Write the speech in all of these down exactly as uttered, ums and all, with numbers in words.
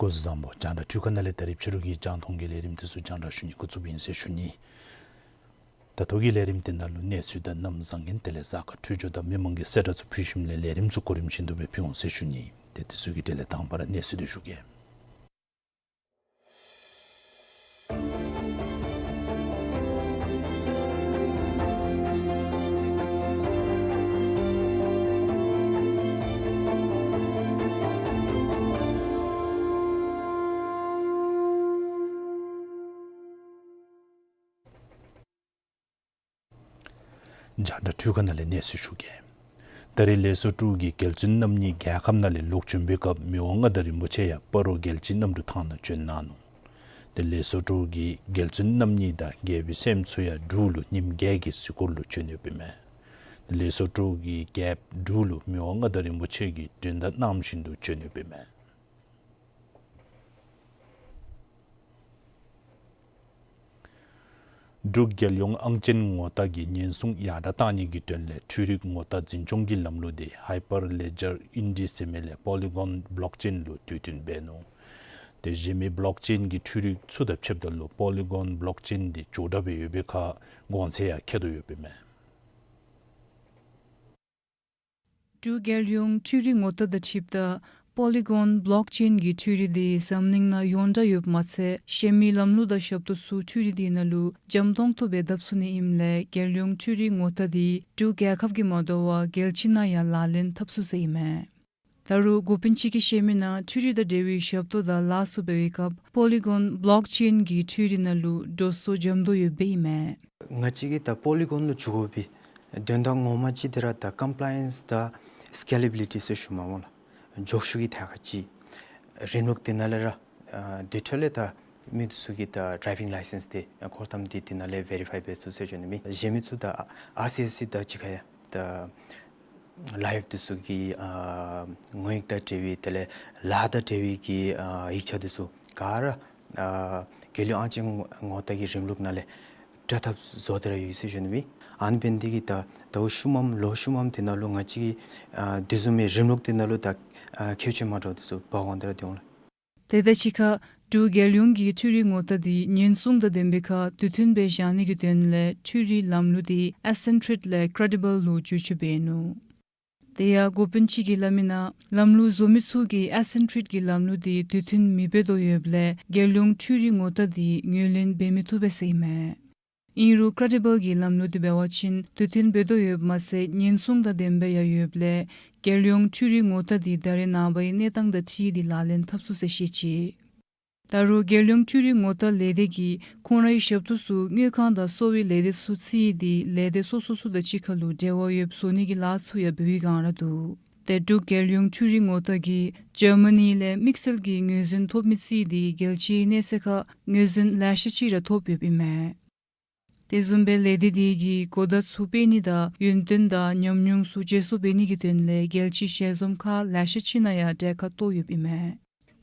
སྐུ་གཟུགས་བཟང་པོ། རྒྱང་བསྒྲགས་འཕྲུལ་ཁང་ནང་ལས་ད་རིས་ཕྱི་རུ་གི་རྒྱང་མཐོང་གི་ལས་རིམ་དེ་ཚུ་རྒྱང་བསྒྲགས་ཞུ་ནི་འགོ་བཙུགསཔ་ཨིན་ཟེར་ཞུ་ནི། ད་ལྟོ་གི་ལས་རིམ་དེ་ནང་ལུ་གནས་ཚུལ་དང་གནམ་བཟང་ངན་དེ་ལས་གཟའ་སྐར་འཕྲོད་སྦྱོར་དང་མི་མང་གི་གསལ་བསྒྲགས་ཚུ་ཕུལ་ཞིནམ་ལས་ལས་རིམ་ཚུ་གོ་རིམ་བཞིན་དུ་སྦེ་ཕུལ་འོང་ཟེར་ཞུ་ནི། ཏེ་དེ་ཚུ་གི་གྲས་ལས་དང་པ་ར་གནས་ཚུལ་དེ་ཞུ་གེ། རྒྱང་བསྒྲགས་འཕྲུལ་ཁང་ནང་ལས་གནས་ཚུལ་ཞུ་གེ། ད་རིས་ལེགས་སོ་ཀྲོའུ་གིས་རྒྱལ་བཙུན་རྣམ་གཉིས་རྒྱལ་ཁབ་ནང་ལས་ལོག་བྱོན་པའི་སྐབས་མི་དབང་མངའ་བདག་རིན་པོ་ཆེ་ཡང་སྤ་རོ་རྒྱལ་སྤྱིའི་གནམ་གྲུ་ཐང་ནང་བྱོན་གནང་ནུག། ཏེ་ལེགས་སོ་ཀྲོའུ་གི་རྒྱལ་བཙུན་རྣམ་གཉིས་དང་རྒྱལ་པོའི་སྲསམོ་ཚུ་ཡང་འབྲུག་ལུ་ཉིནམ་བརྒྱད་ཀྱི་གཟིགས་སྐོར་ལུ་བྱོན་ཡོདཔ་ཨིན་མས། ཏེ་ལེགས་སོ་ཀྲོའུ་གི་རྒྱལཔོ་འབྲུག་ལུ་མི་དབང་མངའ་བདག་རིན་པོ་ཆེ་གིས་མགྲོན་བརྡ་གནང་བཞིན་དུ་བྱོན་ཡོདཔ་ཨིན་མས། འབྲུག་རྒྱལ་ཡོངས་ཨང་ཅན་ངོ་རྟགས་ཀྱི་ཉེན་སྲུང་ཡར་དྲག་གཏང་ནི་གི་དོན་ལས་འཕྲུལ་རིག་ངོ་རྟགས་འཛིན་སྐྱོང་གི་ལམ་ལུགས་དེ་ཧའི་པར་ལེ་ཇར་ཨིན་ཌི་ཟེར་མི་ལས་པོ་ལི་གོན་བོ་ལོག་ཅེན་ལུ་དུས་མཐུན་འབད་ནུག། ཏེ་གཞན་མི་བོ་ལོག་ཅེན་གྱི་འཕྲུལ་རིག་ཚུ་དང་ཕྱདཔ་ད་ལུ་པོ་ལི་གོན་བོ་ལོག་ཅེན་དེ་མགྱོགས་དྲགས་སྦེ་ཡོད་པའི་ཁར་གོང་ཚད་ཡང་ཁྱད་དུ་ཡོདཔ་ཨིན་མས། འབྲུག་རྒྱལ་ཡོངས་འཕྲུལ་རིག་ངོ་རྟགས་དང་འཁྲིལཝ་ད་པོ་ལི་གོན་བོ་ལོག་ཅེན་གྱི་འཕྲུལ་རིག་དེ་འཛམ་གླིང་ནང་ཡོངས་གྲགས་ཡོདཔ་མ་ཚད་གཞན་མི་ལམ་ལུགས་དང་ཞབས་ཏོག་ཚུ་འཕྲུལ་རིག་དེ་ནང་ལུ་འཇམ་ཏོང་ཏོ་སྦེ་བརྡབ་ཚུགས་ནི་ཨིནམ་ལས་རྒྱལ་ཡོངས་འཕྲུལ་རིག་ངོ་རྟགས་དེ་འབྲུག་རྒྱལ་ཁབ་ཀྱིས་མ་དོ་བར་རྒྱལ་སྤྱི་ནང་ཡང་ལག་ལེན་འཐབ་ཚུགས་ཟེར་ཨིན་མས། ད་རུང་འགོ་དཔོན་ཅིག་གིས་བཤད་མི་ནང་འཕྲུལ་རིག་དང་འབྲེལ་བའི་ཞབས་ཏོག་དང་ལཱ་ཚུ་འབད་བའི་སྐབས་པོ་ལི་གོན་བོ་ལོག་ཅེན་གྱི་འཕྲུལ་རིག་ནང་ལུ་འགྲོ་སོང་འཇམ་ཏོང་ཡོདཔ་ཨིན་མས། ང་བཅས་ཀྱིས་ད་པོ་ལི་གོན་ལུ་འགྱོ་དགོ་པའི་དོན་དག་ངོ་མ་ཅིག་དེ་ར་ད་ཀམ་པ་ལའི་ཡེནསི་དང་སི་ཀེ་ལེ་བི་ལི་ཊི་ཟེར་ཞུཝ་མས་སྨོ་ལགས། མགྱོགས་ཤོས་ཀྱི་ཐད་ཁར་ཅིག་རིམ་ལུགས་དེ་ནང་ལས་ར་ཨ་དེ་འཕྲོ་ལས་ད་མི་འདི་ཚུ་གི་ད་ཌ་རའི་བིང་ལའི་སེནསི་དེ་ཨ་འཁོར་ཐམ་དེ་དེ་ནང་ལས་བེ་རི་ཕའི་འབད་ཚུགས་ཟེར་ཞུ་ནི་མས། གཞན་མི་ཚུ་ད་ཨར་སི་ཨེས་སི་དང་གཅིག་ཁར་ཡང་ད་ལཱ་གཡོགཔ་འདི་ཚུ་གི་ཨ་ངོ་ཡིག་དང་འབྲེལ་བའི་དེ་ལས་ལཱ་དང་འབྲེལ་བའི་གི་ཨ་ཡིག་ཆ་འདི་ཚུ་ག་ར་ཨ་རྒྱལ་ཡོངས་ཨང་ཅན་ངོ་རྟགས་ཀྱི་རིམ་ལུགས་ནང་ལས་དྲ་ཐབས་བཟོ་སྟེ་ར་ཡོད་ཟེར་ཞུ་ནི་མས། ཨ་ནི་འབད་ནི་དེ་གིས་ད་ཟླཝ་ཤུལ་མམ་ལོ་ཤུལ་མམ་དེ་ནང་ལུ་ང་བཅས་ཀྱིས་ཨ་དེ་བཟུམ་མའི་རིམ་ལུགས་དེ་ནང་ལུ་ད་ཨ་ཁྱད་ཆོས་མ་འདྲཝ་འདི་ཚུ་འབག་འོང་སྟེ་ར་སྡོད་འོང་ལགས། དེ་དང་གཅིག་ཁར་འབྲུག་རྒྱལ་ཡོངས་ཀྱི་འཕྲུལ་རིག་ངོ་རྟགས་དེ་ཉེན་སྲུང་དང་ལྡན་པའི་ཁར་དུས་མཐུན་སྦེ་བཞག་ནི་གི་དོན་ལས་འཕྲུལ་རིག་ལམ་ལུགས་དེ་ཨེ་སེན་ཊིག་ལས་ཀེ་རེ་ཌི་བཱལ་ལུ་བསྒྱུར་བཅོས་འབད་ནུག། དེ་ཡང་འགོ་དཔོན་ཅིག་གིས་སླབ་མི་ནང་ལམ་ལུགས་བཟོ་མི་ཚུ་གིས་ཨེ་སེན་ཊིག་གི་ལམ་ལུགས་དེ་དུས་མཐུན་མི་འབད་དོ་ཡོདཔ་ལས་རྒྱལ་ཡོངས་འཕྲུལ་རིག་ངོ་རྟགས་དེ་ངོས་ལེན་འབད་མི་བཏུབ་པས་ཟེར་ཨིན་མས། ཨིན་རུང་ཀེ་རེ་ཌི་བཱལ་གྱི་ལམ་ལུགས་དེ་འབད་བ་ཅིན་དུས་མཐུན་འབད་དོ་ཡོདཔ་མ་ཚད་ཉེན་སྲུང་དང་ལྡན་པའི་ཡང་ཡོདཔ་ལས་རྒྱལ་ཡོངས་འཕྲུལ་རིག་ངོ་རྟགས་དེ་ད་རེས་ནངས་པའི་གནས་སྟངས་དང་འཁྲིལ་ཏེ་ལག་ལེན་འཐབ་ཚུགས་ཟེར་བཤད་ཅི། ད་རུང་རྒྱལ་ཡོངས་འཕྲུལ་རིག་ངོ་རྟགས་ལས་སྡེ་གིས་ཁོང་རའི་ཞབས་ཏོག་ཚུ་དངུལ་ཁང་དང་གསོ་བའི་ལས་སྡེ་ཚུ་བརྩིས་ཏེ་ལས་སྡེ་སོ་སོ་ཚུ་དང་གཅིག་ཁར་ལུ་འབྲེལ་བ་ཡོདཔ་བཟོ་ནི་གི་ལཱ་ཚུ་ཡང་འབད་བའི་སྒང་ར་འདུག། ཏེ་འབྲུག་རྒྱལ་ཡོངས་འཕྲུལ་རིག་ངོ་རྟགས་ཀྱིས་འཇར་མ་ནི་ལས་དམིགས་བསལ་གྱི་ངོས་འཛིན་ཐོབ་མི་བརྩིས་ཏེ་རྒྱལ་སྤྱིའི་གནས་ཚད་ཁར་ངོས་འཛིན་ལེ་ཤ་ཅིག་ར་ཐོབ་ཡོདཔ་ཨིན་མས། དེ་བཟུམ་སྦེ་ལས་སྡེ་དེ་གིས་གོ་བརྡ་ཚུ་སྤེལ་ནི་དང་ཡུན་བརྟན་དང་ཉམས་མྱོང་ཚུ་བརྗེ་སོར་འབད་ནི་གི་དོན་ལས་རྒྱལ་སྤྱིའི་ཞལ་འཛོམས་ཁག་ལེ་ཤ་ཅིག་ནང་ཡང་གྲལ་ཁར་གཏོགས་ཡོདཔ་ཨིན་མས།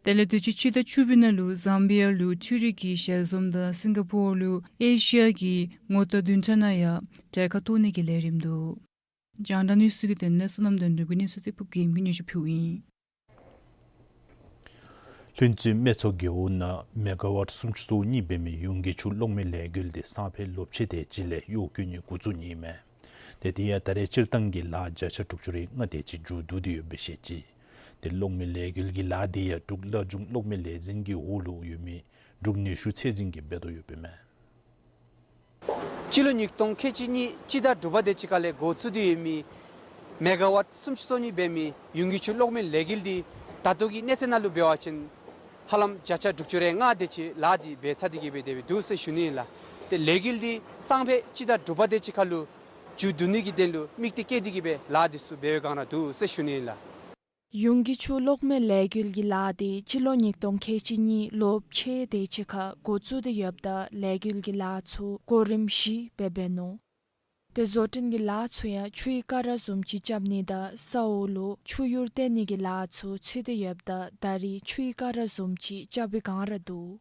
དེ་ལས་དུས་ཅི་སྤྱི་ཟླ་བཅུ་པའི་ནང་ལུ་ཛམ་བི་ཡ་ལུ་འཕྲུལ་རིག་གི་ཞལ་འཛོམས་དང་སིང་ག་པོར་ལུ་ཨེ་ཤི་ཡ་གི་ངོ་རྟགས་བདུན་ཕྲག་ནང་ཡང་གྲལ་ཁར་གཏོགས་ནི་གི་ལས་རིམ་འདུག། རྒྱང་བསྒྲགས་གནས་ཚུལ་གྱི་དོན་ལས་བསོད་ནམས་དོན་གྲུབ་ཀྱི་གནས་ཚུལ་དེ་ཕུབ་རྒྱལམོ་གིས་སྙན་ཞུ་ཕུལཝ་ཨིན། ལྷུན་རྩེ་སྨད་ཚ་རྒེད་འོག་ནང་མེ་ག་ཝཊ་སུམ་ཅུ་སོ་གཉིས་འབད་མི་ཡུན་གྱི་ཆུ་གློག་མེ་ལས་འགུལ་དེ་སང་ཕོད་ལོ་ཕྱེད་དེ་ཅིག་ལས་གཡོག་བཀོལ་ནི་འགོ་བཙུགས་ནི་ཨིན་མས། དེ་དེ་ཡང་ད་རེས་སྤྱིར་བཏང་གི་ལཱ་བརྒྱ་ཆ་དྲུག་ཅུ་རེ་ལྔ་དེ་ཅིག་མཇུག་བསྡུ་སྟེ་ཡོད་པའི་ཤེས་ཅི། དེ་གློག་མེ་ལས་འགུལ་གྱི་ལཱ་དེ་ཡང་འབྲུག་སླར་འབྱུང་གློག་མེ་ལས་འཛིན་གྱི་འོག་ལུ་ཡོད་མི་འབྲུག་ནུས་ཤུགས་ཚད་འཛིན་གྱིས་འབད་དོ་ཡོདཔ་ཨིན་མས། སྤྱི་ལོ་ཉིས་སྟོང་ཁལ་གཅིག་གཉིས་སྤྱི་ཟླ་དྲུག་པ་དེ་ཅིག་ཁར་ལས་འགོ་བཙུགས་ཏེ་ཡོད་མི་མེ་ག་ཝཊ་སུམ་ཅུ་སོ་གཉིས་འབད་མི་ཡུན་གྱི་ཆུ་གློག་མེ་ལས་འགུལ་དེ་ད་ལྟོ་གི་གནས་ཚད་ནང་ལུ་འབད་བ་ཅིན་ཧ་ལམ་བརྒྱ་ཆ་དྲུག་ཅུ་རེ་ལྔ་དེ་ཅིག་ལཱ་དེ་འབད་ཚར་ཏེ་གི་སྦེ་དེ་སྦེ་འདུག་ཟེར་ཞུ་ནི་ཨིན་ལགས། དེ་ལས་འགུལ་དེ་སང་ཕོད་སྤྱི་ཟླ་དྲུག་པ་དེ་ཅིག་ཁར་ལུ་མཇུག་བསྡུ་ནི་གི་དོན་ལུ་དམིགས་གཏད་བསྐྱེད་དེ་གི་སྦེ་ལཱ་དེ་ཚུ་འབད་བའི་བསྒང་ར་འདུག་ཟེར་ཞུ་ནི་ཨིན་ལགས། ཡུན་གྱི་ཆུ་གློག་མེ་ལས་འགུལ་གྱི་ལཱ་དེ་སྤྱི་ལོ་ཉིས་སྟོང་ཁལ་གཅིག་གཉིས་ལོ་ཕྱེད་དེ་ཅིག་ཁར་འགོ་བཙུགས་ཏེ་ཡོདཔ་ད་ལས་འགུལ་གྱི་ལཱ་ཚུ་གོ་རིམ་བཞི་སྦེ་འབད་ནུག། དེ་བཟོ་སྐྲུན་གྱི་ལཱ་ཚུ་ཡང་ཆུའི་ཀ་ར་བཟུམ་ཅིག་རྐྱབ་ནི་དང་ས་འོག་ལུ་ཆུ་གཡུར་བཏོན་ནི་གི་ལཱ་ཚུ་ཚུད་དེ་ཡོདཔ་ད་ད་རེས་ཆུའི་ཀ་ར་བཟུམ་ཅིག་རྐྱབ་པའི་བསྒང་ར་འདུག།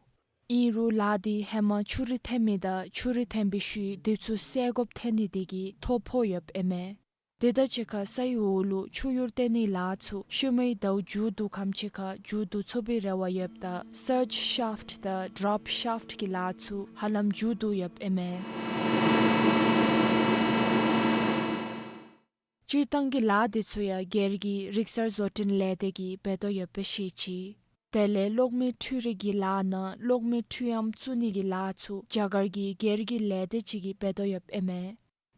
ཨིན་རུང་ལཱ་དེ་ཧེ་མ་ཆུ་རུད་འཐེན་མི་དང་ཆུ་རུད་འཐེན་པའི་ཤུལ་དེ་ཚུ་སེལ་དགོཔ་ཐོན་ནི་དེ་གིས་ཐོ་ཕོག་ཡོདཔ་ཨིན་མས། དེ་དང་གཅིག་ཁར་སའི་འོག་ལུ་ཆུ་གཡུར་བཏོན་ནིའི་ལཱ་ཚུ་ཤུལ་མའི་ཟླཝ་མཇུག་བསྡུ་ཁམས་ཅིག་ཁར་མཇུག་བསྡུ་ཚུགས་པའི་རེ་བ་ཡོདཔ་ད་སརཇ་ཤཱཕཊ་དང་ཌོབ་ཤཱཕཊ་གི་ལཱ་ཚུ་ཧ་ལམ་མཇུག་བསྡུ་ཡོདཔ་ཨིན་མས། སྤྱིར་བཏང་གི་ལཱ་དེ་ཚུ་ཡང་སྒེར་གྱི་རིག་གསར་བཟོ་སྐྲུན་ལས་སྡེ་གིས་འབད་དོ་ཡོད་པའི་ཤེས་ཅི། དེ་ལས་གློག་མེ་འཕྲུལ་རིག་གི་ལཱ་ནང་གློག་མེ་འཕྲུལ་ཨམ་བཙུགས་ནི་གི་ལཱ་ཚུ་རྒྱ་གར་གྱི་སྒེར་གྱི་ལས་སྡེ་ཅིག་གིས་འབད་དོ་ཡོདཔ་ཨིན་མས།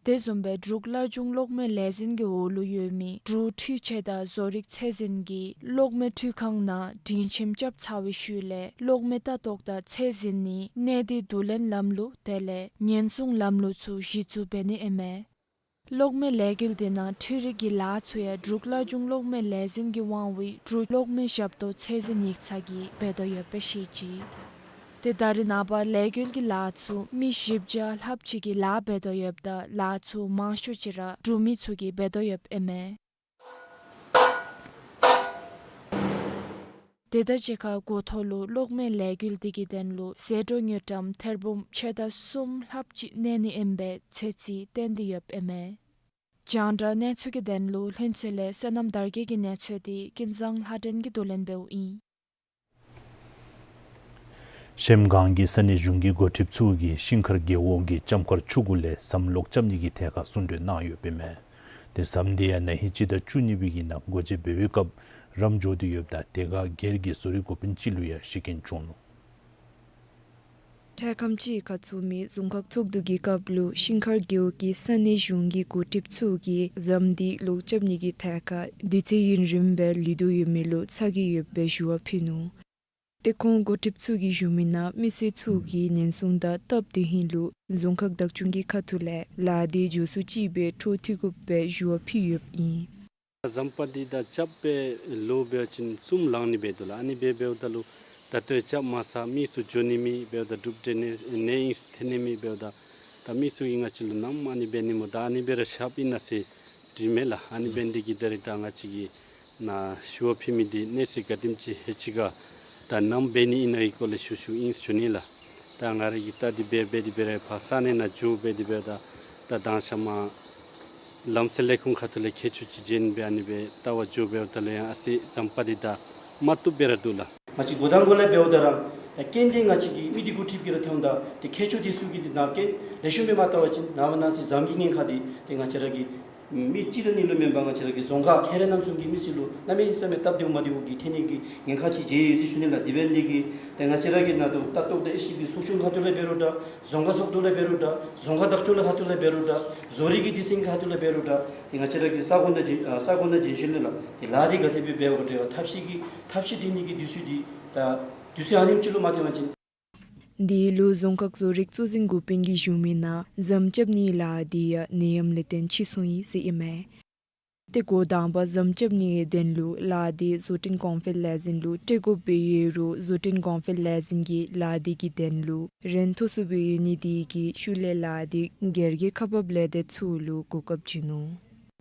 དེ་བཟུམ་སྦེ་འབྲུག་སླར་འབྱུང་གློག་མེ་ལས་འཛིན་གྱི་འོག་ལུ་ཡོད་མི་འབྲུག་འཕྲུལ་ཆས་དང་བཟོ་རིག་ཚད་འཛིན་གྱིས་གློག་མེ་འཕྲུལ་ཁང་ནང་སྒྲིང་ཁྱིམ་རྐྱབ་ཚར་བའི་ཤུལ་ལས་གློག་མེ་ལྟ་རྟོག་དང་ཚད་འཛིན་ནི་གནས་སྡུད་བསྡུ་ལེན་ལམ་ལུགས་དེ་ལས་ཉེན་སྲུང་ལམ་ལུགས་ཚུ་གཞི་བཙུགས་འབད་ནི་ཨིན་མས། གློག་མེ་ལས་འགུལ་དེ་ནང་འཕྲུལ་རིག་གི་ལཱ་ཚུ་ཡང་འབྲུག་སླར་འབྱུང་གློག་མེ་ལས་འཛིན་གྱི་དབང་འོག་འབྲུག་གློག་མེ་ཞབས་ཏོག་ཚད་འཛིན་ཡིག་ཚང་གིས་འབད་དོ་ཡོད་པའི་ཤེས་ཅི། དེ་ད་རེས་ནངས་པ་ལས་འགུལ་གྱི་ལཱ་ཚུ་མི་བཞི་བརྒྱ་ལྷགཔ་ཅིག་གིས་ལཱ་འབད་དོ་ཡོདཔ་ད་ལཱ་ཚུ་མང་ཤོས་ཅིག་ར་འབྲུག་མི་ཚུ་གིས་འབད་དོ་ཡོདཔ་ཨིན་མས། དེ་དང་གཅིག་ཁར་འགོ་ཐོག་ལུ་གློག་མེ་ལས་འགུལ་དེ་གི་དོན་ལུ་ཟད་འགྲོ་དངུལ་ཀྲམ་ཐེར་འབུམ་ཕྱེད་དང་གསུམ་ལྷགཔ་ཅིག་གནས་ནི་ཨིན་པའི་ཚོད་རྩིས་བཏོན་ཏེ་ཡོདཔ་ཨིན་མས། རྒྱང་བསྒྲགས་གནས་ཚུལ་གྱི་དོན་ལུ་ལྷུན་རྩེ་ལས་བསོད་ནམས་དར་རྒྱས་ཀྱི་གནས་ཚུལ་དེ་ཀུན་བཟང་ལྷ་སྒྲོན་གྱིས་བསྡུ་ལེན་འབདཝ་ཨིན། གཞལམ་སྒང་གི་ས་གནས་གཞུང་གི་འགོ་ཁྲིདཔ་ཚུ་གིས་ཤིང་མཁར་རྒེད་འོག་གི་ལྕམ་མཁར་ཆུ་གུ་ལས་ཟམ་ལོག་རྐྱབ་ནི་གི་ཐད་ཁར་གསུང་གྲོས་གནང་ཡོདཔ་ཨིན་མས། དེ་ཟམ་དེ་ཡང་ན་ཧིང་སྤྱི་ཟླ་བཅུ་གཉིས་པའི་གི་ནང་སྒོ་འབྱེད་འབད་བའི་སྐབས་རམ་འགྱོ་སྟེ་ཡོདཔ་ད་དེ་ཁར་སྒེར་གྱི་བཟོ་རིག་འགོ་དཔོན་ཅིག་ལུ་ཡང་ཤི་རྐྱེན་བྱུང་ནུག། འཕྲལ་ཁམས་ཅིག་ཁར་ཚོགས་མི་རྫོང་ཁག་ཚོགས་འདུ་གི་སྐབས་ལུ་ཤིང་མཁར་རྒེད་འོག་གི་ས་གནས་གཞུང་གི་འགོ་ཁྲིདཔ་ཚུ་གིས་ཟམ་དེ་ལོག་རྐྱབ་ནི་གི་ཐད་ཁར་དུས་ཚོད་ཡུན་རིངམོ་སྦེ་ལུས་དོ་ཡོད་མི་ལུ་ཚ་གྱང་ཡོདཔ་སྦེ་ཞུ་བ་ཕུལ་ནུག། ཏེ་ཁོང་འགོ་ཁྲིདཔ་ཚུ་གིས་ཞུ་མི་ནང་མི་སེར་ཚུ་གིས་ཉེན་སྲུང་དང་སྟབས་བདེ་ཧིང་ལུ་རྫོང་ཁག་བདག་སྐྱོང་གི་ཁ་ཐུག་ལས་ལཱ་དེ་མགྱོགས་སུ་ཅིག་སྦེ་འཕྲོ་མཐུད་དགོཔ་སྦེ་ཞུ་བ་ཕུལ་ཡོདཔ་ཨིན། ཟམ་པ་འདི་ད་རྐྱབ་སྦེ་ལོ་འབད་བ་ཅིན་གསུམ་ལང་ནི་སྦེ་འདུག་ལགས། ཨ་ནི་སྦེ་འབདཝ་ད་ལུ་ད་ལྟོ་རྐྱབ་མ་ཚར་མི་ཚུ་འགྱོ་ནི་མེད་འབདཝ་ད་གྲུབ་འབྲས་གནས་གནས་ཡིག་ཚུ་ཐོན་ནི་མེད་འབདཝ་ད་ད་མི་ཚུ་གིས་ང་བཅས་ལུ་ནམ་ཨ་ནི་འབད་ནི་སྨོ་ད་ཨ་ནི་སྦེ་ར་བཞགཔ་ཨིན་ན་ཟེར་དྲིས་མས་ལགས། ཨ་ནི་འབད་ནི་དེ་གིས་ད་རེས་ད་ང་བཅས་ཀྱིས་ནཱ་ཞུ་བ་ཕུལ་མི་འདི་གནས་ཚུལ་ག་དེམ་ཅིག་ཧེ་ཅི་ག་ད་ནམ་འབད་ནི་ཨིན་ན་གི་སྐོར་ལས་ཞུ་ཞུཝ་ཨིན་ཞུ་ནི་ལགས། ད་ང་ར་གིས་ད་འདི་འབད་འབད་དེ་འབད་ར་ཕར་ས་གནས་ནང་འགྱོ་འབད་དེ་འབདཝ་ད་ད་དང་ཤ་མ་ལམ་སེལ་ལས་ཁུངས་ཁ་ཐུག་ལས་མཁས་མཆོག་ཅིག་བྱོན་སྦེ་ཨ་ནི་སྦེ་ལྟ་བར་འགྱོ་འབདཝ་ད་ལུ་ཡང་ཨ་ཙི་ཟམ་པ་འདི་ད་མ་བཏུབ་སྦེ་ར་འདུག་ལགས། ང་བཅས་འགོ་དང་འགོ་ལས་འབདཝ་ད་ར་ད་རྐྱེན་འདི་ང་བཅས་ཀྱི་མི་འདི་འགོ་ཁྲིདཔ་གིས་ར་ཐོནམ་ད་ཏེ་མཁས་མཆོག་འདི་ཚུ་གིས་འདི་ནང་རྐྱེན་ལེགས་ཤོམ་སྦེ་མ་བལྟ་བ་ཅིན་ནངས་པ་གནངས་ཚེ་ཟམ་གྱི་ཉེན་ཁ་འདི་ཏེ་ང་བཅས་ར་གི་མི་གཅིག་ར་གཉིས་ལུ་མེན་པར་ང་བཅས་ར་གི་རྫོང་ཁག་ཁྱོན་ར་རྣམ་གསུམ་གྱི་མི་སེར་ལུ་གནམ་མེད་ས་མེད་སྟབས་བདེཝ་མ་བདེཝ་གི་ཐོན་ནི་གི་ཉེན་ཁ་ཅིག་ཡོད་ཟེར་ཞུ་ནི་ལགས། དེ་འབད་ནི་དེ་གིས་ཏེ་ང་བཅས་ར་གི་ནང་དུ་ལྟ་རྟོག་དང་དབྱེ་ཞིབ་ཀྱི་ཚོགས་ཆུང་ཁ་ཐུག་ལས་འབད་རུང་འདྲ་རྫོང་ཁག་ཚོགས་འདུ་ལས་འབད་རུང་འདྲ་རྫོང་ཁག་བདག་སྐྱོང་ལས་ཁ་ཐུག་ལས་འབད་རུང་འདྲ་བཟོ་རིག་གི་སྡེ་ཚན་གྱི་ཁ་ཐུག་ལས་འབད་རུང་འདྲ་ཏེ་ང་བཅས་ར་གི་ས་གོ་ནང་བྱོན་ཨ་ས་གོ་ནང་བྱོན་ཞིནམ་ལས་ལགས་ཏེ་ལཱ་འདི་ག་དེ་སྦེ་འབད་དགོ་འདྲ་ཐབས་ཤེས་ཀྱི་ཐབས་ཤེས་སྒྲིག་ནི་གི་དུས་ཚོད་འདི་ད་དུས་ཚོད་ཨ་ནེམ་ཅིག་ལུ་མ་ཐོན་པ་ཅིན། དེ་ལུ་རྫོང་ཁག་བཟོ་རིག་གཙོ་འཛིན་འགོ་དཔོན་གྱིས་ཞུ་མི་ནང་ཟམ་རྐྱབ་ནིའི་ལཱ་འདི་ཡང་ནད་ཡམས་ལས་བརྟེན་ཕྱིས་སོང་ཡི་ཟེར་ཨིན་མས། ཏེ་འགོ་དང་པ་ཟམ་རྐྱབ་ནི་གི་དོན་ལུ་ལཱ་འདི་བཟོ་སྐྲུན་གོང་འཕེལ་ལས་འཛིན་ལུ་སྤྲོད་དགོཔ་སྦེ་ཡོད་རུང་བཟོ་སྐྲུན་གོང་འཕེལ་ལས་འཛིན་གྱིས་ལཱ་འདི་གི་དོན་ལུ་རིན་མཐོ་སུ་སྦེ་ཡོད་ནི་དེ་གིས་ཤུལ་ལས་ལཱ་འདི་སྒེར་གྱི་ཁག་འབག་ལས་སྡེ་ཚུ་ལུ་གོ་སྐབས་བྱིན་ནུག།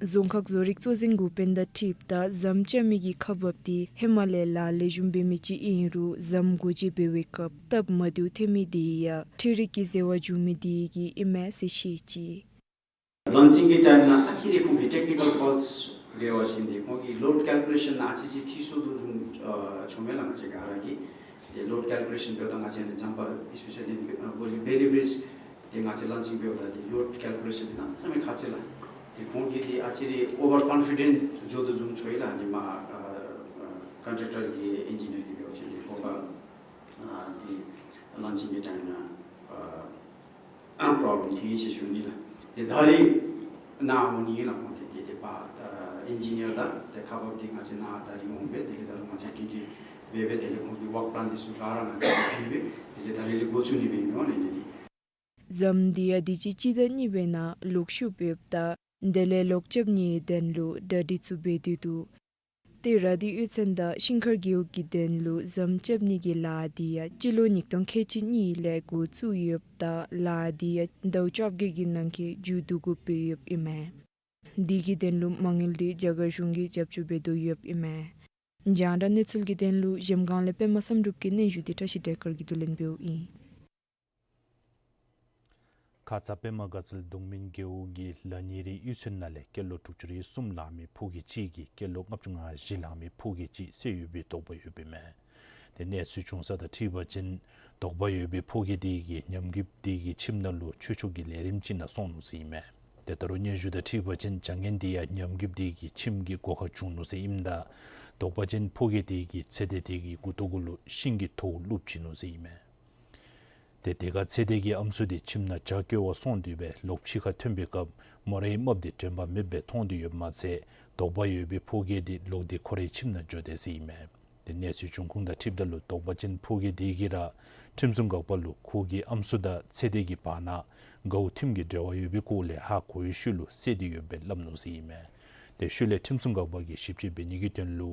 རྫོང་ཁག་བཟོ་རིག་གཙོ་འཛིན་འགོ་དཔོན་དང་འཁྲིལཝ་ད་ཟམ་རྐྱབ་མི་གི་ཁག་འབག་འདི་ཧེ་མ་ལས་ལཱ་ལེགས་ཤོམ་འབད་མི་ཅིག་ཨིན་རུང་ཟམ་སྒོ་འབྱེད་འབད་བའི་སྐབས་སྟབས་མ་བདེཝ་ཐོན་མི་དེ་ཡང་འཕྲུལ་རིག་གི་འཛོལ་བ་བྱུང་མི་དེ་གིས་ཨིན་མས་ཟེར་བཤད་ཅི། ལཱོན་ཅིང་གི་ཊའིམ་ནང་ཨ་ཙི་རེ་ཁོང་གི་ཊེཀ་ནི་ཀལ་ཕོལཊ་འབད་བ་ཅིན་ཏེ་ཁོང་གི་ལོཌ་ཀལ་ཀུ་ལེ་ཤཱན་ནང་ཨ་ཙི་ཅིག་ཐིག་སོང་དོ་བཟུམ་ཨ་བྱུང་མས་ལགས། ང་བཅས་ག་ར་གིས་ཏེ་ལོཌ་ཀལ་ཀུ་ལེ་ཤཱན་འབདཝ་ད་ང་བཅས་ནི་ཛམ་པ་ཨི་སི་པེ་ཤ་ལི་ཨ་བོ་ལི་བེ་ལི་བྲིཇ་ཏེ་ང་བཅས་ལཱོན་ཅིང་འབདཝ་ད་ཏེ་ལོཌ་ཀལ་ཀུ་ལེ་ཤཱན་འདི་གནམ་མེད་ས་མེད་ཁག་ཆེ་ལགས། ཏེ་ཁོང་གིས་ཏེ་ཨ་ཙི་རེ་ཨོ་ཝར་ཀོན་ཕི་ཌེནཊ་འགྱོ་དོ་བཟུམ་ཚོར་ཡི་ལགས། ཨ་ནི་མ་ཨ་ཨ་ཀོན་ཊེཀ་ཊར་གྱི་ཨིན་ཇི་ནིར་གྱིས་འབད་བ་ཅིན་ཏེ་ཁོང་པ་ཨ་ཏེ་ལཱོན་ཅིང་གི་ཊའིམ་ནང་ཨ་ཨ་པོརོབ་ལེམ་ཐོན་ཡི་ཟེར་ཞུ་ནི་ལགས། ཏེ་ད་རིས་ནཱ་འོང་ནི་ལགས། ཁོང་ཏེ་ཏེ་ཏེ་པ་ཨ་ཨིན་ཇི་ནིར་དང་ཏེ་ཁག་འབག་འདི་ང་བཅས་ནཱ་ད་རིས་འོང་སྦེ་དེ་ལས་ད་རུང་ང་བཅས་ཀྱིས་ཏེ་འབད་སྦེ་དེ་ལས་ཁོང་གི་ཝརཀ་པི་ལཱན་འདི་ཚུ་ག་ར་ང་བཅས་ཕུལ་སྦེ་དེ་ལས་ད་རིས་ལས་འགོ་བཙུགས་ནི་སྦེ་ཨིན་མས་ལགས། ཨ་ནི་འདི་ཟམ་འདི་ཡང་དུས་ཅི་སྤྱི་ཟླ་གཉིས་པའི་ནང་ལོག་ཤུགས་འབདཝ་ད་དེ་ལས་ལོག་རྐྱབ་ནིའི་དོན་ལུ་གྲ་སྒྲིག་ཚུ་འབད་དེ་འདུག། ཏེ་ར་དྷི་གཡུས་ཚན་དང་ཤིང་མཁར་རྒེད་འོག་གི་དོན་ལུ་ཟམ་རྐྱབ་ནི་གི་ལཱ་འདི་ཡང་སྤྱི་ལོ་ཉིས་སྟོང་ཁལ་གཅིག་གཉིས་ལས་འགོ་བཙུགས་ཡོདཔ་ད་ལཱ་འདི་ཡང་ཟླཝ་བཅོ་བརྒྱད་ཀྱི་ནང་འཁོད་མཇུག་བསྡུ་དགོཔ་སྦེ་ཡོདཔ་ཨིན་མས། འདི་གི་དོན་ལུ་མ་དངུལ་འདི་རྒྱ་གར་གཞུང་གིས་རྒྱབ་སྐྱོར་འབད་དོ་ཡོདཔ་ཨིན་མས། རྒྱང་བསྒྲགས་གནས་ཚུལ་གྱི་དོན་ལུ་གཞལམ་སྒང་ལས་པདྨ་བསམ་གྲུབ་ཀྱི་སྙན་ཞུ་འདི་བཀྲ་ཤིས་བདེ་སྐར་གྱིས་བསྡུ་ལེན་འབདཝ་ཨིན། ཁ་ཙ་པདྨ་དགའ་ཚལ་གདོང་མིན་རྒེད་འོག་གི་ལ་ཉི་རི་གཡུས་ཚན་ནང་ལས་སྐྱེས་ལོ་དྲུག་ཅུ་རེ་གསུམ་ལང་མི་ཕོ་སྐྱེས་གཅིག་གིས་སྐྱེས་ལོ་ལྔ་བཅུ་ང་བཞི་ལང་མི་ཕོ་སྐྱེས་གཅིག་བསད་ཡོད་པའི་དོགས་པ་ཡོདཔ་ཨིན་མས། ཏེ་གནས་ཚུལ་བྱུང་ས་དང་འཁྲིལ་བ་ཅིན་དོགས་པ་ཡོད་པའི་ཕོ་སྐྱེས་དེ་གིས་ཉམས་རྒུདཔ་དེ་གི་ཁྱིམ་ནང་ལུ་ཆོས་ཕྱོགས་ཀྱི་ལས་རིམ་ཅིག་ནང་སོང་ནུག་ཟེར་ཨིན་མས། ཏེ་ད་རུང་སྙན་ཞུ་དང་འཁྲིལ་བ་ཅིན་བྱ་ངན་དེ་ཡང་ཉམས་རྒུདཔ་དེ་གི་ཁྱིམ་གྱི་སྒོ་ཁར་བྱུང་ནུག་ཟེར་ཨིནམ་ད་དོགས་པ་ཅིན་ཕོ་སྐྱེས་དེ་གིས་ཚེ་འདས་དེ་གི་མགུ་ཏོ་གུ་ལུ་ཤིང་གི་ཐོག་བླུགས་བྱིན་ནུག་ཟེར་ཨིན་མས། ཏེ་དེ་ཁར་ཚེ་འདས་ཀྱི་ཨམ་སྲུ་དེ་ཁྱིམ་ནང་ཇ་བསྐོལ་བར་སོང་སྟེ་སྦེ་ལོག་ཕྱི་ཁར་ཐོན་པའི་སྐབས་མོ་རའི་རྨགཔ་དེ་དྲན་པ་མེདཔ་སྦེ་མཐོང་སྟེ་ཡོདཔ་མ་ཚད་དོགས་པ་ཡོད་པའི་ཕོ་སྐྱེས་དེ་ལོག་སྟེ་ཁོ་རའི་ཁྱིམ་ནང་འགྱོ་དེས་ཟེར་ཨིན་མས། ཏེ་གནས་ཚུལ་བྱུང་ཁུངས་དང་འཁྲིལཝ་ད་ལུ་དོགས་པ་ཅིན་ཕོ་སྐྱེས་དེ་གིས་ར་ཁྲིམས་སྲུང་འགག་པ་ལུ་ཁོ་གི་ཨམ་སྲུ་དང་ཚེ་འདས་ཀྱི་བར་ན་དགའཝ་ཐིམ་གྱི་འབྲེལ་བ་ཡོད་པའི་སྐོར་ལས་ཧ་གོ་བའི་ཤུལ་ལུ་བསད་དེ་ཡོདཔ་སྦེ་སླབ་ནུག་ཟེར་ཨིན་མས། ཏེ་ཤུལ་ལས་ཁྲིམས་སྲུང་འགག་པ་གིས་ཞིབ་དཔྱད་འབད་ནི་གི་དོན་ལུ་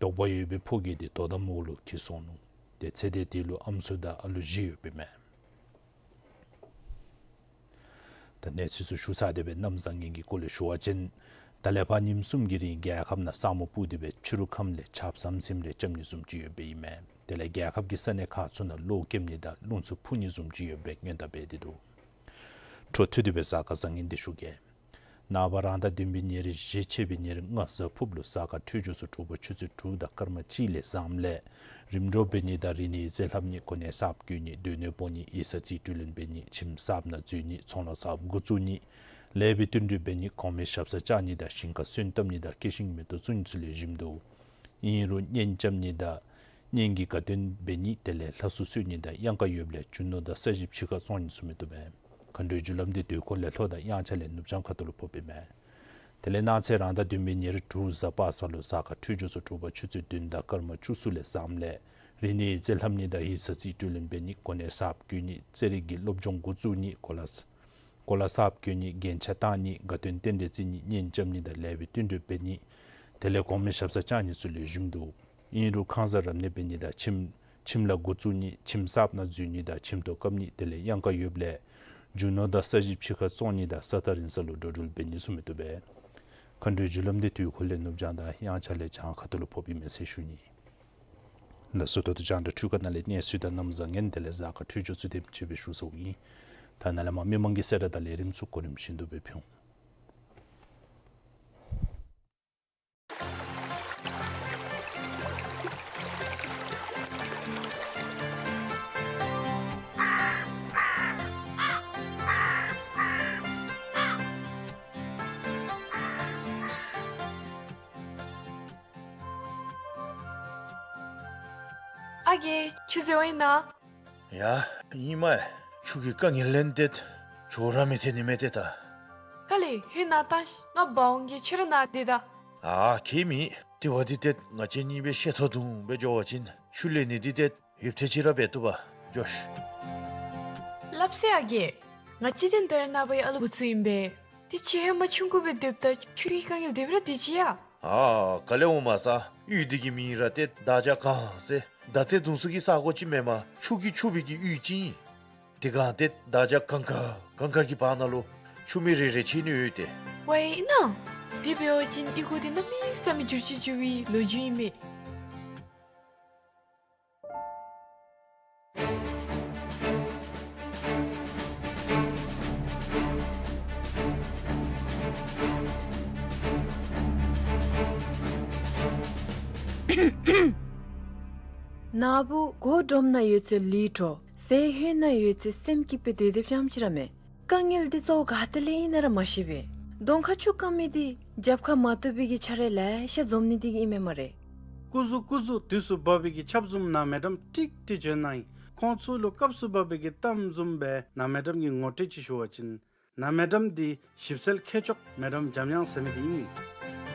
དོགས་པ་ཡོད་པའི་ཕོ་སྐྱེས་དེ་དོ་དམ་འོག་ལུ་འཁྱིད་སོང་ནུག། ཏེ་ཚེ་འདས་དེ་ལུ་ཨམ་སྲུ་དང་ཨ་ལུ་བཞི་ཡོདཔ་ཨིན་མས། ད་གནས་ཚུལ་ཚུ་ཞུ་ཚར་ཏེ་སྦེ་གནམ་བཟང་ངན་གྱི་སྐོར་ལས་ཞུ་བ་ཅིན་ད་ལས་ཕར་ཉིནམ་གསུམ་གྱི་རིང་རྒྱལ་ཁབ་ནང་ས་སྨུག་སྤུབས་ཏེ་སྦེ་ཕྱི་རུ་ཁམས་ལས་ཆརཔ་ཟམ་ཟིམ་རེ་རྐྱབ་ནི་བཟུམ་ཅིག་ཡོདཔ་ཨིན་མས། དེ་ལས་རྒྱལ་ཁབ་ཀྱི་ས་གནས་ཁག་ཚུ་ནང་གློག་ཀེམ་ནི་དང་རླུང་འཚུབ་འཕུ་ནི་བཟུམ་ཅིག་ཡོདཔ་སྦེ་སྔོན་བརྡ་འབད་དེ་འདུག། འཕྲོ་མཐུད་དེ་སྦེ་གཟའ་སྐར་བཟང་ངན་འདི་ཞུ་གེ། ནངས་པ་རང་ཟླ་བདུན་པའི་ཉེར་བཞི་ཆད་པའི་ཉེར་ལྔ་གཟའ་ཕུརཔ་ལུ་གཟའ་སྐར་འཕྲོད་སྦྱོར་ཚུ་དྲོ་པ་ཆུ་ཚོད་དྲུག་དང་སྐར་མ་གཅིག་ལས་བཟངམ་ལས་རིམ་གྲོ་འབད་ནི་དང་རིག་གནས་རྩིས་ལྷབ་ནི་གོ་གནས་གསརཔ་བསྐོ་ནི་སྡོད་གནས་སྤོ་ནི་ཡིག་ཚང་རྩིས་སྤྲོད་ལེན་འབད་ནི་ཁྱིམ་གསརཔ་ནང་འཛུལ་ནི་ཚོང་ལཱ་གསརཔ་འགོ་བཙུགས་ནི་ལས་པའི་བསྟུན་གྲོས་འབད་ནི་གོང་མའི་ཞབས་སར་བཅར་ནི་དང་ཞིང་ཁ་སོན་བཏབ་ནི་དང་སྐྱེད་ཤིང་མེ་ཏོག་བཙུགས་ནི་ཚུ་ལེགས་ཤོམ་འདུག། ཨིན་རུང་གཉེན་རྐྱབ་ནི་དང་གཉེན་གྱི་དགའ་སྟོན་འབད་ནི་དེ་ལས་ལྷ་སྲུ་གསོལ་ནི་དང་གཡང་ཁ་ཡོདཔ་ལས་རྒྱུ་ནོར་དང་ས་གཞི་ཕྱི་ཁར་བཙོང་ནི་ཚུ་མི་བཏུབ་པས། མཁའ་འགྲོའི་རྒྱུ་ལམ་འདི་དུས་འཁོར་ལས་ལྷོ་དང་དབྱངས་འཆར་ལས་ནུབ་བྱང་ཁ་ཐུག་ལུ་ཕོགཔ་ཨིན་མས། དེ་ལས་གནངས་ཚེ་རང་ཟླ་བདུན་པའི་ཉེར་དྲུག་གཟའ་པ་སངས་ལུ་གཟའ་སྐར་འཕྲོད་སྦྱོར་ཚུ་དྲོ་པ་ཆུ་ཚོད་བདུན་དང་སྐར་མ་བཅུ་གསུམ་ལས་བཟངམ་ལས་རིག་གནས་རྩིས་ལྷབ་ནི་དང་ཡིག་ཚང་རྩིས་སྤྲོད་ལེན་འབད་ནི་གོ་གནས་གསརཔ་བསྐོ་ནི་རྩེད་རིགས་ཀྱི་སློབ་སྦྱོང་འགོ་བཙུགས་ནི་གོ་ལ་གོ་ལ་གསརཔ་བསྐོ་ནི་རྒྱན་ཆ་བཏགས་ནི་དགའ་སྟོན་རྟེན་འབྲེལ་བརྩི་ནི་གཉེན་རྐྱབ་ནི་དང་ལས་པའི་བསྟུན་གྲོས་འབད་ནི་དེ་ལས་གོང་མའི་ཞབས་སར་བཅར་ནི་ཚུ་ལེགས་ཤོམ་འདུག། ཨིན་རུང་ཁང་གསར་རབ་གནས་འབད་ནི་དང་ཁྱིམ་ཁྱིམ་ལཱ་འགོ་བཙུགས་ནི་ཁྱིམ་གསརཔ་ནང་འཛུལ་ནི་དང་ཁྱིམ་ཐོག་བཀབ་ནི་དེ་ལས་གཡང་ཁ་ཡོདཔ་ལས་རྒྱུ་ནོར་དང་ས་གཞི་ཕྱི་ཁར་བཙོང་ནི་དང་ས་ཐག་རིང་ས་ལུ་འགྲོ་འགྲུལ་འབད་ནི་ཚུ་མི་བཏུབ་པས། མཁའ་འགྲོའི་རྒྱུ་ལམ་འདི་དུས་འཁོར་ལས་ནུབ་བྱང་དང་དབྱངས་འཆར་ལས་བྱང་ཁ་ཐུག་ལུ་ཕོགཔ་ཨིན་མས་ཟེར་ཞུ་ནི། ལགས་སོ། ད་ལྟོ་རྒྱང་བསྒྲགས་འཕྲུལ་ཁང་ནང་ལས་གནས་ཚུལ་དང་གནམ་བཟང་ངན་དེ་ལས་གཟའ་སྐར་འཕྲོད་སྦྱོར་ཚུ་དེམ་ཅིག་སྦེ་ཞུ་ཚརཝ་ཨིན། ད་ནཱ་ལས་མར་མི་མང་གི་གསལ་བསྒྲགས་དང་ལས་རིམ་ཚུ་གོ་རིམ་བཞིན་དུ་སྦེ་ཕུལ་འོང་། ཨ་རྒས། ཆུ་བཟོ་བར་ཨིན་ན། ཡ། ཨིན་མས། ཆུ་གི་དཀའ་ངལ་ལས་ཏེ་ཇོ་ར་མི་ཐོན་ནི་མས་ཏེ་ད། ག་ལས་ཧེ་ན་ད་ང་འབག་འོང་གེ། ཁྱོད་ར་ནཱ་སྡོད་ད། ཨ་ཁྱད་མེད། དེ་བ་འདི་ཏེ་ང་བཅས་གཉིས་སྦེ་ཤེས་ཐོག་དུམ་སྦེ་འགྱོ་བ་ཅིན་ཆུ་ལེན་ནི་འདི་ཏེ་ཡུདཔ་ཐེངས་ཅིག་ར་འབད་བཏུབ་པས། འགྱོ་ཤིག། སླབ་ཟེར་ཨ་རྒས། ང་བཅས་ཏེ་འདི་ར་ནངས་པ་ཡང་ཨ་ལུ་འགོ་བཙུགས་ཨིན་པས། ཏེ་ཁྱོད་ཧེ་མ་ཆུང་ཀུ་སྦེ་སྡོདཔ་ད་ཆུ་གི་དཀའ་ངལ་དེ་སྦེ་ར་དེ་ཅིག་ཡ། ཨ་ག་ལས་འོང་མ་ས། གཡུས་འདི་གི་མིང་ར་ཏེ་དྭགས་ཇ་གངས་ཟེར་དྭགས་རྩེ་རྫོང་ས་གི་ས་གོ་ཅིག་མེན་མས། ཆུ་གིས་ཕྱུག་པའི་གི་གཡུས་ཅིག་ཨིན། དེ་སྒང་ཏེ་དྭགས་ཇ་གངས་དཀར་གངས་དཀར་གྱི་བར་ན་ལུ་ཆུ་མིག་རེ་རེ་ཕྱེ་ནི་ཡོད་དེ། ཝའི་ཨིན་ན། དེ་འབད་བ་ཅིན་གཡུས་སྒོ་འདི་གནམ་མེད་ས་མེད་འགྱུར་བཅོས་འགྱོ་བའི་ལོ་རྒྱུས་ཨིན་མས། ནཱ་བུ་སྒོ་སྒྲོམ་ནང་ཡོད་ཚད་ལུས་འགྲོ། ཟས་ཧོད་ནང་ཡོད་ཚད་སེམས་སྐྱིད་པའི་སྡོད་སྡོདཔ་ཙམ་ཅིག་ར་མེན། དཀའ་ངལ་འདི་གཙོ་བོ་ག་ཏེ་ལས་ཨིན་ན་ར་མ་ཤེས་པས། གདོང་ཁར་ཆུ་སྐམ་མི་འདི་རྒྱབ་ཁར་མ་བཏུབ་པའི་གི་ཆ་རོགས་ལེ་ཤ་འཛོམས་ནི་འདི་གིས་ཨིན་མས་སྨ་རེ། སྐུ་གཟུགས་སྐུ་གཟུགས་དུས་སུ་བབས་པའི་གི་ཆབ་བཟུམ་ནཱ་མེ་ཌམ་ཀྲིག་ཀྲི་བྱོན་གནང་ཡི། ཁོང་ཚུ་ལུ་སྐབས་སུ་བབས་པའི་གི་གཏམ་བཟུམ་སྦེ་ནཱ་མེ་ཌམ་གྱིས་ངོ་སྤྲོད་ཅིག་ཞུ་བ་ཅིན། ནཱ་མེ་ཌམ་འདི་ཞིབ་འཚོལ་མཁས་མཆོག་མེ་ཌམ་འཇམ་དབྱངས་ཟེར་མི་འདི་ཨིན།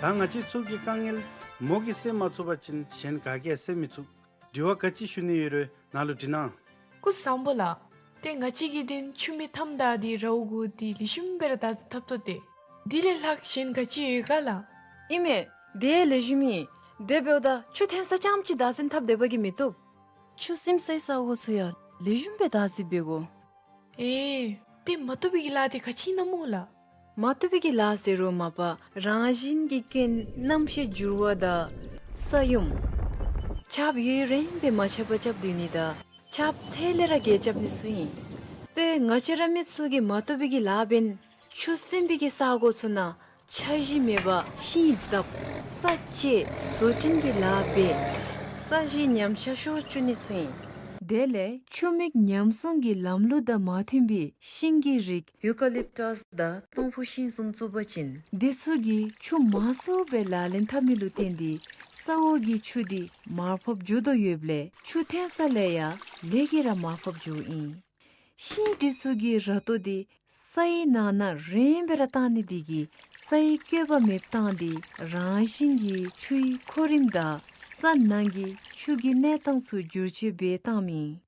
ད་ང་བཅས་ཚུ་གི་དཀའ་ངལ་མོ་གིས་སེལ་མ་ཚུགས་པ་ཅིན་གཞན་ག་གིས་ཡང་སེལ་མི་ཚུགས། དྲི་བ་ག་ཅི་ཞུ་ནི་ཡོད་རུང་ནཱ་ལུ་དྲི་གནང་། སྐུ་གཟུགས་བཟང་པོ་ལགས། ཏེ་ང་བཅས་ཀྱིས་དེ་ཆུ་མིག་མཐའམ་བདའ་སྟེ་རཝ་གུ་འདི་ལེགས་ཤོམ་སྦེ་ར་བདའ་འཐབ་དོ། ཏེ་དེ་ལས་ལྷག་གཞན་ག་ཅི་ཡོད་ག་ལགས། ཨིན་མས། དེ་ལེགས་ཤོམ་ཨིན། དེ་འབདཝ་ད་ཆུ་འཐོན་ས་ཙམ་ཅིག་བདའ་ཟུན་འཐབ་སྡོད་པ་གིས་མི་བཏུབ། ཆུ་སིམ་སའི་ས་གོ་ཚུ་ཡང་ལེགས་ཤོམ་སྦེ་བདའ་ཟུན་འབད་དགོ། ཨེ། ཏེ་མ་བཏུབ་པའི་གི་ལཱ་འདི་ག་ཅི་ཨིན་ན་སྨོ་ལགས། མ་བཏུབ་པའི་གི་ལཱ་ཟེར་རུང་མ་པ་རང་བཞིན་གྱི་རྐྱེན་གནམ་གཤིས་འགྱུར་བ་དང་ས་ཡོམ། ཆརཔ་ཡུན་རིངམོ་སྦེ་མ་རྐྱབ་པར་རྐྱབ་སྡོད་ནི་དང་ཆརཔ་ཚད་ལས་ར་བརྒལ་རྐྱབ་ནི་ཚུ་ཨིན། ཏེ་ང་བཅས་ར་མི་ཚུ་གིས་མ་བཏུབ་པའི་གི་ལཱ་འབད་ཆུ་སིམ་པའི་གི་ས་གོ་ཚུ་ནང་འཆར་གཞི་མེད་པར་ཤིང་བརྡབ་ས་བཅད་བཟོ་སྐྲུན་གྱི་ལཱ་འབད་ས་གཞི་ཉམས་ཆག་ཤོར་བཅུག་ནི་ཚུ་ཨིན། དེ་ལས་ཆུ་མིག་ཉམས་སྲུང་གི་ལམ་ལུགས་དང་མ་མཐུན་པའི་ཤིང་གི་རིགས་ཡུ་ཀ་ལིབ་ཊཱས་དང་སྟོང་ཕུ་ཤིང་བཟུམ་བཙུགས་པ་ཅིན་དེ་ཚུ་གིས་ཆུ་མང་སུ་སྦེ་ལག་ལེན་འཐབ་མི་ལུ་བརྟེན་ཏེ་ས་འོག་གི་ཆུ་འདི་མར་ཕབ་འགྱོ་དོ་ཡོདཔ་ལས་ཆུ་འཐོན་ས་ལས་ཡང་ལེགས་ཀྱིས་ར་མར་ཕབ་འགྱོཝ་ཨིན། ཤིང་འདི་ཚུ་གི་ར་ཏོ་འདི་སའི་ནང་ན་རིངམོ་སྦེ་ར་བཏང་ནི་འདི་གིས་སའི་བཀོད་པ་མེདཔ་བཏང་སྟེ་རང་བཞིན་གྱིས་ཆུའི་ཁོ་རིམ་དང་ས་ནང་གི་ཆུ་གི་གནས་སྟངས་ཚུ་འགྱུར་བཅོས་འབད་བཏངམ་ཨིན།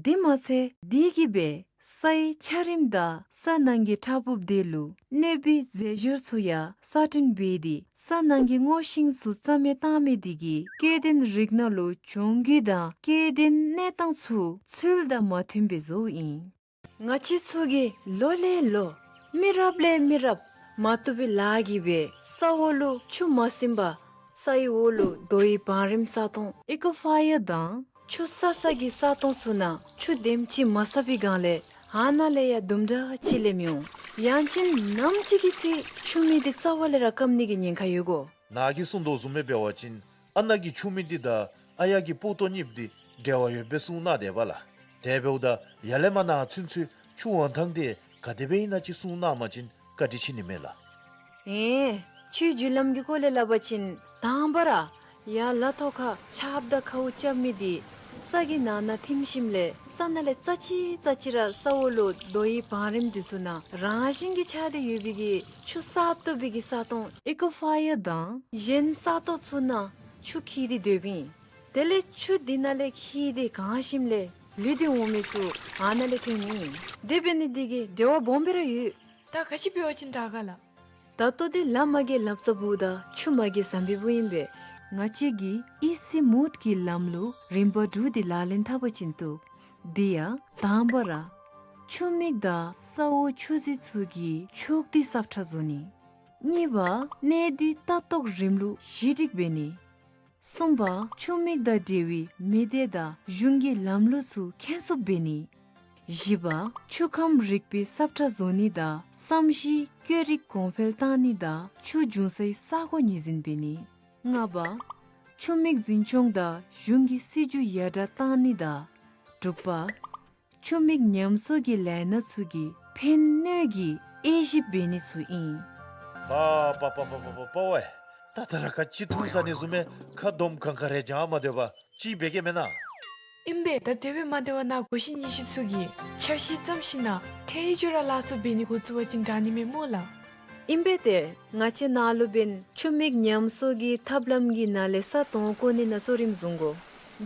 དེ་མ་ཚད་དེ་གིས་སྦེ་སའི་ཆ་རིམ་དང་ས་ནང་གི་ཕྲ་ཕབ་དེ་ལུ་གནོད་པའི་རྫས་སྦྱོར་ཚུ་ཡང་གསར་སྐྲུན་འབད་དེ་ས་ནང་གི་སྔོ་ཤིང་ཚུ་རྩ་མེད་བཏང་མི་འདི་གིས་སྐྱེ་ལྡན་རིགས་སྣ་ལུ་གྱོང་གུད་དང་སྐྱེ་ལྡན་གནས་སྟངས་ཚུ་ཚུལ་དང་མ་མཐུན་པའི་བཟོཝ་ཨིན། ང་བཅས་ཚུ་གིས་ལོ་ལས་ལོ་མི་རབས་ལས་མི་རབས་མ་བཏུབ་པའི་ལཱ་གིས་སྦེ་ས་འོག་ལུ་ཆུ་མ་སིམ་པར་སའི་འོག་ལུ་རྡོ་ཡི་བང་རིམ་ས་སྟོང་ཨི་ཀོ་ཕ་ཡར་དང་ཆུ་བསགས་ས་གི་ས་སྟོང་ཚུ་ནང་ཆུ་དེམ་ཅིག་མ་བསགས་པའི་སྒང་ལས་ཨ་ནཱ་ལས་ཡང་དུམ་གྲ་ཅིག་ལས་མི་འོང་། ཡང་ཅིན་ནམ་ཅིག་གི་ཚེ་ཆུ་མིག་འདི་རྩ་བ་ལས་ར་སྐམ་ནི་གི་ཉེན་ཁ་ཡོད་གོ། ནཱ་གིས་གསུང་དོ་བཟུམ་སྦེ་འབད་བ་ཅིན་ཨ་ནཱ་གི་ཆུ་མིག་འདི་དང་ཨ་ཡར་གྱི་སྤུ་ཏོག་གཉིས་འདི་འབྲེལ་བ་ཡོདཔ་སྦེ་གསུང་གནང་དེས་པ་ལགས། དེ་འབདཝ་ད་ཡར་ལས་མར་ནཱ་ཚུན་ཚོད་ཆུ་འོང་ཐངས་དེ་ག་དེ་སྦེ་ཨིན་ན་ཅིག་གསུང་གནང་པ་ཅིན་བཀའ་དྲིན་ཆེ་ནི་མས་ལགས། ཨེ་ཆུའི་རྒྱུ་ལམ་གྱི་སྐོར་ལས་སླབ་པ་ཅིན་དང་པ་ར་ཡར་ལ་ཐོག་ཁར་ཆརཔ་དང་ཁཝ་རྐྱབ་མི་འདི་ས་གི་ནང་ན་ཐིམ་ཞིནམ་ལས་ས་ནང་ལས་རྩ་ཅིག་རྩ་ཅིག་ར་ས་འོག་ལུ་རྡོ་ཡི་བང་རིམ་འདི་ཚུ་ནང་རང་བཞིན་གྱིས་ཆགས་ཏེ་ཡོད་པའི་གི་ཆུ་བསགས་བཏུབ་པའི་གི་ས་སྟོང་ཨི་ཀོ་ཕ་ཡར་དང་གཞན་ས་སྟོང་ཚུ་ནང་ཆུ་འཁྱིལ་ཏེ་སྡོདཔ་ཨིན། དེ་ལས་ཆུ་འདི་ནང་ལས་འཁྱིལ་ཏེ་གང་ཞིནམ་ལས་ལུད་དེ་འོང་མི་ཚུ་ཨ་ནཱ་ལས་ཐོན་ནི་ཨིན། དེ་འབད་ནི་འདི་གིས་འབྲེལ་བ་སྦོམ་སྦེ་ར་ཡོད། ད་ག་ཅི་འབད་བ་ཅིན་དྲག་ག་ལགས། ད་ལྟོ་འདི་ལམ་མ་གི་ལམ་བཟང་པོ་དང་ཆུ་མ་གི་ཟམ་པའི་བུ་ཨིན་པས། ང་བཅས་ཀྱིས་ཨི་སི་མུཐ་ཀྱི་ལམ་ལུགས་རིམ་པ་དྲུག་འདི་ལག་ལེན་འཐབ་པ་ཅིན་བཏུབ། དེ་ཡང་དང་པ་ར་ཆུ་མིག་དང་ས་འོག་ཆུ་རྫི་ཚུ་གི་ཕྱོགས་བསྡུས་ས་ཁྲ་བཟོ་ནི། གཉིས་པ་གནས་སྡུད་ལྟ་རྟོག་རིམ་ལུགས་ཞི་འགྲིག་འབད་ནི། གསུམ་པ་ཆུ་མིག་དང་འབྲེལ་བའི་མི་སྡེ་དང་གཞུང་གི་ལམ་ལུགས་ཚུ་མཁྱེན་སུབ་འབད་ནི། བཞི་པ་ཆུ་ཁམས་རིག་པའི་ས་ཁྲ་བཟོ་ནི་དང་བསམ་གཞིག་བཀོད་རིག་གོང་འཕེལ་བཏང་ནི་དང་ཆུ་འབྱུང་སའི་ས་གོ་ངོས་འཛིན་འབད་ནི། ལྔ་པ་ཆུ་མིག་འཛིན་སྐྱོང་དང་གཞུང་གི་སྲིད་བྱུས་ཡར་དྲག་བཏང་ནི་དང་དྲུག་པ་ཆུ་མིག་ཉམས་གསོ་གི་ལས་སྣ་ཚུ་གི་ཕན་གནོད་ཀྱི་དབྱེ་ཞིབ་འབད་ནི་ཚུ་ཨིན། པ་པ་པ་པ་པ་པ་པ་ཝའེ། ད་ད་ར་ག་ཅི་འཐུང་ཟ་ནི་བཟུམ་སྦེ་ཁ་འདོམ་གང་ག་རེ་བྱང་མ་སྡོད་པར་ཅིག་འབད་གེ་མེན་ན། ཨིན་པས། ད་དེ་སྦེ་མ་སྡོད་པར་ནཱ་གོ་ཤེས་ཉན་ཤེས་ཚུ་གིས་འཆར་གཞི་བརྩམས་ཞིནམ་ལས་ཁྲལ་གྱི་ར་ལཱ་ཚུ་འབད་ནི་འགོ་བཙུགས་པ་ཅིན་དྲག་ནི་མས་སྨོ་ལགས། ཨིན་པས་ཏེ། ང་བཅས་ནཱ་ལུ་འབདན་ཆུ་མིག་ཉམས་གསོ་གི་ཐབས་ལམ་གྱི་ནང་ལས་ས་སྟོང་བཀོ་ནི་ནང་གཙོ་རིམ་བཟུང་དགོ།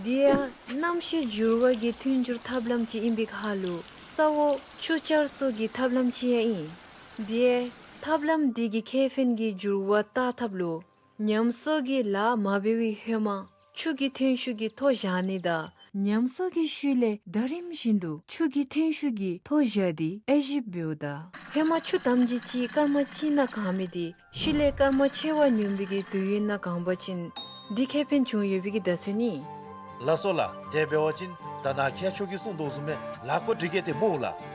དེ་ཡང་གནམ་གཤིས་འགྱུར་བ་གི་མཐུན་འགྱུར་ཐབས་ལམ་ཅིག་ཨིན་པའི་ཁར་ལུ་ས་འོག་ཆུ་བསྐྱར་གསོ་གི་ཐབས་ལམ་ཅིག་ཡང་ཨིན། དེ་ ཐབས་ལམ་འདི་གི་ཁེ་ཕན་གྱི་འགྱུར་བ་བལྟ་ཐབས་ལུ་ཉམས་གསོ་གི་ལཱ་མ་འབད་བའི་ཧེ་མ་ཆུ་གི་ཐོན་ཤུགས་ཀྱི་ཐོ་བཞག་ནི་དང་ཉམས་གསོ་གི་ཤུལ་ལས་ཟླ་རིམ་བཞིན་དུ་ཆུ་གི་ཐོན་ཤུགས་ཀྱི་ཐོ་བཞག་སྟེ་དབྱེ་ཞིབ་འབདཝ་ད་ཧེ་མ་ཆུ་དམ་ཅིག་ཅིག་སྐར་མ་གཅིག་ནང་གང་མི་དེ་ཤུལ་ལས་སྐར་མ་ཕྱེད་ཀ་ཉུང་བའི་གི་དུས་ཡུན་ནང་གང་པ་ཅིན་འདི་ཁེ་ཕན་བྱུང་ཡོད་པའི་གི་བརྡ་མཚོན་ནི། ལགས་སོ་ལགས། དེ་འབད་བ་ཅིན་ད་ནཱ་ཁྱད་མཆོག་གིས་གསུངས་དོ་བཟུམ་སྦེ་ལཱ་བཀོད་སྒྲིག་གེ་ཏེ་སྨོ་ལགས།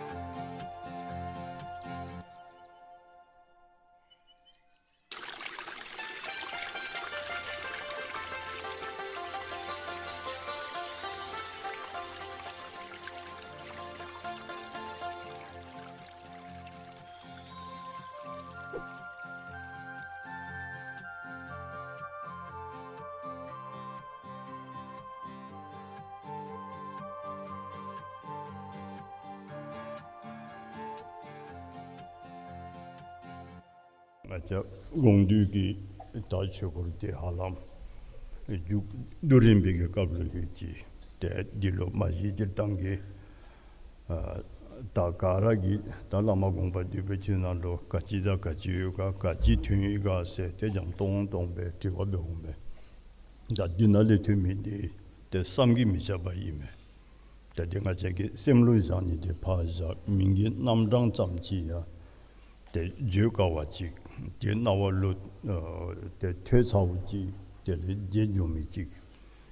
ང་བཅས་དགོངས་འདུས་ཀྱི་ད་ཆོས་སྐོར་དེ་ཧ་ལམ་མཇུག་བསྡུ་རན་པའི་གི་སྐབས་ལུ་ཡོད་ཅི། ཏེ་འདི་ལུ་མ་གཞི་སྤྱིར་བཏང་གི་ཨ་ད་ག་ར་གིས་ད་བླ་མ་དགོངས་པ་འདུས་པའི་ཆོས་ནང་ལུ་ག་ཅི་དང་ག་ཅི་ཡོད་ག་ག་ཅི་ཐོན་ཡི་ག་ཟེར་ཏེ་འཇམ་ཏོང་ཏོ་སྦེ་དྲི་བ་འབད་འོང་པས། ད་འདི་ནང་ལས་ཐོན་མི་འདི་ཏེ་བསམ་གྱིས་མི་ཁྱབ་པ་ཨིན་མས། ཏེ་འདི་ང་བཅས་ཀྱི་སེམས་ལུ་བཞག་ནི་འདི་ཕར་བཞག། མིང་གི་རྣམ་གྲངས་ཙམ་ཅིག་ཡང་ཏེ་བརྗོད་དཀའ་བ་ཅིག། ཏེ་རྣ་བ་ལུ་ཨ་ཏེ་ཐོས་ཚརཝ་ཅིག་དེ་ལས་བརྗེད་འགྱོ་མི་ཅིག་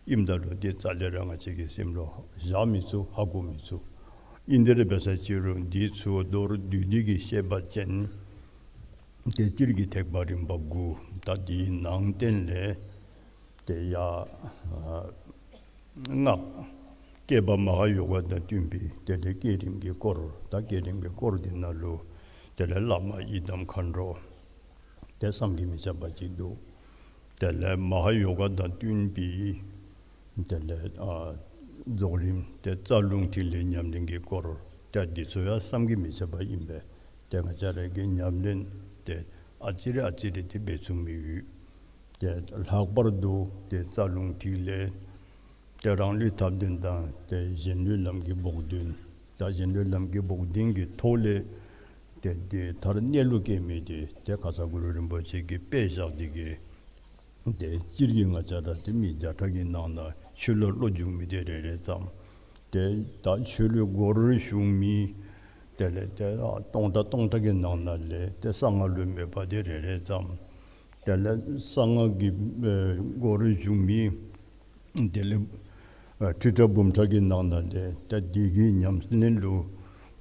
ཨིནམ་ད་ལུ་ཏེ་རྩ་ལས་ར་ང་བཅས་ཀྱི་སེམས་ལུ་བཞག་མི་ཚུགས། ཧ་གོ་མི་ཚུགས། ཨིན་དེ་ར་འབད་ས་ཅིག་རུང་འདི་ཚུ་མདོར་བསྡུས་ཏེ་གི་བཤད་པ་ཅིན་ཏེ་སྤྱིར་གྱི་ཐེག་པ་རིམ་པ་དགུ། ད་འདིའི་ནང་བསྟན་ལས་ཏེ་ཡ་ཨ་སྔགས་བསྐྱེད་པ་མ་ཧཱ་ཡོ་ག་དང་བསྟུན་པའི་དེ་ལས་བསྐྱེད་རིམ་གྱི་སྐོར། ད་བསྐྱེད་རིམ་གྱི་སྐོར་འདི་ནང་ལུ་དེ་ལས་བླ་མ་ཡི་དམ་མཁའ་འགྲོ་ཏེ་བསམ་གྱིས་མི་ཁྱབ་པ་ཅིག་འདུག། དེ་ལས་མ་ཧཱ་ཡོ་ག་དང་བསྟུན་པའི་དེ་ལས་ཨ་རྫོགས་རིམ་ཏེ་རྩ་རླུང་ཐིག་ལེ་ཉམས་ལེན་གྱི་སྐོར། ཏེ་འདི་ཚུ་ཡང་བསམ་གྱིས་མི་ཁྱབ་པ་ཨིན་པས། ཏེ་ང་བཅས་ར་གིས་ཉམས་ལེན་ཏེ་ཨ་ཙི་རེ་ཨ་ཙི་རེ་ཏེ་འབད་ཚུགས་མི་ཡོད། ཏེ་ལྷག་པར་དུ་ཏེ་རྩ་རླུང་ཐིག་ལེ་ཏེ་རང་ལུས་ཐབས་ལྡན་དང་ཏེ་གཞན་ལུས་ལམ་གྱི་བོགས་འདོན། ད་གཞན་ལུས་ལམ་གྱི་བོགས་འདོན་གྱི་ཐོག་ལས་ཏེ་འདི་མཐར་གནས་ལུགས་སྐྱེ་མི་འདི་ཏེ་ཁ་ཙ་གུ་རུ་རིན་པོ་ཆེ་གིས་དཔེ་བཞག་སྟེ་གི་ཏེ་སྤྱིར་གྱི་ང་བཅས་ར་ཏེ་མི་བརྒྱ་ཕྲག་གི་ནང་ན་ཆོས་ལུ་བློ་འཇུག་མི་དེ་རེ་རེ་ཙམ། ཏེ་ད་ཆོས་ལུ་སྒོར་ཞུགས་མི་དེ་ལས་ཏེ་ཨ་སྟོང་ཕྲག་སྟོང་ཕྲག་གི་ནང་ན་ལས་ཏེ་གསང་སྔགས་ལུ་མོས་པ་དེ་རེ་རེ་ཙམ། དེ་ལས་གསང་སྔགས་ཀྱི་ཨེ་སྒོར་ཞུགས་མི་དེ་ལས་ཨ་ཁྲི་ཕྲག་འབུམ་ཕྲག་གི་ནང་ན་ལས་ཏེ་འདི་གི་ཉམས་ལེན་ལུ་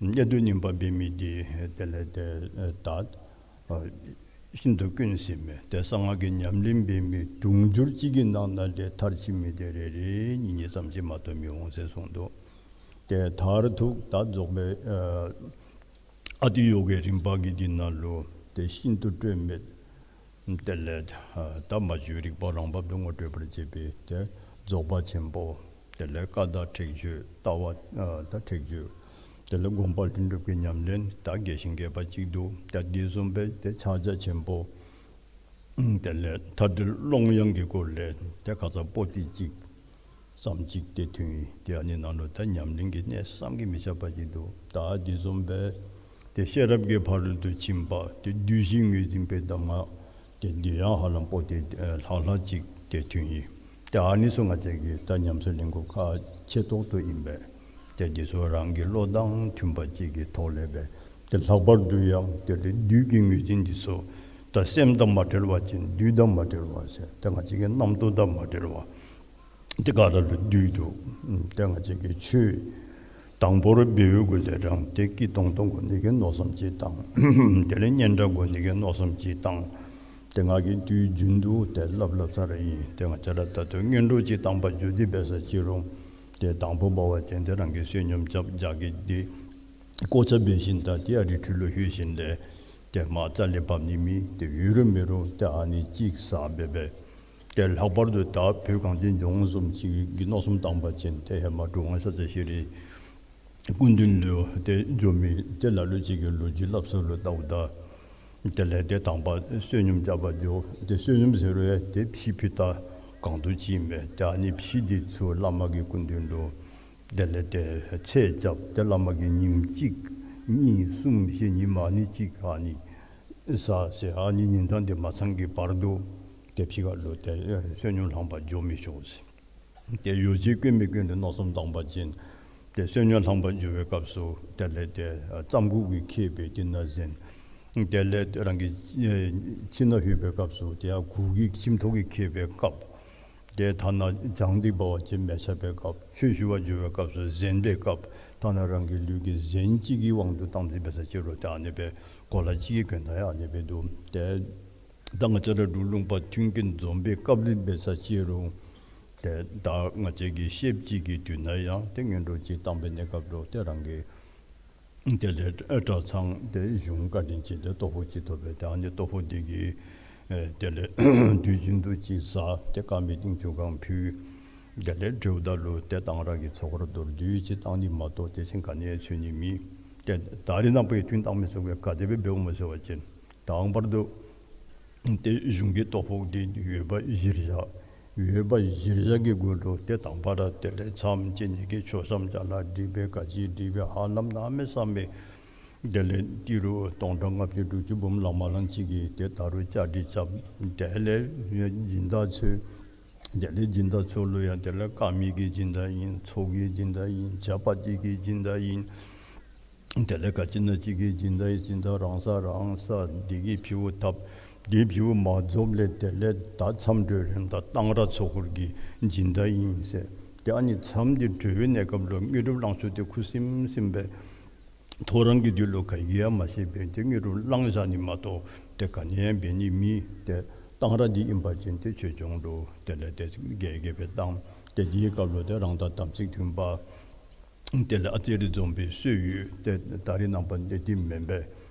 གནད་དུ་སྨིན་པ་འབད་མི་དེ་དེ་ལས་ཏེ་ཨེ་ད་ཨ་ཤིན་ཏུ་དཀོན་ཟེར་མས། ཏེ་གསང་སྔགས་ཀྱི་ཉམས་ལེན་འབད་མི་དུང་ཕྱུར་གཅིག་གི་ནང་ན་ལས་མཐར་ཕྱིན་མི་དེ་རེ་རེ་གཉིས་གཉིས་ཙམ་ཅིག་མ་གཏོགས་མི་འོང་ཟེར་གསུངས་འདུག། ཏེ་མཐར་ཐུག་ད་རྫོགས་པའི་ཨ་ཨ་ཏི་ཡོ་གའི་རིམ་པ་གི་འདི་ནང་ལུ་ཏེ་ཤིན་ཏུ་སྤྲོས་མེད། དེ་ལས་ཨ་ད་མ་བཅོས་རིག་པ་རང་བབས་སུ་ངོ་སྤྲོད་པར་བྱེད་པའི་ཏེ་རྫོགས་པ་ཆེན་པོ། དེ་ལས་བཀའ་དང་ཁྲེགས་ཆོད་ལྟ་བ་ཨ་ད་ཁྲེགས་ཆོད། དེ་ལས་སྒོམ་པ་ལྷུན་གྲུབ་ཀྱི་ཉམས་ལེན་ད་རྒྱས་ཤིང་རྒྱས་པ་ཅིག་འདུག། ད་འདི་བཟུམ་སྦེ་ཏེ་ཕྱག་རྒྱ་ཆེན་པོ། དེ་ལས་མཐའ་བྲལ་ཀློང་ཡངས་ཀྱི་སྐོར་ལས་ཏེ་ཁ་ཙ་པོ་ཏི་གཅིག་ཙམ་ཅིག་ཏེ་ཐོན་ཡི། ཏེ་ཨ་ནི་ནང་ལུ་ད་ཉམས་ལེན་གྱི་གནད་བསམ་གྱིས་མི་ཁྱབ་པ་ཅིག་འདུག། ད་འདི་བཟུམ་སྦེ་ཏེ་ཤེས་རབ་ཀྱི་ཕ་རོལ་ཏུ་ཕྱིན་པ་ཏེ་བདུད་བཞི་ངོས་འཛིན་པའི་གདམས་ངག་ཏེ་འདི་ཡང་ཧ་ལམ་པོ་ཏི་ཨེ་ལྷག་ལྷག་ཅིག་ཏེ་ཐོན་ཡི། ཏེ་ཨ་ནི་ཚུ་ང་བཅས་ཀྱིས་ད་ཉམས་སུ་ལེན་དགོཔ་ཁག་ཆེ་ཏོག་ཏོ་ཨིན་པས། ཏེ་འདི་ཚུ་རང་གི་བློ་དང་མཐུན་པ་ཅིག་གི་ཐོག་ལས་སྦེ་ཏེ་ལྷག་པར་དུ་ཡང་ཏེ་བདུད་ཀྱི་ངོས་འཛིན་འདི་ཚུ་ད་སེམས་དང་མ་བྲལ་བ་ཅིན་བདུད་དང་མ་བྲལ་བ་ཟེར་ཏེ་ང་བཅས་ཀྱི་རྣམ་རྟོག་དང་མ་བྲལ་བ། ཏེ་ག་ར་ལུ་བདུད་འདུག། ཏེ་ང་བཅས་ཀྱིས་ཆོས་དང་པོ་ར་འབད་བའི་གུ་ལས་རང་ཏེ་སྐྱིད་ཏོང་ཏོ་དགོ་ནི་གི་མནོ་བསམ་ཅིག་བཏང་། དེ་ལས་སྙན་གྲགས་དགོ་ནི་གི་མནོ་བསམ་ཅིག་བཏང་། ཏེ་ང་གིས་དུས་རྒྱུན་དུ་ཏེ་སླབ་སླབ་ས་ར་ཨིན། ཏེ་ང་བཅས་ར་ད་ལྟོ་སྔོན་འགྲོ་ཅིག་བཏང་པ་བརྒྱུད་དེ་འབད་ས་ཅིག་རུང་ཏེ་དང་པོ་འབད་བ་ཅིན་ཏེ་རང་གིས་བསོད་སྙོམས་རྐྱབ་རྒྱགས་ཀྱི་ཏེ་བཀོ་ཆ་འབད་ཞིནམ་ད་ཏེ་ཨ་རི་ཁྲོད་ལུ་ལྷོད་ཞིནམ་ལས་ཏེ་མ་རྩ་ལས་འབག་ནི་མེད། ཏེ་ཡོད་རུང་མེད་རུང་ཏེ་ཨ་ནི་ཅིག་ཟ་འབད་འབད། ཏེ་ལྷག་པར་དུ་ད་བོད་གངས་ཅན་ལྗོངས་བཟུམ་ཅིག་གི་མནོ་བསམ་བཏང་པ་ཅིན་ཏེ་ཧེ་མ་གྲུབ་དབང་ཤཱཀྱ་ཤྲཱི་སྐུ་མདུན་ལུ་ཏེ་འགྱོ་མི་ཏེ་ལ་ལུ་ཅིག་གིས་ལོ་རྒྱུས་སླབ་ས་ལུ་བལྟཝ་ད་དེ་ལས་ཏེ་དང་པ་བསོད་སྙོམས་རྐྱབ་པར་འགྱོ། ཏེ་བསོད་སྙོམས་ཟེར་རུང་ཡང་ཏེ་ཕྱེ་ཕུད་ད་གང་དུ་ཅིག་མས། ཏེ་ཨ་ནི་ཕྱེ་འདི་ཚུ་བླ་མ་གི་སྐུ་མདུན་ལུ་དེ་ལས་ཏེ་ཚད་རྐྱབ། ཏེ་བླ་མ་གིས་ཉིནམ་གཅིག་གཉིས་གསུམ་བཞི་ཉིནམ་ཨ་ནི་ཅིག་ཨ་ནི་ ས་ཟེར། ཨ་ནི་ཉིན་གྲངས་འདི་མ་ཚང་གི་བར་དུ་ཏེ་ཕྱི་ཁ་ལུ་ཏེ་ཨེ་བསོད་སྙོམས་ལྷང་པར་འགྱོ་མི་ཆོག་ཟེར། ཏེ་ཡོ་བྱད་གོན་མི་གོན་ལུ་མནོ་བསམ་བཏང་པ་ཅིན་ཏེ་བསོད་སྙོམས་ལྷང་པར་འགྱོ་བའི་སྐབས་སུ་དེ་ལས་ཏེ་ཨ་རྩམ་གུག་གིས་ཁེབས་སྦེ་དེ་ནང་གཟན། དེ་ལས་རང་གི་ཨེ་ཁྱིམ་ནང་ལྷོད་པའི་སྐབས་སུ་ཏེ་ཡར་གུར་གྱིས་ཁྱིམ་ཐོག་གིས་ཁེབས་པའི་བཀབ། ཏེ་ཐ་ན་གྱང་འདི་འབག་པ་ཅིན་མེ་ཆག་པའི་བཀབ། ཆོས་ཞུ་བར་འགྱོ་བའི་སྐབས་སུ་གཟན་པའི་བཀབ། ཐ་ན་རང་གི་ལུས་ཀྱི་གཟན་གཅིག་གི་དབང་དུ་བཏང་སྟེ་འབད་ས་ཅིག་རུང་ཏེ་ཨ་ནི་སྦེ་གོ་ལ་གཅིག་གིས་གྱོན་ད་ཡང་ཨ་ནི་སྦེ་འདུག། ཏེ་ད་ང་བཅས་ར་འབྲུག་ལུང་པ་མཐུན་རྐྱེན་འཛོམས་པའི་སྐབས་ལུ་འབད་ས་ཅིག་རུང་ཏེ་ད་ང་བཅས་ཀྱི་ཤེབ་ཅིག་གི་དུས་ན་ཡང་ཏེ་སྔོན་འགྲོ་ཅིག་བཏང་པའི་གནས་སྐབས་ལུ་ཏེ་རང་གི་དེ་ལས་གྲྭ་ཚང་ཏེ་གཞུང་བཀའ་དྲིན་ཅན་ཏེ་ལྟོ་ཕོགས་ཅིག་ཐོབ་པས། ཏེ་ཨ་ནི་ལྟོ་ཕོགས་འདི་གིས་ཨེ་དེ་ལས་དུས་རྒྱུན་དུ་ཅིག་བཟའ། ཏེ་དཀར་མེ་ཏིང་ཆུ་གང་ཕུལ། དེ་ལས་འབྲེལཝ་ད་ལུ་ཏེ་གཏང་རག་གི་ཚོགས་འཁོར་མདོར་བསྡུས་ཅིག་བཏང་ནི་མ་གཏོགས་དེ་བཞིན་ག་ནི་ཡང་འཚོལ་ནི་མེད། ཏེ་ད་རེས་ནངས་པ་གི་དུས་བཏང་མི་ཚུ་གིས་ག་དེ་སྦེ་འབདཝ་སྨོ་ཟེར་བ་ཅིན་དང་པར་དུ་ཏེ་གཞུང་གི་ལྟོ་ཕོགས་འདི་ཡོད་པ་གཞིར་བཞག། ཡོད་པ་གཞིར་བཞག་གི་སྒོ་ལུ་ཏེ་དང་པ་ར་དེ་ལས་མཚམས་བཅད་ནི་གི་མཆོད་བཤམ་ཅ་ལ་སྒྲིག་པའི་ག་ཅི་སྒྲིག་པའི་ཧ་ལམ་གནམ་མེད་ས་མེད། དེ་ལས་ཏི་རུ་སྟོང་ཕྲག་ལྔ་བཅུ་དྲུག་ཅུ་འབུམ་ལང་མ་ལང་ཅིག་གིས་ཏེ་ད་རུང་བཅའ་སྒྲིག་རྐྱབ། དེ་ལས་སྦྱིན་བདག་ཚུ་དེ་ལས་སྦྱིན་བདག་ཚུ་ལུ་ཡང་དེ་ལས་དཀར་མེ་གི་སྦྱིན་བདག་ཨིན། ཚོགས་ཀྱི་སྦྱིན་བདག་ཨིན། ཇ་པ་ཏི་གི་སྦྱིན་བདག་ཨིན། དེ་ལས་ག་ཅི་ན་ཅིག་གི་སྦྱིན་བདག་ཨིན། སྦྱིན་བདག་རང་ས་རང་ས་འདི་གིས་ཕུལཝ་ཐབས། འདི་ཕུལཝ་མ་རྫོགསཔ་ལས་དེ་ལས་ད་མཚམས་གྲོལ་རནམ་ད་གཏང་རག་ཚོགས་འཁོར་གྱི་སྦྱིན་བདག་ཨིན་ཟེར། ཏེ་ཨ་ནི་མཚམས་འདི་གྲོལ་བའི་གནས་སྐབས་ལུ་དངོས་གྲུབ་བླང་ཚུལ་དེ་ཁུ་སིམ་སིམ་སྦེ་ཐོ་རངས་ཀྱི་དུས་ལུ་ག་གིས་ཡང་མ་ཤེས་པར་ཏེ་དངོས་གྲུབ་བླང་བཞག་ནི་མ་གཏོགས་ཏེ་ག་ནི་ཡང་འབད་ནི་མེད། ཏེ་གཏང་རག་འདི་ཨིན་པ་ཅིན་ཏེ་ཆོས་སྐྱོང་ལུ་དེ་ལས་ཏེ་རྒྱས་རྒྱས་སྦེ་བཏང་། ཏེ་འདིའི་སྐབས་ལུ་ཏེ་རང་དང་དམ་ཚིག་མཐུན་པ་དེ་ལས་ཨ་ཙི་རེ་འཛོམས་པའི་སྲོལ་ཡོད། ཏེ་ད་རེས་ནངས་པ་འདི་འདི་མེན་པས།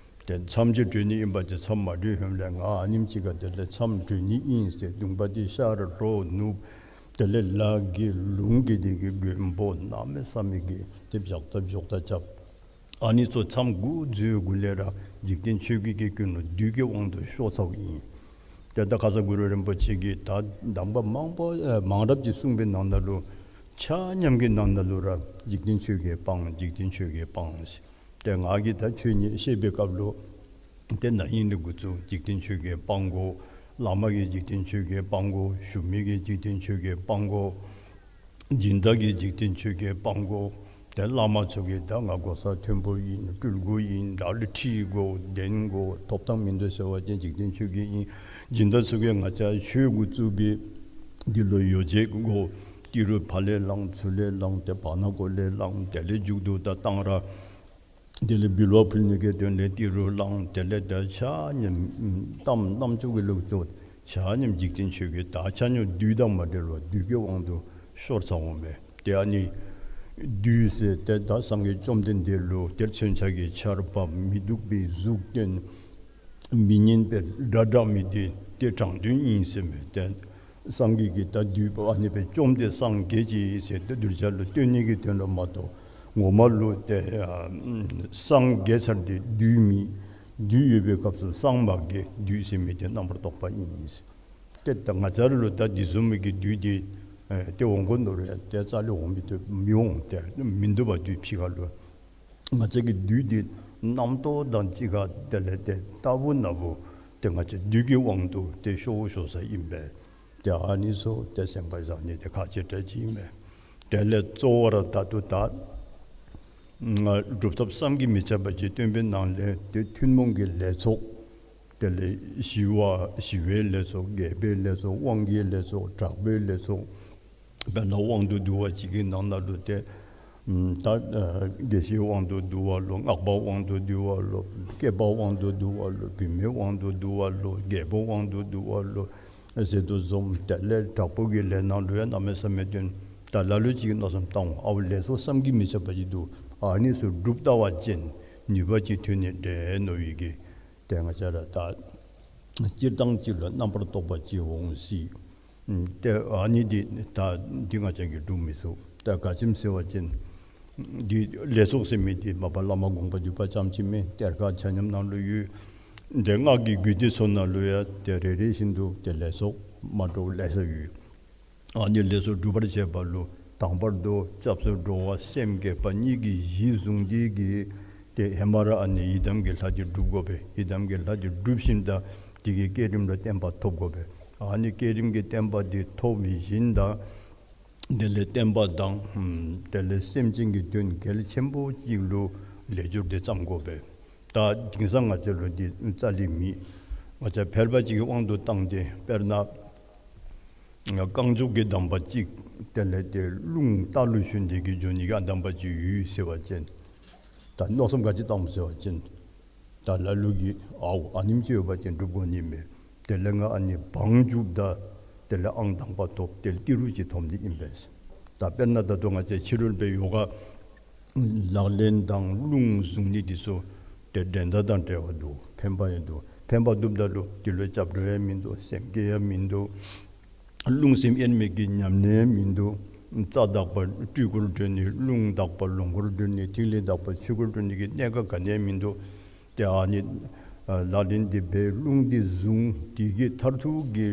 ཏེ་མཚམས་ཅིག་གྲོལ་ནི་ཨིན་པ་ཅིན་མཚམས་མ་གྲོལ་ཧེ་མ་ལས་ང་ཨ་ནེམ་ཅིག་ཁར་དེ་ལས་མཚམས་གྲོལ་ནི་ཨིན་ཟེར་གདོང་པ་འདི་ཤར་ལྷོ་ནུབ་དེ་ལས་ལ་གི་ལུང་གི་འདི་གི་མགོན་པོ་གནམ་མེད་ས་མེད་ཀྱི་ཏེ་བཞག་ཐབས་འཇོག་ཐབས་རྐྱབ། ཨ་ནི་ཚུ་མཚམས་འགོ་འཛུལ་འགོ་ལས་ར་འཇིག་རྟེན་ཆོས་བརྒྱད་ཀྱི་ཀུན་སློང་བདུད་ཀྱི་དབང་དུ་ཤོར་ཚརཝ་ཨིན། ཏེ་ད་ཁ་ཙ་གུ་རུ་རིན་པོ་ཆེ་གིས་ད་གདམས་པ་མང་པོ་ཨེ་མང་རབས་ཅིག་གསུངས་པའི་ནང་ན་ལུ་ཆ་མཉམ་གྱི་ནང་ན་ལུ་ར་འཇིག་རྟེན་ཆོས་བརྒྱད་སྤང་། འཇིག་རྟེན་ཆོས་བརྒྱད་སྤང་ཟེར། ཏེ་ང་གིས་ད་ཆོས་ཉིད་བཤད་པའི་སྐབས་ལུ་ཏེ་ན་ཧིང་ལས་འགོ་བཙུགས་འཇིག་རྟེན་ཆོས་བརྒྱད་སྤང་དགོ། བླ་མ་གིས་འཇིག་རྟེན་ཆོས་བརྒྱད་སྤང་དགོ། ཞུ་མི་གིས་འཇིག་རྟེན་ཆོས་བརྒྱད་སྤང་དགོ། སྦྱིན་བདག་གིས་འཇིག་རྟེན་ཆོས་བརྒྱད་སྤང་དགོ། ཏེ་བླ་མ་ཚུ་གིས་ད་ང་གོ་ས་མཐོན་པོ་ཨིན། སྤྲུལ་སྐུ་ཨིན། ད་ལུ་ཁྲི་དགོ་གདན་དགོ་ཐོབ་ཐང་མིན་འདུག་ཟེར་བ་ཅིན་འཇིག་རྟེན་ཆོས་བརྒྱད་ཨིན། སྦྱིན་བདག་ཚུ་གིས་ང་བཅས་ཆོས་འགོ་བཙུགས་པའི་འདི་ལུ་ཡོ་བྱད་དགོ། ཏི་རུ་ཕར་ལས་བླངས་ཚུར་ལས་བླངས་ཏེ་བར་ན་གོ་ལས་བླངས་དེ་ལས་མཇུག་ཏུ་ད་གཏང་རག་དེ་ལས་འབུལ་བ་ཕུལ་ནི་གི་དོན་ལས་ཏི་རུ་བླངས། དེ་ལས་ད་ཆ་མཉམ་གཏམ་རྣམ་ཅོ་གི་ལུགས་སུ་ཆ་མཉམ་འཇིག་རྟེན་ཆོས་བརྒྱད་ད་ཆ་མཉམ་བདུད་དང་མ་འབྲེལ་བར་བདུད་ཀྱི་དབང་དུ་ཤོར་ཚརཝ་མས། ཏེ་ཨ་ནི་བདུད་ཟེར་ཏེ་ད་སངས་རྒྱས་བཅོམ་ལྡན་འདས་ལུ་ཏེ་མཚོན་ཆ་གི་ཆརཔ་མི་སྡུག་པའི་གཟུགས་སྟོན། མི་སྙན་པའི་སྒྲ་བསྒྲགས་མི་འདི་ཏེ་དྲང་དོན་ཨིན་ཟེར་མས། ཏེ་སངས་རྒྱས་ཀྱིས་ད་བདུད་པོ་ཨ་ནི་སྦེ་བཅོམ་སྟེ་སངས་རྒྱས་ཅི་ཟེར་ཏེ་གདུལ་བྱ་ལུ་སྟོན་ནི་གི་དོན་ལུ་མ་གཏོགས་ངོ་མ་ལུ་ཏེ་ཨ་སངས་རྒྱས་ཚར་ཏེ་བདུད་མེད། བདུད་ཡོད་པའི་སྐབས་སུ་སངས་མ་རྒྱས། བདུད་ཟེར་མི་འདི་རྣམ་པར་རྟོག་པ་ཨིན་ཟེར། ཏེ་ད་ང་བཅས་ར་ལུ་ད་འདི་བཟུམ་མའི་གི་བདུད་འདི་ཨེ་ཏེ་འོང་དགོ་མནོ་རུང་ཏེ་རྩ་ལས་འོང་མི་བཏུབ་མི་འོང་། ཏེ་མིན་འདུག་པ་བདུད་ཕྱི་ཁ་ལུ། ང་བཅས་ཀྱི་བདུད་འདི་རྣམ་རྟོག་དང་གཅིག་ཁར་དེ་ལས་ཏེ་ལྟ་བུ་ན་བུ་ཏེ་ང་བཅས་བདུད་ཀྱི་དབང་དུ་ཏེ་ཤོར་ཤོར་ས་ཨིན་པས། ཏེ་ཨ་ནི་ཚུ་ཏེ་སེམས་པ་བཟང་ནི་དེ་ཁག་ཆེ་དྲགས་ཅིག་ཨིན་པས། དེ་ལས་གཙོ་བོ་ར་ད་ལྟོ་ད་སྒྲུབ་ཐབས་བསམ་གྱིས་མི་ཁྱབ་པ་ཅིག་སྟོན་པའི་ནང་ལས་ཏེ་ཐུན་མོང་གི་ལས་ཚོགས་དེ་ལས་ཞི་བ་ཞི་བའི་ལས་ཚོགས། རྒྱས་པའི་ལས་ཚོགས། དབང་གི་ལས་ཚོགས། དྲག་པོའི་ལས་ཚོགས། དཔེར་ན་དབང་དུ་བསྡུ་བ་ཅིག་གི་ནང་ན་ལུ་ཏེ་ད་དགེ་བཤེས་དབང་དུ་བསྡུ་བ་ལོ། སྔགས་པ་དབང་དུ་བསྡུ་བ་ལོ། སྐྱེས་པ་དབང་དུ་བསྡུ་བ་ལོ། བུད་མེད་དབང་དུ་བསྡུ་བ་ལོ། རྒྱལ་པོ་དབང་དུ་བསྡུ་བ་ལོ་ཟེར་དོ་བཟུམ། དེ་ལས་དྲག་པོ་གི་ལས་ནང་ལུ་ཡང་གནམ་མེད་ས་མེད་སྟོན། ད་ལ་ལུ་ཅིག་གིས་མནོ་བསམ་བཏང་འོང་། ཨའོ་ལས་ཚོགས་བསམ་གྱིས་མི་ཁྱབ་པ་ཅིག་འདུག། ཨ་ནི་ཚུ་སྒྲུབ་ལྟ་བ་ཅིན་ནུས་པ་ཅིག་ཐོན་ནི་འདྲས་མནོ་བའི་གི་ཏེ་ང་བཅས་ར་ད་སྤྱིར་བཏང་ཅིག་ལུ་རྣམ་པར་རྟོག་པ་ཅིག་འོང་སྲིད། ཏེ་ཨ་ནི་འདི་ད་འདི་ང་བཅས་ཀྱིས་སྒྲུབ་མི་ཚུགས། ད་ག་ཅི་སྨོ་ཟེར་བ་ཅིན་འདི་ལས་ཚོགས་ཟེར་མི་འདི་མ་པ་བླ་མ་དགོངས་པ་འདུས་པ་ཙམ་ཅིག་མེན། གཏེར་ཁ་ཆ་མཉམ་ནང་ལུ་ཡོད། འདི་སྔགས་ཀྱི་རྒྱུད་སྡེ་ཚུ་ནང་ལུ་ཡང་ཏེ་རེ་རེ་བཞིན་དུ་ཏེ་ལས་ཚོགས་མ་འདྲཝ་ལེ་ཤ་ཡོད། ཨ་ནི་ལས་ཚོགས་སྒྲུབ་པར་བྱེད་པ་ལུ་དང་པར་དུ་སྐྱབས་སུ་འགྲོ་བ་སེམས་བསྐྱེད་པ་གཉིས་ཀྱི་གཞི་བཟུང་སྟེ་གི་ ཏེ་ཧེ་མ་ར་ཨ་ནི་ཡི་དམ་གྱི་ལྷ་འདི་སྒྲུབ་དགོ་པས། ཡི་དམ་གྱི་ལྷ་འདི་སྒྲུབ་ཞིནམ་ད་དེ་གི་བསྐྱེད་རིམ་ལུ་བརྟན་པ་ཐོབ་དགོ་པས། ཨ་ནི་བསྐྱེད་རིམ་གྱི་བརྟན་པ་འདི་ཐོབ་ཞིནམ་ད་དེ་ལས་བསྟན་པ་དང་ཨམ་དེ་ལས་སེམས་ཅན་གྱི་དོན་གལ་ཆེན་པོ་ཅིག་ལུ་ལས་སྦྱོར་འདི་བརྩམ་དགོ་པས། ད་དེང་སང་ང་བཅས་ལུ་འདི་རྩ་ལས་མེད། ང་བཅས་ཕལ་པ་ཅིག་གིས་དབང་དུ་བཏང་སྟེ་དཔེར་ན་རྐང་མགྱོགས་ཀྱི་གདམས་པ་ཅིག་དེ་ལས་ཏེ་རླུང་རྟ་ལུ་ཞོན་ཏེ་གི་འགྱོ་ནི་གི་ཨ་གདམས་པ་ཅིག་ཡོད་ཟེར་བ་ཅིན་ད་མནོ་བསམ་ག་ཅི་བཏངམ་ཟེར་བ་ཅིན་ད་ལ་ལུ་གིས་ཨའོ་ཨ་ནེམ་ཅིག་ཡོད་པ་ཅིན་སྒྲུབ་དགོ་ནི་མས། དེ་ལས་ང་ཨ་ནི་བང་རྒྱུགཔ་ད་དེ་ལས་ཨང་དང་པ་ཐོབ། དེ་ལས་ཏི་རུ་ཅིག་ཐོབ་ནི་ཨིན་པས། ད་དཔེར་ན་ད་ལྟོ་ང་བཅས་ཕྱི་རོལ་པའི་ཡོ་ག་ལག་ལེན་དང་རླུང་བཟུང་ནི་འདི་ཚུ་ཏེ་འགྲན་ཟླ་དང་བྲལ་བ་འདུག། ཕན་པ་ཡང་འདུག། ཕན་པ་འདུགཔ་ད་ལུ་དེ་ལུ་སྐྱབས་འགྲོ་ཡང་མིན་འདུག། སེམས་བསྐྱེད་ཡང་མིན་འདུག། རླུང་སེམས་དབྱེར་མེད་ཀྱི་ཉམས་ལེན་ཡང་མིན་འདུག། རྩ་དག་པ་སྤྲུལ་སྐུར་འགྲོ་ནི། རླུང་དག་པ་ལོངས་སྐུར་འགྲོ་ནི། ཐིག་ལེ་དག་པ་ཆོས་སྐུར་འགྲོ་ནི་གི་གནད་འགག་ག་ནི་ཡང་མིན་འདུག། ཏེ་ཨ་ནི་ཨ་ལག་ལེན་འདི་འབད་རླུང་འདི་བཟུང་། དེ་གི་མཐར་ཐུག་གི་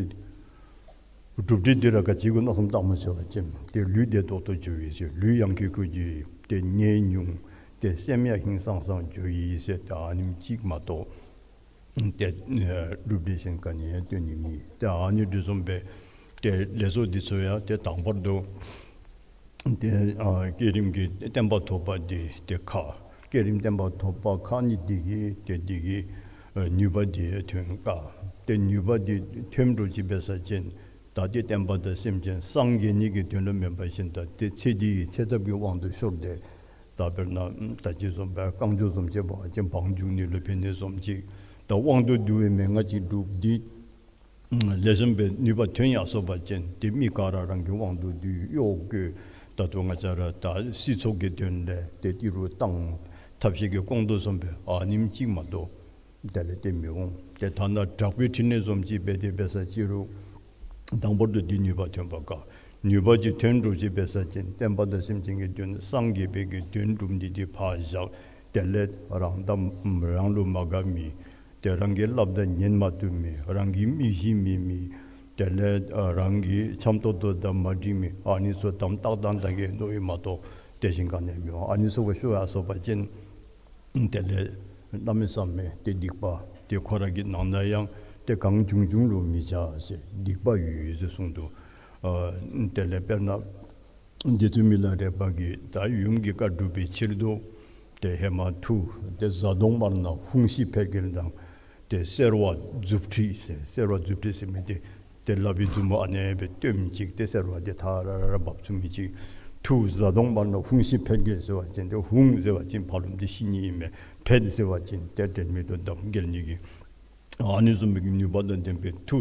གྲུབ་འབྲས་འདི་ར་ག་ཅི་གུ་མནོ་བསམ་བཏངམ་ཟེར་བ་ཅིན་ཏེ་ལུས་བདེ་ཏོག་ཏོ་འགྱོ་ཡི་ཟེར། ལུས་ཡང་ཁེ་ཁེ་འགྱོ་ཡི། ཏེ་ནད་ཉུང་། ཏེ་སེམས་ཡང་ཧིང་སངས་སངས་འགྱོ་ཡི་ཟེར། ཏེ་ཨ་ནེམ་ཅིག་མ་གཏོགས་ཏེ་ཨ་གྲུབ་འབྲས་གཞན་ག་ནི་ཡང་སྟོན་ནི་མེད། ཏེ་ཨ་ནི་འདི་བཟུམ་སྦེ་ཏེ་ལས་ཚོགས་འདི་ཚུ་ཡང་ཏེ་དང་པར་དུ་ཏེ་ཨ་བསྐྱེད་རིམ་གྱི་བརྟན་པ་ཐོབ་པ་འདི་ཏེ་ཁག། བསྐྱེད་རིམ་བརྟན་པ་ཐོབ་པ་ཁག་ནི་འདི་གིས་ཏེ་འདི་གིས་ཨ་ནུས་པ་འདི་ཐོན་དཀའ། ཏེ་ནུས་པ་འདི་ཐོན་འགྲོ་ཅི་འབད་ས་ཅིན་ད་ཏེ་བསྟན་པ་དང་སེམས་ཅན་སངས་རྒྱས་ནི་གི་དོན་ལུ་མེན་པར་ཞིནམ་ད་ཏེ་ཚེ་འདི་གི་ཚེ་ཐབས་ཀྱི་དབང་དུ་ཤོར་ཏེ་ད་དཔེར་ན་ད་ཅི་བཟུམ་སྦེ་རྐང་མགྱོགས་བཟུམ་ཅིག་འབད་བ་ཅིན་བང་རྒྱུག་ནི་ལུ་ཕན་ནི་བཟུམ་ཅིག། ད་དབང་དུ་བསྡུ་བའི་མན་ངག་ཅིག་སྒྲུབ་སྟེ་ལེགས་ཤོམ་སྦེ་ནུས་པ་ཐོན་ཡར་སོང་པ་ཅིན་ཏེ་མི་ག་ར་རང་གི་དབང་དུ་བསྡུ། གཡོག་བཀོལ། ད་ལྟོ་ང་བཅས་ར་ད་སྲིད་ཚོགས་ཀྱི་དོན་ལས་ཏེ་ཏི་རུ་བཏང་། ཐབས་ཤེས་ཀྱིས་སྐོང་དོ་བཟུམ་སྦེ་ཨ་ནེམ་ཅིག་མ་གཏོགས་དེ་ལས་ཏེ་མི་འོང་། ཏེ་ཐ་ན་དྲག་པོའི་ཕྲིན་ལས་བཟུམ་ཅིག་འབད་དེ་འབད་ས་ཅི་རུང་དང་པོར་དུ་འདི་ནུས་པ་ཐོན་པ་དཀའ། ནུས་པ་ཅིག་ཐོན་འགྲོ་ཅི་འབད་ས་ཅིན་བསྟན་པ་དང་སེམས་ཅན་གྱི་དོན་སངས་རྒྱས་པའི་གི་དོན་སྒྲུབ་ནི་འདི་ཕར་བཞག། དེ་ལས་རང་དང་རང་ལུ་མ་དགའ་མི་ཏེ་རང་གིས་སླབ་ད་ཉན་མ་བཏུབ་མི་རང་གི་མི་གཤིས་མེད་མི་དེ་ལས་ཨ་རང་གི་འཆམ་ཏོག་ཏོ་དང་མ་འགྲིག་མི་ཨ་ནི་ཚུ་དམ་ཏག་ཏག་ད་གེ་མནོ་ཡི་མ་གཏོགས་དེ་བཞིན་ག་ནི་ཡང་མི་འོང་། ཨ་ནི་ཚུ་གུ་ཤོར་ཡར་སོང་པ་ཅིན་དེ་ལས་གནམ་མེད་ས་མེད་ཏེ་སྡིག་པ་ཏེ་ཁོ་ར་གི་ནང་ན་ཡང་ཏེ་གང་བྱུང་བྱུང་ལུ་མི་བྱ་ཟེར་སྡིག་པ་ཡོད་ཡོད་ཟེར་གསུངས་འདུག། ཨ་དེ་ལས་དཔེར་ན་རྗེ་བཙུན་མི་ལ་རས་པ་གིས་ད་ཡུམ་གྱི་བཀའ་སྒྲུབ་པའི་ཕྱིར་དུ་ཏེ་ཧེ་མ་མཐུ་ཏེ་གཟའ་གདོང་དམར་ནག་ཧཱུྃ་ཤི་ཕཊ་འགྱེལ་དང་ཏེ་སེར་བ་མཛུབ་ཁྲིད་ཟེར། སེར་བ་མཛུབ་ཁྲིད་ཟེར་མི་འདི་ཏེ་ལག་པའི་མཛུབ་མོ་ཨ་ནེ་སྦེ་སྟོནམ་ཅིག་ཏེ་སེར་བ་འདི་ཐ་ར་ར་ར་འབབ་ཚུགས་མི་ཅིག། མཐུ་གཟའ་གདོང་དམར་ནག་ཧཱུྃ་ཤི་ཕཊ་འགྱེལ་ཟེར་བ་ཅིན་ཏེ་ཧཱུྃ་ཟེར་བ་ཅིན་ཕར་ལོགམ་འདི་ཤི་ནི་ཨིན་མས། ཕཊ་ཟེར་བ་ཅིན་ཏེ་དྲན་མེད་དུ་བརྡབ་འགྱེལ་ནི་གི་ཨ་ནི་བཟུམ་མའི་ནུས་པ་དང་ལྡན་པའི་མཐུ་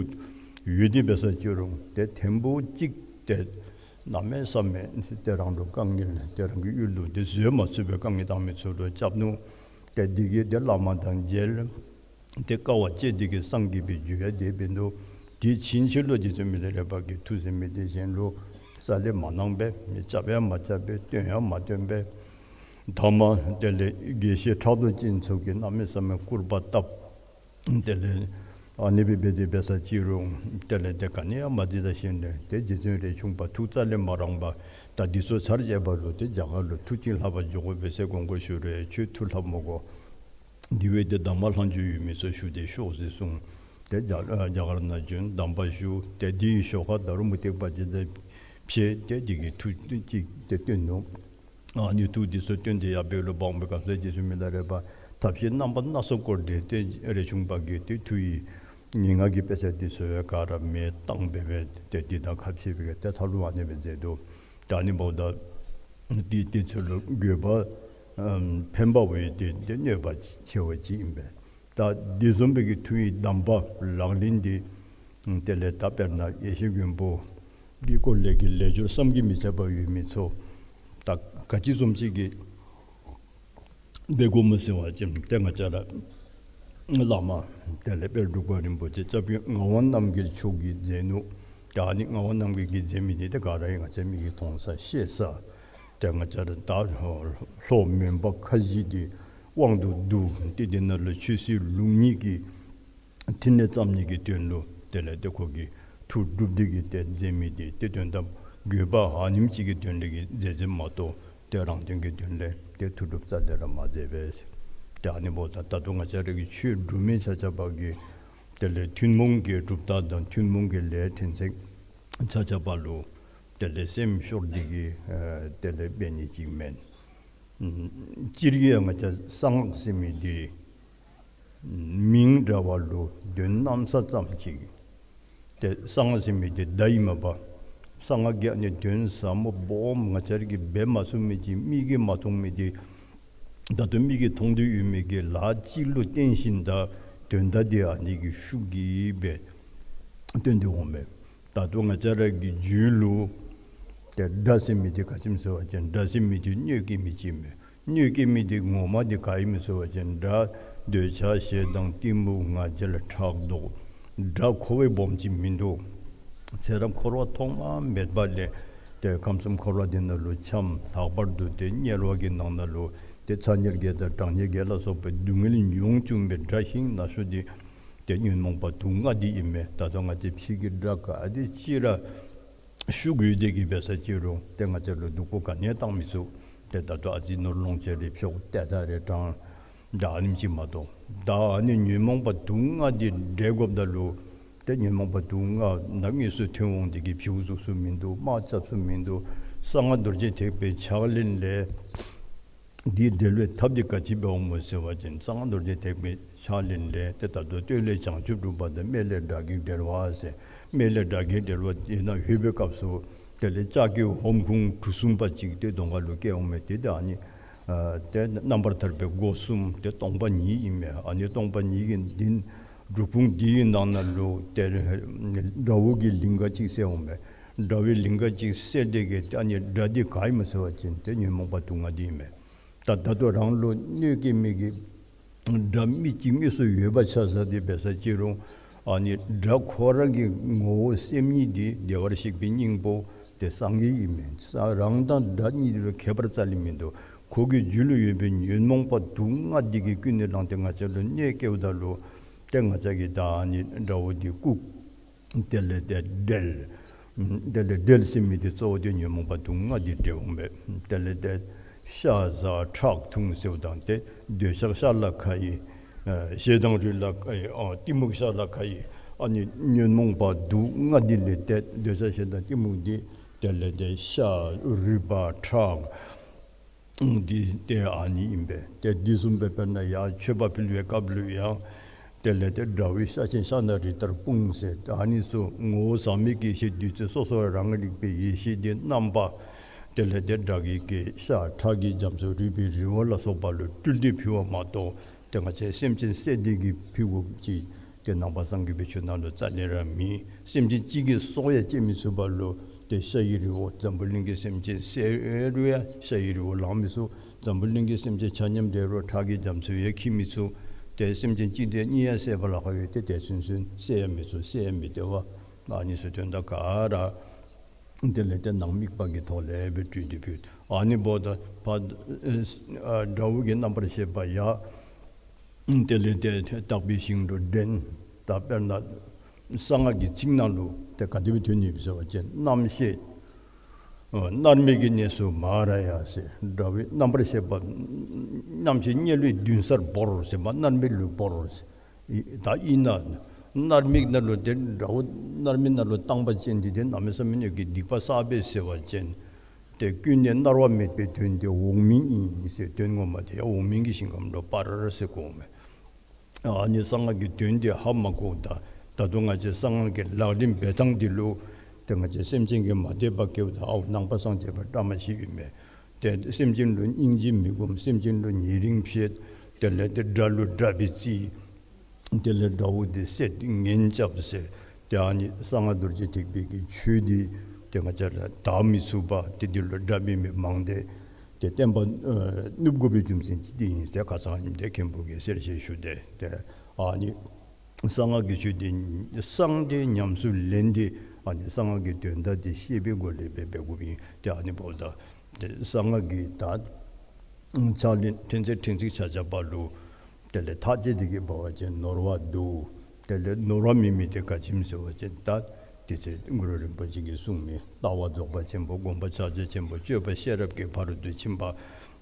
ཡོད་དེ་འབད་ས་ཅི་རུང་ཏེ་ཐེངས་པོ་གཅིག་ཏེ་གནམ་མེད་ས་མེད་ཏེ་རང་ལུ་དཀའ་ངལ་ཏེ་རང་གི་ཡུལ་ལུ་ཏེ་བཟོད་མ་ཚུགས་པའི་དཀའ་ངལ་བཏང་མི་ཚུ་ལུ་རྐྱབ་ནུག། ཏེ་འདི་གིས་ཏེ་བླ་མ་དང་མཇལ། ཏེ་དཀའ་བ་སྤྱད་དེ་གིས་སངས་རྒྱས་པའི་རྒྱུ་ཡང་དེ་འབད་ནུག། དེ་ཕྱིན་ཆད་ལུ་རྗེ་བཙུན་མི་ལ་རས་པ་གིས་མཐུ་ཟེར་མི་འདི་གཞན་ལུ་རྩ་ལས་མ་གནང་པས། མི་རྐྱབ་ཡང་མ་རྐྱབ་པས། སྟོན་ཡང་མ་སྟོན་པས། ཐ་མ་དེ་ལས་དགེ་བཤེས་ཕྲག་དོག་ཅན་ཚུ་གིས་གནམ་མེད་ས་མེད་སྐུར་པ་བཏབ། དེ་ལས་ཨ་ནི་སྦེ་འབད་དེ་འབད་ས་ཅི་རུང་དེ་ལས་ཏེ་ག་ནི་ཡང་མ་འདི་ད་ཞིནམ་ལས་ཏེ་རྗེ་བཙུན་རས་ཆུང་པ་ཐུགས་རྩ་ལས་མ་རངས་པར་ད་འདི་ཚུ་ཚར་བཅད་པ་ལུ་ཏེ་རྒྱ་གར་ལུ་མཐུ་ཅིག་ལྷབ་པར་འགྱོ་དགོ་པས་ཟེར་དགོངས་སྐོར་ཞུ་རུང་ཁྱོད་མཐུ་ལྷབ་མི་དགོ། འདི་བ་ཏེ་གདམས་ངག་ལྷག་མཇུག་ཡོད་མི་ཚུ་ཞུ་སྟེ་ཤོག་ཟེར་གསུངས། ཏེ་རྒྱ་རྒྱ་གར་ནང་བྱོན་གདམས་པ་ཞུ། ཏེ་འདི་གི་ཞོར་ཁར་ད་རུང་མུ་སྟེགས་པ་ཅིག་དང་ཕྱད་དེ་འདི་གི་མཐུ་ཅིག་ཏེ་སྟོན་ནུག། ཨ་ནི་མཐུ་འདི་ཚུ་སྟོན་ཏེ་ཡར་འབད་རུང་འབདཝ་ད་སྐབས་སུ་རྗེ་བཙུན་མི་ལ་རས་པ་ཐབས་ཤེས་རྣམ་པ་སྣ་ཚོགས་བསྐོར་ཏེ་ཏེ་རས་ཆུང་པ་གི་ཏེ་མཐུ་ཡི་ངན་སྔགས་ཀྱི་དཔེ་ཆ་འདི་ཚུ་ཡང་ག་ར་མེ་བཏང་སྦེ་སྦེ་ཏེ་འདི་དང་ཁ་ཕྱེ་སྦེ་ཏེ་མཐའ་ལུ་ཨ་ནེ་སྦེ་མཛད་འདུག། ད་ཨ་ནི་འབདཝ་ད་འདི་འདི་ཚུ་ལུ་དགོས་པ་ཨམ་ཕན་པ་བས་ཏེ་ཏེ་གནོད་པ་ཆེ་བ་ཅིག་ཨིན་པས། ད་འདི་བཟུམ་སྦེ་གི་མཐུ་ཡི་གདམས་པ་ལག་ལེན་འདི་དེ་ལས་ད་དཔེར་ན་ཡེ་ཤེས་མགོན་པོ་གི་སྐོར་ལས་ཀྱི་ལས་སྦྱོར་བསམ་གྱིས་མི་ཁྱབ་པ་ཡོད་མི་ཚུ་ད་ག་ཅི་བཟུམ་ཅིག་གི་འབད་དགོཔ་སྨོ་ཟེར་བ་ཅིན་ཏེ་ང་བཅས་ར་བླ་མ་དེ་ལས་དཔལ་འབྲུག་པ་རིན་པོ་ཆེ་སྐྱབས་རྗེ་ངག་དབང་རྣམ་རྒྱལ་མཆོག་གིས་མཛད་ནུག། ད་ཨ་ནི་ངག་དབང་རྣམ་རྒྱལ་གྱིས་མཛད་མི་འདི་ཏེ་ག་ར་ཡང་ང་བཅས་མིག་གིས་མཐོང་ས་ཤེས་ས། ཏེ་ང་བཅས་ར་ད་ལྷོ་མོན་པ་ཁ་བཞི་འདི་དབང་དུ་བསྡུ་སྟེ་འདི་ནང་ལུ་ཆོས་སྲིད་ལུགས་གཉིས་ཀྱི་ཕྲིན་ལས་བརྩམ་ནི་གི་དོན་ལུ་དེ་ལས་ཏེ་ཁོ་གིས་མཐུ་སྒྲུབ་སྟེ་གིས་ཏེ་མཛད་མི་འདི་ཏེ་དོན་དག་དགོས་པ་ཨ་ནེམ་ཅིག་གི་དོན་ལས་ཀྱི་མཛད་མཛདཔ་མ་གཏོགས་ཏེ་རང་དོན་གྱི་དོན་ལས་ཏེ་མཐུ་སྒྲུབ་རྩ་ལས་ར་མ་མཛད་པས། ཏེ་ཨ་ནི་འབདཝ་ད་ད་ལྟོ་ང་བཅས་ར་གི་ཆོས་སྒྲུབ་མི་ཆ་ཁྱབ་ཀྱིས་དེ་ལས་ཐུན་མོང་གི་གྲུབ་རྟགས་དང་ཐུན་མོང་གི་ལས་ཕྲན་ཚེགས་ཆ་ཁྱབ་ལུ་དེ་ལས་སེམས་ཤོར་འདི་གིས་ཨ་དེ་ལས་འབད་ནི་ཅིག་མེན། ཨམ་སྤྱིར་གྱིས་ཡང་ང་བཅས་གསང་སྔགས་ཟེར་མི་འདི་མིང་འདྲ་བ་ལུ་དོན་གནམ་ས་ཙམ་ཅིག། ཏེ་གསང་སྔགས་ཟེར་མི་འདི་བརྡ་ཨིན་མས་པ། གསང་སྔགས་ཀྱི་ཨ་ནི་དོན་ཟབ་མོ་སྦོམ་ང་བཅས་ར་གིས་འབད་མ་ཚུགས་མི་ཅིག་མིག་གིས་མ་མཐོང་མི་འདི་ད་ལྟོ་མིག་གིས་མཐོང་སྟེ་ཡོད་མི་གི་ལཱ་ཅིག་ལུ་བརྟེན་ཞིནམ་ད་དོན་དག་འདི་ཨ་ནི་གི་ཤུགས་ཀྱིས་སྦེ་སྟོན་ཏེ་འོང་མས། ད་ལྟོ་ང་བཅས་ར་གི་རྒྱུད་ལུ་ཏེ་དགྲ་ཟེར་མི་འདི་ག་ཅི་སྨོ་ཟེར་བ་ཅིན་དགྲ་ཟེར་མི་འདི་གནོད་སྐྱེལ་མི་ཅིག་མས། གནོད་སྐྱེལ་མི་འདི་ངོ་མ་འདི་ག་ཨིན་མས་ཟེར་བ་ཅིན་དགྲ་འདོད་ཆགས་ཞེ་སྡང་གཏི་མུག་ང་རྒྱལ་ཕྲག་དོག། དགྲ་ཁོ་བ་སྦོམ་ཅིག་མིན་འདུག། ཚེ་རབས་འཁོར་བ་ཐོག་མ་མེད་པ་ལས་ཏེ་ཁམས་གསུམ་འཁོར་བ་འདི་ནང་ལུ་འཁྱམས། ལྷག་པར་དུ་ཏེ་དམྱལ་བ་གི་ནང་ན་ལུ་ཏེ་ཚ་དམྱལ་བརྒྱད་དང་གྲང་དམྱལ་བརྒྱད་ལ་སོགས་པའི་སྡུག་བསྔལ་མྱོང་བཅུག་པའི་དགྲ་ཤིང་ན་སོ་འདི་ཏེ་ཉོན་མོངས་པ་དུག་ལྔ་འདི་ཨིན་མས། ད་ལྟོ་ང་བཅས་ཕྱི་གི་དགྲ་ག་དེ་ཅིག་ར་ཤུགས་ཡོད་དེ་གིས་འབད་ས་ཅི་རུང་ཏེ་ང་བཅས་ལུ་སྡུག་པོ་ག་ནི་ཡང་བཏང་མི་ཚུགས། ཏེ་ད་ལྟོ་ཨ་ཙི་ནོར་ལོངས་སྤྱོད་རེ་འཕྱོག་ཏེ་ད་རེ་དྲང་ད་ཨ་ནེམ་ཅིག་མ་གཏོགས། ད་ཨ་ནི་ཉོན་མོངས་པ་དུག་ལྔ་འདི་བསྒྲལ་དགོཔ་ད་ལུ་ཏེ་ཉོན་མོངས་པ་དུག་ལྔ་ནམ་དངོས་སུ་ཐོན་འོང་འདི་གིས་བྱིའུ་བཙུགས་ས་མིན་འདུག། དམག་རྐྱབ་ས་མིན་འདུག། གསང་སྔགས་རྡོ་རྗེ་ཐེག་པའི་ཕྱག་ལེན་ལས་འདི་བསྒྲལ་བའི་ཐབས་འདི་ག་ཅི་འབད་འོང་མོ་ཟེར་བ་ཅིན་གསང་སྔགས་རྡོ་རྗེ་ཐེག་པའི་ཕྱག་ལེན་ལས་ཏེ་ད་ལྟོ་སྟོད་ལས་བྱང་ཆུབ་སྒྲུབ་པ་དང་སྨད་ལས་དགྲ་བགེགས་བསྒྲལ་བ་ཟེར། སྨད་ལས་དགྲ་བགེགས་བསྒྲལ་བ་འདི་ནང་ལྷོད་པའི་སྐབས་སུ་དེ་ལས་ལྕགས་ཀྱི་ཧོམ་ཁུང་གྲུ་གསུམ་པ་ཅིག་ཏེ་གདོང་ཁ་ལུ་བཀལ་འོང་མས། ཏེ་ད་ཨ་ནི་ཨ་ཏེ་རྣམ་པར་ཐར་པའི་སྒོ་གསུམ་ཏེ་སྟོང་པ་ཉིད་ཨིན་མས། ཨ་ནི་སྟོང་པ་ཉིད་ཀྱི་འདི་སྒྲུབ་ཁུང་འདི་གི་ནང་ན་ལུ་ཏེ་དགྲ་བོ་གི་ལིང་ག་ཅིག་གསལ་འོང་མས། དགྲ་བོའི་ལིང་ག་ཅིག་གསལ་ཏེ་གིས་ཨ་ནི་དགྲ་འདི་ག་ཨིན་མོ་ཟེར་བ་ཅིན་ཏེ་ཉོན་མོངས་པ་དུག་ལྔ་འདི་ཨིན་མས། ད་ད་ལྟོ་རང་ལུ་གནོད་སྐྱེལ་མི་གི་དགྲ་མི་ཅིག་དངོས་སུ་ཡོད་པ་ཆ་བཞག་སྟེ་འབད་ས་ཅི་རུང་ཨ་ནི་དགྲ་ཁོ་ར་གི་ངོ་བོ་སེམས་ཉིད་འདི་བདེ་བར་གཤེགས་པའི་སྙིང་པོ་ཏེ་སངས་རྒྱས་ཨིན་མས། ས་རང་དང་དགྲ་གཉིས་ལུ་ཁྱད་པར་རྩ་ལས་མིན་འདུག། ཁོ་གི་རྒྱུད་ལུ་ཡོད་པའི་ཉོན་མོངས་པ་དུག་ལྔ་འདི་གིས་ཀུན་ནས་བསླངས་ཏེ་ང་བཅས་ལུ་གནོད་སྐྱེལཝ་ད་ལུ་ཏེ་ང་བཅས་ཀྱིས་ད་ཨ་ནི་དགྲ་བོ་འདི་བཀུག། དེ་ལས་ཏེ་བསྒྲལ། དེ་ལས་བསྒྲལ་ཟེར་མི་འདི་གཙོ་བོ་འདི་ཉོན་མོངས་པ་དུག་ལྔ་འདི་བསྒྲལ་འོང་པས། དེ་ལས་ཏེ་ཤ་ཟ་ཁྲག་འཐུང་ཟེརཝ་ད་ཏེ་འདོད་ཆགས་ཤ་ལ་ཁ་ཡི། ཨ་ཞེ་སྡང་རུས་ལ་ཁ་ཡི། ཨ་གཏི་མུག་ཤ་ལ་ཁ་ཡི། ཨ་ནི་ཉོན་མོངས་པ་དུག་ལྔ་འདི་ལས་ཏེ་འདོད་ཆགས་ཞེ་སྡང་གཏི་མུག་འདི་དེ་ལས་ཏེ་ཤ་རུས་པ་ཁྲག་འདི་ཏེ་ཨ་ནི་ཨིན་པས། ཏེ་འདི་བཟུམ་སྦེ་དཔེར་ན་ཡང་མཆོད་པ་ཕུལ་བའི་སྐབས་ལུ་ཡང་དེ་ལས་ཏེ་དགྲ་བོའི་ཤ་ཆེན་ཤ་ན་རི་ལྟར་སྤུངས་ཟེར། ཨ་ནི་ཚུ་ངོ་བོ་ཟག་མེད་ཀྱི་ཡེ་ཤེས་བདུད་རྩི་སོ་སོ་རང་རིག་པའི་ཡེ་ཤེས་འདི་རྣམ་པ་དེ་ལས་ཏེ་དགྲ་བགེགས་ཀྱི་ཤ་ཁྲག་གི་རྒྱ་མཚོ་རུས་པའི་རི་བོ་ལ་སོགས་པ་ལུ་སྤྲུལ་ཏེ་ཕུལ་བ་མ་གཏོགས་ཏེ་ང་བཅས་སེམས་ཅན་བསད་དེ་གིས་ཕུལ་དགོཔ་ཅིག་ཏེ་ནང་པ་སངས་རྒྱས་པའི་ཆོས་ནང་ལུ་རྩ་ལས་ར་མེད། སེམས་ཅན་གཅིག་གི་སྲོག་ཡང་བཅད་མི་ཚུགས་པ་ལུ་ཏེ་ཤ་ཡི་རི་བོ་འཛམ་བུ་གླིང་གི་སེམས་ཅན་བསད་རུང་ཡང་ཤ་ཡི་རི་བོ་ལང་མི་ཚུགས། འཛམ་བུ་གླིང་གི་སེམས་ཅན་ཆ་མཉམ་བསྒྲལ་རུང་ཁྲག་གི་རྒྱ་མཚོ་ཡང་འཁྱིལ་མི་ཚུགས། ཏེ་སེམས་ཅན་གཅིག་དང་གཉིས་ཡང་བསད་པ་ལཱ་ཁག་ཡོད། ཏེ་དེ་ཚུན་ཚོད་བསད་ཡང་མི་ཚུགས། བསད་ཡང་མི་བདེ་བ། ཨ་ནི་ཚུ་དོན་དག་ག་ར་དེ་ལས་ཏེ་ནང་དམིགས་པ་གི་ཐོག་ལས་སྦེ་སྤྲུལ་ཏེ་ཕུལ། ཨ་ནི་འབདཝ་ད་ཕར་ཨ་དགྲ་བོ་གི་རྣམ་པར་ཤེས་པ་ཡང་དེ་ལས་ཏེ་དག་པའི་ཞིང་དུ་འདྲེན། ད་དཔེར་ན་གསང་སྔགས་ཀྱི་ཚིག་ནང་ལུ་ཏེ་ག་དེ་སྦེ་ཐོན་ནི་ཡོདཔ་ཟེར་བ་ཅིན་རྣམ་ཤེས་ཨ་མནར་མེད་ཀྱི་གནས་སུ་མ་ར་ཡ་ཟེར། དགྲ་བོའི་རྣམ་པར་ཤེས་པ་རྣམ་ཤེས་དམྱལ་བའི་མདུན་སར་བོར་ཟེར་མ་མནར་མེད་ལུ་བོར་ཟེར། ད་ཨིན་ན་མནར་མེད་ནང་ལུ་ཏེ་དགྲ་བོ་མནར་མེད་ནང་ལུ་བཏང་པ་ཅིན་འདི་ཏེ་གནམ་མེད་ས་མེད་ཀྱི་སྡིག་པ་བསགས་པས་ཟེར་བ་ཅིན་ཏེ་ཀུན་ནས་མནར་བ་མེད་པའི་དོན་དེ་འོག་མིན་ཨིན་ཟེར། དོན་ངོ་མ་དེ་ཡང་འོག་མིན་གྱི་ཞིང་ཁམས་ལུ་སྤར་ཟེར་གོཝ་མས། ཨ་ནི་གསང་སྔགས་ཀྱི་དོན་དེ་ཧ་མ་གོཝ་ད་ད་དུང་ང་བཅས་གསང་སྔགས་ཀྱི་ལག་ལེན་འབད་ཐངས་འདི་ལུ་ཏེ་ང་བཅས་སེམས་ཅན་གྱིས་མ་དད་པ་སྐྱེཝ་ད་ཨའུ་ནང་པ་སངས་རྒྱས་པ་བཀྲ་མ་ཤིས་ཨིན་མས། ཏེ་སེམས་ཅན་ལུ་སྙིང་རྗེ་མི་སྒོམ། སེམས་ཅན་ལུ་ཉེ་རིང་ཕྱེད། དེ་ལས་ཏེ་དགྲ་ལུ་དགྲ་སྦེ་བརྩི། དེ་ལས་དགྲ་བོ་དེ་བསད་ངན་རྐྱབ་ཟེར། ཏེ་ཨ་ནི་གསང་སྔགས་རྡོ་རྗེ་ཐེག་པའི་གི་ཆོས་འདི་ཏེ་ང་བཅས་ར་དག་མི་ཚུགས་པ་ཏེ་འདི་ལུ་དགྲ་འབད་མི་མང་སྟེ་ཏེ་བསྟན་པ་ཨ་ནུབ་དགོ་པའི་རྒྱུ་མཚན་ཅིག་འདི་ཨིན་ཟེར་ཁ་ཙ་ཨ་ནི་ཏེ་མཁན་པོ་གིས་གསལ་བཤད་ཞུ་སྟེ། ཏེ་ཨ་ནི་གསང་སྔགས་ཀྱི་ཆོས་འདི་གསང་སྟེ་ཉམས་སུ་ལེན་ཏེ་ཨ་ནི་གསང་སྔགས་ཀྱི་དོན་དག་འདི་ཤེས་པའི་སྒོ་ལས་འབད་འབད་དགོཔ་ཨིན། ཏེ་ཨ་ནི་འབདཝ་ད་ཏེ་གསང་སྔགས་ཀྱི་ད་ཕྱག་ལེན་ཕྲན་ཚེགས་ཕྲན་ཚེགས་ཆ་ཁྱབ་ལུ་དེ་ལས་ཐག་བཅད་དེ་གིས་འབད་བ་ཅིན་ནོར་བ་འདུག། དེ་ལས་ནོར་བ་མེད་མི་དེ་ག་ཅི་སྨོ་ཟེར་བ་ཅིན་ད་དེ་ཚེ་གུ་རུ་རིན་པོ་ཆེ་གིས་གསུངས་མི་ལྟ་བ་རྫོགས་པ་ཆེན་པོ། སྒོམ་པ་ཕྱག་རྒྱ་ཆེན་པོ། སྤྱོད་པ་ཤེས་རབ་ཀྱི་ཕ་རོལ་ཏུ་ཕྱིན་པ།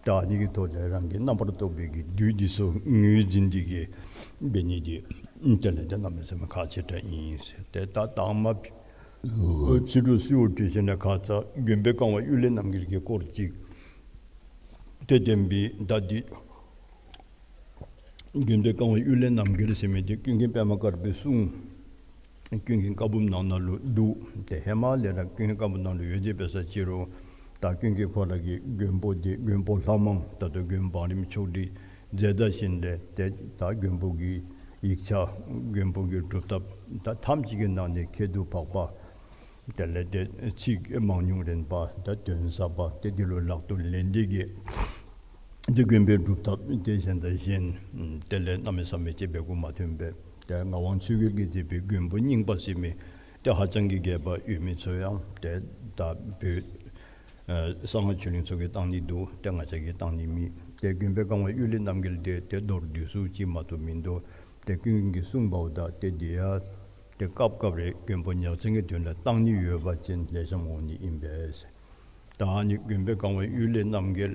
ད་ཨ་ནི་གི་ཐོག་ལས་རང་གི་རྣམ་པར་རྟོག་པའི་གི་བདུད་འདི་ཚུ་ངོས་འཛིན་འདི་གིས་འབད་ནི་འདི་དེ་ལས་ཏེ་གནམ་མེད་ས་མེད་ཁག་ཆེ་དྲགས་ཨིན་ཟེར། ཏེ་ད་དང་མ་ཕྱི་དྲོ་གསོལཝ་བཏབ་ཞིནམ་ལས་ཁ་ཙ་མགོན་པོ་གང་བ་གཡུལ་ལས་རྣམ་རྒྱལ་གྱི་སྐོར་ཅིག་ཏེ་བསྟན་པའི་ད་འདི་མགོན་པོ་གང་བ་གཡུལ་ལས་རྣམ་རྒྱལ་ཟེར་མི་འདི་ཀུན་མཁྱེན་པདྨ་དཀར་པོའི་གསུང་ཀུན་མཁྱེན་བཀའ་འབུམ་ནང་ན་ལུ་འདུག། ཏེ་ཧེ་མ་ལས་ར་ཀུན་མཁྱེན་བཀའ་འབུམ་ནང་ལུ་ཡོད་དེ་འབད་ས་ཅི་རུང་ད་ཀུན་མཁྱེན་ཁོ་ར་གི་མགོན་པོ་འདི་མགོན་པོ་ལྷ་མང་ད་ལྟོ་མགོན་བང་རིམ་ཆོག་སྒྲིག་མཛད་ད་ཞིནམ་ལས་ཏེ་ད་མགོན་པོ་གི་ཡིག་ཆ་མགོན་པོ་གི་སྒྲུབ་ཐབས་ད་ཐམས་ཅད་ཀྱི་ནང་ནས་ཁྱད་དུ་འཕགས་པ་དེ་ལས་ཏེ་ཚིག་མང་ཉུང་རན་པ་ད་དོན་ཟབ་པ་ཏེ་འདི་ལུ་ལག་ཏུ་ལེན་ཏེ་གིས་ཏེ་མགོན་པོའི་སྒྲུབ་ཐབས་ཏེ་གཞན་དང་གཞན་དེ་ལས་གནམ་མེད་ས་མེད་ཅིག་འབད་དགོཔ་མ་ཐོན་པས། ཏེ་ངག་དབང་ཆོས་རྒྱལ་གྱིས་མཛད་པའི་མགོན་པོ་རྙིང་པ་ཟེར་མི་ཏེ་ཧ་ཅང་གི་རྒྱས་པ་ཡོད་མི་ཚུ་ཡང་ཏེ་ད་བོད་ཨ་གསང་སྔགས་ཆོས་གླིང་ཚུ་གིས་བཏང་ནི་འདུག། ཏེ་ང་བཅས་ཀྱིས་བཏང་ནི་མེད། ཏེ་མགོན་པོ་གང་བ་གཡུལ་ལས་རྣམ་རྒྱལ་འདི་ཏེ་མདོར་བསྡུས་སུ་ཅིག་མ་གཏོགས་མིན་འདུག། ཏེ་ཀུན་མཁྱེན་གྱིས་གསུངས་པ་ད་ཏེ་འདི་ཡང་ཏེ་སྐབས་སྐབས་རེ་མགོན་པོ་ཉག་ཅན་གྱི་དོན་ལུ་བཏང་ནི་ཡོད་པ་ཅིན་ལེགས་ཤོམ་འོང་ནི་ཨིན་པས། ད་ཨ་ནི་མགོན་པོ་གང་བ་གཡུལ་ལས་རྣམ་རྒྱལ་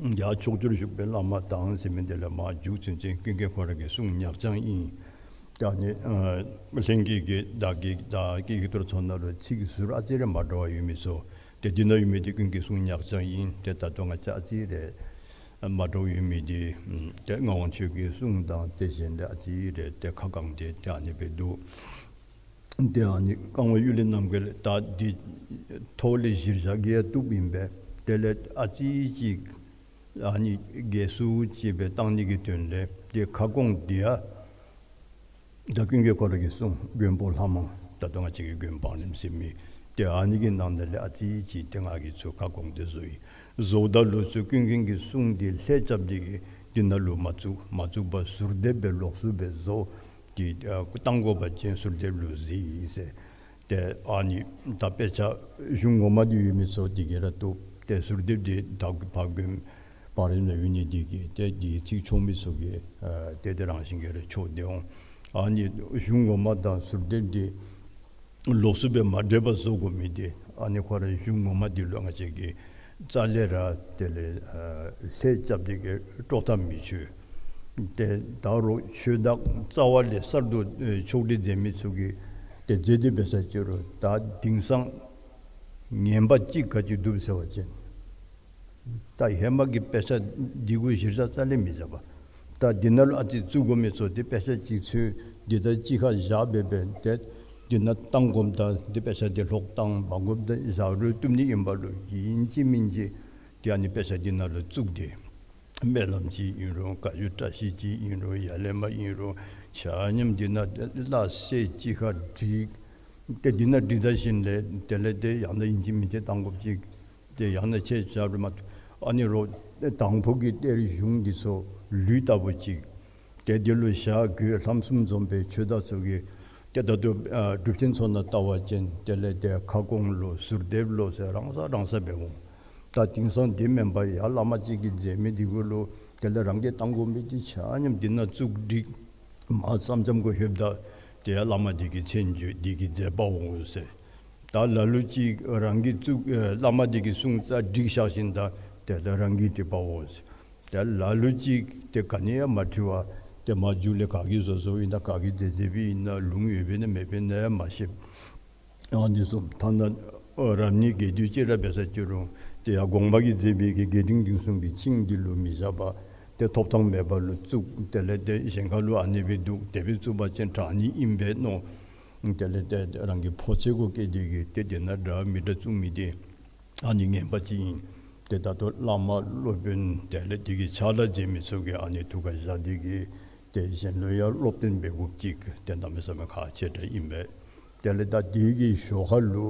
ཡར་ཕྱོགས་བཅུར་བཞུགས་པའི་བླ་མ་དང་ཟེར་མི་འདི་ལས་མར་མཇུག་ཚུན་ཚོད་ཀུན་མཁྱེན་ཁོ་ར་གི་གསུང་ཉག་ཅན་ཨིན། ད་ཨ་ནི་ཨ་ལྷན་རྒྱས་ཀྱིས་བདག་གི་བདག་གི་ཡིག་ཐོར་ཚུ་ནང་ལུ་ཚིག་ཟུར་ཨ་ཙི་རེ་མ་འདྲཝ་ཡོད་མི་ཚུ་ཏེ་འདི་ནང་ཡོད་མི་འདི་ཀུན་མཁྱེན་གསུང་ཉག་ཅན་ཨིན། ཏེ་ད་ལྟོ་ང་བཅས་ཨ་ཙི་རེ་མ་འདྲཝ་ཡོད་མི་འདི་ཏེ་ངག་དབང་ཆོས་རྒྱལ་གྱི་གསུང་དང་ཏེ་གཞན་ལས་ཨ་ཙི་རེ་ཏེ་ཁ་གང་སྟེ་ཏེ་ཨ་ནི་སྦེ་འདུག། ཏེ་ཨ་ནི་གང་བ་གཡུལ་ལས་རྣམ་རྒྱལ་ད་འདི་ཐོག་ལས་གཞིར་བཞག་གི་ཡང་བཏུབ་ཨིན་པས། དེ་ལས་ཨ་ཙི་ཅིག་ཨ་ནི་རྒྱས་སུ་ཅིག་སྦེ་བཏང་ནི་གི་དོན་ལས་ཏེ་ཁ་སྐོང་འདི་ཡང་ད་ཀུན་མཁྱེན་ཁོ་ར་གི་གསུང་མགོན་པོ་ལྷ་མང་ད་ལྟོ་ང་བཅས་ཀྱི་མགོན་བང་རིམ་ཟེར་མི་ཏེ་ཨ་ནི་གི་ནང་ན་ལས་ཨ་ཙི་ཅིག་ཏེ་ང་གིས་ཚུར་ཁ་སྐོང་སྟེ་བཟོ་ཡི། བཟོཝ་ད་ལུ་ཚུར་ཀུན་མཁྱེན་གྱི་གསུང་འདི་ལྷད་རྐྱབ་སྟེ་གིས་འདི་ནང་ལུ་མ་བཙུགས། མ་བཙུགས་པར་ཟུར་འདེབས་སྦེ་ལོགས་སུ་སྦེ་བཟོ་སྟེ་ཨ་བཏང་དགོ་པ་ཅིན་ཟུར་འདེབས་ལུ་གཟིགས་ཟེར། ཏེ་ཨ་ནི་ད་དཔེ་ཆ་གཞུང་ངོ་མ་འདི་ཡོད་མི་ཚུ་འདི་གིས་ར་བཏུབ། ཏེ་ཟུར་འདེབས་འདི་ད་ཕར་མགོན་བང་རིམ་ནང་ཡོད་ནི་འདི་གིས་ཏེ་འདི་ཚིག་ཆོག་མི་ཚུ་གིས་ཨ་ཏེ་དེ་རང་བཞིན་གྱིས་ར་ཆོག་སྟེ་འོང་། ཨ་ནི་གཞུང་ངོ་མ་དང་ཟུར་འདེབས་འདི་ལོགས་སུ་སྦེ་མ་འདྲེས་པར་བཟོ་དགོ་མི་འདི་ཨ་ནི་ཁོ་ར་གཞུང་ངོ་མ་འདི་ལུ་ང་བཅས་ཀྱིས་རྩ་ལས་ར་དེ་ལས་ཨ་ལྷད་རྐྱབ་སྟེ་གིས་དཀྲོག་ཐབས་མི་ཆོག། ཏེ་ད་རུང་ཆོས་བདག་རྩ་བ་ལས་གསར་དུ་ཨེ་ཕྱོགས་སྒྲིག་མཛད་མི་ཚུ་གིས་ཏེ་མཛད་དེ་འབད་ས་ཅི་རུང་ད་དེང་སང་ངན་པ་ཅིག་ག་ཅི་འདུག་ཟེར་བ་ཅིན་ད་ཧེ་མ་གི་དཔེ་ཆ་འདི་གུ་གཞིར་བཞག་རྩ་ལས་མི་བཞག་པར་ད་འདི་ནང་ལུ་ཨ་ཙི་བཙུགས་དགོ་མི་ཚུ་ཏེ་དཔེ་ཆ་ཅིག་འཚོལ་འདི་དང་གཅིག་ཁར་བཞག་སྦེ་སྦེ་ཏེ་འདི་ནང་བཏང་དགོཔ་ད་འདི་དཔེ་ཆ་འདི་ལྷོག་བཏང་འབག་དགོཔ་ད་བཞག་རུང་བཏུབ་ནི་ཨིན་པ་ལུ་ཨིན་ཅི་མིན་ཅི་ཏེ་ཨ་ནི་དཔེ་ཆ་འདི་ནང་ལུ་བཙུགས་ཏེ་སྨོན་ལམ་ཅིག་ཨིན་རུང་བཀའ་བརྒྱུད་བཀྲ་ཤིས་ཅིག་ཨིན་རུང་ཡ་ལས་མར་ཨིན་རུང་ཆ་མཉམ་འདི་ནང་སླ་བསྲེ་གཅིག་ཁར་བསྒྲིགས། ཏེ་འདི་ནང་བསྒྲིགས་ད་ཞིནམ་ལས་དེ་ལས་ཏེ་ཡང་ན་ཨིན་ཅི་མིན་ཅི་བཏང་དགོཔ་ཅིག་ཏེ་ཡང་ན་ཁྱེད་ཅག་རུང་མ་ཨ་ནི་རོགས་དང་ཕུ་གི་གཏེར་གཞུང་འདི་ཚུ་ལུད་ལྟ་བུ་ཅིག་ཏེ་འདི་ལུ་ཞག་དགོས། ལྷམ་གསུམ་འཛོམས་པའི་ཆོས་བདག་ཚུ་གིས་ཏེ་ད་ལྟོ་ཨ་སྒྲུབ་ཆེན་ཚུ་ནང་བལྟ་བ་ཅིན་དེ་ལས་ཏེ་ཁ་སྐོང་ལོ་ཟུར་འདེབས་ལོ་ཟེར་རང་ས་རང་ས་སྦེ་འོང་། ད་དེང་སང་དེ་མེན་པར་ཡར་བླ་མ་ཅིག་གིས་མཛད་མི་འདི་གུ་ལུ་དེ་ལས་རང་གིས་བཏང་དགོ་མི་འདི་ཆ་མཉམ་འདི་ནང་བཙུགས་བསྒྲིགས། མར་ཙམ་ཙམ་གུ་ལྷོདཔ་ད་ཏེ་ཡར་བླ་མ་འདི་གི་མཚན་བརྗོད་འདི་གིས་མཛད་པ་འོང་ཟེར། ད་ལ་ལུ་ཅིག་རང་གིས་བཙུགས་ཨེ་བླ་མ་འདི་གི་གསུང་རྩ་བསྒྲིགས་བཞག་ཞིནམ་ད་དེ་ལས་རང་གིས་བྲིས་པ་འོང་ཟེར། ད་ལ་ལུ་ཅིག་ཏེ་ག་ནི་ཡང་མ་བྲི་བར་ཏེ་མར་མཇུག་ལས་ག་གིས་བཟོ་བཟོཝ་ཨིན་ན་ག་གིས་མཛད་མཛད་པའི་ཨིན་ན་ལུང་ཡོདཔ་ཨིན་ན་མེདཔ་ཨིན་ན་ཡང་མ་ཤེས། ཨ་ནི་བཟུམ་ཐ་ན་ཨ་རབ་གནས་རྒྱས་བསྡུས་ཅིག་ར་འབད་ས་ཅི་རུང་ཏེ་ཡར་གོང་མ་གིས་མཛད་པའི་གི་རྒྱས་འབྲིང་བསྡུས་གསུམ་གྱི་ཆིངས་འདི་ལུ་མི་བཞག་པར་ཏེ་ཐོབ་ཐང་མེད་པ་ལུ་བཙུགས། དེ་ལས་ཏེ་གཞན་ཁ་ལུ་ཨ་ནི་སྦེ་འདུག་དེ་སྦེ་བཙུགས་པ་ཅིན་དྲག་ནི་ཨིན་པས་མནོ། དེ་ལས་ཏེ་རང་གི་ཕོ་ཚོད་གུ་བསྐྱེད་དེ་གིས་ཏེ་དེ་ནང་འདྲ་མི་འདྲ་བཙུགས་མི་འདི་ཨ་ནི་ངན་པ་ཅིག་ཨིན། ཏེ་ད་ལྟོ་བླ་མ་སློབ་དཔོན་དེ་ལས་དེ་གི་ཕྱག་ལཱ་མཛད་མི་ཚུ་གིས་ཨ་ནི་ཐུགས་ཁར་བཞག་སྟེ་གིས་ཏེ་གཞན་ལུ་ཡང་སློབ་སྟོན་འབད་དགོཔ་ཅིག་ཏེ་གནམ་མེད་ས་མེད་ཁག་ཆེ་དྲགས་ཨིན་པས། དེ་ལས་ད་དེ་གི་ཞོར་ཁ་ལུ་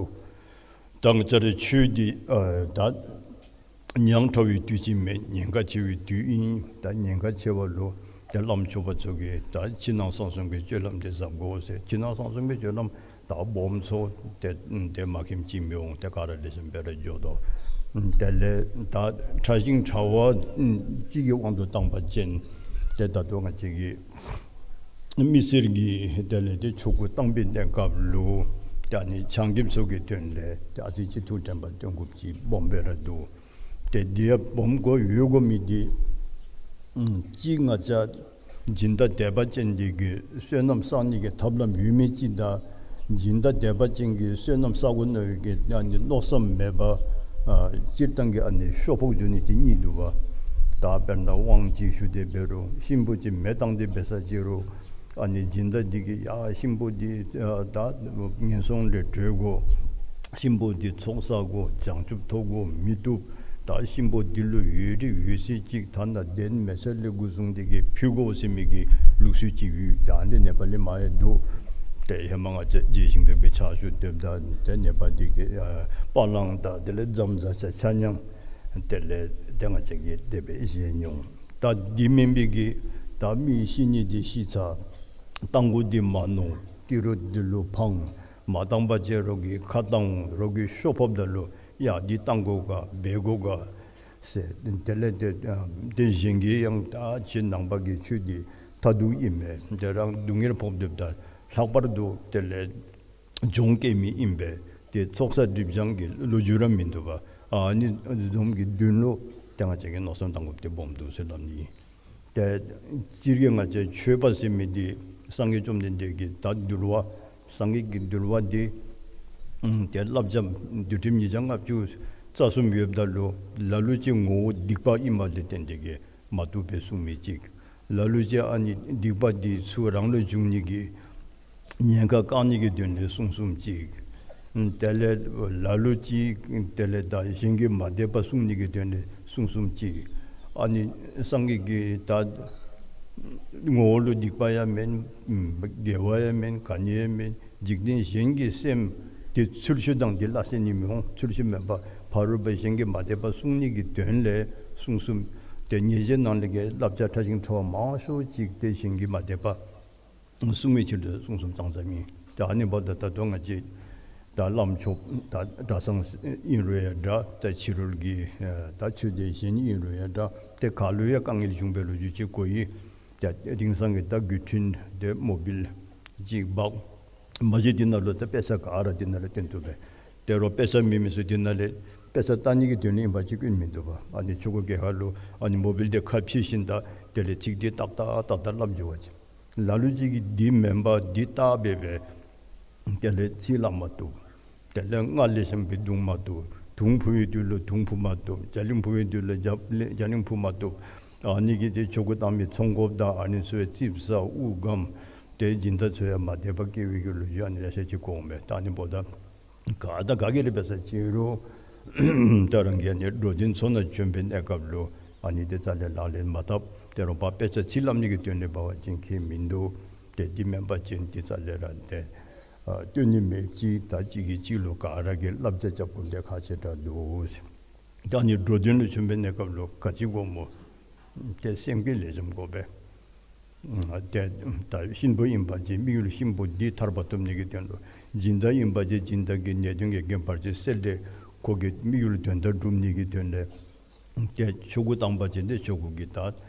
ད་ང་བཅས་རའི་ཆོས་འདི་ཨ་ད་ཉག་ཕྲ་བའི་དུས་ཅིག་མེན། ཉེན་ཁ་ཆེ་བའི་དུས་ཨིན། ད་ཉེན་ཁ་ཆེ་བ་ལུ་ཏེ་བླམ་ཆོསཔ་ཚུ་གིས་ད་ཕྱི་ནང་གསང་གསུམ་གྱི་སྤྱོད་ལམ་འདི་གཟབ་དགོ་ཟེར། ཕྱི་ནང་གསང་གསུམ་གྱི་སྤྱོད་ལམ་ད་སྦོམ་ཚུ་ཏེ་ཏེ་མ་མཁྱེནམ་ཅིག་མི་འོང་། ཏེ་ག་ར་ལེགས་ཤོམ་སྦེ་ར་འགྱོ་དོ། དེ་ལས་ད་ཕྲ་ཞིང་ཕྲ་བ་ཅིག་གི་དབང་དུ་བཏང་པ་ཅིན་ཏེ་ད་ལྟོ་ང་བཅས་ཀྱི་མི་སེར་གྱི་དེ་ལས་ཏེ་ཆོ་ག་བཏང་པའི་གནས་སྐབས་ལུ་ཏེ་ཨ་ནི་ཆ་རྒྱུས་ཚུ་གི་དོན་ལས་ཏེ་ཨ་ཙི་ཅིག་ཐུགས་དྲན་པ་བཏོན་དགོཔ་ཅིག་སྦོམ་སྦེ་ར་འདུག། ཏེ་འདི་ཡང་སྦོམ་དགོ་ཡོད་དགོ་མི་འདི་ཨམ་གཅིག་ང་བཅས་སྦྱིན་བདག་དད་པ་ཅན་འདི་གི་བསོད་ནམས་བསག་ནི་གི་ཐབས་ལམ་ཡོད་མི་ཅིག་དང་། སྦྱིན་བདག་དད་པ་ཅན་གྱི་བསོད་ནམས་བསག་དགོ་མནོ་བའི་གི་ཨ་ནི་མནོ་བསམ་མེད་པར་ཨ་སྤྱིར་བཏང་གི་ཨ་ནི་ཤོ་ཕོག་འགྱོ་ནི་ཅིག་གཉིས་འདུག་པ། ད་དཔེར་ན་དབང་ཅིག་ཞུ་སྟེ་འབད་རུང་གཤིན་པོ་ཅིག་མེ་བཏང་སྟེ་འབད་ས་ཅིག་རུང་ཨ་ནི་སྦྱིན་བདག་འདི་གིས་ཡ་གཤིན་པོ་འདི་ཨ་ད་ངན་སོང་ལས་གྲོལ་དགོ། གཤིན་པོ་འདི་ཚོགས་བསག་དགོ། བྱང་ཆུབ་ཐོབ་དགོ་མི་བཏུབ། ད་གཤིན་པོ་འདི་ལུ་འོས་རིགས་འོས་ཚད་ཅིག་ཐ་ན་གདན་མེད་ས་ལས་འགོ་བཟུང་སྟེ་གི་ཕུལ་དགོ་ཟེར་མི་གི་ལུགས་སྲོལ་ཅིག་ཡོད། ད་ཨ་ནི་ནེ་པ་ལི་མ་ཡང་འདུག། ཏེ་ཧེ་མ་ང་བཅས་རྗེ་ཞིང་ཕེབས་པའི་ཕྱག་ཞུ་སྡོདཔ་ད་ཏེ་ནེ་པ་འདི་གིས་ཨ་པ་ལང་དང་དེ་ལས་ཛམ་ཛ་ཆ་ཆ་མཉམ་དེ་ལས་ཏེ་ང་བཅས་ཀྱིས་དེ་སྦེ་བཞེས་མྱོང་། ད་འདི་མེན་པའི་གི་ད་མི་ཤི་ནི་འདི་ཤི་ཚར། བཏང་དགོ་འདི་མ་མནོ། ཏི་རུ་འདི་ལུ་ཕངས། མ་བཏང་པ་ཅིན་རོགས་ཀྱིས་ཁ་བཏང་འོང་། རོགས་ཀྱིས་ཤོ་ཕོགཔ་ད་ལུ་ཡ་འདི་བཏང་དགོ་ག་འབད་དགོ་ག་ཟེར། དེ་ལས་ཏེ་ཏེ་གཞན་གྱིས་ཡང་ད་ཁྱེད་ནང་པ་གི་ཆོས་འདི་མཐར་ཐུག་ཨིན་མས། ཏེ་རང་སྡུག་བསྔལ་ཕོག་སྡོདཔ་ད་ལྷག་པར་དུ་དེ་ལས་སྦྱོང་སྐྱེ་མི་ཨིན་པས། ཏེ་ཚོགས་བསགས་སྒྲིབ་སྦྱང་གི་ལོ་རྒྱུས་ར་མིན་འདུག་པ། ཨ་ནི་བཟུམ་གྱི་དོན་ལུ་ཏེ་ང་བཅས་ཀྱིས་མནོ་བསམ་བཏང་དགོཔ་འདི་སྦོམ་འདུག་ཟེར་སླབ་ནི། ཏེ་སྤྱིར་གྱིས་ང་བཅས་ཆོས་པ་ཟེར་མི་འདི་སངས་རྒྱས་བཅོམ་ལྡན་འདས་ཀྱི་ད་འདུལ་བ་སངས་རྒྱས་ཀྱི་འདུལ་བ་འདི་ཨམ་ཏེ་བསླབ་བྱ་འདུལ་ཁྲིམས་ཉིས་བརྒྱ་ལྔ་བཅུ་རྩ་གསུམ་ཡོདཔ་ད་ལུ་ལ་ལུ་ཅིག་ངོ་བོ་སྡིག་པ་ཨིནམ་ལས་བརྟེན་ཏེ་གི་མ་བཏུབ་པས་གསུངས་མི་ཅིག། ལ་ལུ་ཅིག་ཨ་ནི་སྡིག་པ་འདི་ཚུ་རང་ལུ་འབྱུང་ནི་གི་ཉེན་ཁ་བཀག་ནི་གི་དོན་ལས་གསུངས་གསུངསམ་ཅིག། དེ་ལས་ལ་ལུ་ཅིག་དེ་ལས་ད་གཞན་གྱི་མ་དད་པ་བསྲུང་ནི་གི་དོན་ལས་གསུངས་གསུངསམ་ཅིག། ཨ་ནི་སངས་རྒྱས་ཀྱི་ད་ངོ་བོ་ལུ་སྡིག་པ་ཡང་མེན། དགེ་བ་ཡང་མེན། ག་ནི་ཡང་མེན། འཇིག་རྟེན་གཞན་གྱི་སེམས་དེ་ཚུལ་ཤུལ་དང་དེ་སླ་བསྲེ་ནི་མི་འོང་། ཚུལ་ཤུལ་མེན་པར་ཕ་རོལ་པོ་གཞན་གྱི་མ་དད་པ་བསྲུང་ནི་གི་དོན་ལས་གསུངས་གསུངསམ། ཏེ་ཉེས་བྱའི་ནང་ལས་ཀྱི་བསླབ་བྱ་ཕྲ་ཞིང་ཕྲ་བ་མང་ཤོས་ཅིག་ཏེ་གཞན་གྱི་མ་དད་པ་བསྲུང་བའི་ཕྱིར་དུ་གསུངས་གསུངསམ་ཙང་ཙ་མེན། ཏེ་ཨ་ནི་འབདཝ་ད་ད་ལྟོ་ང་བཅས་ད་བླམ་ཆོསཔ་ད་གྲྭ་ཚང་ཨིན་རུང་ཡང་འདྲ། ད་ཕྱི་རོལ་གྱི་ད་ཆོས་སྡེ་གཞན་ཨིན་རུང་ཡང་འདྲ། ཏེ་ག་ལུ་ཡང་དཀའ་ངལ་བྱུང་བའི་ལོ་རྒྱུས་ཅིག་གོ་ཡི། ད་དེང་སང་གི་ད་འགོ་འདྲེན་ཏེ་མོ་བིལ་ཅིག་འབག། མ་གཞི་དེ་ནང་ལུ་ད་དཔེ་ཆ་ག་ར་དེ་ནང་ལུ་སྟོན་ཐུབ་པས། ད་རུང་དཔེ་ཆ་མེད་མི་ཚུ་དེ་ནང་ལས་དཔེ་ཆ་ལྟ་ནི་གི་དོན་ལས་ཨིན་པ་ཅིན་སྐྱོན་མིན་འདུག་པ། ཨ་ནི་ཆོ་ག་གི་ཁར་ལུ་ཨ་ནི་མོ་བིལ་དེ་ཁ་ཕྱེ་ཞིནམ་ད་དེ་ལས་ཚིག་དེ་ཏག་ཏག་ཏག་ཏག་སླབ་འགྱོ་བ་ཅིན། ལ་ལུ་ཅིག་གིས་འདི་མེན་པར་འདི་བལྟ་སྦེ་སྦེ་དེ་ལས་ཚིག་སླབ་མ་བཏུབ། དེ་ལས་སྔགས་ལེགས་ཤོམ་སྦེ་བརྡུང་མ་བཏུབ། དུང་ཕུ་བའི་དུས་ལུ་དུང་ཕུ་མ་བཏུབ། རྒྱ་གླིང་ཕུ་བའི་དུས་ལུ་རྒྱ་རྒྱ་གླིང་ཕུ་མ་བཏུབ། ཨ་ནི་གིས་ཏེ་ཆོ་ག་བཏང་མི་ཚོང་དཔོན་དང་ཨ་ནི་ཚུ་ཡང་ཙིགཔ་ཟ་དབུགས་སྒམ། ཏེ་སྦྱིན་བདག་ཚུ་ཡང་མ་དད་པ་སྐྱེ་བའི་གི་ལོ་རྒྱུས་ཨ་ནི་ལེ་ཤ་ཅིག་གོཝ་མས། ད་ཨ་ནི་འབདཝ་ད་ག་དང་ག་གིས་ར་འབད་ས་ཅིག་རུང་ད་རང་གིས་ཨ་ནི་འགྲོ་དོན་ཚུ་ནང་བྱོན་པའི་གནས་སྐབས་ལུ་ཨ་ནི་དེ་རྩ་ལས་ལག་ལེན་མ་འཐབ། ད་རུང་ཕར་དཔེ་ཆ་ཚིག་སླབ་ནི་གི་དོན་ལས་འབད་བ་ཅིན་ཁྱད་མིན་འདུག། ཏེ་འདི་མེན་པ་ཅིན་དེ་རྩ་ལས་ར་ཏེ་ཨ་སྟོན་ནི་མེད་ཅིག། ད་གཅིག་གིས་གཅིག་ལུ་ག་ར་གིས་བསླབ་བྱ་རྐྱབ་དགོཔ་འདི་ཁག་ཆེ་དྲགས་འདུག་ཟེར། ད་ཨ་ནི་འགྲོ་དོན་ལུ་བྱོན་པའི་གནས་སྐབས་ལུ་ག་ཅི་དགོཔ་སྨོ། ཏེ་སེམས་བསྐྱེད་ལེགས་ཤོམ་དགོ་པས། ཨ་ཏེ་ད་གཤིན་པོ་ཨིན་པ་ཅིན་དམིགས་ཡུལ་གཤིན་པོ་འདི་ཐར་པ་ཐོབ་ནི་གི་དོན་ལུ། སྦྱིན་བདག་ཨིན་པ་ཅིན་སྦྱིན་བདག་གི་ནད་གདོན་གྱི་རྐྱེན་བར་ཆད་སེལ་ཏེ་ཁོ་གི་དམིགས་ཡུལ་དོན་དག་སྒྲུབ་ནི་གི་དོན་ལས། ཏེ་ཆོ་ག་བཏང་པ་ཅིན་ཏེ་ཆོ་ག་གི་ད་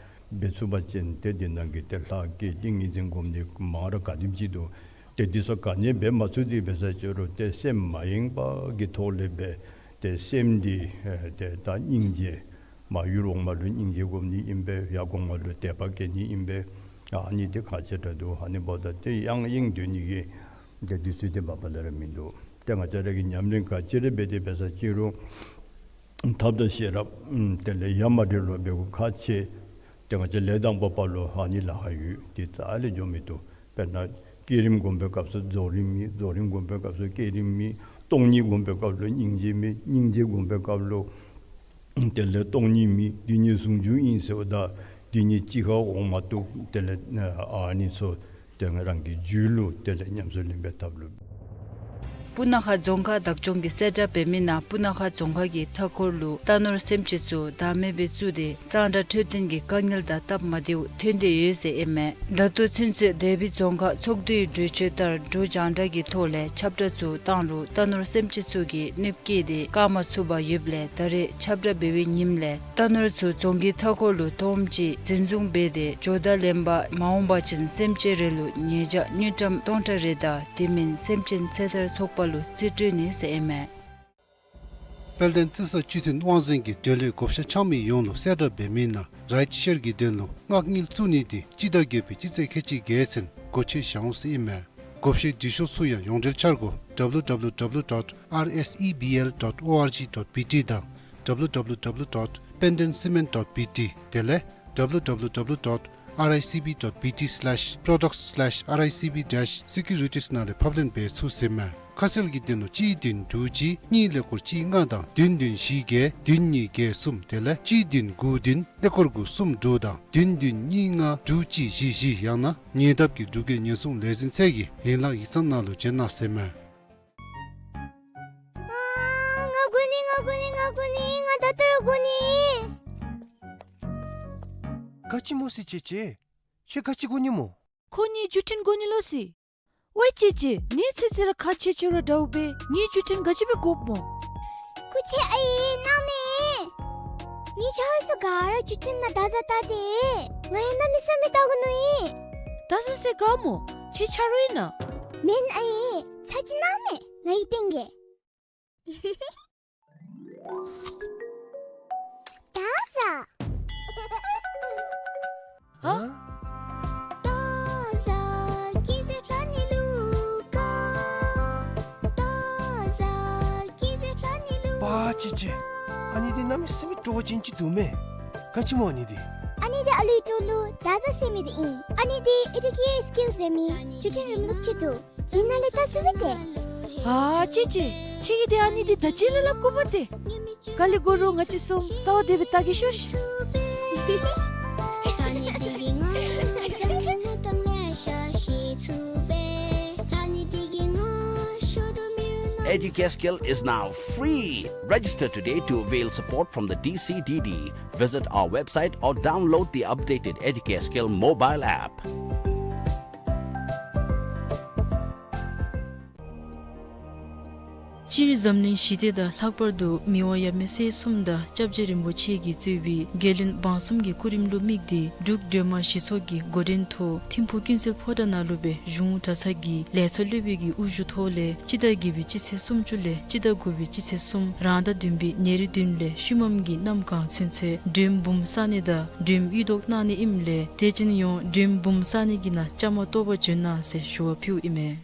འབད་ཚུགས་པ་ཅིན་ཏེ་འདི་ནང་གི་ཏེ་ལྷ་བསྐྱེད་ཏིང་ངེ་འཛིན་སྒོམ་ནི་མང་ར་ག་དེམ་ཅིག་འདུག། ཏེ་འདི་ཚུ་ག་ནི་འབད་མ་ཚུགས་ཏེ་འབད་ས་ཅིག་རུང་ཏེ་སེམས་མ་ཡེངས་པ་གི་ཐོག་ལས་འབད། ཏེ་སེམས་འདི་ཨེ་ཏེ་ད་སྙིང་རྗེ། མར་ཡུལ་འོག་མ་ལུ་སྙིང་རྗེ་སྒོམ་ནི་ཨིན་པས། ཡར་གོང་མ་ལུ་དད་པ་བསྐྱེད་ནི་ཨིན་པས། ཨ་ནི་འདི་ཁག་ཆེ་དྲགས་འདུག། ཨ་ནི་འབདཝ་ད་ཏེ་ཡང་ཡེངས་སྡོད་ནི་གི་ཏེ་འདི་ཚུ་ཏེ་མ་པ་ལས་ར་མིན་འདུག། ཏེ་ང་བཅས་ར་གིས་ཉམས་ལེན་ག་ཅི་ར་འབད་དེ་འབད་ས་ཅིག་རུང་ཐབས་དང་ཤེས་རབ་ཨམ་དེ་ལས་ཡ་མ་བྲལ་ལུ་འབད་དགོཔ་ཁག་ཆེ། ཏེ་ང་བཅས་ལས་དང་པོ་པ་ལུ་ཨ་ནི་ལཱ་ཁག་ཡོད། ཏེ་རྩ་ལས་འགྱོ་མི་བཏུབ། དཔེར་ན་བསྐྱེད་རིམ་སྒོམ་པའི་སྐབས་སུ་རྫོགས་རིམ་མེད། རྫོགས་རིམ་སྒོམ་པའི་སྐབས་སུ་བསྐྱེད་རིམ་མེད། སྟོང་ཉིད་སྒོམ་པའི་སྐབས་ལུ་སྙིང་རྗེ་མེད། སྙིང་རྗེ་སྒོམ་པའི་སྐབས་ལུ་དེ་ལས་སྟོང་ཉིད་མེད། འདི་གཉིས་ཟུང་འཇུག་ཨིན་ཟེརཝ་ད་འདི་གཉིས་གཅིག་ཁར་འོང་མ་བཏུབ། དེ་ལས་ཨ་ནི་ཚུ་ཏེ་ང་རང་གི་རྒྱུད་ལུ་དེ་ལས་ཉམས་སུ་ལེན་པའི་ཐབས་ལུ། སྤུ་ན་ཁ་རྫོང་ཁག་བདག་སྐྱོང་གིས་གསལ་བསྒྲགས་འབད་མི་ནང་སྤུ་ན་ཁ་རྫོང་ཁག་གི་མཐའ་འཁོར་ལུ་རྟ་ནོར་སེམས་ཅན་ཚུ་བདག་མེད་སྦེ་བཙུགས་ཏེ་གཙང་སྦྲ་འཕྲོད་བསྟེན་གྱི་དཀའ་ངལ་དང་སྟབས་མ་བདེཝ་ཐོན་ཏེ་ཡོད་ཟེར་ཨིན་མས། ད་ལྟོ་ཚུན་ཚོད་དེ་སྦེ་རྫོང་ཁག་ཚོགས་འདུའི་གྲོས་ཆོད་ལྟར་འབྲུག་རྒྱང་བསྒྲགས་ཀྱི་ཐོག་ལས་ཁྱབ་བསྒྲགས་ཚུ་བཏང་རུང་རྟ་ནོར་སེམས་ཅན་ཚུ་གིས་གནོདཔ་བཀལ་ཏེ་བཀག་མ་ཚུགས་པར་ཡོདཔ་ལས་ད་རེས་ཁྱབ་བསྒྲགས་འབད་བའི་ཉིནམ་ལས་རྟ་ནོར་ཚུ་རྫོང་གི་མཐའ་འཁོར་ལུ་སྟོངམ་ཅིག་འཛིན་བཟུང་འབད་དེ་ཇོ་བདག་ལེན་པར་མ་འོང་པ་ཅིན་སེམས་ཅན་རེ་ལུ་ཉེས་བྱ་དངུལ་ཀྲམ་སྟོང་ཕྲག་རེ་དང་དེ་མིན་སེམས་ཅན་ཚེ་ཐར་ཚོགས་པ་ལུ་རྩིས་སྤྲོད་ནི་ཟེར་ཨིན་མས། དཔལ་ལྡན་རྩི་ས་སྤྱི་མཐུན་དབང་འཛིན་གྱིས་འབྲེལ་ཡོད་བགོ་བཤའ་འཆང་མི་ཡོངས་ལུ་གསལ་བསྒྲགས་འབད་མི་ནང་རའིཊ་ཤེར་གྱི་དོན་ལུ་མངགས་དངུལ་བཙུགས་ནི་དེ་སྤྱི་ཟླ་བརྒྱད་པའི་སྤྱི་ཚེས་ཁལ་གཅིག་བརྒྱད་ཚུན་སྒོ་ཕྱེ་བཞག་འོང་ཟེར་ཨིན་མས། བགོ་བཤའི་འབྲི་ཤོག་ཚུ་ཡང་ཡོངས་འབྲེལ་འཆར་སྒོ་W W W dot R S E B L dot O R G dot B T དང་W W W dot pendencement dot B T དེ་ལས་W W W dot R I C B dot B T slash products slash R I C B dash securities ནང་ལས་ཕབ་ལེན་འབད་ཚུགས་ཟེར་མས། ཁ་གསལ་གྱི་དོན་ལུ་གཅིག་བདུན་དྲུག་གཅིག་གཉིས་ཀླད་ཀོར་གཅིག་ལྔ་དང་བདུན་བདུན་བཞི་བརྒྱད་བདུན་གཉིས་བརྒྱད་གསུམ་དེ་ལས་གཅིག་བདུན་དགུ་བདུན་ཀླད་ཀོར་དགུ་གསུམ་དྲུག་དང་བདུན་བདུན་གཉིས་ལྔ་དྲུག་གཅིག་བཞི་བཞི་ཡང་ན་ཉེ་འདབས་ཀྱི་འབྲུག་རྒྱལ་ཉེན་སྲུང་ལས་འཛིན་ཚད་ཀྱི་ཡན་ལག་ཡིག་ཚང་ནང་ལུ་བྱོན་གནང་ཟེར་མས། ཨ་ང་དགོ་ནི་ང་དགོ་ནི་ང་དགོ་ནི་ང་ད་ལྟོ་ར་དགོ་ནི། ག་ཅི་སྨོ་སི་ཅེ་ཅེ། ཁྱོད་ག་ཅི་དགོ་ནི་སྨོ། ཁོ་ངེའི་བརྒྱུད་འཕྲིན་དགོ་ནི་ལོ་སི། ཝའི་ཅེ་ཅེ་ངེའི་ཚེ་ཚེ་ར་ཁ་ཆེ་ཆེ་ར་འདྲཝ་སྦེ་ངེའི་བརྒྱུད་འཕྲིན་ག་ཅི་སྦེ་དགོཔ་སྨོ། སྐུ་མཁྱེན་ཨའི་གནམ་མེད། ངེའི་ཆ་རོགས་ཚུ་ག་ར་བརྒྱུད་འཕྲིན་ནང་བརྡ་བཟའ་བལྟ་སྟེ་ང་ཡང་གནམ་མེད་ས་མེད་བལྟ་དགོ་ནི་ཨིན། བརྡ་བཟའ་ཟེར་ག་སྨོ། ཁྱོད་ཆ་རོགས་ཨིན་ན། མེན་ཨའི་ཚ་ཅིག་གནམ་མེད་ང་གིས་སྟོན་གེ། བརྡ་བཟའ། ཧ། བརྡ་བཟའ་ཀི་ཏེ་ཕ་ནི་ལུ་ཀ། བརྡ་བཟའ་ཀི་ཏེ་ཕ་ནི་ལུ། པ་ཅི་ཅི། ཨ་ནི་འདི་གནམ་མེད་ས་མེད་སྤྲོ་བ་ཅན་ཅིག་འདུག་མས། ག་ཅི་སྨོ་ཨ་ནི་འདི། ཨ་ནི་འདི་ཨ་ལུའི་འགྲོ་ལུགས་བརྡ་བཟའ་ཟེར་མི་འདི་ཨིན། ཨ་ནི་འདི་ཨེ་ཌུ་ཀེ་ཡར་སི་ཀིལ་ཟེར་མི་བརྒྱུད་འཕྲིན་རིམ་ལུགས་ཅིག་འདུག། འདི་ནང་ལས་བལྟ་ཚུགས་པས་ཏེ། ཨ་ཅེ་ཅེ། ཁྱོད་ཀྱིས་ཏེ་ཨ་ནི་འདི་ད་ཅི་ལས་སླབ་དགོ་པས་ཏེ། ག་ལས་དགོ་རུང་ང་བཅས་གསུམ་རྩ་བ་བདེ་སྦེ་བལྟ་གེ་ཤོག་ཤིག། Educare Skill is now free. Register today to avail support from the D C D D. Visit our website or download the updated Educare Skill mobile app. སྤྱིར་འཛམ་གླིང་ཞི་བདེ་དང་ལྷག་པར་དུ་མི་དབང་ཡབ་མེས་སྲས་གསུམ་དང་སྐྱབས་རྗེ་རིན་པོ་ཆེ་གིས་གཙོས་པའི་རྒྱལ་བློན་འབངས་གསུམ་གྱི་སྐུ་རིམ་ལུ་དམིགས་ཏེ་འབྲུག་སྒྲོལ་མ་གཞི་ཚོགས་ཀྱི་འགོ་འདྲེན་ཐོག་ཐིམ་ཕུ་ཀུན་གསལ་ཕོ་བྲང་ནང་ལུ་སྦེ་གཞུང་གྲྭ་ཚང་གི་ལས་ཚོགས་སློབ་དཔོན་གྱི་དབུ་བཞུགས་ཐོག་ལས་སྤྱི་ཟླ་བརྒྱད་པའི་སྤྱི་ཚེས་སུམ་ཅུ་ལས་སྤྱི་ཟླ་དགུ་པའི་སྤྱི་ཚེས་གསུམ་རང་ཟླ་བདུན་པའི་ཉེར་བདུན་ལས་ཤུལ་མམ་གྱི་གནམ་གང་ཚུན་ཚོད་མགྲོནམ་འབུམ་བསག་ནི་དང་མགྲོནམ་གཡུ་ཐོག་གནང་ནི་ཨིནམ་ལས་དད་ཅན་ཡོངས་མགྲོནམ་འབུམ་བསག་ནི་གི་ནང་བཅའ་མར་གཏོགས་པར་བྱོན་གནང་ཟེར་ཞུ་བ་ཕུལཝ་ཨིན་མས།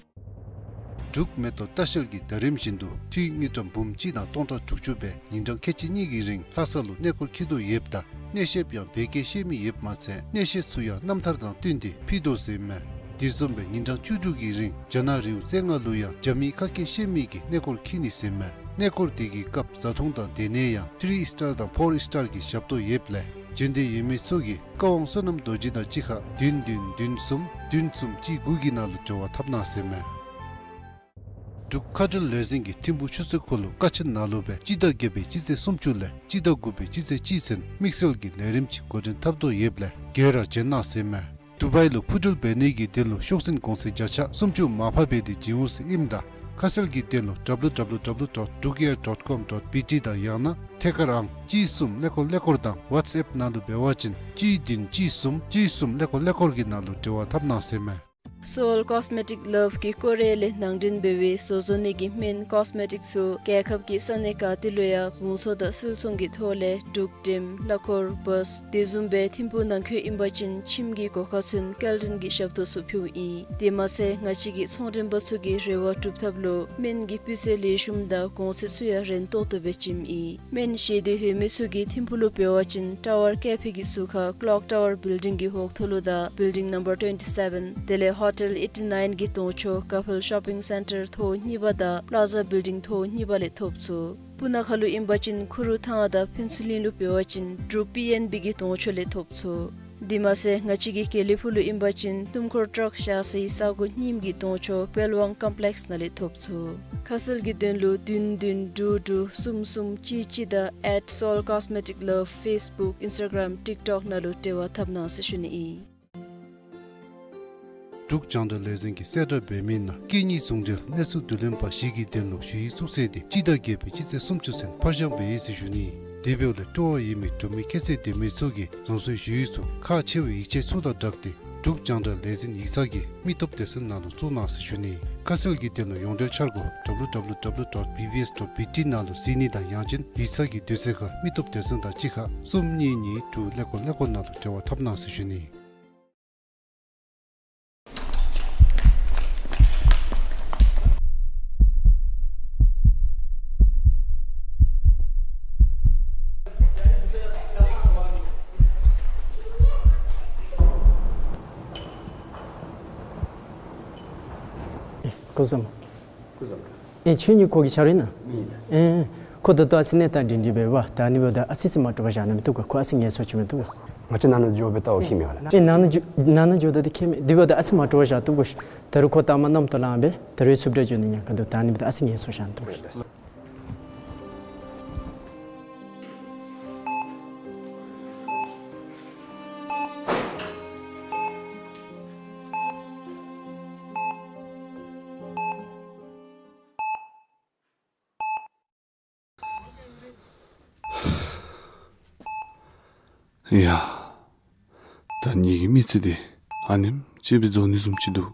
འབྲུག་མེ་ཏོག་ལྟ་བཤལ་གྱིས་ད་རིམ་བཞིན་དུ་འཐུས་དངུལ་ཀྲམ་འབུམ་གཅིག་དང་སྟོང་ཕྲག་དྲུག་ཅུ་སྦེ་ཉིན་གྲངས་ཁལ་གཅིག་གཉིས་ཀྱི་རིང་ལྷ་ས་ལུ་གནས་སྐོར་འཁྱིད་དོ་ཡོདཔ་ད་གནས་བཤདཔ་ཡང་བོད་སྐད་ཤེས་མི་ཡོདཔ་མ་ཚད་གནས་བཤད་ཚུ་ཡང་རྣམ་ཐར་དང་བསྟུན་ཏེ་ཕུལ་དོ་ཟེར་མས། དེ་བཟུམ་སྦེ་ཉིན་གྲངས་བཅུ་དྲུག་གི་རིང་རྒྱ་ནག་རི་བོ་རྩེ་ལྔ་ལུ་ཡང་རྒྱ་མིའི་ཁ་སྐད་ཤེས་མི་གིས་གནས་སྐོར་འཁྱིད་ནི་ཟེར་མས། གནས་སྐོར་དེ་གི་སྐབས་བཟའ་འཐུང་དང་སྡོད་གནས་ཡང་ཐི་རི་སི་ཊར་དང་ཕོར་སི་ཊར་གྱི་ཞབས་ཏོག་ཡོདཔ་ལས་བྱོན་འདོད་ཡོད་མི་ཚུ་གིས་བཀའ་དབང་བསོད་ནམས་རྡོ་རྗེ་དང་གཅིག་ཁར་བདུན་བདུན་བདུན་གསུམ་བདུན་གསུམ་གཅིག་དགུ་གི་ནང་ལུ་འབྲེལ་བ་འཐབ་གནང་ཟེར་མས། འབྲུག་མཁའ་འགྲུལ་ལས་འཛིན་གྱིས་ཐིམ་ཕུ་ཆུ་ཚོད་ཁུག་ལུ་ཀ་ཆེན་ནང་ལུ་སྦེ་སྤྱི་ཟླ་བརྒྱད་པའི་སྤྱི་ཚེས་སུམ་ཅུ་ལས་སྤྱི་ཟླ་དགུ་པའི་སྤྱི་ཚེས་གཅིག་ཚུན་དམིགས་བསལ་གྱི་ལས་རིམ་ཅིག་འགོ་འདྲེན་འཐབ་དོ་ཡོདཔ་ལས་འགྱོ་ར་བྱོན་གནང་ཟེར་མས། དུ་བའི་ལུ་འཕུར་འགྲུལ་འབད་ནི་གི་དོན་ལུ་ཤོག་འཛིན་གོང་ཚད་བརྒྱ་ཆ་སུམ་ཅུ་མར་ཕབ་འབད་དེ་བྱིན་འོང་ཟེར་ཨིནམ་ད་ཁ་གསལ་གྱི་དོན་ལུ་W W W dot drukair dot com dot B T དང་ཡང་ན་ཐད་ཀར་ཨང་གཅིག་གསུམ་ཀླད་ཀོར་ཀླད་ཀོར་དང་ཝཊས་ཨེཔ་ནང་ལུ་འབད་བ་ཅིན་གཅིག་བདུན་གཅིག་གསུམ་གཅིག་གསུམ་ཀླད་ཀོར་ཀླད་ཀོར་གྱི་ནང་ལུ་འབྲེལ་བ་འཐབ་གནང་ཟེར་མས། Seoul Cosmetic Love གིས་ཀོ་རི་ཡ་ལས་ནང་འདྲེན་འབད་བའི་བཟོ་བཟོ་ནི་གི་སྨན་ཀོས་མེ་ཊིཀ་ཚུ་རྒྱལ་ཁབ་ཀྱི་ས་གནས་ག་ཏེ་ལུ་ཡང་བང་སོ་དང་སིལ་ཚོང་གི་ཐོག་ལས་འབྲུག་ཊེམ་གླ་འཁོར་བཱས་དེ་བཟུམ་སྦེ་ཐིམ་ཕུ་ནང་འཁོད་ཨིན་པ་ཅིན་ཁྱིམ་གྱི་སྒོ་ཁ་ཚུན་སྐྱེལ་འདྲེན་གྱི་ཞབས་ཏོག་ཚུ་ཕུལཝ་ཨིན། དེ་མ་ཚད་ང་བཅས་ཀྱི་ཚོང་མགྲོན་པ་ཚུ་གི་རེ་བ་སྒྲུབ་ཐབས་ལུ་སྨན་གྱི་སྤུས་ཚད་ལེགས་ཤོམ་དང་གོང་ཚད་ཚུ་ཡང་རན་ཏོག་ཏོ་སྦེ་བྱིནམ་ཨིན། སྨན་བཞེས་འདོད་ཡོད་མི་ཚུ་གིས་ཐིམ་ཕུ་ལུ་འབད་བ་ཅིན་ཊ་ཝར་ཀེ་ཕི་གི་ཟུར་ཁར་ཀློག་ཊ་ཝར་བིལ་ཌིང་གི་འོག་ཐོག་ལུ་དང་བིལ་ཌིང་ནམ་བར་ཊུ་ཝེན་ཊི་སེ་བེན་དེ་ལས་ཧོ་ཊེལ་ཨེ་ཊི་ནའིན་གྱི་གདོང་ཕྱོགས་ཀ་ཕཱལ་ཤོ་པིང་སེན་ཊར་ཐོག་གཉིས་པ་དང་པླ་ཛ་བིལ་ཌིང་ཐོག་གཉིས་པ་ལས་ཐོབ་ཚུགས། སྤུ་ན་ཁ་ལུ་ཨིན་པ་ཅིན་ཁུ་རུ་ཐང་དང་ཕུན་ཚོགས་གླིང་ལུ་འབད་བ་ཅིན་འབྲུག་པི་ཨེན་བི་གི་གདོང་ཕྱོགས་ལས་ཐོབ་ཚུགས། དེ་མ་ཚད་ང་བཅས་ཀྱི་དགེ་ལེགས་ཕུག་ལུ་ཨིན་པ་ཅིན་ཏུམ་ཁོར་ཊརཀ་བཞག་སའི་ས་གོ་རྙིངམ་གི་གདོང་ཕྱོགས་པེལ་ཝང་ཀོམ་པི་ལེཀསི་ནང་ལས་ཐོབ་ཚུགས། ཁ་གསལ་གྱི་དོན་ལུ་བདུན་བདུན་དྲུག་དྲུག་གསུམ་གསུམ་གཅིག་གཅིག་དང་ཨེཊ་སོལ་ཀོས་མེ་ཊིཀ་ལབ་ཕེསི་བུཀ་ཨིནསི་ཊ་གརམ་ཊིཀ་ཊོཀ་ནང་ལུ་འབྲེལ་བ་འཐབ་གནང་ཟེར་ཞུ་ནི་ཨིན། འབྲུག་རྒྱང་བསྒྲགས་ལས་འཛིན་གྱིས་གསལ་བསྒྲགས་འབད་མི་ནང་སྐད་གཉིས་ཟུང་འབྲེལ་གནས་ཚུལ་བསྡུ་ལེན་པ་བཞི་གི་དོན་ལུ་ཞུ་ཡིག་བཙུགས་ཚེས་དེ་སྤྱི་ཟླ་བརྒྱད་པའི་སྤྱི་ཚེས་སུམ་ཅུ་ཚུན་ཕར་འགྱངས་འབད་ཡི་ཟེར་ཞུ་ནི། དེ་འབདཝ་ལས་སྤྲོ་བ་ཡོད་མི་འབྲུག་མི་ཁྱད་ཚད་ལྡན་མི་ཚུ་གིས་རང་སོའི་ཞུ་ཡིག་ཚུ་ཁག་ཆེ་བའི་ཡིག་ཆ་ཚུ་དང་སྦྲགས་ཏེ་ འབྲུག་རྒྱང་བསྒྲགས་ལས་འཛིན་ཡིག་ཚང་གི་མི་སྟོབས་སྡེ་ཚན་ནང་ལུ་བཙུགས་གནང་ཟེར་ཞུ་ནི། ཁ་གསལ་གྱི་དོན་ལུ་ཡོངས་འབྲེལ་འཆར་སྒོ་W W W dot B B S dot B T ནང་ལུ་གཟིགས་ནི་དང་ཡང་ཅིན་ཡིག་ཚང་གི་དུས་ཚོད་ཁར་མི་སྟོབས་སྡེ་ཚན་དང་གཅིག་ཁར་གསུམ་གཉིས་གཉིས་དྲུག་ཀླད་ཀོར་ཀླད་ཀོར་ནང་ལུ་འབྲེལ་བ་འཐབ་གནང་ཟེར་ཞུ་ནི། སྐུ་གཟུགས། སྐུ་གཟུགས། ཨེ་ཁྱོད་གཉིས་ཁོ་གི་ཆ་རོགས་ཨིན་ན། ཨིན། ཨེ་ཁོ་ད་ལྟོ་ཨ་ཙི་གནས་སྟངས་སྒྲིང་སྒྲིང་སྦེ་འབད་བ། ད་ཨ་ནི་འབདཝ་ད་ཨ་ཙི་ཙི་མ་སྤྲོ་བ་བཞག་གནང་མི་བཏུབ་ག། ཁོ་ཨ་ཙི་ངལ་གསོ་ཅིག་མི་བཏུབ་ག། ང་བཅས་ནང་ན་འགྱོ་སྦེ་ལྟ་བ་ཁྱད་མེད་ག་ལགས། ཨེ་ནང་ན་འགྱོ་ནང་ན་འགྱོཝ་ད་འདི་ཁྱད་མེད། དེ་འབདཝ་ད་ཨ་ཙི་མ་སྤྲོ་བ་བཞག་བཏུབ་ག། ད་རུང་ཁོ་ལྟ་མ་གནམ་ཐོག་ལངས་སྦེ་ད་རུང་སུབ་ཏེ་འགྱོ་ནི་ཉེན་ཁ་འདུག། ད་ཨ་ནི་འབདཝ་ད་ཨ་ཙི་ངལ་གསོ་བཞག་གནང་བཏུབ་ག། ཡ། ད་ངེ་གི་མི་ཚེ་འདི་ཨ་ནེམ་ཅིག་སྦེ་རྫོགས་ནི་བཟུམ་ཅིག་འདུག།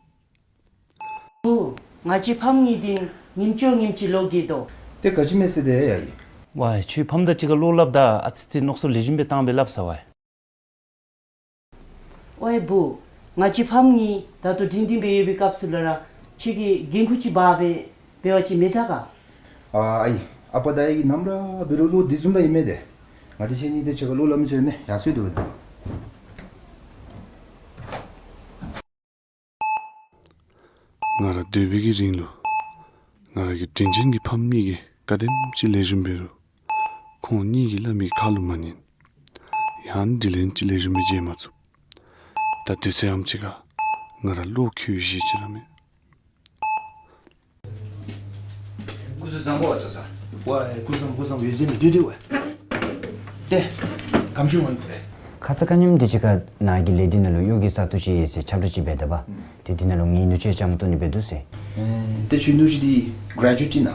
བུ། ང་བཅས་ཕམ་གཉིས་འདི་ཉིནམ་ཅིག་ཉིནམ་ཅིག་ལོག་སྟེ་འདུག། ཏེ་ག་ཅི་མེད་ཟེར་ཏེ་ཡ་ཡི། ཝའེ་ཁྱོད་ཕམ་དང་གཅིག་ཁར་བློ་སླབ་ད་ཨ་ཙི་ཙི་མནོ་བསམ་ལེགས་ཤོམ་སྦེ་བཏང་སྦེ་སླབ་ས་ཝའེ། ཝའེ་བུ། ང་བཅས་ཕམ་གཉིས་ད་ལྟོ་སྒྲིང་སྒྲིང་སྦེ་ཡོད་པའི་སྐབས་སུ་ལུ་ར་ཁྱོད་ཀྱིས་འགན་ཁུར་ཅིག་འབག་སྦེ་འབད་བ་ཅིན་མི་དྲག་ག། ཨ་ཨའི། ཨ་པ་དང་ཨའི་གིས་ནམ་ར་འབད་རུང་བློ་འདི་བཟུམ་ར་ཨིན་མས་ཏེ། ང་འདི་ཁྱེད་གཉིས་འདི་ཕྱེད་ཀ་བློ་སླབ་མི་ཚུ་ཨིན་མས། ཡར་སོང་སྟེ་འབད་དོ། ང་ར་སྡོད་པའི་གི་རིང་ལུ་ང་ར་གི་དྲིན་ཅན་གྱི་ཕམ་གཉིས་ཀྱིས་ག་དེམ་ཅིག་ལེགས་ཤོམ་འབད་རུང་ཁོང་གཉིས་ཀྱིས་སླབ་མི་གི་ཁ་ལུ་མ་ཉན། ཡང་དྲིན་ལན་ཅིག་ལེགས་ཤོམ་སྦེ་འཇལ་མ་ཚུགས། ད་དུས་ཚོད་ཨེམ་ཅིག་ཁར་ང་ར་བློ་འཁྱུ་ཤེས་ཅིག་ར་མེད། སྐུ་གཟུགས་བཟང་པོ་བ་ཏོ་ས། ཝའེ་སྐུ་གཟུགས་བཟང་པོ་བཟང་པོ་ཡོད་ཟེར་མི་འདུག་དེ་ཝའེ། ཏེ་གམ་ཆུང་ངོ་ཡི་གུ་རེ། ཁ་ཙ་ཁ་ཉིནམ་འདི་ཅིག་ཁར་ནཱ་གི་ལས་འདི་ནང་ལུ་གཡོག་གི་ས་ཐོག་ཅིག་ཡོད་ཟེར་ཁྱབ་བསྒྲགས་ཅིག་འབད་ད་པ། ཨུམ། ཏེ་འདི་ནང་ལུ་ངེའི་ནུ་གཅུང་བཅའ་མར་གཏོགས་ནི་འབད་འདུག་ཟེར། ཨེ་ཏེ་ཁྱོད་ནུ་གཅུང་འདི་གྲེ་ཇུ་ཨེཊ་ཨིན་ན།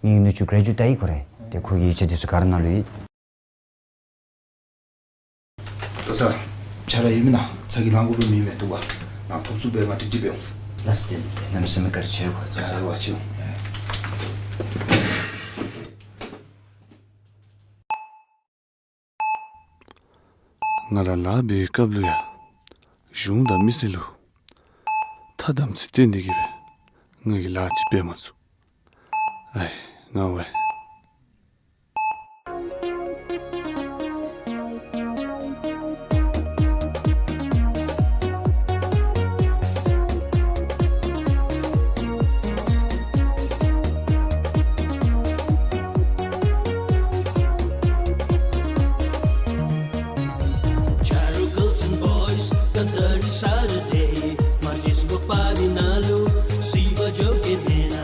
ངེའི་ནུ་གཅུང་གྲེ་ཇུ་ཨེཊ་ཨིན་གུ་རེ། ཏེ་ཁོ་གི་ཡིག་ཆ་འདི་ཚུ་ག་ར་ནང་ལུ་ཡོད། ཏོ་ས། ཆ་ར་ཡོད་མེན་ན། ཚ་གྱང་ལང་དགོཔ་མེད་མི་འདུག་པ། ནཱ་ཐོབ་ཚུགསཔ་སྦེ་ང་ཏིག་ཏིག་འབད་འོང་། ལགས་སོ། ཏེ་གནམ་མེད་ས་མེད་བཀའ་དྲིན་ཆེ་གོ། ཏོ་ས། བཀའ་དྲིན་ཆེ་གོ། ང་ར་ལཱ་འབད་བའི་སྐབས་ལུ་ཡང་གཞུང་དང་མི་སེར་ལུ་ཐ་དམ་ཚིག་བསྟེན་ཏེ་གི་སྦེ་ང་གིས་ལཱ་ཅིག་འབད་མ་ཚུགས། ཨའི་ང་ཝའེ། Charo Girls and Boys, the dirty Saturday. Matisco party ནང་ལུ་སི་བ་འགྱོ་གེ་མེན་ན།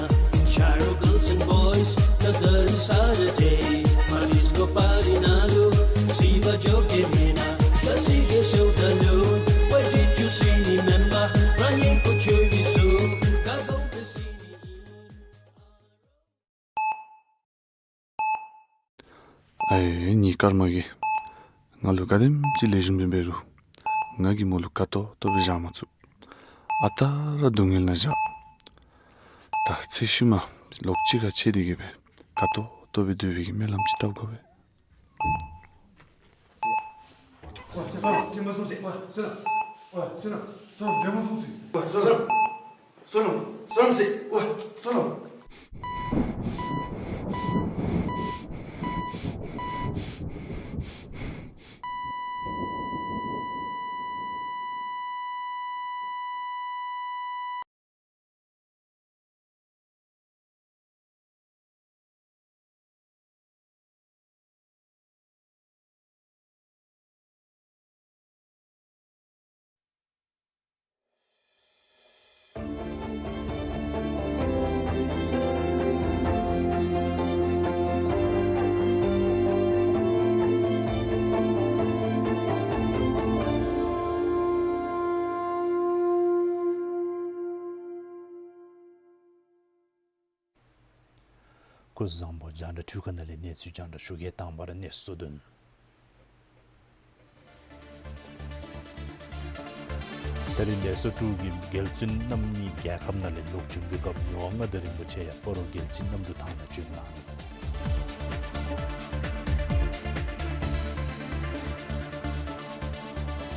Charo Girls and Boys, the dirty Saturday. Matisco party ནང་ལུ་སི་བ་འགྱོ་གེ་མེན་ན། ལ་སི་གེ་སེའུ་ད་ལུ། Why did you see me, remember? རང་ཉིད་ཁོ་ཆོས་ཀྱི་སུ། ག་གོ་བེ་སི་ནི། ཨའི་ངེའི་སྐར་མ་གིས་ང་ལུ་ག་དེམ་ཅིག་ལེགས་ཤོམ་སྦེ་འབད་རུང་ང་གིས་མོ་ལུ་དགའ་ཏོག་ཏོ་སྦེ་བཞག་མ་ཚུགས། ཨ་རྟག་ར་སྡུག་བསྔལ་ནང་བཞག། ད་ཚེ་ཤུལ་མ་ལོག་ཅིག་ཁར་ཆས་ཏེ་གི་སྦེ་དགའ་ཏོག་ཏོ་སྦེ་སྡོད་པའི་གི་སྨོན་ལམ་ཅིག་བཏབ་དགོ་པས། སྐུ་གཟུགས་བཟང་པོ། རྒྱང་བསྒྲགས་འཕྲུལ་ཁང་ནང་ལས་གནས་ཚུལ་རྒྱང་བསྒྲགས་ཞུ་གེ། དང་པ་ར་གནས་ཚུལ་བསྡུ་ནི། ད་རེས་ལས་ཚོགས་དྲུག་གི་རྒྱལ་བཙུན་རྣམ་གཉིས་རྒྱལ་ཁབ་ནང་ལས་ལོག་བྱོན་པའི་སྐབས་མི་དབང་མངའ་བདག་རིན་པོ་ཆེ་ཡང་སྤ་རོ་རྒྱལ་སྤྱིའི་གནམ་གྲུ་ཐང་ནང་བྱོན་གནང་ནུག།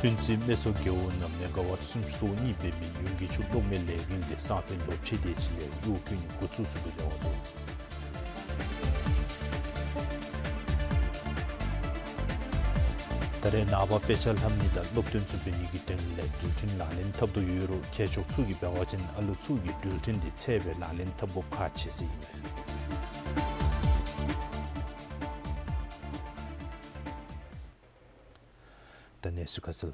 ལྷུན་རྩེ་སྨད་ཚོ་རྒེད་འོག་ནང་མེ་ག་ཝཊ་སུམ་ཅུ་སོ་གཉིས་འབད་མི་ཡུན་གྱི་ཆུ་གློག་མེ་ལས་འགུལ་འདི་སང་ཕོད་ལོ་ཕྱེད་དེ་ཅིག་ལས་གཡོག་བཀོལ་ནི་འགོ་བཙུགས་ཚུགས་པའི་རེ་བ་འདུག། ད་རེས་ནངས་པ་དཔེ་ཆ་ལྷབ་ནི་དང་སློབ་སྟོན་ཚུ་འབད་ནི་གི་དོན་ལས་འགྲུལ་འཕྲིན་ལག་ལེན་འཐབ་དོ་ཡོད་རུང་མཁས་མཆོག་ཚུ་གིས་འབད་བ་ཅིན་ཨ་ལུ་ཚུ་གིས་འགྲུལ་འཕྲིན་འདི་འཚོལ་སྦེ་ལག་ལེན་འཐབ་དགོཔ་ཁག་ཆེ་ཟེར་ཨིན་མས། ད་གནས་ཚུལ་ཁ་གསལ།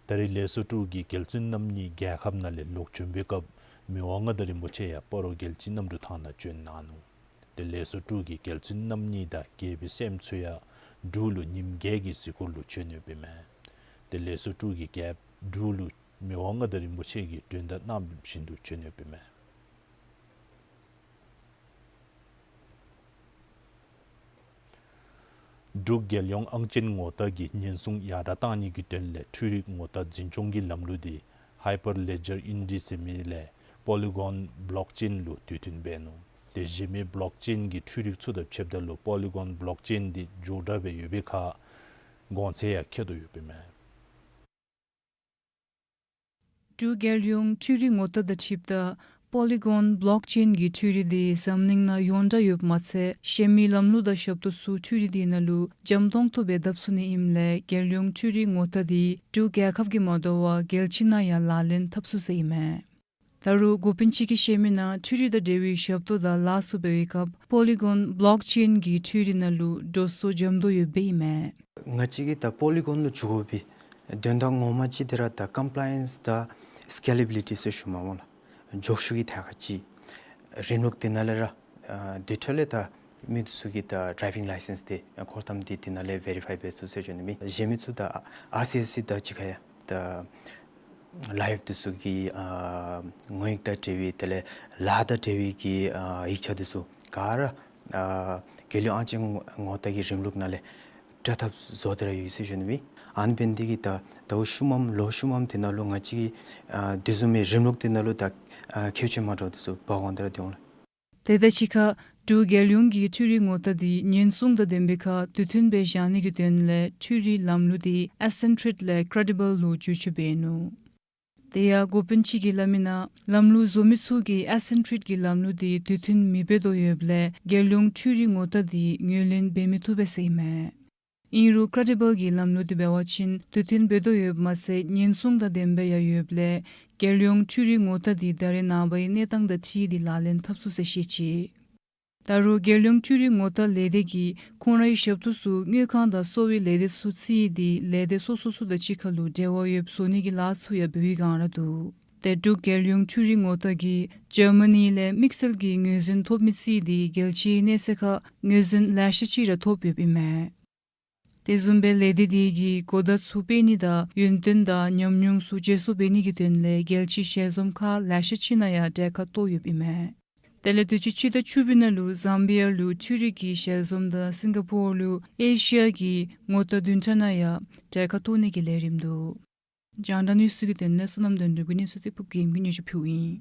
ད་རེས་ལས་ཚོགས་དྲུག་གི་རྒྱལ་བཙུན་རྣམ་གཉིས་རྒྱལ་ཁབ་ནང་ལས་ལོག་བྱོན་པའི་སྐབས་མི་དབང་མངའ་བདག་རིན་པོ་ཆེ་ཡང་སྤ་རོ་རྒྱལ་སྤྱིའི་གནམ་གྲུ་ཐང་ནང་བྱོན་གནང་ནུག། ཏེ་ལས་ཚོགས་དྲུག་གི་རྒྱལ་བཙུན་རྣམ་གཉིས་དང་རྒྱལ་པོའི་སྲསམོ་ཚུ་ཡང་འབྲུག་ལུ་ཉིནམ་བརྒྱད་ཀྱི་གཟིགས་སྐོར་ལུ་བྱོན་ཡོདཔ་ཨིན་མས། ཏེ་ལས་ཚོགས་དྲུག་གི་རྒྱལཔོ་འབྲུག་ལུ་མི་དབང་མངའ་བདག་རིན་པོ་ཆེ་གིས་མགྲོན་བརྡ་གནང་བཞིན་དུ་བྱོན་ཡོདཔ་ཨིན་མས། འབྲུག་རྒྱལ་ཡོངས་ཨང་ཅན་ངོ་རྟགས་ཀྱི་ཉེན་སྲུང་ཡར་དྲག་གཏང་ནི་གི་དོན་ལས་འཕྲུལ་རིག་ངོ་རྟགས་འཛིན་སྐྱོང་གི་ལམ་ལུགས་འདི་Hyperledger Indy ཟེར་མི་ལས་Polygon Blockchain ལུ་དུས་མཐུན་འབད་ནུག། ཏེ་གཞན་མི་Blockchain གི་འཕྲུལ་རིག་ཚུ་དང་ཕྱདཔ་ད་ལུ་Polygon Blockchain འདི་མགྱོགས་དྲགས་སྦེ་ཡོད་པའི་ཁར་གོང་ཚད་ཡང་ཁེ་ཏོག་ཡོདཔ་ཨིན་མས། འབྲུག་རྒྱལ་ཡོངས་འཕྲུལ་རིག་ངོ་རྟགས་དང་འཁྲིལཝ་ད་Polygon Blockchain གྱི་འཕྲུལ་རིག་འདི་འཛམ་གླིང་ནང་ཡོངས་གྲགས་ཡོདཔ་མ་ཚད་གཞན་མི་ལམ་ལུགས་དང་ཞབས་ཏོག་ཚུ་འཕྲུལ་རིག་འདི་ནང་ལུ་འཇམ་ཏོང་ཏོ་སྦེ་བཏབ་ཚུགས་ནི་ཨིནམ་ལས་རྒྱལ་ཡོངས་འཕྲུལ་རིག་ངོ་རྟགས་འདི་འབྲུག་རྒྱལ་ཁབ་ཀྱིས་མ་དོ་བར་རྒྱལ་སྤྱི་ནང་ཡང་ལག་ལེན་འཐབ་ཚུགས་ཟེར་ཨིན་མས། ད་རུང་འགོ་དཔོན་ཅིག་གིས་བཤད་མི་ནང་འཕྲུལ་རིག་དང་འབྲེལ་བའི་ཞབས་ཏོག་དང་ལཱ་ཚུ་འབད་བའི་སྐབས་Polygon Blockchain གྱི་འཕྲུལ་རིག་ནང་ལུ་འགྲོ་སོང་འཇམ་ཏོང་ཡོདཔ་ཨིན་མས། ང་བཅས་ཀྱིས་ད་Polygon ལུ་འགྱོ་དགོ་པའི་དོན་དག་ངོ་མ་ཅིག་འདི་ར་ད་compliance དང་scalability ཟེར་ཞུཝ་མས་སྨོ་ལགས། མགྱོགས་སུ་གི་ཐད་ཁར་ཅིག་རིམ་ལུགས་འདི་ནང་ལས་ར་ཨ་དེ་འཕྲོ་ལས་ད་མི་འདི་ཚུ་གི་ད་driving licence འདི་ཨ་འཁོར་ཐངས་འདི་འདི་ནང་ལས་verify འབད་ཚུགས་ཟེར་ཞུ་ནི་མས། གཞན་མི་ཚུ་ད་ཨར་སི་ཨེས་སི་དང་གཅིག་ཁར་ཡང་ད་ལཱ་གཡོགཔ་འདི་ཚུ་གི་ཨ་དངོས་ཡོད་དང་འབྲེལ་བའི་དེ་ལས་ལཱ་དང་འབྲེལ་བའི་གི་ཨ་ཡིག་ཆ་འདི་ཚུ་ག་ར་ཨ་རྒྱལ་ཡོངས་ཨང་ཅན་ངོ་རྟགས་ཀྱི་རིམ་ལུགས་ནང་ལས་སྤྲོད་ཐབས་བཟོ་སྟེ་ར་ཡོད་ཟེར་ཞུ་ནི་མས། ཨ་ནི་འབད་ནི་འདི་གིས་ད་ཟླཝ་ཤུལ་མམ་ལོ་ཤུལ་མམ་འདི་ནང་ལུ་ང་བཅས་ཀྱི་ཨ་དེ་བཟུམ་མའི་རིམ་ལུགས་འདི་ནང་ལུ་ད་ཨ་ཁྱད་ཆོས་མ་འདྲཝ་འདི་ཚུ་འབག་འོང་སྟེ་ར་སྡོད་འོང་ལགས། དེ་དང་གཅིག་ཁར་འབྲུག་རྒྱལ་ཡོངས་ཀྱི་འཕྲུལ་རིག་ངོ་རྟགས་འདི་ཉེན་སྲུང་དང་ལྡན་པའི་ཁར་དུས་མཐུན་སྦེ་བཞག་ནི་གི་དོན་ལས་འཕྲུལ་རིག་ལམ་ལུགས་འདི་Accentrade ལས་Credible ལུ་བསྒྱུར་བཅོས་འབད་ནུག། དེ་ཡང་འགོ་དཔོན་ཅིག་གིས་སླབ་མི་ནང་ལམ་ལུགས་བཟོ་མི་ཚུ་གིས་Accentrade གི་ལམ་ལུགས་འདི་དུས་མཐུན་མི་འབད་དོ་ཡོདཔ་ལས་རྒྱལ་ཡོངས་འཕྲུལ་རིག་ངོ་རྟགས་འདི་ངོས་ལེན་འབད་མི་བཏུབ་པས་ཟེར་ཨིན་མས། ཨིན་རུང་Credible གི་ལམ་ལུགས་འདི་འབད་བ་ཅིན་དུས་མཐུན་འབད་དོ་ཡོདཔ་མ་ཚད་ཉེན་སྲུང་དང་ལྡནམ་སྦེ་ཡང་ཡོདཔ་ལས་རྒྱལ་ཡོངས་འཕྲུལ་རིག་ངོ་རྟགས་འདི་ད་རེས་ནངས་པའི་གནས་སྟངས་དང་འཁྲིལ་ཏེ་ལག་ལེན་འཐབ་ཚུགས་ཟེར་བཤད་ཅི། ད་རུང་རྒྱལ་ཡོངས་འཕྲུལ་རིག་ངོ་རྟགས་ལས་སྡེ་གིས་ཁོང་རའི་ཞབས་ཏོག་ཚུ་དངུལ་ཁང་དང་གསོ་བའི་ལས་སྡེ་ཚུ་བརྩིས་ཏེ་ལས་སྡེ་སོ་སོ་ཚུ་དང་གཅིག་ཁར་ལུ་འབྲེལ་བ་ཡོདཔ་བཟོ་ནི་གི་ལཱ་ཚུ་ཡང་འབད་བའི་བསྒང་ར་འདུག། ཏེ་འབྲུག་རྒྱལ་ཡོངས་འཕྲུལ་རིག་ངོ་རྟགས་ཀྱིས་ཇར་མ་ནི་ལས་དམིགས་བསལ་གྱི་ངོས་འཛིན་ཐོབ་མི་བརྩིས་ཏེ་རྒྱལ་སྤྱིའི་གནས་ཚད་ཁར་ངོས་འཛིན་ལེ་ཤ་ཅིག་ར་ཐོབ་ཡོདཔ་ཨིན་མས། དེ་བཟུམ་སྦེ་ལས་སྡེ་འདི་གིས་གོ་བརྡ་ཚུ་སྤེལ་ནི་དང་ཡོན་ཏན་དང་ཉམས་མྱོང་ཚུ་བརྗེ་སོར་འབད་ནི་གི་དོན་ལས་རྒྱལ་སྤྱིའི་ཞལ་འཛོམས་ཁག་ལེ་ཤ་ཅིག་ནང་ཡང་གྲལ་ཁར་གཏོགས་ཡོདཔ་ཨིན་མས། དེ་ལས་དུས་ཅི་སྤྱི་ཟླ་བཅུ་པའི་ནང་ལུ་ཛམ་བི་ཡ་ལུ་འཕྲུལ་རིག་གི་ཞལ་འཛོམས་དང་སིང་ག་པོར་ལུ་ཨེ་ཤི་ཡ་གི་ངོ་རྟགས་བདུན་ཕྲག་ནང་ཡང་གྲལ་ཁར་གཏོགས་ནི་གི་ལས་རིམ་འདུག། རྒྱང་བསྒྲགས་གནས་ཚུལ་གྱི་དོན་ལས་བསོད་ནམས་དོན་གྲུབ་ཀྱིས་གནས་ཚུལ་འདི་ཕུབ་རྒྱལམོ་གིས་སྙན་ཞུ་ཕུལཝ་ཨིན།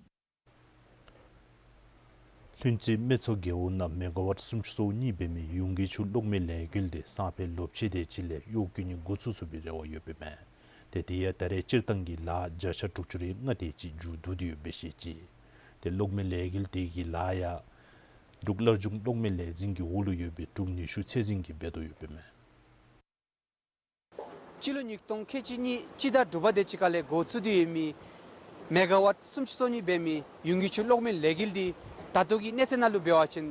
ལྷུན་རྩེ་སྨད་ཚོ་རྒེད་འོག་ནང་མེ་ག་ཝཊ་སུམ་ཅུ་སོ་གཉིས་འབད་མི་ཡུན་གྱི་ཆུ་གློག་མེ་ལས་འགུལ་འདི་སང་ཕོད་ལོ་ཕྱེད་དེ་ཅིག་ལས་གཡོག་བཀོལ་ནི་འགོ་བཙུགས་ཚུགས་པའི་རེ་བ་ཡོདཔ་ཨིན་མས། ཏེ་དེ་ཡང་ད་རེས་སྤྱིར་བཏང་གི་ལཱ་བརྒྱ་ཆ་དྲུག་ཅུ་རེ་ལྔ་དེ་ཅིག་མཇུག་བསྡུ་སྟེ་ཡོདཔ་སྦེ་བཤད་ཅི། ཏེ་གློག་མེ་ལས་འགུལ་དེ་གི་ལཱ་ཡང་འབྲུག་སླར་འབྱུང་གློག་མེ་ལས་འཛིན་གྱི་འོག་ལུ་ཡོད་པའི་འབྲུག་ནུས་ཤུགས་ཚད་འཛིན་གྱིས་འབད་དོ་ཡོདཔ་ཨིན་མས། སྤྱི་ལོ་ཉིས་སྟོང་ཁལ་གཅིག་གཉིས་སྤྱི་ཟླ་དྲུག་པ་དེ་ཅིག་ཁར་ལས་འགོ་བཙུགས་ཏེ་ཡོད་མི་མེ་ག་ཝཊ་སུམ་ཅུ་སོ་གཉིས་འབད་མི་ཡུན་གྱི་ཆུ་གློག་མེ་ལས་འགུལ་འདི་ད་ལྟོ་གི་གནས་ཚད་ནང་ལུ་འབད་བ་ཅིན་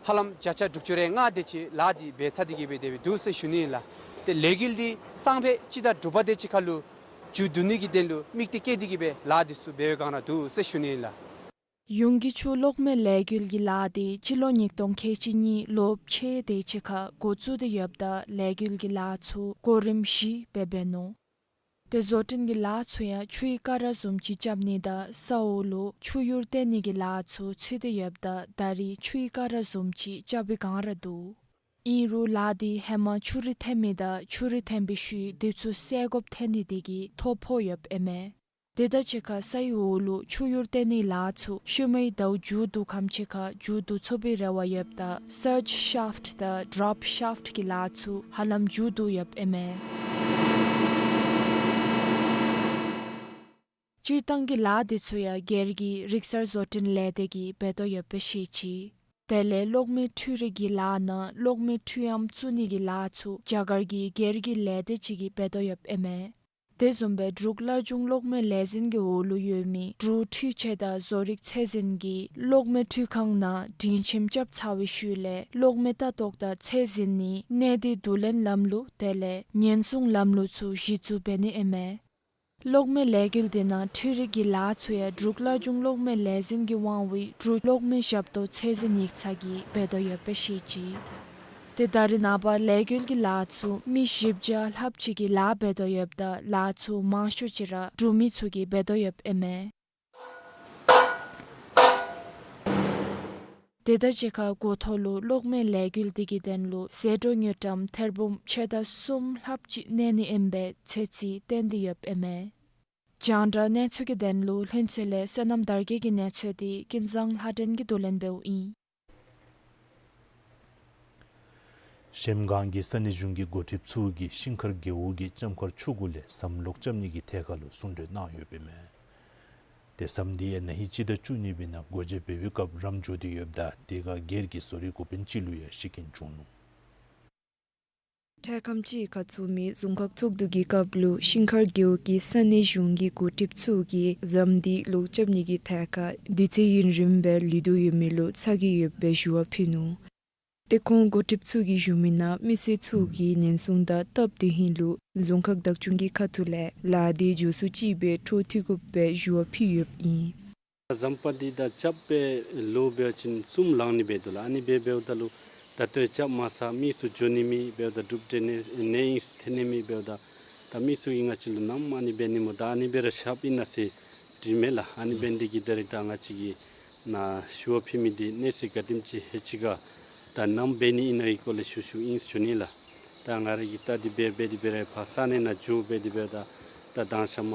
ཧ་ལམ་བརྒྱ་ཆ་དྲུག་ཅུ་རེ་ལྔ་དེ་ཅིག་ལཱ་འདི་འབད་ཚར་ཏེ་གི་སྦེ་དེ་སྦེ་འདུག་ཟེར་ཞུ་ནི་ཨིན་ལགས། ཏེ་ལས་འགུལ་འདི་སང་ཕོད་སྤྱི་ཟླ་དྲུག་པ་དེ་ཅིག་ཁར་ལུ་མཇུག་བསྡུ་ནི་གི་དོན་ལུ་དམིགས་གཏད་བསྐྱེད་དེ་གི་སྦེ་ལཱ་འདི་ཚུ་འབད་བའི་བསྒང་ར་འདུག་ཟེར་ཞུ་ནི་ཨིན་ལགས། ཡུན་གྱི་ཆུ་གློག་མེ་ལས་འགུལ་གྱི་ལཱ་འདི་སྤྱི་ལོ་ཉིས་སྟོང་ཁལ་གཅིག་གཉིས་ལོ་ཕྱེད་དེ་ཅིག་ཁར་འགོ་བཙུགས་ཏེ་ཡོདཔ་ད་ལས་འགུལ་གྱི་ལཱ་ཚུ་གོ་རིམ་བཞི་སྦེ་འབད་ནུག། ཏེ་བཟོ་སྐྲུན་གྱི་ལཱ་ཚུ་ཡང་ཆུའི་ཀ་ར་བཟུམ་ཅིག་རྐྱབ་ནི་དང་ས་འོག་ལུ་ཆུ་གཡུར་བཏོན་ནི་གི་ལཱ་ཚུ་ཚུད་དེ་ཡོདཔ་ད་ད་རེས་ཆུའི་ཀ་ར་བཟུམ་ཅིག་རྐྱབ་པའི་བསྒང་ར་འདུག། ཨིན་རུང་ལཱ་འདི་ཧེ་མ་ཆུ་རུད་འཐེན་མི་དང་ཆུ་རུད་འཐེན་པའི་ཤུལ་དེ་ཚུ་སེལ་དགོཔ་ཐོན་ནི་དེ་གིས་ཐོ་ཕོག་ཡོདཔ་ཨིན་མས། དེ་དང་གཅིག་ཁར་སའི་འོག་ལུ་ཆུ་གཡུར་བཏོན་ནིའི་ལཱ་ཚུ་ཤུལ་མའི་ཟླཝ་མཇུག་བསྡུ་ཁམས་ཅིག་ཁར་མཇུག་བསྡུ་ཚུགས་པའི་རེ་བ་ཡོདཔ་ད་སརཇ་ཤཱཕཊ་དང་ཌོབ་ཤཱཕཊ་ཀྱི་ལཱ་ཚུ་ཧ་ལམ་མཇུག་བསྡུ་ཡོདཔ་ཨིན་མས། སྤྱིར་བཏང་གི་ལཱ་འདི་ཚུ་ཡང་སྒེར་གྱི་རིག་གསར་བཟོ་སྐྲུན་ལས་སྡེ་གིས་འབད་དོ་ཡོདཔ་སྦེ་ཤེས་ཅི། དེ་ལས་གློག་མེ་འཕྲུལ་རིག་གི་ལཱ་ནང་གློག་མེ་འཕྲུལ་ཨམ་བཙུགས་ནི་གི་ལཱ་ཚུ་རྒྱ་གར་གྱི་སྒེར་གྱི་ལས་སྡེ་ཅིག་གིས་འབད་དོ་ཡོདཔ་ཨིན་མས། དེ་བཟུམ་སྦེ་འབྲུག་སླར་འབྱུང་གློག་མེ་ལས་འཛིན་གྱི་འོག་ལུ་ཡོད་མི་འབྲུག་འཕྲུལ་ཆས་དང་བཟོ་རིག་ཚད་འཛིན་གྱིས་གློག་མེ་འཕྲུལ་ཁང་ནང་སྒྲིང་ཁྱིམ་རྐྱབ་ཚར་བའི་ཤུལ་ལས་གློག་མེ་ལྟ་རྟོག་དང་ཚད་འཛིན་ནི་གནས་སྡུད་བསྡུ་ལེན་ལམ་ལུགས་དེ་ལས་ཉེན་སྲུང་ལམ་ལུགས་ཚུ་གཞི་བཙུགས་འབད་ནི་ཨིན་མས། གློག་མེ་ལས་འགུལ་འདི་ནང་འཕྲུལ་རིག་གི་ལཱ་ཚུ་ཡང་འབྲུག་སླར་འབྱུང་གློག་མེ་ལས་འཛིན་གྱི་དབང་འོག་འབྲུག་གློག་མེ་ཞབས་ཏོག་ཚད་འཛིན་ཡིག་ཚང་གིས་འབད་དོ་ཡོདཔ་སྦེ་ཤེས་ཅི། ཏེ་ད་རེས་ནངས་པ་ལས་འགུལ་གྱི་ལཱ་ཚུ་མི་བཞི་བརྒྱ་ལྷགཔ་ཅིག་གིས་ལཱ་འབད་དོ་ཡོདཔ་ད་ལཱ་ཚུ་མང་ཤོས་ཅིག་ར་འབྲུག་མི་ཚུ་གིས་འབད་དོ་ཡོདཔ་ཨིན་མས། དེ་དང་གཅིག་ཁར་འགོ་ཐོག་ལུ་གློག་མེ་ལས་འགུལ་འདི་གི་དོན་ལུ་ཟད་འགྲོ་དངུལ་ཀྲམ་ཐེར་འབུམ་ཕྱེད་དང་གསུམ་ལྷགཔ་ཅིག་གནས་ནི་ཨིན་པའི་ཚོད་རྩིས་བཏོན་ཏེ་ཡོདཔ་ཨིན་མས། རྒྱང་བསྒྲགས་གནས་ཚུལ་གྱི་དོན་ལུ་ལྷུན་རྩེ་ལས་བསོད་ནམས་དར་རྒྱས་ཀྱི་གནས་ཚུལ་འདི་ཀུན་བཟང་ལྷ་སྒྲོན་གྱིས་བསྡུ་ལེན་འབདཝ་ཨིན། གཞལམ་སྒང་གི་ས་གནས་གཞུང་གི་འགོ་ཁྲིདཔ་ཚུ་གིས་ཤིང་མཁར་རྒེད་འོག་གི་ལྕམ་མཁར་ཆུ་གུ་ལས་ཟམ་ལོག་རྐྱབ་ནི་གི་ཐད་ཁར་ལུ་གསུང་གྲོས་གནང་ཡོདཔ་ཨིན་མས། ཏེ་ཟམ་འདི་ཡང་ན་ཧིང་སྤྱི་ཟླ་བཅུ་གཉིས་པའི་ནང་སྒོ་འབྱེད་འབད་བའི་སྐབས་རམ་འགྱོ་སྟེ་ཡོདཔ་ད་དེ་ཁར་སྒེར་གྱི་བཟོ་རིག་འགོ་དཔོན་ཅིག་ལུ་ཡང་ཤི་རྐྱེན་བྱུང་ནུག། འཕྲལ་ཁམས་ཅིག་ཁར་ཚོགས་མི་རྫོང་ཁག་ཚོགས་འདུ་གི་སྐབས་ལུ་ཤིང་མཁར་རྒེད་འོག་གི་ས་གནས་གཞུང་གི་འགོ་ཁྲིདཔ་ཚུ་གིས་ཟམ་འདི་ལོག་རྐྱབ་ནི་གི་ཐད་ཁར་དུས་ཚོད་ཡུན་རིངམོ་སྦེ་ལུས་དོ་ཡོད་མི་ལུ་ཚ་གྱང་ཡོདཔ་སྦེ་ཞུ་བ་ཕུལ་ནུག། ཏེ་ཁོང་འགོ་ཁྲིདཔ་ཚུ་གིས་ཞུ་མི་ནང་མི་སེར་ཚུ་གིས་ཉེན་སྲུང་དང་སྟབས་བདེ་ཧིང་ལུ་རྫོང་ཁག་བདག་སྐྱོང་གི་ཁ་ཐུག་ལས་ལཱ་འདི་མགྱོགས་སུ་ཅིག་སྦེ་འཕྲོ་མཐུད་དགོཔ་སྦེ་ཞུ་བ་ཕུལ་ཡོདཔ་ཨིན། ཟམ་པ་འདི་ད་རྐྱབ་པའི་ལོ་འབད་བ་ཅིན་གསུམ་ལང་ནི་སྦེ་འདུག་ལགས། ཨ་ནི་སྦེ་འབདཝ་ད་ལུ་ད་ལྟོ་རྐྱབ་མ་ཚར་མི་ཚུ་འགྱོ་ནི་མེད། འབདཝ་ད་གྲུབ་འབྲས་གནས་གནས་ཡིན་ཐོན་ནི་མེད། འབདཝ་ད་ད་མི་ཚུ་གིས་ང་བཅས་ལུ་ནམ་ཨ་ནི་འབད་ནི་སྨོ། ད་ཨ་ནི་སྦེ་ར་བཞགཔ་ཨིན་ན་ཟེར་དྲིས་མས་ལགས། ཨ་ནི་འབད་ནི་འདི་གིས་ད་རེས་ད་ང་བཅས་ཀྱིས་ནཱ་ཞུ་བ་ཕུལ་མི་འདི་གནས་ཚུལ་ག་དེམ་ཅིག་ཧེ་ཅི་ག་ད་ནམ་འབད་ནི་ཨིན་ན་གི་སྐོར་ལས་ཞུ་ཞུཝ་ཨིན་ཞུ་ནི་ལགས། ད་ང་ར་གིས་ད་འདི་འབད་འབད་དེ་འབད་ར་ཕར་ས་གནས་ནང་འགྱོ་འབད་དེ་འབདཝ་ད་ད་དང་ཤ་མ་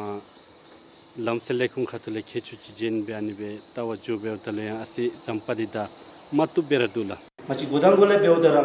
ལམ་སེལ་ལས་ཁུངས་ཁ་ཐུག་ལས་མཁས་མཆོག་ཅིག་བྱོན་སྦེ་ཨ་ནི་སྦེ་ལྟ་བར་འགྱོ་འབདཝ་ད་ལུ་ཡང་ཨ་ཙི་ཟམ་པ་འདི་ད་མ་བཏུབ་སྦེ་ར་འདུག་ལགས། ང་བཅས་འགོ་དང་པ་ལས་འབདཝ་ད་ར་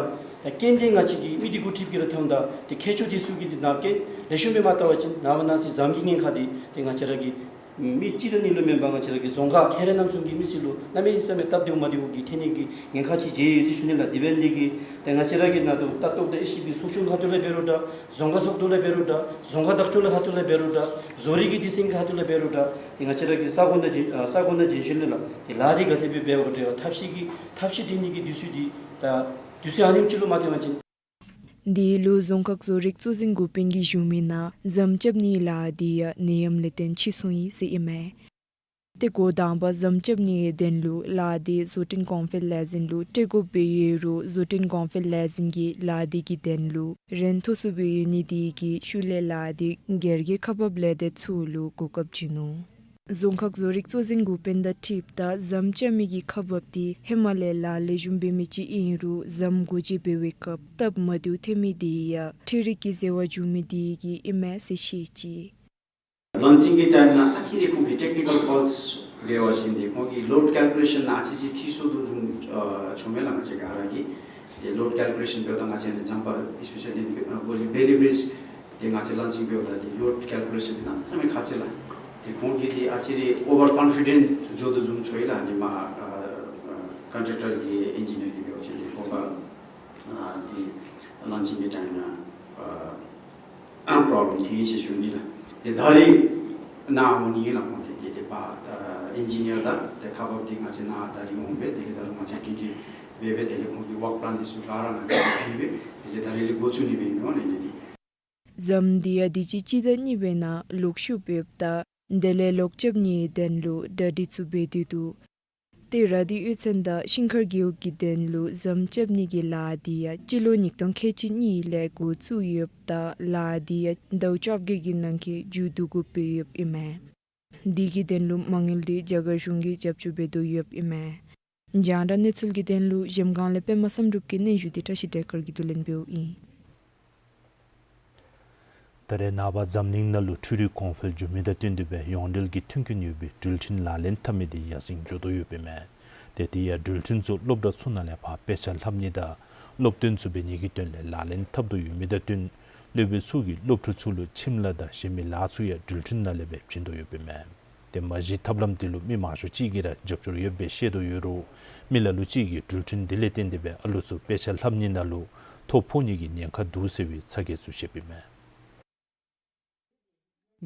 ད་རྐྱེན་འདི་ང་བཅས་ཀྱི་མི་འདི་འགོ་ཁྲིདཔ་ཀྱིས་ར་ཐོནམ་ད་ཏེ་མཁས་མཆོག་འདི་ཚུ་གིས་འདི་ནང་རྐྱེན་ལེགས་ཤོམ་སྦེ་མ་བལྟ་བ་ཅིན་ནངས་པ་གནངས་ཚེ་ཟམ་གྱི་ཉེན་ཁ་འདི་ཏེ་ང་བཅས་ར་གི་མི་གཅིག་ར་གཉིས་ལུ་མེན་པར་ང་བཅས་ར་གི་རྫོང་ཁག་ཁྱོན་ར་རྣམ་གསུམ་གྱི་མི་སེར་ལུ་གནམ་མེད་ས་མེད་སྟབས་བདེཝ་མ་བདེཝ་གི་ཐོན་ནི་གི་ཉེན་ཁ་ཅིག་ཡོད་ཟེར་ཞུ་ནི་ལགས། དེ་འབད་ནི་འདི་གིས་ཏེ་ང་བཅས་ར་གི་ནང་དུ་ལྟ་རྟོག་དང་ཨེ་ཤི་བི་ཚོགས་ཆུང་ཁ་ཐུག་ལས་འབད་རུང་འདྲ། རྫོང་ཁག་ཚོགས་འདུ་ལས་འབད་རུང་འདྲ། རྫོང་ཁག་བདག་སྐྱོང་ལས་ཁ་ཐུག་ལས་འབད་རུང་འདྲ། བཟོ་རིག་གི་སྡེ་ཚན་ཁ་ཐུག་ལས་འབད་རུང་འདྲ། ཏེ་ང་བཅས་ར་གི་ས་གོ་ནང་བྱོན་ཨ་ས་གོ་ནང་བྱོན་ཞིནམ་ལས་ལགས་ཏེ་ལཱ་འདི་ག་དེ་སྦེ་འབད་དགོ་འདྲ་ཐབས་ཤེས་ཀྱི་ཐབས་ཤེས་སྒྲིག་ནི་གི་དུས་ཚོད་འདི་ད་དུས་ཚོད་ཨ་ནེམ་ཅིག་ལུ་མ་ཐོན་པ་ཅིན། འདི་ལུ་རྫོང་ཁག་བཟོ་རིག་གཙོ་འཛིན་འགོ་དཔོན་གྱིས་ཞུ་མི་ནང་ཟམ་རྐྱབ་ནིའི་ལཱ་འདི་ཡང་ནད་ཡམས་ལས་བརྟེན་ཕྱིས་སོང་ཡི་ཟེར་ཨིན་མས། ཏེ་འགོ་དང་པ་ཟམ་རྐྱབ་ནིའི་དོན་ལུ་ལཱ་འདི་བཟོ་སྐྲུན་གོང་འཕེལ་ལས་འཛིན་ལུ་སྤྲོད་དགོཔ་སྦེ་ཡོད་རུང་བཟོ་སྐྲུན་གོང་འཕེལ་ལས་འཛིན་གྱིས་ལཱ་འདི་གི་དོན་ལུ་རིན་མཐོ་སུ་སྦེ་ཡོད་ནི་འདི་གིས་ཤུལ་ལས་ལཱ་འདི་སྒེར་གྱི་ཁག་འབག་ལས་སྡེ་ཚུ་ལུ་གོ་སྐབས་བྱིན་ནུག། རྫོང་ཁག་བཟོ་རིག་གཙོ་འཛིན་འགོ་དཔོན་དང་འཁྲིལཝ་ད་ཟམ་རྐྱབ་མི་གི་ཁག་འབག་འདི་ཧེ་མ་ལས་ལཱ་ལེགས་ཤོམ་འབད་མི་ཅིག་ཨིན་རུང་ཟམ་སྒོ་འབྱེད་འབད་བའི་སྐབས་སྟབས་མ་བདེཝ་ཐོན་མི་འདི་ཡང་འཕྲུལ་རིག་གི་འཛོལ་བ་བྱུང་མི་འདི་གིས་ཨིན་མས་ཟེར་བཤད་ཅི། ལཱོན་ཅིང་གི་ཊའིམ་ནང་ཨ་ཙི་རེ་ཁོང་གིས་ཊེཀ་ནི་ཀཱལ་ཕོལཊ་འབད་བ་ཅིན་ཏེ་ཁོང་གིས་ལོཌ་ཀལ་ཀུ་ལེ་ཤཱན་ནང་ཨ་ཙི་ཅིག་འཐུས་ཤོར་དོ་བྱུང་ཨ་བྱུང་མས་ལགས། ང་བཅས་ག་ར་གིས་ཏེ་ལོཌ་ཀལ་ཀུ་ལེ་ཤཱན་འབདཝ་ད་ང་བཅས་ནི་ཟམ་པ་ཨི་སི་པེ་ཤ་ལི་ཨ་བོ་ལི་བེ་ལི་བྲིཇ་ཏེ་ང་བཅས་ལཱོན་ཅིང་འབདཝ་ད་ཏེ་ལོཌ་ཀལ་ཀུ་ལེ་ཤཱན་འདི་གནམ་མེད་ས་མེད་ཁག་ཆེ་ལགས། ཏེ་ཁོང་གིས་ཏེ་ཨ་ཙི་རེ་ཨོ་བར་ཀོན་ཕི་ཌེནཊ་འགྱོ་དོ་བཟུམ་ཚོར་ཡི་ལགས། ཨ་ནི་མ་ཨ་ཨ་ཀོན་ཊེཀ་ཊར་གྱིས་ཨེན་ཇི་ནིར་གྱིས་འབད་བ་ཅིན་ཏེ་ཁོང་པ་ཨ་ཏེ་ལཱོན་ཅིང་གི་ཊའིམ་ནང་ཨ་ཨ་པྲོབ་ལེམ་ཐོན་ཡི་ཟེར་ཞུ་ནི་ལགས། ཏེ་ད་རིས་ནཱ་འོང་ནི་ཨིན་ལགས། ཁོང་ཏེ་ཏེ་ཏེ་པ་ཨ་ཨེན་ཇི་ནིར་དང་ཏེ་ཁག་འབག་འདི་ང་བཅས་ནཱ་ད་རིས་འོང་སྦེ་དེ་ལས་ད་རུང་ང་བཅས་ཊིང་ཊིང་འབད་སྦེ་དེ་ལས་ཁོང་གི་ཝརཀ་པ་ལཱན་འདི་ཚུ་ལྷག་ར་ང་བཅས་ཕུལ་སྦེ་དེ་ལས་ད་རིས་ལས་འགོ་བཙུགས་ནི་སྦེ་ཨིན་ནོ་ལགས་ཨ་ནི་འདི། ཟམ་འདི་ཡང་དུས་ཅི་སྤྱི་ཟླ་གཉིས་པའི་ནང་ལོག་ཤུལ་འབདཝ་ད་དེ་ལས་ལོག་རྐྱབ་ནིའི་དོན་ལུ་གྲ་སྒྲིག་ཚུ་འབད་དེ་འདུག། ཏེ་ར་དྷི་གཡུས་ཚན་དང་ཤིང་མཁར་རྒེད་འོག་གི་དོན་ལུ་ཟམ་རྐྱབ་ནི་གི་ལཱ་འདི་ཡང་སྤྱི་ལོ་ཉིས་སྟོང་ཁལ་གཅིག་གཉིས་ལས་འགོ་བཙུགས་ཡོདཔ་ད་ལཱ་འདི་ཡང་ཟླཝ་བཅོ་བརྒྱད་ཀྱི་ནང་འཁོད་མཇུག་བསྡུ་དགོཔ་སྦེ་ཡོདཔ་ཨིན་མས། འདི་གི་དོན་ལུ་མ་དངུལ་འདི་རྒྱ་གར་གཞུང་གིས་རྒྱབ་སྐྱོར་འབད་དོ་ཡོདཔ་ཨིན་མས། རྒྱང་བསྒྲགས་གནས་ཚུལ་གྱི་དོན་ལུ་གཞལམ་སྒང་ལས་པདྨ་བསམ་གྲུབ་ཀྱི་སྙན་ཞུ་འདི་བཀྲ་ཤིས་བདེ་སྐར་གྱིས་བསྡུ་ལེན་འབདཝ་ཨིན། ད་རེས་ནངས་པ་འཛམ་གླིང་ནང་ལུ་འཕྲུལ་རིག་གོང་འཕེལ་འགྱོ་མི་དང་བསྟུན་ཏེ་སྦེ་ཡོངས་འབྲེལ་གྱི་མཐུན་རྐྱེན་ཡོད་པའི་འགྲུལ་འཕྲིན་ལག་ལེན་འཐབ་མི་འདི་ཡར་སེང་འགྱོ་དོ་ཡོདཔ་ཨིན་མས། ཏེ་དེ་ཡང་འགྲུལ་འཕྲིན་ཚུ་སློབ་གྲྭ་ཚུ་ནང་ལས་ཕར་དཔེ་ཆ་ལྷབ་ནི་དང་སློབ་སྟོན་ཚུ་འབད་ནི་གི་དོན་ལས་ལག་ལེན་འཐབ་དོ་ཡོད་མི་དང་བསྟུན་སློབ་དཔོན་ཚུ་གིས་སློབ་ཕྲུག་ཚུ་ལུ་ཁྱིམ་ལཱ་དང་གཞན་མི་ལཱ་ཚུ་ཡང་འགྲུལ་འཕྲིན་ནང་ལས་སྦེ་བྱིན་དོ་ཡོདཔ་ཨིན་མས། ཏེ་མ་གཞི་ཐབས་ལམ་འདི་ལུ་མི་མང་ཤོས་ཅིག་གིས་ར་རྒྱབ་སྐྱོར་ཡོདཔ་སྦེ་ཤེས་དོ་ཡོད་རུང་མི་ལ་ལུ་ཅིག་གིས་འགྲུལ་འཕྲིན་འདི་ལས་བརྟེན་ཏེ་སྦེ་ཨ་ལུ་ཚུ་དཔེ་ཆ་ལྷབ་ནི་ནང་ལུ་ཐོ་ཕོག་ནི་གི་ཉེན་ཁ་འདུག་ཟེར་བའི་ཚ་གྱང་ཚུ་བཤདཔ་ཨིན་མས།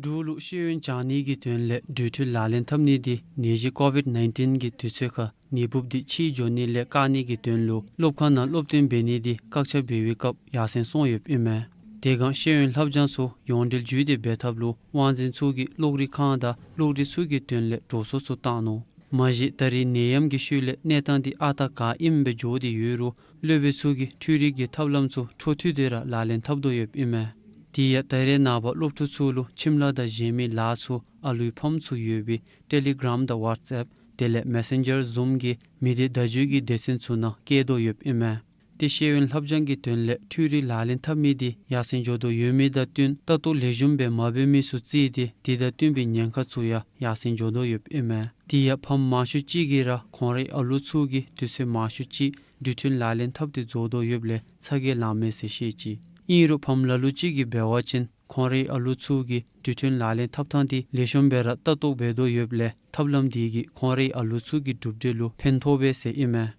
འབྲུག་ལུ་ཤེས་ཡོན་སྦྱང་ནི་གི་དོན་ལས་འགྲུལ་འཕྲིན་ལག་ལེན་འཐབ་ནི་འདི་ནད་གཞི་ཀོ་ཝིཌ་ནའིན་ཊིན་གྱི་དུས་ཚོད་ཁར་ནད་འབུཔ་འདི་ཕྱི་འགྱོ་ནི་ལས་བཀག་ནི་གི་དོན་ལུ་སློབ་ཁང་ནང་སློབ་སྟོན་འབད་ནི་འདི་བཀག་ཆ་འབད་བའི་སྐབས་ཡར་སེང་སོང་ཡོདཔ་ཨིན་མས། དེ་སྒང་ཤེས་ཡོན་ལྷབ་སྦྱང་ཚུ་ཡོངས་འབྲེལ་བརྒྱུད་དེ་འབད་ཐབས་ལུ་དབང་འཛིན་ཚུ་གིས་གློག་རིག་ཁང་དང་གློག་རིག་ཚུ་གི་དོན་ལས་འགྲོ་སོང་ཚུ་བཏང་ནུག། མ་གཞི་ད་རེས་ནད་ཡམས་ཀྱི་ཤུལ་ལས་གནས་སྟངས་འདི་ཨ་རྟག་ག་ཨིནམ་སྦེ་འགྱོ་སྟེ་ཡོད་རུང་སློབ་དཔོན་ཚུ་གིས་འཕྲུལ་རིག་གི་ཐབས་ལམ་ཚུ་འཕྲོ་མཐུད་དེ་ར་ལག་ལེན་འཐབ་དོ་ཡོདཔ་ཨིན་མས། དེ་ཡང་ད་རེས་ནངས་པ་སློབ་ཕྲུག་ཚུ་ལུ་ཁྱིམ་ལཱ་དང་གཞན་མི་ལཱ་ཚུ་ཨ་ལུའི་ཕམ་ཚུ་ཡོད་པའི་ཊེ་ལི་གྲམ་དང་ཝཊས་ཨེཔ་དེ་ལས་མེ་སེན་ཇར་ཟུམ་གྱི་མི་སྡེ་བརྡ་བརྒྱུད་ཀྱི་སྡེ་ཚན་ཚུ་ནང་བསྐྱལ་དོ་ཡོདཔ་ཨིན་མས། ཏེ་ཤེས་ཡོན་ལྷབ་སྦྱང་གི་དོན་ལས་འཕྲུལ་རིག་ལག་ལེན་འཐབ་མི་འདི་ཡར་སེང་འགྱོ་དོ་ཡོད་མི་དང་བསྟུན་ལྟ་རྟོག་ལེགས་ཤོམ་སྦེ་མ་འབད་མི་ཚུ་བརྩིས་ཏེ་དེ་དང་བསྟུན་པའི་ཉེན་ཁ་ཚུ་ཡང་ཡར་སེང་འགྱོ་དོ་ཡོདཔ་ཨིན་མས། དེ་ཡང་ཕམ་མང་ཤོས་ཅིག་གིས་ར་ཁོང་རའི་ཨ་ལུ་ཚུ་གིས་དུས་ཚོད་མང་ཤོས་ཅིག་འགྲུལ་འཕྲིན་ལག་ལེན་འཐབ་སྟེ་རྫོགས་དོ་ཡོདཔ་ལས་ཚ་གྱང་ལང་མས་ཟེར་བཤད་ཅི། ཨིན་རུང་ཕམ་ལ་ལུ་ཅིག་གིས་འབད་བ་ཅིན་ཁོང་རའི་ཨ་ལུ་ཚུ་གིས་འགྲུལ་འཕྲིན་ལག་ལེན་འཐབ་ཐངས་འདི་ལེགས་ཤོམ་སྦེ་ར་ལྟ་རྟོག་འབད་དོ་ཡོདཔ་ལས་ཐབས་ལམ་འདི་གིས་ཁོང་རའི་ཨ་ལུ་ཚུ་གི་གྲུབ་འབྲས་ལུ་ཕན་ཐོགས་པས་ཟེར་ཨིན་མས།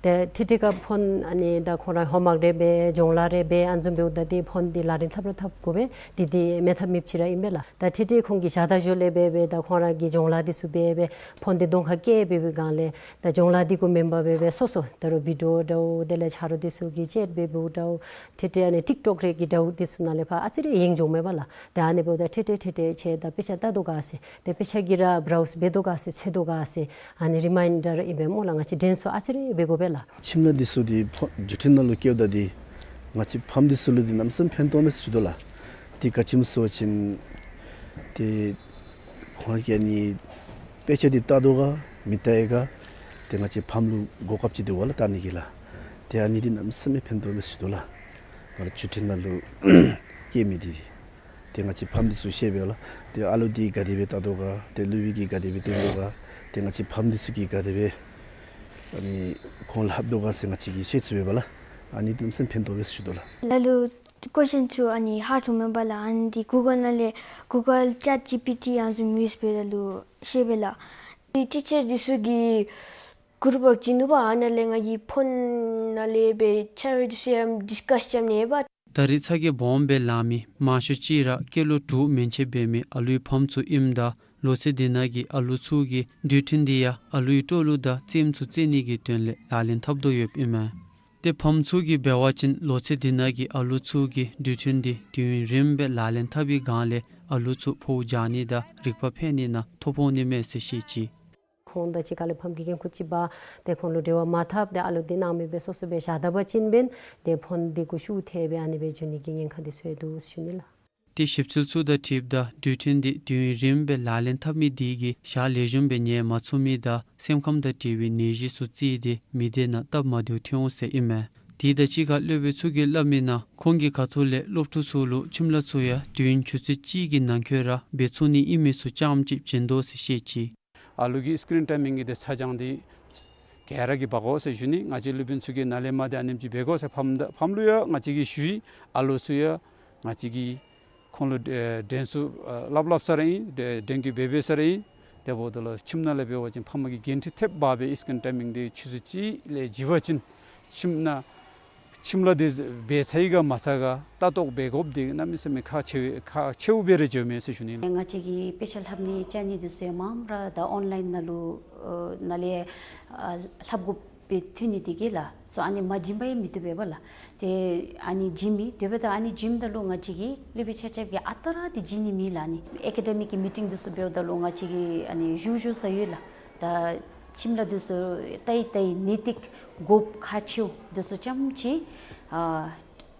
ཏེ་ཁྲིག་ཁྲི་ཁར་ཕོན་ཨ་ནི་ད་ཁོང་ར་ཧོམ་ཝརཀ་རེ་འབད་སྦྱོང་ལཱ་རེ་འབད་ཨ་ནི་བཟུམ་འབདཝ་ད་ཏེ་ཕོན་འདི་ལག་ལེན་འཐབ་ར་འཐབ་དགོ་པས། ཏེ་འདི་མེད་ཐབས་མེདཔ་ཅིག་ར་ཨིན་པས་ལགས། ད་ཁྲིག་ཁྲི་ཁོང་གིས་ཞག་དང་ཞོ་ལས་འབད་འབད་ད་ཁོང་ར་གི་སྦྱོང་ལཱ་འདི་ཚུ་འབད་འབད་ཕོན་འདི་གདོང་ཁར་བཀལ་འབད་བའི་སྒང་ལས་ད་སྦྱོང་ལཱ་འདི་གུ་མེན་པར་འབད་འབད་སོ་སོ་ད་རུང་བི་ཌིའོ་འདྲཝ་དེ་ལས་ཆ་རོགས་འདི་ཚུ་གིས་ཅེཊ་འབད་འབདཝ་འདྲཝ་ཁྲིག་ཁྲི་ཨ་ནི་ཊིཀ་ཊོཀ་རེ་གི་འདྲཝ་འདི་ཚུ་ནང་ལས་ཕར་ཨ་ཙི་རེ་ཡེངས་འགྱོཝ་མས་པ་ལགས། ཏེ་ཨ་ནི་འབདཝ་ད་ཁྲིག་ཁྲི་ཁྲིག་ཁྲི་ཁྱོད་ད་དཔེ་ཆ་ལྟ་དོ་ག་ཟེར། ཏེ་དཔེ་ཆ་གི་ར་བྲའུསི་འབད་དོ་ག་ཟེར་འཚོལ་དོ་ག་ཟེར། ཨ་ནི་རི་མའིན་ཌར་ཨིན་པས་སྨོ་ལགས། ང་བཅས་དྲན་གསོ་ཨ་ཙི་རེ་འབད་དགོ་པས་ལགས། ཁྱིམ་ལཱ་འདི་ཚུ་འདི་ཕོ་འགྲུལ་འཕྲིན་ནང་ལུ་བསྐྱལཝ་ད་འདི་ང་བཅས་ཕམ་འདི་ཚུ་ལུ་འདི་གནམ་མེད་ས་མེད་ཕན་ཐོགས་མས་ཟེར་ཞུ་དོ་ལགས། འདི་ག་ཅི་སྨོ་ཟེར་བ་ཅིན་ཏེ་ཁོང་ར་གིས་ཨ་ནི་དཔེ་ཆ་འདི་ལྟ་དོ་ག་མི་ལྟ་ཡི་ག། ཏེ་ང་བཅས་ཕམ་ལུ་གོ་སྐབས་ཅིག་འདུག་པ་ལགས་ལྟ་ནི་གི་ལགས། ཏེ་ཨ་ནི་འདི་གནམ་མེད་ས་མེད་ཕན་ཐོགས་མས་ཟེར་ཞུ་དོ་ལགས། ང་ར་འགྲུལ་འཕྲིན་ནང་ལུ་བསྐྱལ་མི་འདི། ཏེ་ང་བཅས་ཕམ་འདི་ཚུ་ཤེས་པས་ལགས། ཏེ་ཨ་ལུ་འདི་ག་དེ་སྦེ་ལྟ་དོ་ག། ཏེ་སློབ་དཔོན་གྱིས་ག་དེ་སྦེ་སྟོན་དོ་ག། ཏེ་ང་བཅས་ཕམ་འདི་ཚུ་གིས་ག་དེ་སྦེ་ཨ་ནི་ཁོང་ལྷབ་དོ་ག་ཟེར་ང་བཅས་ཀྱིས་ཤེས་ཚུགས་པས་ལགས། ཨ་ནི་གནམ་མེད་ས་མེད་ཕན་ཐོགས་མས་ཟེར་ཞུ་དོ་ལགས། ལ་ལུ་ཀོ་ཤཱན་ཚུ་ཨ་ནི་ཧ་གོ་མེན་པ་ལགས། ཨ་ནི་འདི་གུ་གཱལ་ནང་ལས་གུ་གཱལ་ཅེཊ་ཇི་པི་ཊི་ཨ་ནི་ཚུ་ཡུས་འབད་ད་ལུ་ཤེས་པས་ལགས། ཏེ་ཊི་ཅར་འདི་ཚུ་གིས་གུ་རུབ་ཝརཀ་བྱིན་ནུག་པ། ཨ་ནཱ་ལས་ང་གིས་ཕོན་ནང་ལས་འབད་ཆ་རོགས་འདི་ཚུ་ཡང་ཌིསི་ཀཱསི་རྐྱབ་ནི་ཡོད་པ། ད་རེས་ཚ་གྱང་སྦོམ་སྦེ་ལང་མི་མང་ཤོས་ཅིག་ར་སྐྱེས་ལོ་དྲུག་མན་ཆད་འབད་མི་ཨ་ལུའི་ཕམ་ཚུ་ཨིནམ་ད་ལོ་ཚད་འདི་ནང་གི་ཨ་ལུ་ཚུ་གིས་འགྲུལ་འཕྲིན་འདི་ཡང་ཨ་ལུའི་སྤྲོ་བློ་དང་རྩེདམོ་ཚུ་རྩེ་ནི་གི་དོན་ལས་ལག་ལེན་འཐབ་དོ་ཡོདཔ་ཨིན་མས། ཏེ་ཕམ་ཚུ་གིས་འབད་བ་ཅིན་ལོ་ཚད་འདི་ནང་གི་ཨ་ལུ་ཚུ་གིས་འགྲུལ་འཕྲིན་འདི་དུས་ཡུན་རིངམོ་སྦེ་ལག་ལེན་འཐབ་པའི་སྒང་ལས་ཨ་ལུ་ཚུ་ཕོཝ་རྒྱག་ནི་དང་རིག་པ་འཕེལ་ནི་ནང་ཐོ་ཕོག་ནི་མས་ཟེར་བཤད་ཅི། ཁོང་དང་གཅིག་ཁར་ལས་ཕམ་གྱི་འགན་ཁུར་ཅིག་འབག་སྟེ་ཁོང་ལུ་འབྲེལ་བ་མ་འཐབ་སྟེ་ཨ་ལུ་འདི་ནང་མི་སྦེ་སོ་སོ་སྦེ་བཞག་ད་པ་ཅིན་འབདན་ཏེ་ཕོན་འདི་གུ་ཤུགས་ཐེབས་སྦེ་ཨ་ནི་སྦེ་འགྱོ་ནི་གི་ཉེན་ཁ་འདི་ཚུ་ཡང་འདུག་ཟེར་ཞུ་ནི་ལགས། ཏེ་ཞིབ་འཚོལ་ཚུ་དང་འཁྲིལཝ་ད་འགྲུལ་འཕྲིན་འདི་དུས་ཡུན་རིངམོ་སྦེ་ལག་ལེན་འཐབ་མི་འདི་གིས་ཞག་ལེགས་ཤོམ་སྦེ་ཉལ་མ་ཚུགས་མི་དང་སེམས་ཁམས་དང་འབྲེལ་བའི་ནད་གཞི་ཚུ་བརྩིས་ཏེ་མི་སྡེ་ནང་སྟབས་མ་བདེཝ་ཐོན་འོང་ཟེར་ཨིན་མས། དེ་དང་གཅིག་ཁར་སློབ་དཔོན་ཚུ་གིས་སླབ་མིའི་ནང་ཁོང་གི་ཁ་ཐུག་ལས་སློབ་ཕྲུག་ཚུ་ལུ་ཁྱིམ་ལཱ་ཚུ་ཡང་དུས་ཡུན་ཆུ་ཚོད་གཅིག་གི་ནང་འཁོད་ར་འབད་ཚུགས་ནི་ཨིན་མི་ཚུ་རྐྱངམ་ཅིག་བྱིན་དོ་ཟེར་བཤད་ཅི། ཨ་ལུ་གི་སི་ཀི་རིན་ཊའི་མིང་གི་དེ་ཚ་གྱང་འདི་ག་ར་གིས་འབག་དགོ་ཟེར་ཞུ་ནི། ང་བཅས་སློབ་དཔོན་ཚུ་གིས་ནཱ་ལས་མར་འདི་ཨ་ནེམ་ཅིག་འབད་དགོ་ཟེར་ཕམ་ད་ཕམ་ལུ་ཡང་ང་བཅས་ཀྱིས་ཞུ་ཡི། ཨ་ལུ་ཚུ་ཡང་ང་བཅས་ཀྱིས་ཁོང་ལུ་ཨེ་དྲན་གསོ་ཨ་སླབ་སླབ་ས་ར་ཨིན། དྲན་སྐུལ་འབད་འབད་ས་ར་ཨིན། དེ་འབདཝ་ད་ལུ་ཁྱིམ་ནང་ལས་འབད་བ་ཅིན་ཕམ་གིས་འགན་འཁྲི་ཐེབས་འབག་སྦེ་སི་ཀི་རིན་ཊའི་མིང་འདི་ཆུ་ཚོད་གཅིག་ལས་བརྒལ་བ་ཅིན་ཁྱིམ་ནང་ཁྱིམ་ལཱ་འདི་འབད་ཚར་ཡི་ག་མ་ཚར་ག་ལྟ་རྟོག་འབད་དགོཔ་འདི་གནམ་མེད་ས་མེད་ཁག་ཆེ་བའི་ཁག་ཆེཝ་སྦེ་ར་འགྱོཝ་མས་ཟེར་ཞུ་ནི་ལགས། ང་བཅས་ཀྱི་དཔེ་ཆ་ལྷབ་ནི་བཅར་ནི་འདི་ཚུ་ཡང་མངམ་ར་ད་ཨོན་ལའིན་ནང་ལུ་ཨ་ནཱ་ལས་ཨ་ལྷབ་དགོཔ་སྦེ་ཐོན་ནི་འདི་གིས་ལགས་སོ། ཨ་ནི་མ་བྱིན་པར་ཡང་མི་བཏུབ་པས་པ་ལགས། ཏེ་ཨ་ནི་བྱིན་མི་དེ་འབདཝ་ད་ཨ་ནི་བྱིནམ་ད་ལུ་ང་བཅས་ཀྱིས་སློབ་དཔོན་ཆ་ཁྱབ་ཀྱིས་ཨ་རྟག་ར་འདི་བྱིན་ནི་མེད་ལགས། ཨ་ནི་ཨེ་ཀེ་ཌེ་མིག་གི་མི་ཊིང་འདི་ཚུ་འབདཝ་ད་ལུ་ང་བཅས་ཀྱིས་ཨ་ནི་ཞུ་ཞུ་ས་ཡོད་ལགས། ད་ཁྱིམ་ལཱ་འདི་ཚུ་ལྟ་ཡི་ལྟ་ཡི་ནད་དེ་དགོཔ་ཁག་ཆེཝ་འདི་ཚུ་རྐྱངམ་ཅིག་ཨ་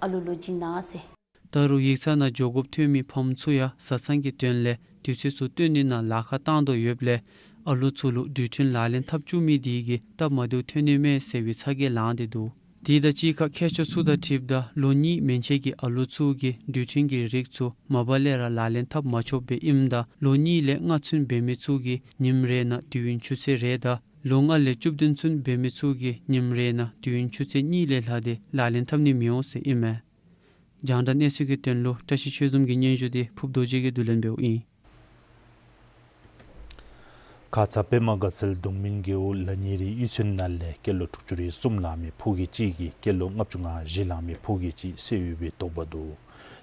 ཨ་ལུ་ལུ་བྱིན་གནང་ཟེར། ད་རུང་ཡིག་ཚང་ནང་འགྱོ་དགོཔ་ཐོན་མི་ཕམ་ཚུ་ཡང་བཟའ་ཚང་གི་དོན་ལས་དུས་ཚོད་ཚུ་བཏོན་ནི་ནང་ལཱ་ཁག་བཏང་དོ་ཡོདཔ་ལས་ཨ་ལུ་ཚུ་ལུ་འགྲུལ་འཕྲིན་ལག་ལེན་འཐབ་བཅུག་མི་འདི་གིས་སྟབས་མ་བདེཝ་ཐོན་ནི་མས་ཟེར་བའི་ཚ་གྱང་ལངས་ཏེ་འདུག། དེ་དང་གཅིག་ཁར་མཁས་མཆོག་ཚུ་དང་འཁྲིལཝ་ད་ལོ་གཉིས་མན་ཆད་ཀྱི་ཨ་ལོ་ཚུ་གིས་འདུལ་ཁྲིམས་ཀྱི་རིགས་ཚུ་མ་པ་ལས་ར་ལག་ལེན་འཐབ་མ་ཆོགཔ་སྦེ་ཨིནམ་ད་ལོ་གཉིས་ལས་ལྔ་ཚུན་འབད་མི་ཚུ་གིས་ཉིནམ་རེ་ནང་དུས་ཡུན་ཆུ་ཚོད་རེ་དང་ལོ་ལྔ་ལས་བཅུ་བདུན་ཚུན་འབད་མི་ཚུ་གིས་ཉིནམ་རེ་ནང་དུས་ཡུན་ཆུ་ཚོད་གཉིས་ལས་ལྷག་སྟེ་ལག་ལེན་འཐབ་ནི་མི་འོང་ཟེར་ཨིན་མས། རྒྱང་བསྒྲགས་གནས་ཚུལ་གྱི་དོན་ལུ་བཀྲ་ཤིས་ཆོས་འཛོམས་ཀྱི་སྙན་ཞུ་འདི་ཕུབ་རྡོ་རྗེ་གིས་བསྡུ་ལེན་འབདཝ་ཨིན། ཁ་ཙ་པདྨ་དགའ་ཚལ་གདོང་མིན་རྒེད་འོག་ལ་ཉི་རི་གཡུས་ཚན་ནང་ལས་སྐྱེས་ལོ་དྲུག་ཅུ་རེ་གསུམ་ལང་མི་ཕོ་སྐྱེས་གཅིག་གིས་སྐྱེས་ལོ་ལྔ་བཅུ་ང་བཞི་ལང་མི་ཕོ་སྐྱེས་གཅིག་བསད་ཡོད་པའི་དོགས་པ་འདུག།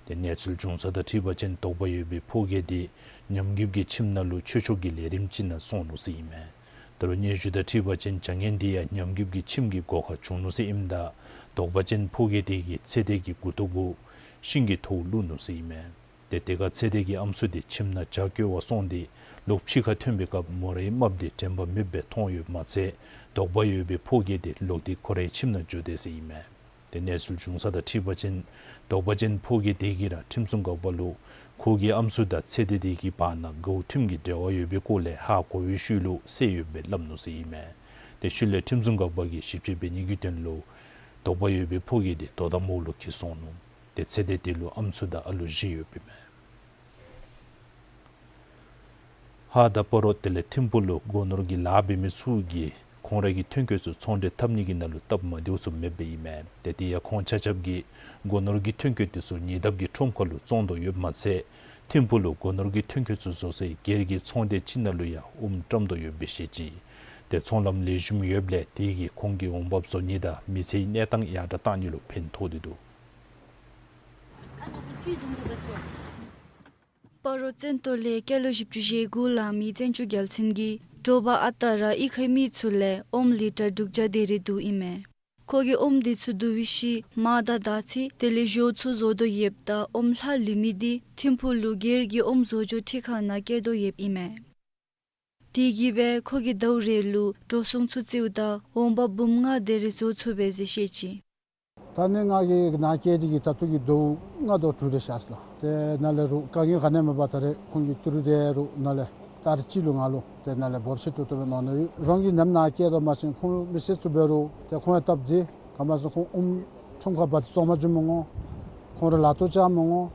ཏེ་གནས་ཚུལ་བྱུང་ས་དང་འཁྲིལ་བ་ཅིན་དོགས་པ་ཡོད་པའི་ཕོ་སྐྱེས་དེ་ཉམས་རྒུདཔ་གི་ཁྱིམ་ནང་ལུ་ཆོས་ཕྱོགས་ཀྱི་ལས་རིམ་ཅིག་ནང་སོང་ནུག་ཟེར་ཨིན་མས། ད་རུང་སྙན་ཞུ་དང་འཁྲིལ་བ་ཅིན་བྱ་ངན་དེ་ཡང་ཉམས་རྒུདཔ་གི་ཁྱིམ་གྱི་སྒོ་ཁར་བྱུང་ནུག་ཟེར་ཨིནམ་ད་དོགས་པ་ཅིན་ཕོ་སྐྱེས་དེ་གིས་ཚེ་འདས་ཀྱི་མགུ་ཏོ་གུ་ཤིང་གི་ཐོག་བླུགས་ནུག་ཟེར་ཨིན་མས། ཏེ་དེ་ཁར་ཚེ་འདས་ཀྱི་ཨམ་སྲུ་དེ་ཁྱིམ་ནང་ཇ་སྐོལ་བར་སོང་སྟེ་ལོག་ཕྱི་ཁར་ཐོན་པའི་སྐབས་མོ་རའི་རྨགཔ་དེ་དྲན་པ་མེདཔ་སྦེ་མཐོང་ཡོདཔ་མ་ཚད་དོགས་པ་ཡོད་པའི་ཕོ་སྐྱེས་དེ་ལོག་སྟེ་ཁོ་རའི་ཁྱིམ་ནང་འགྱོ་དེས་ཟེར་ཨིན་མས། ཏེ་གནས་ཚུལ་བྱུང་ས་དང་འཁྲིལ་བ་ཅིན་དོགས་པ་ཅན་ཕོ་སྐྱེས་དེ་གིས་ར་ཁྲིམས་སྲུང་འགག་པ་ལུ་ཁོ་གི་ཨམ་སྲུ་དང་ཚེ་འདས་དེ་གི་བར་ན་དགའཝ་མཐུན་གྱི་འབྲེལ་བ་ཡོད་པའི་སྐོར་ལས་ཧ་གོ་བའི་ཤུལ་ལུ་བསད་ཡོདཔ་སྦེ་སླབ་ནུག་ཟེར་ཨིན་མས། ཏེ་ཤུལ་ལས་ཁྲིམས་སྲུང་འགག་པ་གིས་ཞིབ་དཔྱད་འབད་ནི་གི་དོན་ལུ་དོགས་པ་ཡོད་པའི་ཕོ་སྐྱེས་དེ་དོ་དམ་འོག་ལུ་འཁྱིད་སོང་ནུག། ཏེ་ཚེ་འདས་དེ་ལུ་ཨམ་སྲུ་དང་ཨ་ལོ་བཞི་ཡོདཔ་ཨིན་མས། ཧཱ་དང་སྤ་རོ་དེ་ལས་ཐིམ་ཕུག་ལུ་སྒོ་ནོར་གྱི་ལཱ་འབད་མི་ཚུ་གིས་ཁོང་རའི་གི་ཐོན་སྐྱེད་ཚུ་ཚོང་འབྲེལ་འཐབ་ནི་གི་ནང་ལུ་སྟབས་མ་བདེཝ་ཚུ་མེདཔ་ཨིན་མས། ཏེ་དེ་ཡང་ཁོང་ཆ་ཁྱབ་ཀྱིས་སྒོ་ནོར་གྱི་ཐོན་སྐྱེད་དེ་ཚུ་ཉེ་འདབས་ཀྱི་ཁྲོམ་ཁ་ལུ་བཙོང་དོ་ཡོདཔ་མ་ཚད་ཐིམ་ཕུག་ལུ་སྒོ་ནོར་གྱི་ཐོན་སྐྱེད་ཚུ་བཟོ་སའི་སྒེར་གྱི་ཚོང་སྡེ་ཅིག་ནང་ལུ་ཡང་ཨོམ་བཀྲམ་དོ་ཡོདཔ་སྦེ་བཤད་ཅི། ཏེ་ཚོང་ལམ་ལེགས་ཤོམ་ཡོདཔ་ལས་དེ་གིས་ཁོང་གི་འོང་འབབ་བཟོ་ནི་དང་མི་ཚེའི་གནས་སྟངས་ཡར་དྲག་བཏང་ནི་ལུ་ཕན་ཐོགས་ཏེ་འདུག། སྤ་རོ་བཙན་ཏོ་ལས་སྐྱེས་ལོ་བཞི་བཅུ་ཞེ་དགུ་ལང་མི་བཙན་ཆུ་རྒྱལ་མཚན་གྱིས་དྲོ་པ་ཨ་རྟག་ར་གཡུས་ཁའི་མི་ཚུ་ལས་ཨོམ་ལི་ཊར་དྲུག་བརྒྱ་དེ་རེ་བསྡུཝ་ཨིན་མས། ཁོ་གིས་ཨོམ་དེ་ཚུ་བསྡུ་བའི་ཤུལ་མར་དང་དར་ཚི་དེ་ལས་ཞོ་ཚུ་བཟོ་དོ་ཡོདཔ་ད་ཨོམ་ལྷག་ལུས་མི་དེ་ཐིམ་ཕུག་ལུ་སྒེར་གྱི་ཨོམ་བཟོ་བཅོས་འཕྲུལ་ཁང་ནང་བསྐྱལ་དོ་ཡོདཔ་ཨིན་མས། དེ་གིས་སྦེ་ཁོ་གིས་ཟླཝ་རེ་ལུ་འགྲོ་སོང་ཚུ་རྩིཝ་ད་འོང་འབབ་འབུམ་ལྔ་དེ་རེ་བཟོ་ཚུགས་པས་ཟེར་བཤད་ཅི། ད་ནི་ང་གིས་ནཱ་བསྐྱལ་ཏེ་གི་ད་ལྟོ་གི་ཟླཝ་ལྔ་དང་དྲུག་རེ་ཤར་སོ་ལགས། ཏེ་ནཱ་ལས་རུང་དཀའ་ངལ་ག་ནི་མེད་པར་ད་རེས་ཁོང་གི་ཏི་རུ་དེ་རུང་ནཱ་ལས་ཏ་རིག་གཅིག་ལུ་ང་ལུ་ཏེ་ནཱ་ལས་འབོར་ཆེ་ཏོག་ཏོ་སྦེ་གནང་ནི་ཡོད། རང་གིས་ནེམ་ནཱ་བསྐྱལ་དོ་མ་ཚད་ཁོང་མི་སེར་ཚུ་འབད་རུང་ཏེ་ཁོང་ཡང་སྟབས་བདེ། ག་མ་ཚད་ཁོང་ཨོམ་ཁྲོམ་ཁར་འབག་སྟེ་བཙོང་པར་འགྱོ་མི་འོང་། ཁོང་ར་ལག་ཐོག་བཅར་མི་འོང་།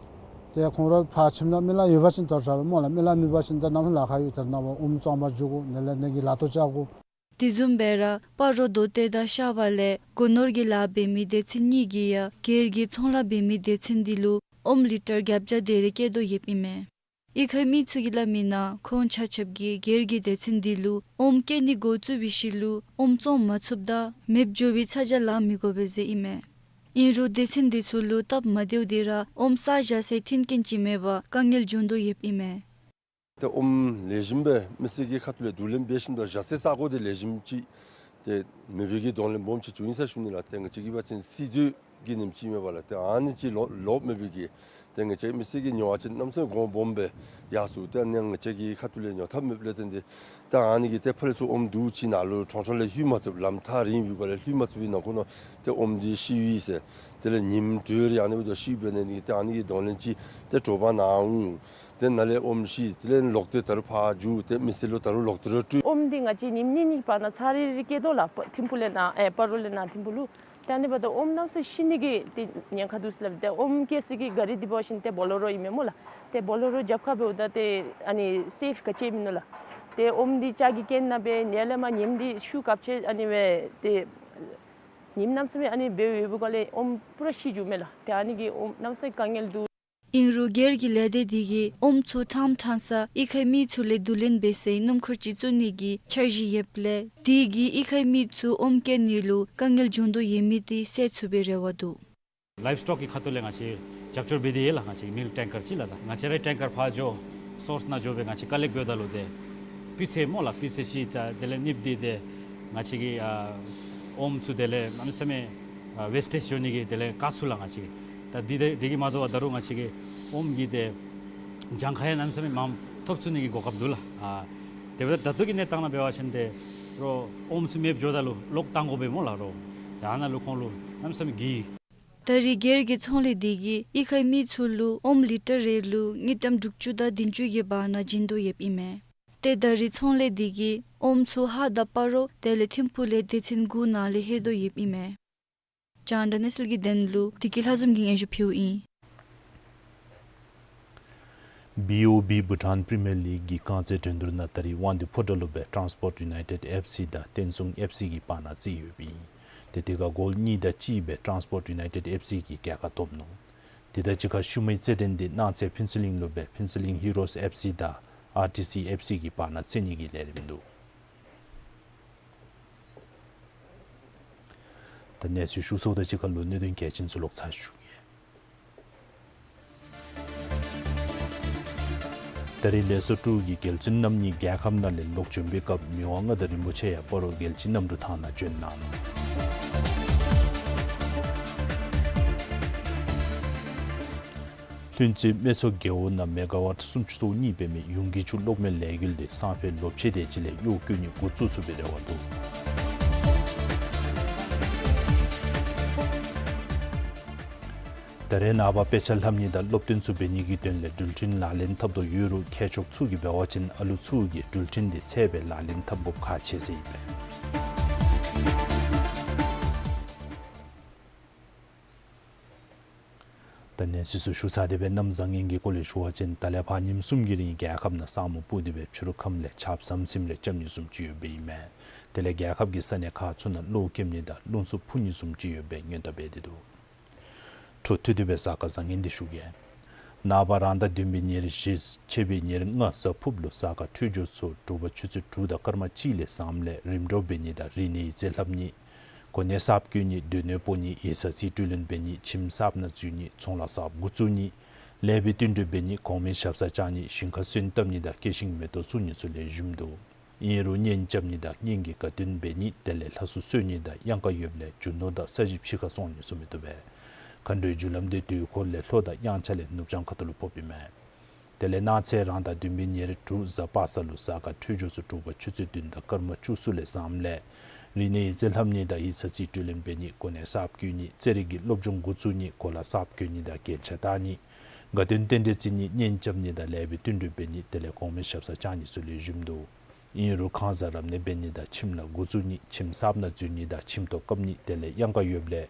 ཏེ་ཁོང་ར་ཕར་ཁྱིམ་ནང་མི་ལཱ་ཡོད་པ་ཅིན་ད་དྲག་པས་སྨོ་ལགས། མི་ལཱ་མེད་པ་ཅིན་ད་ནམ་ལཱ་ཁག་ཡོད། ད་རེས་ནངས་པ་ཨོམ་བཙོང་པར་འགྱོ་དགོ། དེ་ལས་ནཱ་གི་ལག་ཐོག་བཅར་དགོ། དེ་བཟུམ་སྦེ་ར་སྤ་རོ་མདོ་སྟོད་དང་ཤ་བ་ལས་སྒོ་ནོར་གྱི་ལཱ་འབད་མི་སྡེ་ཚན་གཉིས་ཀྱིས་ཡང་སྒེར་གྱི་ཚོང་ལཱ་འབད་མི་སྡེ་ཚན་དེ་ལུ་ཨོམ་ལི་ཊར་བརྒྱད་བརྒྱ་དེ་རེ་བསྐྱལ་དོ་ཡོདཔ་ཨིན་མས། གཡུས་ཁའི་མི་ཚུ་གིས་སླབ་མིའི་ནང་ཁོང་ཆ་ཁྱབ་ཀྱིས་སྒེར་གྱི་སྡེ་ཚན་དེ་ལུ་ཨོམ་བསྐྱལ་ནི་འགོ་བཙུགས་པའི་ཤུལ་ལུ་ཨོམ་བཙོང་མ་ཚུགསཔ་ད་མེདཔ་འགྱོ་བའི་ཚ་གྱང་ལང་མི་དགོ་པས་ཟེར་ཨིན་མས། ཨིན་རུང་སྡེ་ཚན་དེ་ཚུ་ལུ་སྟབས་མ་བདེཝ་དེ་ར་ཨོམ་བསགས་བཞག་སའི་མཐུན་རྐྱེན་ཅིག་མེད་པར་དཀའ་ངལ་འབྱུང་དོ་ཡོདཔ་ཨིན་མས། ཏེ་ཨོམ་ལེགས་ཤོམ་སྦེ་མི་སེར་གྱི་ཁ་ཐུག་ལས་བསྡུ་ལེན་འབད་ཞིནམ་ད་བཞག་སའི་ས་གོ་དེ་ལེགས་ཤོམ་ཅིག་ཏེ་མེད་པའི་གི་གདོང་ལེན་སྦོམ་ཅིག་བྱུང་ཡི་ཟེར་ཞུ་ནི་ལགས། ཏེ་ང་བཅས་ཀྱིས་འབད་བ་ཅིན་སི་ཏུ་གི་ཉིནམ་ཅིག་མེད་པ་ལགས། ཏེ་ཨ་ནི་ཅིག་ལོ་ལོག་མེད་པའི་གི་ཏེ་ང་བཅས་མི་སེར་གྱིས་ཉོ་བ་ཅིན་གནམ་མེད་ས་མེད་གོང་སྦོམ་སྦེ་ཡར་སོང་། ཏེ་ཨ་ནི་ང་བཅས་ཀྱི་ཁ་ཐུག་ལས་ཉོ་ཐབས་མེདཔ་ལས་བརྟེན་ཏེ་ཏེ་ཨ་ནི་གིས་ཏེ་ཕར་ལས་ཚུར་ཨོམ་བསྡུ་ཅི་ནཱ་ལུ་ཁྲོང་ཁྲོང་ལས་ལྷོད་མ་ཚུགས། ལམ་ཐག་རིང་བའི་སྒོ་ལས་ལྷོད་མ་ཚུགས་པའི་ནང་འཁོད་ནང་ཏེ་ཨོམ་འདི་ཤི་ཡི་ཟེར། དེ་ལས་ཉིནམ་དྲོ་རེ་ཨ་ནི་སྦེ་ཤི་འབད་ནི་འདི་གིས་ཏེ་ཨ་ནི་གི་གདོང་ལེན་ཅིག་ཏེ་དྲོ་པ་ནཱ་འོང་། ཏེ་ནཱ་ལས་ཨོམ་ཤི་དེ་ལས་ལོག་སྟེ་ད་རུང་ཕར་རྒྱུག་སྟེ་མི་སེར་ལུ་ད་རུང་ལོག་སྟེ་ར་སྤྲོད། ཨོམ་འདི་ང་བཅས་ཉིནམ་གཉིས་གཉིས་པ་ནང་ཚར་རེ་རེ་བསྐྱལ་དོ་ལགས། ཐིམ་ཕུག་ལས་ནཱ་ཨེ་སྤ་རོ་ལས་ནཱ་ཐིམ་ཕུག་ལུ། ཏེ་ཨ་ནི་འབདཝ་ད་ཨོམ་གནམ་མེད་ས་མེད་ཤི་ནི་གི་ཏེ་ཉེན་ཁ་འདུག་ཟེར་སླབ། ཏེ་ཨོམ་བསྐྱལ་སའི་གི་ག་རི་འདི་འབད་བ་ཅིན་ཏེ་བོ་ལེ་རོ་ཨིན་མས་སྨོ་ལགས། ཏེ་བོ་ལེ་རོ་རྒྱབ་ཁར་འབདཝ་ད་ཏེ་ཨ་ནི་སེཕ་ག་ཅི་མིན་ནུག་ལགས། ཏེ་ཨོམ་འདི་ལྕགས་ཀྱི་ཀེན་ནང་སྦེ་ནཱ་ལས་མར་ཉིནམ་འདི་ཤུགས་ཁ་ཆེ་ཨ་ནི་སྦེ་ཏེ་ཉིནམ་གནམ་མེད་ས་མེད་ཨ་ནི་འབད་འབདཝ་ལས་ཨོམ་པུ་ར་ཤི་འགྱོཝ་མས་ལགས། ཏེ་ཨ་ནི་གིས་ཨོམ་གནམ་མེད་ས་མེད་དཀའ་ངལ་འདུག། ཨིན་རུང་སྒེར་གྱི་ལས་སྡེ་འདི་གིས་ཨོམ་ཚུ་ཕྲང་ཕྲང་ས་གཡུས་ཁའི་མི་ཚུ་ལས་བསྡུ་ལེན་འབད་སའི་སྣུམ་འཁོར་ཅིག་བཙུགས་ནི་གི་འཆར་གཞི་ཡོདཔ་ལས་དེ་གིས་གཡུས་ཁའི་མི་ཚུ་ཨོམ་བསྐྱལ་ནི་ལུ་དཀའ་ངལ་འབྱུང་དོ་ཡོད་མི་དེ་སེལ་ཚུགས་པའི་རེ་བ་འདུག། ལའིབ་སི་ཊོག་གི་ཁ་ཐུག་ལས་ང་བཅས་རྒྱབ་སྐྱོར་འབད་དེ་ཡོད་ལགས། ང་བཅས་མིལཀ་ཊེང་ཀར་ཅིག་ལགས། ད་ང་བཅས་རའི་ཊེང་ཀར་ཕར་འགྱོ་སོརསི་ནང་འགྱོ་སྦེ་ང་བཅས་ཀ་ལེཀཊ་འབདཝ་ད་ལུ་ཏེ་སྤུས་ཚད་སྨོ་ལགས། སྤུས་ཚད་ཅིག་ད་དེ་ལས་གཉིས་པ་འདི་ཏེ་ང་བཅས་ཀྱི་ཨ་ཨོམ་ཚུ་དེ་ལས་གནམ་མེད་ས་མེད་ཨ་ཝེསི་ཊེཇ་འགྱོ་ནི་གི་དེ་ལས་བཀག་ཚུགས་ལགས། ང་བཅས་ཀྱིས་ད་འདི་ཏེ་འདི་གིས་མ་དོ་བར་ད་རུང་ང་བཅས་ཀྱི་ཨོམ་གྱི་ཏེ་གྱངས་ཁ་ཡང་གནམ་མེད་ས་མེད་མངམ་ཐོབ་ཚུགས་ནི་གི་གོ་སྐབས་འདུག་ལགས། ཨ་དེ་འབདཝ་ད་ད་ལྟོ་གི་གནས་སྟངས་ནང་འབད་བ་ཅིན་ཏེ་རོགས་ཨོམ་ཚུ་མེདཔ་འགྱོཝ་ད་ལུ་ལོག་བཏང་དགོ་པས་སྨོ་ལགས། རོགས་ད་ཨ་ནཱ་ལུ་ཁོང་ལུ་གནམ་མེད་ས་མེད་གི་ད་རེས་སྒེར་གྱི་ཚོང་ལས་འདི་གིས་གཡུས་ཁའི་མི་ཚུ་ལུ་ཨོམ་ལི་ཊར་རེ་ལུ་དངུལ་ཀྲམ་དྲུག་ཅུ་དང་བདུན་ཅུ་གི་བར་ན་བྱིན་དོ་ཡོདཔ་ཨིན་མས། ཏེ་ད་རེས་ཚོང་ལས་འདི་གིས་ཨོམ་ཚུ་ཧཱ་དང་སྤ་རོ་དེ་ལས་ཐིམ་ཕུག་ལས་སྡེ་ཚན་དགུ་ནང་ལས་ལྷོད་དོ་ཡོདཔ་ཨིན་མས། ལྕང་ཌ་ནེ་སིལ་གྱི་དོན་ལུ་ཐིག་སྐྱེལ་ལྷ་འཛོམས་ཀྱི་སྙན་ཞུ་ཕུལཝ་ཨིན། བི་ཨོ་བི་བྷུ་ཊཱན་པི་རི་མི་ཡར་ལིག་གི་རྐང་རྩེད་འགྲན་བསྡུར་ནང་ད་རིས་དབང་འདུས་ཕོ་བྲང་ལུ་སྦེ་ཊཱན་སི་པོརཊ་ཡུ་ནའི་ཊེཌ་ཨེཕ་སི་དང་བསྟན་སྲུང་ཨེཕ་སི་གི་བར་ན་རྩེད་ཡོདཔ་ཨིན། ཏེ་དེ་ཁར་གོལ་གཉིས་དང་གཅིག་སྦེ་ཊཱན་སི་པོརཊ་ཡུ་ནའི་ཊེཌ་ཨེཕ་སི་གིས་རྒྱལ་ཁ་ཐོབ་ནུག། དེ་དང་གཅིག་ཁར་ཤུལ་མའི་རྩེད་འགྲན་འདི་གནངས་ཚེ་ཕུན་ཚོགས་གླིང་ལུ་སྦེ་ཕུན་ཚོགས་གླིང་ཧི་རོས་ཨེཕ་སི་དང་ཨར་ཊི་སི་ཨེཕ་སི་གི་བར་ན་རྩེད་ནི་གི་ལས་རིམ་འདུག། ད་གནས་ཚུལ་ཞུ་ཚརཝ་དང་གཅིག་ཁར་ལུ་གནད་དོན་གལ་ཆེན་ཚུ་ལོག་ཚར་ཞུ་གེ། ད་རིས་ལས་ཚོགས་དྲུག་གི་རྒྱལ་བཙུན་རྣམ་གཉིས་རྒྱལ་ཁབ་ནང་ལས་ལོག་བྱོན་པའི་སྐབས་མི་དབང་མངའ་བདག་རིན་པོ་ཆེ་ཡང་སྤ་རོ་རྒྱལ་སྤྱིའི་གནམ་གྲུ་ཐང་ནང་བྱོན་གནང་ནུག། ལྷུན་རྩེ་སྨད་འཚོ་རྒེད་འོག་ནང་མེ་ག་ཝཊ་སུམ་ཅུ་སོ་གཉིས་འབད་མི་ཡུངས་ཀྱི་ཆུ་གློག་མེ་ལས་འགུལ་འདི་སང་ཕོད་ལོ་ཕྱེད་དེ་ཅིག་ལས་གཡོག་བཀོལ་ནི་འགོ་བཙུགས་ཚུགས་པའི་རེ་བ་འདུག། ད་རེས་ནངས་པ་དཔེ་ཆ་ལྷབ་ནི་དང་སློབ་སྟོན་ཚུ་འབད་ནི་གི་དོན་ལས་འགྲུལ་འཕྲིན་ལག་ལེན་འཐབ་དོ་ཡོད་རུང་མཁས་མཆོག་ཚུ་གིས་འབད་བ་ཅིན་ཨ་ལུ་ཚུ་གིས་འགྲུལ་འཕྲིན་འདི་འཚོལ་སྦེ་ལག་ལེན་འཐབ་དགོཔ་ཁག་ཆེ་ཟེར་ཨིན་པས། ད་གནས་ཚུལ་ཚུ་ཞུ་ཚར་ཏེ་སྦེ་གནམ་བཟང་ངན་གྱི་སྐོར་ལས་ཞུ་བ་ཅིན་ད་ལས་ཕར་ཉིནམ་གསུམ་གྱི་རིང་རྒྱལ་ཁབ་ནང་ས་སྨུག་སྤུབས་ཏེ་སྦེ་ཕྱི་རུ་ཁམས་ལས་ཆརཔ་ཟམ་ཟིམ་རེ་རྐྱབ་ནི་བཟུམ་ཅིག་ཡོདཔ་ཨིན་མས། དེ་ལས་རྒྱལ་ཁབ་ཀྱི་ས་གནས་ཁག་ཚུ་ནང་གློག་ཁེབས་ནི་དང་རླུང་འཚུབ་འཕུ་ནི་བཟུམ་ཅིག་ཡོད་པའི་སྔོན་བརྡ་འབད་དེ་འདུག། འཕྲོ་མཐུད་དེ་སྦེ་གཟའ་སྐར་བཟང་ངན་འདི་ཞུ་གེ། ནངས་པ་རང་ཟླ་བདུན་པའི་ཉེར་བཞི་ཕྱེད་པའི་ཉེར་ལྔ་གཟའ་ཕུརཔ་ལུ་གཟའ་སྐར་འཕྲོད་སྦྱོར་ཚུ་དྲོ་པ་ཆུ་ཚོད་དྲུག་དང་སྐར་མ་གཅིག་ལས་བཟངམ་ལས་རིམ་གྲོ་འབད་ནི་དང་རིག་གནས་ཡིག་རྩིས་ལྷབ་ནི། གོ་གནས་གསརཔ་བསྐོ་ནི། སྡོད་གནས་སྤོ་ནི། ཡིག་ཚང་རྩིས་སྤྲོད་ལེན་འབད་ནི། ཁྱིམ་གསརཔ་ནང་འཛུལ་ནི། ཚོང་ལཱ་གསརཔ་འགོ་བཙུགས་ནི། ལེགས་པའི་བསྟུན་གྲོས་འབད་ནི། གོང་མའི་ཞབས་སར་བཅར་ནི། ཞིང་ཁར་སོན་བཏབ་ནི་དང་སྐྱེ་ཤིང་མེ་ཏོག་བཙུགས་ནི་ཚུ་ལེགས་ཤོམ་འདུག། ཨིན་རུང་གཉེན་རྐྱབ་ནི་དང་གཉེན་གྱི་དགའ་སྟོན་འབད་ནི་དེ་ལས་ལྷ་གསོལ་གསོལ་ནི་དང་གཡང་ཁ་ཡོདཔ་ལས་རྒྱུ་ནོར་དང་ས་གཞི་ཕྱི་ཁར་བཙོང་ནི་ཚུ་མི་བཏུབ་པས། མཁའ་འགྲོའི་རྒྱུ་ལམ་འདི་དུས་འཁོར་ལས་ལྷོ་དང་དབྱངས་འཆར་ལས་ནུབ་བྱང་ཁ་ཐུག་ལུ་ཕོགཔ་ཨིན་མས། དེ་ལས་གནངས་ཚེ་རང་ཟླ་བདུན་པའི་ཉེར་དྲུག་གཟའ་པ་སངས་ལུ་གཟའ་སྐར་འཕྲོད་སྦྱོར་ཚུ་དྲོ་པ་ཆུ་ཚོད་བདུན་དང་སྐར་མ་བཅུ་གསུམ་ལས་བཟངམ་ལས་རིག་གནས་ཡིག་རྩིས་ལྷབ་ནི་དང་ཡིག་ཚང་རྩིས་སྤྲོད་ལེན་འབད་ནི། གོ་གནས་གསརཔ་བསྐོ་ནི། རྩེད་རིགས་ཀྱི་སློབ་སྦྱོང་འགོ་བཙུགས་ནི། གོ་ལ་གསརཔ་གྱོན་ནི་དང་རྒྱན་ཆ་བཏགས་ནི། དགའ་སྟོན་རྟེན་འབྲེལ་བརྩི་ནི། གཉེན་རྐྱབ་ནི་དང་ལེགས་པའི་བསྟུན་གྲོས་འབད་ནི་དེ་ལས་གོང་མའི་ཞབས་སར་བཅར་ནི་ཚུ་ལེགས་ཤོམ་འདུག། ཨིན་རུང་ཁང་གསར་རབ་གནས་འབད་ནི་དང་ཁྱིམ་ལཱ་འགོ་བཙུགས་ནི། ཁྱིམ་གསརཔ་ནང་འཛུལ་ནི་དང་ཁྱིམ་ཐོག་བཀབ་ནི་དེ་ལས་གཡང་ཁ་ཡོདཔ་ལས་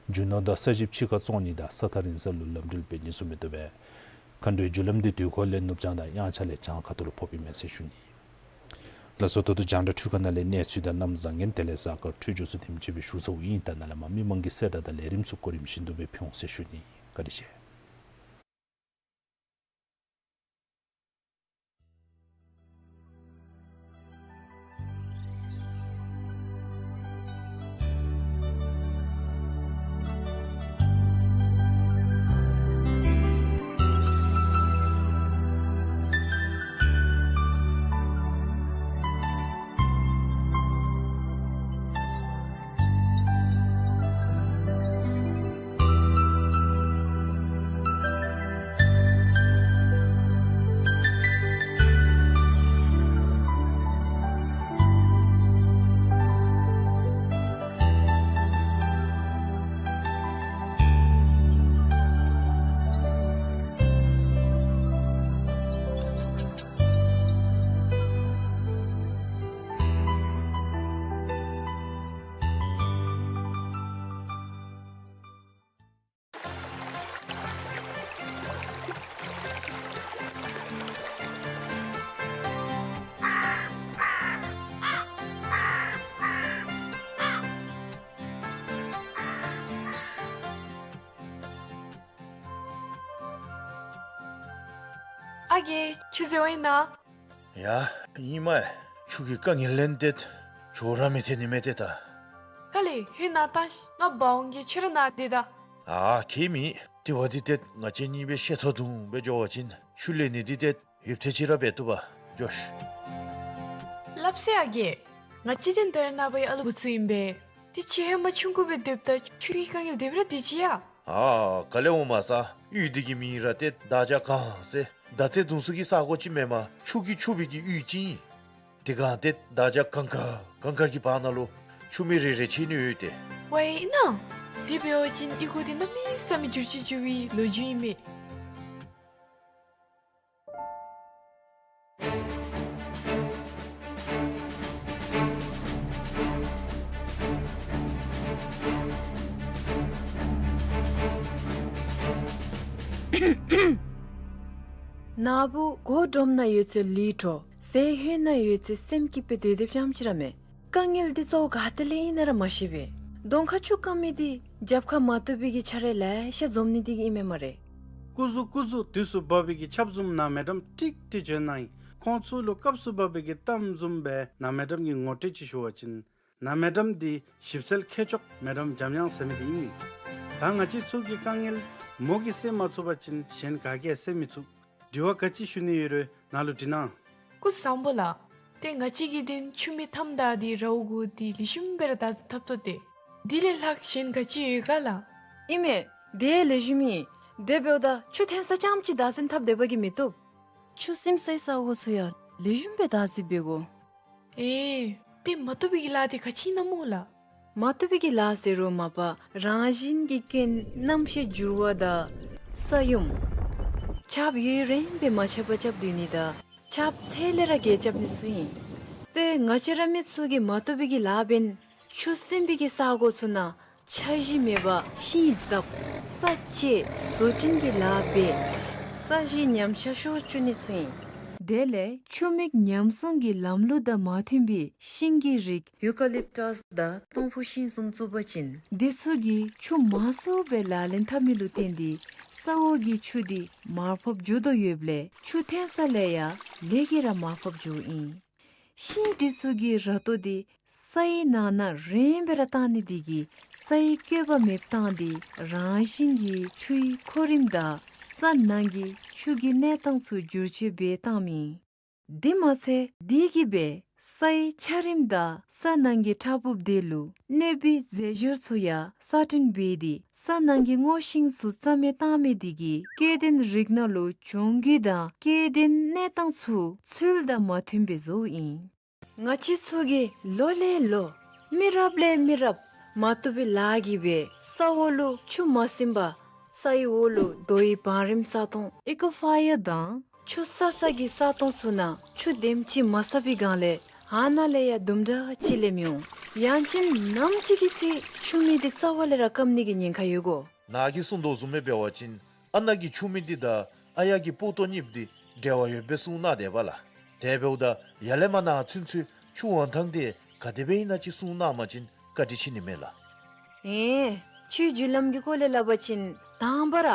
རྒྱུ་ནོར་དང་ས་གཞི་ཕྱི་ཁར་བཙོང་ནི་དང་ས་ཐག་རིང་ས་ལུ་ལམ་འགྲུལ་འབད་ནི་ཚུ་མི་བཏུབ་པས། མཁའ་འགྲོའི་རྒྱུ་ལམ་འདི་དུས་འཁོར་ལས་ནུབ་བྱང་དང་དབྱངས་འཆར་ལས་བྱང་ཁ་ཐུག་ལུ་ཕོགཔ་ཨིན་མས་ཟེར་ཞུ་ནི། ལགས་སོ། ད་ལྟོ་རྒྱང་བསྒྲགས་འཕྲུལ་ཁང་ནང་ལས་གནས་ཚུལ་དང་གནམ་བཟང་ངན་དེ་ལས་གཟའ་སྐར་འཕྲོད་སྦྱོར་ཚུ་དེམ་ཅིག་སྦེ་ཞུ་ཚརཝ་ཨིན། ད་ནཱ་ལས་མར་མི་མང་གི་གསལ་བསྒྲགས་དང་ལས་རིམ་ཚུ་གོ་རིམ་བཞིན་དུ་སྦེ་ཕུལ་འོང་ཟེར་ཞུ་ནི། བཀའ་དྲིན་ཆེ། ཨ་རྒས། ཁྱོད་འཛོལ་བ་ཨིན་ན། ཡ། ཨིན་མས། ཁྱོད་ཀྱིས་དཀའ་ངལ་ལེན་ཏེ་ཁྱོད་ར་མི་ཐེག་ནི་མས་ཏེ་ད། ག་ལས་ཧེ་ནཱ་ད་ང་འབག་འོང་གེ། ཁྱོད་ར་ནཱ་སྡོད་ད། ཨ་ཁྱད་མེད། དེ་བ་འདི་ཏེ་ང་བཅས་གཉིས་སྦེ་ཤེས་ཐོག་དུམ་སྦེ་འགྱོ་བ་ཅིན་ཆུ་ལེན་ནི་འདི་ཏེ་ཡོདཔ་ཐེངས་ཅིག་ར་འབད་བཏུབ་པས། འགྱོ་ཤིག། སླབ་ཟེར་ཨ་རྒས། ང་བཅས་ཏེ་ད་རེས་ནངས་པ་ཡང་ཨ་ལུ་བུ་ཚུ་ཨིན་པས། ཏེ་ཁྱོད་ཧེ་མ་ཆུང་ཀུ་སྦེ་སྡོདཔ་ད་ཆུ་གི་དཀའ་ངལ་དེ་སྦེ་ར་སྡོད་ཅི་ཡ། ཨ་ག་ལས་འོང་མ་ས། གཡུས་འདི་གི་མིང་ར་ཏེ་དྭགས་བྱ་གངས་ཟེར་མདའ་རྩེད་མདུང་རྩེད་ཀྱི་ས་གོ་ཅིག་མེན་པར་ཆུ་གིས་ཕྱུག་པའི་གི་གཡུས་ཅིག་ཨིན། དེ་སྒང་ཏེ་དྭགས་བྱ་གངས་དཀར་གངས་དཀར་གྱི་བར་ན་ལུ་ཆུ་མིག་རེ་རེ་ཕྱེ་ནི་ཡོད་ཏེ། ཝའི་ཨིན་ན། དེ་འབད་བ་ཅིན་གཡུས་སྒོ་འདི་གནམ་མེད་ས་མེད་འགྱུར་བཅོས་འགྱོ་བའི་ལོ་རྒྱུས་ཨིན་མས། ན་བུ་སྒོ་སྒྲོམ་ནང་ཡོད་ཚེ་ལུས་འགྲོ། ཟས་ཧོད་ནང་ཡོད་ཚེ་སེམས་སྐྱིད་པའི་སྡོད་སྡོདཔ་ཙམ་ཅིག་ར་མེད། དཀའ་ངལ་འདི་གཙོ་བོ་ག་ཏེ་ལས་ཨིན་ན་ར་མ་ཤེས་པས། གདོང་ཁར་ཆུ་སྐམ་མི་འདི་རྒྱབ་ཁར་མ་བཏུབ་པའི་གི་ཆ་ར་ལེ་ཤ་འཛོམས་ནི་འདི་གིས་ཨིན་མས་སྨ་རེ། སྐུ་གཟུགས་སྐུ་གཟུགས་དུས་སུ་བབས་པའི་གི་ཆབ་གསུམ་ནང་མི་འགྲམ་ཀྲིག་ཀྲི་བྱོན་གནང་ཡི། ཁོང་ཚུ་ལུ་སྐབས་སུ་བབས་པའི་གི་གཏམ་བཟུམ་སྦེ་ནང་མི་འགྲམ་གྱི་ངོ་སྤྲོད་ཅིག་ཞུ་བ་ཅིན། ནང་མི་འགྲམ་འདི་ཞིབ་འཚོལ་མཁས་མཆོག་མི་འགྲམ་འཇམ་དབྱངས་ཟེར་མི་འདི་ཨིན། ད་ང་བཅས་ཚུ་གི་དཀའ་ངལ་མོ་གིས་སེལ་མ་ཚུགས་པ་ཅིན་གཞན་ག་གིས་ཡང་སེལ་མི་ཚུགས། དྲི་བ་ག་ཅི་ཞུ་ནི་ཡོད་རུང་ནཱ་ལུ་དྲི་གནང་། སྐུ་གཟུགས་བཟང་པོ་ལགས། ཏེ་ང་བཅས་ཀྱིས་དེ་ཆུ་མིག་མཐའམ་བདའ་སྟེ་རཝ་གུ་འདི་ལེགས་ཤོམ་སྦེ་ར་བདའ་འཐབ་དོ་ཏེ། དེ་ལས་ལྷག་གཞན་ག་ཅི་ཡོད་ག་ལགས། ཨིན་མས། དེ་ལེགས་ཤོམ་ཨིན། དེ་འབདཝ་ད་ཆུ་འཐོན་ས་ཙམ་ཅིག་བདའ་ཟུན་འཐབ་སྡོད་པ་གིས་མི་བཏུབ། ཆུ་སིམ་སའི་ས་གོ་ཚུ་ཡང་ལེགས་ཤོམ་སྦེ་བདའ་ཟུན་འབད་དགོ། ཨེ། ཏེ་མ་བཏུབ་པའི་གི་ལཱ་འདི་ག་ཅི་ཨིན་ན་སྨོ་ལགས། མ་བཏུབ་པའི་གི་ལཱ་ཟེར་རུང་མ་པ་རང་བཞིན་གྱི་སྐྱོན་རྣམ་ཤེས་འགྱུར་བ་དང་ས་ཡོམ། ཆརཔ་ཡུན་རིངམོ་སྦེ་མ་རྐྱབ་པར་རྐྱབ་སྡོད་ནི་དང་ཆརཔ་ཚད་ལས་ར་བརྒལ་རྐྱབ་ནི་ཚུ་ཨིན། ཏེ་ང་བཅས་ར་མི་ཚུ་གིས་མ་བཏུབ་པའི་གི་ལཱ་འབད་ཆུ་སིམ་པའི་གི་ས་གོ་ཚུ་ནང་འཆར་གཞི་མེད་པར་ཤིང་བརྡབ། ས་བཅད། བཟོ་སྐྲུན་གྱི་ལཱ་འབད། ས་གཞི་ཉམས་ཆག་ཤོར་བཅུག་ནི་ཚུ་ཨིན། དེ་ལས་ཆུ་མིག་ཉམས་སྲུང་གི་ལམ་ལུགས་དང་མ་མཐུན་པའི་ཤིང་གི་རིགས་ཡུ་ཀ་ལིབ་ཊཱས་དང་སྟོང་ཕུ་ཤིང་བཟུམ་བཙུགས་པ་ཅིན་འདི་ཚུ་གིས་ཆུ་མང་སུ་སྦེ་ལག་ལེན་འཐབ་མི་ལུ་བརྟེན་ཏེ་ས་འོག་གི་ཆུ་འདི་མར་ཕབ་འགྱོ་དོ་ཡོདཔ་ལས་ཆུ་འཐོན་ས་ལས་ཡང་ལེགས་ཀྱིས་ར་མར་ཕབ་འགྱོཝ་ཨིན། ཤིང་འདི་ཚུ་གི་ར་ཏོ་འདི་སའི་ནང་ན་རིངམོ་སྦེ་ར་བཏང་ནི་འདི་གིས་སའི་བཀོད་པ་མེདཔ་བཏང་སྟེ་རང་བཞིན་གྱིས་ཆུའི་ཁོ་རིམ་དང་ས་ནང་གི་ཆུ་གི་གནས་སྟངས་ཚུ་བསྒྱུར་བཅོས་འབད་བཏངམ་ཨིན། དེ་མ་ཚད་དེ་གིས་སྦེ་སའི་ཆགས་རིམ་དང་ས་ནང་གི་ཕྲ་ཕུང་དེ་ལུ་གནོད་པའི་རྫས་སྦྱོར་ཚུ་ཡང་གསར་སྐྲུན་འབད་དེ་ས་ནང་གི་སྔོ་ཤིང་ཚུ་རྩ་མེད་བཏང་མི་དེ་གིས་སྐྱེ་ལྡན་རིགས་སྣ་ལུ་གྱོང་གུད་དང་སྐྱེ་ལྡན་གནས་སྟངས་ཚུ་ཚུལ་དང་མ་མཐུན་པའི་བཟོཝ་ཨིན། ང་བཅས་ཚུ་གིས་ལོ་ལས་ལོ་མི་རབས་ལས་མི་རབས་མ་བཏུབ་པའི་ལཱ་གིས་སྦེ་ས་འོག་ལུ་ཆུ་མ་སིམ་པར་སའི་འོག་ལུ་རྡོ་ཡི་བང་རིམ་ས་སྟོང་ཨི་ཀོ་ཕ་ཡར་དང་ཆུ་བསགས་ས་གི་ས་སྟོང་ཚུ་ནང་ཆུ་དེམ་ཅིག་མ་བསགས་པའི་སྒང་ལས་ཨ་ནཱ་ལས་ཡང་དུམ་གྲ་ཅིག་ལེནམ་འོང་། ཡང་ཅིན་ནམ་ཅིག་གི་ཚེ་ཆུ་མིག་འདི་རྩ་བ་ལས་ར་སྐམ་ནི་གི་ཉེན་ཁ་ཡོད་གོ། ནཱ་གིས་གསུང་དོ་བཟུམ་སྦེ་འབད་བ་ཅིན་ཨ་ནཱ་གི་ཆུ་མིག་འདི་དང་ཨ་ཡར་གྱི་སྤུ་ཏོ་གཉིས་འདི་འབྲེལ་བ་ཡོདཔ་སྦེ་གསུང་གནང་དེས་པ་ལགས། དེ་འབདཝ་ད་ཡར་ལས་མར་ནཱ་ཚུན་ཚོད་ཆུ་འོང་ཐངས་འདི་ག་དེ་སྦེ་ཨིན་ན་ཅིག་གསུང་གནང་བ་ཅིན་བཀའ་དྲིན་ཆེ་ནི་མས་ལགས། ཨེ། ཆུའི་རྒྱུ་ལམ་གྱི་སྐོར་ལས་སླབ་པ་ཅིན་དང་པ་ར་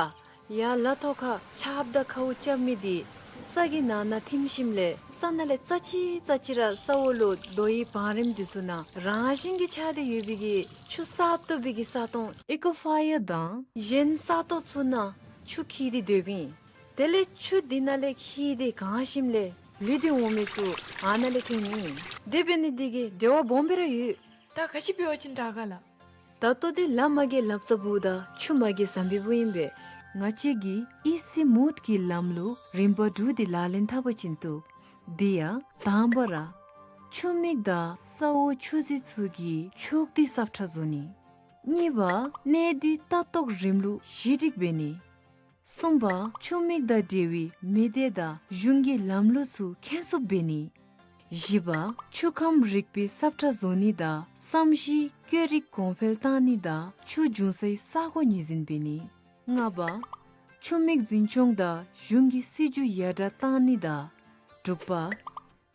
ཡར་ལ་ཐོག་ཁར་ཆརཔ་དང་ཁཝ་རྐྱབ་མི་འདི་ས་གི་ནང་ན་ཐིམ་ཞིནམ་ལས་ས་ནང་ལས་རྩ་ཅིག་རྩ་ཅིག་ར་ས་འོག་ལུ་རྡོ་ཡི་བང་རིམ་འདི་ཚུ་ནང་རང་བཞིན་གྱིས་ཆགས་ཏེ་ཡོད་པའི་གི་ཆུ་བསགས་བཏུབ་པའི་གི་ས་སྟོང་ཨི་ཀོ་ཕ་ཡར་དང་གཞན་ས་སྟོང་ཚུ་ནང་ཆུ་འཁྱིལ་ཏེ་སྡོདཔ་ཨིན། དེ་ལས་ཆུ་འདི་ནང་ལས་འཁྱིལ་ཏེ་གང་ཞིནམ་ལས་ལུད་དེ་འོང་མི་ཚུ་ཨ་ནཱ་ལས་ཐོནམ་ཨིན། དེ་འབད་ནི་འདི་གིས་འབྲེལ་བ་སྦོམ་སྦེ་ར་ཡོད། ད་ག་ཅི་འབད་བ་ཅིན་དྲག་ག་ལགས། ད་ལྟོ་འདི་ལ་མ་གི་ལབ་ཙ་བུ་དང་ཆུ་མ་གི་ཟམ་པའི་བུ་ཨིན་པས། ང་བཅས་ཀྱིས་ཨི་སི་མུད་ཀྱི་ལམ་ལུགས་རིམ་པ་དྲུག་འདི་ལག་ལེན་འཐབ་པ་ཅིན་བཏུབ། དེ་ཡང་དང་པ་ར་ཆུ་མིག་དང་ས་འོག་ཆུ་རྫི་ཚུ་གི་ཕྱོགས་བསྡུས་ས་ཁྲ་བཟོ་ནི། གཉིས་པ་གནས་སྡུད་ལྟ་རྟོག་རིམ་ལུགས་ཞི་སྒྲིག་འབད་ནི། གསུམ་པ་ཆུ་མིག་དང་འབྲེལ་བའི་མི་སྡེ་དང་གཞུང་གི་ལམ་ལུགས་ཚུ་ཁྱད་གསོད་འབད་ནི། བཞི་པ་ཆུ་ཁམས་རིག་པའི་ས་ཁྲ་བཟོ་ནི་དང་བསམ་གཞིག་བཀོད་རིགས་གོང་འཕེལ་བཏང་ནི་དང་ཆུ་འབྱུང་སའི་ས་གོ་ངོས་འཛིན་འབད་ནི། ལྔ་པ་ཆུ་མིག་འཛིན་སྐྱོང་དང་གཞུང་གི་སྲིད་བྱུས་ཡར་དྲག་བཏང་ནི་དང་། དྲུག་པ་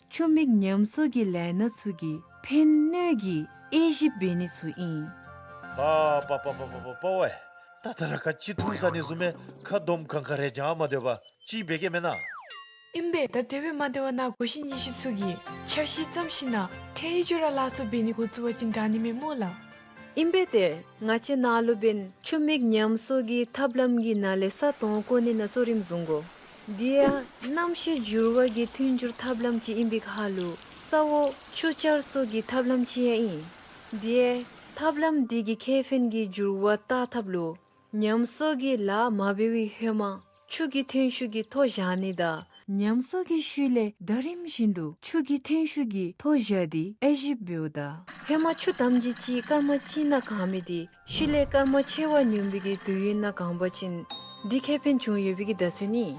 ཆུ་མིག་ཉམས་གསོ་གི་ལས་སྣ་ཚུ་གི་ཕན་གནོད་ཀྱི་དབྱེ་ཞིབ་འབད་ནི་ཚུ་ཨིན། པ་པ་པ་པ་པ་པ་པ་ཝའེ། ད་ད་ར་ག་ཅི་ཐུག་ས་ནི་བཟུམ་མའི་ཁ་འདོམ་གང་ག་རེ་སྦྱང་མ་སྡོད་པར་ཅིག་འབད་གེ་མེན་ན། ཨིན་པས། ད་དེ་སྦེ་མ་སྡོད་པར་ནཱ་གོ་ཤེས་རྙེད་ཤེས་ཚུ་གིས་འཆར་གཞི་བརྩམ་ཞིནམ་ལས་ཏེ་ཡི་ཅོག་ར་ལཱ་ཚུ་འབད་ནི་འགོ་བཙུགས་པ་ཅིན་དྲག་ནི་མས་སྨོ་ལགས། ཨིན་པས་ཏེ། ང་བཅས་ནཱ་ལུ་འབདན་ཆུ་མིག་ཉམས་གསོ་གི་ཐབས་ལམ་གྱི་ནང་ལས་ས་སྟོང་བཀོ་ནི་ནང་གཙོ་རིམ་བཟུང་དགོ། དེ་ཡང་གནམ་གཤིས་འགྱུར་བ་གི་མཐུན་འགྱུར་ཐབས་ལམ་ཅིག་ཨིན་པའི་ཁར་ལུ་ས་འོག་ཆུ་བསྐྱར་གསོ་གི་ཐབས་ལམ་ཅིག་ཡང་ཨིན། དེ་ཡང་ཐབས་ལམ་འདི་གི་ཁེ་ཕན་གྱི་འགྱུར་བ་བལྟ་ཐབས་ལུ་ཉམས་གསོ་གི་ལཱ་མ་འབད་བའི་ཧེ་མ་ཆུ་གི་ཐོན་ཤུགས་ཀྱི་མཐོ་བཞག་ནི་དང་ཉམས་གསོ་གི་ཤུལ་ལས་ཟླ་རིམ་བཞིན་དུ་ཆུ་གི་ཐོན་ཤུགས་ཀྱི་མཐོ་བཞག་སྟེ་དབྱེ་ཞིབ་འབདཝ་ད་ཧེ་མ་ཆུ་དམ་ཅིག་ཅིག་སྐར་མ་གཅིག་ནང་གང་མི་འདི་ཤུལ་ལས་སྐར་མ་ཆེ་བ་སྙུང་བའི་གི་དུས་ཡུན་ནང་གང་པ་ཅིན་འདི་ཁེ་ཕན་བྱུང་ཡོད་པའི་གི་བརྡ་མཚོན་ཨིན།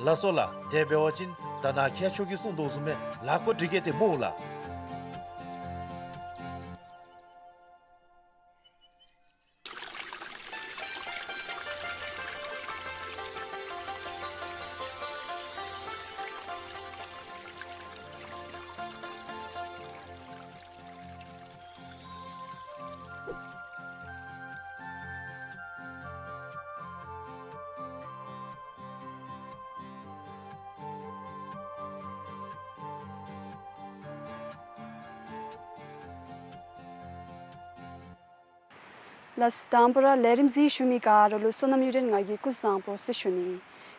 ལགས་སོ་ལགས། དེ་འབད་བ་ཅིན་ད་ནཱ་མཁས་མཆོག་གིས་གསུངས་དོ་བཟུམ་མའི་ལཱ་འགོ་སྒྲིག་གེ་ཏེ་སྨོ་ལགས། ལགས། དང་པ་ར་ལས་རིམ་གཟིགས་བཞུགས་མི་ག་ར་ལུ་བསོད་ནམས་གཡུ་སྒྲོན་ང་གིས་སྐུ་གཟུགས་བཟང་པོ་ཟེར་ཞུ་ནི།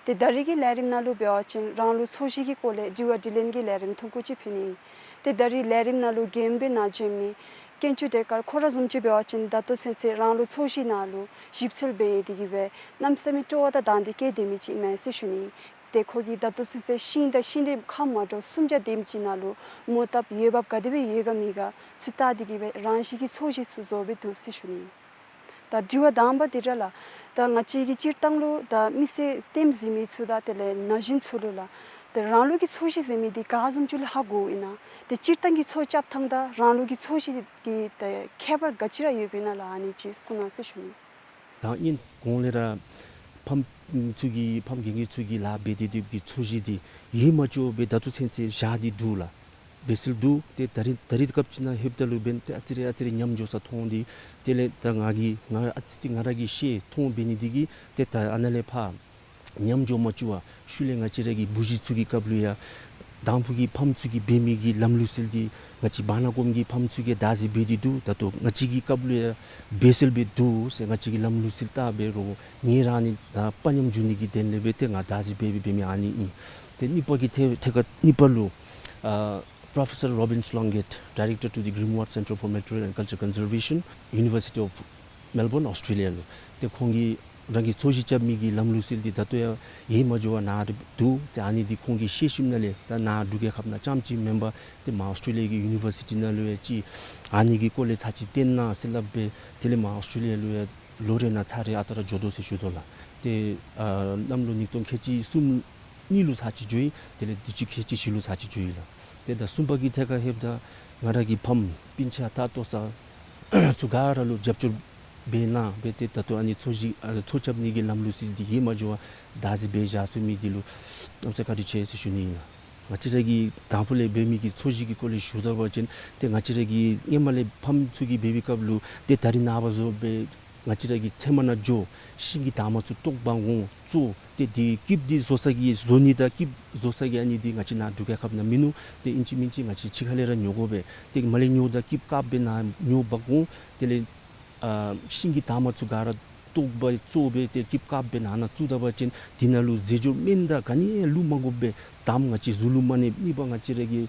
ཏེ་ད་རིས་ཀྱི་ལས་རིམ་ནང་ལུ་འབད་བ་ཅིན་རང་ལུགས་ཚོས་གཞི་གི་སྐོར་ལས་དྲི་བ་དྲིས་ལན་གྱི་ལས་རིམ་ཐུང་ཀུ་ཅིག་ཕུལ་ནི། ཏེ་ད་རིས་ལས་རིམ་ནང་ལུ་རྒྱན་འབད་ནཱ་བྱོན་མི་དཀོན་མཆོག་གྲལ་དཀར་ཁོ་ར་བཟུམ་ཅིག་འབད་བ་ཅིན་ད་ལྟོ་ཚུན་ཚོད་རང་ལུགས་ཚོས་གཞི་ནང་ལུ་ཞིབ་འཚོལ་འབད་དེ་གིས་སྦེ་གནམ་མེད་ས་མེད་སྤྲོ་བ་དང་དང་འདོད་བསྐྱེད་དེ་མི་ཅིག་མས་ཟེར་ཞུ་ནི། ཏེ་ཁོ་གིས་ད་ལྟོ་ཚུན་ཚོད་ཤིང་དང་ཤིང་འབྲས་ཁམས་མ་འདྲཝ་སུམ་བརྒྱ་དེམ་ཅིག་ནང་ལུ་མོ་བཏབ་འོས་འབབ་ག་དེ་སྦེ་ཡོད་ག་མེད་ག་ཚུ་བལྟ་སྟེ་གིས་སྦེ་རང་བཞིན་གྱི་ཚོས་གཞི་ཚུ་བཟོ་སྦེ་འདུག་ཟེར་ཞུ་ནི། ད་དྲི་བ་དང་པ་འདི་ར་ལགས། ད་ང་བཅས་ཀྱི་སྤྱིར་བཏང་ལུ་ད་མི་སེར་ལྟདམོ་གཟིགས་མི་ཚུ་དང་དེ་ལས་ན་གཞོན་ཚུ་ལུ་ལགས། ད་རང་ལུགས་ཀྱི་ཚོས་གཞི་ཟེར་མི་འདི་ག་བཟུམ་ཅིག་ལུ་ཧ་གོཝ་ཨིན་ན། ཏེ་སྤྱིར་བཏང་གི་ཚོས་རྐྱབ་ཐངས་དང་རང་ལུགས་ཀྱི་ཚོས་གཞི་གི་ད་ཁྱད་པར་ག་ཅི་ར་ཡོདཔ་ཨིན་ན་ལགས། ཨ་ནི་ཅིག་གསུང་གནང་ཟེར་ཞུ་ནི། ད་ཨིན་གོང་ལས་ར་ཕམ་ཚུ་གིས་ཕམ་རྒན་རྒས་ཚུ་གིས་ལཱ་འབད་དེ་དེ་གི་ཚོས་གཞི་འདི་ཡོད་མ་བཅུག་སྦེ་ད་ལྟོ་ཚུན་ཚོད་བཞག་སྟེ་འདུག་ལགས། འབད་སྲོལ་འདུག། ཏེ་ད་རིས་ད་རིས་སྐབས་ཅིག་ནང་ལྷོདཔ་ད་ལུ་འབདན་ཏེ་ཨ་ཙི་རེ་ཨ་ཙི་རེ་ཉམས་འགྱོ་ས་མཐོང་སྟེ། དེ་ལས་ད་ང་གིས་ང་ཨ་ཙི་ཅིག་ང་ར་གིས་ཤེས་མཐོང་འབད་ནི་འདི་གིས་ཏེ་ད་ཨ་ནཱ་ལས་ཕར་ཉམས་འགྱོ་མ་བཅུག་པར་ཤུལ་ལས་ང་བཅས་ར་གི་བུ་གཞི་ཚུ་གི་སྐབས་ལུ་ཡང་དང་ཕུ་གི་ཕམ་ཚུ་གིས་འབད་མི་གི་ལམ་ལུགས་སྲོལ་འདི་ང་བཅས་བར་ན་གོངམ་གི་ཕམ་ཚུ་གིས་བདག་འཛིན་འབད་དེ་འདུག། ད་ལྟོ་ང་བཅས་ཀྱི་སྐབས་ལུ་ཡང་འབད་སྲོལ་སྦེ་འདུག་ཟེར་ང་བཅས་ཀྱིས་ལམ་ལུགས་སྲོལ་བལྟ་འབད་རུང་ངེ་ར་ནི་ད་དཔའ་ཉམས་འགྱོ་ནི་གི་དོན་ལས་སྦེ་ཏེ་ང་བདག་འཛིན་འབད་འབད་འབད་མི་ཨ་ནི་ཨིན། ཏེ་གཉིས་པ་གི་ཐད་ཐད་ཁར་གཉིས་པ་ལུ་ཨ་Professor Robin Slungate, Director to the Grimwald Centre for Military and Cultural Conservation, University of Melbourne, Australia ལུ། ཏེ་ཁོང་གིས་རང་གི་ཚོས་གཞི་རྐྱབ་མི་གི་ལམ་ལུགས་སྲོལ་འདི་ད་ལྟོ་ཡང་ཡོད་མ་འགྱོ་བར་ནཱ་ར་འདུག། ཏེ་ཨ་ནི་འདི་ཁོང་གིས་ཤེས་ཞིནམ་ལས་ད་ནཱ་འབྲུག་རྒྱལ་ཁབ་ནང་རྐྱངམ་ཅིག་མེན་པར་ཏེ་མར་ཨོསི་ཊྲེ་ལི་ཡ་གི་ཡུ་ནི་བར་སི་ཊི་ནང་ལུ་ཡང་ཅིག་ཨ་ནི་གི་སྐོར་ལས་ཚར་གཅིག་སྟོན་གནང་ཟེར་སླབ་སྦེ་དེ་ལས་མར་ཨོསི་ཊྲེ་ལི་ཡ་ལུ་ཡང་ལོ་རེ་ནང་ཚར་རེ་ཨ་རྟག་ར་འགྱོ་དོ་ཟེར་ཞུ་དོ་ལགས། ཏེ་ཨ་གནམ་ལོ་ཉིས་སྟོང་ཁལ་གཅིག་གསུམ་གཉིས་ལུ་ཚར་གཅིག་འགྱོ་ཡི། དེ་ལས་དུས་ཅི་ཁལ་གཅིག་བཞི་ལུ་ཚར་གཅིག་འགྱོ་ཡི་ལགས། ཏེ་ད་གསུམ་པ་གི་ཐད་ཁར་ལྷོདཔ་ད་ང་ར་གི་ཕམ་སྤུན་ཆ་ད་ལྟོ་ས་ཚུ་ག་ར་ལུ་རྒྱབ་སྐྱོར་འབད་གནང་སྦེ་ཏེ་ད་ལྟོ་ཨ་ནི་ཚོས་གཞི་ཨ་ཚོས་རྐྱབ་ནི་གི་ལམ་ལུགས་སྲོལ་འདི་ཡོད་མ་འགྱོ་བར་བདག་འཛིན་འབད་བཞག་ཚུགས་མི་འདི་ལུ་གནམ་མེད་ས་མེད་བཀའ་དྲིན་ཆེ་ཟེར་ཞུ་ནི་ཨིན་ལགས། ང་བཅས་ར་གིས་དང་ཕུ་ལས་འབད་མི་གི་ཚོས་གཞི་གི་སྐོར་ལས་ཞུ་ད་པ་ཅིན་ཏེ་ང་བཅས་ར་གིས་སྔོན་མ་ལས་ཕམ་ཚུ་གིས་འབད་བའི་སྐབས་ལུ་ཏེ་ད་རིས་ནངས་པ་བཟུམ་སྦེ་ང་བཅས་ར་གིས་ཚལ་མ་ནང་འགྱོ་ཤིང་གི་འདབ་མ་ཚུ་བཏོག་འབག་འོང་བཙོ། ཏེ་དེ་སྐྱིབས་འདི་བཟོ་ས་གི་བཟོ་ནི་དང་སྐྱིབས་བཟོ་ས་གི་ཨ་ནི་འདི་ང་བཅས་ནཱ་འབྲུག་རྒྱལ་ཁབ་ནང་མིན་ནུག། ཏེ་ཨིན་ཅི་མིན་ཅི་ང་བཅས་ཕྱི་ཁ་ལས་ར་ཉོ་དགོ་པས། ཏེ་མར་ལས་ཉོཝ་ད་སྐྱིབས་དཀརཔོ་སྦེ་ནཱ་ཉོ་འབག་འོང་། དེ་ལས་ཨ་ཤིང་གི་འདབ་མ་ཚུ་ག་ར་བཏོག་འབག་བཙོ་སྦེ་ཏེ་སྐྱིབས་དཀརཔོ་སྦེ་ནང་ན་བཙུགས་ད་པ་ཅིན་དེ་ནང་ལུ་རྫས་སྦྱོར་སྨན་དང་ག་ནི་ཡང་བླུག་མ་དགོ་པས། དམ་ང་བཅས་གཟུགས་ལུ་མ་གནོད་མི་པ་ང་བཅས་ར་གི་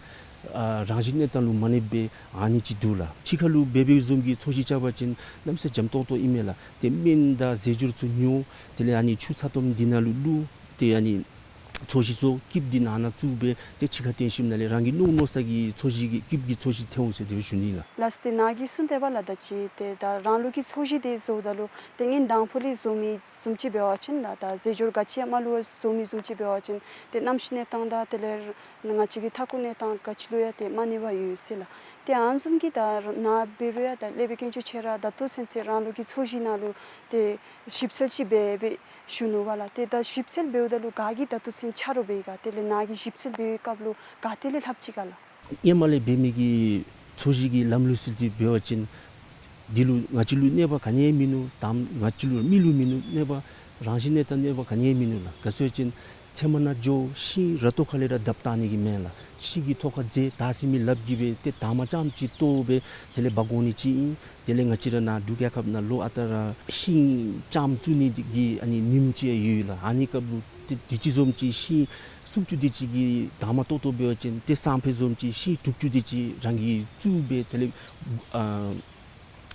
ཨ་རང་བཞིན་གནས་སྟངས་ལུ་མ་གནོད་པས། ཨ་ནི་ཅིག་འདུག་ལགས། ཕྱི་ཁ་ལུ་འབད་བའི་བཟུམ་གྱི་ཚོས་གཞི་རྐྱབ་པ་ཅིན་གནམ་མེད་ས་མེད་འཇམ་ཏོག་ཏོ་ཨིན་མས་ལགས། ཏེ་སྨན་དང་རྫས་སྦྱོར་ཚུ་ཉོ། དེ་ལས་ཨ་ནི་ཆུ་ཚ་ཏོམ་འདི་ནང་ལུ་བླུག། ཏེ་ཨ་ནི་ཚོས་གཞི་བཙོ། སྐྱིབས་འདི་ནང་ན་བཙུགས་སྦེ་ཏེ་ཕྱི་ཁར་བཏོན་ཞིནམ་ལས་རང་གིས་མནོ་མནོ་ས་གི་ཚོས་གཞི་གི་སྐྱིབས་ཀྱི་ཚོས་གཞི་ཐོན་འོང་ཟེར་དེ་སྦེ་ཞུ་ནི་ལགས། ལགས་སོ། ཏེ་ནཱ་གིས་གསུངས་ཏེ་འབདཝ་ལས་ད་ཅི་ཏེ་ད་རང་ལུགས་ཀྱི་ཚོས་གཞི་འདི་བཟོཝ་ད་ལུ་ཏེ་སྔོན་དང་ཕུ་ལས་བཟོ་མི་བཟུམ་ཅིག་འབད་བ་ཅིན་ལགས། ད་རྫས་སྦྱོར་ག་ཅི་ཡང་མ་བླུག་པར་བཟོ་མི་བཟུམ་ཅིག་འབད་བ་ཅིན་ཏེ་གནམ་གཤིས་གནས་སྟངས་དང་དེ་ལས་ང་བཅས་ཀྱི་མཐའ་འཁོར་གནས་སྟངས་ག་ཅི་ལུ་ཡང་ཏེ་མ་གནོད་པ་ཡོད་ཟེར་ལགས། ཏེ་ཨ་ནི་བཟུམ་གྱི་ད་ནཱ་འབད་རུང་ཡང་ད་སློབ་དཔོན་དཀོན་མཆོག་ཁྱོད་ར་ད་ལྟོ་ཚུན་ཚོད་རང་ལུགས་ཀྱི་ཚོས་གཞི་ནང་ལུ་ཏེ་ཞིབ་འཚོལ་ཅིག་འབད་འབད་ཞུ་ནུག་པ་ལགས། ཏེ་ད་ཞིབ་འཚོལ་འབདཝ་ད་ལུ་ག་གིས་ད་ལྟོ་ཚུན་ཆ་རོགས་འབད་ཡི་ག། དེ་ལས་ནཱ་གིས་ཞིབ་འཚོལ་འབད་བའི་སྐབས་ལུ་ག་ཏེ་ལས་ལྷབ་ཅི་ག་ལགས། སྔོན་མ་ལས་འབད་མི་གི་ཚོས་གཞི་གི་ལམ་ལུགས་སྲོལ་འདི་འབད་བ་ཅིན་འདི་ལུ་ང་བཅས་ལུ་གནོད་པ་ག་ནི་ཡང་མིན་ནུག། དམ་ང་བཅས་ལུ་མི་ལུ་མིན་ནུག། གནོད་པ་རང་བཞིན་གནས་སྟངས་གནོད་པ་ག་ནི་ཡང་མིན་ནུག་ལགས། ག་ཅི་སྦེ་ཟེར་བ་ཅིན་ཚལ་མ་ནང་འགྱོ་ཤིང་ར་ཏོ་ཁ་ལས་ར་བརྡབ་བཏང་ནི་གི་མེན་ལགས། ཤིང་གི་ཐོག་ཁར་རྫས་བཏགས་ཟེར་མི་ལགཔ་གིས་སྦེ་ཏེ་འདབ་མ་རྐྱངམ་ཅིག་བཏོག་སྦེ་དེ་ལས་འབག་འོང་ནི་ཅིག་ཨིན། དེ་ལས་ང་བཅས་ར་ནཱ་འབྲུག་རྒྱལ་ཁབ་ནང་ལོ་ཨ་རྟག་ར་ཤིང་རྐྱངམ་བཙུགས་ནི་གི་ཨ་ནི་ཉིནམ་ཅིག་ཡོད་ལགས། ཨ་ནི་སྐབས་ལུ་ཏེ་དུས་ཅི་བཟུམ་ཅིག་ཤིང་སུམ་ཅུ་དེ་ཅིག་གི་འདབ་མ་བཏོག་བཏོགཔ་འབད་བ་ཅིན་ཏེ་སང་ཕོད་བཟུམ་ཅིག་ཤིང་དྲུག་ཅུ་དེ་ཅིག་རང་གིས་བཙུགས་སྦེ་དེ་ལས་ཨ་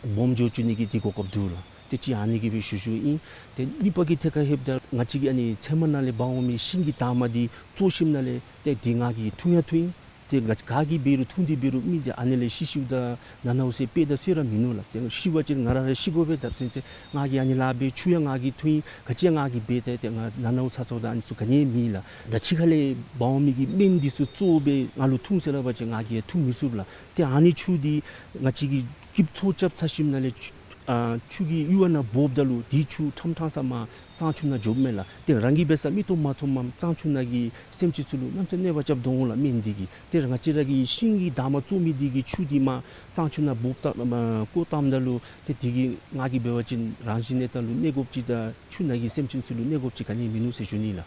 སྦོམ་འགྱོ་བཅུག་ནི་གི་དེ་གོ་སྐབས་འདུག་ལགས། ཏེ་གཅིག་ཨ་ནི་གི་སྦེ་ཞུ་ཞུཝ་ཨིན། ཏེ་གཉིས་པ་གི་ཐད་ཁར་ལྷོདཔ་ད་ང་བཅས་ཀྱིས་ཨ་ནི་ཚལ་མ་ནང་ལས་འབག་འོང་མི་ཤིང་གི་འདབ་མ་འདི་བཙོ་ཞིནམ་ལས་ཏེ་འདི་ང་གིས་འཐུང་ཡང་འཐུང་ཡི། ཏེ་ང་ག་གིས་འབད་རུང་འཐུང་སྟེ་འབད་རུང་མི་འདི་ཨ་ནི་ལས་ཤི་ཤིཝ་ད་ན་ནཝ་ཟེར་དཔེ་དང་སྲོལ་ར་མིན་ནུག་ལགས། ཏེ་ཤི་བ་ཅིན་ང་ར་ར་ཤི་དགོ་པས། ད་ཚུན་ཚོད་ང་གིས་ཨ་ནི་ལཱ་འབད་ཆུ་ཡང་ང་གིས་འཐུང་ཡི། ག་ཅི་ཡང་ང་གིས་འབད་ཏེ་ཏེ་ང་ན་ནཝ་ཚ་ཚཝ་དང་ཨ་ནི་ཚུ་ག་ནི་ཡང་མེད་ལགས། ད་ཕྱི་ཁ་ལས་འབག་འོང་མི་གི་སྨན་འདི་ཚུ་བཙོ་སྦེ་ང་ལུ་འཐུང་ཟེར་སླབ་པ་ཅིན་ང་གིས་ཡང་འཐུང་མི་ཚུགས་ལགས། ཏེ་ཨ་ནི་ཆུ་འདི་ང་བཅས་ཀྱིས་སྐྱིབས་ཚོས་རྐྱབ་ཚར་ཞིནམ་ལས་ཆུ་ཨ་ཆུ་གི་ཡུར་བ་ནང་འབོཝ་ད་ལུ་དེ་ཆུ་ཕྲང་ཕྲང་ས་མར་གཙང་ཆུ་ནང་འགྱོཝ་མས་ལགས། ཏེ་རང་གིས་འབད་ས་མིག་ཏོ་མ་མཐོངམ་གཙང་ཆུ་ནང་གི་སེམས་ཅན་ཚུ་ལུ་གནམ་མེད་ས་མེད་གནོད་པ་རྐྱབ་དོ་འོང་ལགས་སྨན་འདི་གིས། ཏེ་ང་བཅས་ར་གིས་ཤིང་གི་འདབ་མ་བཙོ་མི་འདི་གི་ཆུ་འདི་མར་གཙང་ཆུ་ནང་འབོཝ་ད་མར་བཀོ་བཏངམ་ད་ལུ་ཏེ་འདི་གིས་ང་གིས་འབད་བ་ཅིན་རང་བཞིན་གནས་སྟངས་ལུ་གནོད་དགོཔ་ཅིག་དང་ཆུ་ནང་གི་སེམས་ཅན་ཚུ་ལུ་གནོད་དགོཔ་ཅིག་ག་ནི་ཡང་མིན་ནུག་ཟེར་ཞུ་ནི་ལགས།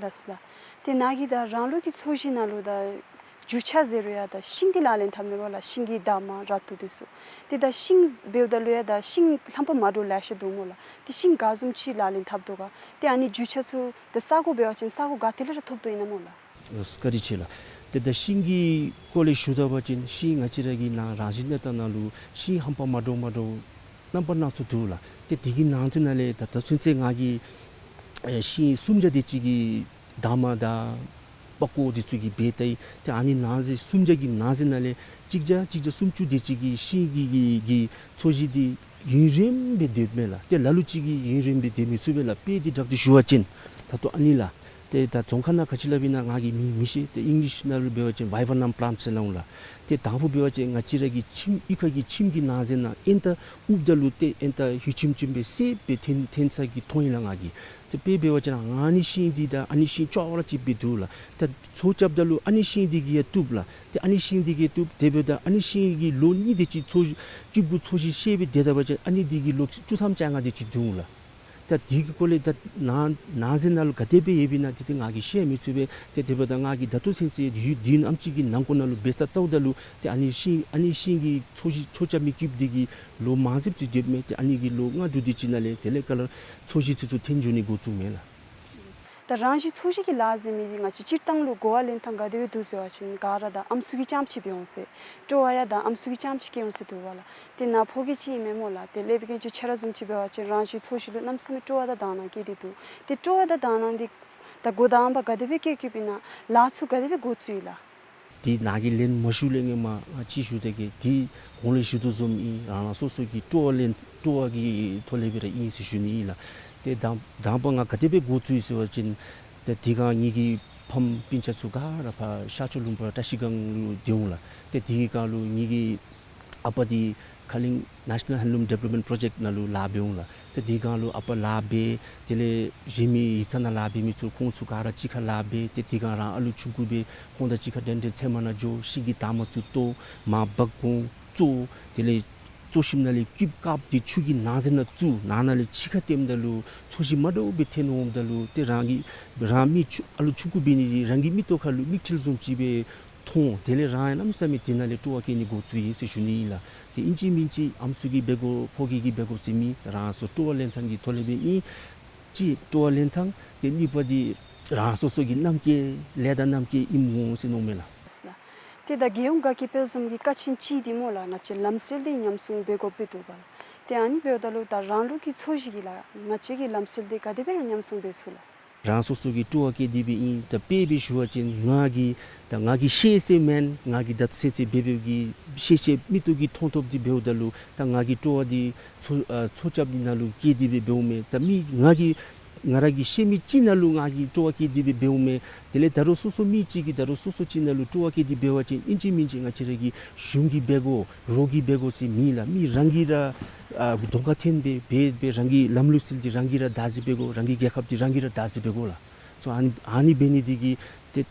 ལགས་སོ་ལགས། ཏེ་ནཱ་གིས་ད་རང་ལུགས་ཀྱི་ཚོས་གཞི་ནང་ལུ་ད་ རྒྱུ་ཆ་ཟེར་རུང་ཡང་ད་ཤིང་འདི་ལག་ལེན་འཐབ་མི་འབདཝ་ལས་ཤིང་གི་འདབ་མ་ར་ཏོ་འདི་ཚུ། ཏེ་ད་ཤིང་འབདཝ་ད་ལུ་ཡང་ད་ཤིང་རྣམ་པ་མ་འདྲཝ་ལེ་ཤ་འདུག་སྨོ་ལགས། ཏེ་ཤིང་ག་བཟུམ་ཅིག་ལག་ལེན་འཐབ་དོ་ག། ཏེ་ཨ་ནི་རྒྱུ་ཆ་ཚུ་ད་ས་གོ་འབད་བ་ཅིན་ས་གོ་ག་ཏེ་ལས་ར་ཐོབ་དོ་ཨིན་ན་སྨོ་ལགས། བཀའ་དྲིན་ཆེ་ལགས། ཏེ་ད་ཤིང་གི་སྐོར་ལས་ཞུ་ད་པ་ཅིན་ཤིང་ང་བཅས་ར་གི་ནཱ་རང་བཞིན་གནས་སྟངས་ནང་ལུ་ཤིང་རྣམ་པ་མ་འདྲཝ་མ་འདྲཝ་རྣམ་པ་སྣ་ཚོགས་འདུག་ལགས། ཏེ་དེ་གི་ནང་དོན་ནང་ལས་ད་ད་ཚུན་ཚོད་ང་གིས་ཨེ་ཤིང་སུམ་བརྒྱ་དེ་ཅིག་གི་འདབ་མ་དང་པགས་ཀོ་འདི་ཚུ་གིས་འབད་ད་ཡི། ཏེ་ཨ་ནི་ནང་གསེས་སུམ་བརྒྱ་གི་ནང་གསེས་ནང་ལས་གཅིག་བརྒྱ་གཅིག་བརྒྱ་སུམ་ཅུ་དེ་ཅིག་གི་ཤིང་གི་གི་གི་ཚོས་གཞི་འདི་ཡུན་རིངམོ་སྦེ་སྡོདཔ་མས་ལགས། ཏེ་ལ་ལུ་ཅིག་གིས་ཡུན་རིངམོ་སྦེ་སྡོད་མི་ཚུགས་པས་ལགས། དཔེ་འདི་དྲག་ཏུ་ཞུ་བ་ཅིན་ད་ལྟོ་ཨ་ནི་ལགས། ཏེ་ད་རྫོང་ཁ་ནང་ག་ཅི་སླབ་ཨིན་ན་ང་གིས་མི་མི་ཤེས། ཏེ་ཨིང་ལིཤ་ནང་ལུ་འབད་བ་ཅིན་བའི་བར་ནམ་པ་ལཱནཊ་ཟེར་སླབ་འོང་ལགས། ཏེ་དང་ཕུ་འབད་བ་ཅིན་ང་བཅས་ར་གི་ཁྱིམ་གཡུས་ཁ་གི་ཁྱིམ་གྱི་ནང་གསེས་ནང་ཨེན་ཏ་ཨུབ་ད་ལུ་ཏེ་ཨེན་ཏ་ཧུད་ཆེམ་ཆེམ་སྦེ་སེརཔོ་སྦེ་ཐོན་ཐོན་ས་གི་མཐོང་ཡི་ལགས་ང་གིས། ཏེ་དཔེ་འབད་བ་ཅིན་ཨ་ནི་ཤིང་འདི་དང་ཨ་ནི་ཤིང་ཅོག་ར་གཅིགཔ་སྦེ་འདུག་ལགས། ཏེ་ཚོས་རྐྱབ་ད་ལུ་ཨ་ནི་ཤིང་འདི་གིས་ཡང་བཏུབ་ལགས། ཏེ་ཨ་ནི་ཤིང་འདི་གིས་བཏུབ། དེ་འབདཝ་ད་ཨ་ནི་ཤིང་གི་ལོ་གཉིས་དེ་ཅིག་ཚོས་སྐྱིབས་གུ་ཚོས་གཞི་བཤལ་སྦེ་སྡོད་ད་པ་ཅིན་ཨ་ནི་འདི་གིས་ལོ་བཅུ་ཐམ་བཅོ་ལྔ་དེ་ཅིག་འདུག་ལགས། ད་དེ་གི་སྐོར་ལས་ད་ནང་ནང་གསེས་ནང་ལུ་ག་དེ་སྦེ་ཡོདཔ་ཨིན་ན་དེ་ཏེ་ང་གིས་བཤད་མི་ཚུགས་པས། ཏེ་དེ་འབདཝ་ད་ང་གིས་ད་ལྟོ་ཚུན་ཚོད་ཡུན་བདུན་ཨམ་ཅིག་གི་ནང་འཁོད་ནང་ལུ་འབད་ས་ལྟཝ་ད་ལུ་ཏེ་ཨ་ནི་ཤིང་ཨ་ནི་ཤིང་གི་ཚོས་གཞི་ཚོས་རྐྱབ་མི་སྐྱིབས་འདི་གིས་ལོ་མང་ཟིགཔ་ཅིག་སྡོདཔ་མས། ཏེ་ཨ་ནི་གིས་ལོ་ལྔ་དྲུག་དེ་ཅིག་ནང་ལས་དེ་ལས་ཁ་ལས་ཚོས་གཞི་ཚུ་ཚུ་ཐོན་འགྱོ་ནི་འགོ་བཙུགས་མས་ལགས། ད་རང་བཞིན་ཚོས་གཞི་གི་ལཱ་ཟེར་མི་འདི་ང་བཅས་སྤྱིར་བཏང་ལུ་གོ་བ་ལེན་ཐངས་ག་དེ་སྦེ་འདུག་ཟེར་བ་ཅིན་ག་ར་ད་ཨམ་སྲུ་གིས་རྐྱངམ་ཅིག་འབད་འོང་ཟེར། སྤྲོ་བ་ཡང་ད་ཨམ་སྲུ་གིས་རྐྱངམ་ཅིག་བསྐྱེད་འོང་ཟེར་འདུག་པ་ལགས། ཏེ་ནཱ་ཕོ་སྐྱེས་ཅིག་ཨིན་མས་སྨོ་ལགས། ཏེ་སློབ་དཔོན་དཀོན་མཆོག་ཁྱོད་ར་བཟུམ་ཅིག་འབད་བ་ཅིན་རང་བཞིན་ཚོས་གཞི་ལུ་གནམ་མེད་ས་མེད་སྤྲོ་བ་དང་དག་སྣང་བསྐྱེད་དེ་འདུག། ཏེ་སྤྲོ་བ་དང་དག་སྣང་འདི་ད་འགོ་དང་པ་ག་དེ་སྦེ་བསྐྱེད་བསྐྱེདཔ་ཨིན་ན། ལཱ་ཚུ་ག་དེ་སྦེ་འགོ་བཙུགས་ཡི་ལགས། དེ་ནཱ་གིས་ལན་མ་ཞུ་ལས་སྔོན་མ་ཨ་ཅིག་ཞུ་སྟེ་གི་དེ་གོང་ལས་ཞུ་དོ་བཟུམ་ཨིན། རང་རང་སོ་སོ་གི་སྤྲོ་བ་ལེན་སྤྲོ་བ་གི་ཐོག་ལས་སྦེ་ར་ཨིན་ཟེར་ཞུ་ནི་ཨིན་ལགས། ཏེ་དང་དང་པ་ང་ག་དེ་སྦེ་འགོ་བཙུགས་ཡི་ཟེར་བ་ཅིན་ཏེ་དེ་སྒང་ངེ་གི་ཕམ་སྤུན་ཆ་ཚུ་ག་ར་ཕར་ཤར་ཕྱོགས་ལུང་པ་བཀྲ་ཤིས་སྒང་ལུ་སྡོད་འོང་ལགས། ཏེ་དེ་སྒང་ལུ་ངེ་གི་ཨ་པ་འདི་ཁ་གླིང་National Handloom Development Project ནང་ལུ་ལཱ་འབད་འོང་ལགས། ཏེ་དེ་སྒང་ལུ་ཨ་པ་ལཱ་འབད། དེ་ལས་གཞན་མི་ཡིག་ཚང་ནང་ལཱ་འབད་མི་ཚུ་ཁོང་ཚུ་ག་ར་གཅིག་ཁར་ལཱ་འབད། ཏེ་དེ་སྒང་རང་ཨ་ལུ་ཆུང་ཀུ་སྦེ་ཁོང་དང་གཅིག་ཁར་འགྲན་འགྲན་ཚལ་མ་ནང་འགྱོ། ཤིང་གི་འདབ་མ་ཚུ་བཏོག། མར་འབག་འོང་བཙོ། དེ་ལས་བཙོ་ཞིནམ་ལས་སྐྱིབས་བཀབ་སྟེ་ཆུ་གི་ནང་གསེས་ནང་བཙུགས། ནང་ན་ལས་ཕྱི་ཁར་བཏོནམ་ད་ལུ་ཚོས་གཞི་མ་འདྲཝ་སྦེ་ཐོན་འོངམ་ད་ལུ་ཏེ་རང་གི་རང་མི་ཆུང་ཨ་ལུ་ཆུང་ཀུ་འབད་ནི་འདི་རང་གི་མིག་ཏོ་ཁར་ལུ་མིག་འཕྲུལ་བཟུམ་ཅིག་སྦེ་མཐོང་། དེ་ལས་རང་ཡང་གནམ་མེད་ས་མེད་དེ་ནང་ལས་སྤྲོ་བ་བསྐྱེད་ནི་འགོ་བཙུགས་ཡི་ཟེར་ཞུ་ནི་ཨིན་ལགས། ཏེ་ཨིན་ཅི་མིན་ཅི་ཨམ་སྲུ་གིས་འབད་དགོ་ཕོ་སྐྱེས་ཀྱིས་འབད་དགོ་ཟེར་མེད། རང་སོ་སྤྲོ་བ་ལེན་ཐངས་ཀྱི་ཐོག་ལས་སྦེ་ཨིན། གཅིག་སྤྲོ་བ་ལེན་ཐངས། ཏེ་གཉིས་པ་འདི་རང་སོ་སོ་གི་རྣམ་འགྱུར་ལས་དང་རྣམ་འགྱུར་ཨིནམ་འོང་ཟེར་མནོཝ་མས་ལགས། ལགས། ཏེ་ད་རྒྱལ་ཡོངས་དགའ་སྐྱིད་དཔལ་འཛོམས་ཀྱི་ཀ་ཆེན་ཅིག་འདི་སྨོ་ལགས། ང་བཅས་ལམ་སྲོལ་འདི་ཉམས་སྲུང་འབད་དགོཔ་སྦེ་འདུག་པ་ལགས། ཏེ་ཨ་ནི་འབདཝ་ད་ལུ་ད་རང་ལུགས་ཀྱི་ཚོས་གཞི་གི་ལགས་ང་བཅས་ཀྱི་ལམ་སྲོལ་འདི་ག་དེ་སྦེ་ར་ཉམས་སྲུང་འབད་ཚུགས་ལགས། རང་སོ་སོ་གི་སྤྲོ་བ་བསྐྱེད་དེ་སྦེ་ཨིན། ད་དཔེ་སྦེ་ཞུ་བ་ཅིན་ང་གིས་ད་ང་གིས་ཤེས་ཤེས་མེན། ང་གིས་ད་ཚུན་ཚོད་འབད་འབདཝ་གི་ཤེས་ཤེས་མིག་ཏོ་གིས་མཐོང་མཐོངམ་འདི་འབདཝ་ད་ལུ་ད་ང་གི་སྤྲོ་བ་འདི་ཚོས་ཨ་ཚོས་རྐྱབ་འདི་ནང་ལུ་བསྐྱེད་དེ་སྦེ་འབདཝ་མས། ད་མི་ང་གིས་ང་ར་གིས་ཤེས་མི་ཅིག་ནང་ལུ་ང་གིས་སྤྲོ་བ་བསྐྱེད་དེ་སྦེ་འབདཝ་མས། དེ་ལས་ད་རུང་སོ་སོ་མི་ཅིག་གིས་ད་རུང་སོ་སོ་ཅིག་ནང་ལུ་སྤྲོ་བ་བསྐྱེད་དེ་འབད་བ་ཅིན་ཨིན་ཅི་མིན་ཅི་ང་བཅས་ར་གི་གཞུང་གིས་འབད་དགོ་རོགས་ཀྱིས་འབད་དགོ་ཟེར་མེད་ལགས། མི་རང་གིས་ར་ཨ་གདོང་ཁར་འཐོན་སྦེ་འབད་སྦེ་རང་གི་ལམ་ལུགས་སྲོལ་འདི་རང་གིས་ར་བདག་འཛིན་འབད་དགོ། རང་གི་རྒྱལ་ཁབ་འདི་རང་གིས་ར་བདག་འཛིན་འབད་དགོ་ལགས། སོ་ཨ་ནི་ཨ་ནི་འབད་ནི་འདི་གིས་ཏེ་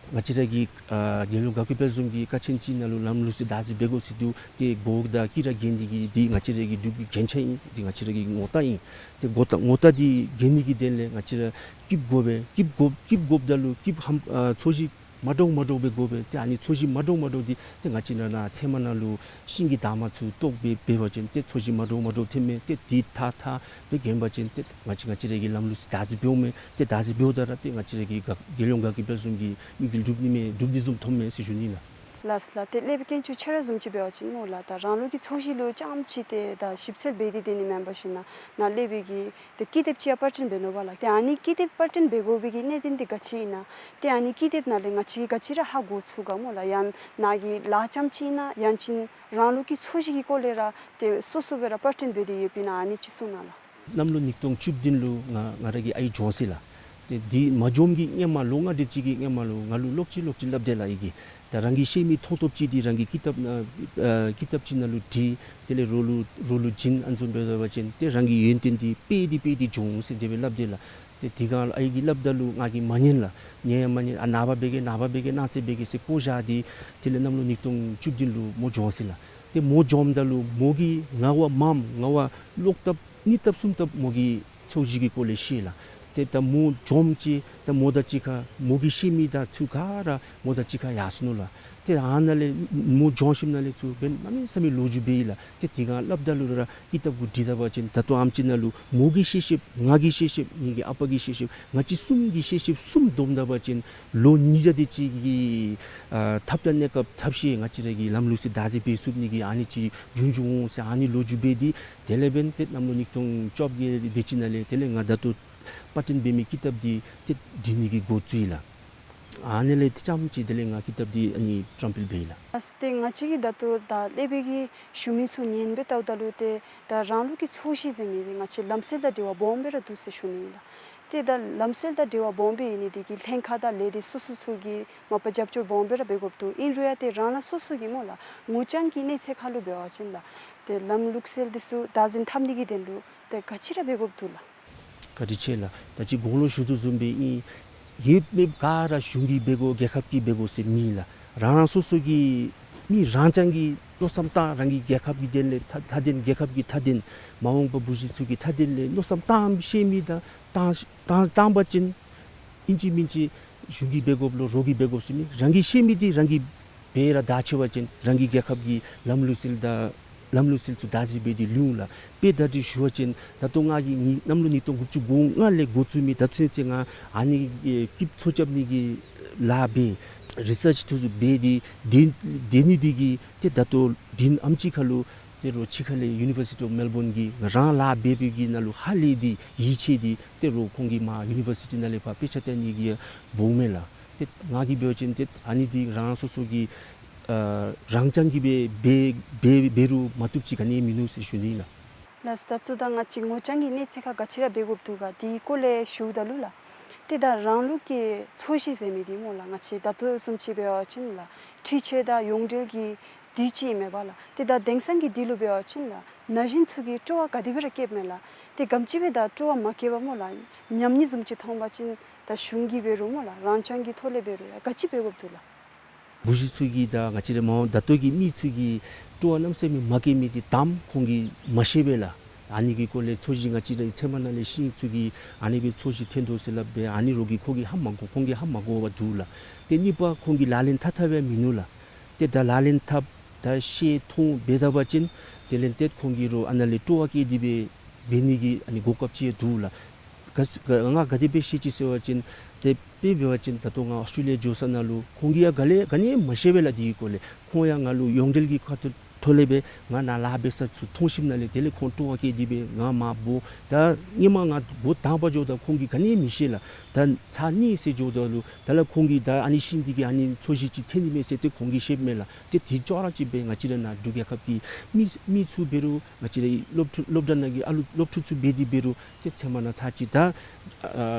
ང་བཅས་ར་གི་ཨ་རྒྱལ་ཡོངས་དགའ་སྐྱིད་དཔལ་འཛོམས་ཀྱི་ཀ་ཆེན་ཅིག་ནང་ལུ་ལམ་ལུགས་སྲོལ་བདག་འཛིན་འབད་དགོ་ཟེར་འདུག། ཏེ་གོ་དང་སྐྱིད་ར་གྱོན་ནི་གི་འདི་ང་བཅས་ར་གི་འབྲུག་གི་རྒྱན་ཆ་ཨིན། འདི་ང་བཅས་ར་གི་ངོ་རྟགས་ཨིན། ཏེ་ངོ་རྟགས་ངོ་རྟགས་འདི་གྱོན་ནི་གི་དོན་ལས་ང་བཅས་ར་སྐྱིབས་དགོ་པས། སྐྱིབས་དགོ་སྐྱིབས་དགོཔ་ད་ལུ་སྐྱིབས་ཧམ་ཨ་ཚོས་གཞི་མ་འདྲཝ་མ་འདྲཝ་སྦེ་དགོ་པས། ཏེ་ཨ་ནི་ཚོས་གཞི་མ་འདྲཝ་མ་འདྲཝ་འདི་ཏེ་ང་བཅས་ནཱ་ནཱ་ཚལ་མ་ནང་ལུ་ཤིང་གི་འདབ་མ་ཚུ་བཏོག་སྦེ་འབད་བ་ཅིན་ཏེ་ཚོས་གཞི་མ་འདྲཝ་མ་འདྲཝ་ཐོནམ་མས། ཏེ་འདི་ཐག་ཐག་སྦེ་གྱོན་པ་ཅིན་ཏེ་ང་བཅས་ང་བཅས་ར་གི་ལམ་ལུགས་སྲོལ་བདག་འཛིན་འབདཝ་མས། ཏེ་བདག་འཛིན་འབདཝ་ད་ར་ཏེ་ང་བཅས་ར་གི་དགའ་རྒྱལ་ཡོངས་དགའ་སྐྱིད་དཔལ་འཛོམས་ཀྱི་དམིགས་ཡུལ་འགྲུབ་ནི་མས། འགྲུབ་ནི་བཟུམ་ཐོནམ་མས་ཟེར་ཞུ་ནི་ལགས། ལགས་ལགས། ཏེ་སློབ་དཔོན་དཀོན་མཆོག་ཁྱོད་ར་བཟུམ་ཅིག་འབད་བ་ཅིན་སྨོ་ལགས། ད་རང་ལུགས་ཀྱི་ཚོས་གཞི་ལུ་རྐྱངམ་ཅིག་ཏེ་ད་ཞིབ་འཚོལ་འབད་དེ་སྡོད་ནི་མེན་པར་ཞིན་ན་ནཱ་སློབ་དཔོན་གྱིས་ཏེ་ཀི་དེབ་ཅིག་ཡང་པར་སྐྲུན་འབད་ནུག་པ་ལགས། ཏེ་ཨ་ནི་ཀི་དེབ་པར་སྐྲུན་འབད་དགོ་པའི་གི་གནད་དོན་འདི་ག་ཅི་ཨིན་ན། ཏེ་ཨ་ནི་ཀི་དེབ་ནང་ལས་ང་བཅས་ཀྱིས་ག་ཅི་ར་ཧ་གོ་ཚུགས་ག་སྨོ་ལགས། ཡང་ནཱ་གི་ལཱ་རྐྱངམ་ཅིག་ཨིན་ན་ཡང་ཅིན་རང་ལུགས་ཀྱི་ཚོས་གཞི་གི་སྐོར་ལས་ར་ཏེ་སོ་སོ་སྦེ་ར་པར་སྐྲུན་འབད་དེ་ཡོདཔ་ཨིན་ན་ཨ་ནི་ཅིག་གསུང་གནང་ལགས། གནམ་ལོ་ཉིས་སྟོང་བཅུ་བདུན་ལུ་ང་ང་ར་གི་ཨའི་གྱོངས་ཅི་ལགས། ཏེ་འདི་མ་གྱོངམ་གི་སྔོན་མ་ལོ་ལྔ་དེ་ཅིག་གི་སྔོན་མ་ལུ་ང་ལུ་ལོག་ཅི་ལོག་ཅི་སླབ་དེས་ལགས། ཨའི་གིས་ད་རང་གིས་ཤེས་མི་མཐོང་ཐོབ་ཅིག་འདི་རང་གི་ཀི་དེབ་ནང་ཨ་ཀི་དེབ་ཅིག་ནང་ལུ་བྲིས། དེ་ལས་རོགས་ལུ་རོགས་ལུ་བྱིན། ཨ་ནི་བཟུམ་འབད་བ་ཅིན་ཏེ་རང་གི་ཡོན་ཏན་འདི་སྤེལ་ཏེ་སྤེལ་ཏེ་འགྱོ་འོང་ཟེར་དེ་སྦེ་སླབ་དེས་ལགས། ཏེ་དེ་སྒང་ཨའི་གིས་སླབ་ད་ལུ་ང་གིས་མ་ཉན་ལགས། ཉན་ཡང་མ་ཉན། ཨ་ནངས་པ་འབད་གེ་ནངས་པ་འབད་གེ་གནངས་ཚེ་འབད་གེ་ཟེར་བཀོ་བཞག་སྟེ་དེ་ལས་གནམ་ལོ་ཉིས་སྟོང་བཅུ་བདུན་ལུ་མོ་གྱོངས་ཅི་ལགས། ཏེ་མོ་གྱོངམ་ད་ལུ་མོ་གིས་ང་བ་མངམ་ང་བ་ལོག་ལྟབ་གཉིས་ལྟབ་གསུམ་ལྟབ་མོ་གིས་ཚོས་གཞི་གི་སྐོར་ལས་ཤེས་ལགས། ཏེ་ད་མོ་བྱོནམ་ཅིག་ད་མོ་དང་གཅིག་ཁར་མོ་གིས་ཤེས་མི་དང་ཚུ་ག་ར་མོ་དང་གཅིག་ཁར་ཡར་སོ་ནུག་ལགས། ཏེ་ཨ་ནཱ་ལས་མོ་བྱོན་ཞིནམ་ལས་ཚུར་འབདན་གནམ་མེད་ས་མེད་ལོ་རྒྱུས་འབད་ཡི་ལགས། ཏེ་དེ་སྒང་སླབ་ད་ལུ་ར་ཀི་ཏབ་གུ་འབྲི་ད་པ་ཅིན་ད་ལྟོ་ཨམ་ཅིག་ནང་ལུ་མོ་གིས་ཤེས་ཤེསཔ་ང་གིས་ཤེས་ཤེསཔ་ངེ་གི་ཨ་པ་གིས་ཤེས་ཤེསཔ་ང་བཅས་གསུམ་གྱིས་ཤེས་ཤེསཔ་གསུམ་བསྡོམས་ད་པ་ཅིན་ལོ་ཉིས་བརྒྱ་དེ་ཅིག་གི་ཨ་ཐབས་དང་གནས་སྐབས་ཐབས་ཤེས་ང་བཅས་ར་གི་ལམ་ལུགས་སྲོལ་བདག་འཛིན་འབད་ཚུགས་ནི་གི་ཨ་ནི་ཅིག་རྒྱུན་བྱུང་འོང་ཟེར་ཨ་ནི་ལོ་རྒྱུས་འབད་དེ་དེ་ལས་འབདན་ཏེ་གནམ་ལོ་ཉིས་སྟོང་བཅོ་བརྒྱད་དེ་ཅིག་ནང་ལས་དེ་ལས་ང་ད་ལྟོ་པར་སྐྲུན་འབད་མི་ཀི་ཏབ་འདི་ཏེ་འབྲི་ནི་གི་འགོ་བཙུགས་ཡི་ལགས། ཨ་ནི་ལས་ཏེ་རྐྱངམ་ཅིག་དེ་ལས་ང་ཀི་ཏབ་འདི་ཨ་ནི་བཀྲམ་སྤེལ་འབད་ཡི་ལགས། ཨ་ཏེ་ང་བཅས་ཀྱིས་ད་ལྟོ་ད་ཀླད་པའི་གི་ཞུ་མི་ཚུ་ཉན་སྦེ་བལྟཝ་ད་ལུ་ཏེ་ད་རང་ལུགས་ཀྱི་ཚོས་གཞི་ཟེར་མི་འདི་ང་བཅས་ལམ་སྲོལ་དང་འབྲེལ་བ་སྦོམ་སྦེ་ར་འདུག་ཟེར་ཞུ་ནི་ཨིན་ལགས། ཏེ་ད་ལམ་སྲོལ་དང་འབྲེལ་བ་སྦོམ་སྦེ་ཨིན་ནི་འདི་གིས་ལྷན་ཁག་དང་ལས་སྡེ་སོ་སོ་ཚུ་གིས་མ་པ་རྒྱབ་སྐྱོར་སྦོམ་སྦེ་ར་འབད་དགོཔ་འདུག། ཨིན་རུང་ཡང་ཏེ་རང་རང་སོ་སོ་གི་སྨོ་ལགས་ངོ་རྐྱང་གི་གནས་ཚད་ཁར་ལུ་འབད་བ་ཅིན་ལགས་ཏེ་ལམ་ལུགས་སྲོལ་འདི་ཚུ་བདག་འཛིན་འཐབ་ནི་གི་དོན་ལུ་ཏེ་ག་ཅི་ར་འབད་དགོཔ་འདུག་ལགས། བཀའ་དྲིན་ཆེ་ལགས། ད་ཅི་གོང་ལུ་ཞུ་དོ་བཟུམ་སྦེ་ཨིན། ཡོད་མེད་ག་ར་གཞུང་གིས་འབད་དགོ་རྒྱལ་ཁབ་ཀྱིས་འབད་དགོ་ཟེར་མེད་ལགས། རང་རང་སོ་སོ་གི་མི་རང་རྐྱང་གིས་མནོ་བསམ་བཏང་རང་གི་རྒྱལ་ཁབ་ཀྱི་དོན་ལས་མཐའ་མཐའ་དོན་རྒྱལ་ཁབ་ཀྱི་མཐའ་དོན་མ་འོངས་པ་བུ་གཞི་ཚུ་གི་མཐའ་དོན་ལས་མནོ་བསམ་བཏང་ཤེས་མི་དང་བཏང་བཏང་བཏང་པ་ཅིན་ཨིན་ཅི་མིན་ཅི་གཞུང་གིས་འབད་དགོཔ་ལོ་རོགས་ཀྱིས་འབད་དགོ་ཟེར་མེད། རང་གིས་ཤེས་མི་འདི་རང་གིས་འབད་ར་བདག་ཆ་བ་ཅིན་རང་གི་རྒྱལ་ཁབ་ཀྱི་ལམ་ལུགས་སྲོལ་དང་ལམ་ལུགས་སྲོལ་ཚུ་བདག་འཛིན་འབད་དེ་ལུས་འོང་ལགས། དཔེ་ད་འདི་ཞུ་བ་ཅིན་ད་ལྟོ་ང་གིས་ནི་གནམ་ལོ་ཉིས་སྟོང་དགུ་བཅུ་གོ་ལྔ་ལས་འགོ་བཙུགས་མི་ད་ཚུན་ཚོད་ང་ཨ་ནི་ཨེ་སྐྱིདཔ་འཚོ་རྐྱབ་ནི་གི་ལཱ་འབད་རི་སརཆ་ཚུ་འབད་དེ་དེ་དེ་ནི་འདི་གིས་ཏེ་ད་ལྟོ་དེ་ཨམ་ཅིག་ཁར་ལུ་ཏེ་རོགས་ཕྱི་ཁ་ལས་ཡུ་ནི་བར་སི་ཊི་ཨོཕ་མེལ་བོན་གྱི་རང་ལཱ་འབད་བའི་གི་ནང་ལུ་ཧ་ལས་ཏེ་ཡིད་ཆེས་ཏེ་ཏེ་རོགས་ཁོང་གིས་མར་ཡུ་ནི་བར་སི་ཊི་ནང་ལས་ཕར་དཔེ་ཆ་སྟོན་ནི་གི་འབོཝ་མས་ལགས། ཏེ་ང་གིས་འབད་བ་ཅིན་ཏེ་ཨ་ནི་འདི་རང་རང་སོ་སོ་གི་ཨ་རང་རྐྱང་གིས་འབད་འབད་འབད་འབད་རུང་མ་བཏུབ་ཅིག་ག་ནི་ཡང་མིན་ནུག་ཟེར་ཞུ་ནི་ཨིན་ལགས། ལགས་སོ། ད་ལྟོ་ད་ང་བཅས་ངོ་རྐྱང་གི་གནས་ཚད་ཁར་ག་ཅི་ར་འབད་དགོཔ་འདུག་ག་དེའི་སྐོར་ལས་ཞུཝ་ད་ལུ་ལགས། ཏེ་ད་རང་ལུགས་ཀྱི་ཚོས་གཞི་ཟེར་མི་འདི་སྨོ་ལགས། ང་བཅས་ད་ལྟོ་བཟུམ་ཅིག་འབད་བ་ཅིན་ལགས་འཕྲུལ་ཆས་དང་ཡོངས་འབྲེལ་གྱི་དུས་ཅིག་མེན་པ་ལགས། ཏེ་ད་དེང་སང་གི་དུས་ལུ་འབད་བ་ཅིན་ལགས་ན་གཞོན་ཚུ་གིས་སྤྲོ་བ་ག་དེ་སྦེ་ར་བསྐྱེདཔ་མས་ལགས། ཏེ་ག་དེམ་ཅིག་སྦེ་ད་སྤྲོ་བ་མ་བསྐྱེད་པར་སྨོ་ལགས་ཉམས་ནི་བཟུམ་ཅིག་མཐོང་པ་ཅིན་ད་གཞུང་གིས་འབད་རུང་སྨོ་ལགས་རང་རྐྱང་གི་ཐོག་ལས་འབད་རུང་ཡང་ག་ཅི་འབད་དགོཔ་འདུག་ལགས། བུ་གཞི་ཚུ་གིས་དང་ང་བཅས་ར་མ་འོངས་ད་ལྟོ་གི་མི་ཚུ་གིས་སྤྲོ་བ་གནམ་མེད་ས་མེད་མ་བསྐྱེད་མི་འདི་དང་པ་ཁོང་གིས་མ་ཤེས་པས་ལགས། ཨ་ནི་གི་སྐོར་ལས་ཚོས་གཞི་ང་བཅས་ར་ཚལ་མ་ནང་ལས་ཤིང་ཚུ་གིས་ཨ་ནི་སྦེ་ཚོས་གཞི་འཐོན་དོ་ཟེར་སླབ་སྦེ་ཨ་ནི་རོགས་ཀྱིས་ཁོང་གིས་ཧ་མ་གོ་ཁོང་གིས་ཧ་མ་གོ་བར་འདུག་ལགས། ཏེ་གཉིས་པ་ཁོང་གིས་ལག་ལེན་འཐབ་འཐབ་ཡང་མིན་ནུག་ལགས། ཏེ་ད་ལག་ལེན་འཐབ་ད་ཤེས་མཐོང་འབད་ད་པ་ཅིན་དེ་ལས་ཏེ་ཁོང་གིས་རོགས་ཨ་ནཱ་ལས་སྤྲོ་བ་བསྐྱེད་དེ་སྦེ་འབད་ནི་གི་ཨ་ནི་གོ་སྐབས་ཅིག་ཡང་འདུག་ལགས། ག་ང་ག་དེ་སྦེ་ཤེས་ཅི་ཟེར་བ་ཅིན་ཏེ་དཔེ་འབད་བ་ཅིན་ད་ལྟོ་ང་ཨོསི་ཊྲེ་ལི་ཡ་འགྱོ་ས་ནང་ལུ་ཁོང་གིས་ཡང་ག་ལས་ག་ནི་ཡང་མ་ཤེས་པས་ལགས། དེའི་སྐོར་ལས་ཁོང་ཡང་ང་ལུ་ཡོངས་འབྲེལ་གྱི་ཁ་ཐུག་ཐོག་ལས་སྦེ་ང་ནཱ་ལཱ་འབད་ས་ཚུ་མཐོང་ཞིནམ་ལས་དེ་ལས་ཁོང་སྤྲོ་བ་བསྐྱེད་དེ་སྦེ་ང་མར་འབོ། ད་སྔོན་མ་ང་འགོ་དང་པ་འགྱོཝ་ད་ཁོང་གིས་ག་ནི་ཡང་མི་ཤེས་ལགས། ད་ཚར་གཉིས་ཚེ་འགྱོཝ་ད་ལུ་ད་ལགས་ཁོང་གིས་ད་ཨ་ནི་ཤིང་འདི་གི་ཨ་ནི་ཚོས་གཞི་ཅིག་འཐོན་ནི་མས་ཟེར་ཏེ་ཁོང་གིས་ཤེསཔ་མས་ལགས། ཏེ་དེ་ཅོག་ར་གཅིག་སྦེ་ང་བཅས་ར་ནཱ་འབྲུག་རྒྱལ་ཁབ་ཀྱི་མི་མི་ཚུ་འབད་རུང་ང་བཅས་ར་སློབ་ཕྲུག་སློབ་གྲྭ་ནང་གི་ཨ་ལུ་སློབ་ཕྲུག་ཚུ་འབད་དེ་འབད་རུང་ཏེ་ཚལ་མ་ནང་ཚར་གཅིག་ད་ཨ་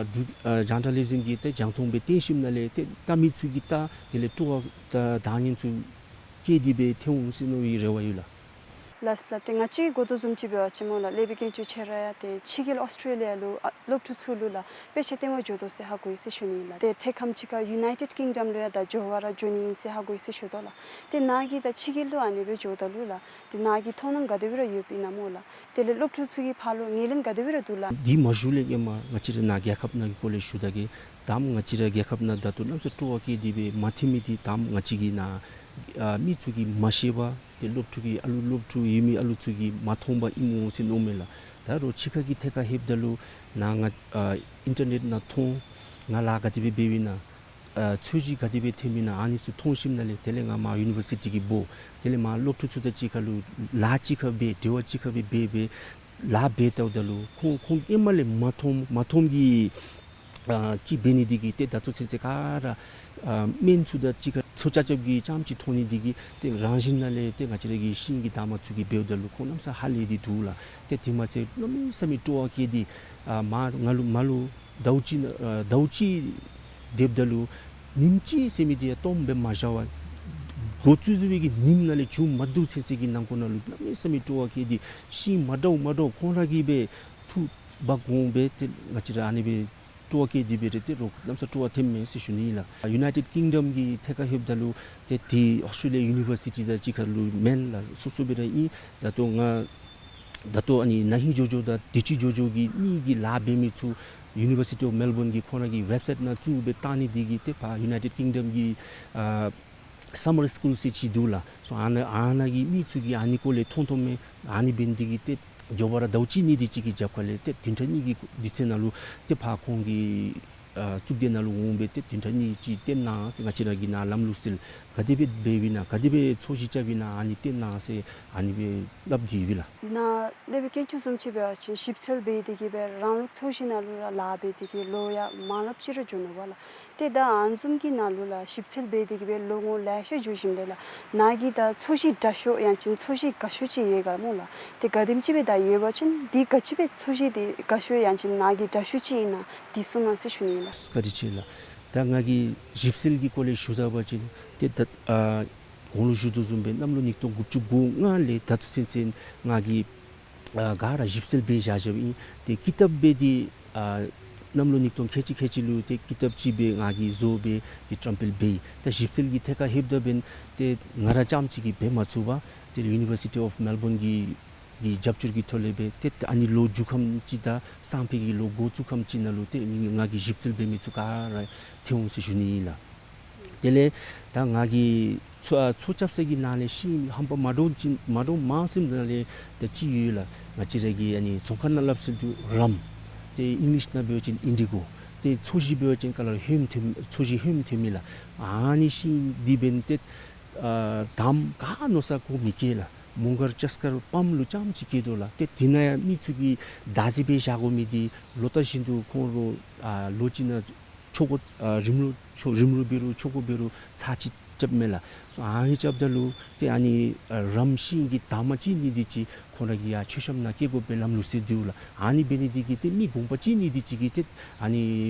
འབྲུག་ཨ་ཇཱན་ཊ་ལི་ཟིམ་གྱི་ཏེ་རྒྱང་མཐོང་སྦེ་སྟོན་ཞིནམ་ལས་ཏེ་ད་མི་ཚུ་གིས་ད་དེ་ལས་སྤྲོ་བ་ད་དང་ཉན་ཚུ་བསྐྱེད་དེ་སྦེ་འཐོན་འོང་ཟེར་མནོ་བའི་རེ་བ་ཡོད་ལགས། ལགས་སོ་ལགས། ཏེ་ང་བཅས་ཀྱིས་གོ་དོ་བཟུམ་ཅིག་འབད་བ་ཅིན་སྨོ་ལགས་ཀླད་པའི་དཀོན་མཆོག་ཁྱེད་ར་ཡང་ཏེ་ཕྱི་རྒྱལ་ཨོསི་ཊྲེ་ལི་ཡ་ལུ་ཨ་སློབ་ཕྲུག་ཚུ་ལུ་ལགས་དཔེ་ཆ་སྟོན་པར་འགྱོ་དོ་ཟེར་ཧ་གོ་ཡི་ཟེར་ཞུ་ནི་ཨིན་ལགས། ཏེ་འཕྲལ་ཁམས་ཅིག་ཁར་ཡུ་ནའི་ཊེཌ་ཀིང་ཌམ་ལུ་ཡང་ད་འགྱོ་བར་འགྱོ་ནི་ཨིན་ཟེར་ཧ་གོ་ཡི་ཟེར་ཞུ་དོ་ལགས། ཏེ་ནཱ་གིས་ད་ཕྱི་རྒྱལ་ལུ་ཨ་ནི་སྦེ་འགྱོཝ་ད་ལུ་ལགས་ཏེ་ནཱ་གི་མཐོང་སྣང་ག་དེ་སྦེ་ར་ཡོདཔ་ཨིན་ན་སྨོ་ལགས། དེ་ལས་སློབ་ཕྲུག་ཚུ་གི་ཕར་ལུ་ངོས་ལེན་ག་དེ་སྦེ་ར་འདུག་ལགས། འདི་མ་ཞུ་ལས་སྔོན་མ་ང་བཅས་ར་ནཱ་རྒྱལ་ཁབ་ནང་གི་སྐོར་ལས་ཞུ་ད་གེ། དང་པ་ང་བཅས་ར་རྒྱལ་ཁབ་ནང་ད་ལྟོ་གནམ་ས་སྤྲོ་བ་བསྐྱེད་དེ་སྦེ་མ་འཐོན་མི་འདི་དང་པ་ང་བཅས་ཀྱི་ནཱ་ཨ་མི་ཚུ་གིས་མ་ཤེས་པར་ཏེ་སློབ་ཕྲུག་གི་ཨ་ལུ་སློབ་ཕྲུག་ཡོད་མི་ཨ་ལུ་ཚུ་གིས་མ་མཐོང་པར་ཨིནམ་འོང་ཟེར་མནོཝ་མས་ལགས། ད་རོགས་ཕྱི་ཁ་གི་ཐད་ཁར་ལྷོདཔ་ད་ལུ་ནཱ་ང་ཨ་ཨིན་ཊར་ནེཊ་ནང་མཐོང་། ང་ལཱ་ག་དེ་སྦེ་འབདཝ་ཨིན་ན་ཨ་ཚོས་གཞི་ག་དེ་སྦེ་འཐོནམ་ཨིན་ན་ཨ་ནི་ཚུ་མཐོང་ཞིནམ་ལས་དེ་ལས་ང་མར་ཡུ་ནི་བར་སི་ཊི་གི་འབོ། དེ་ལས་མར་སློབ་ཕྲུག་ཚུ་དང་གཅིག་ཁར་ལུ་ལཱ་གཅིག་ཁར་འབད་འབྲེལ་བ་གཅིག་ཁར་སྦེ་འབད་འབད་ལཱ་འབད་བལྟཝ་ད་ལུ་ཁོང་ཁོང་ཧེ་མ་ལས་མ་མཐོང་མ་མཐོངམ་གི་ཨ་ཅིག་འབད་ནི་འདི་གིས་ཏེ་ད་ཚུན་ཚོད་ཚེ་ག་ར་ཨ་སྨན་ཚུ་དང་གཅིག་ཁར་ཚོས་རྐྱབ་རྐྱབ་ཀྱི་རྐྱངམ་ཅིག་མཐོང་ནི་འདི་གིས་ཏེ་རང་བཞིན་ནང་ལས་ཏེ་ང་བཅས་ར་གི་ཤིང་གི་འདབ་མ་ཚུ་གིས་འབདཝ་ད་ལུ་ཁོང་གནམ་ས་ཧ་ལས་ཏེ་འདུག་ལགས། ཏེ་དེ་མ་ཚད་གནམ་མེད་ས་མེད་སྤྲོ་བ་བསྐྱེད་དེ་ཨ་མར་ང་ལུ་མར་ལུ་ཟླཝ་གཅིག་ཨ་ཟླཝ་གཅིག་སྡོདཔ་ད་ལུ་ཉིནམ་གཅིག་ཟེར་མི་འདི་ཡང་སྟོངམ་སྦེ་མ་བཞག་པར་འགོ་བཙུགས་བཙུགས་པའི་གི་ཉིནམ་ནང་ལས་མཇུག་མ་བསྡུ་ཚུན་ཚོད་ཀྱི་ནང་འཁོད་ནང་ལུ་གནམ་མེད་ས་མེད་སྤྲོ་བ་བསྐྱེད་དེ་ཤིང་མ་འདྲཝ་མ་འདྲཝ་ཁོང་ར་གིས་སྦེ་འཐུ་འབག་འོང་སྦེ་ཏེ་ང་བཅས་ར་ཨ་ནི་སྦེ་སྤྲོ་བ་བསྐྱེད་དེ་སྦེ་ར་ཏེ་རོགས་གནམ་ས་སྤྲོ་བ་འཐོནམ་མས་ཟེར་ཞུ་ནི་ཨིན་ལགས། ཡུ་ནའི་ཊེཌ་ཀིང་ཌམ་གྱི་ཐད་ཁར་ལྷོདཔ་ད་ལུ་ཏེ་དེ་ཨོསི་ཊྲེ་ལི་ཡ་ཡུ་ནི་བར་སི་ཊི་དང་གཅིག་ཁར་ལུ་མེན་ལགས། སོ་སོ་སྦེ་ར་ཨིན། ད་ལྟོ་ང་ད་ལྟོ་ཨ་ནི་ན་ཧིང་ཇོ་ཇོ་དང་དུས་ཅི་ཇོ་ཇོ་གི་གཉིས་ཀྱི་ལཱ་འབད་མི་ཚུ་ University of Melbourne གི་ཁོང་ར་གི་ཝེབ་སའིཊ་ནང་བཙུགས་སྦེ་བཏང་ནི་འདི་གིས་ཏེ་ཕར་ཡུ་ནའི་ཊེཌ་ཀིང་ཌམ་གི་ཨ་སམ་མར་སི་ཀུལ་ཟེར་ཅིག་འདུག་ལགས། སོ་ཨ་ནཱ་ཨ་ནཱ་གི་མི་ཚུ་གིས་ཨ་ནི་སྐོར་ལས་མཐོང་མཐོངམ་མས། ཨ་ནི་འབད་ནི་འདི་གིས་ཏེ་མགྱོགས་པ་ར་ཟླཝ་གཅིག་གཉིས་དེ་ཅིག་གི་རྒྱབ་ཁ་ལས་ཏེ་བདུན་ཕྲག་གཉིས་ཀྱི་དུས་ཚོད་ནང་ལུ་ཏེ་ཕར་ཁོང་གི་ཨ་གཙུག་སྡེ་ནང་ལུ་འོང་སྦེ་ཏེ་བདུན་ཕྲག་གཉིས་ཅིག་གཏན་གནང་ཏེ་ང་བཅས་ར་གི་ནཱ་ལམ་ལུགས་སྲོལ་ག་དེ་སྦེ་འབདཝ་ཨིན་ན་ག་དེ་སྦེ་ཚོས་གཞི་རྐྱབ་ཨིན་ན་ཨ་ནི་གཏན་གནང་ཟེར་ཨ་ནི་སྦེ་སླབ་སྟེ་ཡོད་ལགས། ནཱ་ལས་སྦེ་དཀོན་མཆོག་བཟུམ་ཅིག་འབད་བ་ཅིན་ཞིབ་འཚོལ་འབད་དེ་གིས་སྦེ་རང་ལུགས་ཚོས་གཞི་ནང་ལུ་ར་ལཱ་འབད་དེ་གིས་ལོ་ཡང་མང་རབས་ཅིག་ར་འགྱོ་ནུག་པ་ལགས། ཏེ་ད་ཨ་ནི་བཟུམ་གྱི་ནང་ལུ་ལགས་ཞིབ་འཚོལ་འབད་དེ་གིས་སྦེ་ལོ་ངོ་ལེ་ཤ་འགྱོ་ཞིནམ་ལས་ལགས་ནཱ་གིས་ད་ཚོས་གཞི་དྲག་ཤོས་ཡང་ཅིན་ཚོས་གཞི་དགའ་ཤོས་ཅིག་ཡོད་ག་སྨོ་ལགས། ཏེ་ག་དེམ་ཅིག་སྦེ་ད་ཡོད་པ་ཅིན་འདི་ག་ཅི་སྦེ་ཚོས་གཞི་འདི་དགའ་ཤོས་ཡང་ཅིན་ནཱ་གི་དྲག་ཤོས་ཅིག་ཨིན་ན་འདི་གསུང་གནང་ཟེར་ཞུ་ནི་ལགས། བཀའ་དྲིན་ཆེ་ལགས། ད་ང་གིས་ཞིབ་འཚོལ་གྱི་སྐོར་ལས་ཞུ་ད་པ་ཅིན་ཏེ་ད་ཨ་གོང་ལུ་ཞུ་དོ་བཟུམ་སྦེ་གནམ་ལོ་ཉིས་སྟོང་དགུ་བཅུ་གོ་ལྔ་ལས་ད་ལྟོ་ཚུན་ཚོད་ང་གིས་ཨ་ག་ར་ཞིབ་འཚོལ་འབད་བཞག་བཞགཔ་ཨིན། ཏེ་ཀི་དེབ་སྦེ་འདི་ཨ་གནམ་ལོ་ཉིས་སྟོང་ཁལ་གཅིག་ཁལ་གཅིག་ལུ་ཏེ་ཀི་དེབ་ཅིག་སྦེ་ང་གིས་བཟོ་སྦེ་འདི་བཀྲམ་སྤེལ་འབད་ཡི། ད་ཞིབ་འཚོལ་གྱི་ཐད་ཁར་ལྷོདཔ་ད་འབདན་ཏེ་ང་ར་རྐྱངམ་ཅིག་གིས་འབད་མ་ཚུགས་པར་ཏེ་ཡུ་ནི་ཝར་སི་ཊི་ཨོཕ་མེལ་བོརན་གྱི་གི་རྒྱབ་སྐྱོར་གྱི་ཐོག་ལས་སྦེ་ཏེ་ཨ་ནི་ལོ་མཇུག་ཁམས་ཅིག་དང་སང་ཕོད་ཀྱི་ལོ་འགོ་བཙུགས་ཁམས་ཅིག་ནང་ལུ་ཏེ་ང་གིས་ཞིབ་འཚོལ་འབད་མི་ཚུ་ག་ར་ཐོན་འོང་ཟེར་ཞུ་ནི་ཨིན་ལགས། དེ་ལས་ད་ང་གིས་ཚོས་ཨ་ཚོས་རྐྱབ་ས་གི་ནང་ལས་ཤིང་ཧམ་པ་མ་འདྲཝ་ཅིག་མ་འདྲཝ་མང་སུ་ནང་ལས་ད་ཅིག་ཡོད་ལགས། ང་བཅས་ར་གི་ཨ་ནི་རྫོང་ཁ་ནང་སླབ་སྲོལ་འདུག་རམ། ཏེ་ཨིང་ལིཤ་ནང་འབད་བ་ཅིན་ཨིན་ཌི་གོ། ཏེ་ཚོས་གཞི་འབད་བ་ཅིན་ག་ལ་ཧོནམ་ཐོནམ་ཚོས་གཞི་ཧོནམ་ཐོནམ་ཨིན་ལགས། ཨ་ནི་ཤིང་འདི་འབདན་ཏེ་ཨ་དམ་ག་མནོ་ས་གོ་མི་སྐྱེ་ལགས། མོང་སྒར་ལྕགས་མཁར་སྤམ་ལུ་རྐྱངམ་ཅིག་སྐྱེ་དོ་ལགས། ཏེ་དེ་ནང་ཡང་མི་ཚུ་གིས་བདག་འཛིན་འབད་བཞག་དགོ་མི་འདི་ལོ་ལྟར་བཞིན་དུ་ཁོང་ར་ཨ་ལོ་གཅིག་ནང་ཆོ་ག་ཨ་རིམ་ལུགས་ཆོ་རིམ་ལུགས་འབད་རུང་ཆོ་ག་འབད་རུང་ཚར་གཅིག་རྐྱབ་མས་ལགས། སོ་ཨ་ནི་རྐྱབ་ད་ལུ་ཏེ་ཨ་ནི་ཨ་རམ་ཤིང་གི་དར་མ་བཅད་ནི་འདི་ཅིག་ཁོང་ར་གི་ཡར་མཆོད་བཤམ་ནང་བཀལ་དགོ་པའི་ལམ་ལུགས་སྲོལ་འདུག་ལགས། ཨ་ནི་འབད་ནི་འདི་གིས་ཏེ་མི་དགོངས་པ་གཅིག་ནི་འདི་ཅིག་གིས་ཏེ་ཨ་ནི་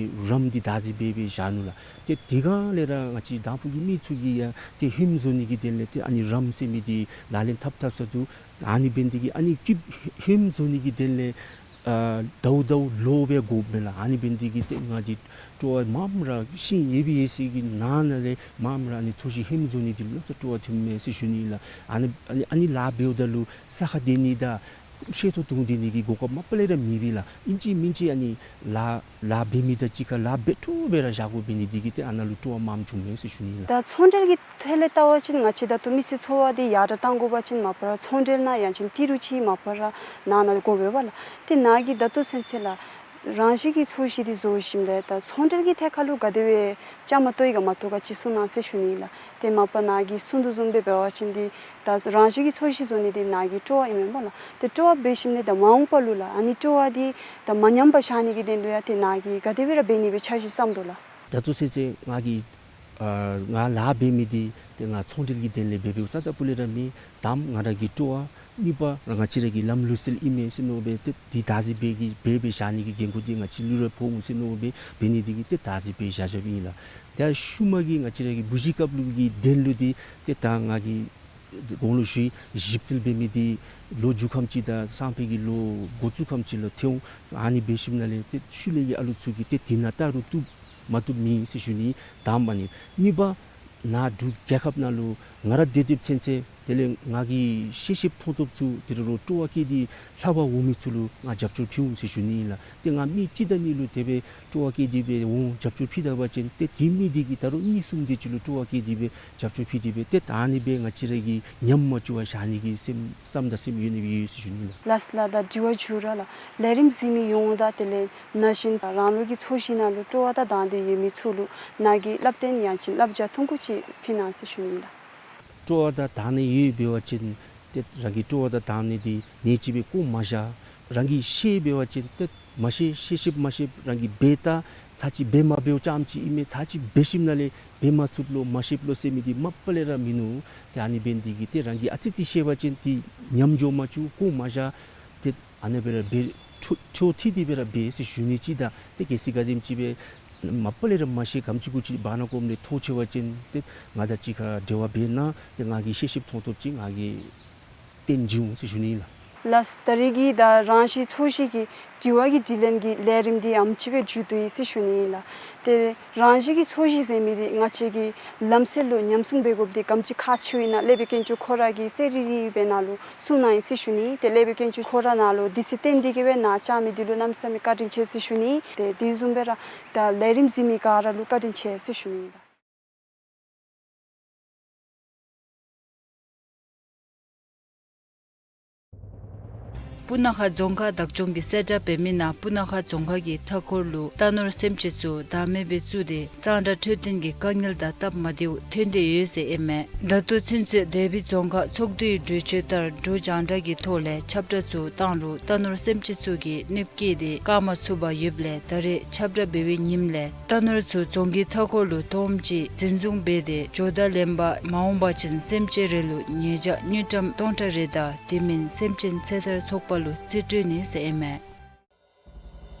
རམ་འདི་བདག་འཛིན་འབད་འབད་བཞག་ནུག་ལགས། ཏེ་དེ་སྒང་ལས་ར་ང་བཅས་དང་ཕུ་གི་མི་ཚུ་གིས་ཡང་ཏེ་ཧོནམ་བཟོ་ནི་གི་དོན་ལས་ཏེ་ཨ་ནི་རམ་ཟེར་མི་འདི་ལག་ལེན་འཐབ་འཐབ་ས་འདུག། ཨ་ནི་འབད་ནི་འདི་གིས་ཨ་ནི་སྐྱིདཔ་ཧོནམ་བཟོ་ནི་གི་དོན་ལས་ཨ་ཟླཝ་ཟླཝ་ལོ་སྦེ་དགོཔ་མས་ལགས། ཨ་ནི་འབད་ནི་འདི་གིས་ཏེ་ང་བཅས་སྤྲོ་བ་མངམ་ར་ཤིང་ཡོད་པའི་ཡོད་ས་གི་ནང་ན་ལས་མངམ་ར་ཨ་ནི་ཚོས་གཞི་ཧོནམ་བཟོ་ནི་འདི་ལུ་ནམ་ཚ་སྤྲོ་བ་ཐོནམ་མས་ཟེར་ཞུ་ནི་ལགས། ཨ་ནི་ཨ་ནི་ཨ་ནི་ལཱ་འབདཝ་ད་ལུ་ས་ཁར་སྡོད་ནི་དང་ཤེལ་ཏོག་བརྡུང་སྡོད་ནི་གི་གོ་སྐབས་མ་པ་ལས་ར་མེད་པས་ལགས། ཨིན་ཅི་མིན་ཅི་ཨ་ནི་ལཱ་ལཱ་འབད་མི་དང་གཅིག་ཁར་ལཱ་འབད་འཕྲོ་སྦེ་ར་བཞག་དགོ་འབད་ནི་འདི་གིས་ཏེ་ཨ་ནཱ་ལུ་སྤྲོ་བ་མངམ་བྱུངམ་མས་ཟེར་ཞུ་ནི་ལགས། ད་ཚོང་འབྲེལ་གྱི་ཐད་ལས་བལྟ་བ་ཅིན་ང་བཅས་ད་ལྟོ་མི་སེར་འཚོ་བ་འདི་ཡར་དྲག་གཏང་དགོ་པ་ཅིན་མ་པ་ར་ཚོང་འབྲེལ་ནང་ཡང་ཅིན་ཏི་རུ་ཅིག་མ་པ་ར་ནང་ན་དགོ་པས་པ་ལགས། ཏེ་ནཱ་གིས་ད་ལྟོ་ཚུན་ཚོད་ལགས་རང་བཞིན་གྱི་ཚོས་གཞི་འདི་བཟོ་ཞིནམ་ལས་ད་ཚོང་འབྲེལ་གྱི་ཐད་ཁར་ལུ་ག་དེ་སྦེ་བཅའ་མར་གཏོགས་ཡི་ག་མ་གཏོགས་ག་ཅིག་གསུང་གནང་ཟེར་ཞུ་ནི་ལགས། ཏེ་མ་པ་ནཱ་གིས་གསུང་དོ་བཟུམ་སྦེ་འབད་བ་ཅིན་འདི་ད་རང་བཞིན་གྱི་ཚོས་གཞི་བཟོ་ནི་འདི་ནཱ་གི་སྤྲོ་བ་ཨིན་མས་པ་ལགས། ཏེ་སྤྲོ་བ་འབད་ཞིནམ་ལས་ད་མ་འོངས་པ་ལུ་ལགས་ཨ་ནི་སྤྲོ་བ་འདི་ད་མ་ཉམས་པར་བཞག་ནི་གི་དོན་ལུ་ཡང་ཏེ་ནཱ་གིས་ག་དེ་སྦེ་ར་འབད་ནི་སྦེ་འཆར་གཞི་བརྩམ་དོ་ལགས། ད་ལྟོ་ཚུན་ཚོད་ང་གིས་ཨ་ང་ལཱ་འབད་མི་འདི་ཏེ་ང་ཚོང་འབྲེལ་གྱི་དོན་ལས་འབད་འབདཝ་རྩ་དང་སྤུ་ལས་ར་མེན། དང་པ་ང་ར་གི་སྤྲོ་བ། གཉིས་པ་ར་ང་བཅས་ར་གི་ལམ་ལུགས་སྲོལ་ཨིན་མས་ཟེར་མནོ་སྦེ་ཏེ་འདི་བདག་འཛིན་འབད་གི་འབད་འབད་བཞག་ནི་གི་འགན་ཁུར་འདི་ང་བཅས་ལུ་ར་ཕོག་འོང་ཟེར་མནོ་སྦེ་འབད་ནི་འདི་གིས་ཏེ་བདག་འཛིན་འབད་བཞག་བཞགཔ་ཨིན་ལགས། ད་ཤུལ་མ་གི་ང་བཅས་ར་གི་བུ་གཞི་རྐྱབ་ལུགས་ཀྱི་དོན་ལུ་འདི་ཏེ་ད་ང་གིས་གོང་ལུ་ཞུ་ཡི་ཞིབ་འཚོལ་འབད་མི་འདི་ལོ་མཇུག་ཁམས་ཅིག་དང་སང་ཕོད་ཀྱི་ལོ་འགོ་བཙུགས་ཁམས་ཅིག་ལུ་ཐོན་འོང་། ཨ་ནི་འབད་ཞིནམ་ལས་ཏེ་ཤུལ་ལས་ཀྱི་ཨ་ལུ་ཚུ་གིས་ཏེ་དེ་ནང་བལྟ་རུང་བཏུབ་མ་བཏུབ་མེད་ཟེར་ཞུ་ནི་དང་པ་ཨ་ནི། གཉིས་པ་ནཱ་འབྲུག་རྒྱལ་ཁབ་ནང་ལུ་ང་ར་སྡོད་སྡོདཔ་ཚུན་ཚོད་དེ་ལས་ང་གིས་ཤེས་ཤེསཔ་མཐོང་ཐོབ་ཚུ་དེ་རུང་སྤྲོ་བ་བསྐྱེད་དེ་ལྷབ་པར་འོང་མི་ཚུ་ལུ་ང་རྒྱབ་སྐྱོར་ཕུལ་འོང་ཟེར་ཞུ་ནི་ཨིན་ལགས། ཏེ་ང་མི་གཅིག་དང་གཉིས་ལུ་དེ་སྦེ་སྤྲོ་བ་བསྐྱེད་དེ་སྦེ་འོང་རྒྱབ་སྐྱོར་ཕུལ་ད་པ་ཅིན་ཏེ་དེ་མི་འདི་གིས་ད་རུང་གཉིས་གསུམ་དེ་ཅིག་ལུ་སྤྲོ་བ་བསྐྱེད་དེ་སྦེ་རྒྱབ་སྐྱོར་ཕུལ་ཏེ་སྦེ་ཏེ་ད་ཨ་ནི་སྦེ་ང་བཅས་ར་གིས་ཉམས་མ་བཅུག་པར་བཞག་ནི་གི་སེམས་བསམ་དང་སེམས་ཡོད་ནི་སྦེ་ཡོད་ཟེར་ཞུ་ནི་ལགས། ལགས་ལགས། ད་དྲི་བ་མཇུག་ར་ལགས་ལས་རིམ་གཟིགས་མི་ཡོངས་དང་དེ་ལས་ན་གཞོན་རང་ལུགས་ཀྱི་ཚོས་གཞི་ནང་ལུ་སྤྲོ་བ་དང་དང་འདོད་ཡོད་མི་ཚུ་ལུ་ནཱ་གིས་བསླབ་སྟོན་ཡང་ཅིན་བསླབ་བྱ་ཐུང་ཀུ་ཅིག་ཕུལ་གནང་ཟེར་ཞུ་ནི་ཨིན་ལགས། སྤྲོ་བ་དང་དང་འདོད་ཡོད་འབད་བ་ཅིན་ཏེ་རང་གི་སྤྲོ་བ་དང་དང་འདོད་འདི་ཉེ་ཅིག་སྦེ་བཀོ་མ་བཞག། རང་གིས་ཤེས་འབད་བ་ཅིན་ཏེ་མ་ཤེས་ཤེས་ཤེསཔ་མ་ཤེསཔ་རང་གིས་འབད་ད་ཚར་གཅིག་འབད་མ་འབདཝ་ཙམ་ཅིག་ཨིན་མས། ཚར་གཅིག་འབད་ཞིནམ་ལས་འབད་མ་ཚུགས་ལོ་མ་ཤེསཔ་ལོ་ཟེར་མི་འདི་མ་པ་ལས་ར་མིན་ནུག། ཏེ་ཨ་ནི་འབད་ནི་འདི་གིས་ཏེ་རང་གིས་ཨ་ཙི་ཙི་ཤེས་པ་ཅིན་འདི་ཉམས་འགྱོ་མ་བཅུག། བཀོ་མ་བཞག། ཏེ་ཨ་ནི་སྦེ་ར་འབད་འཕྲོ་འཕྲོ་མཐུད་དེ་སྦེ་ར་འབད་ཟེར་ཞུ་ནི་ཅིག་དང་ཏེ་གལ་སྲིད་ག་དེམ་ཅིག་སྦེ་མ་པ་ལས་ར་མ་ཤེས་གམ་ཅིག་གུ་ཅིག་བར་ན་ཀོམ་ལས་མཐོང་ཆེ་བ་ཅིན་ཏེ་ང་དང་གཅིག་ཁར་འབྲེལ་བ་འབད་གནང་། ཏེ་ང་གིས་ཤེས་ཤེསཔ་མཐོང་ཐོབ་ཅིག་ང་གིས་སྟོན་བྱིན་འོང་ཟེར་ཞུ་ནི་ཨིན་ལགས། ལགས། ད་རེས་ཀྱི་ད་རང་བཞིན་ཚོས་གཞི་གི་དྲི་བ་གི་དྲིས་ལན་གྱི་ལས་རིམ་འདི་ཨམ་ཅིག་སྦེ་མཇུག་བསྡུ་ཡི་ཟེར་ཞུ་ནི་ཨིན་ལགས། ཏེ་རང་བཞིན་གྱི་ཚོས་གཞི་ཟེར་མི་འདི་ང་བཅས་ཀྱི་ལམ་སྲོལ་ལུ་ཉམས་སྲུང་འབད་དགོཔ་འདི་ག་དེམ་ཅིག་ཁག་ཆེཝ་ཨིན་ན་ཀླད་པའི་དཀོན་མཆོག་ཁོ་ར་གིས་གསལ་རི་རི་སྦེ་ནཱ་ལུ་གསུངས་གནང་ཡི་ཟེར་ཞུ་ནི། ཏེ་ཀླད་པའི་དཀོན་མཆོག་ཁོ་ར་ནཱ་ལུ་དུས་ཚོད་བཏོན་ཏེ་གིས་སྦེ་ནཱ་བཅར་མི་འདི་ལུ་གནམ་མེད་ས་མེད་བཀའ་དྲིན་ཆེ་ཟེར་ཞུ་ནི། ཏེ་དེ་བཟུམ་སྦེ་ར་ད་ལས་རིམ་གཟིགས་མི་ག་ར་ལུ་བཀའ་དྲིན་ཆེ་ཟེར་ཞུ་ནི་ལགས། སྤུ་ན་ཁ་རྫོང་ཁག་བདག་སྐྱོང་གིས་གསལ་བསྒྲགས་འབད་མི་ནང་སྤུ་ན་ཁ་རྫོང་ཁག་གི་མཐའ་འཁོར་ལུ་རྟ་ནོར་སེམས་ཅན་ཚུ་བདག་མེད་སྦེ་བཙུགས་ཏེ་གཙང་སྦྲ་འཕྲོད་བསྟེན་གྱི་དཀའ་ངལ་དང་སྟབས་མ་བདེཝ་ཐོན་ཏེ་ཡོད་ཟེར་ཨིན་མས། ད་ལྟོ་ཚུན་ཚོད་དེ་སྦེ་རྫོང་ཁག་ཚོགས་འདུའི་གྲོས་ཆོད་ལྟར་དྲོ་རྒྱང་བསྒྲགས་ཀྱི་ཐོག་ལས་ཁྱབ་བསྒྲགས་ཚུ་བཏང་རུང་རྟ་ནོར་སེམས་ཅན་ཚུ་གིས་གནོདཔ་བཀལ་ཏེ་བཀག་མ་ཚུགས་པར་ཡོདཔ་ལས་ད་རེས་ཁྱབ་བསྒྲགས་འབད་བའི་ཉིནམ་ལས་རྟ་ནོར་ཚུ་རྫོང་གི་མཐའ་འཁོར་ལུ་དོམ་ཅིག་འཛིན་བཟུང་འབད་དེ་འགྱོ་ད་ལེན་པར་མ་འོང་པ་ཅིན་སེམས་ཅན་རེ་ལུ་ཉེས་བྱ་དངུལ་ཀྲམ་སྟོང་ཕྲག་རེ་དང་དེ་མིན་སེམས་ཅན་ཚེ་ཐར་ཚོགས་པ་ལུ་རྩིས་སྤྲོད་ནི་ཟེར་ཨིན་མས།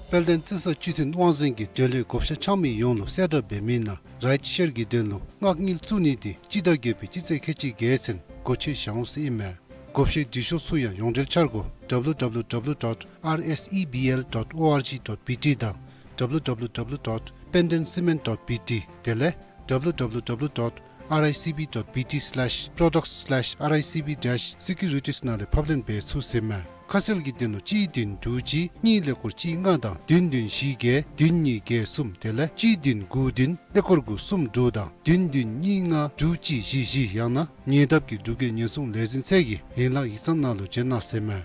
དཔལ་ལྡན་རྩི་ས་སྤྱི་མཐུན་དབང་འཛིན་གྱིས་འབྲེལ་ཡོད་བགོ་བཤའ་འཆང་མི་ཡོངས་ལུ་གསལ་བསྒྲགས་འབད་མི་ནང་རའིཊ་ཤེར་གྱི་དོན་ལུ་མངགས་དངུལ་བཙུགས་ནི་འདི་སྤྱི་ཟླ་བརྒྱད་པའི་སྤྱི་ཚེས་ཁལ་གཅིག་བརྒྱད་ཚུན་སྒོ་ཕྱེ་བཞག་འོང་ཟེར་ཨིན་མས། བགོ་བཤའི་འབྲི་ཤོག་ཚུ་ཡང་ཡོངས་འབྲེལ་འཆར་སྒོ་W W W dot R S E B L dot O R G dot B T དང་W W W dot pendentcement dot B T དེ་ལས་W W W dot R I C B dot B T slash products slash R I C B dash securities ནང་ལས་ཕབ་ལེན་འབད་ཚུགས་ཟེར་མས། ཁ་གསལ་གྱི་དོན་ལུ་གཅིག་བདུན་དྲུག་གཅིག་གཉིས་ཀླད་ཀོར་གཅིག་ལྔ་དང་བདུན་བདུན་བཞི་བརྒྱད་བདུན་གཉིས་བརྒྱད་གསུམ་དེ་ལས་གཅིག་བདུན་དགུ་བདུན་ཀླད་ཀོར་དགུ་གསུམ་དྲུག་དང་བདུན་བདུན་གཉིས་ལྔ་དྲུག་གཅིག་བཞི་བཞི་ཡང་ན་ཉེ་འདབས་ཀྱི་འབྲུག་རྒྱལ་ཉེན་སྲུང་ལས་འཛིན་ཚད་ཀྱི་ཡན་ལག་ཡིག་ཚང་ནང་ལུ་བྱོན་གནང་ཟེར་མས།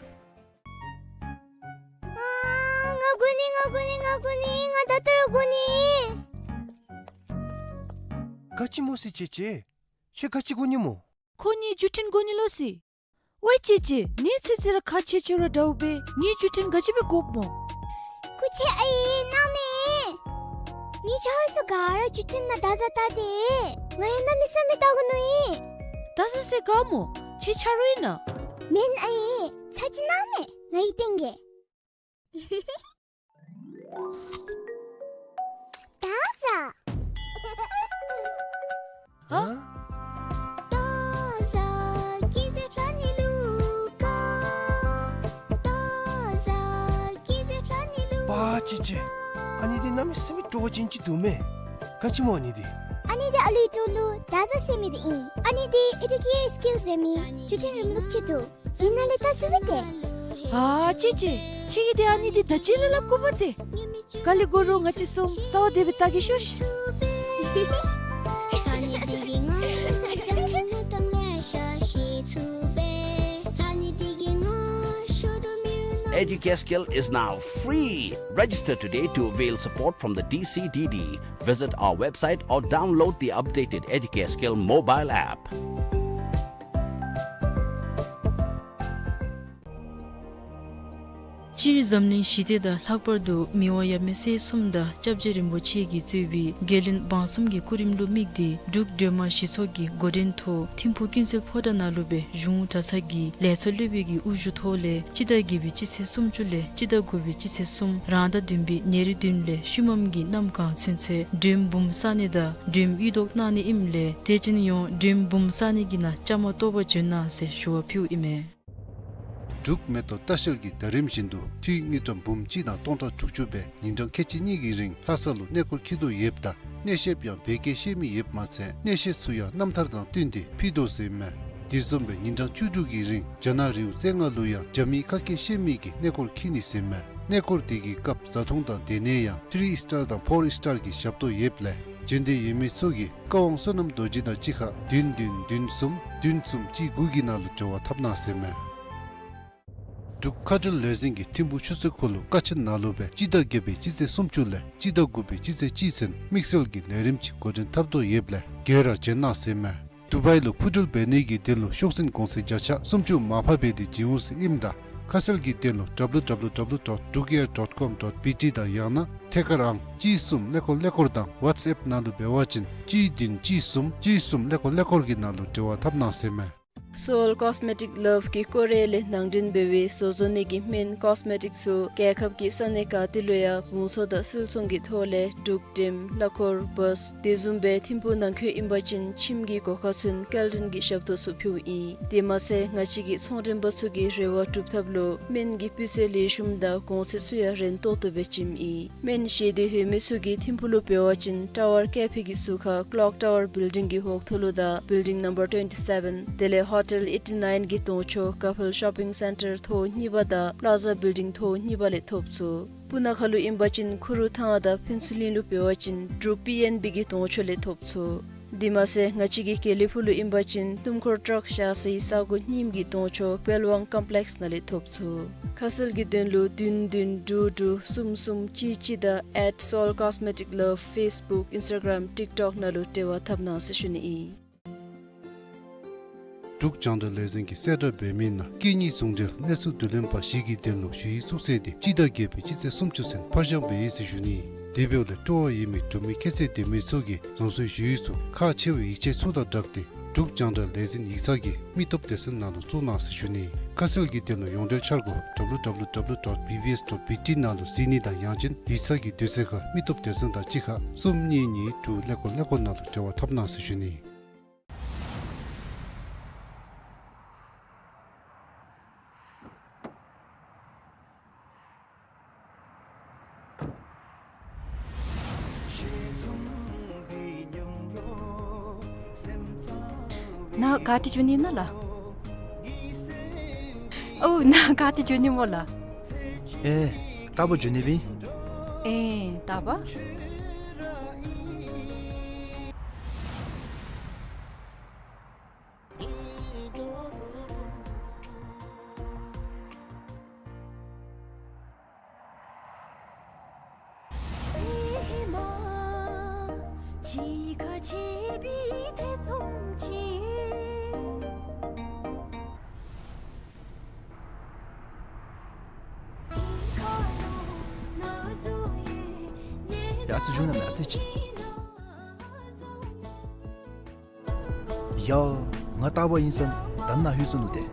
ཨ་ང་དགོ་ནི་ང་དགོ་ནི་ང་དགོ་ནི་ང་ད་ལྟོ་ར་དགོ་ནི། ག་ཅི་སྨོ་ཟེར་ཅེ་ཅེ། ཁྱོད་ག་ཅི་དགོ་ནི་སྨོ། ཁོ་གཉིས་བརྒྱུད་འཕྲིན་དགོ་ནི་ལོ་ཟེར། ཝའི་ཅེ་ཅེ་ངེའི་ཚེ་ཚེ་ར་ཁག་ཆེ་ཆེ་ར་འདྲཝ་སྦེ་ངེའི་བརྒྱུད་འཕྲིན་ག་ཅི་སྦེ་དགོཔ་སྨོ། སྐུ་མཁྱེན་ཨའི་གནམ་མེད། ངེའི་ཆ་རོགས་ཚུ་ག་ར་བརྒྱུད་འཕྲིན་ནང་བདག་བཟའ་བལྟ་སྟེ། ང་ཡང་གནམ་མེད་ས་མེད་བལྟ་དགོ་མནོ་ཡི། བདག་བཟའ་ཟེར་ག་སྨོ། ཁྱོད་ཆ་རོགས་ཨིན་ན། མེན་ཨའི་ཚ་གྱང་གནམ་མེད་ང་གིས་བསྟན་གེ། བདག་བཟའ། ཧ། པ་ཅི་ཅི། ཨ་ནི་འདི་གནམ་མེད་ས་མེད་སྤྲོ་བ་ཅན་ཅིག་འདུག་མས། ག་ཅི་སྨོ་ཨ་ནི་འདི། ཨ་ནི་འདི་ཨ་ལུའི་ཐོག་ལུ་བདག་བཟའ་ཟེར་མི་འདི་ཨིན། ཨ་ནི་འདི་ཨེ་ཌུ་ཀེར་སི་ཀིལ་ཟེར་མི་བརྒྱུད་འཕྲིན་རིམ་ལུགས་ཅིག་འདུག། འདི་ནང་ལས་བལྟ་ཚུགས་པས་ཏེ། ཨ་ཅི་ཅི། ཁྱོད་ཀྱིས་འདི་ཨ་ནི་འདི་ད་ཅི་ལས་སླབ་དགོ་པས་ཏེ། ག་ལས་དགོ་རུང་ང་བཅས་གསུམ་རྩ་བ་བདེ་སྦེ་བལྟ་གེ་ཤོག་ཤིག། Educare Skill is now free. Register today to avail support from the D C D D. Visit our website or download the updated Educare Skill mobile app. སྤྱིར་འཛམ་གླིང་ཞི་བདེ་དང་ལྷག་པར་དུ་མི་དབང་ཡབ་མེས་སྲས་གསུམ་དང་སྐྱབས་རྗེ་རིན་པོ་ཆེ་གིས་གཙོས་པའི་རྒྱལ་བློན་འབངས་གསུམ་གྱི་སྐུ་རིམ་ལུ་དམིགས་ཏེ་འབྲུག་སྒྲོལ་མ་གཞི་ཚོགས་ཀྱི་འགོ་འདྲེན་ཐོག་ཐིམ་ཕུག་ཀུན་གསལ་ཕོ་བྲང་ནང་ལུ་སྦེ་གཞུང་གྲྭ་ཚང་གི་ལས་ཚོགས་སློབ་དཔོན་གྱི་དབུ་བཞུགས་ཐོག་ལས་སྤྱི་ཟླ་བརྒྱད་པའི་སྤྱི་ཚེས་སུམ་ཅུ་ལས་སྤྱི་ཟླ་དགུ་པའི་སྤྱི་ཚེས་གསུམ་རང་ཟླ་བདུན་པའི་ཉེར་བདུན་ལས་ཤུལ་མམ་གྱི་གནམ་གང་ཚུན་ཚོད་མགྲོནམ་འབུམ་བསག་ནི་དང་མགྲོནམ་གཡུ་བཟློག་གནང་ནི་ཨིནམ་ལས་དེ་ཅིན་ཡང་མགྲོནམ་འབུམ་བསག་ནི་གི་ནང་བཅའ་མར་གཏོགས་པར་བྱོན་གནང་ཟེར་ཞུ་བ་ཕུལཝ་ཨིན་མས། འབྲུག་མེ་ཏོག་ལྟ་བཤལ་གྱིས་ཟླ་རིམ་བཞིན་དུ་འཐུས་དངུལ་ཀྲམ་འབུམ་གཅིག་དང་སྟོང་ཕྲག་དྲུག་ཅུ་སྦེ་ཉིན་གྲངས་ཁལ་གཅིག་གཉིས་ཀྱི་རིང་ལྷ་ས་ལུ་གནས་སྐོར་འཁྱིད་དོ་ཡོདཔ་ད་གནས་བཤདཔ་ཡང་བོད་སྐད་ཤེས་མི་ཡོདཔ་མ་ཚད་གནས་བཤད་ཚུ་ཡང་རྣམ་ཐར་དང་བསྟུན་ཏེ་ཕུལ་དོ་ཟེར་ཨིན་མས། དེ་བཟུམ་སྦེ་ཉིན་གྲངས་བཅུ་དྲུག་གི་རིང་རྒྱ་ནག་རི་བོ་རྩེ་ལྔ་ལུ་ཡང་རྒྱ་མིའི་ཁ་སྐད་ཤེས་མི་གིས་གནས་སྐོར་འཁྱིད་ནི་ཟེར་ཨིན་མས། གནས་སྐོར་དེ་གི་སྐབས་བཟའ་འཐུང་དང་སྡོད་གནས་ཡང་ཐི་རི་ཨིས་ཊར་དང་ཕོར་ཨིས་ཊར་གྱི་ཞབས་ཏོག་ཡོདཔ་ལས་བྱོན་འདོད་ཡོད་མི་ཚུ་གིས་བཀའ་དབང་བསོད་ནམས་རྡོ་རྗེ་དང་གཅིག་ཁར་བདུན་བདུན་བདུན་གསུམ་བདུན་གསུམ་གཅིག་དགུ་གི་ནང་ལུ་འབྲེལ་བ་འཐབ་གནང་ཟེར་ཨིན་མས། འབྲུག་མཁའ་འགྲུལ་ལས་འཛིན་གྱིས་ཐིམ་ཕུག་ཆུ་ཚོད་ཁོ་ལུ་ཀ་ཆེན་ནང་ལུ་སྦེ་སྤྱི་ཟླ་བརྒྱད་པའི་སྤྱི་ཚེས་སུམ་ཅུ་ལས་སྤྱི་ཟླ་དགུ་པའི་སྤྱི་ཚེས་གཅིག་ཚུན་དམིགས་བསལ་གྱི་ལས་རིམ་ཅིག་འགོ་འདྲེན་འཐབ་དོ་ཡོདཔ་ལས་ག་ར་བྱོན་གནང་ཟེར་ཨིན་མས། དུ་བའི་ལུ་འཕུར་འགྲུལ་འབད་ནི་གི་དོན་ལུ་ཤོག་འཛིན་གོང་ཚད་བརྒྱ་ཆ་སུམ་ཅུ་མར་ཕབ་འབད་དེ་བྱིན་འོང་ཟེར་ཨིནམ་ད་ཁ་གསལ་གྱི་དོན་ལུ་W W W dot drukair dot com dot B T དང་ཡང་ན་ཐད་ཀར་ཨང་གཅིག་གསུམ་ཀླད་ཀོར་ཀླད་ཀོར་དང་ཝཊས་ཨེཔ་ནང་ལུ་འབད་བ་ཅིན་གཅིག་བདུན་གཅིག་གསུམ་གཅིག་གསུམ་ཀླད་ཀོར་ཀླད་ཀོར་གྱི་ནང་ལུ་འབྲེལ་བ་འཐབ་གནང་ཟེར་ཨིན་མས། Seoul Cosmetic Love གི་སྐོར་ར་ལས་ནང་འདྲེན་འབད་བའི་བཟོ་བཟོ་ནི་གི་སྨན་ཀོས་མེ་ཊིཀ་ཚུ་རྒྱལ་ཁབ་ཀྱི་ས་གནས་ག་ཏེ་ལུ་ཡང་བང་སོ་དང་སིལ་ཚོང་གི་ཐོག་ལས་འབྲུག་འགྲེམ་གླ་འཁོར་བཱས་དེ་བཟུམ་སྦེ་ཐིམ་ཕུག་ནང་འཁོད་ཨིན་པ་ཅིན་ཁྱིམ་གྱི་སྒོ་ཁར་ཚུན་སྐྱེལ་འདྲེན་གྱི་ཞབས་ཏོག་ཚུ་ཕུལཝ་ཨིན། དེ་མ་ཚད་ང་བཅས་ཀྱི་ཚོང་འགྲེམས་པ་ཚུ་གི་རེ་བ་སྒྲུབ་ཐབས་ལུ་སྨན་གྱི་སྤུས་ཚད་ལེགས་ཤོམ་དང་གོང་ཚད་ཚུ་ཡང་རན་ཏོག་ཏོ་སྦེ་བྱིནམ་ཨིན། སྨན་བཞེས་ཏེ་ལྷོད་མི་ཚུ་གིས་ཐིམ་ཕུག་ལུ་འབད་བ་ཅིན་ཊ་ཝར་ཀེ་ཕེ་གི་ཟུར་ཁར་ཀློག་ཊ་ཝར་བིལ་ཌིང་གི་འོག་ཐོག་ལུ་དང་བིལ་ཌིང་ནམ་བར་ཊུ་ཝེན་ཊི་སེ་བེན་དེ་ལས་ཧོ་ཊེལ་ཨེ་ཊི་ནའིན་གྱི་གདོང་ཕྱོགས་ཀ་ཕེལ་ཤོ་པིང་སེན་ཊར་ཐོག་གཉིས་པ་དང་པླ་ཛ་བིལ་ཌིང་ཐོག་གཉིས་པ་ལས་ཐོབ་ཚུགས། སྤུ་ན་ཁ་ལུ་ཨིན་པ་ཅིན་ཁུ་རུ་ཐང་དང་ཕུན་ཚོགས་གླིང་ལུ་འབད་བ་ཅིན་འབྲུག་པི་ཨེན་བི་གི་གདོང་ཕྱོགས་ལས་ཐོབ་ཚུགས། དེ་མ་ཚད་ང་བཅས་ཀྱི་དགེ་ལེགས་ཕུག་ལུ་ཨིན་པ་ཅིན་ཏུམ་ཀོར་ཊརག་བཞག་སའི་ས་གོ་རྙིངམ་གི་གདོང་ཕྱོགས་པེལ་ཝང་ཀོམ་པི་ལེགསི་ནང་ལས་ཐོབ་ཚུགས། ཁ་གསལ་གྱི་དོན་ལུ་བདུན་བདུན་དྲུག་དྲུག་གསུམ་གསུམ་གཅིག་གཅིག་དང་ཨེཊ་སོལ་ཀོས་མེ་ཊིཀ་ལབ་ཕེསི་བུཀ་ཨིནསི་ཊ་གརམ་ཊིཀ་ཊོཀ་ནང་ལུ་འབྲེལ་བ་འཐབ་གནང་ཟེར་ཞུ་ནི་ཨིན། འབྲུག་རྒྱང་བསྒྲགས་ལས་འཛིན་གྱིས་གསལ་བསྒྲགས་འབད་མི་ནང་སྐད་གཉིས་ཟུང་འབྲེལ་གནས་ཚུལ་བསྡུ་ལེན་པ་བཞི་གི་དོན་ལུ་ཞུ་ཡིག་བཙུགས་ཚེས་དེ་སྤྱི་ཟླ་བརྒྱད་པའི་སྤྱི་ཚེས་སུམ་ཅུ་ཚུན་ཕར་འགྱངས་འབད་ཡི་ཟེར་ཞུ་ནི། དེ་འབདཝ་ལས་སྤྲོ་བ་ཡོད་མི་འབྲུག་མི་ཁྱད་ཚད་ལྡན་མི་ཚུ་གིས་རང་སོའི་ཞུ་ཡིག་ཚུ་ཁག་ཆེ་བའི་ཡིག་ཆ་ཚུ་དང་སྦྲགས་ཏེ་འབྲུག་རྒྱང་བསྒྲགས་ལས་འཛིན་ཡིག་ཚང་གི་མི་སྟོབས་སྡེ་ཚན་ནང་ལུ་བཙུགས་གནང་ཟེར་ཞུ་ནི། ཁ་གསལ་གྱི་དོན་ལུ་ཡོངས་འབྲེལ་འཆར་སྒོ་W W W dot B B S dot B T ནང་ལུ་གཟིགས་ནི་དང་ཡང་ཅིན་ཡིག་ཚང་གི་དུས་ཚོད་ཁར་མི་སྟོབས་སྡེ་ཚན་དང་གཅིག་ཁར་གསུམ་གཉིས་གཉིས་དྲུག་ཀླད་ཀོར་ཀླད་ཀོར་ནང་ལུ་འབྲེལ་བ་འཐབ་གནང་ཟེར་ཞུ་ནི། ནཱ་ག་ཏེ་འགྱོ་ནི་ཨིན་ན་ལགས། ཨོ་ནཱ་ག་ཏེ་འགྱོ་ནི་སྨོ་ལགས། ཨེ་རྟ་པ་འགྱོ་ནི་སྦེ་ཨིན། ཨེ་རྟ་པ། ཡ་ཨ་ཙི་འགྱོ་ན་མེན་ཨ་ཙི་ཅིག། ཡ་ང་རྟ་པ་ཨིན་ཟེར་ད་ནཱ་ལྷོད་སོ་ནུག་ཏེ།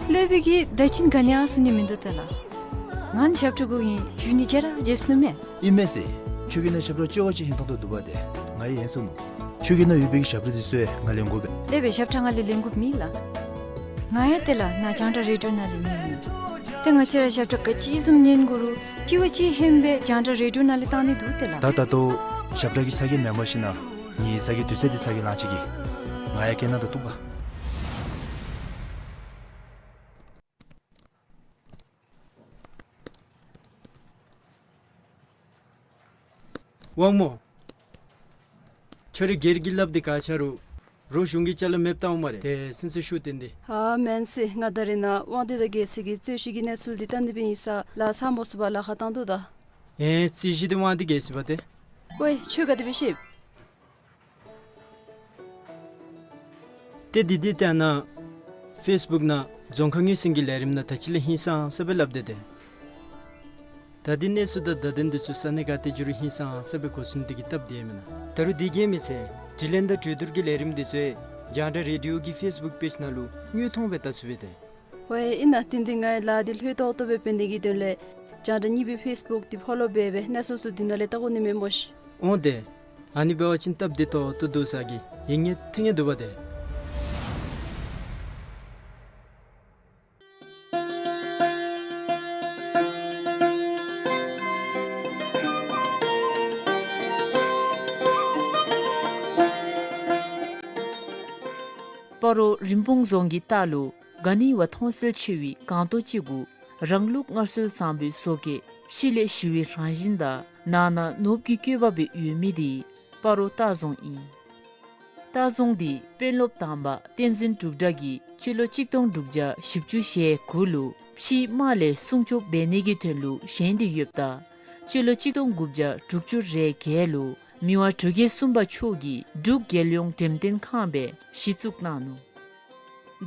སློབ་དཔོན་གྱིས་ད་ཅིན་ག་ནི་ཡང་གསུང་ནི་མིན་འདུག་ཏེ་ལགས། ང་ནི་ཞབས་ཁྲ་དགོ་ཨིན་ཞུ་ནི་བརྗེད་ར་བརྗེད་སོ་ནུག་མས། ཨིན་མས་ཟེར། ཁྱོད་ཀྱི་ནང་ཞབས་ཁྲ་ཅོག་ཅིག་ཧིང་ཐང་དོ་འདུག་པ་ཏེ། ང་ཡང་ཧན་སོ་ནུག། ཁྱོད་ཀྱི་ནང་ཡོད་པའི་གི་ཞབས་ཁྲ་འདི་ཚུ་ཡང་ང་ལེན་དགོ་པས། སློབ་དཔོན་ཞབས་ཁྲ་ང་ལས་ལེན་དགོཔ་མེད་ལགས། ང་ཡང་ཏེ་ལགས་ནཱ་རྒྱང་བསྒྲགས་རེ་ཌི་ཡོ་ནང་ལས་ཉན་མི། ཏེ་ང་བཅས་ར་ཞབས་ཁྲ་ག་ཅི་བཟུམ་ཉན་དགོ་རུང་གཅིག་བ་གཅིག་ཧན་སྦེ་རྒྱང་བསྒྲགས་རེ་ཌི་ཡོ་ནང་ལས་བཏང་ནི་འདུག་ཏེ་ལགས། ད་ད་ལྟོ་ཞབས་ཁྲ་གི་ཚ་གྱང་མེན་པར་ཞིན་ན་ངེའི་ཚ་གྱང་དུས་ཚོད་འདི་ཚ་གྱང་ལང་ཅི་གི། ང་ཡང་སྐད་ནང་དུ་གཏུག་པ། དབང་མོ། ཁྱོད་རའི་སྒེར་གྱི་ལགཔ་འདི་ག་ཆ་རུང་རོགས་གཞུང་གི་ཅ་ལ་མེདཔ་བཏང་འོང་སྨ་རེ། ཏེ་སེམས་ཚེ་ཤུགས་བཏོན་ཏེ། ཧ་མེན་ཟེར། ང་ད་རེས་ནཱ་དབང་འདུས་དང་རྒྱལ་སྲས་ཀྱི་རྩོད་གཞི་གི་གནས་ཚུལ་འདི་བལྟ་ནི་སྦེ་ཨིན་ས་ལགས། ཚར་མ་ཚུགས་པར་ལཱ་ཁག་བཏང་དོ་ད། ཨེ་རྩོད་གཞི་འདི་དབང་འདུས་རྒྱལ་སྲས་པ་ཏེ། ཝའེ་ཁྱོད་ག་དེ་སྦེ་ཤེས། ཏེ་འདི་འདི་ཏེ་ནཱ་ཕེསི་བུཀ་ནང་རྫོང་ཁ་ངོས་ཟིན་གྱི་ལས་རིམ་ནང་ད་ཅི་ལས་ཧིང་སངས་ས་སྦེ་སླབ་སྟེ་ཏེ། ད་འདི་གནས་ཚུལ་དང་བརྡ་དོན་འདི་ཚུ་ས་གནས་ག་ཏེ་འགྱོ་རུང་ཧིང་སངས་ས་སྦེ་གོ་ཚུན་འདི་གིས་སྟབས་བདེ་མེན་ན། ད་རུང་འདི་གིས་མི་ཚད་དྲི་ལན་དང་གྲོས་བསྡུར་གྱི་ལས་རིམ་འདི་ཚུ་རྒྱང་བསྒྲགས་རེ་ཌི་ཡོ་གི་ཕེསི་བུཀ་པེཇ་ནང་ལུ་དངོས་མཐོང་སྦེ་བལྟ་ཚུགས་པས་ཏེ། ཝའེ་ཨིན་ན། ཏེ་འདི་ངེའི་ལཱ་འདི་ལྷོད་ཏོག་ཏོ་སྦེ་འབད་ནི་གི་དོན་ལས་རྒྱང་བསྒྲགས་གཉིས་པའི་ཕེསི་བུཀ་འདི་ཕོ་ལོ་འབད་སྦེ་གནས་ཚུལ་ཚུ་འདི་ནང་ལས་བལྟ་དགོ་ནི་མས་སྨོ་ཤིག། འོང་ཏེ། ཨ་ནི་འབད་བ་ཅིན་སྟབས་བདེ་ཏོག་ཏོ་འདུག་ས་གི་ཡིད་ངེས་ཐིང་ངེ་འདུག་པ་ཏེ། སྤ་རོ་རིན་སྤུངས་རྫོང་གི་ལྟག་ལུ་ག་ནི་བ་མཐོང་གསལ་ཆེ་བའི་སྒང་ཏོག་ཅིག་གུ་རང་ལུགས་སྔར་སྲོལ་བཟང་པོའི་བཟོ་བཀོད་ཕྱི་ལས་ཞི་བའི་རང་བཞིན་དང་ནང་ན་ནོར་བུ་གི་བཀོད་པ་སྦེ་ཡོད་མི་འདི་སྤ་རོ་ལྟ་རྫོང་ཨིན། ལྟ་རྫོང་འདི་དཔོན་སློབ་དང་པ་བསྟན་འཛིན་འབྲུག་གྲགས་ཀྱིས་སྤྱི་ལོ་གཅིག་སྟོང་དྲུག་བརྒྱ་བཞི་བཅུ་ཞེ་དགུ་ལུ་ཕྱིའི་དམག་ལས་སྲུང་སྐྱོབ་འབད་ནི་གི་དོན་ལུ་བཞེངས་ཏེ་ཡོདཔ་ད་སྤྱི་ལོ་གཅིག་སྟོང་དགུ་བརྒྱ་དྲུག་ཅུ་རེ་བརྒྱད་ལུ་མི་དབང་འབྲུག་རྒྱལ་གསུམ་པ་མཆོག་གིས་འབྲུག་རྒྱལ་ཡོངས་འགྲེམས་སྟོན་ཁང་སྦེ་གཞི་བཙུགས་གནང་ནུག།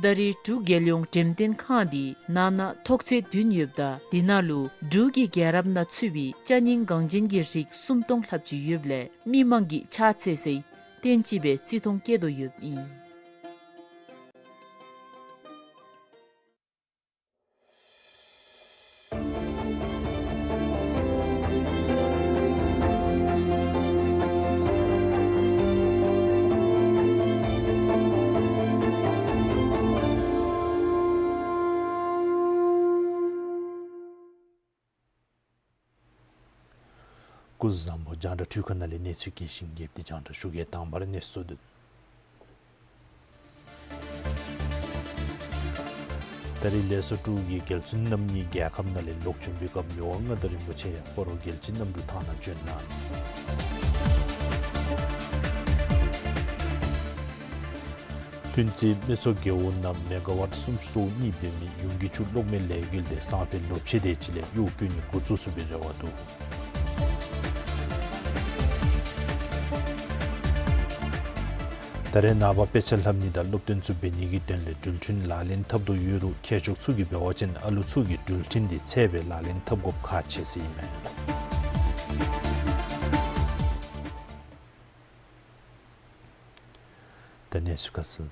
ད་རེས་འབྲུག་རྒྱལ་ཡོངས་འགྲེམས་སྟོན་ཁང་འདི་ནང་ན་ཐོག་ཚད་བདུན་ཡོདཔ་ད་འདི་ནང་ལུ་འབྲུག་གི་རྒྱལ་རབས་ནང་ཚུད་པའི་ཅ་རྙིང་འགངས་ཅན་གྱི་རིགས་སུམ་སྟོང་ལྷགཔ་ཅིག་ཡོདཔ་ལས་མི་མང་གིས་ཕྱག་འཚལ་སའི་རྟེན་ཅིག་སྦེ་བརྩི་མཐོང་བསྐྱེད་དོ་ཡོདཔ་ཨིན། བཟང་པོ་རྒྱང་བསྒྲགས་འཕྲུལ་ཁང་ནང་ལས་གནས་ཚུལ་རྒྱས་ཤིང་རྒྱསཔ་འདི་རྒྱང་བསྒྲགས་ཞུ་གེ། དང་པ་ར་གནས་ཚུལ་དོན། ད་རེས་ལས་བཟོ་དྲུག་གི་རྒྱལ་བཙུན་རྣམ་གཉིས་རྒྱལ་ཁབ་ནང་ལས་ལོག་བྱོན་པའི་སྐབས་མི་དབང་མངའ་བདག་རིན་པོ་ཆེ་ཡང་སྤ་རོ་རྒྱལ་སྤྱིའི་གནམ་གྲུ་ཐང་ནང་བྱོན་གནང་ནུག། ལྷུན་རྩེ་སྨད་མཚོ་རྒེད་འོག་ནང་མེ་ག་ཝཊ་སུམ་ཅུ་སོ་གཉིས་འབད་མི་ཡུན་གྱི་ཆུ་གློག་མེ་ལས་འགུལ་འདི་སང་ཕོད་ལོ་ཕྱེད་དེ་ཅིག་ལས་གཡོག་བཀོལ་ནི་འགོ་བཙུགས་ཚུགས་པའི་རེ་བ་འདུག། ད་རེས་ནངས་པ་དཔེ་ཆ་ལྷབ་ནི་དང་སློབ་སྟོན་ཚུ་འབད་ནི་གི་དོན་ལས་འགྲུལ་འཕྲིན་ལག་ལེན་འཐབ་དོ་ཡོད་རུང་མཁས་མཆོག་ཚུ་གིས་འབད་བ་ཅིན་ཨ་ལུ་ཚུ་གིས་འགྲུལ་འཕྲིན་འདི་ཚད་སྦེ་ལག་ལེན་འཐབ་དགོཔ་ཁག་ཆེ་ཟེར་ཨིན་མས། ད་གནས་ཚུལ་ཁ་གསལ།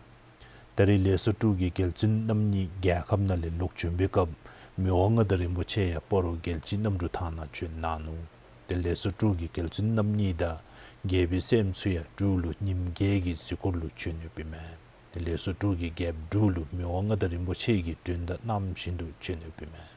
ད་རེས་ལས་བཟོ་དྲུག་གི་རྒྱལ་བཙུན་རྣམ་གཉིས་རྒྱལ་ཁབ་ནང་ལས་ལོག་བྱོན་པའི་སྐབས་མི་དབང་མངའ་བདག་རིན་པོ་ཆེ་ཡང་སྤ་རོ་རྒྱལ་སྤྱིའི་གནམ་གྲུ་ཐང་ནང་བྱོན་གནང་ནུག། ཏེ་ལས་བཟོ་དྲུག་གི་རྒྱལ་བཙུན་རྣམ་གཉིས་དང་རྒྱལ་པོའི་སྲསམོ་ཚུ་ཡང་འབྲུག་ལུ་ཉིནམ་བརྒྱད་ཀྱི་གཟིགས་སྐོར་ལུ་བྱོན་ཡོདཔ་ཨིན་མས། ཏེ་ལས་བཟོ་དྲུག་གི་རྒྱལཔོ་འབྲུག་ལུ་མི་དབང་མངའ་བདག་རིན་པོ་ཆེ་གིས་མགྲོན་བརྡ་གནངམ་བཞིན་དུ་བྱོན་ཡོདཔ་ཨིན་མས།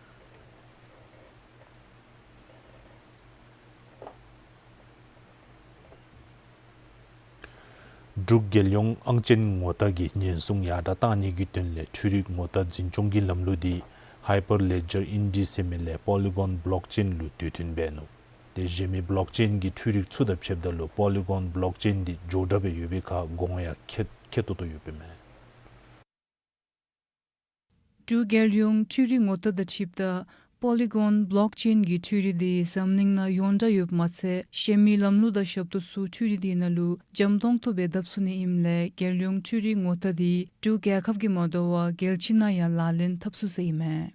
འབྲུག་རྒྱལ་ཡོངས་ཨང་ཅན་ངོ་རྟགས་ཀྱི་ཉེན་སྲུང་ཡར་དྲགས་གཏང་ནི་གི་དོན་ལས་འཕྲུལ་རིག་ངོ་རྟགས་འཛིན་སྐྱོང་གི་ལམ་ལུགས་འདི་Hyperledger Indy ཟེར་མི་ལས་Polygon Blockchain ལུ་དུས་མཐུན་འབད་ནུག། ཏེ་གཞན་མི་Blockchain གི་འཕྲུལ་རིག་ཚུ་དང་ཕྱདཔ་ད་ལུ་Polygon Blockchain འདི་མགྱོགས་དྲགས་སྦེ་ཡོད་པའི་ཁར་གོང་ཡང་ཁེ་ཁེ་ཏོག་ཏོ་ཡོདཔ་ཨིན་མས། འབྲུག་རྒྱལ་ཡོངས་འཕྲུལ་རིག་ངོ་རྟགས་དང་འཁྲིལཝ་ད་Polygon Blockchain གྱི་འཕྲུལ་རིག་འདི་འཛམ་གླིང་ནང་ཡོངས་གྲགས་ཡོདཔ་མ་ཚད་གཞན་མི་ལམ་ལུགས་དང་ཞབས་ཏོག་ཚུ་འཕྲུལ་རིག་འདི་ནང་ལུ་འཇམ་ཏོང་ཏོ་སྦེ་བརྡབ་ཚུགས་ནི་ཨིནམ་ལས་རྒྱལ་ཡོངས་འཕྲུལ་རིག་ངོ་རྟགས་འདི་འབྲུག་རྒྱལ་ཁབ་ཀྱིས་མ་དོ་བར་རྒྱལ་སྤྱི་ནང་ཡང་ལག་ལེན་འཐབ་ཚུགས་ཟེར་ཨིན་མས།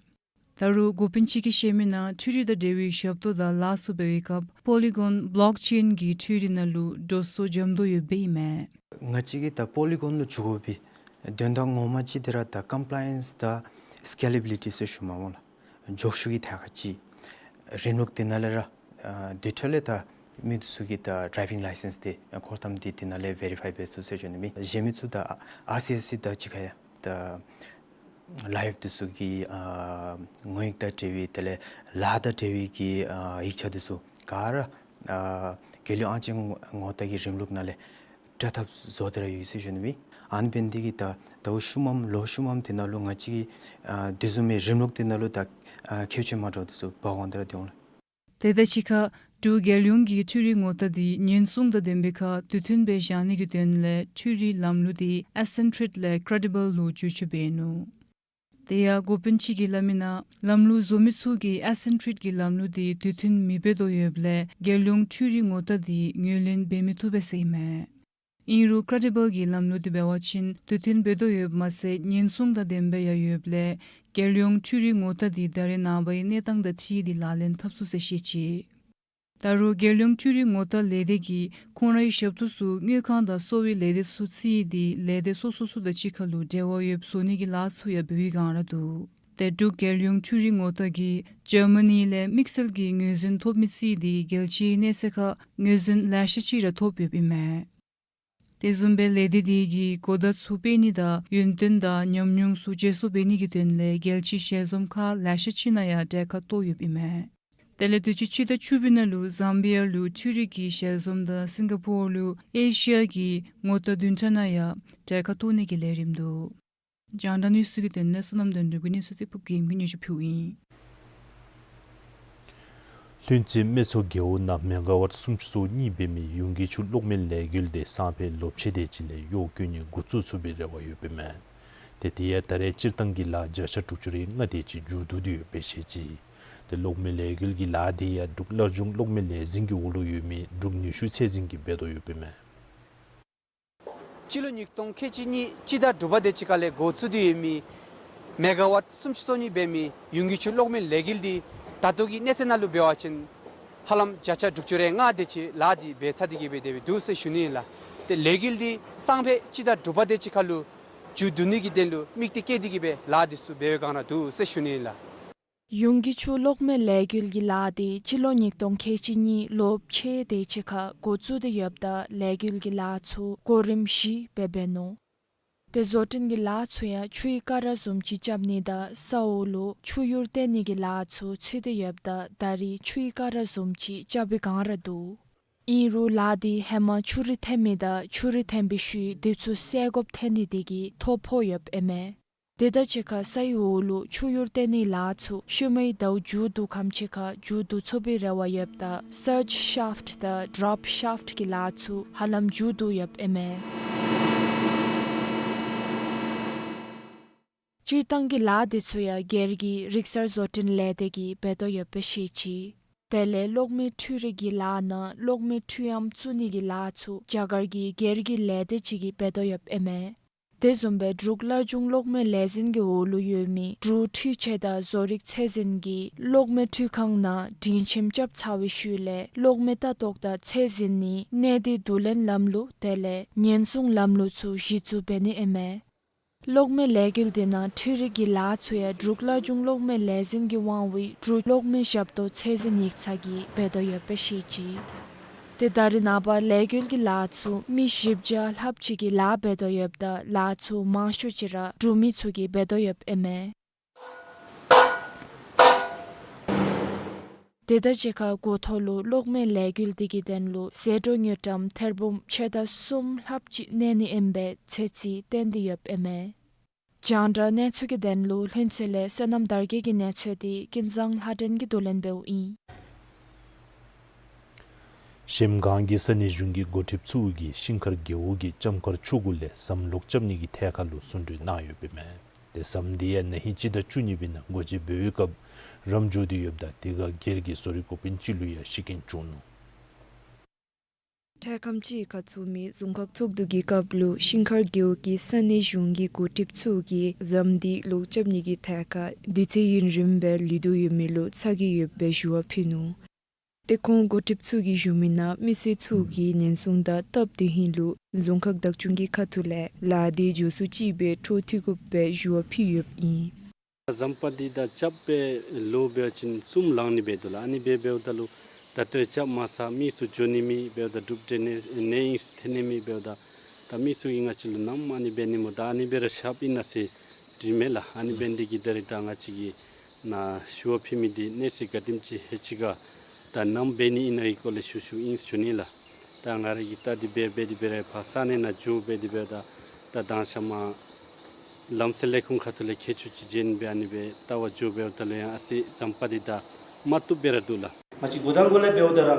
ད་རུང་འགོ་དཔོན་ཅིག་གིས་བཤད་མི་ནང་འཕྲུལ་རིག་དང་འབྲེལ་བའི་ཞབས་ཏོག་དང་ལཱ་ཚུ་འབད་བའི་སྐབས་Polygon Blockchain གྱི་འཕྲུལ་རིག་ནང་ལུ་འགྲོ་སོང་འཇམ་ཏོང་ཡོདཔ་ཨིན་མས། ང་བཅས་ཀྱིས་ད་Polygon ལུ་འགྱོ་དགོ་པའི་དོན་དག་ངོ་མ་ཅིག་འདི་ར་ད་Compliance དང་Scalability ཟེར་ཞུཝ་མས་སྨོ་ལགས། མགྱོགས་ཤོས་ཀྱི་ཐད་ཁར་ཅིག་རིམ་ལུགས་འདི་ནང་ལས་ར་ཨ་དེ་འཕྲོ་ལས་ད་མི་འདི་ཚུ་གི་ད་Driving License འདི་ཨ་ཁོ་ཐམ་འདི་འདི་ནང་ལས་Verify འབད་ཚུགས་ཟེར་ཞུ་ནི་མས། གཞན་མི་ཚུ་ད་ཨར་སི་ཨེས་སི་དང་གཅིག་ཁར་ཡང་ད་ལཱ་གཡོགཔ་འདི་ཚུ་གི་ཨ་ངོ་ཡིག་དང་འབྲེལ་བའི་དེ་ལས་ལཱ་དང་འབྲེལ་བའི་གི་ཨ་ཡིག་ཆ་འདི་ཚུ་ག་ར་ཨ་རྒྱལ་ཡོངས་ཨང་ཅན་ངོ་རྟགས་ཀྱི་རིམ་ལུགས་ནང་ལས་བཀྲ་ཐབས་བཟོ་སྟེ་ར་ཡོད་ཟེར་ཞུ་ནི་མས། ཨ་ནི་འབད་ནི་དེ་གིས་ད་ཟླཝ་ཤུལ་མམ་ལོ་ཤུལ་མམ་དེ་ནང་ལུ་ང་བཅས་ཀྱི་ཨ་དེ་བཟུམ་མའི་རིམ་ལུགས་དེ་ནང་ལུ་ད་ཨ་ཁྱད་ཆོས་མ་འདྲཝ་འདི་ཚུ་འབག་འོང་སྟེ་ར་སྡོད་འོང་ལགས། དེ་དང་གཅིག་ཁར་འབྲུག་རྒྱལ་ཡོངས་ཀྱི་འཕྲུལ་རིག་ངོ་རྟགས་འདི་ཉེན་སྲུང་དང་ལྡན་པའི་ཁར་དུས་མཐུན་སྦེ་བཞག་ནི་གི་དོན་ལས་འཕྲུལ་རིག་ལམ་ལུགས་འདི་Accentrade ལས་Credible ལུ་བསྒྱུར་བཅོས་འབད་ནུག། དེ་ཡང་འགོ་དཔོན་ཅིག་གིས་སླབ་མི་ནང་ལམ་ལུགས་བཟོ་མི་ཚུ་གིས་Accentrade ཀྱི་ལམ་ལུགས་འདི་དུས་མཐུན་མི་འབད་དོ་ཡོདཔ་ལས་རྒྱལ་ཡོངས་འཕྲུལ་རིག་ངོ་རྟགས་འདི་ངོས་ལེན་འབད་མི་བཏུབ་པས་ཟེར་ཨིན་མས། ཨིན་རུང་Credible གྱི་ལམ་ལུགས་འདི་འབད་བ་ཅིན་དུས་མཐུན་འབད་དོ་ཡོདཔ་མ་ཚད་ཉེན་སྲུང་དང་ལྡནམ་སྦེ་ཡང་ཡོདཔ་ལས་རྒྱལ་ཡོངས་འཕྲུལ་རིག་ངོ་རྟགས་འདི་ད་རེས་ནངས་པའི་གནས་སྟངས་དང་འཁྲིལ་ཏེ་ལག་ལེན་འཐབ་ཚུགས་ཟེར་བཤད་ཅི། ད་རུང་རྒྱལ་ཡོངས་འཕྲུལ་རིག་ངོ་རྟགས་ལས་སྡེ་གིས་ཁོང་རའི་ཞབས་ཏོག་ཚུ་དངུལ་ཁང་དང་གསོ་བའི་ལས་སྡེ་ཚུ་བརྩིས་ཏེ་ལས་སྡེ་སོ་སོ་ཚུ་དང་གཅིག་ཁར་ལུ་འབྲེལ་བ་ཡོདཔ་བཟོ་ནི་གི་ལཱ་ཚུ་ཡང་འབད་བའི་སྒང་ར་འདུག། ཏེ་འབྲུག་རྒྱལ་ཡོངས་འཕྲུལ་རིག་ངོ་རྟགས་ཀྱིས་ཇར་མ་ནི་ལས་དམིགས་བསལ་གྱི་ངོས་འཛིན་ཐོབ་མི་བརྩིས་ཏེ་རྒྱལ་སྤྱིའི་གནས་ཚད་ཁར་ངོས་འཛིན་ལེ་ཤ་ཅིག་ར་ཐོབ་ཡོདཔ་ཨིན་མས། དེ་བཟུམ་སྦེ་ལས་སྡེ་དེ་གིས་གོ་བརྡ་ཚུ་སྤེལ་ནི་དང་ཡོན་ཏན་དང་ཉམས་མྱོང་ཚུ་བརྗེ་སོར་འབད་ནི་གི་དོན་ལས་རྒྱལ་སྤྱིའི་ཞལ་འཛོམས་ཁག་ལེ་ཤ་ཅིག་ནང་ཡང་གྲལ་ཁར་གཏོགས་ཡོདཔ་ཨིན་མས། དེ་ལས་དུས་ཅི་སྤྱི་ཟླ་བཅུ་པའི་ནང་ལུ་ཛམ་བི་ཡ་ལུ་འཕྲུལ་རིག་གི་ཞལ་འཛོམས་དང་སིང་ག་པོར་ལུ་ཨེ་ཤི་ཡ་གི་ངོ་རྟགས་བདུན་ཕྲག་ནང་ཡང་གྲལ་ཁར་གཏོགས་ནི་གི་ལས་རིམ་འདུག། རྒྱང་བསྒྲགས་གནས་ཚུལ་གྱི་དོན་ལས་བསོད་ནམས་དོན་གྲུབ་ཀྱིས་གནས་ཚུལ་འདི་ཕུབ་རྒྱལམོ་གིས་སྙན་ཞུ་ཕུལཝ་ཨིན། ལྷུན་རྩེ་སྨད་མཚོ་རྒེད་འོག་ནང་མེ་ག་ཝཊ་སུམ་ཅུ་སོ་གཉིས་འབད་མི་ཡུན་གྱི་ཆུ་གློག་མེ་ལས་འགུལ་འདི་སང་ཕོད་ལོ་ཕྱེད་དེ་ཅིག་ལས་གཡོག་བཀོལ་ནི་འགོ་བཙུགས་ཚུགས་པའི་རེ་བ་ཡོདཔ་ཨིན་མས། ཏེ་དེ་ཡང་ད་རེས་སྤྱིར་བཏང་གི་ལཱ་བརྒྱ་ཆ་དྲུག་ཅུ་རེ་ལྔ་དེ་ཅིག་མཇུག་བསྡུ་སྟེ་ཡོདཔ་སྦེ་བཤད་ཅི། ཏེ་གློག་མེ་ལས་འགུལ་གྱི་ལཱ་དེ་ཡང་འབྲུག་སླར་འབྱུང་གློག་མེ་ལས་འཛིན་གྱི་འོག་ལུ་ཡོད་མི་འབྲུག་ནུས་ཤུགས་ཚད་འཛིན་གྱིས་འབད་དོ་ཡོདཔ་ཨིན་མས། སྤྱི་ལོ་ཉིས་སྟོང་ཁལ་གཅིག་གཉིས་སྤྱི་ཟླ་དྲུག་པ་དེ་ཅིག་ཁར་ལས་འགོ་བཙུགས་ཏེ་ཡོད་མི་མེ་ག་ཝཊ་སུམ་ཅུ་སོ་གཉིས་འབད་མི་ཡུན་གྱི་ཆུ་གློག་མེ་ལས་འགུལ་འདི་ད་ལྟོ་གི་གནས་ཚད་ནང་ལུ་འབད་བ་ཅིན་ཧ་ལམ་བརྒྱ་ཆ་དྲུག་ཅུ་རེ་ལྔ་དེ་ཅིག་ལཱ་འདི་འབད་ཚར་ཏེ་གི་སྦེ་དེ་སྦེ་འདུག་ཟེར་ཞུ་ནི་ཨིན་ལགས། ཏེ་ལས་འགུལ་འདི་སང་ཕོད་སྤྱི་ཟླ་དྲུག་པ་དེ་ཅིག་ཁར་ལུ་མཇུག་བསྡུ་ནི་གི་དོན་ལུ་དམིགས་གཏད་བསྐྱེད་དེ་གི་སྦེ་ལཱ་འདི་ཚུ་འབད་བའི་སྒང་ར་འདུག་ཟེར་ཞུ་ནི་ཨིན་ལགས། ཡུན་གྱི་ཆུ་གློག་མེ་ལས་འགུལ་གྱི་ལཱ་དེ་སྤྱི་ལོ་ཉིས་སྟོང་ཁལ་གཅིག་གཉིས་ལོ་ཕྱེད་དེ་ཅིག་ཁར་འགོ་བཙུགས་ཏེ་ཡོདཔ་ད་ལས་འགུལ་གྱི་ལཱ་ཚུ་གོ་རིམ་བཞི་སྦེ་འབད་ནུག། ཏེ་བཟོ་སྐྲུན་གྱི་ལཱ་ཚུ་ཡང་ཆུའི་ཀ་ར་བཟུམ་ཅིག་རྐྱབ་ནི་དང་ས་འོག་ལུ་ཆུ་གཡུར་བཏོན་ནི་གི་ལཱ་ཚུ་ཚུད་དེ་ཡོདཔ་ད་ད་རིས་ཆུའི་ཀ་ར་བཟུམ་ཅིག་རྐྱབ་པའི་བསྒང་ར་འདུག། ཨིན་རུང་ལཱ་འདི་ཧེ་མ་ཆུ་རུད་འཐོན་མི་དང་ཆུ་རུད་འཐོན་པའི་ཤུལ་དུས་ཚོད་སེལ་དགོཔ་ཐོན་ནི་དེ་གིས་ཐོ་ཕོག་ཡོདཔ་ཨིན་མས། དེ་དང་གཅིག་ཁར་སའི་འོག་ལུ་ཆུ་གཡུར་བཏོན་ནིའི་ལཱ་ཚུ་ཤུལ་མའི་ཟླཝ་མཇུག་བསྡུ་ཁམས་ཅིག་ཁར་མཇུག་བསྡུ་ཚུགས་པའི་རེ་བ་ཡོདཔ་ད་སརཇ་ཤཱཕཊ་དང་ཌོབ་ཤཱཕཊ་གི་ལཱ་ཚུ་ཧ་ལམ་མཇུག་བསྡུ་ཡོདཔ་ཨིན་མས། སྤྱིར་བཏང་གི་ལཱ་འདི་ཚུ་ཡང་སྒེར་གྱི་རིག་གསར་བཟོ་སྐྲུན་ལས་སྡེ་གིས་འབད་དོ་ཡོདཔ་སྦེ་བཤད་ཅི། དེ་ལས་གློག་མེ་འཕྲུལ་རིག་གི་ལཱ་ནང་གློག་མེ་འཕྲུལ་ཨམ་བཙུགས་ནི་གི་ལཱ་ཚུ་རྒྱ་གར་གྱི་སྒེར་གྱི་ལས་སྡེ་ཅིག་གིས་འབད་དོ་ཡོདཔ་ཨིན་མས། དེ་བཟུམ་སྦེ་འབྲུག་སླར་འབྱུང་གློག་མེ་ལས་འཛིན་གྱི་འོག་ལུ་ཡོད་མི་འབྲུག་འཕྲུལ་ཆས་དང་བཟོ་རིག་ཚད་འཛིན་གྱིས་གློག་མེ་འཕྲུལ་ཁང་ནང་སྒྲིང་ཁྱིམ་རྐྱབ་ཚར་བའི་ཤུལ་ལས་གློག་མེ་ལྟ་རྟོག་དང་ཚད་འཛིན་ནི་གནས་སྡུད་བསྡུ་ལེན་ལམ་ལུགས་དེ་ལས་ཉེན་སྲུང་ལམ་ལུགས་ཚུ་གཞི་བཙུགས་འབད་ནི་ཨིན་མས། གློག་མེ་ལས་འགུལ་འདི་ནང་འཕྲུལ་རིག་གི་ལཱ་ཚུ་ཡང་འབྲུག་སླར་འབྱུང་གློག་མེ་ལས་འཛིན་གྱི་དབང་འོག་འབྲུག་གློག་མེ་ཞབས་ཏོག་ཚད་འཛིན་ཡིག་ཚང་གིས་འབད་དོ་ཡོདཔ་སྦེ་བཤད་ཅི། ཏེ་ད་རིས་ནངས་པ་ལས་འགུལ་གྱི་ལཱ་ཚུ་མི་བཞི་བརྒྱ་ལྷགཔ་ཅིག་གིས་ལཱ་འབད་དོ་ཡོདཔ་ད་ལཱ་ཚུ་མང་ཤོས་ཅིག་ར་འབྲུག་མི་ཚུ་གིས་འབད་དོ་ཡོདཔ་ཨིན་མས། དེ་དང་གཅིག་ཁར་འགོ་ཐོག་ལུ་གློག་མེ་ལས་འགུལ་འདི་གི་དོན་ལུ་ཟད་འགྲོ་དངུལ་ཀྲམ་ཐེར་འབུམ་ཕྱེད་དང་གསུམ་ལྷགཔ་ཅིག་གནས་ནི་ཨིན་པའི་ཚོད་རྩིས་བཏོན་ཏེ་ཡོདཔ་ཨིན་མས། རྒྱང་བསྒྲགས་གནས་ཚུལ་གྱི་དོན་ལུ་ལྷུན་རྩེ་ལས་བསོད་ནམས་དར་རྒྱས་ཀྱི་གནས་ཚུལ་འདི་ཀུན་བཟང་ལྷ་སྒྲོན་གྱིས་བསྡུ་ལེན་འབདཝ་ཨིན། གཞལམ་སྒང་གི་ས་གནས་གཞུང་གི་འགོ་ཁྲིདཔ་ཚུ་གིས་ཤིང་མཁར་རྒེད་འོག་གི་ལྕམ་མཁར་ཆུ་གུ་ལས་ཟམ་ལོག་རྐྱབ་ནི་གི་ཐད་ཁར་ལུ་གསུང་གྲོས་གནང་ཡོདཔ་ཨིན་མས། ཏེ་ཟམ་འདི་ཡང་ན་ཧིང་སྤྱི་ཟླ་བཅུ་གཉིས་པའི་ནང་སྒོ་འབྱེད་འབད་བའི་སྐབས་རམ་འཇུག་སྟེ་ཡོདཔ་ད་དེ་ཁར་སྒེར་གྱི་བཟོ་རིག་འགོ་དཔོན་ཅིག་ལུ་ཡང་ཤི་རྐྱེན་བྱུང་ནུག། འཕྲལ་ཁམས་ཅིག་ཁར་ཚོགས་མི་རྫོང་ཁག་ཚོགས་འདུ་གི་སྐབས་ལུ་ཤིང་མཁར་རྒེད་འོག་གི་ས་གནས་གཞུང་གི་འགོ་ཁྲིདཔ་ཚུ་གིས་ཟམ་འདི་ལོག་རྐྱབ་ནི་གི་ཐད་ཁར་དུས་ཚོད་ཡུན་རིངམོ་སྦེ་ལུས་དོ་ཡོད་མི་ལུ་ཚ་གྱང་ཡོདཔ་སྦེ་ཞུ་བ་ཕུལ་ནུག། ཏེ་ཁོང་འགོ་ཁྲིདཔ་ཚུ་གིས་ཞུ་མི་ནང་མི་སེར་ཚུ་གིས་ཉེན་སྲུང་དང་སྟབས་བདེ་ཧིང་ལུ་རྫོང་ཁག་བདག་སྐྱོང་གི་ཁ་ཐུག་ལས་ལཱ་འདི་མགྱོགས་སུ་ཅིག་སྦེ་འཕྲོ་མཐུད་དགོཔ་སྦེ་ཞུ་བ་ཕུལ་ཡོདཔ་ཨིན། ཟམ་པ་འདི་ད་རྐྱབ་སྦེ་ལོ་འབད་བ་ཅིན་གསུམ་ལང་ནི་སྦེ་འདུག་ལགས། ཨ་ནི་སྦེ་འབདཝ་ད་ལུ་ད་ལྟོ་རྐྱབ་མ་ཚར་མི་ཚུ་འགྱོ་ནི་མེད་འབདཝ་ད་གྲུབ་འབྲས་ནི་ནི་ཨིན་ཟེར་ཐོན་ནི་མེད་འབདཝ་ད་ད་མི་ཚུ་གིས་ང་བཅས་ལུ་ནམ་ཨ་ནི་འབད་ནི་སྨོ་ད་ཨ་ནི་སྦེ་ར་བཞགཔ་ཨིན་ན་ཟེར་དྲིས་མས་ལགས། ཨ་ནི་འབད་ནི་དེ་གིས་ད་རིས་ད་ང་བཅས་ཀྱིས་ནཱ་ཞུ་བ་ཕུལ་མི་འདི་གནས་ཚུལ་ག་དེམ་ཅིག་ཧེ་ཅི་ག་ད་ནམ་འབད་ནི་ཨིན་ན་གི་སྐོར་ལས་ཞུ་ཞུཝ་ཨིན་ཟེར་ཞུ་ནི་ལགས། ད་ང་ར་གིས་ལྟ་སྟེ་འབད་འབད་དེ་འབད་ར་ཕར་ས་གནས་ནང་འགྱོ་འབད་དེ་འབདཝ་ད་ད་དང་ཤ་མ་ལམ་སེལ་ལས་ཁུངས་ཁ་ཐུག་ལས་མཁས་མཆོག་ཅིག་བྱོན་སྦེ་ཨ་ནི་སྦེ་ལྟ་བར་འགྱོ་འབདཝ་ད་ལུ་ཡང་ཨ་ཙི་ཟམ་པ་འདི་ད་མ་བཏུབ་སྦེ་ར་འདུག་ལགས། ང་བཅས་འགོ་དང་པ་ལས་འབདཝ་ད་ར་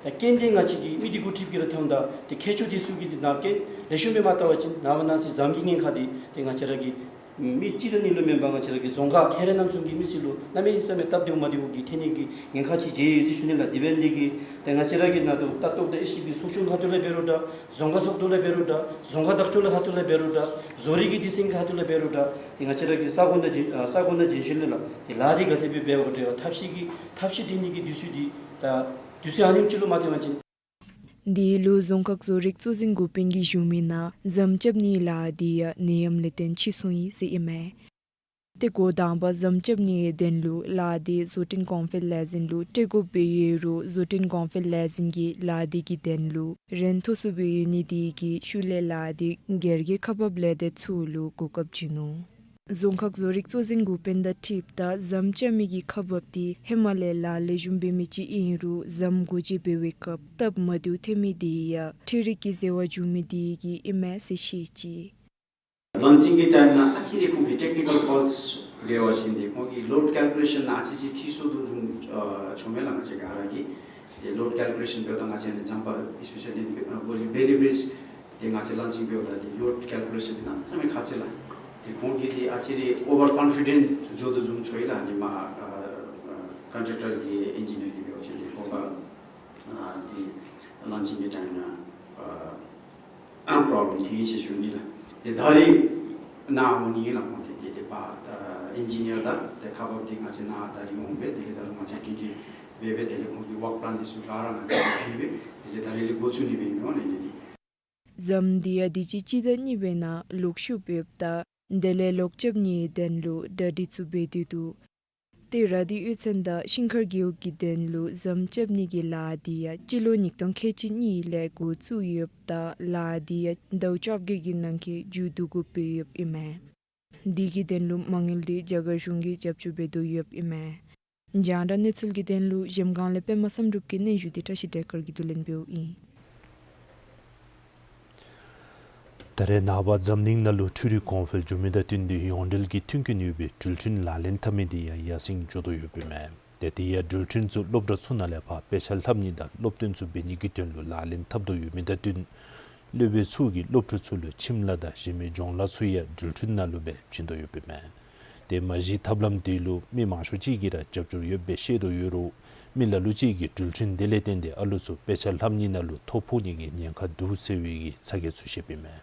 ད་རྐྱེན་འདི་ང་བཅས་ཀྱི་མི་འདི་འགོ་ཁྲིདཔ་ཀྱིས་ར་ཐོནམ་ད་ཏེ་མཁས་མཆོག་འདི་ཚུ་གིས་འདི་ནང་རྐྱེན་ལེགས་ཤོམ་སྦེ་མ་བལྟ་བ་ཅིན་ནངས་པ་གནངས་ཚེ་ཟམ་གྱི་ཉེན་ཁ་འདི་ཏེ་ང་བཅས་ར་གི་མི་གཅིག་ར་གཉིས་ལུ་མེན་པར་ང་བཅས་ར་གི་རྫོང་ཁག་ཁེ་རེ་རྣམ་གསུམ་གྱི་མི་སེར་ལུ་གནམ་མེད་ས་མེད་སྟབས་བདེཝ་མ་བདེཝ་གི་ཐོན་ནི་གི་ཉེན་ཁ་ཅིག་འགྱོ་ཡི་ཟེར་ཞུ་ནི་ལགས། དེ་འབད་ནི་དེ་གིས་ཏེ་ང་བཅས་ར་གིས་ནཱ་ལྟ་རྟོག་དང་དབྱེ་ཞིབ་ཀྱི་ཚོགས་ཆུང་ཁ་ཐུག་ལས་འབད་རུང་འདྲ། རྫོང་ཁག་ཚོགས་འདུ་ལས་འབད་རུང་འདྲ། རྫོང་ཁག་བདག་སྐྱོང་ལས་ཁ་ཐུག་ལས་འབད་རུང་འདྲ། བཟོ་རིག་གི་སྡེ་ཚན་ཁ་ཐུག་ལས་འབད་རུང་འདྲ། ཏེ་ང་བཅས་ར་གི་ས་གོ་ནང་བྱོན་ཨ་ས་གོ་ནང་བྱོན་ཞིནམ་ལས་ལགས་ཏེ་ལཱ་འདི་ག་དེ་སྦེ་འབད་དགོ་འདྲ་ཐབས་ཤེས་ཀྱི་ཐབས་ཤེས་སྒྲིག་ནི་གི་དུས་ཚོད་འདི་ད་དུས་ཚོད་ཨ་ནེམ་ཅིག་ལུ་མ་ཐོན་པ་ཅིན། འདི་ལུ་རྫོང་ཁག་བཟོ་རིག་གཙོ་འཛིན་འགོ་དཔོན་གྱིས་ཞུ་མི་ནང་ཟམ་རྐྱབ་ནིའི་ལཱ་འདི་ཡང་ནད་ཡམས་ལས་བརྟེན་ཕྱིས་སོང་ཡི་ཟེར་ཨིན་མས། ཏེ་འགོ་དང་པ་ཟམ་རྐྱབ་ནིའི་དོན་ལུ་ལཱ་འདི་བཟོ་སྐྲུན་གོང་འཕེལ་ལས་འཛིན་ལུ་སྤྲོད་དགོཔ་སྦེ་ཡོད་རུང་བཟོ་སྐྲུན་གོང་འཕེལ་ལས་འཛིན་གྱིས་ལཱ་འདི་གི་དོན་ལུ་རན་ཐོས་སུ་སྦེ་ཡོད་ནི་དེ་གིས་ཤུལ་ལས་ལཱ་འདི་སྒེར་གྱི་ཁག་འབག་ལས་སྡེ་ཚུ་ལུ་གོ་སྐབས་བྱིན་ནུག། རྫོང་ཁག་བཟོ་རིག་གཙོ་འཛིན་འགོ་དཔོན་དང་འཁྲིལཝ་ད་ཟམ་རྐྱབ་མི་གི་ཁག་འབགཔ་འདི་ཧེ་མ་ལས་ལཱ་ལེགས་ཤོམ་འབད་མི་ཅིག་ཨིན་རུང་ཟམ་སྒོ་འབྱེད་འབད་བའི་སྐབས་སྟབས་མ་བདེཝ་ཐོན་མི་འདི་ཡང་འཕྲུལ་རིག་གི་འཛོལ་བ་བྱུང་མི་དེ་གིས་ཨིན་མས་ཟེར་བཤད་ཅི། ལཱོན་ཅིང་གི་ཊའིམ་ནང་ཨ་ཙི་རེ་ཁོང་གི་ཊེཀ་ནི་ཀཱལ་ཕོལཊ་འབད་བ་ཅིན་ཏེ་ཁོང་གི་ལོཌ་ཀལ་ཀུ་ལེ་ཤཱན་ནང་ཨ་ཙི་ཅིག་ཐིག་སོང་དོ་བཟུམ་ཨ་བྱུང་མས་ལགས། ང་བཅས་ག་ར་གིས་ཏེ་ལོཌ་ཀལ་ཀུ་ལེ་ཤཱན་འབདཝ་ད་ང་བཅས་ནི་ལྗང་པ་ཨིས་པེ་ཤ་ལི་ཨ་བེ་ལི་བེ་ལི་བྲིཇ་ཏེ་ང་བཅས་ལཱོན་ཅིང་འབདཝ་ད་ཏེ་ལོཌ་ཀལ་ཀུ་ལེ་ཤཱན་འདི་གནམ་མེད་ས་མེད་ཁག་ཆེ་ལགས། ཏེ་ཁོང་གིས་ཏེ་ཨ་ཙི་རེ་ཨོ་བར་ཀོན་ཕི་ཌེནཊ་འགྱོ་དོ་བཟུམ་ཚོར་ཡི་ལགས། ཨ་ནི་མར་ཨ་ཨ་ཀོན་ཊེཀ་ཊར་གྱི་ཨེན་ཇི་ནིར་གྱིས་འབད་བ་ཅིན་ཏེ་ཁོང་པ་ཨ་ཏེ་ལཱོན་ཅིང་གི་ཊའིམ་ནང་ཨ་ཨ་པྲོབ་ལེམ་ཐོན་ཡི་ཟེར་ཞུ་ནི་ལགས། ཏེ་ད་རིས་ནཱ་འོང་ནི་ཨིན་ལགས། ཁོང་ཏེ་ཏེ་ཏེ་པ་ཨ་ཨེན་ཇི་ནིར་དང་ཏེ་ཁག་འབགཔ་འདི་ང་བཅས་ནཱ་ད་རིས་འོང་སྦེ་དེ་ལས་ད་རུང་ང་བཅས་ཀྱིས་འབད་སྦེ་དེ་ལས་ཁོང་གི་ཝརཀ་པི་ལཱན་འདི་ཚུ་ལག་ར་ང་བཅས་ཕུལ་སྦེ་དེ་ལས་ད་རིས་ལས་འགོ་བཙུགས་ནི་སྦེ་ཨིན་མས་ལགས། ཨ་ནི་འདི་ཟམ་འདི་ཡང་དུས་ཅི་སྤྱི་ཟླ་གཉིས་པའི་ནང་ལོག་ཤུགས་འབདཝ་ད་དེ་ལས་ལོག་རྐྱབ་ནིའི་དོན་ལུ་གྲ་སྒྲིག་ཚུ་འབད་དེ་འདུག། ཏེ་ར་དྷི་གཡུས་ཚན་དང་ཤིང་མཁར་རྒེད་འོག་གི་དོན་ལུ་ཟམ་རྐྱབ་ནི་གི་ལཱ་འདི་ཡང་སྤྱི་ལོ་ཉིས་སྟོང་ཁལ་གཅིག་གཉིས་ལས་འགོ་བཙུགས་ཡོདཔ་ད་ལཱ་འདི་ཡང་ཟླཝ་བཅོ་བརྒྱད་ཀྱི་ནང་འཁོད་མཇུག་བསྡུ་དགོཔ་སྦེ་ཡོདཔ་ཨིན་མས། འདི་གི་དོན་ལུ་མ་དངུལ་འདི་རྒྱ་གར་གཞུང་གིས་རྒྱབ་སྐྱོར་འབད་དོ་ཡོདཔ་ཨིན་མས། རྒྱང་བསྒྲགས་གནས་ཚུལ་གྱི་དོན་ལུ་གཞལམ་སྒང་ལས་པདྨ་བསམ་གྲུབ་ཀྱི་སྙན་ཞུ་འདི་བཀྲ་ཤིས་བདེ་དཀར་གྱིས་བསྡུ་ལེན་འབདཝ་ཨིན། ད་རེས་ནངས་པ་འཛམ་གླིང་ནང་ལུ་འཕྲུལ་རིག་གོང་འཕེལ་འགྱོ་མི་དང་བསྟུན་ཏེ་ཡོངས་འབྲེལ་གྱི་མཐུན་རྐྱེན་ཡོད་པའི་འགྲུལ་འཕྲིན་ལག་ལེན་འཐབ་མི་འདི་ཡང་ཡར་སེང་འགྱོ་དོ་ཡོདཔ་ཨིན་མས། ཏེ་དེ་ཡང་འགྲུལ་འཕྲིན་ཚུ་སློབ་གྲྭ་ཚུ་ནང་ལས་ཕར་དཔེ་ཆ་ལྷབ་ནི་དང་སློབ་སྟོན་ཚུ་འབད་ནི་གི་དོན་ལུ་ལག་ལེན་འཐབ་དོ་ཡོད་མི་དང་བསྟུན་སློབ་དཔོན་ཚུ་གིས་སློབ་ཕྲུག་ཚུ་ལུ་ཁྱིམ་ལཱ་དང་གཞན་མི་སྦྱོང་ལཱ་ཚུ་ཡང་འགྲུལ་འཕྲིན་ནང་ལུ་སྦེ་བྱིན་དོ་ཡོདཔ་ཨིན་མས། ཏེ་མ་གཞི་ཐབས་ལམ་འདི་ལུ་མི་མང་ཤོས་ཅིག་གིས་ར་རྒྱབ་སྐྱོར་ཡོདཔ་སྦེ་ཤེས་དོ་ཡོད་རུང་མི་ལ་ལུ་ཅིག་གིས་འགྲུལ་འཕྲིན་འདི་ལས་བརྟེན་ཏེ་ཨ་ལུ་ཚུ་དཔེ་ཆ་ལྷབ་ནི་ནང་ལུ་ཐོ་ཕོག་ནི་གི་ཉེན་ཁ་འདུག་ཟེར་བའི་གི་ཚ་གྱང་ཚུ་བཤདཔ་ཨིན་མས།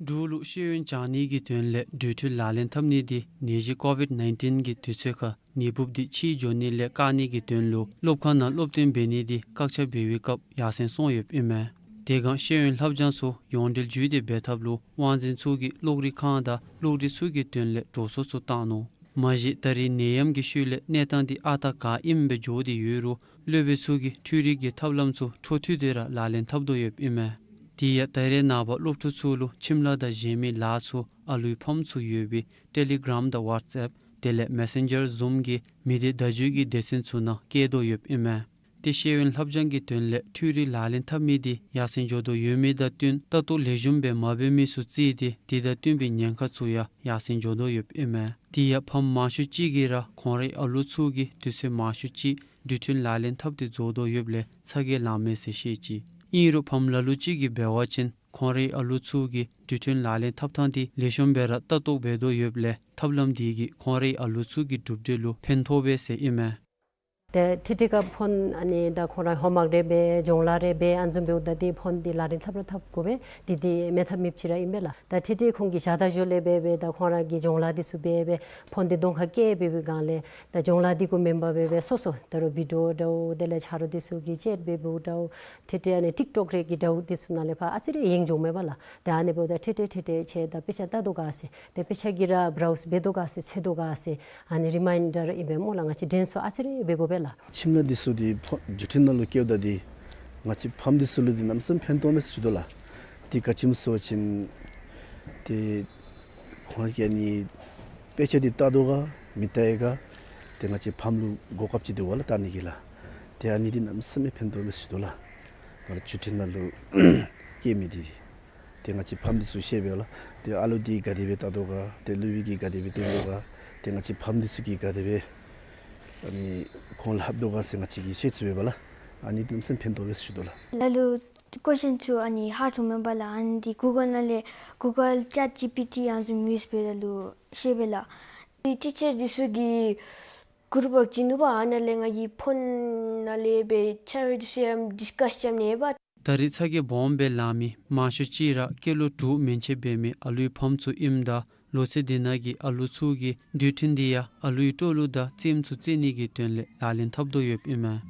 འབྲུག་ལུ་ཤེས་ཡོན་སྦྱང་ནི་གི་དོན་ལས་འགྲུལ་འཕྲིན་ལག་ལེན་འཐབ་ནི་འདི་ནད་གཞི་ཀོ་ཝིཌ་ནའིན་ཊིན་གྱི་དུས་ཚོད་ཁར་ནད་འབུཔ་འདི་ཕྱི་འགྱོ་ནི་ལས་བཀག་ནི་གི་དོན་ལུ་སློབ་ཁང་ནང་སློབ་སྟོན་འབད་ནི་འདི་བཀག་ཆ་འབད་བའི་སྐབས་ཡར་སེང་སོང་ཡོདཔ་ཨིན་མས། དེ་སྒང་ཤེས་ཡོན་ལྷབ་སྦྱང་ཚུ་ཡོངས་འབྲེལ་བརྒྱུད་དེ་འབད་ཐབས་ལུ་དབང་འཛིན་ཚུ་གིས་གློག་རིག་ཁང་དང་གློག་རིག་ཚུ་གི་དོན་ལས་འགྲོ་སོང་ཚུ་བཏང་ནུག། མ་གཞི་ད་རེས་ནད་ཡམས་ཀྱི་ཤུལ་ལས་གནས་སྟངས་འདི་ཨ་རྟག་ག་ཨིནམ་སྦེ་འགྱོ་སྟེ་ཡོད་རུང་སློབ་དཔོན་ཚུ་གིས་འཕྲུལ་རིག་གི་ཐབས་ལམ་ཚུ་འཕྲོ་མཐུད་དེ་ར་ལག་ལེན་འཐབ་དོ་ཡོདཔ་ཨིན་མས། དེ་ཡང་ད་རེས་ནངས་པ་སློབ་ཕྲུག་ཚུ་ལུ་ཁྱིམ་ལཱ་དང་གཞན་མི་ལཱ་ཚུ་ཨ་ལུའི་ཕམ་ཚུ་ཡོད་པའི་ཊེ་ལི་གརམ་དང་ཝཊས་ཨེཔ་དེ་ལས་མེ་སེན་ཇར་ཟུམ་གྱི་མི་སྡེ་བརྡ་བརྒྱུད་ཀྱི་སྡེ་ཚན་ཚུ་ནང་བསྐྱལ་དོ་ཡོདཔ་ཨིན་མས། ཏེ་ཤེས་ཡོན་ལྷབ་སྦྱང་གི་དོན་ལས་འཕྲུལ་རིག་ལག་ལེན་འཐབ་མི་འདི་ཡར་སེང་འགྱོ་དོ་ཡོད་མི་དང་བསྟུན་ལྟ་རྟོག་ལེགས་ཤོམ་སྦེ་མ་འབད་མི་ཚུ་བརྩིས་ཏེ་དེ་དང་བསྟུན་པའི་ཉེན་ཁ་ཚུ་ཡང་ཡར་སེང་འགྱོ་དོ་ཡོདཔ་ཨིན་མས། དེ་ཡང་ཕམ་མང་ཤོས་ཅིག་གིས་ར་ཁོང་རའི་ཨ་ལུ་ཚུ་གིས་དུས་ཚོད་མང་ཤོས་ཅིག་འགྲུལ་འཕྲིན་ལག་ལེན་འཐབ་སྟེ་རྫོགས་དོ་ཡོདཔ་ལས་ཚ་གྱང་ལང་མས་ཟེར་བཤད་ཅི། ཨིན་རུང་ཕམ་ལ་ལུ་ཅིག་གིས་འབད་བ་ཅིན་ཁོང་རའི་ཨ་ལུ་ཚུ་གིས་འགྲུལ་འཕྲིན་ལག་ལེན་འཐབ་ཐངས་འདི་ལེགས་ཤོམ་སྦེ་ར་ལྟ་རྟོག་འབད་དོ་ཡོདཔ་ལས་ཐབས་ལམ་འདི་གིས་ཁོང་རའི་ཨ་ལུ་ཚུ་གི་གྲུབ་འབྲས་ལུ་ཕན་ཐོགས་པས་ཟེར་ཨིན་མས། ཏེ་ཁྲིག་ཁྲི་ཁར་ཕོན་ཨ་ནི་ད་ཁོང་ར་ཧོམ་ཝརཀ་རེ་འབད་སྦྱོང་ལཱ་རེ་འབད་ཨ་ནི་བཟུམ་འབདཝ་ད་ཏེ་ཕོན་འདི་ལག་ལེན་འཐབ་ར་འཐབ་དགོ་པས། ཏེ་འདི་མེད་ཐབས་མེདཔ་ཅིག་ར་ཨིན་པས་ལགས། ད་ཁྲིག་ཁྲི་ཁོང་གིས་ཞག་དང་ཞོར་ལས་འབད་འབད་ད་ཁོང་ར་གི་སྦྱོང་ལཱ་འདི་ཚུ་འབད་འབད་ཕོན་འདི་གདོང་ཁར་བཀལ་འབད་བའི་སྒང་ལས་ད་སྦྱོང་ལཱ་འདི་གུ་མེན་པར་འབད་འབད་སོ་སོ་ད་རུང་བི་ཌིའོ་འདྲཝ་དེ་ལས་ཆ་རོགས་འདི་ཚུ་གིས་ཅེཊ་འབད་འབདཝ་འདྲཝ་ཁྲིག་ཁྲི་ཨ་ནི་ཊིཀ་ཊོཀ་རེ་གི་འདྲཝ་འདི་ཚུ་ནང་ལས་ཕར་ཨ་ཙི་རེ་ཡེངས་འགྱོཝ་མས་པ་ལགས། ཏེ་ཨ་ནི་འབདཝ་ད་ཁྲིག་ཁྲི་ཁྲིག་ཁྲི་ཁྱེད་ད་དཔེ་ཆ་ལྟ་དོ་ག་ཟེར། ཏེ་དཔེ་ཆ་གི་ར་བྲའུསི་འབད་དོ་ག་ཟེར་འཚོལ་དོ་ག་ཟེར་ཨ་ནི་རི་མའིན་ཌར་ཨིན་པས་སྨོ་ལགས། ང་བཅས་དྲན་གསོ་ཨ་ཙི་རེ་འབད་དགོ་པས་ལགས། ཁྱིམ་ལཱ་འདི་ཚུ་འདི་ཕོ་འགྲུལ་འཕྲིན་ནང་ལུ་བཀལཝ་ད་འདི་ང་བཅས་ཕམ་འདི་ཚུ་ལུ་འདི་གནམ་མེད་ས་མེད་ཕན་ཐོགས་མས་ཟེར་ཞུ་དོ་ལགས། འདི་ག་ཅི་སྨོ་ཟེར་བ་ཅིན་ཏེ་ཁོང་ར་གིས་ཨ་ནི་དཔེ་ཆ་འདི་ལྟ་དོ་ག་མི་ལྟ་ཡི་ག་ཏེ་ང་བཅས་ཕམ་ལུ་གོ་སྐབས་ཅིག་འདུག་པ་ལགས་ལྟ་ནི་གི་ལགས། ཏེ་ཨ་ནི་འདི་གནམ་མེད་ས་མེད་ཕན་ཐོགས་མས་ཟེར་ཞུ་དོ་ལགས། ང་ར་འགྲུལ་འཕྲིན་ནང་ལུ་བཀལ་མི་འདི་ཏེ་ང་བཅས་ཕམ་འདི་ཚུ་ཤེས་པས་ལགས། ཏེ་ཨ་ལུ་འདི་ག་དེ་སྦེ་ལྟ་དོ་ག་ཏེ་སློབ་དཔོན་གྱིས་ག་དེ་སྦེ་སྟོན་དོ་ག་ཏེ་ང་བཅས་ཕམ་འདི་ཚུ་གིས་ག་དེ་སྦེ་ཨ་ནི་ཁོང་ལྷབ་དོ་ག་ཟེར་ང་བཅས་ཀྱིས་ཤེས་ཚུགས་པས་ལགས། ཨ་ནི་གནམ་མེད་ས་མེད་ཕན་ཐོགས་པས་ཟེར་ཞུ་དོ་ལགས། ལ་ལུ་ཀོ་ཤཱན་ཚུ་ཨ་ནི་ཧ་གོ་མེན་པ་ལགས། ཨ་ནི་འདི་གུ་གཱལ་ནང་ལས་གུ་གཱལ་ཅེཊ་ཇི་པི་ཊི་ཨ་ནི་ཚུ་ཡུསི་འབད་ད་ལུ་ཤེས་པས་ལགས། ཏེ་ཊི་ཅར་འདི་ཚུ་གིས་གུ་རུབ་ཝརཀ་བྱིན་ནུག་པ། ཨ་ནཱ་ལས་ང་གིས་ཕོན་ནང་ལས་འབད་ཆ་རོགས་འདི་ཚུ་ཡང་ཌིསི་ཀཱསི་རྐྱབ་ནི་ཡོད་པ། ད་རེས་ཚ་གྱང་སྦོམ་སྦེ་ལང་མི་མང་ཤོས་ཅིག་ར་སྐྱེས་ལོ་དྲུག་མན་ཆད་འབད་མི་ཨ་ལུའི་ཕམ་ཚུ་ཨིནམ་ད་ལོ་ཚད་འདི་ནང་གི་ཨ་ལུ་ཚུ་གིས་འགྲུལ་འཕྲིན་འདི་ཡང་ཨ་ལུའི་སྤྲོ་བསླུ་དང་རྩེདམོ་ཚུ་རྩེ་ནི་གི་དོན་ལས་ལག་ལེན་འཐབ་དོ་ཡོདཔ་ཨིན་མས།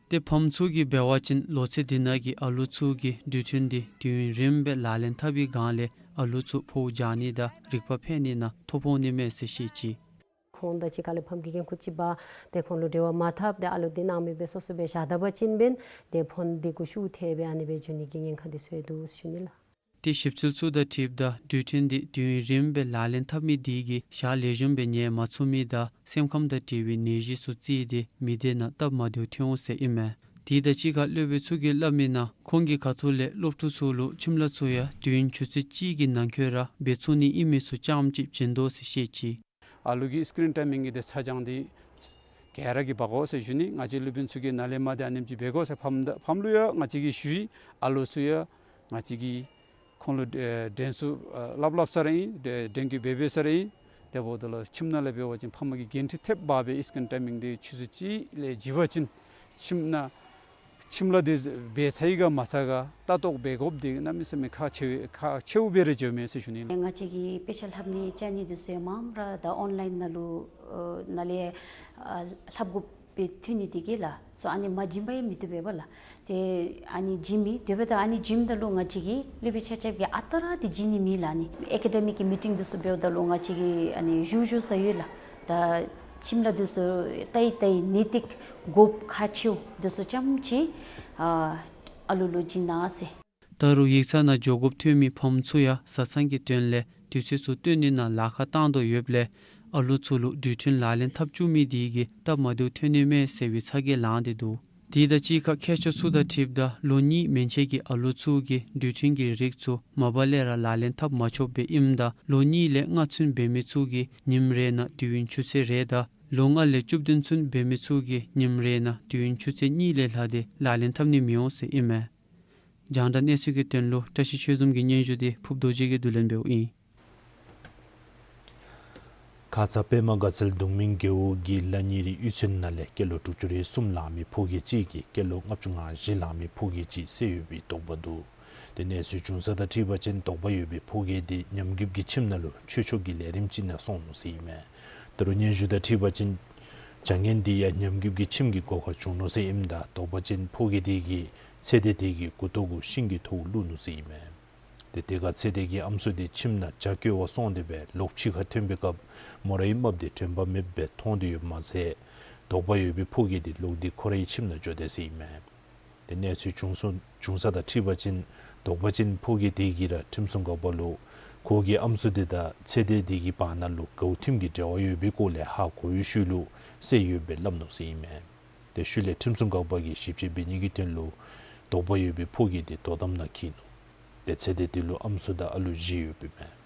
ཏེ་ཕམ་ཚུ་གིས་འབད་བ་ཅིན་ལོ་ཚད་འདི་ནང་གི་ཨ་ལུ་ཚུ་གིས་འགྲུལ་འཕྲིན་འདི་དུས་ཡུན་རིངམོ་སྦེ་ལག་ལེན་འཐབ་པའི་སྒང་ལས་ཨ་ལུ་ཚུ་ཕོཝ་རྒྱག་ནི་དང་རིག་པ་འཕེལ་ནི་ནང་ཐོ་ཕོག་ནི་མས་ཟེར་བཤད་ཅི། ཁོང་དང་གཅིག་ཁར་ལས་ཕམ་གྱི་འགན་ཁུར་ཅིག་འབག་སྟེ་ཁོང་ལུ་འབྲེལ་བ་མ་འཐབ་སྟེ་ཨ་ལུ་འདི་ནང་མི་སྦེ་སོ་སོ་སྦེ་བཞག་ད་པ་ཅིན་འབདན་ཏེ་ཕོན་འདི་གུ་ཤུགས་ཐེབས་སྦེ་ཨ་ནི་སྦེ་འགྱོ་ནི་གི་ཉེན་ཁ་འདི་ཚུ་ཡང་འདུག་ཟེར་ཞུ་ནི་ལགས། ཏེ་ཞིབ་འཚོལ་ཚུ་དང་འཁྲིལཝ་ད་འགྲུལ་འཕྲིན་འདི་དུས་ཡུན་རིངམོ་སྦེ་ལག་ལེན་འཐབ་མི་འདི་གིས་ཞག་ལེགས་ཤོམ་སྦེ་ཉལ་མ་ཚུགས་མི་དང་སེམས་ཁམས་དང་འབྲེལ་བའི་ནད་གཞི་ཚུ་རྩིས་ཏེ་མི་སྡེ་ནང་སྟབས་མ་བདེཝ་ཐོན་འོང་ཟེར་ཨིན་མས། དེ་དང་གཅིག་ཁར་སློབ་དཔོན་ཚུ་གིས་སླབ་མི་ནང་ཁོང་གི་ཁ་ཐུག་ལས་སློབ་ཕྲུག་ཚུ་ལུ་ཁྱིམ་ལཱ་ཚུ་ཡང་དུས་ཡུན་ཆུ་ཚོད་གཅིག་གི་ནང་འཁོད་ར་འབད་ཚུགས་ནི་ཨིན་མི་ཚུ་རྐྱངམ་གཅིག་བྱིན་དོ་ཟེར་བཤད་ཅི། ཨ་ལུ་གི་སི་ཀི་རིན་ཊའི་མིང་གི་དེ་ཚ་གྱང་འདི་ག་ར་གིས་འབག་དགོ་ཟེར་ཞུ་ནི། ང་བཅས་སློབ་དཔོན་ཚུ་གིས་ནཱ་ལས་མར་འདི་ཨ་ནེམ་ཅིག་འབད་དགོ་ཟེར་ཕམ་ཕམ་ལུ་ཡང་ང་བཅས་ཀྱིས་ཞུ་ཡི། ཨ་ལུ་ཚུ་ཡང་ང་བཅས་ཀྱིས་ཁོང་ལུ་ཨེ་དྲན་གསོ་ཨ་སླབ་སླབ་ས་ར་ཨིན། དྲན་སྐུལ་འབད་འབད་ས་ར་ཨིན། དེ་འབདཝ་ད་ལུ་ཁྱིམ་ནང་ལས་འབད་བ་ཅིན་ཕམ་གིས་འགན་འཁྲི་ཐེབས་འབག་སྦེ་སི་ཀི་རིན་ཊའི་མིང་འདི་ཆུ་ཚོད་གཅིག་ལས་བརྒལ་བ་ཅིན་ཁྱིམ་ནང་ཁྱིམ་ལཱ་འདི་འབད་ཚར་ཡི་ག་མ་ཚར་ག་ལྟ་རྟོག་འབད་དགོཔ་འདི་གནམ་མེད་ས་མེད་ཁག་ཆེ་ཁག་ཆེཝ་སྦེ་ར་འགྱོཝ་མས་ཟེར་ཞུ་ནི་ལགས། ང་བཅས་ཀྱི་དཔེ་ཆ་ལྷབ་ནི་བཅར་ནི་འདི་ཚུ་ཡང་མངམ་ར་ད་ཨོན་ལའིན་ནང་ལུ་ཨ་ནཱ་ལས་ཨ་ལྷབ་དགོཔ་སྦེ་ཐོན་ནི་འདི་གིས་ལགས་སོ། ཨ་ནི་མ་བྱིན་པར་ཡང་མི་བཏུབ་པས་པ་ལགས། ཏེ་ཨ་ནི་བྱིན་མི་དེ་འབདཝ་ད་ཨ་ནི་བྱིནམ་ད་ལུ་ང་བཅས་ཀྱི་སློབ་དཔོན་ཆ་ཁྱབ་ཀྱིས་ཨ་རྟག་ར་འདི་བྱིན་ནི་མེད་ལགས། ཨ་ནི་ཨེ་ཀེ་ཌེ་མིག་གི་མི་ཊིང་འདི་ཚུ་འབདཝ་ད་ལུ་ང་བཅས་ཀྱིས་ཨ་ནི་བཞུགས་བཞུགས་ས་ཡོད་ལགས། ད་ཁྱིམ་ལཱ་འདི་ཚུ་ཏེ་ཏེ་ནི་ཏིག་དགོཔ་ཁག་ཆེཝ་འདི་ཚུ་ཙམ་ཅིག་ཨ་ཨ་ལུ་ལུ་བྱིན་གནང་ཟེར། ད་རུང་ཡིག་ཚང་ནང་འགྱོ་དགོཔ་ཐོན་མི་ཕམ་ཚུ་ཡང་བཟའ་ཚང་གི་དོན་ལས་དུས་ཚོད་ཚུ་བཏོན་ནི་ནང་ལཱ་ཁག་བཏང་དོ་ཡོདཔ་ལས་ཨ་ལུ་ཚུ་ལུ་འགྲུལ་འཕྲིན་ལག་ལེན་འཐབ་བཅུག་མི་དེ་གིས་སྟབས་མ་བདེཝ་ཐོན་ནི་མས་ཟེར་བའི་ཚ་གྱང་ལངས་ཏེ་འདུག། དེ་དང་གཅིག་ཁར་མཁས་མཆོག་ཚུ་དང་འཁྲིལཝ་ད་ལོ་གཉིས་མན་ཆད་ཀྱི་ཨ་ལུ་ཚུ་གིས་འགྲུལ་འཕྲིན་གྱི་རིགས་ཚུ་མ་པ་ལས་ར་ལག་ལེན་འཐབ་མ་ཆོགཔ་སྦེ་ཨིནམ་ད་ལོ་གཉིས་ལས་ལྔ་ཚུན་འབད་མི་ཚུ་གིས་ཉིནམ་རེ་ནང་དུས་ཡུན་ཆུ་ཚོད་རེ་དང་ལོ་ལྔ་ལས་བཅུ་བདུན་ཚུན་འབད་མི་ཚུ་གིས་ཉིནམ་རེ་ནང་དུས་ཡུན་ཆུ་ཚོད་གཉིས་ལས་ལྷག་སྟེ་ལག་ལེན་འཐབ་ནི་མི་འོང་ཟེར་ཨིན་མས། རྒྱང་བསྒྲགས་གནས་ཚུལ་གྱི་དོན་ལུ་བཀྲ་ཤིས་ཆོས་འཛོམས་ཀྱི་སྙན་ཞུ་དེ་ཕུབ་རྡོ་རྗེ་གིས་བསྡུ་ལེན་འབདཝ་ཨིན། ཁ་ཙ་པདྨ་དགའ་ཚལ་གདོང་མིན་རྒེད་འོག་གི་ལ་ཉིན་རེའི་གཡུས་ཚན་ནང་ལས་སྐྱེས་ལོ་དྲུག་ཅུ་རེ་གསུམ་ལང་མི་ཕོ་སྐྱེས་ཅིག་གིས་སྐྱེས་ལོ་ལྔ་བཅུ་ང་བཞི་ལང་མི་ཕོ་སྐྱེས་ཅིག་བསད་ཡོད་པའི་དོགས་པ་འདུག། ཏེ་གནས་ཚུལ་བྱུང་ས་དང་འཁྲིལ་བ་ཅིན་དོགས་པ་ཡོད་པའི་ཕོ་སྐྱེས་དེ་ཉམས་རྒུདཔ་གི་ཁྱིམ་ནང་ལུ་ཆོས་ཕྱོགས་ཀྱི་ལས་རིམ་ཅིག་ནང་སོང་ནུག་ཟེར་ཨིན་མས། ད་རུང་སྙན་ཞུ་དང་འཁྲིལ་བ་ཅིན་བྱ་ངན་དེ་ཡང་ཉམས་རྒུདཔ་གི་ཁྱིམ་གྱི་སྒོ་ཁར་བྱུང་ནུག་ཟེར་ཨིནམ་ད་དོགས་པ་ཅིན་ཕོ་སྐྱེས་དེ་གིས་ཚེ་འདས་དེ་གི་མགུ་ཏོ་གུ་ཤིང་གི་ཐོག་བླུགས་ནུག་ཟེར་ཨིན་མས། ཏེ་དེ་ཁར་ཚེ་འདས་ཀྱི་ཨམ་སྲུ་དེ་ཁྱིམ་ནང་ཇ་བསྐོལ་བར་སོང་སྟེ་སྦེ་ལོག་ཕྱི་ཁར་ཐོན་པའི་སྐབས་མོ་རའི་རྨགཔ་དེ་དྲན་པ་མེདཔ་སྦེ་མཐོང་སྟེ་ཡོདཔ་མ་ཚད་དོགས་པ་ཡོད་པའི་ཕོ་སྐྱེས་དེ་ལོག་སྟེ་ཁོ་རའི་ཁྱིམ་ནང་འགྱོ་དེས་ཟེར་ཨིན་མས། ཏེ་གནས་ཚུལ་བྱུང་སོང་བྱུང་ས་དང་འཁྲིལ་བ་ཅིན་དོགས་པ་ཅིན་ཕོ་སྐྱེས་དེ་གིས་ར་ཁྲིམས་སྲུང་འགག་པ་ལུ་ཁོ་གི་ཨམ་སྲུ་དེ་དང་ཚེ་འདས་དེ་གི་བར་ན་ལུ་གའུ་ཐིམ་གྱི་འབྲེལ་བ་ཡོད་པའི་སྐོར་ལས་ཧ་གོ་བའི་ཤུལ་ལུ་བསད་ཡོདཔ་སྦེ་སླབ་ནུག་ཟེར་ཨིན་མས། ཏེ་ཤུལ་ལས་ཁྲིམས་སྲུང་འགག་པ་གིས་ཞིབ་དཔྱད་འབད་ནི་གི་དོན་ལུ་དོགས་པ་ཡོད་པའི་ཕོ་སྐྱེས་དེ་དོ་དམ་ནང་འཁྱིད་ནུག། ཏེ་ཚེ་འདས་དེ་ལུ་ཨམ་སྲུ་དང་ཨ་ལུ་བཞི་ཡོདཔ་ཨིན་མས།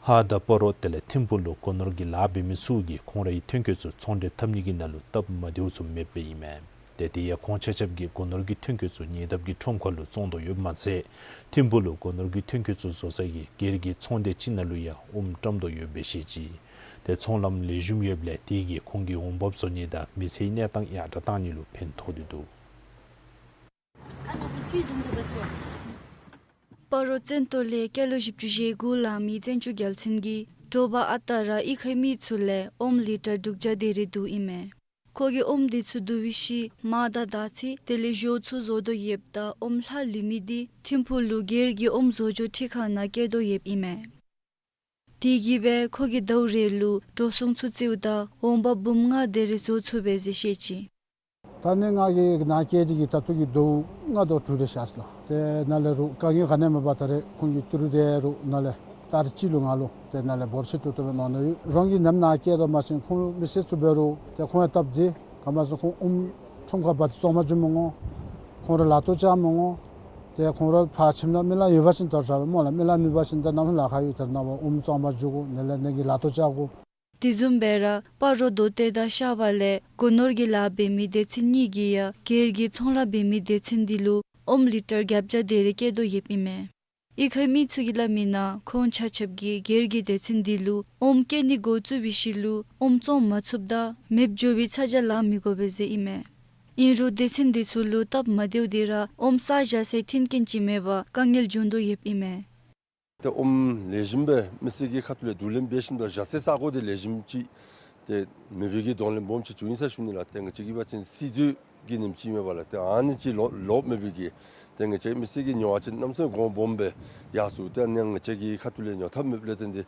ཧཱ་དང་སྤ་རོ་དེ་ལས་ཐིམ་ཕུག་ལུ་སྒོ་ནོར་གྱི་ལཱ་འབད་མི་ཚུ་གིས་ཁོང་རའི་ཐོན་སྐྱེད་ཚུ་ཚོང་འབྲེལ་འཐབ་ནི་གི་ནང་ལུ་སྟབས་མ་བདེཝ་ཚུ་མེདཔ་ཨིན་མས། ཏེ་དེ་ཡང་ཁོང་ཆ་ཁྱབ་ཀྱིས་སྒོ་ནོར་གྱི་ཐོན་སྐྱེད་ཚུ་ཉེ་འདབས་ཀྱི་ཁྲོམ་ཁ་ལུ་བཙོང་དོ་ཡོདཔ་མ་ཚད་ཐིམ་ཕུག་ལུ་སྒོ་ནོར་གྱི་ཐོན་སྐྱེད་ཚུ་བཟོ་ས་གི་སྒེར་གྱི་ཚོང་སྡེ་ཅིག་ནང་ལུ་ཡང་ཨོམ་བཀྲམ་དོ་ཡོདཔ་སྦེ་བཤད་ཅི། ཏེ་ཚོང་ལམ་ལེགས་ཤོམ་ཡོདཔ་ལས་དེ་གིས་ཁོང་གི་འོང་འབབ་བཟོ་ནི་དང་མི་ཚེའི་གནས་སྟངས་ཡར་དྲག་བཏང་ནི་ལུ་ཕན་ཐོགས་ཏེ་འདུག། སྤ་རོ་བཙན་ཏོ་ལས་སྐྱེས་ལོ་བཞི་བཅུ་ཞེ་དགུ་ལང་མི་བཙན་ཆུ་རྒྱལ་མཚན་གྱིས་དྲོ་པ་ཨ་རྟག་ར་གཡུས་ཁའི་མི་ཚུ་ལས་ཨོམ་ལི་ཊར་དྲུག་བརྒྱ་དེ་རེ་བསྡུཝ་ཨིན་མས། ཁོ་གིས་ཨོམ་དེ་ཚུ་བསྡུ་བའི་ཤུལ་མར་དང་དར་ཚི་དེ་ལས་ཞོ་ཚུ་བཟོ་དོ་ཡོདཔ་ད་ཨོམ་ལྷག་ལུས་མི་དེ་ཐིམ་ཕུག་ལུ་སྒེར་གྱི་ཨོམ་བཟོ་བཅོས་འཕྲུལ་ཁང་ནང་བསྐྱལ་དོ་ཡོདཔ་ཨིན་མས། དེ་གིས་སྦེ་ཁོ་གིས་ཟླཝ་རེ་ལུ་འགྲོ་སོང་ཚུ་རྩིཝ་ད་འོང་འབབ་འབུམ་ལྔ་དེ་རེ་བཟོ་ཚུགས་པས་ཟེར་བཤད་ཅི། ད་ནི་ང་གིས་ནཱ་བསྐྱལ་ཏེ་གིས་ད་ལྟོ་གི་ཟླཝ་ལྔ་དང་དྲུག་རེ་ཤར་སོ་ལགས། ཏེ་ནཱ་ལས་རུང་དཀའ་ངལ་ག་ནི་མེད་པར་ད་རེས་ཁོང་གི་ཏི་རུ་དེ་རུང་ནཱ་ལས་ཏ་རིག་གཅིག་ལུ་ང་ལུ་ཏེ་ནཱ་ལས་འབོར་ཆེ་ཏོག་ཏོ་སྦེ་གནང་ནི་ཡོད། རང་གིས་ནམ་ནཱ་བསྐྱལ་དོ་མ་ཤེས། ཁོང་མི་སེར་ཚུ་འབད་རུང་ཏེ་ཁོང་ཡང་སྟབས་བདེ། ག་མ་སོང་ཁོང་ཨོམ་ཁྲོམ་ཁར་འབག་སྟེ་བཙོང་པར་འགྱོ་མི་འོང་། ཁོང་ར་ལག་ཐོག་བཅག་མི་འོང་། ཏེ་ཁོང་ར་ཕར་ཁྱིམ་ནང་མི་ལཱ་ཡོད་པ་ཅིན་ད་ར་སྦེ་སྨོ་ལགས། མི་ལཱ་མེད་པ་ཅིན་ད་ནམ་ལཱ་ཁག་ཡོད། ད་རེས་ནངས་པ་ཨོམ་བཙོང་པར་འགྱོ་དགོ། དེ་ལས་ནཱ་གི་ལག་ཐོག་བཅག་དགོ། དེ་བཟུམ་སྦེ་ར་སྤ་རོ་མདོ་སྟོད་དང་ཤ་བ་ལས་སྒོ་ནོར་གྱི་ལཱ་འབད་མི་སྡེ་ཚན་གཉིས་ཀྱིས་ཡང་སྒེར་གྱི་ཚོང་ལཱ་འབད་མི་སྡེ་ཚན་དེ་ལུ་ཨོམ་ལི་ཊར་བརྒྱད་བརྒྱ་དེ་རེ་བསྐྱལ་དོ་ཡོདཔ་ཨིན་མས། གཡུས་ཁའི་མི་ཚུ་གིས་སླབ་མིའི་ནང་ཁོང་ཆ་ཁྱབ་ཀྱིས་སྒེར་གྱི་སྡེ་ཚན་དེ་ལུ་ཨོམ་བསྐྱལ་ནི་འགོ་བཙུགས་པའི་ཤུལ་ལུ་ཨོམ་བཙོང་མ་ཚུགསཔ་ད་མེདཔ་འགྱོ་བའི་ཚ་གྱང་ལང་མི་དགོ་པས་ཟེར་ཨིན་མས། ཨིན་རུང་སྡེ་ཚན་དེ་ཚུ་ལུ་སྟབས་མ་བདེཝ་དེ་ར་ཨོམ་བསགས་བཞག་སའི་མཐུན་རྐྱེན་ཅིག་མེད་པར་དཀའ་ངལ་འབྱུང་དོ་ཡོདཔ་ཨིན་མས། ཏེ་ཨོམ་ལེགས་ཤོམ་སྦེ་མི་སེར་གྱི་ཁ་ཐུག་ལས་བསྡུ་ལེན་འབད་ཞིནམ་ད་བཞག་སའི་ས་གོ་དེ་ལེགས་ཤོམ་ཅིག་ཏེ་མེད་པའི་གི་གདོང་ལེན་སྦོམ་ཅིག་བྱུང་ཡི་ཟེར་ཞུ་ནི་ལགས། ཏེ་ང་བཅས་ཀྱིས་འབད་བ་ཅིན་སྲིད་དོན་གྱི་ཉིནམ་ཅིག་མེན་པ་ལགས། ཏེ་ཨ་ནི་ཅིག་ལོ་ལོག་མེད་པའི་གི་ཏེ་ང་བཅས་མི་སེར་གྱི་ཉོ་བ་ཅིན་གནམ་མེད་ས་མེད་གོང་སྦོམ་སྦེ་ཡར་སོང་། ཏེ་ཨ་ནི་ང་བཅས་ཀྱི་ཁ་ཐུག་ལས་ཉོ་ཐབས་མེདཔ་ལས་བརྟེན་ཏེ་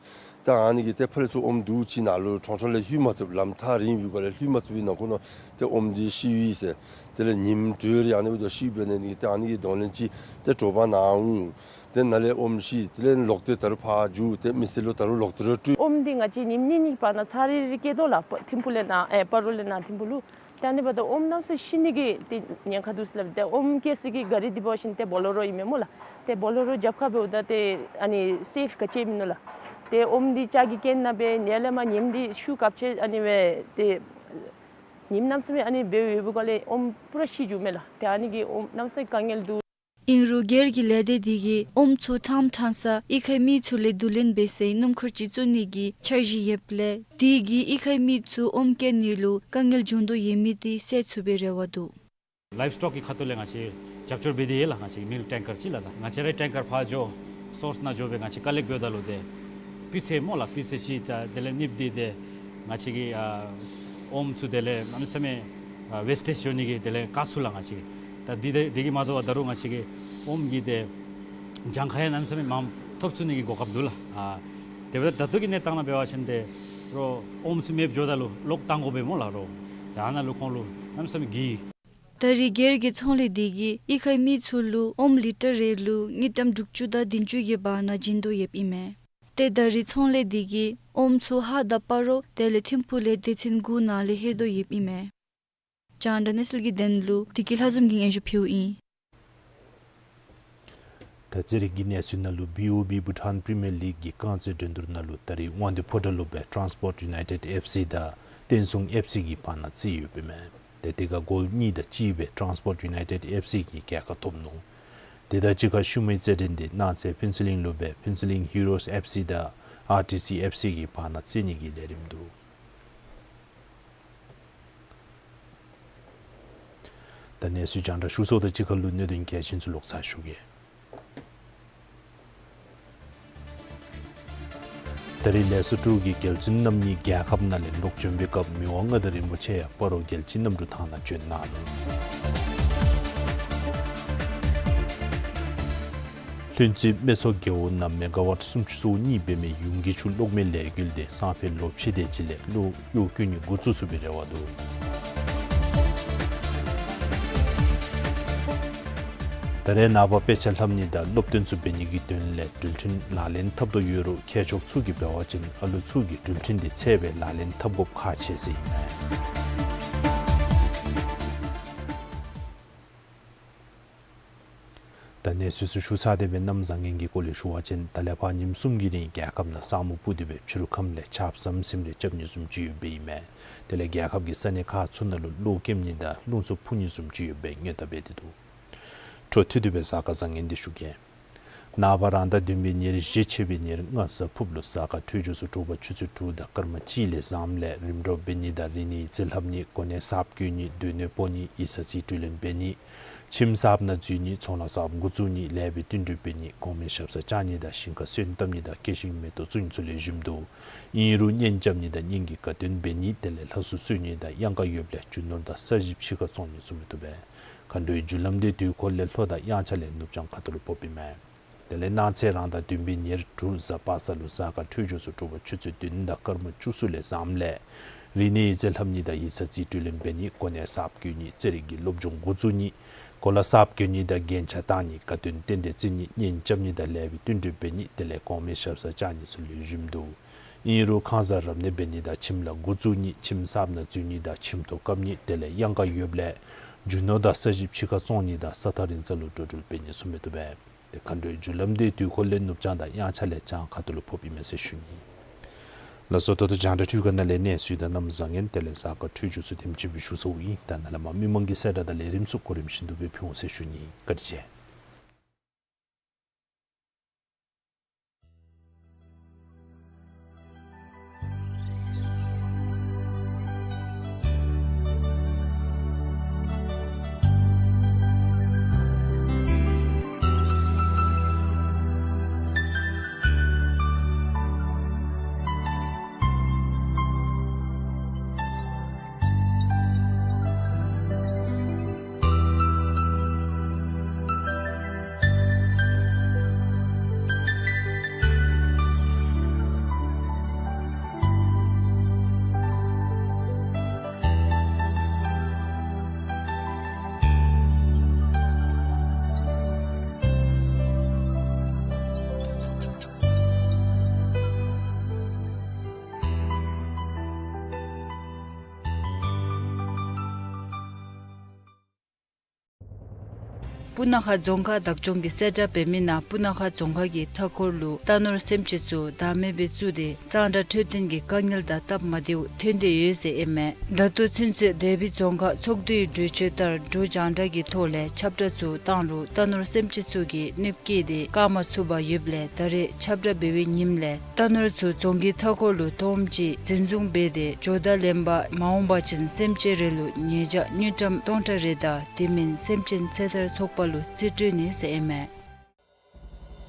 ཏེ་ཨ་ནི་གིས་ཏེ་ཕར་ལས་ཚུར་ཨོམ་དུམ་ཅིག་ནཱ་ལུ་གྲོང་ཁྱེར་ལས་ལྷོད་མ་ཚུགསཔ། ལམ་ཐག་རིང་བའི་སྒོ་ལས་ལྷོད་མ་ཚུགས་པའི་ནང་འཁོད་ནང་ཏེ་ཨོམ་འདི་ཤི་ཡི་ཟེར། དེ་ལས་ཉིནམ་དྲོད་རེ་ཨ་ནི་སྦེ་ཤི་འབད་ནི་འདི་གིས་ཏེ་ཨ་ནི་གི་གདོང་ལེན་ཅིག་ཏེ་དྲོ་པ་ནཱ་འོང་། ཏེ་ནཱ་ལས་ཨོམ་ཤི། དེ་ལས་ལོག་སྟེ་ད་རུང་ཕར་འགྱོ། ཏེ་མི་སེར་ལུ་ད་རུང་ལོག་སྟེ་ར་སྤྲོད། ཨོམ་འདི་ང་བཅས་ཉིནམ་གཉིས་གཉིས་བར་ན་ཚར་རེ་རེ་བསྐྱལ་དོ་ལགས། ཐིམ་ཕུག་ལས་ནཱ་ཨེ་སྤ་རོ་ལས་ནཱ་ཐིམ་ཕུག་ལུ། ཏེ་ཨ་ནི་འབདཝ་ད་ཨོམ་གནམ་མེད་ས་མེད་ཤི་ནི་གི་ཏེ་ཉེན་ཁ་འདུག་ཟེར་སླབ། ཏེ་ཨོམ་བསྐྱལ་ས་གི་ག་རི་འདི་འབད་བ་ཅིན་ཏེ་བོ་ལེ་རོ་ཨིན་མས་སྨོ་ལགས། ཏེ་བོ་ལེ་རོ་རྒྱབ་ཁར་འབདཝ་ད་ཏེ་ཨ་ནི་སེཕ་ག་ཅི་མིན་ནུག་ལགས། ཏེ་ཨོམ་འདི་ལྕགས་ཀྱི་ཀེན་ནང་སྦེ་ནཱ་ལས་མར་ཉིནམ་འདི་ཤུགས་ཁ་ཤས་ཨ་ནི་སྦེ་ཏེ་ཉིནམ་གནམ་མེད་ས་མེད་ཨ་ནི་སྦེ་ཡོད་པའི་སྒང་ལས་ཨོམ་པུ་ར་ཤི་འགྱོཝ་མས་ལགས། ཏེ་ཨ་ནི་གིས་ཨོམ་གནམ་མེད་ས་མེད་དཀའ་ངལ་འདུག། ཨིན་རུང་སྒེར་གྱི་ལས་སྡེ་དེ་གིས་ཨོམ་ཚུ་ཕྲང་ཕྲང་ས་གཡུས་ཁའི་མི་ཚུ་ལས་བསྡུ་ལེན་འབད་སའི་སྣུམ་འཁོར་ཅིག་བཙུགས་ནི་གི་འཆར་གཞི་ཡོདཔ་ལས་དེ་གིས་གཡུས་ཁའི་མི་ཚུ་ཨོམ་བསྐྱལ་ནི་ལུ་དཀའ་ངལ་འབྱུང་དོ་ཡོད་མི་དེ་སེལ་ཚུགས་པའི་རེ་བ་འདུག། ལའིབ་སི་ཊོག་གི་ཁ་ཐུག་ལས་ང་བཅས་རྒྱབ་སྐྱོར་འབད་དེ་ཡོད་ལགས། ང་བཅས་མིལཀ་ཊེང་ཀར་ཅིག་ལགས། ད་ང་བཅས་རའི་ཊེང་ཀར་ཕར་འགྱོ་སོརསི་ནང་འགྱོ་སྦེ་ང་བཅས་ཀ་ལེཀཊ་འབདཝ་ད་ལུ་ཏེ་སྤུས་ཚད་སྨོ་ལགས། སྤུས་ཚད་ཅིག་ད་དེ་ལས་གཉིས་པ་འདི་ཏེ་ང་བཅས་ཀྱི་ཨ་ཨོམ་ཚུ་དེ་ལས་གནམ་མེད་ས་མེད་ཨ་ཝེསི་ཊེཇ་འགྱོ་ནི་གི་དེ་ལས་དཀའ་ཚུགས་ལགས། ང་བཅས་ད་འདི་དེ་དེ་གིས་མ་དོ་བར་ད་རུང་ང་བཅས་ཀྱི་ཨོམ་གྱི་ཏེ་གྱངས་ཁ་ཡང་གནམ་མེད་ས་མེད་མངམ་ཐོབ་ཚུགས་ནི་གི་གོ་སྐབས་འདུག་ལགས། ཨ་ དེ་འབདཝ་ད་ད་ལྟོ་གི་གནས་སྟངས་ནང་འབད་བ་ཅིན་ཏེ་རོགས་ཨོམ་ཚུ་མེདཔ་འགྱོཝ་ད་ལུ་ལོག་བཏང་དགོ་པས་སྨོ་ལགས། རོགས་ད་ནཱ་ལུ་ཁོང་ལུ་གནམ་མེད་ས་མེད་གི། ད་རིས་སྒེར་གྱི་ཚོང་ལས་འདི་གིས་གཡུས་ཁའི་མི་ཚུ་ལུ་ཨོམ་ལི་ཊར་རེ་ལུ་དངུལ་ཀྲམ་དྲུག་ཅུ་དང་བདུན་ཅུ་གི་བར་ན་བྱིན་དོ་ཡོདཔ་ཨིན་མས། ཏེ་ད་རིས་ཚོང་ལས་འདི་གིས་ཨོམ་ཚུ་ཧཱ་དང་སྤ་རོ་དེ་ལས་ཐིམ་ཕུག་ལས་སྡེ་ཚན་དགུ་ནང་ལས་ལྷོད་དོ་ཡོདཔ་ཨིན་མས། རྒྱང་བསྒྲགས་གནས་ཚུལ་གྱི་དོན་ལུ་བདེ་སྐྱིད་ལྷ་འཛོམས་ཀྱིས་སྙན་ཞུ་ཕུལཝ་ཨིན། ད་རྩེད་རིགས་ཀྱི་གནས་ཚུལ་ནང་ལུ་བི་ཨོ་བི་བྷུ་ཊཱན་པི་རི་མི་ཡར་ལིག་གི་རྐང་རྩེད་འགྲན་བསྡུར་ནང་ལུ་ད་རིས་དབང་འདུས་ཕོ་བྲང་སློབ་དཔོན་ཊཱན་སི་པོརཊ་ཡུ་ནའི་ཊེཌ་ཨེཕ་སི་དང་བསྟན་སྲུང་ཨེཕ་སི་གི་བར་ན་རྩེད་ཡོདཔ་ཨིན་མས། ཏེ་དེ་ཁར་གོལ་གཉིས་དང་གཅིག་སྦེ་ཊཱན་སི་པོརཊ་ཡུ་ནའི་ཊེཌ་ཨེཕ་སི་གིས་རྒྱལ་ཁ་ཐོབ་ནུག། དེ་དང་གཅིག་ཁར་ཤུལ་མའི་རྩེད་འགྲན་འདི་གནངས་ཚེ་ཕུན་ཚོགས་གླིང་སློབ་དཔོན་ཕུན་ཚོགས་གླིང་ཧི་རོས་ཨེཕ་སི་དང་ཨར་ཊི་སི་ཨེཕ་སི་གི་བར་ན་རྩེད་ནི་གི་ལས་རིམ་འདུག། ད་གནས་ཚུལ་རྒྱང་བསྒྲགས་ཞུ་ཚརཝ་དང་གཅིག་ཁར་ལུ་གནད་དོན་གལ་ཆེན་ཚུ་ལོག་ཚར་ཞུ་གེ། ད་རིས་ལེ་སོ་ཊོ་གི་རྒྱལ་བཙུན་རྣམ་གཉིས་རྒྱལ་ཁབ་ནང་ལས་ལོག་བྱོན་པའི་སྐབས་མི་དབང་མངའ་བདག་རིན་པོ་ཆེ་ཡང་སྤ་རོ་རྒྱལ་སྤྱིའི་གནམ་གྲུ་ཐང་ནང་བྱོན་གནང་ནུག། ལྷུན་རྩེ་སྨད་མཚོ་རྒེད་འོག་ནང་མེ་ག་ཝཊ་སུམ་ཅུ་སོ་གཉིས་འབད་མི་ཡུངས་ཀྱི་ཆུ་གློག་མེ་ལས་འགུལ་འདི་སང་ཕོད་ལོ་ཕྱེད་དེ་ཅིག་ལས་གློག་གཡོག་བཀོལ་ནི་འགོ་བཙུགས་ཚུགས་པའི་རེ་བ་འདུག། ད་རེས་ནངས་པ་དཔེ་ཆ་ལྷབ་ནི་དང་སློབ་སྟོན་ཚུ་འབད་ནི་གི་དོན་ལས་འགྲུལ་འཕྲིན་ལག་ལེན་འཐབ་དོ་ཡོད་རུང་མཁས་མཆོག་ཚུ་གིས་འབད་བ་ཅིན་ཨ་ལུ་ཚུ་གིས་འགྲུལ་འཕྲིན་འདི་འཚོལ་སྦེ་ལག་ལེན་འཐབ་དགོཔ་ཁག་ཆེ་ཟེར་ཨིན་མས། ད་གནས་ཚུལ་ཚུ་ཞུ་ཚར་ཏེ་སྦེ་གནམ་བཟང་ངན་གྱི་སྐོར་ལས་ཞུ་བ་ཅིན་ད་ལས་ཕར་ཉིནམ་གསུམ་གྱི་རིང་རྒྱལ་ཁབ་ནང་ས་སྨུག་སྤུབས་ཏེ་སྦེ་ཕྱི་རུ་ཁམས་ལས་ཆརཔ་ཟམ་ཟིམ་རེ་རྐྱབ་ནི་བཟུམ་ཅིག་ཡོདཔ་ཨིན་མས། དེ་ལས་རྒྱལ་ཁབ་ཀྱི་ས་གནས་ཁག་ཚུ་ནང་ལུ་གློག་ཀེམ་ནི་དང་རླུང་འཚུབ་འཕུ་ནི་བཟུམ་ཅིག་ཡོདཔ་སྦེ་སྔོན་བརྡ་འབད་དེ་འདུག། འཕྲོ་མཐུད་དེ་སྦེ་གཟའ་སྐར་བཟང་ངན་འདི་ཞུ་གེ། ནངས་པ་རང་ཟླ་བདུན་པའི་ཉེར་བཞི་ཆད་པའི་ཉེར་ལྔ་གཟའ་ཕུརཔ་ལུ་གཟའ་སྐར་འཕྲོད་སྦྱོར་ཚུ་དྲོ་པ་ཆུ་ཚོད་དྲུག་དང་སྐར་མ་གཅིག་ལས་བཟངམ་ལས་རིམ་གྲོ་འབད་ནི་དང་རིག་གནས་ཡིག་རྩིས་ལྷབ་ནི་གོ་གནས་གསརཔ་བསྐོ་ནི་སྡོད་གནས་སྤོ་ནི་ཡིག་ཚང་རྩིས་སྤྲོད་ལེན་འབད་ནི་ཁྱིམ་གསརཔ་ནང་འཛུལ་ནི་ཚོང་ལཱ་གསརཔ་འགོ་བཙུགས་ནི་ལས་པའི་བསྟུན་གྲོས་འབད་ནི་གོང་མའི་ཞབས་སར་བཅར་ནི་དང་ཞིང་ཁར་སོན་བཏབ་ནི་དང་སྐྱེ་ཤིང་མེ་ཏོག་བཙུགས་ནི་ཚུ་ལེགས་ཤོམ་འདུག། ཨིན་རུང་གཉེན་རྐྱབ་ནི་དང་གཉེན་གྱི་དགའ་སྟོན་འབད་ནི་དེ་ལས་ལྷ་གསོལ་གསོལ་ནི་དང་གཡང་ཁ་ཡོདཔ་ལས་རྒྱུ་ནོར་དང་ས་ཞིང་ཕྱི་ཁར་བཙོང་ནི་ཚུ་མི་བཏུབ་པས། མཁའ་འགྲོའི་རྒྱུ་ལམ་འདི་དུས་འཁོར་ལས་ལྷོ་དང་དབྱངས་འཆར་ལས་ནུབ་བྱང་ཁ་ཐུག་ལུ་ཕོགཔ་ཨིན་མས། དེ་ལས་གནངས་ཚེ་རང་ཟླ་བདུན་པའི་ཉེར་དྲུག་གཟའ་པ་སངས་ལུ་གཟའ་སྐར་འཕྲོད་སྦྱོར་ཚུ་དྲོ་པ་ཆུ་ཚོད་བདུན་དང་སྐར་མ་བཅུ་གསུམ་ལས་བཟངམ་ལས་རིག་གནས་ཡིག་རྩིས་ལྷབ་ནི་དང་ཡིག་ཚང་རྩིས་སྤྲོད་ལེན་འབད་ནི་གོ་གནས་གསརཔ་བསྐོ་ནི་རྩེད་རིགས་ཀྱི་སློབ་སྦྱོང་འགོ་བཙུགས་ནི་གོ་ལ་གསརཔ་གྱོན་ནི་དང་རྒྱན་ཆ་བཏགས་ནི་དགའ་སྟོན་རྟེན་འབྲེལ་བརྩི་ནི་གཉེན་རྐྱབ་ནི་དང་ལས་པའི་བསྟུན་གྲོས་འབད་ནི་དེ་ལས་གོང་མའི་ཞབས་སར་བཅར་ནི་ཚུ་ལེགས་ཤོམ་འདུག། ཨིན་རུང་ཁང་གསར་རབ་གནས་འབད་ནི་དང་ཁྱིམ་ལཱ་འགོ་བཙུགས་ནི་ཁྱིམ་གསརཔ་ནང་འཛུལ་ནི་དང་ཁྱིམ་ཐོག་བཀབ་ནི་དེ་ལས་གཡང་ཁ་ཡོདཔ་ལས་རྒྱུ་ནོར་དང་ས་ཞིང་ཕྱི་ཁར་བཙོང་ནི་དང་ས་ཐག་རིང་ས་ལུ་འགྲོ་འགྲུལ་འབད་ནི་ཚུ་མི་བཏུབ་པས། དེ་མཁའ་འགྲོའི་རྒྱུ་ལམ་འདི་དུས་འཁོར་ལས་ནུབ་བྱང་དང་དབྱངས་འཆར་ལས་བྱང་ཁ་ཐུག་ལུ་ཕོགཔ་ཨིན་མས་ཟེར་ཞུ་ནི། ལགས་སོ། ད་ལྟོ་རྒྱང་བསྒྲགས་འཕྲུལ་ཁང་ནང་ལས་གནས་ཚུལ་དང་གནམ་བཟང་ངན་དེ་ལས་གཟའ་སྐར་འཕྲོད་སྦྱོར་ཚུ་དེམ་ཅིག་སྦེ་ཞུ་ཚརཝ་ཨིན། ད་ནཱ་ལས་མར་མི་མང་གི་གསལ་བསྒྲགས་དང་ལས་རིམ་ཚུ་གོ་རིམ་བཞིན་དུ་སྦེ་ཕུལ་འོང་ཟེར་ཞུ་ནི། བཀའ་དྲིན་ཆེ། སྤུ་ན་ཁ་རྫོང་ཁག་བདག་སྐྱོང་གིས་གསལ་བསྒྲགས་འབད་མི་ནང་སྤུ་ན་ཁ་རྫོང་ཁག་གི་མཐའ་འཁོར་ལུ་རྟ་ནོར་སེམས་ཅན་ཚུ་བདག་མེད་སྦེ་བཙུགས་ཏེ་གཙང་སྦྲ་འཕྲོད་བསྟེན་གྱི་དཀའ་ངལ་དང་སྟབས་མ་བདེཝ་ཐོན་ཏེ་ཡོད་ཟེར་ཨིན་མས། ད་ལྟོ་ཚུན་ཚོད་དེ་སྦེ་རྫོང་ཁག་ཚོགས་འདུའི་གྲོས་ཆོད་ལྟར་འབྲུག་རྒྱང་བསྒྲགས་ཀྱི་ཐོག་ལས་ཁྱབ་བསྒྲགས་ཚུ་བཏང་རུང་རྟ་ནོར་སེམས་ཅན་ཚུ་གིས་གནོདཔ་བཀལ་ཏེ་བཀག་མ་ཚུགས་པར་ཡོདཔ་ལས་ད་རེས་ཁྱབ་བསྒྲགས་འབད་བའི་ཉིནམ་ལས་རྟ་ནོར་ཚུ་རྫོང་གི་མཐའ་འཁོར་ལུ་སྟོངམ་ཅིག་འཛིན་བཟུང་འབད་དེ་འགྱོ་ད་ལེན་པར་མ་འོང་པ་ཅིན་སེམས་ཅན་རེ་ལུ་ཉེས་བྱ་དངུལ་ཀྲམ་སྟོང་ཕྲག་རེ་དང་དེ་མིན་སེམས་ཅན་ཚེ་ཐར་ཚོགས་པ་ལུ་རྩིས་སྤྲོད་ནི་ཟེར་ཨིན་མས།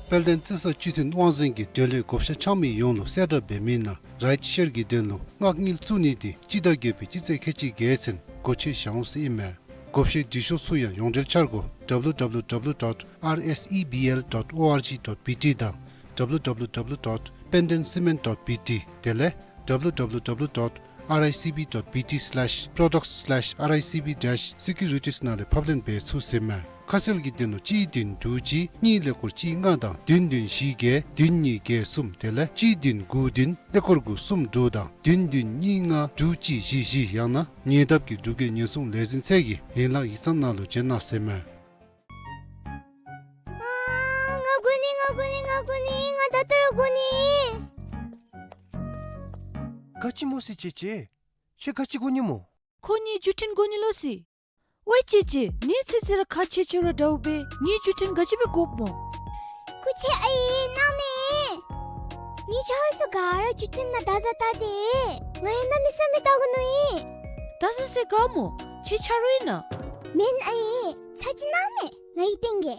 དཔལ་ལྡན་རྩི་ས་སྤྱི་མཐུན་དབང་འཛིན་གྱིས་འབྲེལ་ཡོད་བགོ་བཤའ་འཆང་མི་ཡོངས་ལུ་གསལ་བསྒྲགས་འབད་མི་ནང་རའིཊ་ཤེར་གྱི་དོན་ལུ་མངགས་དངུལ་བཙུགས་ནི་དེ་སྤྱི་ཟླ་བརྒྱད་པའི་སྤྱི་ཚེས་ཁལ་གཅིག་བརྒྱད་ཚུན་སྒོ་ཕྱེ་བཞག་འོང་ཟེར་ཨིན་མས། བགོ་བཤའི་འབྲི་ཤོག་ཚུ་ཡང་ཡོངས་འབྲེལ་འཆར་སྒོ་W W W dot R S E B L dot O R G dot B T དང་W W W dot པེན་ཌེན་སི་མེནཊ་ཌོཊ་བི་ཊི་དེ་ལས་ཌབ་ལུ་ཌབ་ལུ་ཌབ་ལུ་ཌོཊ་ཨར་ཨའི་སི་བི་ཌོཊ་བི་ཊི་སི་ལེཤ་པྲོ་ཌགཊསི་སི་ལེཤ་ཨར་ཨའི་སི་བི་ཌེཤ་སི་ཀིའུ་རི་ཊིསི་ནང་ལས་ཕབ་ལེན་འབད་ཚུགས་ཟེར་མས། ཁ་གསལ་གྱི་དོན་ལུ་གཅིག་བདུན་དྲུག་གཅིག་གཉིས་ཀླད་ཀོར་གཅིག་ལྔ་དང་བདུན་བདུན་བཞི་བརྒྱད་བདུན་གཉིས་བརྒྱད་གསུམ་དེ་ལས་གཅིག་བདུན་དགུ་བདུན་ཀླད་ཀོར་དགུ་གསུམ་དྲུག་དང་བདུན་བདུན་གཉིས་ལྔ་དྲུག་གཅིག་བཞི་བཞི་ཡང་ན་ཉེ་འདབས་ཀྱི་འབྲུག་རྒྱལ་ཉེན་སྲུང་ལས་འཛིན་ཚད་ཀྱི་ཡན་ལག་ཡིག་ཚང་ནང་ལུ་བྱོན་གནང་ཟེར་མས། ཨ་ང་དགོ་ནི་ང་དགོ་ནི་ང་དགོ་ནི་ང་ད་ལྟོ་ར་དགོ་ནི། ག་ཅི་སྨོ་ཟེར་ཅེ་ཅེ། ཁྱོད་ག་ཅི་དགོ་ནི་སྨོ། ཁོ་ངེའི་བརྒྱུད་འཕྲིན་དགོ་ནི་ལོ་ཟེར། ཝའི་ཅེ་ཅེ་ངེའི་ཚེ་ཚེ་ར་ཁག་ཆེ་ཆེ་ར་འདྲཝ་སྦེ་ངེའི་བརྒྱུད་འཕྲིན་ག་ཅི་སྦེ་དགོཔ་སྨོ། སྐུ་མཁྱེན་ཨའི་གནང་མས། ངེའི་ཆ་རོགས་ཚུ་ག་ར་བརྒྱུད་འཕྲིན་ནང་བརྡ་བཟའ་བལྟ་སྟེ། ང་ཡང་གནམ་མེད་ས་མེད་བལྟ་དགོ་མནོ་ཡི། བརྡ་བཟའ་ཟེར་ག་སྨོ། ཁྱེད་ཆ་རོགས་ཨིན་ན། མེན་ཨའི། ཚར་གཅིག་གནང་མས། ང་གིས་སྟོན་གེ།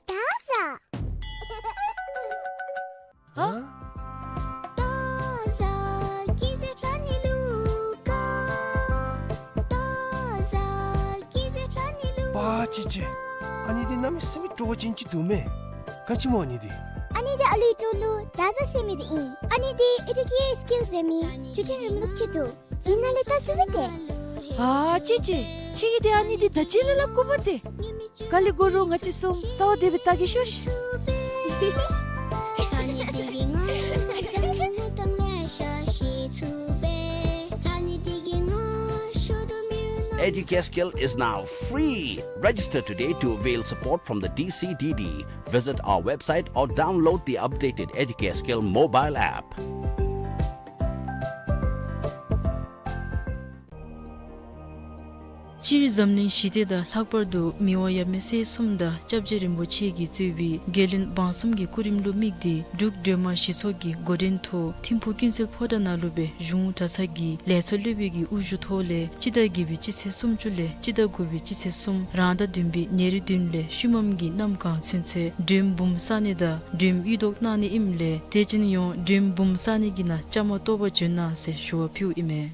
བརྡ་བཟའ། ཧ། བརྡ་བཟའ་ཀི་དེབ་ལྷ་ནི་ལུ་ཀ། བརྡ་བཟའ་ཀི་དེབ་ལྷ་ནི་ལུ། པ་ཅི་ཅི། ཨ་ནི་འདི་གནམ་མེད་ས་མེད་སྤྲོ་བ་ཅན་ཅིག་འདུག་མས། ག་ཅི་སྨོ་ཨ་ནི་འདི། ཨ་ནི་འདི་ཨ་ལུའི་སྤྲོ་ལུ་བརྡ་བཟའ་ཟེར་མི་འདི་ཨིན། ཨ་ནི་འདི་ཨེ་ཌུ་ཀེར་སི་ཀིལ་ཟེར་མི་བརྒྱུད་འཕྲིན་རིམ་ལུགས་ཅིག་འདུག། འདི་ནང་ལས་བལྟ་ཚུགས་པས་ཏེ། ཨ་ཅི་ཅི། ཁྱེད་ཀྱིས་འདི་ཨ་ནི་འདི་ད་ཅི་ལས་སླབ་དགོ་པས་ཏེ། ག་ལས་དགོ་རུང་ང་བཅས་གསུམ་རྩ་བ་བདེ་སྦེ་བལྟ་གེ་ཤོག། Educare Skill is now free. Register today to avail support from the D C D D. Visit our website or download the updated Educare Skill mobile app. སྤྱིར་འཛམ་གླིང་ཞི་བདེ་དང་ལྷག་པར་དུ་མི་དབང་ཡབ་མེས་སྲས་གསུམ་དང་སྐྱབས་རྗེ་རིན་པོ་ཆེ་གིས་གཙོས་པའི་རྒྱལ་བློན་འབངས་གསུམ་གྱི་སྐུ་རིམ་ལུ་དམིགས་ཏེ་འབྲུག་སྒྲོལ་མ་གཞི་ཚོགས་ཀྱིས་འགོ་འདྲེན་ཐོག་ཐིམ་ཕུག་ཀུན་གསལ་ཕོ་བྲང་ནང་ལུ་སྦེ་གཞུང་གྲྭ་ཚང་གི་ལས་ཚོགས་སློབ་དཔོན་གྱི་དབུ་བཞུགས་ཐོག་ལས་སྤྱི་ཟླ་བརྒྱད་པའི་སྤྱི་ཚེས་སུམ་ཅུ་ལས་སྤྱི་ཟླ་དགུ་པའི་སྤྱི་ཚེས་གསུམ་རང་ཟླ་བདུན་པའི་ཉེར་བདུན་ལས་ཤུལ་མམ་གྱི་གནམ་གང་ཚུན་ཚོད་མགྲོནམ་འབུམ་བསག་ནི་དང་མགྲོནམ་གཡུ་ཏོག་གནང་ནི་ཨིནམ་ལས་དད་ཅན་ཡོངས་མགྲོནམ་འབུམ་བསག་ནི་གི་ནང་བཅའ་མར་གཏོགས་པར་བྱོན་གནང་ཟེར་ཞུ་བ་ཕུལཝ་ཨིན་མས།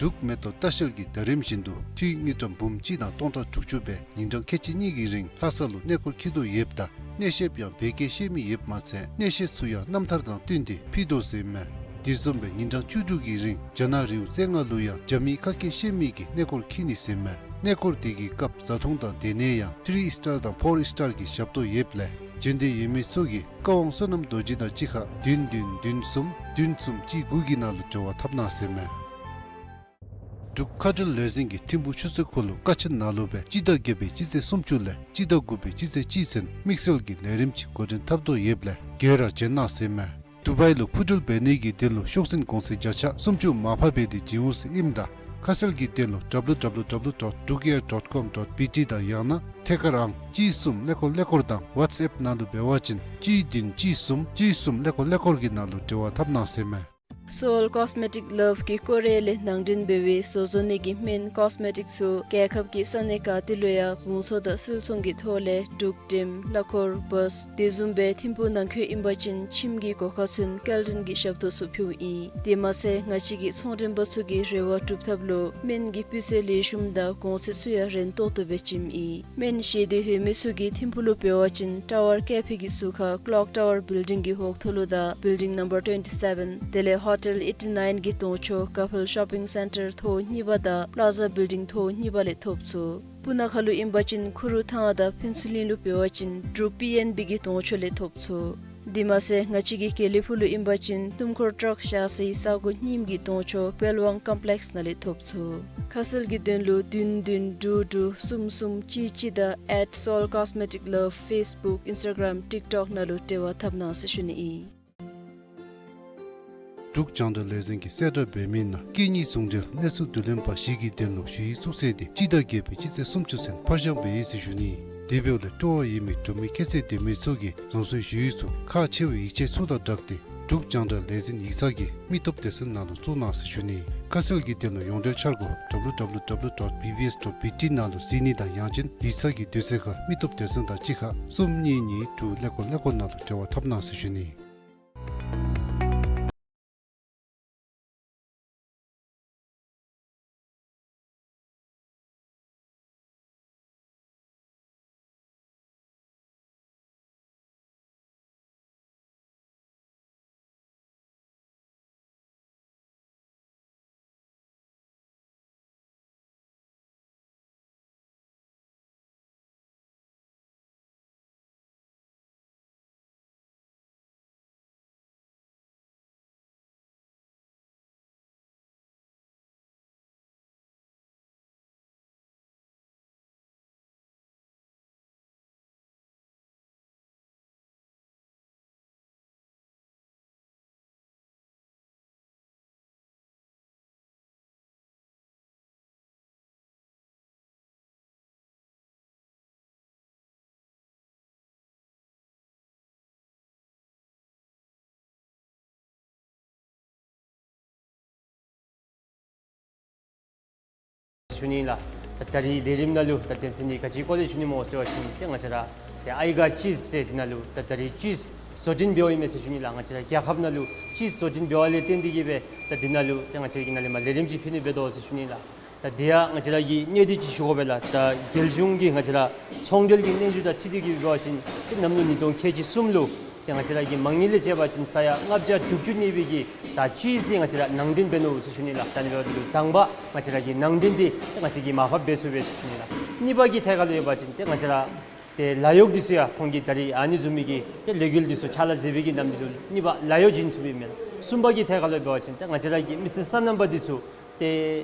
འབྲུག་མེ་ཏོག་ལྟ་བཤལ་གྱིས་ཟླ་རིམ་བཞིན་དུ་འཐུས་དངུལ་ཀྲམ་འབུམ་གཅིག་དང་སྟོང་ཕྲག་དྲུག་ཅུ་སྦེ་ཉིན་གྲངས་ཁལ་གཅིག་གཉིས་ཀྱི་རིང་ལྷ་ས་ལུ་གནས་སྐོར་འཁྱིད་དོ་ཡོདཔ་ད་གནས་བཤདཔ་ཡང་བོད་སྐད་ཤེས་མི་ཡོདཔ་མ་ཚད་གནས་བཤད་ཚུ་ཡང་རྣམ་ཐར་དང་བསྟུན་ཏེ་ཕུལ་དོ་ཟེར་མས། དེ་བཟུམ་སྦེ་ཉིན་གྲངས་བཅུ་དྲུག་གི་རིང་རྒྱ་ནག་རི་བོ་རྩེ་ལྔ་ལུ་ཡང་རྒྱ་མིའི་ཁ་སྐད་ཤེས་མི་གིས་གནས་སྐོར་འཁྱིད་ནི་ཟེར་མས། གནས་སྐོར་དེ་གི་སྐབས་བཟའ་འཐུང་དང་སྡོད་གནས་ཡང་ཐི་རི་སི་ཊར་དང་ཕོར་སི་ཊར་གྱི་ཞབས་ཏོག་ཡོདཔ་ལས་བྱོན་འདོད་ཡོད་མི་ཚུ་གིས་བཀའ་དབང་བསོད་ནམས་རྡོ་རྗེ་དང་གཅིག་ཁར་བདུན་བདུན་བདུན་གསུམ་བདུན་གསུམ་གཅིག་དགུ་གི་ནང་ལུ་འབྲེལ་བ་འཐབ་གནང་ཟེར་མས། འབྲུག་མཁའ་འགྲུལ་ལས་འཛིན་གྱིས་ཐིམ་ཕུག་ཆུ་ཚོད་ཁོ་ལུ་ཀ་ཆེན་ནང་ལུ་སྦེ་སྤྱི་ཟླ་བརྒྱད་པའི་སྤྱི་ཚེས་སུམ་ཅུ་ལས་སྤྱི་ཟླ་དགུ་པའི་སྤྱི་ཚེས་གཅིག་ཚུན་དམིགས་བསལ་གྱི་ལས་རིམ་ཅིག་འགོ་འདྲེན་འཐབ་དོ་ཡོདཔ་ལས་དགོང་ར་བྱོན་གནང་ཟེར་མས། དུ་བའི་ལུ་འཕུར་འགྲུལ་འབད་ནི་གི་དོན་ལུ་ཤོག་འཛིན་གོང་ཚད་བརྒྱ་ཆ་སུམ་ཅུ་མར་ཕབ་འབད་དེ་བྱིན་འོང་ཟེར་ཨིནམ་ད་ཁ་གསལ་གྱི་དོན་ལུ་W W W dot drukair dot com dot B T དང་ཡང་ན་ཐད་ཀར་ཨང་གཅིག་གསུམ་ཀླད་ཀོར་ཀླད་ཀོར་དང་ཝཊས་ཨེཔ་ནང་ལུ་འབད་བ་ཅིན་གཅིག་བདུན་གཅིག་གསུམ་གཅིག་གསུམ་ཀླད་ཀོར་ཀླད་ཀོར་གྱི་ནང་ལུ་འབྲེལ་བ་འཐབ་གནང་ཟེར་མས། Seoul Cosmetic Love གིས་ཀོ་རི་ཡ་ལས་ནང་འདྲེན་འབད་བའི་བཟོ་བཟོ་ནི་གི་སྨན་ཀོས་མེ་ཊིཀ་ཚུ་རྒྱལ་ཁབ་ཀྱི་ས་གནས་ག་ཏེ་ལུ་ཡང་བང་མཛོད་དང་སིལ་ཚོང་གི་ཐོག་ལས་འབྲུག་འགྲེམ་གླ་འཁོར་བཱས་དེ་བཟུམ་སྦེ་ཐིམ་ཕུག་ནང་འཁོད་ཨིན་པ་ཅིན་ཁྱིམ་གྱི་སྒོ་ཁ་ཚུན་སྐྱེལ་འདྲེན་གྱི་ཞབས་ཏོག་ཚུ་ཕུལཝ་ཨིན། དེ་མ་ཚད་ང་བཅས་ཀྱི་ཚོང་མགྲོན་པ་ཚུ་གི་རེ་བ་སྒྲུབ་ཐབས་ལུ་སྨན་གྱི་སྤུས་ཚད་ལེགས་ཤོམ་དང་གོང་ཚད་ཚུ་ཡང་རན་ཏོག་ཏོ་སྦེ་བྱིནམ་ཨིན། སྨན་བཞེས་འདོད་ཡོད་མི་ཚུ་གིས་ཐིམ་ཕུག་ལུ་འབད་བ་ཅིན་ཊ་ཝར་ཀེ་ཕི་གི་ཟུར་ཁར་ཀློག་ཊ་ཝར་བིལ་ཌིང་གི་འོག་ཐོག་ལུ་དང་བིལ་ཌིང་ནམ་བར་ཊུ་ཝེན་ཊི་སེ་བེན་དེ་ལས་ཧོ་ཊེལ་ཨེ་ཊི་ནའིན་གྱི་གདོང་ཕྱོགས་ཀ་ཕེལ་ཤོ་པིང་སེན་ཊར་ཐོག་གཉིས་པ་དང་པླ་ཛ་བིལ་ཌིང་ཐོག་གཉིས་པ་ལས་ཐོབ་ཚུགས། སྤུ་ན་ཁ་ལུ་ཨིན་པ་ཅིན་ཁུ་རུ་ཐང་དང་ཕུན་ཚོགས་གླིང་ལུ་འབད་བ་ཅིན་འབྲུག་པི་ཨེན་བི་གི་གདོང་ཕྱོགས་ལས་ཐོབ་ཚུགས། དེ་མ་ཚད་ང་བཅས་ཀྱི་དགེ་ལེགས་ཕུག་ལུ་ཨིན་པ་ཅིན་གཏུམ་འཁོར་ཊརཀ་བཞག་སའི་ས་གོ་རྙིངམ་གི་གདོང་ཕྱོགས་པེལ་ཝང་ཀོམ་པི་ལེཀསི་ནང་ལས་ཐོབ་ཚུགས། ཁ་གསལ་གྱི་དོན་ལུ་བདུན་བདུན་དྲུག་དྲུག་གསུམ་གསུམ་གཅིག་གཅིག་དང་at Seoul Cosmetic Love Facebook Instagram TikTok ནང་ལུ་འབྲེལ་བ་འཐབ་གནང་ཟེར་ཞུ་ནི་ཨིན། འབྲུག་རྒྱང་བསྒྲགས་ལས་འཛིན་གྱིས་གསལ་བསྒྲགས་འབད་མི་ནང་སྐད་གཉིས་ཟུང་འབྲེལ་གནས་ཚུལ་བསྡུ་ལེན་པ་བཞི་གི་དོན་ལུ་ཞུ་ཡིག་བཙུགས་ཚེས་དེ་སྤྱི་ཟླ་བརྒྱད་པའི་སྤྱི་ཚེས་སུམ་ཅུ་ཚུན་ཕར་འགྱངས་འབད་ཡི་ཟེར་ཞུ་ནི། དེ་འབདཝ་ལས་སྤྲོ་བ་ཡོད་མི་འབྲུག་མི་ཁྱད་ཚད་ལྡན་མི་ཚུ་གིས་རང་སོའི་ཞུ་ཡིག་ཚུ་ཁག་ཆེ་བའི་ཡིག་ཆ་ཚུ་དང་སྦྲགས་ཏེ་འབྲུག་རྒྱང་བསྒྲགས་ལས་འཛིན་ཡིག་ཚང་གི་མི་སྟོབས་སྡེ་ཚན་ནང་ལུ་བཙུགས་གནང་ཟེར་ཞུ་ནི། ཁ་གསལ་གྱི་དོན་ལུ་ཡོངས་འབྲེལ་འཆར་སྒོ་W W W dot B B S dot B T ནང་ལུ་གཟིགས་ནི་དང་ཡང་ཅིན་ཡིག་ཚང་གི་དུས་ཚོད་ཁར་མི་སྟོབས་སྡེ་ཚན་དང་གཅིག་ཁར་གསུམ་གཉིས་གཉིས་དྲུག་ཀླད་ཀོར་ཀླད་ཀོར་ནང་ལུ་འབྲེལ་བ་འཐབ་གནང་ཟེར་ཞུ་ནི། ཞུ་ནི་ལགས། ད་ད་རིས་ལས་རིམ་ནང་ལུ་ད་དོན་ཚན་འདི་ག་ཅིའི་སྐོར་ལས་ཞུ་ནི་སྨོ་ཟེར་བ་ཅིན་ཏེ་ང་བཅས་ར་ཏེ་ཨའི་ག་ཅིསི་ཟེར་འདི་ནང་ལུ་ད་ད་རིས་ཅིསི་བཟོ་སྐྲུན་འབདཝ་ཨིན་མས་ཟེར་ཞུ་ནི་ལགས། ང་བཅས་ར་རྒྱལ་ཁབ་ནང་ལུ་ཅིསི་བཟོ་སྐྲུན་འབདཝ་ལས་བརྟེན་ཏེ་གིས་སྦེ་ད་འདི་ནང་ལུ་ཏེ་ང་བཅས་ཀྱིས་ནཱ་ལས་མར་ལས་རིམ་ཅིག་ཕུལ་ནི་འབད་དོ་ཟེར་ཞུ་ནི་ལགས། ད་འདི་ཡང་ང་བཅས་ར་གི་གནད་དོན་ཅིག་ཞུ་དགོ་པས་ལགས། ད་རྒྱལ་གཞུང་གིས་ང་བཅས་ར་ཚོང་འབྲེལ་གྱི་སྙན་ཞུ་དང་འཁྲིལ་ཏེ་གིས་འབད་བ་ཅིན་ཏེ་གནམ་ལོ་ཉིས་སྟོང་ཁལ་གཅིག་གསུམ་ལུ་ཏེ་ང་བཅས་ར་གི་མ་དངུལ་ལས་བཅད་པ་ཅིན་ས་ཡ་ལྔ་བརྒྱ་དྲུག་ཅུ་གནས་པའི་གི་ད་ཅིསི་འདི་ང་བཅས་ར་ནང་འདྲེན་འབད་ནུག་ཟེར་ཞུ་ནི་ལགས། ད་ཨ་ནི་འབདཝ་ད་ལུ་དང་པ་ང་བཅས་ར་གི་ནང་འདྲེན་འདི་ཏེ་ང་བཅས་ཀྱིས་མར་ཕབ་འབད་ཚུགས་པས་ཟེར་ཞུ་ནི་ལགས། གཉིས་པ་གི་ཐད་ཁར་ལུ་ཡོད་པ་ཅིན་ཏེ་ང་བཅས་ར་ཏེ་ལཱ་གཡོག་འདི་ཚུ་ཡང་ཁོང་གིས་ད་རིས་ཨ་ནི་བཟུམ་མའི་གི་ཏེ་ལས་འགུལ་འདི་ཚུ་ཕྱག་ལཱ་མཛད་པའི་གི་ནམ་དུས་ལུ་གཉིས་པ་ལཱ་གཡོག་བྱིན་ཚུགས་པའི་མེན། གསུམ་པ་གི་ཐད་ཁར་ལུ་འབད་བ་ཅིན་ཏེ་ང་བཅས་ར་གི་མི་སེར་སོ་ནམ་པ་འདི་ཚུ་ཏེ་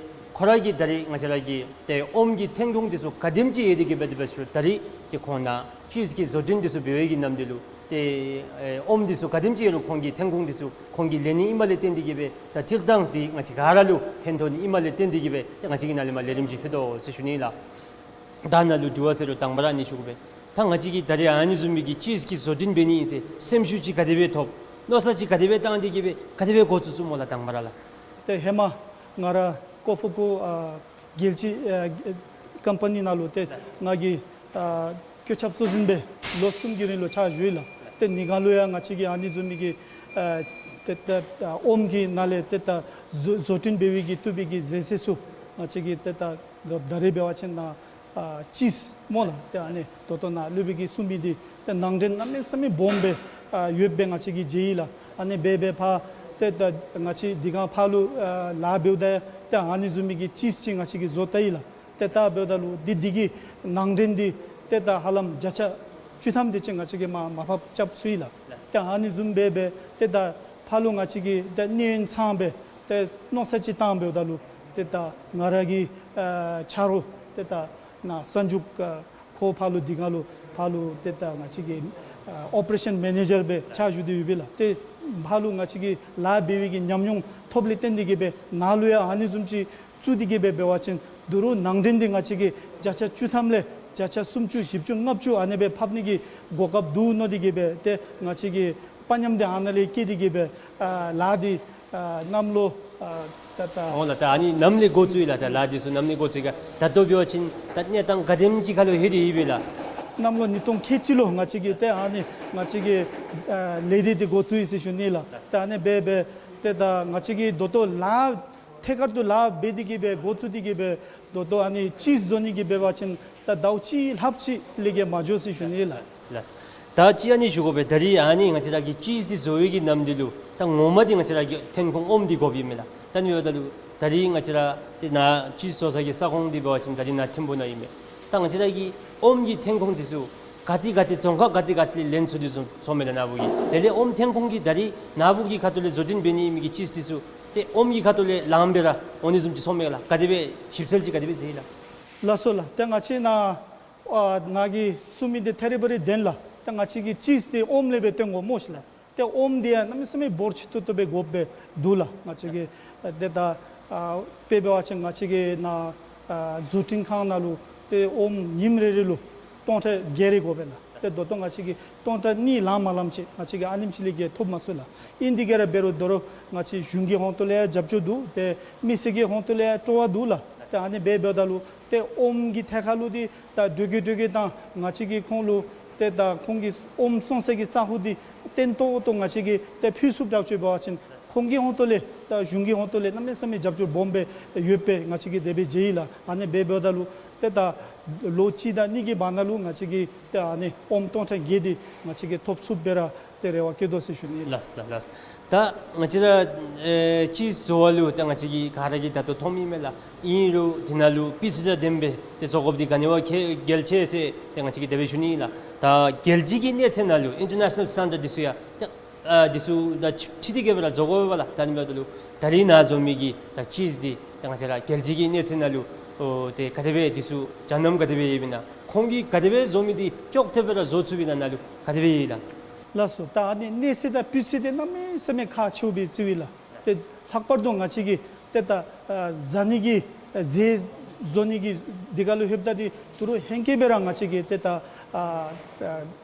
ཁོ་ར་གིས་ད་རིས་ང་བཅས་ར་གི་ཏེ་ཨོམ་གྱི་ཐོན་ཁུངས་འདི་ཚུ་ག་དེམ་ཅིག་ཡོད་དེ་གིས་སྦེ་དེ་སྦེ་ཞུ་ད་རིས་ཏེ་ཁོང་ནཱ་ཅིསི་གི་བཟོ་སྐྲུན་འདི་ཚུ་འབད་བའི་གི་ནམ་དུས་ལུ་ཏེ་ཨེ་ཨོམ་འདི་ཚུ་ག་དེམ་ཅིག་ཡོད་རུང་ཁོང་གི་ཐོན་ཁུངས་འདི་ཚུ་ཁོང་གིས་ལེན་ནི་ཨིནམ་ལས་བརྟེན་ཏེ་གིས་སྦེ་ད་སྤྱིར་བཏང་འདི་ང་བཅས་ག་ར་ལུ་ཕན་ཐོགས་ནི་ཨིནམ་ལས་བརྟེན་ཏེ་གིས་སྦེ་ཏེ་ང་བཅས་ཀྱིས་ནཱ་ལས་མར་ལས་རིམ་ཅིག་ཕུལ་དོ་ཟེར་ཞུ་ནི་ལགས། ད་ནཱ་ལུ་དྲི་བ་ཟེར་རུང་དང་པ་ར་ཨ་ནི་ཞུ་དགོ་པས། ད་ང་བཅས་ཀྱིས་ད་རིས་ཨ་ནི་བཟུམ་མའི་གི་ཅིསི་གི་བཟོ་སྐྲུན་འབད་ནི་ཨིན་ཟེར་སེམས་ཤུགས་ཅིག་ག་དེ་སྦེ་ཐོབ། མནོ་བསམ་ཅིག་ག་དེ་སྦེ་བཏང་སྟེ་གིས་སྦེ་ག་དེ་སྦེ་འགོ་བཙུགས་བཙུགསཔ་སྨོ་ལགས་དང་པ་ར་ལགས། ཏེ་ཧེ་མ་ང་ར་ཀོ་ཕུ་ཀུ་ཨ་རྒྱལ་སྤྱི་ཨ་ཀམ་པ་ནི་ནང་ལུ་ཏེ་ང་གིས་ཨ་བཀོད་ཁྱབ་གཙོ་འཛིན་སྦེ་ལོ་གསུམ་གྱི་རིང་ལུ་ཕྱག་ཞུ་ཡི་ལགས། ཏེ་ནི་ག་ལུ་ཡང་ང་བཅས་ཀྱིས་ཨ་ནི་བཟུམ་མའི་གི་ཨ་ཏེ་ཏེ་ཨ་ཨོམ་གྱི་ནང་ལས་ཏེ་ད་བཟོ་བཟོ་སྐྲུན་འབད་བའི་གི་བཏུབ་པའི་གི་ཟས་ཟས་ཚུ་ང་བཅས་ཀྱིས་ཏེ་ད་ད་རིས་འབད་བ་ཅིན་ནཱ་ཨ་ཅིསི་སྨོ་ལགས། ཏེ་ཨ་ནི་ད་ལྟོ་ནཱ་སློབ་དཔོན་གྱིས་གསུངས་མི་འདི་ཏེ་ནང་འདྲེན་གནམ་མེད་ས་མེད་སྦོམ་སྦེ་ཨ་ཡོདཔ་སྦེ་ང་བཅས་ཀྱིས་མཇལ་ཡི་ལགས། ཨ་ནི་སྦེ་སྦེ་ཕར་ཏེ་ད་ང་བཅས་འདི་ག་ཕར་ལུ་ཨ་ལཱ་འབདཝ་ད་ཏེ་ཨ་ནི་བཟུམ་མའི་གི་ཅིསི་ཅིག་ང་བཅས་ཀྱིས་བཟོ་བལྟ་ཡི་ལགས། ཏེ་ད་འབདཝ་ད་ལུ་འདི་འདི་གི་ནང་འདྲེན་འདི་ཏེ་ད་ཧ་ལམ་བརྒྱ་ཆ་བཅུ་ཐམ་དེ་ཅིག་ང་བཅས་ཀྱིས་མར་མར་ཕབ་རྐྱབ་ཚུགས་ཡི་ལགས། ཏེ་ཨ་ནི་བཟུམ་སྦེ་སྦེ་ཏེ་ད་ཕར་ལུ་ང་བཅས་ཀྱིས་ཏེ་གནས་ཡུན་ཚངམ་སྦེ་ཏེ་མནོ་བསམ་ཅིག་བཏངམ་ད་ལུ་ཏེ་ད་ང་ར་གི་ཨ་ཆ་རོགས་ཏེ་ད་ནཱ་གསར་འཇུག་ཨ་ཁོ་ཕར་ལུ་འདི་ག་ལུ་ཕར་ལུ་ཏེ་ད་ང་བཅས་ཀྱི་ཨ་ཨོ་པ་རེ་ཤཱན་མེ་ནེ་ཇར་སྦེ་ཕྱག་ཞུ་སྟེ་ཡོད་པས་ལགས། ཏེ་ཕར་ལུ་ང་བཅས་ཀྱིས་ལཱ་འབད་བའི་གི་ཉམས་མྱོང་ཐོབ་ལས་བརྟེན་ཏེ་གིས་སྦེ་ནཱ་ལུ་ཡང་ཨ་ནི་བཟུམ་ཅིག་བཙུགས་ཏེ་གིས་སྦེ་འབད་བ་ཅིན་ད་རུང་ནང་འདྲེན་འདི་ང་བཅས་ཀྱིས་བརྒྱ་ཆ་བཅུ་ཐམ་ལས་བརྒྱ་ཆ་སུམ་ཅུ་བཞི་བཅུ་ལྔ་བཅུ་ཨ་ནི་སྦེ་ཕབ་ནི་གི་གོ་སྐབས་འདུག་མནོ་སྟེ་གིས་སྦེ་ཏེ་ང་བཅས་ཀྱིས་དཔའ་ཉམས་འདི་ཨ་ནཱ་ལས་བསྐྱེད་དེ་གིས་སྦེ་ཨ་ལཱ་འདི་ཨ་གནམ་ལོ་ཨ་ད་ད་འོང་ལགས། ད་ཨ་ནི་ནམ་ལས་འགོ་བཙུགས་ཡི་ལགས། ད་ལཱ་འདི་ཚུ་ནམ་ལས་འགོ་བཙུགས་ཡི་ག་ད་ལྟོ་འབད་བ་ཅིན་ད་གནས་སྟངས་ག་དེམ་ཅིག་ཁར་ལུ་ལྷོད་དེ་ཡོད་པས་ལགས། གནམ་ལོ་ཉིས་སྟོང་ཁལ་གཅིག་ལུ་ང་བཅས་ཀྱིས་ཏེ་ཨ་ནི་ང་བཅས་ཀྱིས་ཨ་ལས་སྡེ་འདི་འགོ་བཙུགས་ཡི་ཟེར་ཞུ་ནི་ལགས། ད་ཨ་ནི་སྦེ་སྦེ་ཏེ་ད་ང་བཅས་ཀྱིས་ད་ལྟོ་ལཱ་ཐད་ཀར་དུ་ལཱ་འབད་དེ་གིས་སྦེ་འགོ་བཙུགས་ཏེ་གིས་སྦེ་ད་ལྟོ་ཨ་ནི་ཅིསི་བཟོ་ནི་གི་འབད་བ་ཅིན་ད་ཟླཝ་གཅིག་ལྷགཔ་ཅིག་ལས་བརྒལ་མ་འགྱོ་ཟེར་ཞུ་ནི་ལགས། ལགས། ད་ཅི་ཨ་ནི་ཞུ་དགོ་པས། ད་རིས་ཨ་ནི་ང་བཅས་ར་གིས་ཅིསི་འདི་བཟོ་བའི་གི་ནམ་དུས་ལུ་ད་ངོ་མ་འདི་ང་བཅས་ར་གི་ཐོན་ཁུངས་ཨོམ་འདི་དགོཔ་ཨིན་མས་ལགས། ད་ཨ་ནི་འབདཝ་ད་ལུ་ད་རིས་ང་བཅས་ར་ཏེ་ནཱ་ཅིསི་བཟོ་ས་གི་ས་ཁོངས་འདི་འབད་བ་ཅིན་ད་རིས་ནཱ་ཐིམ་ཕུ་ནང་ཨིན་མས། ད་ང་བཅས་ར་གི་ཨོམ་གྱི་ཐོན་ཁུངས་འདི་ཚུ་ག་ཏེ་ག་ཏེ་རྫོང་ཁག་ག་ཏེ་ག་ཏེ་ལས་ལེན་ཚུགས་ཏེ་ཚུགས་ཚུགས་མས་ལགས་ནཱ་བུ་གིས། དེ་ལས་ཨོམ་ཐོན་ཁུངས་འདི་ད་རིས་ནཱ་བུ་གི་ཁ་ཐུག་ལས་བཟོ་སྐྲུན་འབད་ནི་མི་གི་ཅིསི་འདི་ཚུ་ཏེ་ཨོམ་གྱི་ཁ་ཐུག་ལས་ལངམ་སྦེ་ར་འོང་ནི་བཟུམ་ཅིག་ཚུགས་མས་ལགས། ག་དེ་སྦེ་ཞིབ་འཚོལ་ཅིག་ག་དེ་སྦེ་མཛད་ཡི་ལགས། ལགས་སོ་ལགས། ཏེ་ང་བཅས་ནཱ་ཨ་ནཱ་གིས་གསུངས་མི་འདི་ཐད་རི་བ་རི་བདེན་ལགས། ཏེ་ང་བཅས་ཀྱིས་ཅིསི་འདི་ཨོམ་ལས་སྦེ་བཏོན་དགོ་སྨོ་ཤིག་ལགས། ཏེ་ཨོམ་འདི་ཡང་གནམ་མེད་ས་མེད་འབོར་ཆེ་ཏོག་ཏོ་སྦེ་དགོཔ་སྦེ་འདུག་ལགས། ང་བཅས་ཀྱིས་ཨ་ཏེ་ད་ཨ་དཔེ་འབད་བ་ཅིན་ང་བཅས་ཀྱིས་ནཱ་ཨ་བཟོ་སྐྲུན་ཁང་ནང་ལུ་ཏེ་ཨོམ་ཉིནམ་རེ་རེ་ལུ་སྟོང་ཕྲག་བརྒྱད་རེ་དགོ་པས་ལགས། ཏེ་ད་ལྟོ་ང་བཅས་ཀྱིས་སྟོང་ཕྲག་གཉིས་ལངམ་མ་ལངམ་ཅིག་ང་བཅས་ཀྱིས་ཨ་ནེམ་ཅིག་ལས་བརྒལ་ཐོབ་མ་ཚུགས་ལགས། ཨིན་དེ་གིས་ར་འབད་རུང་ད་རུང་ང་བཅས་གཞུང་གི་ཧོང་ཏོ་ལས་ཡང་རྒྱབ་སྐྱོར་འདུག། ཏེ་མི་སེར་གྱི་ཧོང་ཏོ་ལས་ཡང་སྤྲོ་བ་འདུག་ལགས། ཏེ་ཨ་ནི་སྦེ་འབདཝ་ད་ལུ་ཏེ་ཨོམ་གྱི་ཐད་ཁར་ལུ་འདི་ད་འགྲོས་ཀྱིས་འགྲོས་ཀྱིས་ད་ང་བཅས་ཀྱིས་ཁོང་ལུ་ཏེ་ད་ཁོང་གི་ཨོམ་བཙོང་ས་གི་ས་གོ་འདི་བརྟན་ཏོག་ཏོ་ང་བཅས་ཀྱིས་ཏེ་ཕུལ་ཚུགསཔ་དྲག་ཅིག་འབད་བ་ཅིན་ཁོང་གི་ཧོང་ཏོ་ལས་ད་གཞུང་གི་ཧོང་ཏོ་ལས་གནམ་མེད་ས་མེད་རྒྱབ་སྐྱོར་སྦོམ་སྦེ་ཡོདཔ་སྦེ་ང་བཅས་ཀྱིས་དེ་སྦེ་མཇལ་ཡི་ལགས། ཨ་ནི་སྦེ་འབདཝ་ད་ལུ་ཏེ་ད་ལོ་གཅིག་དང་གཉིས་ཀྱི་བར་ན་ལུ་ང་བཅས་ཀྱིས་ཏེ་ཨ་ནི་ཨོམ་སྟོང་ཕྲག་བརྒྱད་འདི་ང་བཅས་ཀྱིས་ཐོབ་ཚུགསཔ་སྦེ་ར་ཏེ་རེ་བ་བསྐྱེད་དོ་ཟེར་ཞུ་ནི་ལགས། ལགས་ལགས་ལགས། ད་ང་བཅས་ར་ཨེ་ཅིསི་བཟོ་བ་ལུ་ད་ང་བཅས་ཀྱིས་ག་ར་གིས་ད་ལྟོ་མཐོངམ་ཨིན་མས་ལགས། ཨིན་རུང་དེ་ནང་ལུ་སྤུས་ཚད་དང་ལྡནམ་སྦེ་ཏེ་བཟོ་དགོཔ་འདི་ག་ནི་བ་གལ་གལ་ཆེ་ཟེར་ཏེ་ང་བཅས་ཀྱིས་དེ་སྦེ་ཞུ་ནི་ཨིན་ལགས། ད་རྒྱལ་སྤྱི་གི་གནས་ཚད་ནང་ལུ་ཨིན་ཊར་ནེ་ཤ་ནཱལ་སི་ཊེན་ཌརཌ་འདི་ཚུ་ཡང་ཏེ་ཨ་འདི་ཚུ་དང་འཁྲིལ་ཏེ་གིས་སྦེ་ར་བཟོ་དགོ་པས་ལགས། ད་ཨ་ནི་འབདཝ་ད་ལུ་ད་རིས་ནཱ་བཟོ་མི་གི་ད་ཅིསི་འདི་ད་ང་བཅས་ར་རྒྱལ་སྤྱི་གི་གནས་ཚད་ནང་ལུ་ཨོ་ཏེ་ག་དེ་སྦེ་འདི་ཚུ་སྦྱང་གནང་ག་དེ་སྦེ་ཡོདཔ་ཨིན་ན། ཁོང་གིས་ག་དེ་སྦེ་བཟོ་མི་འདི་ཅོག་འཐདཔ་སྦེ་ར་བཟོ་ཚུགསཔ་ཨིན་ན་ནཱ་ལུ་ག་དེ་སྦེ་ཡོད་ལགས། ལགས་སོ། ད་ཨ་ནི་གནས་ཚད་དང་སྤུས་ཚད་འདི་གནམ་མེད་ས་མེད་ཁག་ཆེཝ་སྦེ་བརྩི་བས་ལགས། ཏེ་ལྷག་པར་དུ་ང་བཅས་ཀྱིས་ཏེ་ད་ཨ་བཟའ་ནི་གི་ཨ་ཟས་བཟོ་ནི་གི་འདི་ཁར་ལུ་ལྷོདཔ་ད་འདི་ད་རུང་ཧེང་སྐལ་སྦེ་ར་ང་བཅས་ཀྱིས་ཏེ་ད་ཨ་ཨ་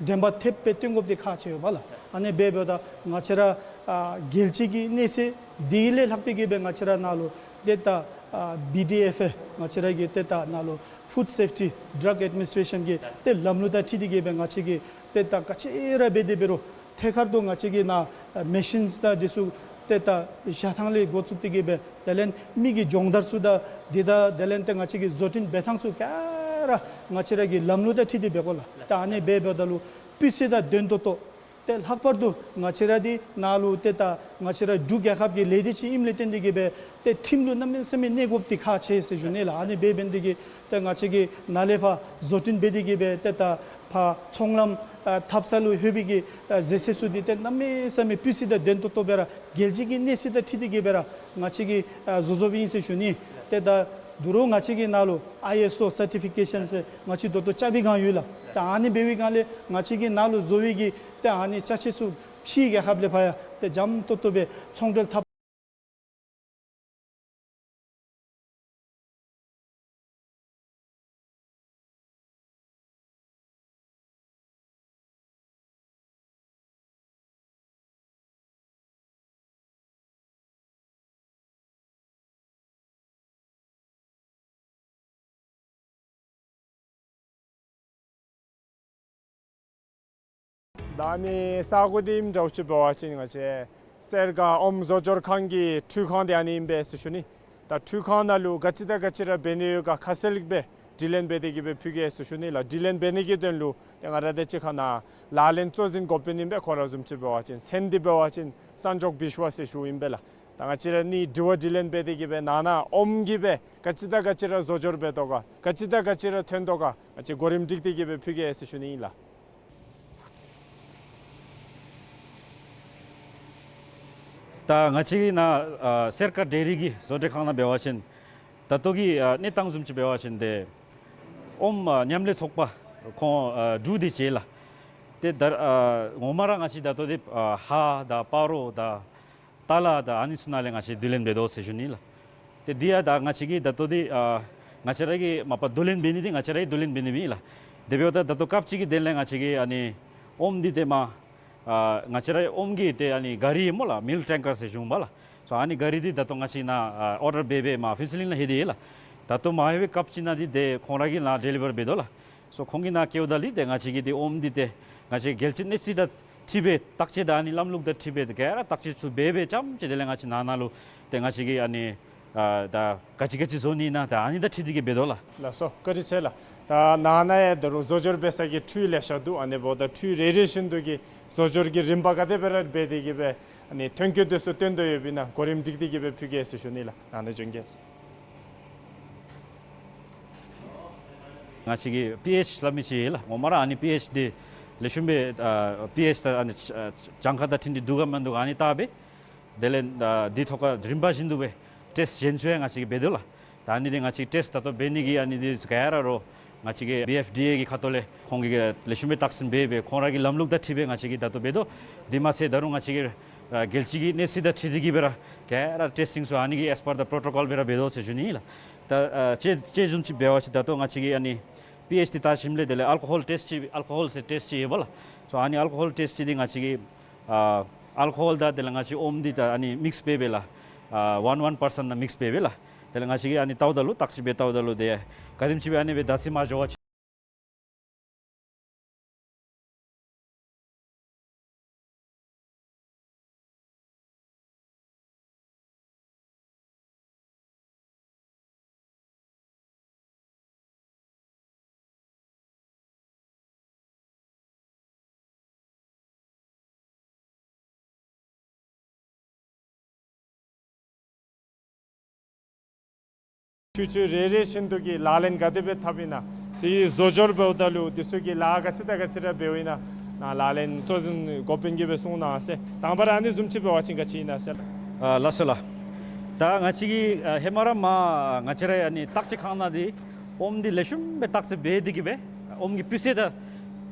འགྲེམས་པ་ཐེབས་སྦེ་སྟོན་དགོཔ་འདི་ཁག་ཆེ་བས་ལགས། ཨ་ནི་སྦེ་འབདཝ་ད་ང་བཅས་ར་ཨ་རྒྱལ་སྤྱི་གི་གནས་ཚད་འདི་ལས་ལྷག་སྟེ་གིས་སྦེ་ང་བཅས་ར་ནཱ་ལུ་ཏེ་ད་ ཨ་བི་ཌི་ཨེཕ་ཨེ་ང་བཅས་ར་གི་ཏེ་ད་ནཱ་ལུ་ཕུཌ་སེཕ་ཊི་ཌྲག་ཨེཌ་མི་ནིསི་ཊེ་ཤཱན་གྱི་ཏེ་ལམ་ལུགས་དང་འཁྲིལ་ཏེ་གི་སྦེ་ང་བཅས་ཀྱིས་ཏེ་ད་ག་ཅི་ར་འབད་དེ་འབད་རུང་ཐད་ཀར་དུ་ང་བཅས་ཀྱིས་ནཱ་མེ་ཤིནསི་དང་འདི་ཚུ་ཏེ་ད་བཞག་ཐངས་ལས་འགོ་བཙུགས་ཏེ་གི་སྦེ་དེ་ལས་མི་གི་སྦྱོང་བརྡར་ཚུ་དང་འདི་དང་དེ་ལས་ཏེ་ང་བཅས་ཀྱི་བཟོ་སྐྲུན་འབད་ཐངས་ཚུ་ག་ར་ང་བཅས་ར་གི་ལམ་ལུགས་དང་འཁྲིལ་ཏེ་འབད་དགོ་ལགས། ད་ཨ་ནི་འབད་འབདཝ་ད་ལུ་སྤུས་ཚད་དང་ལྡན་ཏོག་ཏོ་ཏེ་ལྷག་པར་དུ་ང་བཅས་ར་འདི་ནཱ་ལུ་ཏེ་ད་ང་བཅས་ར་འབྲུག་རྒྱལ་ཁབ་ཀྱི་ལས་སྡེ་ཅིག་ཨིནམ་ལས་བརྟེན་ཏེ་གི་སྦེ་ཏེ་ཁྲིམས་ལུ་གནམ་མེད་ས་མེད་གནས་དགོཔ་འདི་ཁག་ཆེ་ཟེར་ཞུ་ནི་ལགས། ཨ་ནི་འབད་འབད་ནི་འདི་གིས་ཏེ་ང་བཅས་ཀྱིས་ནཱ་ལས་ཕར་བཟོ་སྐྲུན་འབད་དེ་གི་སྦེ་ཏེ་ད་ཕར་ཚོང་ལམ་ཨ་འཐབ་ས་ལུ་ལྷོད་པའི་གི་ཨ་ཟད་ཚད་ཚུ་འདི་ཏེ་གནམ་མེད་ས་མེད་སྤུས་ཚད་དང་ལྡན་ཏོག་ཏོ་སྦེ་ར་རྒྱལ་སྤྱི་གི་གནས་ཚད་དང་འཁྲིལ་ཏེ་གི་སྦེ་ར་ང་བཅས་ཀྱིས་ཨ་བཟོ་བཟོཝ་ཨིན་ཟེར་ཞུ་ནི། ཏེ་ད་དོ་རུང་ང་བཅས་ཀྱིས་ནཱ་ལུ་ཨའི་ཨེསི་ཨོ་སར་ཊི་ཕི་ཀེ་ཤཱན་ཟེར་ང་བཅས་ད་ལྟོ་རྐྱབ་པའི་སྒང་ཡོད་ལགས། ད་ཨ་ནི་འབད་བའི་སྒང་ལས་ང་བཅས་ཀྱིས་ནཱ་ལུ་བཟོ་བའི་གི་ཏེ་ཨ་ནི་ཅ་ཆས་ཚུ་ཕྱིའི་རྒྱལ་ཁབ་ལས་ཕར་ཡང་ཏེ་འཇམ་ཏོག་ཏོ་སྦེ་ཚོང་འབྲེལ་འཐབ། ད་ཨ་ནི་ས་གོ་འདི་ཨིནམ་འདྲཝ་ཅིག་འབད་བ་ཅིན་ང་བཅས་སེར་སྒ་ཨོམ་བཟོ་སྦྱོར་ཁང་གི་འཕྲུལ་ཁང་འདི་ཨ་ནི་ཨིན་པས་ཟེར་ཞུ་ནི། ད་འཕྲུལ་ཁང་ནང་ལུ་ག་ཅི་དང་ག་ཅི་ར་འབད་ནི་ཡོད་ག་ཁ་གསལ་སྦེ་དྲི་ལན་འབད་དེ་གི་སྦེ་ཕུལ་གེ་ཟེར་ཞུ་ནི་ལགས། དྲི་ལན་འབད་ནི་གི་དོན་ལུ་ཏེ་ང་ར་དང་གཅིག་ཁར་ནཱ་ལག་ལེན་གཙོ་འཛིན་འགོ་དཔོན་ཨིན་པས། ཁོང་ར་བཟུམ་ཅིག་འབད་བ་ཅིན་མཚན་འདི་འབད་བ་ཅིན་སན་ཇོག་བིཤ་ཝ་ཟེར་ཞུཝ་ཨིན་པས་ལགས། ད་ང་བཅས་ར་གཉིས་དྲི་བ་དྲི་ལན་འབད་དེ་གི་སྦེ་ནང་ན་ཨོམ་གྱིས་སྦེ་ག་ཅི་དང་ག་ཅི་ར་བཟོ་སྦྱོར་འབད་དོ་ག་ག་ཅི་དང་ག་ཅི་ར་ཐོན་དོ་ག་ང་བཅས་གོ་རིམ་སྒྲིག་སྟེ་གི་སྦེ་ཕུལ་གེ་ཟེར་ཞུ་ནི་ཨིན་ལགས། ད་ང་བཅས་ཀྱི་ནཱ་ཨ་སེར་སྒ་ཌེ་རི་གི་བཟོ་གྲྭའི་ཁང་ནང་འབད་བ་ཅིན་ད་ལྟོ་གི་ཨ་གནས་སྟངས་བཟུམ་ཅིག་འབད་བ་ཅིན་ཏེ་ཨོམ་ཨ་མཉམ་ལས་ཚོགས་པ་ཁོང་ཨ་དྲུག་འདི་བྱེད་ལགས། ཏེ་ད་ཨ་ངོ་མ་ར་ང་བཅས་ད་ལྟོ་འདི་ཨ་ཧ་དང་སྤ་རོ་དང་ཏ་ལ་དང་ཨ་ནི་ཚུ་ནང་ལས་ང་བཅས་བསྡུ་ལེན་འབད་དོ་ཟེར་ཞུ་ནི་ལགས། ཏེ་འདི་ཡང་ད་ང་བཅས་ཀྱིས་ད་ལྟོ་འདི་ཨ་ང་བཅས་ར་གིས་མ་པ་བསྡུ་ལེན་འབད་ནི་འདི་ང་བཅས་ར་གིས་བསྡུ་ལེན་འབད་ནི་ཨིན་ལགས། དེ་འབདཝ་ད་ད་ལྟོ་སྐབས་ཅིག་གི་དོན་ལས་ང་བཅས་ཀྱིས་ཨ་ནི་ཨོམ་འདི་ཏེ་མ་ཨ་ང་བཅས་ར་ཨོམ་གྱི་ཏེ་ཨ་ནི་ག་རི་སྨོ་ལགས། མིལཀ་ཊེང་ཀར་ཟེར་ཞུཝ་མས་ལགས། སོ་ཨ་ནི་ག་རི་འདི་ད་ལྟོ་ང་བཅས་ནཱ་ཨ་ཨོར་ཌར་འབད་འབད་མར་ཕུན་ཚོགས་གླིང་ལུ་ལྷོད་དེ་ཡོད་ལགས། ད་ལྟོ་མ་ལྷོད་པའི་སྐབས་ཅིག་ནང་འདི་ཏེ་ཁོང་ར་གིས་ནཱ་ཌེ་ལི་བར་འབད་དོ་ལགས། སོ་ཁོང་གིས་ནཱ་བསྐྱལཝ་ད་ལུ་ཏེ་ང་བཅས་ཀྱིས་ཏེ་ཨོམ་འདི་ཏེ་ང་བཅས་རྒྱལ་སྤྱི་གནས་ཚད་དང་འཁྲིལ་སྦེ་བརྟག་དཔྱད་དང་ཨ་ནི་ལམ་ལུགས་དང་འཁྲིལ་སྦེ་ཏེ་ག་ར་བརྟག་དཔྱད་ཚུ་འབད་འབད་རྐྱངམ་ཅིག་དེ་ལས་ང་བཅས་ནང་ན་ལུ་ཏེ་ང་བཅས་ཀྱིས་ཨ་ནི་ཨ་ད་ག་ཅི་ག་ཅི་བཟོ་ནི་ཨིན་ན་ད་ཨ་ནི་དང་འཁྲིལ་ཏེ་གི་འབད་དོ་ལགས། ལགས་སོ་བཀའ་དྲིན་ཆེ་ལགས། ད་ནང་ན་ཡང་ད་རུང་བཟོ་སྦྱོར་འབད་ས་གི་འཕྲུལ་ལེ་ཤ་འདུག། ཨ་ནི་འབདཝ་ད་འཕྲུལ་རེ་རེ་བཞིན་དུ་གི་བཟོ་སྦྱོར་གྱི་རིམ་པ་ག་དེ་སྦེ་ར་འབད་དེ་གི་སྦེ་ཨ་ནི་ཐོན་སྐྱེད་དེ་ཚུ་བཏོན་དོ་ཡོདཔ་ཨིན་ན་གོ་རིམ་སྒྲིག་སྟེ་གི་སྦེ་ཕུལ་གེ་ཟེར་ཞུ་ནི་ལགས། ནང་ན་བྱོན་གེ། ང་བཅས་ཀྱི་པི་ཨེཆ་སླབ་མི་ཅིག་ཡོད་ལགས། ངོ་མ་ར་ཨ་ནི་པི་ཨེཆ་འདི་ལེགས་ཤོམ་སྦེ་ཨ་པི་ཨེཆ་ད་ཨ་ནི་ཨ་གྱངས་ཁ་དང་འཁྲིལ་ཏེ་འདུག་ག་མིན་འདུག་ག་ཨ་ནི་བལྟ་སྦེ་དེ་ལས་ཨ་འདི་ཐོག་ཁར་རིམ་པ་བཞིན་དུ་སྦེ་ཊེསཊ་གཞན་ཚུ་ཡང་ང་བཅས་ཀྱིས་འབད་དོ་ལགས། ད་ཨ་ནི་འདི་ང་བཅས་ཊེསཊ་ད་ལྟོ་འབད་ནི་གི་ཨ་ནི་འདི་ག་ར་རོགས་ང་བཅས་ཀྱི་བི་ཨེཕ་ཌི་ཨེ་གི་ཁ་ཐུག་ལས་ཁོང་གིས་ལེགས་ཤོམ་སྦེ་བརྟག་ཞིབ་འབད་སྦེ་ཁོང་ར་གི་ལམ་ལུགས་དང་འཁྲིལ་སྦེ་ང་བཅས་ཀྱིས་ད་ལྟོ་འབད་དོ། དེ་མ་ཚད་ད་རུང་ང་བཅས་ཀྱིས་ཨ་རྒྱལ་སྤྱི་གི་གནས་ཚད་དང་འཁྲིལ་ཏེ་གི་སྦེ་ར་ག་ར་ཊེསི་ཊིང་ཚུ་ཨ་ནི་གི་ཨེས་པར་དི་པྲོ་ཊོ་ཀོལ་སྦེ་ར་འབད་དོ་ཟེར་ཞུ་ནི་ཨིན་ལགས། ད་ཨ་ཅི་ཅི་བཟུམ་ཅིག་འབད་བ་ཅིན་ད་ལྟོ་ང་བཅས་ཀྱིས་ཨ་ནི་པི་ཨེཆ་འདི་བལྟ་ཞིནམ་ལས་དེ་ལས་ཨལ་ཀོ་ཧོལ་ཊེསཊ་ཅིག་ཨལ་ཀོ་ཧོལ་ཟེར་ཊེསཊ་ཅིག་ཡོད་པ་ལགས། སོ་ཨ་ནི་ཨལ་ཀོ་ཧོལ་ཊེསཊ་ཅིག་འདི་ང་བཅས་ཀྱིས་ཨ་ཨལ་ཀོ་ཧོལ་དང་དེ་ལས་ང་བཅས་ཨོམ་འདི་ད་ཨ་ནི་མིགསི་འབད་སྦེ་ལགས། ཨ་ཝན་ཝན་པར་སེནཊ་ནང་མིགསི་འབད་སྦེ་ལགས། དེ་ལས་ང་བཅས་ཀྱིས་ཨ་ནི་བལྟཝ་ད་ལུ་བརྟག་ཞིབ་འབད་བལྟཝ་ད་ལུ་དེ་ག་དེམ་ཅིག་སྦེ་ཨ་ནི་སྦེ་ད་སི་མ་འགྱོ་བ་ཅིན་ཆུ་ཆུ་རེ་རེ་བཞིན་དུ་གི་ལག་ལེན་ག་དེ་སྦེ་འཐབ་ཨིན་ན། དེ་བཟོ་སྦྱོར་འབདཝ་ད་ལུ་དེ་ཚུ་གི་ལཱ་ག་ཅི་དང་ག་ཅི་ར་འབདཝ་ཨིན་ན། ནཱ་ལག་ལེན་གཙོ་འཛིན་འགོ་དཔོན་གྱིས་སྦེ་གསུང་གནང་ཟེར། དང་པ་ར་ཨ་ནི་བཟུམ་ཅིག་འབད་བ་ཅིན་ག་ཅི་ཨིན་ན་ཟེར། ཨ་ལགས་སོ་ལགས། ད་ང་བཅས་ཀྱིས་ཨ་ཧེ་མ་ར་མར་ང་བཅས་ར་ཨ་ནི་བརྟག་དཔྱད་ཁང་ནང་འདི་ཨོམ་འདི་ལེགས་ཤོམ་སྦེ་བརྟག་དཔྱད་འབད་དེ་གི་སྦེ་ཨོམ་གྱི་སྤུས་ཚད་དང་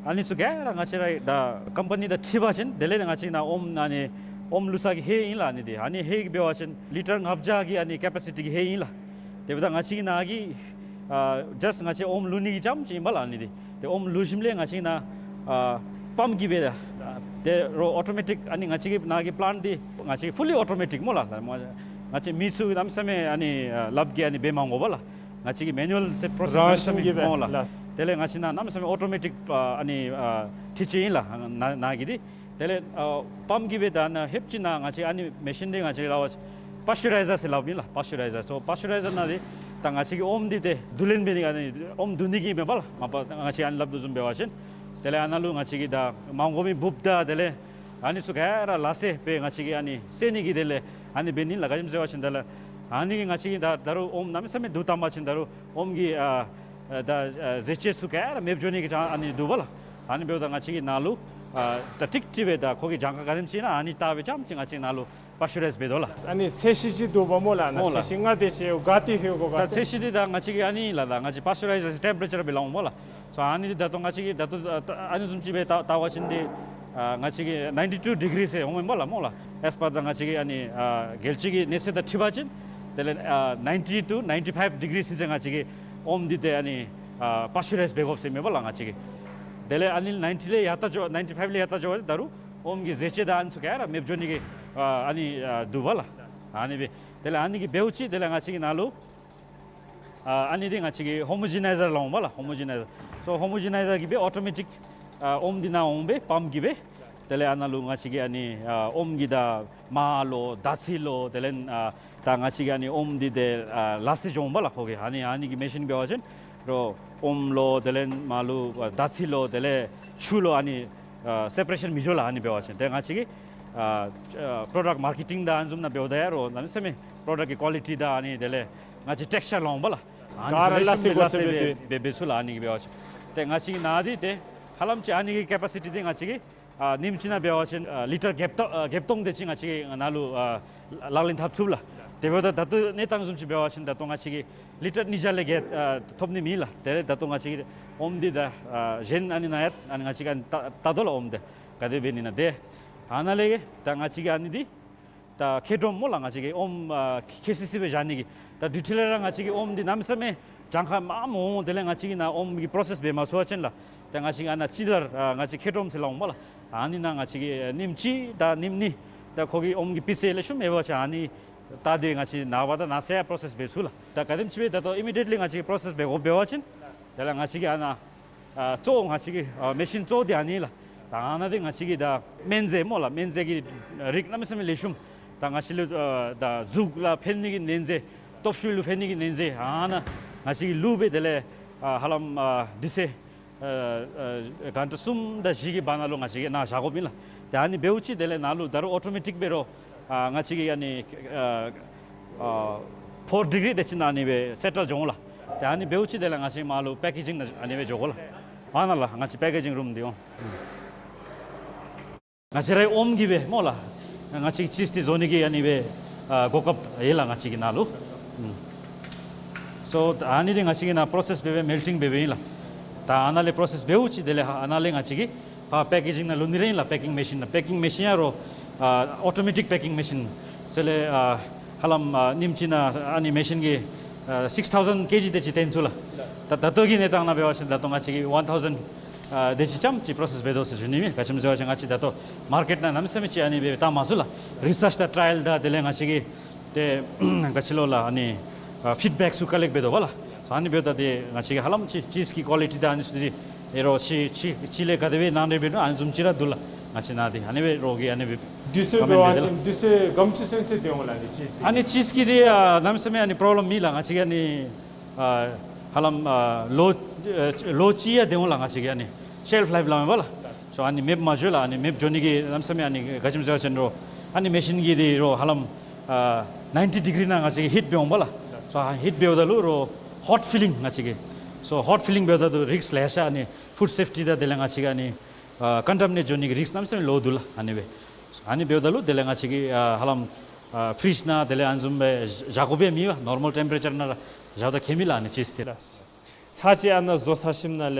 ཨ་ནི་ཚུ་ག་ར་ང་བཅས་ར་ད་ཀམ་པ་ནི་དང་འཁྲིལ་བ་ཅིན་དེ་ལས་ང་བཅས་ནཱ་ཨོམ་ཨ་ནི་ཨོམ་བླུག་ས་གི་ཧེ་ཨིན་ལགས། ཨ་ནི་འདི་ཨ་ནི་ཧེ་གི་འབད་བ་ཅིན་ལི་ཊར་ལྔ་བརྒྱ་གི་ཨ་ནི་ཀེ་པེ་སི་ཊི་གི་ཧེ་ཨིན་ལགས། དེ་འབདཝ་ད་ང་བཅས་ཀྱི་ནཱ་གི་ཨ་ཇཱསཊ་ང་བཅས་ཨོམ་བླུག་ནི་གི་རྐྱངམ་ཅིག་ཨིན་པས་ལགས་ཨ་ནི་འདི། ཏེ་ཨོམ་བླུག་ཞིནམ་ལས་ང་བཅས་ནཱ་ཨ་པམཔ་གིས་སྦེ་ད་ཏེ་རོགས་ཨོ་ཊོ་མེ་ཊིཀ་ཨ་ནི་ང་བཅས་ཀྱི་ནཱ་གི་པི་ལེནཊ་འདི་ང་བཅས་ཕུ་ལི་ཨོ་ཊོ་མེ་ཊིཀ་སྨོ་ལགས། ད་མ་ ང་བཅས་མི་ཚུ་གནམ་མེད་ས་མེད་ཨ་ནི་ཨ་ལགཔ་གིས་ཨ་ནི་འབད་མ་དགོ་པས་ལགས། ང་བཅས་ཀྱི་མེ་ནུ་ཨལ་ཟེར་པྲོ་སེསི་རང་གནམ་མེད་ས་མེད་བཞིན་གྱིས་འབད་འོང་ལགས། ལགས། དེ་ལས་ང་བཅས་ནཱ་གནམ་མེད་ས་མེད་ཨོ་ཊོ་མེ་ཊིཀ་ཨ་ཨ་ནི་ཨ་འཕྲུལ་ཆས་ཨིན་ལགས། ནཱ་ནཱ་གི་འདི། དེ་ལས་ཨ་པམཔ་གིས་འབད་ད་ནཱ་ཧེབ་ཅིག་ནཱ་ང་བཅས་ཨ་ནི་མེ་ཤིན་འདི་ང་བཅས་ལགས་པར་ཅིག་པཱས་ཅུ་རའི་ཛར་ཟེར་སླབ་ཨིན་ལགས། པཱས་ཅུ་རའི་ཛར། སོ་པཱས་ཅུ་རའི་ཛར་ནང་འདི་ད་ང་བཅས་ཀྱི་ཨོམ་འདི་ཏེ་བསྡུ་ལེན་འབད་ནི་ཨ་ནི་ཨོམ་བསྡུ་ནི་གི་མེན་པས་ལགས། མ་པ་ང་བཅས་ཨ་ནི་སླབ་དོ་བཟུམ་འབད་བ་ཅིན། དེ་ལས་ཨ་ནཱ་ལུ་ང་བཅས་ཀྱིས་ད་མ་དགོ་མི་འབུཔ་དང་དེ་ལས་ཨ་ནི་ཚུ་ག་ར་ལག་སེ་སྦེ་ང་བཅས་ཀྱིས་ཨ་ནི་བསལ་ནི་གི་དེ་ལས་ཨ་ནི་འབད་ནི་ལགས། ག་ཅི་སྨོ་ཟེར་བ་ཅིན་དེ་ལས་ཨ་ནི་གིས་ང་བཅས་ཀྱིས་ད་ད་རུང་ཨོམ་གནམ་མེད་ས་མེད་བསྡུ་བཏང་པ་ཅིན་ད་རུང་ཨོམ་གྱི་ཨ་ཨ་ད་ཨ་ཟས་བཅུད་ཚུ་ག་ར་མེདཔ་འགྱོ་ནི་གི་ཅང་ཨ་ནི་འདུག་པས་ལགས། ཨ་ནི་འབདཝ་ད་ང་བཅས་ཀྱིས་ནཱ་ལུ་ཨ་ད་ཀྲིག་ཀྲི་སྦེ་ད་ཁོ་གི་གྱངས་ཁ་ག་དེམ་ཅིག་ཨིན་ན་ཨ་ནི་བལྟ་སྦེ་རྐྱངམ་ཅིག་ང་བཅས་ནཱ་ལུ་པཱས་ཅུ་རའིཛ་འབད་དོ་ལགས། ཨ་ནི་ཚད་གཞི་ཅིག་འདུག་པས་སྨོ་ལགས། ཨ་ནི་སྨོ་ལགས། ཚད་གཞི་འདི་ད་ང་བཅས་ཀྱིས་ཨ་ནི་ལགས། ད་ང་བཅས་པཱས་ཅུ་རའི་ཛར་ཟེར་ཏེ་ཨ་ནི་ལགས། ད་ང་བཅས་པཱས་ཅུ་རའི་ཛར་ཟེར་ཊེམ་པ་རེ་ཅར་སྦེ་སླབ་འོང་སྨོ་ལགས། སོ་ཨ་ནི་འདི་ད་ལྟོ་ང་བཅས་ཀྱིས་ད་ལྟོ་ཨ་ཨ་ནི་བཟུམ་ཅིག་སྦེ་བལྟ་བལྟ་བ་ཅིན་འདི་ཨ་ང་བཅས་ཀྱིས་ནའིན་ཊི་ཊུ་ཌི་གི་རི་ཟེར་འོང་མས་སྨོ་ལགས། སྨོ་ལགས། ཨེས་པར་ད་ང་བཅས་ཀྱི་ཨ་ནི་ཨ་རྒྱལ་སྤྱི་གི་གནས་ཚད་དང་འཁྲིལ་བ་ཅིན་དེ་ལས་ཨ་ནའིན་ཊི་ཊུ་ནའིན་ཊི་ཕའིབ་ཌི་གི་རི་ཟིན་ཚེ་ང་བཅས་ཀྱིས་ཨོམ་འདི་ཏེ་ཨ་ནི་ཨ་པཱས་ཅུ་རའིཛ་འབད་དགོཔ་ཟེར་མས་སྨོ་ལགས། ང་བཅས་ཀྱིས་དེ་ལས་ཨ་ནི་ནའིན་ཊི་ལས་ཡར་ལྟ་འགྱོ་ནའིན་ཊི་ཕའིབ་ལས་ཡར་ལྟ་འགྱོ་བ་ཅིན་ད་རུང་ཨོམ་གྱི་ཟས་བཅུད་དང་ཨ་ནི་ཚུ་ག་ར་མེདཔ་འགྱོ་ནི་གི་ཨ་ཨ་ནི་ཨ་འདུག་པས་ལགས། ཨ་ནི་སྦེ་དེ་ལས་ཨ་ནི་གིས་འབདཝ་ཅིག་དེ་ལས་ང་བཅས་ཀྱིས་ནཱ་ལུ་ཨ་ཨ་ནི་འདི་ང་བཅས་ཀྱིས་ཧོ་མོ་ཇི་ནའི་ཛར་སླབ་འོང་སྨོ་ལགས། ཧོ་མོ་ཇི་ནའི་ཛར། སོ་ཧོ་མོ་ཇི་ནའི་ཛར་གིས་སྦེ་ཨོ་ཊོ་མེ་ཊིཀ་ཨ་ཨོམ་འདི་ནཱ་འོང་སྦེ་པམཔ་གིས་སྦེ་དེ་ལས་ཨ་ནཱ་ལུ་ང་བཅས་ཀྱིས་ཨ་ནི་ཨ་ཨོམ་གྱི་ད་མར་ལོ་ད་ཚི་ལོ་དེ་ལས་ཨ་ད་ང་བཅས་ཀྱིས་ཨ་ནི་ཨོམ་འདི་ཏེ་ཨ་ལག་སེ་འགྱོ་འོང་པས་ལགས། ཁོ་གིས་ཨ་ནི་ཨ་ནི་གི་མེ་ཤིན་འབད་བ་ཅིན་རོགས་ཨོམ་ལོ་དེ་ལས་མར་ལོ་ཨ་ད་ཚི་ལོ་དེ་ལས་ཆུ་ལོ་ཨ་ནི་ཨ་སེ་པ་རེ་ཤཱན་མི་འགྱོ་ལགས། ཨ་ནི་འབད་བ་ཅིན་ཏེ་ང་བཅས་ཀྱིས་ཨ་ཨ་པྲོ་ཌཀཊ་མར་ཀེ་ཊིང་དང་ཨ་ནི་བཟུམ་ནང་འབདཝ་ད་ཡང་རོགས་གནམ་མེད་ས་མེད་པྲོ་ཌཀཊ་ཀྱི་ཀོ་ལི་ཊི་དང་ཨ་ནི་དེ་ལས་ང་བཅས་ཊེགསི་ཅར་སླབ་འོང་པས་ལགས། ཨ་ནི་ག་ར་ལེ་ཤ་ལག་སེ་ལེ་ཤ་སྦེ་འབད་འབད་འབད་ཚུགས་ལགས། ཨ་ནི་གིས་འབད་བ་ཅིན་ཏེ་ང་བཅས་ཀྱི་ནཱ་འདི་ཏེ་ཧ་ལམ་ཅིག་ཨ་ནི་གི་ཀེ་པ་སི་ཊི་འདི་ང་བཅས་ཀྱིས་ཨ་ཉིནམ་གཅིག་ནང་འབད་བ་ཅིན་ཨ་ལི་ཊར་བརྒྱད་སྟོང་ཨ་བརྒྱད་སྟོང་དེ་ཅིག་ང་བཅས་ཀྱིས་ནཱ་ལུ་ཨ་ལག་ལེན་འཐབ་ཚུགས་ལགས། དེ་འབདཝ་ད་ད་ལྟོ་གནས་སྟངས་བཟུམ་ཅིག་འབད་བ་ཅིན་ད་ལྟོ་ང་བཅས་ཀྱིས་ལི་ཊར་ཉིས་བརྒྱ་ལས་བརྒལ་ཨ་ཐོབ་ནི་མེད་ལགས། དེ་ལས་ད་ལྟོ་ང་བཅས་ཀྱིས་ཨོམ་འདི་ད་ཨ་གཞན་ཨ་ནི་ནང་ཡང་ཨ་ནི་ང་བཅས་ཀྱིས་ཨ་ནི་བལྟ་བལྟ་དོ་ལགས། ཨོམ་འདི་ག་དེ་འབད་ནི་ཨིན་ན། ཏེ་ཨ་ནཱ་ལས་ད་ང་བཅས་ཀྱིས་ཨ་ནི་འདི་ད་ཁྱེར་འགྱོ་འོང་སྨོ་ལགས། ང་བཅས་ཀྱིས་ཨོམ་ཨ་ཁྱེར་སི་སི་སྦེ་བཞག་ནི་གི་ད་དུས་ཐོག་ལས་ར་ང་བཅས་ཀྱིས་ཨོམ་འདི་གནམ་མེད་ས་མེད་གྱངས་ཁ་མངམ་འོང་། དེ་ལས་ང་བཅས་ཀྱིས་ནཱ་ཨོམ་གྱི་པྲོ་སེསི་འབད་མ་ཚུགས་པ་ཅིན་ལགས། ད་ང་བཅས་ཀྱིས་ཨ་ནཱ་ཅི་ལར་ཨ་ང་བཅས་ཁྱེར་འགྱོ་འོང་ཟེར་སླབ་འོང་སྨོ་ལགས། ཨ་ནི་ནང་ང་བཅས་ཀྱིས་ཨ་ཉིནམ་གཅིག་དང་ཉིནམ་གཉིས་ད་ཁོ་གི་ཨོམ་གྱི་སྤུས་ཚད་ལེགས་ཤོམ་ཡོད་པ་ཅིན་ཨ་ནི་ད་འདི་ང་བཅས་ནངས་པ་དང་གནངས་ཚེ་ཡང་པྲོ་སེསི་འབད་ཚུགས་ལགས། ད་ག་དེམ་ཅིག་སྦེ་ད་ལྟོ་ཨི་མི་ཌི་ཡེཊ་ལི་ང་བཅས་ཀྱིས་པྲོ་སེསི་འབད་དགོཔ་འབད་བ་ཅིན་དེ་ལས་ང་བཅས་ཀྱིས་ཨ་ནཱ་ཨ་གཙོ་བོ་ང་བཅས་ཀྱི་ཨ་མེ་ཤིན་གཙོ་བོ་འདི་ཨ་ནི་ལགས། ད་ཨ་ནཱ་འདི་ང་བཅས་ཀྱིས་ད་སྨན་རྫས་སྨོ་ལགས། སྨན་རྫས་ཀྱི་རིགས་གནམ་མེད་ས་མེད་ལེགས་ཤོམ། ད་ང་བཅས་ལུ་ཨ་ད་གཟུགས་ལུ་ཕན་ནི་གི་སྨན་རྫས་སྟོབས་ཤུགས་ལུ་ཕན་ནི་གི་སྨན་རྫས་ཨ་ནཱ་ང་བཅས་ཀྱིས་བླུགས་སྦེ་དེ་ལས་ཨ་ཧ་ལམ་ཨ་དུས་ཚོད་ཨ་ཨ་གྷན་ཊ་གསུམ་དང་བཞི་གི་བར་ན་ལུ་ང་བཅས་ཀྱིས་ནཱ་བཞག་དགོཔ་ཨིན་ལགས། ཏེ་ཨ་ནི་འབདཝ་ཅིག་དེ་ལས་ནཱ་ལུ་ད་རུང་ཨོ་ཊོ་མེ་ཊིཀ་འབད་རུང་ཨ་ང་བཅས་ཀྱི་ཨ་ནི་ཨ་ཨ་ཕོར་ཌི་གི་རི་དེ་ཅིག་ནང་ཨ་ནི་སྦེ་སེ་ཊལ་འགྱོ་འོང་ལགས། ཏེ་ཨ་ནི་འབདཝ་ཅིག་དེ་ལས་ང་བཅས་མར་ལུ་པེ་ཀེ་ཇིང་ནང་ཨ་ནི་སྦེ་འགྱོ་དགོ་ལགས། ཨ་ནཱ་ལགས་ང་བཅས་པེ་ཀེ་ཇིང་རུམ་འདི་འོང་། ང་བཅས་རའི་ཨོམ་གྱིས་སྦེ་སྨོ་ལགས། ང་བཅས་ཀྱི་ཅིསི་འདི་བཟོ་ནི་གི་ཨ་ནི་སྦེ་ཨ་གོ་སྐབས་ཡོད་ལགས་ང་བཅས་ཀྱི་ནཱ་ལུ། ཨུམ། སོ་ཨ་ནི་འདི་ང་བཅས་ཀྱིས་ནཱ་པྲོ་སེསི་འབད་སྦེ་མེལ་ཊིང་འབད་སྦེ་ཨིན་ལགས། ད་ཨ་ནཱ་ལས་པྲོ་སེསི་འབདཝ་ཅིག་དེ་ལས་ཨ་ནཱ་ལས་ང་བཅས་ཀྱིས་ཕར་པེ་ཀེ་ཇིང་ནང་ལུ་ནི་ར་ཨིན་ལགས། པེ་ཀིང་མེ་ཤིན་ནང་། པེ་ཀིང་མེ་ཤིན་ཡང་རོགས་ཨ་ཨོ་ཊོ་མེ་ཊིཀ་པེ་ཀིང་མེ་ཤིན་ཟེར་ལས་ཨ་ཧ་ལམ་ཨ་ཉིནམ་གཅིག་ནང་ཨ་ནི་མེ་ཤིན་གྱིས་ཨ་སིགསི་ཐའུ་ཟེན་ཀེ་ཇི་དེ་ཅིག་བཏོན་ཚུགས་ལགས། ད་ད་ལྟོ་གི་གནས་སྟངས་ནང་འབད་བ་ཅིན་ད་ལྟོ་ང་བཅས་ཀྱིས་ཝན་ཐའུ་ཟེན་ཨ་དེ་ཅིག་ཙམ་ཅིག་པྲོ་སེསི་འབད་དོ་ཟེར་ཞུ་ནི་མས། ག་ཅི་སྨོ་ཟེར་བ་ཅིན་ང་བཅས་ད་ལྟོ་མར་ཀེཊ་ནང་གནམ་མེད་ས་མེད་ཅིག་ཨ་ནི་སྦེ་བཏང་མ་ཚུགས་ལགས། རི་སརཆ་དང་ཊ་ར་ཡལ་དང་དེ་ལས་ང་བཅས་ཀྱིས་ཏེ་ག་ཅི་ལོ་ལགས་ཨ་ནི་ཨ་ཕིཌ་བེཀ་ཚུ་ཀ་ལེཀཊ་འབད་དོ་བ་ལགས། ཨ་ནི་འབདཝ་ད་ཏེ་ང་བཅས་ཀྱིས་ཧ་ལམ་ཅིག་ཅིསི་གི་ཀོ་ལི་ཊི་དང་ཨ་ནི་ཚུ་འདི་ཨེ་རོགས་ཅིག་ཅིག་ཅིག་ལས་ག་དེ་སྦེ་ནང་འདྲེན་འབད་ནུག་ཨ་ནི་བཟུམ་ཅིག་ར་འདུག་ལགས། ང་བཅས་ནཱ་འདི་ཨ་ནི་སྦེ་རོགས་ཀྱིས་ཨ་ནི་སྦེ་དུས་ཚོད་འབད་བ་ཅིན་དུས་ཚོད་ག་དེམ་ཅིག་ཚུན་ཚོད་སྡོད་འོང་ལགས་ཨ་ནི་ཅིསི་འདི། ཨ་ནི་ཅིསི་གི་འདི་ཨ་གནམ་མེད་ས་མེད་ཨ་ནི་པྲོབ་ལེམ་མེད་ལགས། ང་བཅས་ཀྱིས་ཨ་ནི་ཨ་ཧ་ལམ་ཨ་ལོ་ཨ་ལོ་གཅིག་ཡང་སྡོད་འོང་ལགས། ང་བཅས་ཀྱིས་ཨ་ནི་ཤེལཕ་ལའིཕ་སླབ་མས་པ་ལགས། སོ་ཨ་ནི་མེདཔ་མ་འགྱོ་ལགས། ཨ་ནི་མེདཔ་འགྱོ་ནི་གི་གནམ་མེད་ས་མེད་ཨ་ནི་ག་ཅི་སྨོ་ཟེར་བ་ཅིན་རོགས་ཨ་ནི་མེ་ཤིན་གྱིས་འདི་རོགས་ཧ་ལམ་ཨ་ནའིན་ཊི་ཌི་གི་རི་ནང་ང་བཅས་ཀྱིས་ཧིཊ་འབད་འོང་པ་ལགས། སོ་ཧིཊ་འབདཝ་ད་ལུ་རོགས་ཧོཊ་ཕི་ལིང་ང་བཅས་ཀྱིས་སོ་ཧོཊ་ཕི་ལིང་འབདཝ་ད་ལུ་རིསཀ་ལེ་ཤ་ཨ་ནི་ཕུཌ་སེཕ་ཊི་དང་དེ་ལས་ང་བཅས་ཀྱིས་ཨ་ནི་ཨ་ཀོན་ཊ་མི་ནེཊ་འགྱོ་ནི་གི་རིསཀ་གནམ་མེད་ས་མེད་ལོ་འདུག་ལགས། ཨ་ནི་སྦེ་ཨ་ནི་འབདཝ་ད་ལུ་དེ་ལས་ང་བཅས་ཀྱིས་ཨ་ཧ་ལམ་ཨ་ཕི་རིཇ་ནང་དེ་ལས་ཨ་ནི་བཟུམ་སྦེ་བཞག་དགོཔ་ཡང་མེད་པས། ནོར་མཱལ་ཊེམ་པ་རེ་ཅར་ནང་ར་བཞག་ད་ཁྱད་མེད་ལགས་ཨ་ནི་ཅིསི་འདི། ལགས། ཚར་གཅིག་ཨ་ནཱ་བཟོ་ཚར་ཞིནམ་ལས་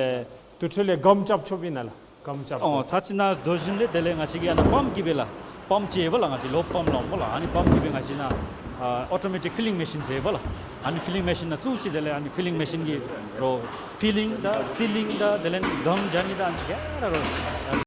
དེ་འཕྲོ་ལས་སྒམ་རྐྱབ་ཆོགཔ་ཨིན་ན་ལགས། སྒམ་རྐྱབ། ཨོ་ཚར་གཅིག་ནཱ་བཟོ་ཞིནམ་ལས་དེ་ལས་ང་བཅས་ཀྱིས་ཨ་ནཱ་པམཔ་གིས་སྦེ་ལགས། པམཔ་ཅིག་ཡོད་པ་ལགས། ང་བཅས་ལོག་པམཔ་སླབ་འོང་པ་ལགས། ཨ་ནི་པམཔ་གིས་སྦེ་ང་བཅས་ནཱ་ཨ་ཨོ་ཊོ་མེ་ཊིཀ་ཕི་ལིང་མེ་ཤིན་ཟེར་ཡོད་པ་ལགས། ཨ་ནི་ཕི་ལིང་མེ་ཤིན་ནང་བཙུགས་ཅི། དེ་ལས་ཨ་ནི་ཕི་ལིང་མེ་ཤིན་གྱིས་རོགས་ཕི་ལིང་དང་སི་ལིང་དང་དེ་ལས་སྒམ་རྐྱབ་ནི་དང་ཨ་ནི་ཚུ་ག་ར་རོགས་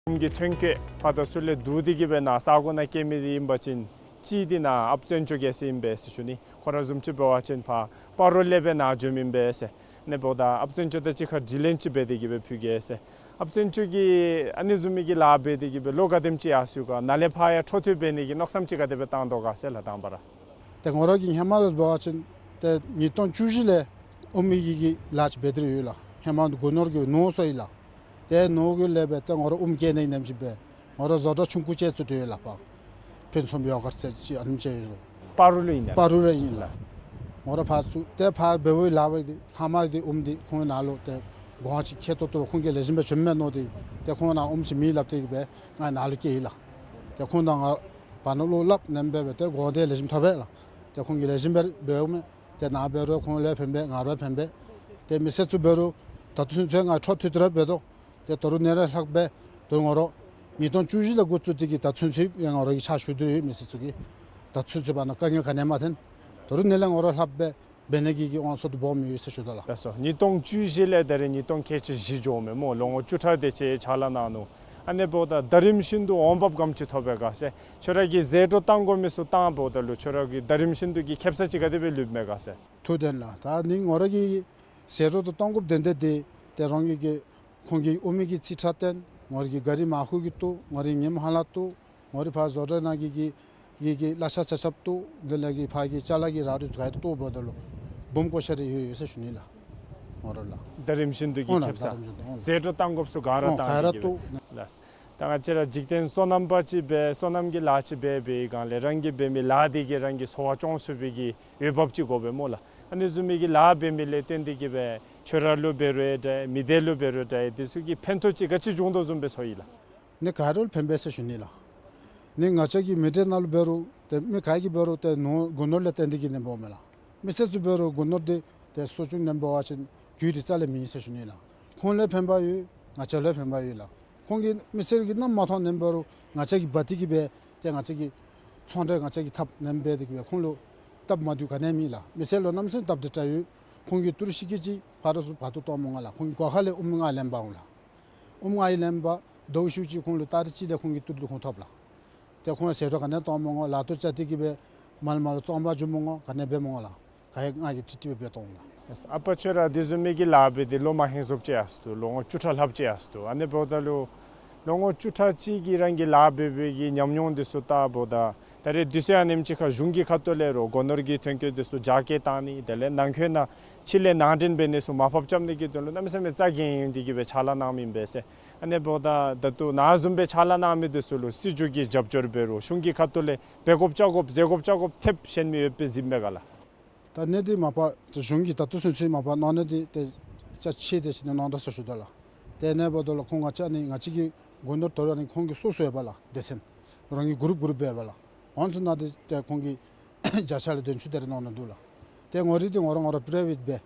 ཨོམ་གྱི་ཐོན་སྐྱེད་ཕར་དང་ཚུར་ལས་བསྡུ་སྟེ་གི་སྦེ་ནཱ་ས་གོ་ནང་སྐྱེལ་མི་འདི་ཨིན་པ་ཅིན་གཅིག་འདི་ནཱ་ཨཔ་བཙན་སྐྱོགས་རྒྱལ་མཚན་ཨིན་པས་ཟེར་ཞུ་ནི། ཁོ་ར་བཟུམ་ཅིག་འབད་བ་ཅིན་ཕར་སྤ་རོ་ལས་སྦེ་ནཱ་འབྱོནམ་ཨིན་པས་ཟེར། ཨ་ནི་འབདཝ་ད་ཨཔ་བཙན་སྐྱོགས་དང་གཅིག་ཁར་དྲི་ལན་ཅིག་འབད་དེ་གི་སྦེ་ཕུལ་གེ་ཟེར། ཨཔ་བཙན་སྐྱོགས་ཀྱིས་ཨ་ནི་བཟུམ་མའི་གི་ལཱ་འབད་དེ་གི་སྦེ་ལོ་ག་དེམ་ཅིག་ཡར་སོང་ག། ནཱ་ལས་ཕར་ཡང་འཕྲོ་མཐུད་འབད་ནི་གི་མནོ་བསམ་ཅིག་ག་དེ་སྦེ་བཏང་དོ་ག་ཟེར་ལགས། དང་པ་ར་ཏེ་ང་ར་གིས་ཧེ་མ་ལུ་འབད་བ་ཅིན་ཏེ་ཉིས་སྟོང་བཅུ་བཞི་ལས་ཨོམ་གྱི་གི་ལཱ་ཅིག་འབད་དེ་ར་ཡོད་ལགས། ཧེ་མ་སྒོ་ནོར་གྱི་ནོར་སོང་ཡི་ལགས། ཏེ་ནོར་གྱི་ལས་འབད་ཏེ་ང་ར་ཨོམ་སྐྱེལ་ནི་གི་ནེམ་ཅིག་འབད་ང་ར་བཟོ་གྲྭ་ཆུང་ཀུ་ཅིག་བཙུགས་ཏེ་ཡོད་ལགས། ཕར་ཕུན་སུམ་ཡོ་གརཊ་ཟེར་ཅིག་ཨ་ནེམ་ཅིག་ཡོད་ལགས། སྤ་རོ་ལུ་ཨིན་ན། སྤ་རོ་ལུ་ཨིན་ལགས། ང་ར་ཕར་བཙུགས་ཏེ་ཕར་འབད་བའི་ལཱ་འབད་དེ་ལྷག་མ་འདི་ཨོམ་འདི་ཁོང་ནཱ་ལུ་ཏེ་གོང་ཅིག་ཁེ་ཏོག་ཏོ་ཁོང་གིས་ལེགས་ཤོམ་སྦེ་བྱིནམ་མས་མནོ་སྟེ་ཏེ་ཁོང་ནཱ་ཨོམ་ཅིག་མེད་སླབ་སྟེ་གི་སྦེ་ང་ནཱ་ལུ་བསྐྱལ་ཡི་ལགས། ཏེ་ཁོང་དང་ང་བར་ན་བློ་སླབ་ནེམ་སྦེ་སྦེ་ཏེ་གོང་འདི་ལེགས་ཤོམ་ཐོབ་པས་ལགས། ཏེ་ཁོང་གིས་ལེགས་ཤོམ་སྦེ་འབདཝ་མས། ཏེ་ནཱ་འབད་རུང་ཁོང་ལུ་ཕན་པས། ང་ར་ཕན་པས། ཏེ་མི་སེར་ཚུ་འབད་རུང་ད་ལྟོ་ཚུན་ཚོད་ང་འཕྲོ་མཐུད་དེ་ར་འབད་དོ། ཏེ་ད་རུང་ནཱ་ལས་ལྷག་སྦེ་ད་རུང་ང་ར་ཉིས་སྟོང་བཅུ་བཞི་ལས་འགོ་བཙུགས་ཏེ་གི་ད་ཚུན་ཚོད་ཡང་ང་ར་གིས་ཕྱག་ཞུ་དོ་ཡོད། མི་སེར་ཚུ་གི་ད་ཚུན་ཚོད་བར་ན་དཀའ་ངལ་ག་ནི་ཡང་མ་ཐོན། ད་རུང་ནཱ་ལས་ང་ར་ལྷག་སྦེ་འབད་ནི་གི་གི་དབང་ཚད་དུ་སྦོམ་ཡོད་ཟེར་ཞུ་དོ་ལགས། ལགས་སོ། ཉིས་སྟོང་བཅུ་བཞི་ལས་ད་རེས་ཉིས་སྟོང་ཁལ་གཅིག་བཞི་འགྱོཝ་མས་སྨོ། ལོ་ངོ་བཅུ་ཕྲག་དེ་ཅིག་ཕྱག་ལཱ་གནང་ནུག། ཨ་ནི་འབདཝ་ད་ད་རིམ་བཞིན་དུ་འོང་འབབ་ག་དེམ་ཅིག་ཐོབ་པས་ག་ཟེར། ཁྱོད་ར་གིས་ཟད་འགྲོ་བཏང་དགོ་མི་ཚུ་བཏང་འབདཝ་ད་ལུ་ཁྱོད་ར་གི་ད་རིམ་བཞིན་དུ་གི་ཁེ་སང་ཅིག་ག་དེ་སྦེ་ལུསཔ་མས་ག་ཟེར། ཐུགས་བདེན་ལགས། ད་ནི་ང་ར་གིས་ཟད་འགྲོ་དང་བཏང་དགོཔ་དོན་དག་འདི་ཏེ་རང་གི་གི་ཁོང་གི་ཨོམ་གྱི་རྩིས་ཁྲ་བཏོན། ང་ར་གིས་ག་རི་མར་ཁུ་གི་བཏོག། ང་ར་གིས་ངནམ་ཧ་ལམ་བཏོག། ང་ར་ཕར་བཟོ་གྲྭ་ནང་གི་གི་གི་གི་གླ་ཆ་ཆ་ཁྱབ་བཏོག། དེ་ལས་གི་ཕར་གྱི་ཅ་ལ་གི་རག་རིགས་ག་ཡང་བཏོག་འབདཝ་ད་ལུ་སྦོམ་བཀོ་བཞག་རེ་ཡོད་ཡོད་ཟེར་ཞུ་ནི་ལགས། ང་ར་ལགས། ད་རིམ་བཞིན་དུ་གི་ཨོ་ལགས། ཁེ་སང་ད་རིམ་བཞིན་དུ་ཨོ་ལགས། ཟད་འགྲོ་བཏང་དགོཔ་ཚུ་ག་ར་ཨོ་བཏང་ག་ར་སྟེ་གི་སྦེ་བཏོག། ལགས། ད་ང་བཅས་ར་འཇིག་རྟེན་སོ་ནམ་པ་ཅིག་སྦེ་སོ་ནམ་གྱི་ལཱ་ཅིག་འབད་བའི་སྒང་ལས་རང་གིས་འབད་མི་ལཱ་འདི་གིས་རང་གི་འཚོ་བ་སྐྱོང་ཚུགས་པའི་གི་འོས་འབབ་ཅིག་དགོ་པས་སྨོ་ལགས། ཨ་ནི་བཟུམ་མའི་གི་ལཱ་འབད་མི་ལས་བརྟེན་ཏེ་གི་སྦེ་ཁྱོད་ར་ལུ་འབད་རུང་འདྲ་མི་སྡེ་ལུ་འབད་རུང་འདྲ་དེ་ཚུ་གི་ཕན་ཐོགས་ཅིག་ག་ཅི་བྱུང་དོ་བཟུམ་སྦེ་ཚོར་ཡི་ལགས། ནི་ག་ར་ལུ་ཕན་པས་ཟེར་ཞུ་ནི་ལགས། ནི་ང་བཅས་ཀྱི་མི་སྡེ་ནང་ལུ་འབད་རུང་ཏེ་མི་ག་གིས་འབད་རུང་ཏེ་ནོར་སྒོ་ནོར་ལས་བརྟེན་ཏེ་གི་ནི་འབདཝ་མས་ལགས། མི་སེར་ཚུ་འབད་རུང་སྒོ་ནོར་འདི་ཏེ་གསོ་སྐྱོང་ནི་འབད་བ་ཅིན་རྒྱུ་འདི་རྩ་ལས་མེད་ཟེར་ཞུ་ནི་ལགས། ཁོང་ལུ་ཕན་པ་ཡོད། ང་བཅས་ལུ་ཕན་པ་ཡོད་ལགས། ཁོང་གིས་མི་སེར་གྱིས་ནམ་མ་མཐོང་ནི་འབད་རུང་ང་བཅས་ཀྱིས་འབག་སྟེ་གི་སྦེ་ཏེ་ང་བཅས་ཀྱི་ཚོང་འབྲེལ་ང་བཅས་ཀྱིས་འཐབ་ནི་འབད་དེ་གི་སྦེ་ཁོང་ལུ་སྟབས་མ་བདེཝ་ག་ནི་ཡང་མེད་ལགས། མི་སེར་ལུ་གནམ་མེད་ས་མེད་སྟབས་བདེ་དྲགས་ཡོད། ཁོང་གིས་ཏི་རུ་ཤིག་ཀེ་ཅིག་ཕར་ཚུར་འབག་སྟེ་གཏང་མི་འོང་ལགས། ཁོང་གི་སྒོ་ཁ་ལས་ཨོམ་ང་ལེན་འབག་འོང་ལགས། ཨོམ་ང་ཡང་ལེན་འབག། ཟླཝ་ཤུལ་ཅིག་ཁོང་ལུ་ཏ་རིག་གཅིག་ལས་ཁོང་གི་ཏི་རུ་ཁོང་ཐོབ་ལགས། ཏེ་ཁོང་ཟད་འགྲོ་ག་ནི་ཡང་གཏང་མི་འོང་། ལཱ་ཐོག་བཅར་ཏེ་གི་སྦེ་མལ་མལ་ལུ་བཙོང་འབག་འགྱོ་མི་འོང་། ག་ནི་འབད་མི་འོང་ལགས། ག་ཡང་ང་གིས་ཀྲིག་ཀྲི་སྦེ་འབད་གཏང་འོང་ལགས། ཨ་པ་ཁྱོད་ར་དེ་བཟུམ་མའི་གི་ལཱ་འབད་དེ་ལོ་མ་ཧེང་སུབ་ཅིག་ཡར་སོང་། ལོ་ངོ་བཅུ་ཕྲག་ལྷགཔ་ཅིག་ཡར་སོང་། ཨ་ནི་འབདཝ་ད་ལུ་ལོ་ངོ་བཅུ་ཕྲག་གཅིག་གི་རང་གི་ལཱ་འབད་བའི་གི་ཉམས་མྱོང་དེ་ཚུ་བལྟཝ་ད་ད་རེས་དུས་ཚོད་ཨ་ནེམ་ཅིག་ཁར་གཞུང་གི་ཁ་ཐུག་ལས་རུང་སྒོ་ནོར་གྱི་ཐོན་སྐྱེད་དེ་ཚུ་རྒྱ་སྐྱེད་བཏང་ནི་དེ་ལས་ནང་འཁོད་ནང་ཕྱི་ལས་ནང་འདྲེན་འབད་ནི་ཚུ་མར་ཕབ་རྐྱབ་ནི་གི་དོན་ལུ་གནམ་མེད་ས་མེད་རྩ་འགེངས་ཏེ་གི་སྦེ་ཕྱག་ལཱ་གནངམ་ཨིན་པས་ཟེར། ཨ་ནི་འབདཝ་ད་ད་ལྟོ་ནཱ་བཟུམ་སྦེ་ཕྱག་ལཱ་གནང་མི་དེ་ཚུ་ལུ་སྲིད་བྱུས་ཀྱི་རྒྱབ་སྐྱོར་འབད་རུང་གཞུང་གི་ཁ་ཐུག་ལས་འབད་དགོཔ་བཅའ་དགོཔ་ཟེར་དགོཔ་བཅའ་དགོཔ་ཐེབས་ཤེས་མི་ཡོད་པས་གཟིགསཔ་མས་ག་ལགས། ད་ནི་འདི་མ་པ་ཏེ་གཞུང་གིས་ད་ལྟོ་ཚུན་ཚོད་མ་པ་གནང་ནི་འདི་ཏེ་ཅ་ཆས་དེ་ཅིག་ནི་གནང་དོ་ཟེར་ཞུ་དོ་ལགས། ཏེ་ཨ་ནི་འབདཝ་ད་ལུ་ཁོང་ང་བཅས་ནི་ང་བཅས་ཀྱི་སྒོ་ནོར་དོ་རུང་ནི་ཁོང་གི་སོ་སོ་ཡོད་པས་ལགས། སྡེ་ཚན་རང་གི་གུ་རུབ་གུ་རུབ་སྦེ་ཡོད་པས་ལགས། ཨོ་ཚུ་ནང་འདི་ཏེ་ཁོང་གིས་བརྒྱ་ཆ་ལས་བདུན་ཅུ་དེ་རེ་གནང་ནི་འདུག་ལགས། ཏེ་ང་རའི་འདི་ང་ར་ང་ར་པི་རའི་བེཊ་སྦེ་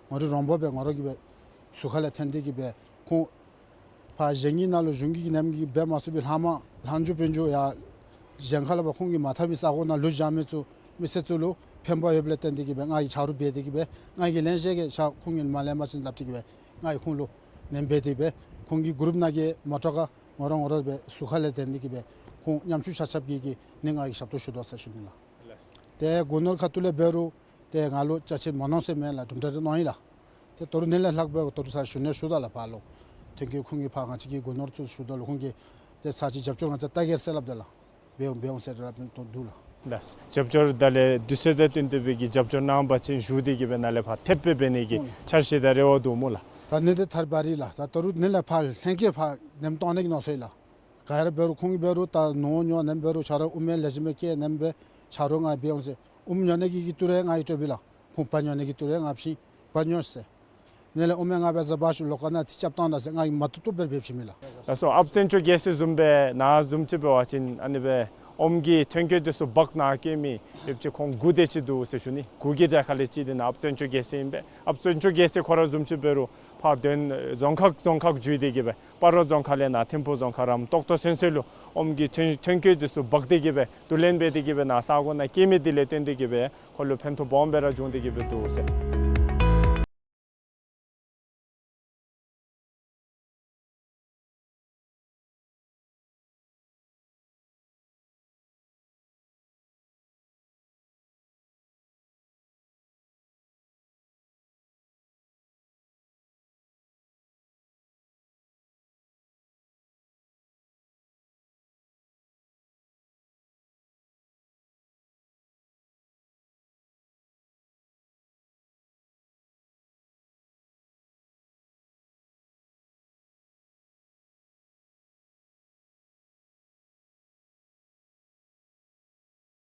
ང་རའི་རོང་པ་སྦེ་ང་ར་གིས་སྦེ་ཟུར་ཁ་ལས་འཐེན་ཏེ་གི་སྦེ་ཁོང་ཕར་གཞན་གྱི་ནང་ལུ་གཞུང་གི་ནེམ་གྱིས་འབད་མ་ཚུགས་པའི་ལྷག་མ་ལྷག་འགྱོ་འབག་འགྱོ་ཡར་གཞན་ཁ་ལས་ཕར་ཁོང་གིས་མ་འཐབ་མི་ས་གོ་ནང་ལུ་བཞག་མི་ཚུ་མི་སེར་ཚུ་ལུ་ཕན་པ་ཡོདཔ་ལས་བརྟེན་ཏེ་གི་སྦེ་ང་གིས་ཆ་རོགས་འབད་དེ་གི་སྦེ་ང་གིས་ལེན་བཞེས་གེ། ཆ་ཁོང་གིས་མ་ལེན་པ་ཅིན་སླབ་སྟེ་གི་སྦེ་ང་གིས་ཁོང་ལུ་ནེམ་འབད་དེ་སྦེ་ཁོང་གི་གུ་རུབ་ནང་གི་མོ་ཊ་ཁར་ང་ར་ང་ར་སྦེ་ཟུར་ཁ་ལས་འཐེན་ཏེ་གི་སྦེ་ཁོང་ཉམ་ཆུང་ཆ་ཁྱབ་ཀྱི་གི་ནི་ང་གིས་ཞབས་ཏོག་ཞུ་དོ་ཟེར་ཞུ་ནི་ལགས། ཏེ་སྒོ་ནོར་ཁ་ཐུག་ལས་འབད་རུང་ཏེ་ང་ལུ་ཅ་ཆས་མ་གནང་ཟེར་མེད་ལགས། གྲུབ་འབྲས་རེ་གནང་ཡི་ལགས། ཏེ་ད་རུང་ནི་ལས་ལྷག་སྦེ་ད་རུང་ས་ཞུ་ནི་ཞུ་དོ་ལགས། ཕར་ལུ་ཐོན་སྐྱེད་ཁོང་གིས་ཕར་ང་བཅས་ཀྱི་སྒོ་ནོར་ཚུ་ཞུ་དོ་ལགས། ཁོང་གིས་ཏེ་ས་ཅིག་རྒྱབ་སྐྱོར་ང་བཅས་བལྟ་གེ་ཟེར་སླབ་དོ་ལགས། འབད་འོང་འབད་འོང་ཟེར་སླབ་ནི་འདུག་ལགས། ལགས། རྒྱབ་སྐྱོར་ད་ལས་དུས་ཚོད་དང་བསྟུན་ཏེ་སྦེ་གི་རྒྱབ་སྐྱོར་གནང་པ་ཅིན་ཞུ་སྟེ་གི་སྦེ་ནཱ་ལས་ཕར་ཐེབས་སྦེ་འབད་ནི་གི་ཨོ་འཆར་གཞི་དང་རེ་བ་འདུག་སྨོ་ལགས། ད་ནི་འདི་ཐར་བ་རེ་ལགས། ད་ད་རུང་ནི་ལས་ཕར་ལྷན་སྐྱེས་ཕར་ནེམ་གཏང་ནི་གི་མནོ་སོང་ཡི་ལགས། ག་ར་འབད་རུང་ཁོང་གིས་འབད་རུང་ད་ནོར་ཉོ་ནེམ་འབད་རུང་ཆ་རོགས་ཨོམ་ལེགས་ཤོམ་སྦེ་སྐྱེལ་ནེམ་སྦེ་ཆ་རོགས་ང་འབད་འོང་ཟེར། ཨོམ་ཉོ་ནི་གི་གི་ཏི་རུ་ཡང་ང་གིས་སྤྲོད་པས་ལགས། ཁོང་བལ་ཉོ་ནི་གི་ཏི་རུ་ཡང་ང་བྱིན། བལ་ཉོ་ཟེར། ནི་ལས་ཨོམ་ཡང་ང་འབད་ཟ་འབག་ཤོག། ལོག་ཁ་ནང་ཏེ་རྐྱབ་བཏང་ད་ཟེར་ང་གིས་མ་བཏུབ་བཏུབ་སྦེ་འབད་བྱིན་མས་ལགས། ལགས་སོ། ཨཔ་བཙན་སྐྱོགས་རྒྱལ་མཚན་བཟུམ་སྦེ་ནཱ་བཟུམ་ཅིག་འབད་བ་ཅིན་ཨ་ནི་སྦེ་ཨོམ་གྱི་ཐོན་སྐྱེད་དེ་ཚུ་འབག་ནཱ་སྐྱེལ་མི་ཡོདཔ་ཅིག་ཁོང་དགུ་དེ་ཅིག་འདུག་ཟེར་ཞུ་ནི། དགུ་གི་གྲས་ཁ་ལས་གཅིག་འདི་ནཱ་ཨཔ་བཙན་སྐྱོགས་རྒྱལ་མཚན་ཨིན་པས། ཨཔ་བཙན་སྐྱོགས་རྒྱལ་མཚན་ཁོ་ར་བཟུམ་ཅིག་འབད་རུང་ཕར་དོན་རྫོང་ཁག་རྫོང་ཁག་བརྒྱུད་དེ་གི་སྦེ་སྤ་རོ་རྫོང་ཁག་ལས་ནཱ་ཐིམ་ཕུ་རྫོང་ཁག་རམ་ཏོག་ཏོ་ཚུན་ཚོད་ལུ་ཨོམ་གྱི་ཐོན་ཐོན་སྐྱེད་དེ་ཚུ་འབག་སྟེ་གི་སྦེ་བསྡུ་ལེན་འབད་དེ་གི་སྦེ་ནཱ་ས་གོ་ནང་སྐྱེལ་མི་འདི་ལས་བརྟེན་ཏེ་གི་སྦེ་ཁོ་ལུ་ཕན་ཐོགས་སྦོམ་སྦེ་ར་བྱུང་སྟེ་གི་སྦེ་འདུག་ཟེར།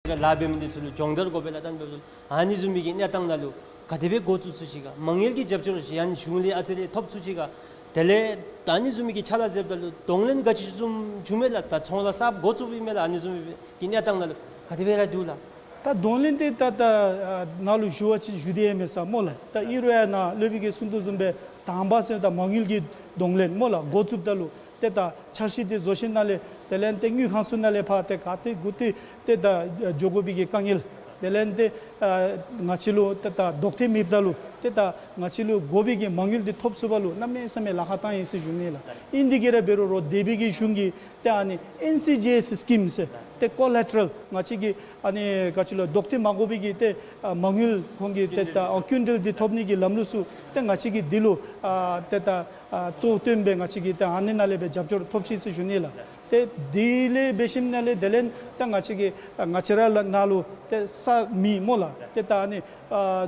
ལཱ་འབད་མི་འདི་ཚུ་ལུ་སྦྱོང་བརྡར་དགོ་པས་ལགས། ད་ཨ་ནི་བཟུམ་མའི་གི་གནས་སྟངས་ནང་ལུ་ག་དེ་སྦེ་འགོ་བཙུགས་ཚུགས་ཅི་ག། མ་དངུལ་གྱི་རྒྱབ་སྐྱོར་ཅིག་ཡང་གཞུང་ལས་ཨ་ཙི་རེ་ཐོབ་ཚུགས་ཅི་ག། དེ་ལས་ད་ཨ་ནི་བཟུམ་མའི་གི་ཕྱག་ལཱ་མཛདཔ་ད་ལུ་གདོང་ལེན་ག་ཅི་བཟུམ་བྱུང་མས་ལགས། ད་ཚོང་ལཱ་གསརཔ་འགོ་བཙུགསཔ་ཨིན་མས་ལགས། ཨ་ནི་བཟུམ་མའི་གི་གནས་སྟངས་ནང་ལུ་ག་དེ་སྦེ་ར་འདུག་ལགས། ད་གདོང་ལེན་འདི་ད་ད་ཨ་ནཱ་ལུ་ཞུ་བ་ཅིན་ཞུ་སྟེ་ཡང་མེད་ས་སྨོ་ལགས། ད་ཨིན་རུང་ཡང་ནཱ་སློབ་དཔོན་གྱིས་གསུང་དོ་བཟུམ་སྦེ་དང་པ་ཟེར་ད་མ་དངུལ་གྱི་གདོང་ལེན་སྨོ་ལགས། འགོ་བཙུགསཔ་ད་ལུ་ཏེ་ད་འཆར་གཞི་འདི་བཟོ་ཞིནམ་ལས་དེ་ལས་ཏེ་དངུལ་ཁང་ཚུ་ནང་ལས་ཕར་ཏེ་ག་ཏེ་གུ་ཏེ་ཏེ་ད་འགྱོ་དགོ་པའི་གི་དཀའ་ངལ། དེ་ལས་ཏེ་ཨ་ང་བཅས་ལུ་ཏེ་ད་ལྡོག་ཐེབས་མེདཔ་ད་ལུ་ཏེ་ད་ང་བཅས་ལུ་དགོ་པའི་གི་མ་དངུལ་འདི་ཐོབ་ཚུགས་པ་ལུ་གནམ་མེད་ས་མེད་ལཱ་ཁག་བཏང་ཡི་ཟེར་ཞུ་ནི་ལགས། ཨིན་དེ་གིས་ར་འབད་རུང་རོགས་འདས་པའི་གི་གཞུང་གིས་ཏེ་ཨ་ནི་ཨེན་སི་ཇི་ཨེསི་སི་ཀིམ་ཟེར་ཏེ་ཀོ་ལེ་ཊ་རཱལ་ང་བཅས་ཀྱི་ཨ་ནི་ག་ཅི་ལོ་ལྡོག་ཐེབས་མ་དགོ་པའི་གི་ཏེ་ཨ་མ་དངུལ་ཁོང་གི་ཏེ་ད་ཨ་སྐྱིན་འགྲུལ་འདི་ཐོབ་ནི་གི་ལམ་ལུགས་ཚུ་ཏེ་ང་བཅས་ཀྱིས་འདི་ལུ་ཨ་ཏེ་ད་ཨ་གཙོ་བོ་བཏོན་སྦེ་ང་བཅས་ཀྱིས་ཏེ་ཨ་ནི་ནང་ལས་སྦེ་རྒྱབ་སྐྱོར་ཐོབ་ཅི་ཟེར་ཞུ་ནི་ལགས། ཏེ་དེ་ལས་འབད་ཞིནམ་ལས་དེ་ལས་ད་ང་བཅས་ཀྱིས་ཨ་ང་བཅས་ར་ལུ་ནཱ་ལུ་ཏེ་ས་མེད་སྨོ་ལགས། ཏེ་ད་ཨ་ནི་ཨ་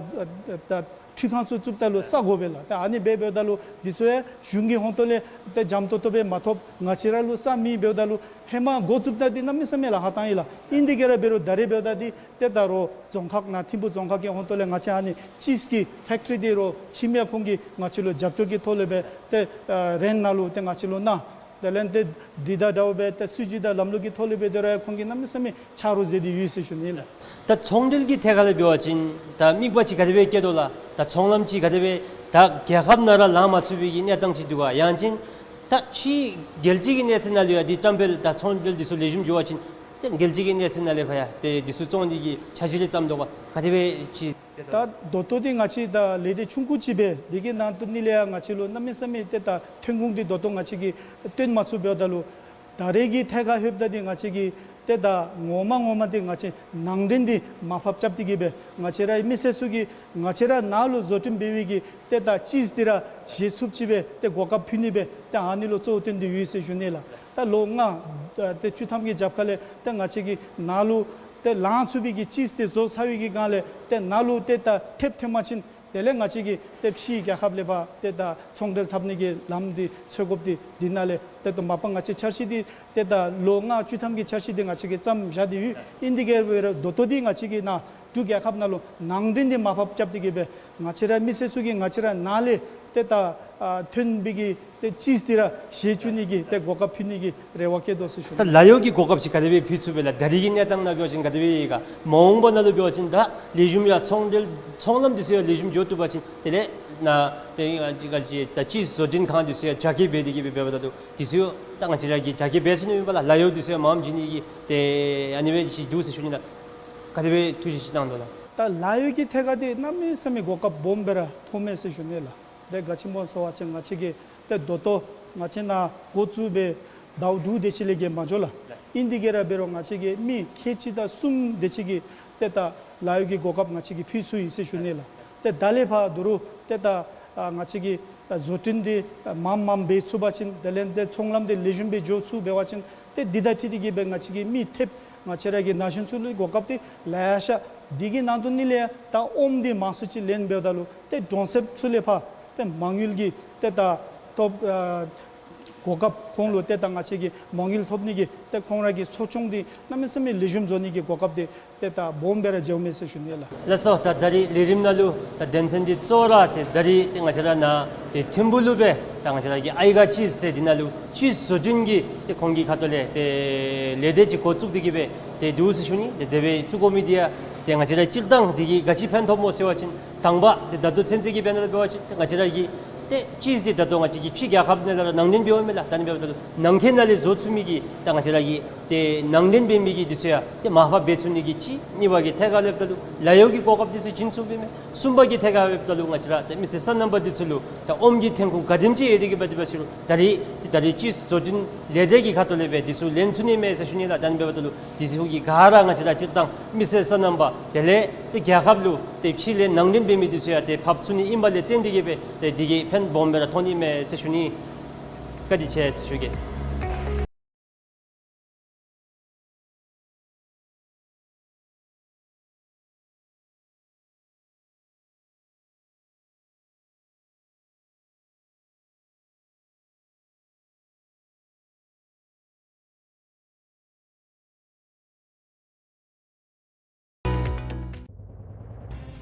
ད་འཕྲུལ་ཁང་ཚུ་བཙུགསཔ་ད་ལུ་ས་དགོ་པས་ལགས། ཏེ་ཨ་ནི་འབད་འབདཝ་ད་ལུ་འདི་ཚུ་ཡང་གཞུང་གི་ཧོངས་ཏོ་ལས་ཏེ་འཇམ་ཏོང་ཏོ་སྦེ་མ་ཐོབ། ང་བཅས་ར་ལུ་ས་མེད་འབདཝ་ད་ལུ་ཧེ་མ་འགོ་བཙུགསཔ་ད་འདི་གནམ་མེད་ས་མེད་ལཱ་ཁག་བཏང་ཡི་ལགས། ཨིན་དེ་གིས་ར་འབད་རུང་ད་རེས་འབདཝ་ད་འདི་ཏེ་ད་རོགས་རྫོང་ཁག་ནཱ་ཐིམ་ཕུ་རྫོང་ཁག་གི་ཧོངས་ཏོ་ལས་ང་བཅས་ཨ་ནི་ཅིསི་གི་ཕེཀ་ཊི་རི་འདི་རོགས་ཁྱིམ་ཡང་ཁོང་གིས་ང་བཅས་ལུ་རྒྱབ་སྐྱོར་གྱི་ཐོག་ལས་སྦེ་ཏེ་ཨ་རེནཊ་ནང་ལུ་ཏེ་ང་བཅས་ལུ་གནང་། དེ་ལས་ཏེ་འདི་དང་འདྲཝ་སྦེ་ཏེ་སྲིད་བྱུས་དང་ལམ་ལུགས་ཀྱི་ཐོག་ལས་སྦེ་དེ་ར་ཡང་ཁོང་གིས་གནམ་མེད་ས་མེད་ཆ་རོགས་མཛད་དེ་ཡོད་ཟེར་ཞུ་ནི་ལགས། ད་ཚོང་འབྲེལ་གྱི་ཐད་ཁར་ལས་འབད་བ་ཅིན་ད་དམིགས་པ་ཅིག་ག་དེ་སྦེ་བསྐྱེད་དོ་ལགས། ད་ཚོང་ལམ་ཅིག་ག་དེ་སྦེ་ད་རྒྱལ་ཁབ་ནང་ར་ལང་མ་ཚུགས་པའི་གི་གནས་སྟངས་ཅིག་འདུག་ག། ཡང་ཅིན་ད་ཕྱི་རྒྱལ་སྤྱི་གི་གནས་ཚད་ནང་ལུ་ཡང་འདི་བཀྲམ་སྤེལ་དང་ཚོང་འབྲེལ་འདི་ཚུ་ལེགས་ཤོམ་འགྱོ་བ་ཅིན་ཏེ་རྒྱལ་སྤྱི་གི་གནས་ཚད་ནང་ལས་ཕར་ཡང་ཏེ་འདི་ཚུ་བཙོང་ནི་གི་འཆར་གཞི་རེ་བརྩམས་དོ་ག། ག་དེ་སྦེ་ཅིག། ད་ད་ལྟོ་འདི་ང་བཅས་ད་ལས་སྡེ་ཆུང་ཀུ་ཅིག་སྦེ་འདི་གི་ནང་དོན་ནི་ལས་ཡང་ང་བཅས་ལུ་གནམ་མེད་ས་མེད་ཏེ་ད་ཐོན་ཁུངས་འདི་ད་ལྟོ་ང་བཅས་ཀྱིས་བཏོན་མ་ཚུགས་འབདཝ་ད་ལུ་ད་རེས་ཀྱི་ཐད་ཁར་ལྷོདཔ་ད་འདི་ང་བཅས་ཀྱིས་ཏེ་ད་ངོ་མ་ངོ་མ་འདི་ང་བཅས་ནང་འདྲེན་འདི་མར་ཕབ་རྐྱབ་སྟེ་གི་སྦེ་ང་བཅས་རའི་མི་སེར་ཚུ་གིས་ང་བཅས་ར་ནཱ་ལུ་བཟོ་སྐྲུན་འབད་བའི་གི་ཏེ་ད་ཅིསི་འདི་ར་བཞེས་ཚུགསཔ་ཅིག་སྦེ་ཏེ་གོ་སྐབས་ཕུལ་ནི་སྦེ་ཏེ་ཨ་ནི་ལུ་གཙོ་བོ་བཏོན་ཏེ་ཡོད་ཟེར་ཞུ་ནི་ལགས། ད་ལོ་ལྔ་ཏེ་བཅུ་ཐམ་གྱི་རྒྱབ་ཁ་ལས་ཏེ་ང་བཅས་ཀྱིས་ནཱ་ལུ་ཏེ་ལང་ཚུགས་པའི་གི་ཅིསི་འདི་བཟོ་ཚར་བའི་གི་སྒང་ལས་ཏེ་ནཱ་ལུ་ཏེ་ད་ཐེབས་ཐོན་པ་ཅིན་དེ་ལས་ང་བཅས་ཀྱིས་ཏེ་ཕྱི་རྒྱལ་ཁབ་ལས་ཕར་ཏེ་ད་ཚོང་འབྲེལ་འཐབ་ནི་གི་ལམ་འདི་འཚོལ་དགོཔ་འདི་འདི་ནང་ལས་ཏེ་ད་མ་པ་ང་བཅས་འཆར་གཞི་འདི་ཏེ་ད་ལོ་ལྔ་བཅུ་ཐམ་གྱི་འཆར་གཞི་འདི་ང་བཅས་ཀྱིས་བརྩམས་བཞག་སྟེ་ཡོད། ཨིན་དེ་གིས་ར་ད་ལྟོ་འདི་ང་བཅས་ཀྱིས་ནཱ་འབྲུག་རྒྱལ་ཁབ་ནང་ལུ་ནང་འདྲེན་འདི་མར་ཕབ་རྐྱབ་སྟེ་གི་སྦེ་ང་བཅས་ར་མི་སེར་ཚུ་གིས་ང་བཅས་ར་ནཱ་ལས་ཏེ་ད་ཨ་ཐོན་པའི་གི་ཏེ་ཅིསི་འདི་ར་བཞེས་བཅུག་ནི་གི་ཏེ་གོ་སྐབས་ཕུལ་ནི་གི་རེ་བ་བསྐྱེད་དོ་ཟེར་ཞུ། ད་ལཱ་གཡོག་གི་གོ་སྐབས་ཅིག་ག་དེ་སྦེ་ཕུལ་ཚུགས་པས་ལགས། ད་རེས་ཀྱི་གནས་སྟངས་ནང་འབད་བ་ཅིན་ག་དེ་སྦེ་ཡོད་ག། མ་འོངས་པ་ནང་ལུ་འབད་བ་ཅིན་ད་ལེགས་ཤོམ་ཡང་ཚོང་འབྲེལ་ཚོང་ལམ་འདི་ཚུ་ཡང་ལེགས་ཤོམ་འགྱོ་བཏུབ་པ་ཅིན་དེ་ལས་ནཱ་ཏེ་ཨ་ཅི་ག་ཅི་ད་ཅིསི་བཟོ་སྐྲུན་ཁང་འདི་ཚུ་ཡང་རྒྱ་སྐྱེད་འབད་དེ་གི་སྦེ་འབདཝ་ད་ལུ་འདི་ཚུ་ཡང་ད་ང་བཅས་ར་གིས་རྒྱ་སྐྱེད་འབད་ཚུགས་ནི་མས་པ་ལགས། ལཱ་གཡོག་འདི་ཚུ་ཡང་མངམ་བྱིན་ནི་གི་ཏེ་ཨ་ནི་སྦེ་ཅིག་འདུག་ཟེར་ཞུ་ནི་ལགས། ག་དེ་སྦེ་ཐུགས་བཞེད་ཅིག་གནང་དོ་ལགས། ད་ལཱ་གཡོག་གི་ཐད་ཁར་འདི་གནམ་མེད་ས་མེད་གོ་སྐབས་སྦོམ་སྦེ་ར་ཐོབ་མས་ཟེར་ཞུ་ནི་ལགས། ཏེ་ག་ཅི་སྨོ་ཟེར་བ་ཅིན་ང་བཅས་ཀྱིས་ཏེ་ད་ལྟོ་ང་བཅས་ནཱ་འགོ་བཙུགས་སྦེ་ཟླཝ་དྲུག་དེ་ཅིག་ལས་བརྒལ་མ་འགྱོ་ལགས། ཨིན་དེ་གིས་ར་འབད་རུང་ང་བཅས་ཀྱིས་མི་ཁལ་གཅིག་དང་གསུམ་དེ་ཅིག་གི་ཏེ་ད་ལཱ་གཡོག་གི་གོ་སྐབས་ང་བཅས་ཀྱིས་ཕུལ་ཚུགས་ཡི་ཟེར་ཞུ་ནི་ལགས། ཏེ་ད་ལས་ཕར་ད་རུང་ཏེ་ད་ཨ་ང་བཅས་ཀྱིས་ཨ་བཟོ་སྐྲུན་འདི་ཨ་མངམ་མངམ་འབད་ཚུགས་པ་ཅིན་དེ་ལས་ཏེ་ཚོང་ལམ་འདི་ལེགས་ཤོམ་སྦེ་འགྱོ་ཚུགས་འབད་བ་ཅིན་ཏེ་འདི་དང་འཁྲིལ་ཏེ་གི་སྦེ་ང་བཅས་ཀྱིས་མི་ཐེབས་ང་བཅས་ར་གི་ན་གཞོན་ཚུ་ལུ་གོ་སྐབས་འདི་ལེ་ཤ། འདི་གི་ནང་དོན་ནི་ལས་ད་ཨོམ་འདི་མང་སུ་ཅིག་ལེན་འབདཝ་ད་ལུ་ཏེ་གྲོང་གསེབ་ཚུ་ལས་ཕར་ཏེ་མ་དངུལ་གྱི་ཏེ་ད་ཐོབ་ཨ་གོ་སྐབས་ཁོང་ལུ་ཏེ་ད་ང་བཅས་ཀྱིས་མ་དངུལ་ཐོབ་ནི་གི་ཏེ་ཁོང་ར་གི་གསོ་སྐྱོང་འདི་གནམ་མེད་ས་མེད་ལེགས་ཤོམ་བཟོ་ནི་གི་གོ་སྐབས་འདི་ཏེ་ད་སྦོམ་སྦེ་ར་འགྱོཝ་མས་ཟེར་ཞུ་ནི་ལགས། ལགས་སོ། ད་ད་རིས་ལས་རིམ་ནང་ལུ་ད་དོན་ཚན་འདི་གཙོ་བོ་ར་ཏེ་ད་རིས་ཏེ་ང་བཅས་ར་ནཱ་ཏེ་ཐིམ་ཕུ་ལུ་སྦེ་ད་ང་བཅས་ར་གི་ཨའི་ག་ཅིསི་ཟེར་འདི་ནང་ལུ་ཅིསི་བཟོ་སྐྲུན་གྱི་ཏེ་ཁོང་གི་ཁ་ཐུག་ལས་ཏེ་ལས་སྡེ་ཅིག་འགོ་བཙུགས་ཏེ་གི་སྦེ་ཏེ་འདུག་ཟེར་ཞུ་ནི། ཏེ་དེ་སྦེ་བཙུགས་དགོ་མི་འདི་ཡང་ཏེ་ང་བཅས་ར་སྤྱིར་བཏང་འདི་གིས་ག་ཅི་ཕན་ཐོགས་སྨོ་ཟེར་བ་ཅིན་དང་པ་ཏེ་ད་ལྟོ་ཚུན་ཚོད་ཀྱི་དཔེར་ན་འབད་བ་ཅིན་ཏེ་ང་བཅས་ར་གི་ཏེ་ཅིསི་འདི་ད་ལྟོ་ང་བཅས་ཀྱིས་ཕྱི་རྒྱལ་ཁབ་ནང་ལས་ར་ནང་འདྲེན་འབདཝ་མས་ལགས། ད་ཨ་ནི་འབདཝ་ད་ལུ་ནང་འཁོད་ནང་ལས་བཟོ་ཚུགས་མི་གི་ད་ང་བཅས་ར་གི་ཏེ་ནང་འདྲེན་འབད་མི་གི་འདི་ཚུ་ཡང་ཏེ་མར་ཕབ་འབད་ཚུགས་ནི་གི་གཅིག། གཉིས་པ་གི་ཐད་ཁར་ལྷོདཔ་ད་ལུ་ལཱ་གཡོག་གི་གོ་སྐབས་འདི་ཚུ་བྱིན་ཚུགས་པས་མས། གསུམ་པ་གི་ཐད་ཁར་ལྷོདཔ་ད་ལུ་ང་བཅས་ར་ཏེ་མི་སེར་སོ་ནམ་པ་འདི་ཚུ་ལུ་ད་ཨོམ་གྱི་ཐོན་ཁུངས་ག་དེམ་ཅིག་ཡོད་དེ་གི་སྦེ་འདི་སྦེ་ཞུ་རུང་ད་རིས་ཏེ་ད་རིས་ཅིསི་བཟོ་སྐྲུན་ལས་སྡེ་གི་ཁ་ཐུག་ལས་སྦེ་འདི་ཚུ་ལེན་ཚུགས་ནི་མས་ཟེར་ཞུ་ནི་ལགས། ད་ཨ་ནི་འབདཝ་ད་ལུ་འདི་ཚུ་གི་ག་ར་ང་བཅས་ར་སྤྱིར་བཏང་མི་སེར་སོ་ནམ་པ་དེ་ལས་ཏེ་རྒྱལ་ཁབ་ལུ་ཏེ་ཕྱི་ལས་ནང་འདྲེན་འབད་མི་འདི་ཚུ་ཡང་ཏེ་ཕབ་ཚུགས་ནི་ཨིན་པ་ལས་བརྟེན་ཏེ་གི་སྦེ་ཏེ་འདི་གིས་ཕན་སྦོམ་སྦེ་ར་ཐོགས་ནི་མས་ཟེར་ཞུ་ནི། བཀའ་དྲིན་ཆེ་ཟེར་ཞུ་གེ།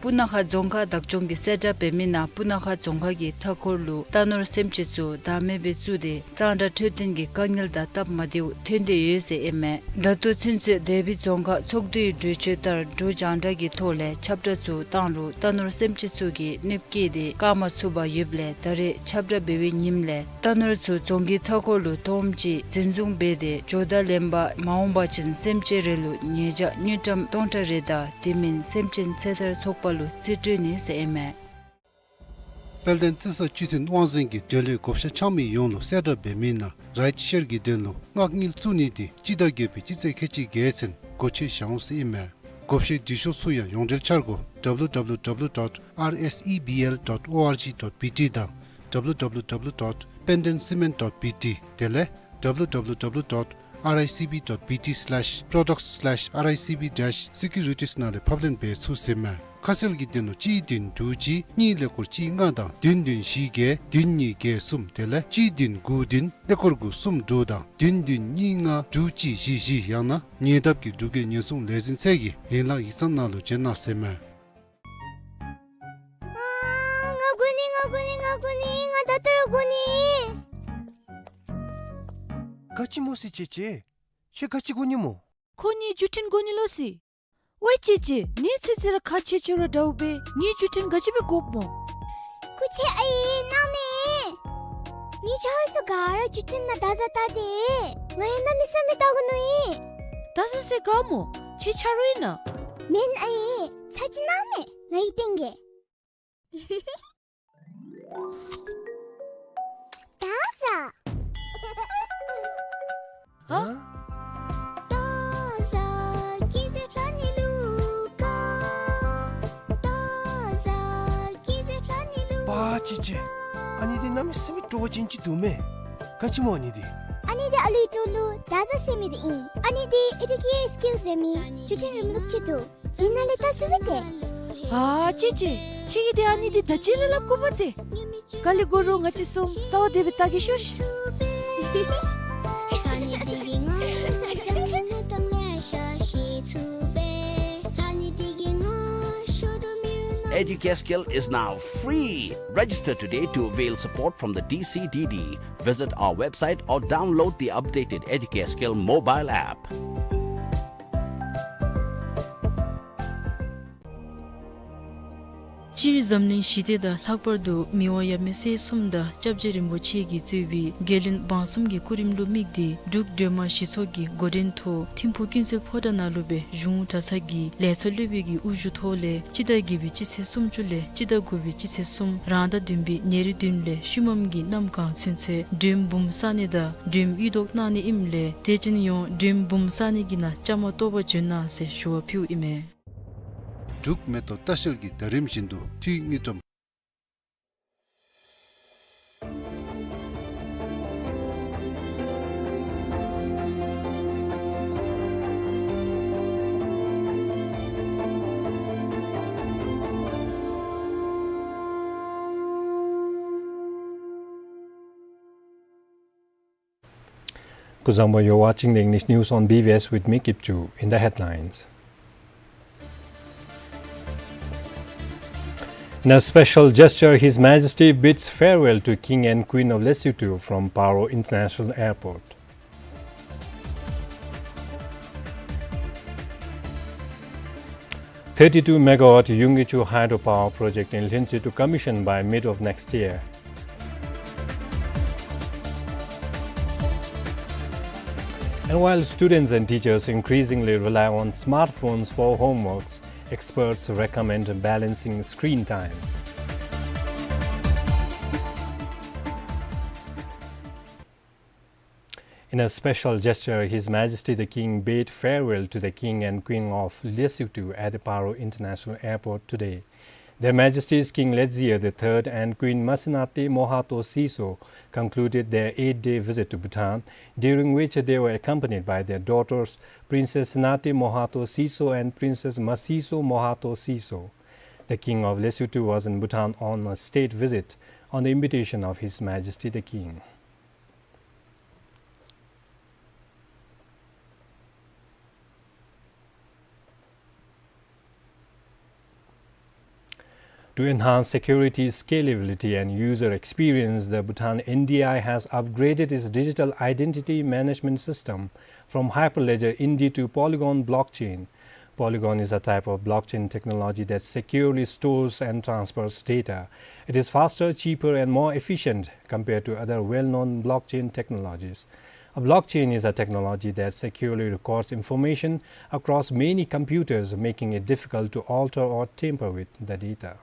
སྤུ་ན་ཁ་རྫོང་ཁག་བདག་སྐྱོང་གིས་གསལ་བསྒྲགས་འབད་མི་ནང་སྤུ་ན་ཁ་རྫོང་ཁག་གི་མཐའ་འཁོར་ལུ་རྟ་ནོར་སེམས་ཅན་ཚུ་བདག་མེད་སྦེ་བཙུགས་ཏེ་གཙང་སྦྲ་འཕྲོད་བསྟེན་གྱི་དཀའ་ངལ་དང་སྟབས་མ་བདེཝ་ཐོན་ཏེ་ཡོད་ཟེར་ཨིན་མས། ད་ལྟོ་ཚུན་ཚོད་དེ་སྦེ་རྫོང་ཁག་ཚོགས་འདུའི་གྲོས་ཆོད་ལྟར་འབྲུག་རྒྱང་བསྒྲགས་ཀྱི་ཐོག་ལས་ཁྱབ་བསྒྲགས་ཚུ་བཏང་རུང་རྟ་ནོར་སེམས་ཅན་ཚུ་གིས་གནོདཔ་བཀལ་ཏེ་བཀག་མ་ཚུགས་པར་ཡོདཔ་ལས་ད་རེས་ཁྱབ་བསྒྲགས་འབད་བའི་ཉིནམ་ལས་རྟ་ནོར་ཚུ་རྫོང་གི་མཐའ་འཁོར་ལུ་སྟོངམ་ཅིག་འཛིན་བཟུང་འབད་དེ་འགྱོ་དང་ལེན་པར་མ་འོང་པ་ཅིན་སེམས་ཅན་རེ་ལུ་ཉེས་བྱ་དངུལ་ཀྲམ་སྟོང་ཕྲག་རེ་དང་དེ་མིན་སེམས་ཅན་ཚེ་ཐར་ཚོགས་པ་ལུ་རྩིས་སྤྲོད་ནི་ཟེར་ཨིན་མས། དཔལ་ལྡན་རྩི་ས་སྤྱི་མཐུན་དབང་འཛིན་གྱིས་འབྲེལ་ཡོད་བགོ་བཤའ་འཆང་མི་ཡོངས་ལུ་གསལ་བསྒྲགས་འབད་མི་ནང་རའིཊ་ཤེར་གྱི་དོན་ལུ་མངགས་དངུལ་བཙུགས་ནི་དེ་སྤྱི་ཟླ་བརྒྱད་པའི་སྤྱི་ཚེས་ཁལ་གཅིག་བརྒྱད་ཚུན་སྒོ་ཕྱེ་བཞག་འོང་ཟེར་ཨིན་མས། བགོ་བཤའི་འབྲི་ཤོག་ཚུ་ཡང་ཡོངས་འབྲེལ་འཆར་སྒོ་W W W dot R S E B L dot O R G dot B T དང་W W W dot pendenscement dot B T དེ་ལས་W W W dot R I C B dot B T slash products slash R I C B dash securities ནང་ལས་ཕབ་ལེན་འབད་ཚུགས་ཟེར་མས། ཁ་གསལ་གྱི་དོན་ལུ་གཅིག་བདུན་དྲུག་གཅིག་གཉིས་ཀླད་ཀོར་གཅིག་ལྔ་དང་བདུན་བདུན་བཞི་བརྒྱད་བདུན་གཉིས་བརྒྱད་གསུམ་དེ་ལས་གཅིག་བདུན་དགུ་བདུན་ཀླད་ཀོར་དགུ་གསུམ་དྲུག་དང་བདུན་བདུན་གཉིས་ལྔ་དྲུག་གཅིག་བཞི་བཞི་ཡང་ན་ཉེ་འདབས་ཀྱི་འབྲུག་རྒྱལ་ཉེན་སྲུང་ལས་འཛིན་ཚད་ཀྱི་ཡན་ལག་ཡིག་ཚང་ནང་ལུ་བྱོན་གནང་ཟེར་མས། ཨ་ང་དགོ་ནི་ང་དགོ་ནི་ང་དགོ་ནི་ང་ད་ལྟོ་ར་དགོ་ནི། ག་ཅི་སྨོ་ཟེར་ཅེ་ཅེ། ཁྱོད་ག་ཅི་དགོ་ནི་སྨོ། ཁོ་ངེའི་བརྒྱུད་འཕྲིན་དགོ་ནི་ལོ་ཟེར། ཝའི་ཅེ་ཅེ་ངེའི་ཚེ་ཚེ་ར་ཁག་ཆེ་ཆེ་ར་འདྲཝ་སྦེ་ངེའི་བརྒྱུད་འཕྲིན་ག་ཅི་སྦེ་དགོཔ་སྨོ། སྐུ་མཁྱེན་ཨའི་གནང་མས། ངེའི་ཆ་རོགས་ཚུ་ག་ར་བརྒྱུད་འཕྲིན་ནང་བརྡ་ཟ་བལྟ་སྟེ་ང་ཡང་གནམ་མེད་ས་མེད་བལྟ་དགོ་མནོ་ཡི། བརྡ་ཟ་ཟེར་ག་སྨོ། ཁྱེད་ཆ་རོགས་ཨིན་ན། མེན་ཨའི། ཚར་གཅིག་གནང་མས། ང་གིས་སྟོན་གེ། བརྡ་ཟ། ཧ། བརྡ་ཟ་ཀི་ཏེ་ཕ་ནི་ལུ་ཀ། བརྡ་ཟ་ཀི་ཏེ་ཕ་ནི་ལུ་པ་ཅི་ཅི། ཨ་ནི་འདི་གནམ་མེད་ས་མེད་སྤྲོ་བ་ཅན་ཅིག་འདུག་མས། ག་ཅི་སྨོ་ཨ་ནི་འདི། ཨ་ནི་འདི་ཨ་ལུའི་གྲོགས་ལུ་བརྡ་ཟ་ཟེར་མི་འདི་ཨིན། ཨ་ནི་འདི་ཨེ་ཌུ་ཀེ་ཨར་སི་ཀིལ་ཟེར་མི་བརྒྱུད་འཕྲིན་རིམ་ལུགས་ཅིག་འདུག། ཨིན་ན་ལས་བལྟ་ཚུགས་པས་ཏེ། ཨ་ཅི་ཅི། ཁྱེད་ཀྱིས་ཏེ་ཨ་ནི་འདི་ད་ཅི་ལས་སླབ་དགོ་པས་ཏེ། ག་ལས་དགོ་རུང་ང་བཅས་གསུམ་རྩ་བ་བདེ་སྦེ་བལྟ་གེ་ཤོག། Educare Skill is now free. Register today to avail support from the D C D D. Visit our website or download the updated Educare Skill mobile app. སྤྱིར་འཛམ་གླིང་ཞི་བདེ་དང་ལྷག་པར་དུ་མི་དབང་ཡབ་མེས་སྲས་གསུམ་དང་སྐྱབས་རྗེ་རིན་པོ་ཆེ་གིས་གཙོས་པའི་རྒྱལ་བློན་འབངས་གསུམ་གྱི་སྐུ་རིམ་ལུ་དམིགས་ཏེ་འབྲུག་སྒྲོལ་མ་ཞི་ཚོགས་ཀྱི་འགོ་འདྲེན་ཐོག་ཐིམ་ཕུག་ཀུན་གསལ་ཕོ་བྲང་ནང་ལུ་སྦེ་གཞུང་གྲྭ་ཚང་གི་ལས་ཚོགས་སློབ་དཔོན་གྱི་དབུ་བཞུགས་ཐོག་ལས་སྤྱི་ཟླ་བརྒྱད་པའི་སྤྱི་ཚེས་སུམ་ཅུ་ལས་སྤྱི་ཟླ་དགུ་པའི་སྤྱི་ཚེས་གསུམ་རང་ཟླ་བདུན་པའི་ཉེར་བདུན་ལས་ཤུལ་མམ་གྱི་གནམ་གང་ཚུན་ཚོད་མགྲོནམ་འབུམ་བསག་ནི་དང་མགྲོནམ་གཡུ་བཟློག་གནང་ནི་ཨིནམ་ལས་དེ་བཞིན་ཡང་མགྲོནམ་འབུམ་བསག་ནི་གི་ནང་བཅའ་མར་གཏོགས་པར་བྱོན་གནང་ཟེར་ཞུ་བ་ཕུལཝ་ཨིན་མས། འབྲུག་མེ་ཏོག་ལྟ་བཤལ་གྱིས་ད་རིམ་བཞིན་དུ་འཐུས་དངུལ་ཀྲམ། སྐུ་གཟུགས་བཟང་པོ། You're watching the English news on B B S with me, Kipchu. In the headlines. In a special gesture, His Majesty bids farewell to King and Queen of Lesotho from Paro International Airport. Thirty-two megawatt Yungkichu hydropower project in Hlintsue to commission by mid of next year. And while students and teachers increasingly rely on smartphones for homeworks, experts recommend balancing screen time. In a special gesture, His Majesty the King bade farewell to the King and Queen of Lesotho at the Paro International Airport today. Their Majesties King Letsie the third and Queen Masinate Mohato Seeiso concluded their eight-day visit to Bhutan, during which they were accompanied by their daughters, Princess Sinate Mohato Seeiso and Princess Maseeiso Mohato Seeiso. The King of Lesotho was in Bhutan on a state visit on the invitation of His Majesty the King. To enhance security, scalability, and user experience, the Bhutan N D I has upgraded its digital identity management system from Hyperledger Indy to Polygon blockchain. Polygon is a type of blockchain technology that securely stores and transfers data. It is faster, cheaper, and more efficient compared to other well-known blockchain technologies. A blockchain is a technology that securely records information across many computers, making it difficult to alter or tamper with the data.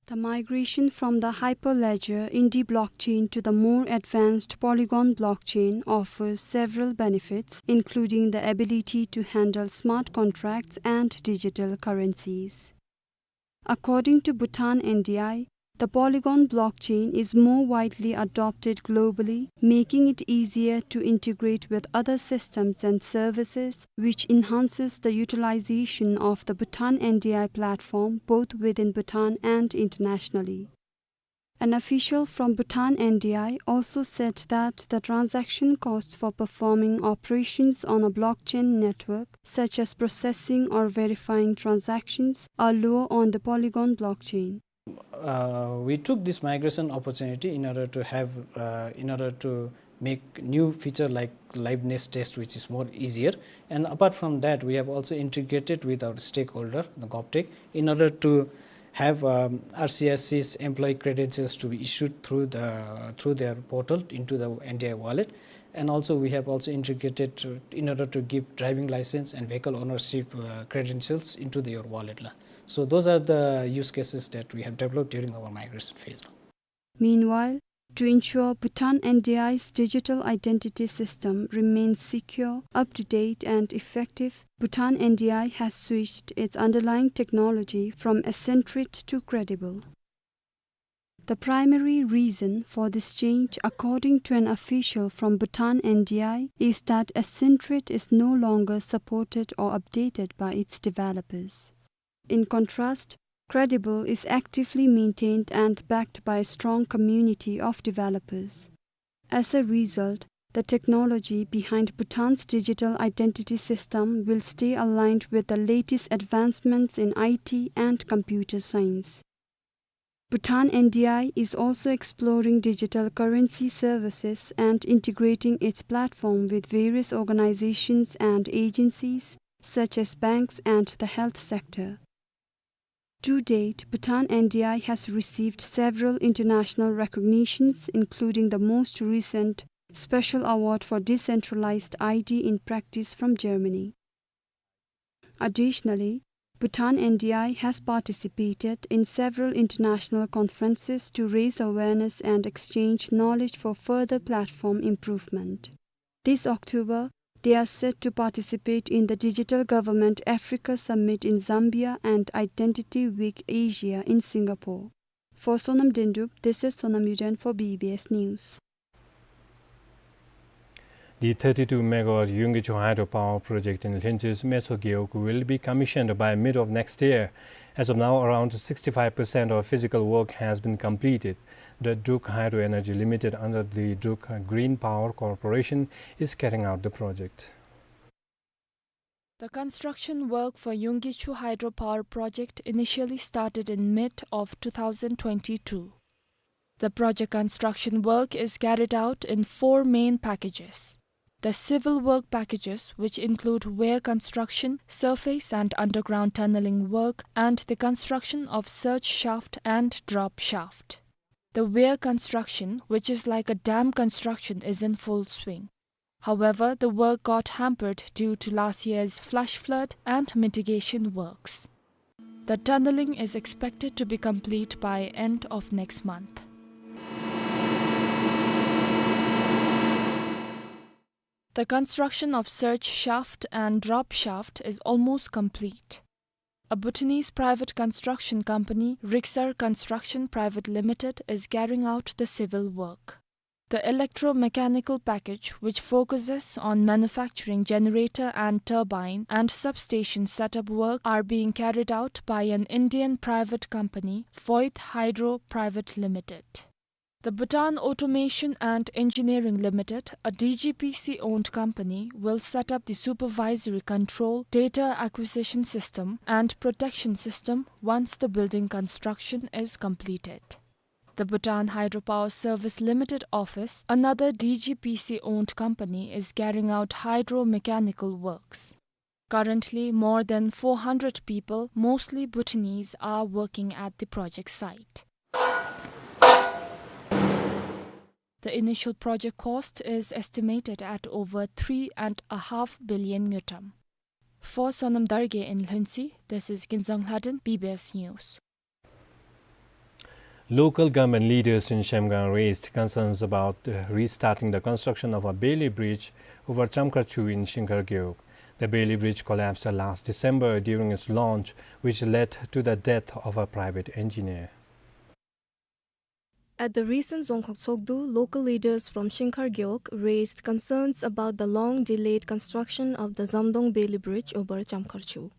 The migration from the Hyperledger Indy blockchain to the more advanced Polygon blockchain offers several benefits, including the ability to handle smart contracts and digital currencies. According to Bhutan N D I, the Polygon blockchain is more widely adopted globally, making it easier to integrate with other systems and services, which enhances the utilization of the Bhutan N D I platform both within Bhutan and internationally. An official from Bhutan N D I also said that the transaction costs for performing operations on a blockchain network, such as processing or verifying transactions, are lower on the Polygon blockchain. Uh, we took this migration opportunity in order to have, uh, in order to make new feature like liveness test, which is more easier. And apart from that, we have also integrated with our stakeholder, the GovTech, in order to have, um, R C S C's employee credentials to be issued through the, through their portal into the N D I wallet. And also, we have also integrated to, in order to give driving license and vehicle ownership, uh, credentials into their wallet la. So those are the use cases that we have developed during our migration phase la. Meanwhile, to ensure Bhutan N D I's digital identity system remains secure, up-to-date and effective, Bhutan N D I has switched its underlying technology from Accentrate to Credible. The primary reason for this change, according to an official from Bhutan N D I, is that Accentrate is no longer supported or updated by its developers. In contrast, Credible is actively maintained and backed by a strong community of developers. As a result, the technology behind Bhutan's digital identity system will stay aligned with the latest advancements in I T and computer science. Bhutan N D I is also exploring digital currency services and integrating its platform with various organizations and agencies, such as banks and the health sector. To date, Bhutan N D I has received several international recognitions, including the most recent Special Award for Decentralized I D in Practice from Germany. Additionally, Bhutan N D I has participated in several international conferences to raise awareness and exchange knowledge for further platform improvement. This October, they are set to participate in the Digital Government Africa Summit in Zambia and Identity Week Asia in Singapore. For Sonam Dendup, this is Sonam Yuden for B B S News. The thirty-two megawatt Yungkichu hydropower project in Lhentsü's Metso Gewog will be commissioned by mid of next year. As of now, around sixty-five percent of physical work has been completed. The Druk Hydro Energy Limited, under the Druk Green Power Corporation, is carrying out the project. The construction work for Yungkichu hydropower project initially started in mid of two thousand twenty-two. The project construction work is carried out in four main packages. The civil work packages, which include weir construction, surface and underground tunneling work, and the construction of surge shaft and drop shaft. The weir construction, which is like a dam construction, is in full swing. However, the work got hampered due to last year's flash flood and mitigation works. The tunneling is expected to be complete by end of next month. The construction of surge shaft and drop shaft is almost complete. A Bhutanese private construction company, Riksar Construction Private Limited, is carrying out the civil work. The electromechanical package, which focuses on manufacturing generator and turbine and substation setup work, are being carried out by an Indian private company, Voith Hydro Private Limited. The Bhutan Automation and Engineering Limited, a D G P C-owned company, will set up the supervisory control, data acquisition system, and protection system once the building construction is completed. The Bhutan Hydropower Service Limited office, another D G P C-owned company, is carrying out hydromechanical works. Currently, more than four hundred people, mostly Bhutanese, are working at the project site. The initial project cost is estimated at over three and a half billion ngultrum. For Sonam Dargay in Lhuentse, this is Kinzang Lhaden, B B S News. Local government leaders in Zhemgang raised concerns about, uh, restarting the construction of a Bailey Bridge over Chamkharchu in Shingkhar Gewog. The Bailey Bridge collapsed last December during its launch, which led to the death of a private engineer. At the recent Dzongkhag Tshogdu, local leaders from Shingkhar Gewog raised concerns about the long-delayed construction of the Zamdong Bailey Bridge over Chamkharchu.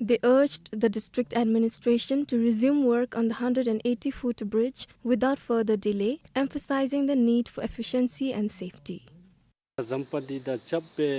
They urged the district administration to resume work on the hundred and eighty-foot bridge without further delay, emphasizing the need for efficiency and safety. ཛམ་བྷ་འདི་དང་རྐྱབ་སྦེ་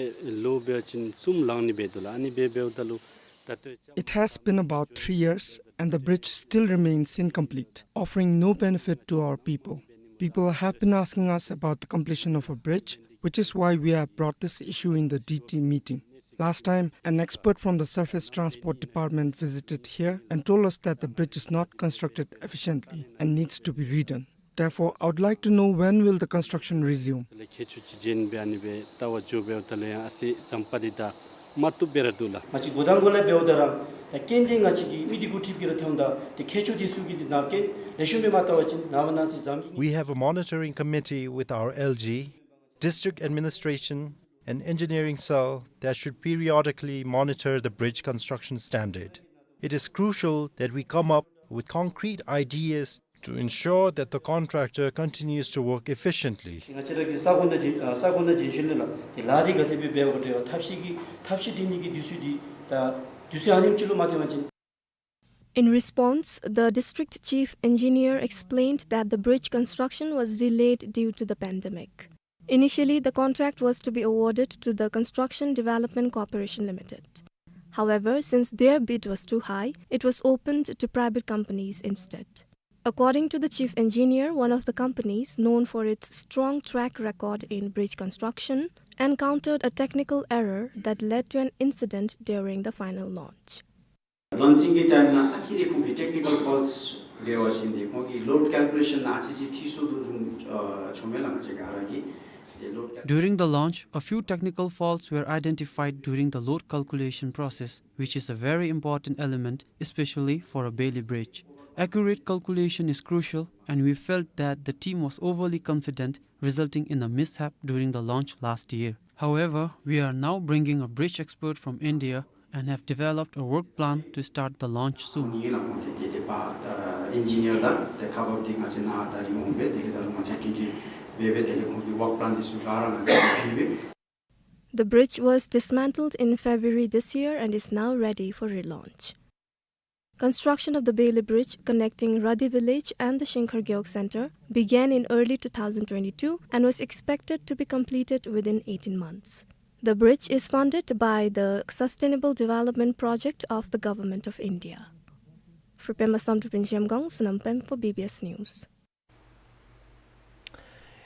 ལོ་འབད་བ་ཅིན་གསུམ་ལང་ནི་འབད་འདུག་ལགས། ཨ་ནི་སྦེ་འབདཝ་ད་ལུ་ད་ལྟོ་རྐྱབ། It has been about three years and the bridge still remains incomplete, offering no benefit to our people. People have been asking us about the completion of a bridge, which is why we have brought this issue in the D T meeting. Last time, an expert from the Surface Transport Department visited here and told us that the bridge is not constructed efficiently and needs to be redone. Therefore, I would like to know, when will the construction resume? དེ་ལས་ཁྱད་ཆོས་ཅིག་བྱིན་སྦེ་ཨ་ནི་སྦེ་ལྟ་བར་འགྱོ་འབདཝ་ད་ལུ་ཡང་ཨ་ཙི་ཛམ་བྷ་འདི་དང་མ་བཏུབ་སྦེ་ར་འདུག་ལགས། ང་བཅས་འགོ་དང་འགོ་ལས་འབདཝ་ད་ར་ད་རྐྱེན་འདི་ང་བཅས་ཀྱི་མི་འདི་འགོ་ཁྲིདཔ་ཀྱིས་ར་མཐོངམ་ད་ཏེ་ཁྱད་ཆོས་འདི་ཚུ་གི་འདི་ནང་རྐྱེན་ལེགས་ཤོམ་སྦེ་མ་བལྟ་བ་ཅིན་ནངས་པ་གནངས་ཚེ་ཟམ་གྱི We have a monitoring committee with our L G, district administration, and engineering cell that should periodically monitor the bridge construction standard. It is crucial that we come up with concrete ideas to ensure that the contractor continues to work efficiently. ང་བཅས་ར་གི་ས་ཁོངས་ནང་བྱོན་ཨ་ས་ཁོངས་ནང་བྱོན་ཞིནམ་ལས་ལགས་ཏེ་ལཱ་འདི་ག་དེ་སྦེ་འབད་དགོ་དེ་ཐབས་ཤེས་ཀྱི་ཐབས་ཤེས་སྒྲིག་ནི་གི་དུས་ཚོད་འདི་ད་དུས་ཚོད་ཨ་ནེམ་ཅིག་ལུ་མ་བཏོན་པ་ཅིན། In response, the district chief engineer explained that the bridge construction was delayed due to the pandemic. Initially, the contract was to be awarded to the Construction Development Corporation Limited. However, since their bid was too high, it was opened to private companies instead. According to the chief engineer, one of the companies, known for its strong track record in bridge construction, encountered a technical error that led to an incident during the final launch. Launching གི་time ནང་ཨ་ཙི་རེ་ཁོང་གི་technical faults འབད་བ་ཅིན་ཏེ་ཁོང་གི་load calculation ནང་ཨ་ཙི་ཅིག་ཐིག་སོང་དོ་བཟུམ་ཨ་བྱུང་མས་ལགས། ང་བཅས་ག་ར་གིས་ཏེ་load cal- During the launch, a few technical faults were identified during the load calculation process, which is a very important element, especially for a Bailey bridge. Accurate calculation is crucial, and we felt that the team was overly confident, resulting in a mishap during the launch last year. However, we are now bringing a bridge expert from India and have developed a work plan to start the launch soon. ཨིན་ལགས། ཁོང་ཏེ་ཏེ་ཏེ་པ་ཨ་engineer དང་ཏེ་ཁག་འབགཔ་འདི་ང་བཅས་ནཱ་ད་རིས་འོང་སྦེ་དེ་ལས་ད་རུང་ང་བཅས་ཀྱིས་འདི་འབད་སྦེ་དེ་ལས་ཁོང་གི་work plan འདི་ཚུ་ག་ར་ང་བཅས་ཕུལ་སྦེ། The bridge was dismantled in February this year and is now ready for relaunch. Construction of the Bailey Bridge connecting Radi village and the Shingkhar Gewog Center began in early two thousand twenty-two and was expected to be completed within eighteen months. The bridge is funded by the Sustainable Development Project of the Government of India. For Pema Samdrup in Zhemgang, Sonam Pem for B B S News.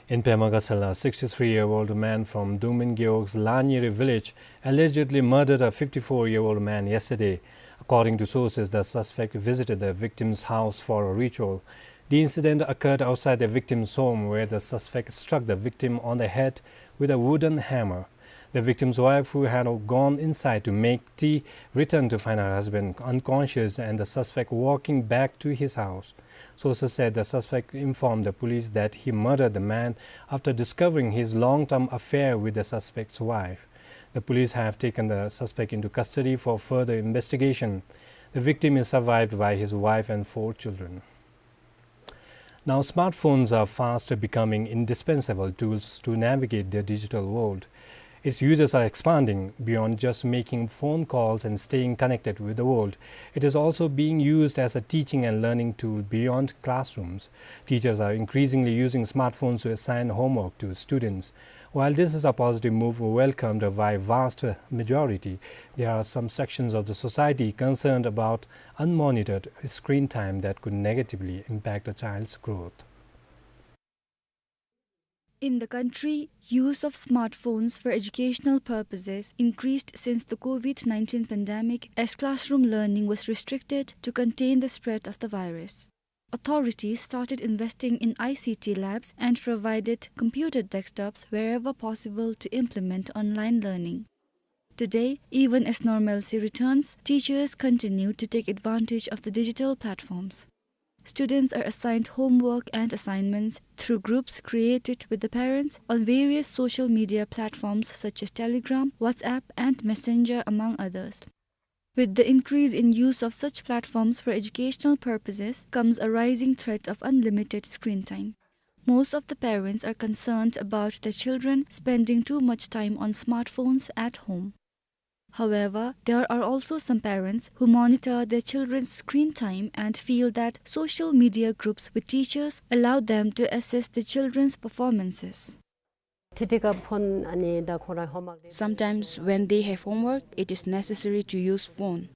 In Pema Gatshel, a sixty-three-year-old man from Dungmin Gewog's Lanyiri village allegedly murdered a fifty-four-year-old man yesterday. According to sources, the suspect visited the victim's house for a ritual. The incident occurred outside the victim's home, where the suspect struck the victim on the head with a wooden hammer. The victim's wife, who had gone inside to make tea, returned to find her husband unconscious and the suspect walking back to his house. Sources said the suspect informed the police that he murdered the man after discovering his long-term affair with the suspect's wife. The police have taken the suspect into custody for further investigation. The victim is survived by his wife and four children. Now, smartphones are fast becoming indispensable tools to navigate the digital world. Its users are expanding beyond just making phone calls and staying connected with the world. It is also being used as a teaching and learning tool beyond classrooms. Teachers are increasingly using smartphones to assign homework to students. While this is a positive move welcomed by vast majority, there are some sections of the society concerned about unmonitored screen time that could negatively impact a child's growth. In the country, use of smartphones for educational purposes increased since the COVID nineteen pandemic, as classroom learning was restricted to contain the spread of the virus. Authorities started investing in I C T labs and provided computer desktops wherever possible to implement online learning. Today, even as normalcy returns, teachers continue to take advantage of the digital platforms. Students are assigned homework and assignments through groups created with the parents on various social media platforms such as Telegram, WhatsApp, and Messenger, among others. With the increase in use of such platforms for educational purposes comes a rising threat of unlimited screen time. Most of the parents are concerned about their children spending too much time on smartphones at home. However, there are also some parents who monitor their children's screen time and feel that social media groups with teachers allow them to assess their children's performances. ཁྲིད་ཁྲིད་ཁར་ཕོན་ཨ་ནི་ད་ཁོང་ར་ཧོམ་ཝརཀ་རེད། Sometimes when they have homework, it is necessary to use phone.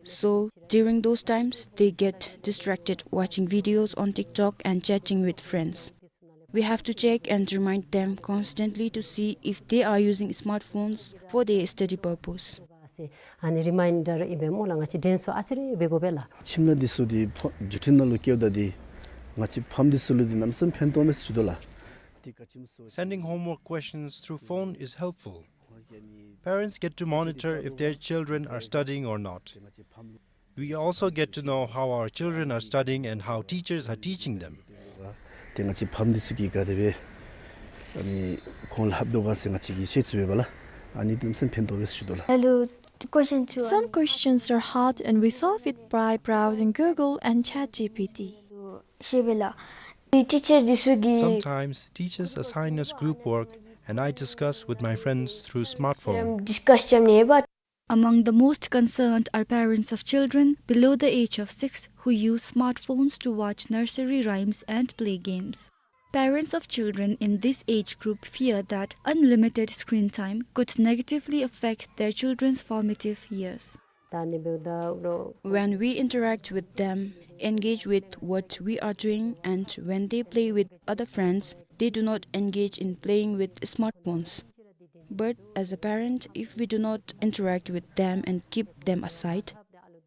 So during those times, they get distracted watching videos on TikTok and chatting with friends. We have to check and remind them constantly to see if they are using smartphones for their study purpose. ཨ་ནི་རི་མའིན་ཌར་ཨིན་པས་སྨོ་ལགས། ང་བཅས་དྲན་གསོ་ཨ་ཙི་རེ་འབད་དགོ་པས་ལགས། ཁྱིམ་ལས་འདི་ཚུ་འདི་ཕོ་བརྒྱུད་འཕྲིན་ནང་ལུ་བསྐྱལཝ་ད་འདི་ང་བཅས་ཕམ་འདི་ཚུ་ལུ་འདི་གནམ་མེད་ས་མེད་ཕན་ཐོགས་མས་ཟེར་ཞུ་དོ་ལགས། འདི་ག་ཅི་སྨོ་ཟེར་བ་ཅིན། Sending homework questions through phone is helpful. Parents get to monitor if their children are studying or not. We also get to know how our children are studying and how teachers are teaching them. ཏེ་ང་བཅས་ཕམ་འདི་ཚུ་གིས་ག་དེ་སྦེ་ཨ་ནི་ཁོང་ལུ་ལྷབ་དོ་ག་ཟེར་ང་བཅས་ཀྱིས་ཤེས་ཚུགས་པས་ལགས། ཨ་ནི་གནམ་མེད་ས་མེད་ཕན་ཐོགས་པས་ཟེར་ཞུ་དོ་ལགས། Hello, the question to Some questions are hard and we solve it by browsing Google and ChatGPT. ཤེས་པས་ལགས། ཏེ་ཊི་ཅར་འདི་ཚུ་གིས Sometimes teachers assign us group work and I discuss with my friends through smartphone. ཌིས་ཀས་རྐྱབ་ནི་ཨིན་པས། Among the most concerned are parents of children below the age of six who use smartphones to watch nursery rhymes and play games. Parents of children in this age group fear that unlimited screen time could negatively affect their children's formative years. ད་ནི་འབདཝ་ད་ལོ། When we interact with them, engage with what we are doing, and when they play with other friends, they do not engage in playing with smartphones. But as a parent, if we do not interact with them and keep them aside,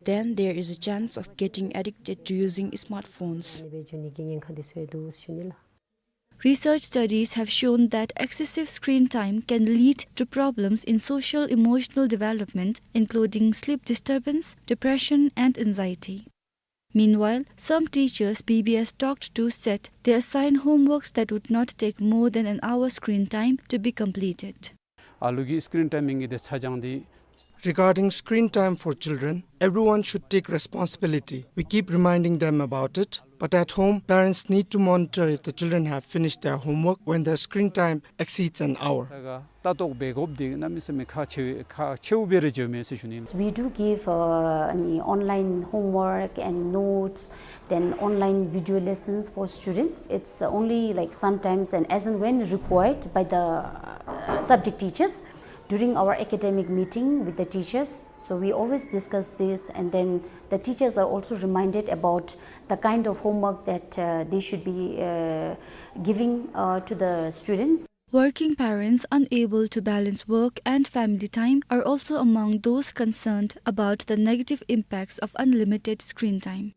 then there is a chance of getting addicted to using smartphones. ཨ་ནི་སྦེ་འགྱོ་ནི་གི་ཉེན་ཁ་འདི་ཚུ་ཡང་འདུག་ཟེར་ཞུ་ནི་ལགས། Research studies have shown that excessive screen time can lead to problems in social emotional development, including sleep disturbance, depression, and anxiety. Meanwhile, some teachers B B S talked to said they assign homeworks that would not take more than an hour screen time to be completed. ཨ་ལུ་གི་སི་ཀིརིན་ཊའིམ་མིང་གི་དེ་ཆ་སྦྱང་འདི། Regarding screen time for children, everyone should take responsibility. We keep reminding them about it, but at home, parents need to monitor if the children have finished their homework when their screen time exceeds an hour. ད་ག་ལྟ་རྟོག་འབད་དགོཔ་འདི་གནམ་མེད་ས་མེད་ཁག་ཆེ་ཁག་ཆེཝ་སྦེ་ར་འགྱོཝ་མས་ཟེར་ཞུ་ནི། We do give, uh, online homework and notes, then online video lessons for students. It's only, like, sometimes and as and when required by the, uh, subject teachers during our academic meeting with the teachers. So we always discuss this, and then the teachers are also reminded about the kind of homework that, uh, they should be, uh, giving, uh, to the students. Working parents unable to balance work and family time are also among those concerned about the negative impacts of unlimited screen time.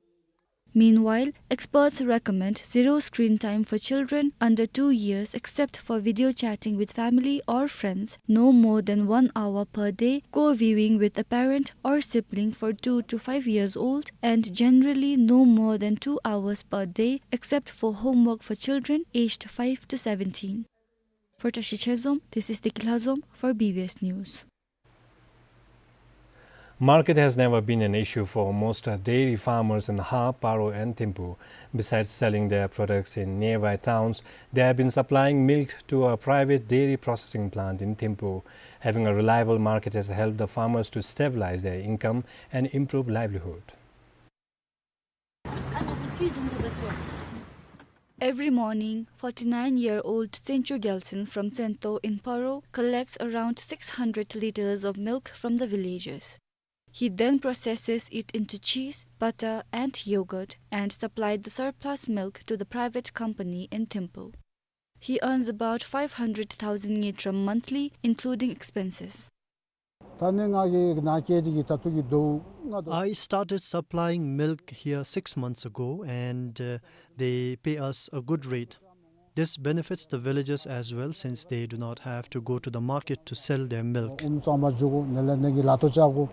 Meanwhile, experts recommend zero screen time for children under two years except for video chatting with family or friends, no more than one hour per day, co-viewing with a parent or sibling for two to five years old, and generally no more than two hours per day except for homework for children aged five to seventeen. For Tashi Chezom, this is Deki Lhazom for B B S News. Market has never been an issue for most dairy farmers in Har, Paro and Thimphu. Besides selling their products in nearby towns, they have been supplying milk to a private dairy processing plant in Thimphu. Having a reliable market has helped the farmers to stabilize their income and improve livelihood. Every morning, forty-nine-year-old Tsencho Gyaltsen from Tsento in Paro collects around six hundred liters of milk from the villagers. He then processes it into cheese, butter, and yogurt, and supplied the surplus milk to the private company in Thimphu. He earns about five hundred thousand ngultrum monthly, including expenses. ད་ནི་ང་གིས་ནཱ་སྐྱེལ་ཏེ་གིས་ད་ལྟོ་གི་དོ་ང་དོ། I started supplying milk here six months ago, and, uh, they pay us a good rate. This benefits the villagers as well, since they do not have to go to the market to sell their milk. ཨུམ་གཙང་མ་འཇུག་གོ་ནི་ལ་ནི་གི་ལ་ཏོ་ཅག་གོ།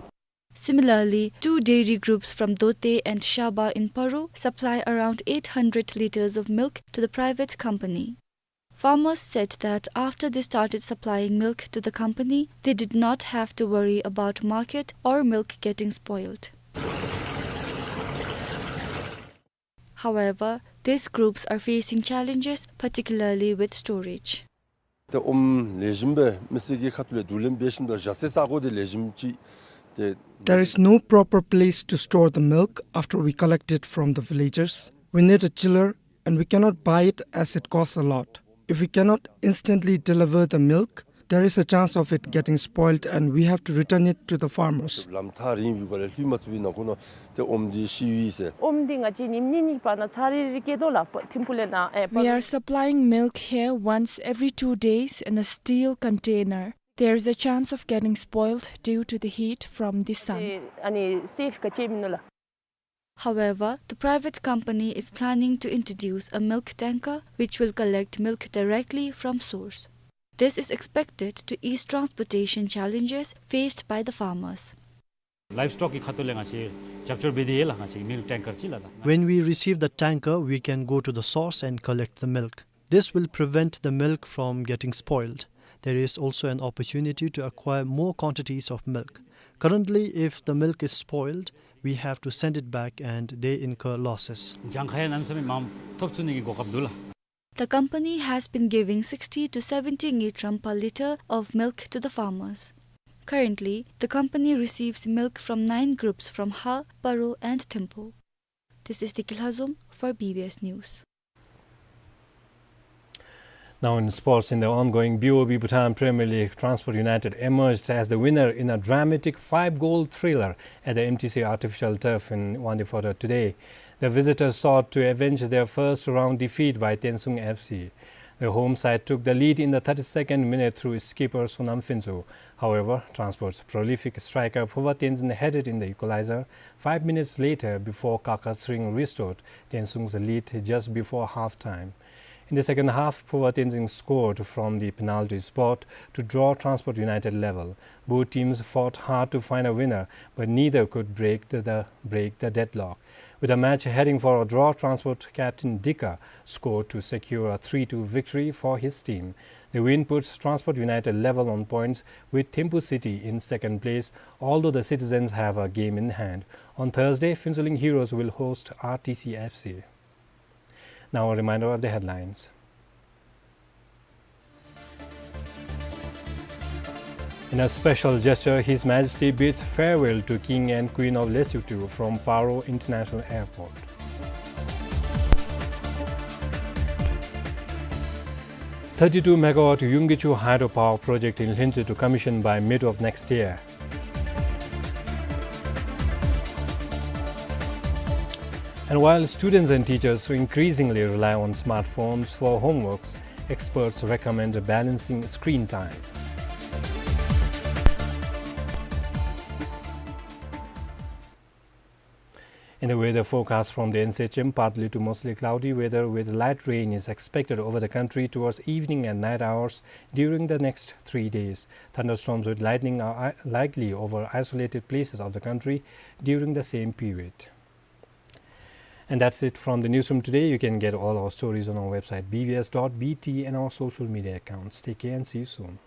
Similarly, two dairy groups from Dote and Shaba in Paro supply around eight hundred liters of milk to the private company. Farmers said that after they started supplying milk to the company, they did not have to worry about market or milk getting spoiled. However, these groups are facing challenges, particularly with storage. ཏེ་ཨོམ་ལེགས་ཤོམ་སྦེ་མི་སེར་གྱི་ཁ་ཐུག་ལས་བསྡུ་ལེན་འབད་ཞིནམ་ད་བཞག་ས་ས་གོ་འདི་ལེགས་ཤོམ་ཅིག་ཏེ། There is no proper place to store the milk after we collect it from the villagers. We need a chiller and we cannot buy it as it costs a lot. If we cannot instantly deliver the milk, there is a chance of it getting spoiled and we have to return it to the farmers. ལམ་ཐག་རིང་བའི་སྒོ་ལས་ལྷོད་མ་ཚུགས་པའི་ནང་ཁོ་ན་ཏེ་ཨོམ་འདི་ཤི་ཡི་ཟེར། ཨོམ་འདི་ང་བཅས་ཉིནམ་གཉིས་གཉིས་བར་ན་ཚར་རེ་རེ་སྐྱེལ་དོ་ལགས། ཐིམ་ཕུ་ལས་ནཱ་ཨེ། We are supplying milk here once every two days in a steel container. There is a chance of getting spoiled due to the heat from the sun. ཨེ་ཨ་ནི་སེཕ་ག་ཅི་མིན་ནུག་ལགས། However, the private company is planning to introduce a milk tanker which will collect milk directly from source. This is expected to ease transportation challenges faced by the farmers. Livestock གི་ཁ་ཐུག་ལས་ང་བཅས་རྒྱབ་སྐྱོར་འབད་དེ་ཡོད་ལགས། ང་བཅས་milk tanker ཅིག་ལགས། When we receive the tanker, we can go to the source and collect the milk. This will prevent the milk from getting spoiled. There is also an opportunity to acquire more quantities of milk. Currently, if the milk is spoiled, we have to send it back and they incur losses. གྱངས་ཁ་ཡང་གནམ་མེད་ས་མེད་མངམ་ཐོབ་ཚུགས་ནི་གི་གོ་སྐབས་འདུག་ལགས། The company has been giving sixty to seventy ngultrum per litre of milk to the farmers. Currently, the company receives milk from nine groups from Har, Paro and Thimphu. This is Diki Lhazom for B B S News. Now in sports, in the ongoing B O B Bhutan Premier League, Transport United emerged as the winner in a dramatic five-goal thriller at the M T C artificial turf in Wangdue Phodrang today. The visitors sought to avenge their first round defeat by Tensung F C. The home side took the lead in the thirty-second minute through skipper Sonam Phuntsho. However, Transport's prolific striker Phuba Tenzin headed in the equalizer five minutes later before Kaka Tshering restored Tensung's lead just before half-time. In the second half, Phuba Tenzin scored from the penalty spot to draw Transport United level. Both teams fought hard to find a winner, but neither could break the, the, break the deadlock. With the match heading for a draw, Transport captain Dika scored to secure a three two victory for his team. The win puts Transport United level on points with Thimphu City in second place, although the citizens have a game in hand. On Thursday, Phuentsholing Heroes will host R T C F C. Now a reminder of the headlines. In a special gesture, His Majesty bids farewell to King and Queen of Lesotho from Paro International Airport. Thirty-two megawatt Yungkichu hydropower project in Hlintsü to commission by mid of next year. And while students and teachers increasingly rely on smartphones for homeworks, experts recommend balancing screen time. In the weather forecast from the N C H M, partly to mostly cloudy weather with light rain is expected over the country towards evening and night hours during the next three days. Thunderstorms with lightning are i-, likely over isolated places of the country during the same period. And that's it from the newsroom today. You can get all our stories on our website B B S dot B T and our social media accounts. Take care and see you soon.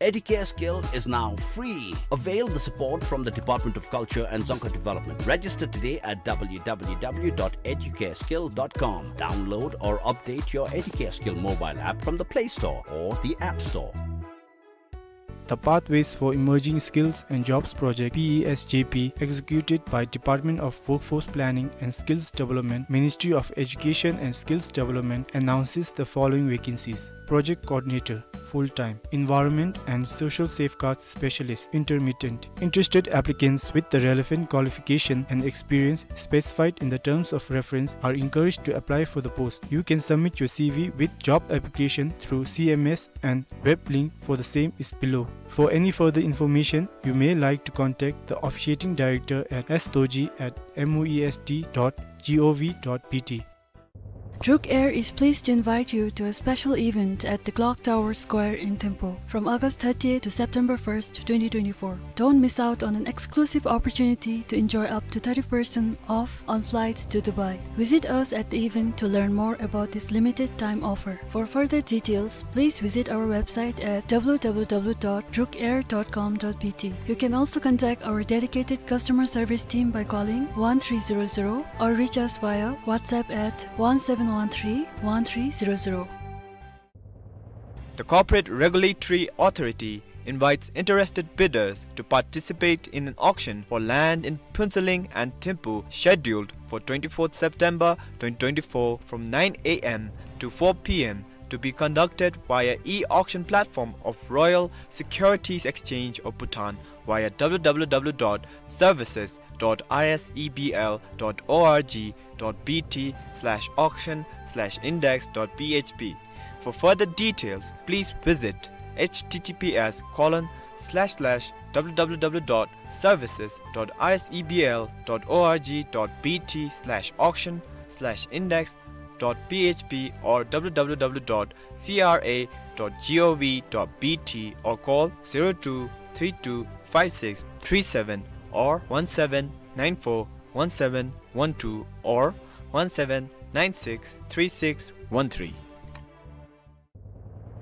Educare Skill is now free. Avail the support from the Department of Culture and Dzongkha Development. Register today at w w w dot educare skill dot com. Download or update your Educare Skill mobile app from the Play Store or the App Store. The Pathways for Emerging Skills and Jobs Project, P E S J P, executed by Department of Workforce Planning and Skills Development, Ministry of Education and Skills Development, announces the following vacancies. Project Coordinator, full-time, Environment and Social Safeguards Specialist, intermittent. Interested applicants with the relevant qualification and experience specified in the terms of reference are encouraged to apply for the post. You can submit your C V with job application through C M S and web link for the same is below. For any further information, you may like to contact the officiating director at s doji at muest dot gov dot bt. Druk Air is pleased to invite you to a special event at the Clock Tower Square in Thimphu from August thirtieth to September first, twenty twenty-four. Don't miss out on an exclusive opportunity to enjoy up to thirty percent off on flights to Dubai. Visit us at the event to learn more about this limited time offer. For further details, please visit our website at w w w dot druk air dot com dot b t. You can also contact our dedicated customer service team by calling one three zero zero or reach us via WhatsApp at one seven one three one three zero zero. The Corporate Regulatory Authority invites interested bidders to participate in an auction for land in Phuentsholing and Thimphu scheduled for twenty-fourth September twenty twenty-four from nine a m to four p m, to be conducted via e-auction platform of Royal Securities Exchange of Bhutan via w w w dot services dot r s e b l dot o r g dot b t slash auction slash index dot p h p. For further details, please visit h t t p s colon slash slash w w w dot services dot r s e b l dot o r g dot b t slash auction slash index dot p h p or w w w dot c r a dot gov dot b t or call zero two three two five six three seven or one seven nine four one seven one two or one seven nine six three six one three.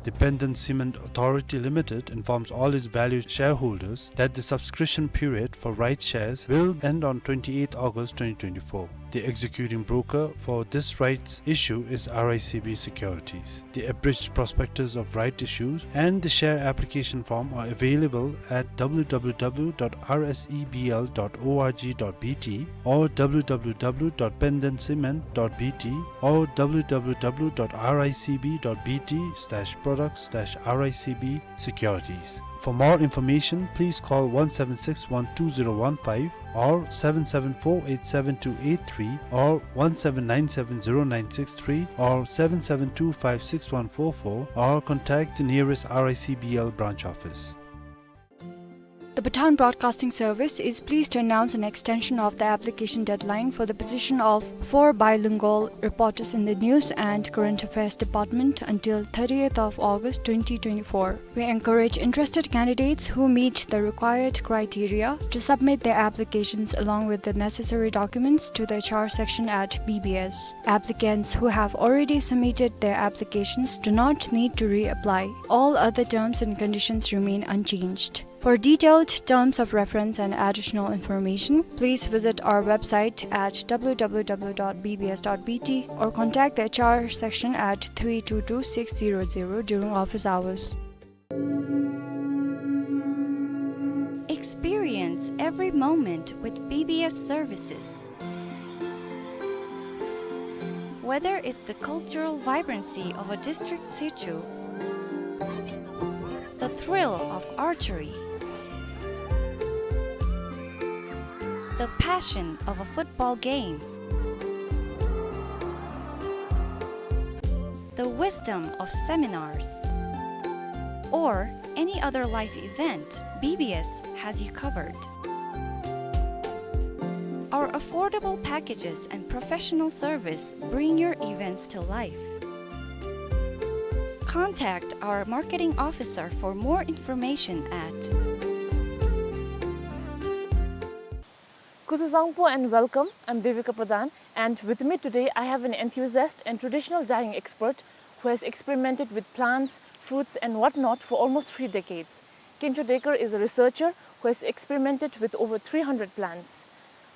The Penden Cement Authority Limited informs all its valued shareholders that the subscription period for rights shares will end on twenty-eighth August twenty twenty-four. The executing broker for this rights issue is R I C B Securities. The abridged prospectus of right issues and the share application form are available at w w w dot r s e b l dot o r g dot b t or w w w dot penden cement dot b t or w w w dot r i c b dot b t slash products slash r i c b securities. For more information, please call one seven six one two zero one five or seven seven four eight seven two eight three or one seven nine seven zero nine six three or seven seven two five six one four four or contact the nearest R I C B L branch office. The Bhutan Broadcasting Service is pleased to announce an extension of the application deadline for the position of four bilingual reporters in the News and Current Affairs Department until thirtieth of August twenty twenty-four. We encourage interested candidates who meet the required criteria to submit their applications along with the necessary documents to the H R section at B B S. Applicants who have already submitted their applications do not need to reapply. All other terms and conditions remain unchanged. For detailed terms of reference and additional information, please visit our website at w w w dot b b s dot b t or contact the H R section at three two two six zero zero during office hours. Experience every moment with B B S services. Whether it's the cultural vibrancy of a district situ, the thrill of archery, the passion of a football game, the wisdom of seminars, or any other life event, B B S has you covered. Our affordable packages and professional service bring your events to life. Contact our marketing officer for more information at Kuzuzangpo and welcome. I'm Devika Pradhan, and with me today I have an enthusiast and traditional dyeing expert who has experimented with plants, fruits and whatnot for almost three decades. Kencho Dekar is a researcher who has experimented with over three hundred plants.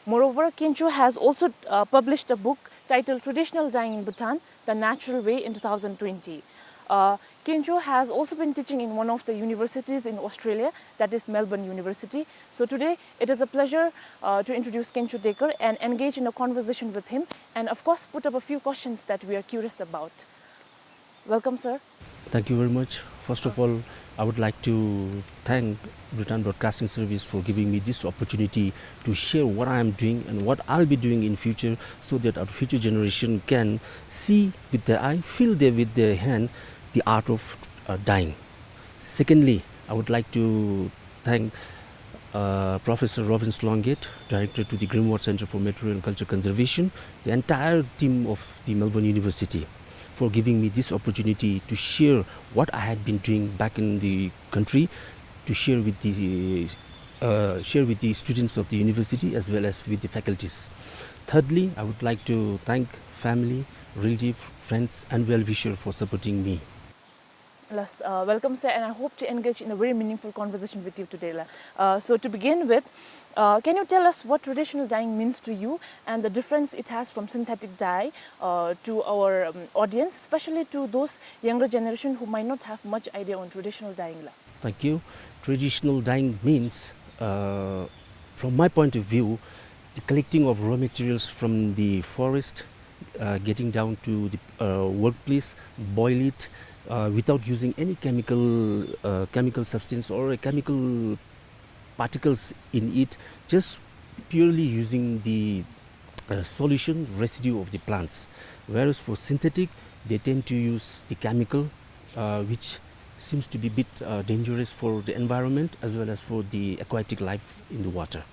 Moreover, Kencho has also, uh, published a book titled Traditional Dyeing in Bhutan, The Natural Way in two thousand twenty. Uh, Kencho has also been teaching in one of the universities in Australia, that is Melbourne University. So today, it is a pleasure, uh, to introduce Kencho Dekar and engage in a conversation with him, and of course, put up a few questions that we are curious about. Welcome, sir. Thank you very much. First of all, I would like to thank Bhutan Broadcasting Service for giving me this opportunity to share what I am doing and what I'll be doing in future, so that our future generation can see with their eye, feel there with their hand the art of, uh, dyeing. Secondly, I would like to thank, uh, Professor Robin Sloungate, director to the Greenwald Center for Material and Culture Conservation, the entire team of the Melbourne University, for giving me this opportunity to share what I had been doing back in the country, to share with the, uh, share with the students of the university as well as with the faculties. Thirdly, I would like to thank family, relative, friends, and well-wisher for supporting me. Yes, uh, welcome, sir, and I hope to engage in a very meaningful conversation with you today, la. Uh, so to begin with, uh, can you tell us what traditional dyeing means to you and the difference it has from synthetic dye, uh, to our, um, audience, especially to those younger generation who might not have much idea on traditional dyeing, la? Thank you. Traditional dyeing means, uh, from my point of view, the collecting of raw materials from the forest, uh, getting down to the, uh, workplace, boil it, uh, without using any chemical, uh, chemical substance or a chemical particles in it, just purely using the, uh, solution residue of the plants. Whereas for synthetic, they tend to use the chemical, uh, which seems to be a bit, uh, dangerous for the environment as well as for the aquatic life in the water.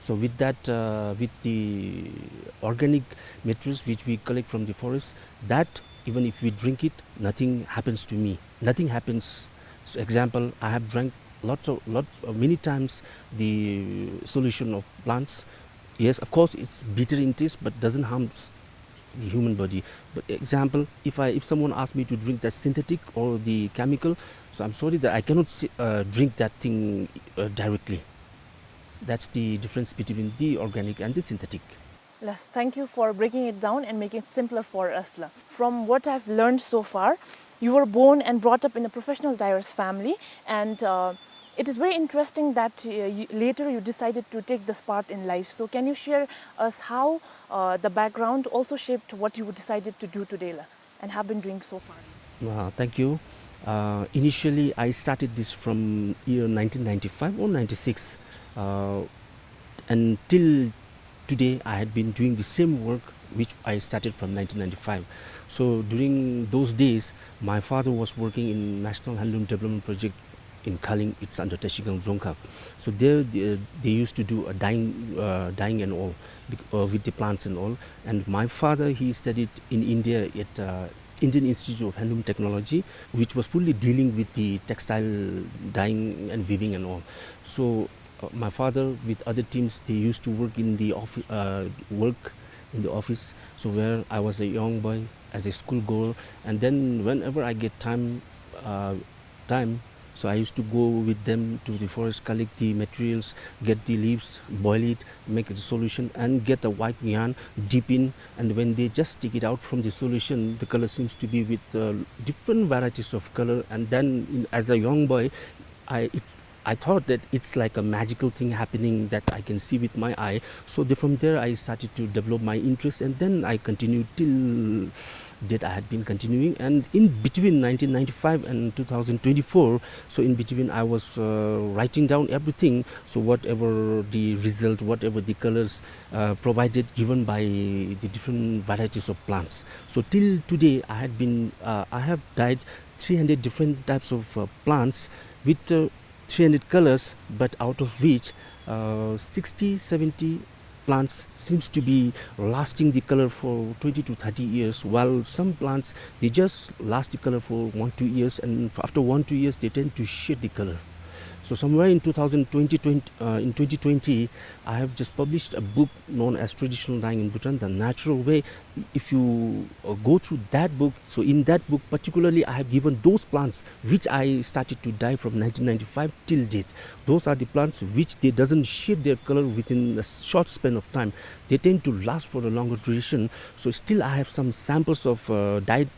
So with that, uh, with the organic materials which we collect from the forest, that even if we drink it, nothing happens to me. Nothing happens. So example, I have drank lots of, lot, uh, many times the solution of plants. Yes, of course, it's bitter in taste, but doesn't harm s-, the human body. But example, if I, if someone asks me to drink that synthetic or the chemical, so I'm sorry that I cannot s-, uh, drink that thing, uh, directly. That's the difference between the organic and the synthetic. Yes, thank you for breaking it down and making it simpler for us, la. From what I've learned so far, you were born and brought up in a professional dyer's family, and, uh, it is very interesting that, uh, you, later you decided to take this path in life. So can you share us how, uh, the background also shaped what you decided to do today, la, and have been doing so far? Uh, thank you. Uh, initially, I started this from year nineteen ninety-five or ninety-six, uh, and till today, I had been doing the same work which I started from nineteen ninety-five. So during those days, my father was working in National Handloom Development Project in Khaling, it's under Tashigang Dzongkhag. So there, they, they used to do a dyeing, uh, dyeing and all, bec-, uh, with the plants and all. And my father, he studied in India at, uh, Indian Institute of Handloom Technology, which was fully dealing with the textile dyeing and weaving and all. So, uh, my father with other teams, they used to work in the offi-, uh, work in the office. So where I was a young boy, as a school goer, and then whenever I get time, uh, time, so I used to go with them to the forest, collect the materials, get the leaves, boil it, make it a solution, and get a white yarn, dip in, and when they just take it out from the solution, the color seems to be with, uh, different varieties of color. And then, in, as a young boy, I, it, I thought that it's like a magical thing happening that I can see with my eye. So the, from there, I started to develop my interest, and then I continued till date. I had been continuing, and in between nineteen ninety-five and two thousand twenty-four, so in between, I was, uh, writing down everything. So whatever the result, whatever the colors, uh, provided, given by the different varieties of plants. So till today, I had been, uh, I have dyed three hundred different types of, uh, plants with, uh, three hundred colors, but out of which, uh, sixty, seventy plants seems to be lasting the color for twenty to thirty years, while some plants, they just last the color for one, two years, and f-, after one, two years, they tend to shed the color. So somewhere in two thousand twenty, twenty, uh, in twenty twenty, I have just published a book known as Traditional Dyeing in Bhutan, The Natural Way. If you, uh, go through that book, so in that book particularly, I have given those plants which I started to dye from nineteen ninety-five till date. Those are the plants which they doesn't shed their color within a short span of time. They tend to last for a longer duration. So still I have some samples of, uh, dyed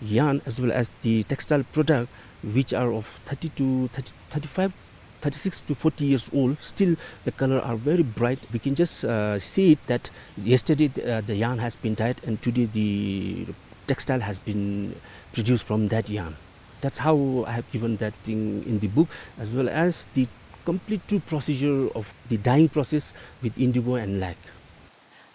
yarn as well as the textile product, which are of thirty to thirty, thirty-five, thirty-six to forty years old. Still, the color are very bright. We can just, uh, see it that yesterday the, uh, the yarn has been dyed and today the textile has been produced from that yarn. That's how I have given that thing in the book, as well as the complete true procedure of the dyeing process with indigo and lac.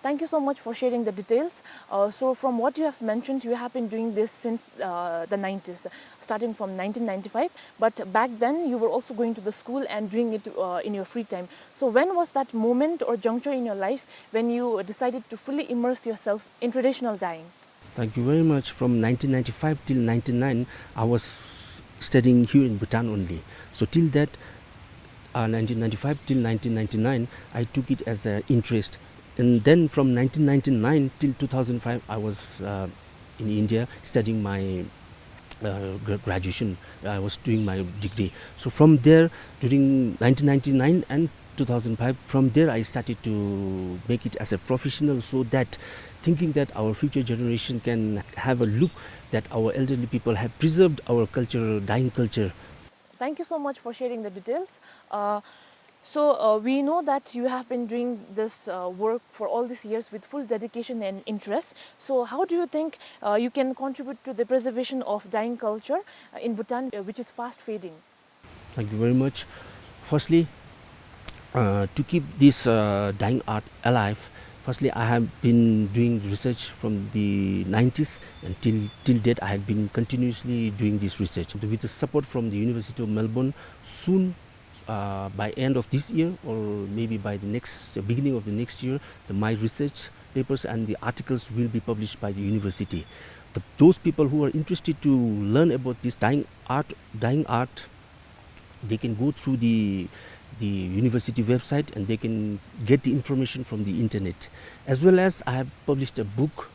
Thank you so much for sharing the details. Uh, so from what you have mentioned, you have been doing this since, uh, the nineties, starting from nineteen ninety-five. But back then, you were also going to the school and doing it, uh, in your free time. So when was that moment or juncture in your life when you decided to fully immerse yourself in traditional dyeing? Thank you very much. From nineteen ninety-five till ninety-nine, I was studying here in Bhutan only. So till that, uh, nineteen ninety-five till nineteen ninety-nine, I took it as an interest. And then from nineteen ninety-nine till two thousand five, I was, uh, in India studying my, uh, gra-, graduation. I was doing my degree. So from there, during nineteen ninety-nine and two thousand five, from there I started to make it as a professional, so that thinking that our future generation can have a look that our elderly people have preserved our culture, dyeing culture. Thank you so much for sharing the details. Uh, so, uh, we know that you have been doing this, uh, work for all these years with full dedication and interest. So, how do you think, uh, you can contribute to the preservation of dyeing culture, uh, in Bhutan, uh, which is fast fading? Thank you very much. Firstly, uh, to keep this, uh, dyeing art alive, firstly, I have been doing research from the nineties, and till, till date, I have been continuously doing this research. With the support from the University of Melbourne, soon, uh, by end of this year or maybe by the next, the beginning of the next year, the, my research papers and the articles will be published by the university. The, those people who are interested to learn about this dyeing art, dyeing art, they can go through the, the university website and they can get the information from the internet. As well as I have published a book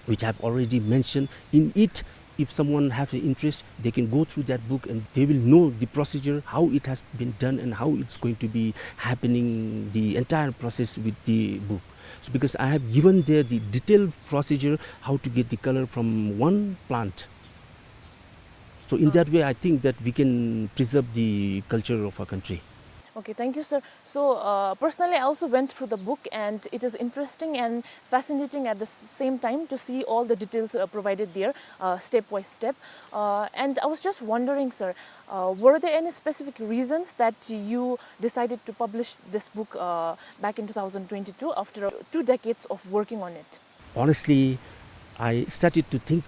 which I have already mentioned. In it, if someone has an interest, they can go through that book and they will know the procedure, how it has been done and how it's going to be happening, the entire process with the book. So because I have given there the detailed procedure, how to get the color from one plant. So in that way, I think that we can preserve the culture of our country. Okay, thank you, sir. So, uh, personally, I also went through the book, and it is interesting and fascinating at the s-, same time to see all the details, uh, provided there, uh, step by step. Uh, and I was just wondering, sir, uh, were there any specific reasons that you decided to publish this book, uh, back in two thousand twenty-two, after, uh, two decades of working on it? Honestly, I started to think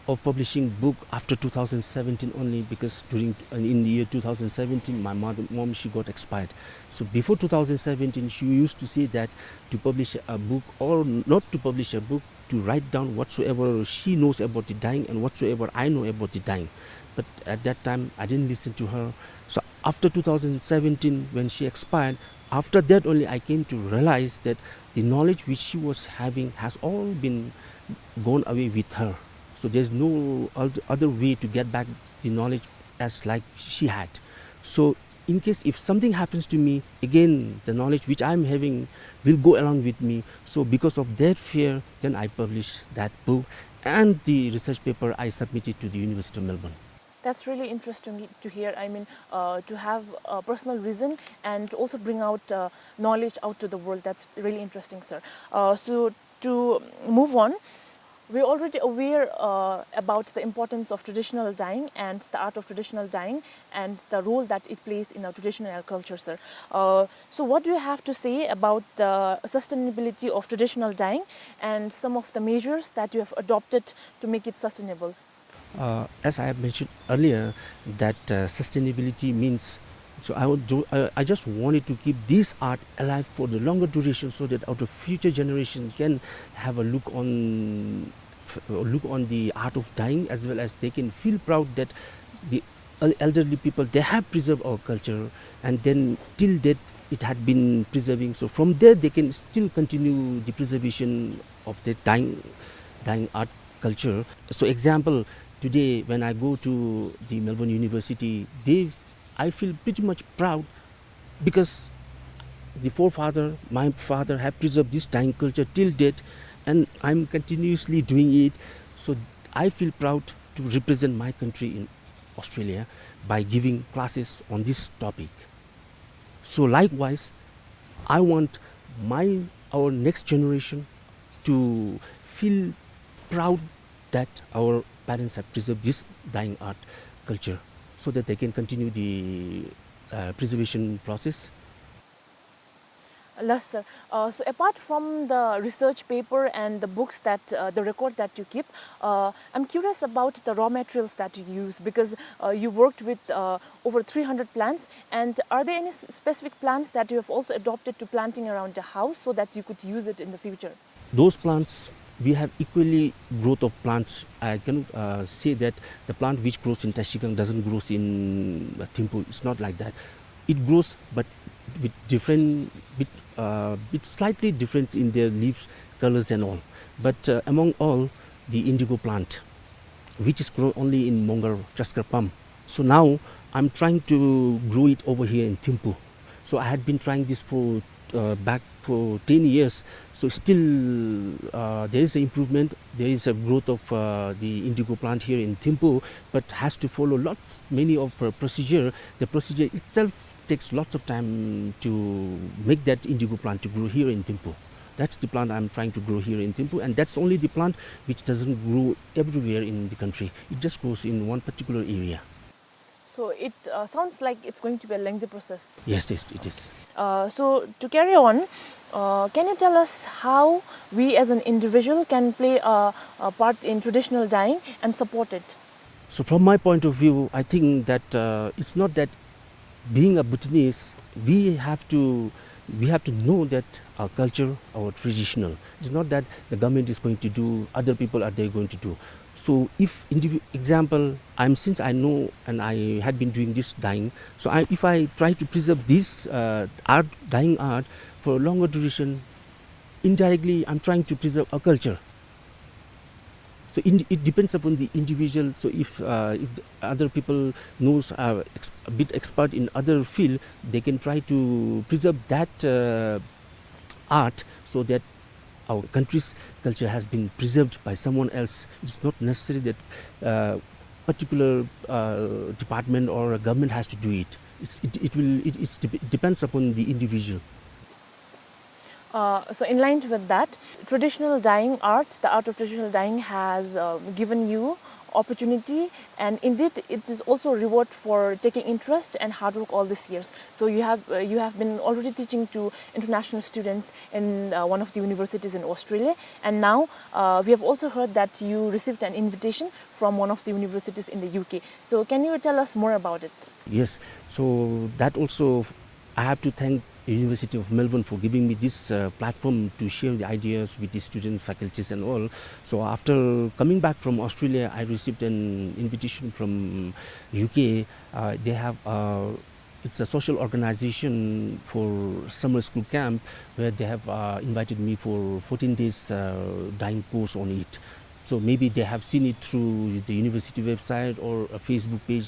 of publishing book after two thousand seventeen only, because during, in the year two thousand seventeen, my mother, mom, she got expired. So before two thousand seventeen, she used to say that to publish a book, or not to publish a book, to write down whatsoever she knows about the dyeing and whatsoever I know about the dyeing. But at that time, I didn't listen to her. So after two thousand seventeen, when she expired, after that only I came to realize that the knowledge which she was having has all been gone away with her. So there's no oth-, other way to get back the knowledge as like she had. So in case if something happens to me, again, the knowledge which I'm having will go along with me. So because of that fear, then I published that book and the research paper I submitted to the University of Melbourne. That's really interesting to hear. I mean, uh, to have a personal reason and also bring out, uh, knowledge out to the world. That's really interesting, sir. Uh, so to move on, we're already aware, uh, about the importance of traditional dyeing and the art of traditional dyeing and the role that it plays in our traditional culture, sir. Uh, so what do you have to say about the sustainability of traditional dyeing and some of the measures that you have adopted to make it sustainable? Uh, as I have mentioned earlier, that, uh, sustainability means, so I would do, I, I just wanted to keep this art alive for the longer duration so that our future generation can have a look on, f-, look on the art of dyeing, as well as they can feel proud that the, el-, elderly people, they have preserved our culture, and then till date it had been preserving. So from there they can still continue the preservation of the dyeing, dyeing art culture. So example, today when I go to the Melbourne University, they, I feel pretty much proud because the forefather, my father, have preserved this dyeing culture till date, and I'm continuously doing it. So I feel proud to represent my country in Australia by giving classes on this topic. So likewise, I want my, our next generation to feel proud that our parents have preserved this dyeing art culture so that they can continue the, uh, preservation process. Yes, sir. Uh, so apart from the research paper and the books that, uh, the record that you keep, uh, I'm curious about the raw materials that you use, because, uh, you worked with, uh, over three hundred plants. And are there any s-, specific plants that you have also adopted to planting around the house so that you could use it in the future? Those plants, we have equally growth of plants. I cannot, uh, say that the plant which grows in Trashigang doesn't grows in, uh, Thimphu. It's not like that. It grows, but with different, with, uh, with slightly different in their leaves, colors and all. But, uh, among all, the indigo plant, which is grown only in Mongar, Chaskar Pam. So now I'm trying to grow it over here in Thimphu. So I had been trying this for, uh, back for ten years. So still, uh, there is an improvement. There is a growth of, uh, the indigo plant here in Thimphu, but has to follow lots, many of, uh, procedure. The procedure itself takes lots of time to make that indigo plant to grow here in Thimphu. That's the plant I'm trying to grow here in Thimphu, and that's only the plant which doesn't grow everywhere in the country. It just grows in one particular area. So it, uh, sounds like it's going to be a lengthy process. Yes, yes, it is. Uh, so to carry on, uh, can you tell us how we as an individual can play a, a part in traditional dyeing and support it? So from my point of view, I think that, uh, it's not that being a Bhutanese, we have to, we have to know that our culture, our traditional. It's not that the government is going to do, other people are they going to do. So if indivi-, example, I'm, since I know and I had been doing this dyeing, so I, if I try to preserve this, uh, art, dyeing art for a longer duration, indirectly I'm trying to preserve our culture. So in, it depends upon the individual. So if, uh, if the other people knows, uh, ex-, a bit expert in other field, they can try to preserve that, uh, art so that our country's culture has been preserved by someone else. It's not necessary that, uh, particular, uh, department or a government has to do it. It's, it, it will, it, it's dep-, depends upon the individual. Uh, so in line with that, traditional dyeing art, the art of traditional dyeing has, uh, given you opportunity, and indeed it is also a reward for taking interest and hard work all these years. So you have, uh, you have been already teaching to international students in, uh, one of the universities in Australia, and now, uh, we have also heard that you received an invitation from one of the universities in the U K. So can you tell us more about it? Yes, so that also I have to thank the University of Melbourne for giving me this, uh, platform to share the ideas with the students, faculties and all. So after coming back from Australia, I received an invitation from U K. Uh, they have, uh, it's a social organization for summer school camp where they have, uh, invited me for fourteen days, uh, dyeing course on it. So maybe they have seen it through the university website or a Facebook page,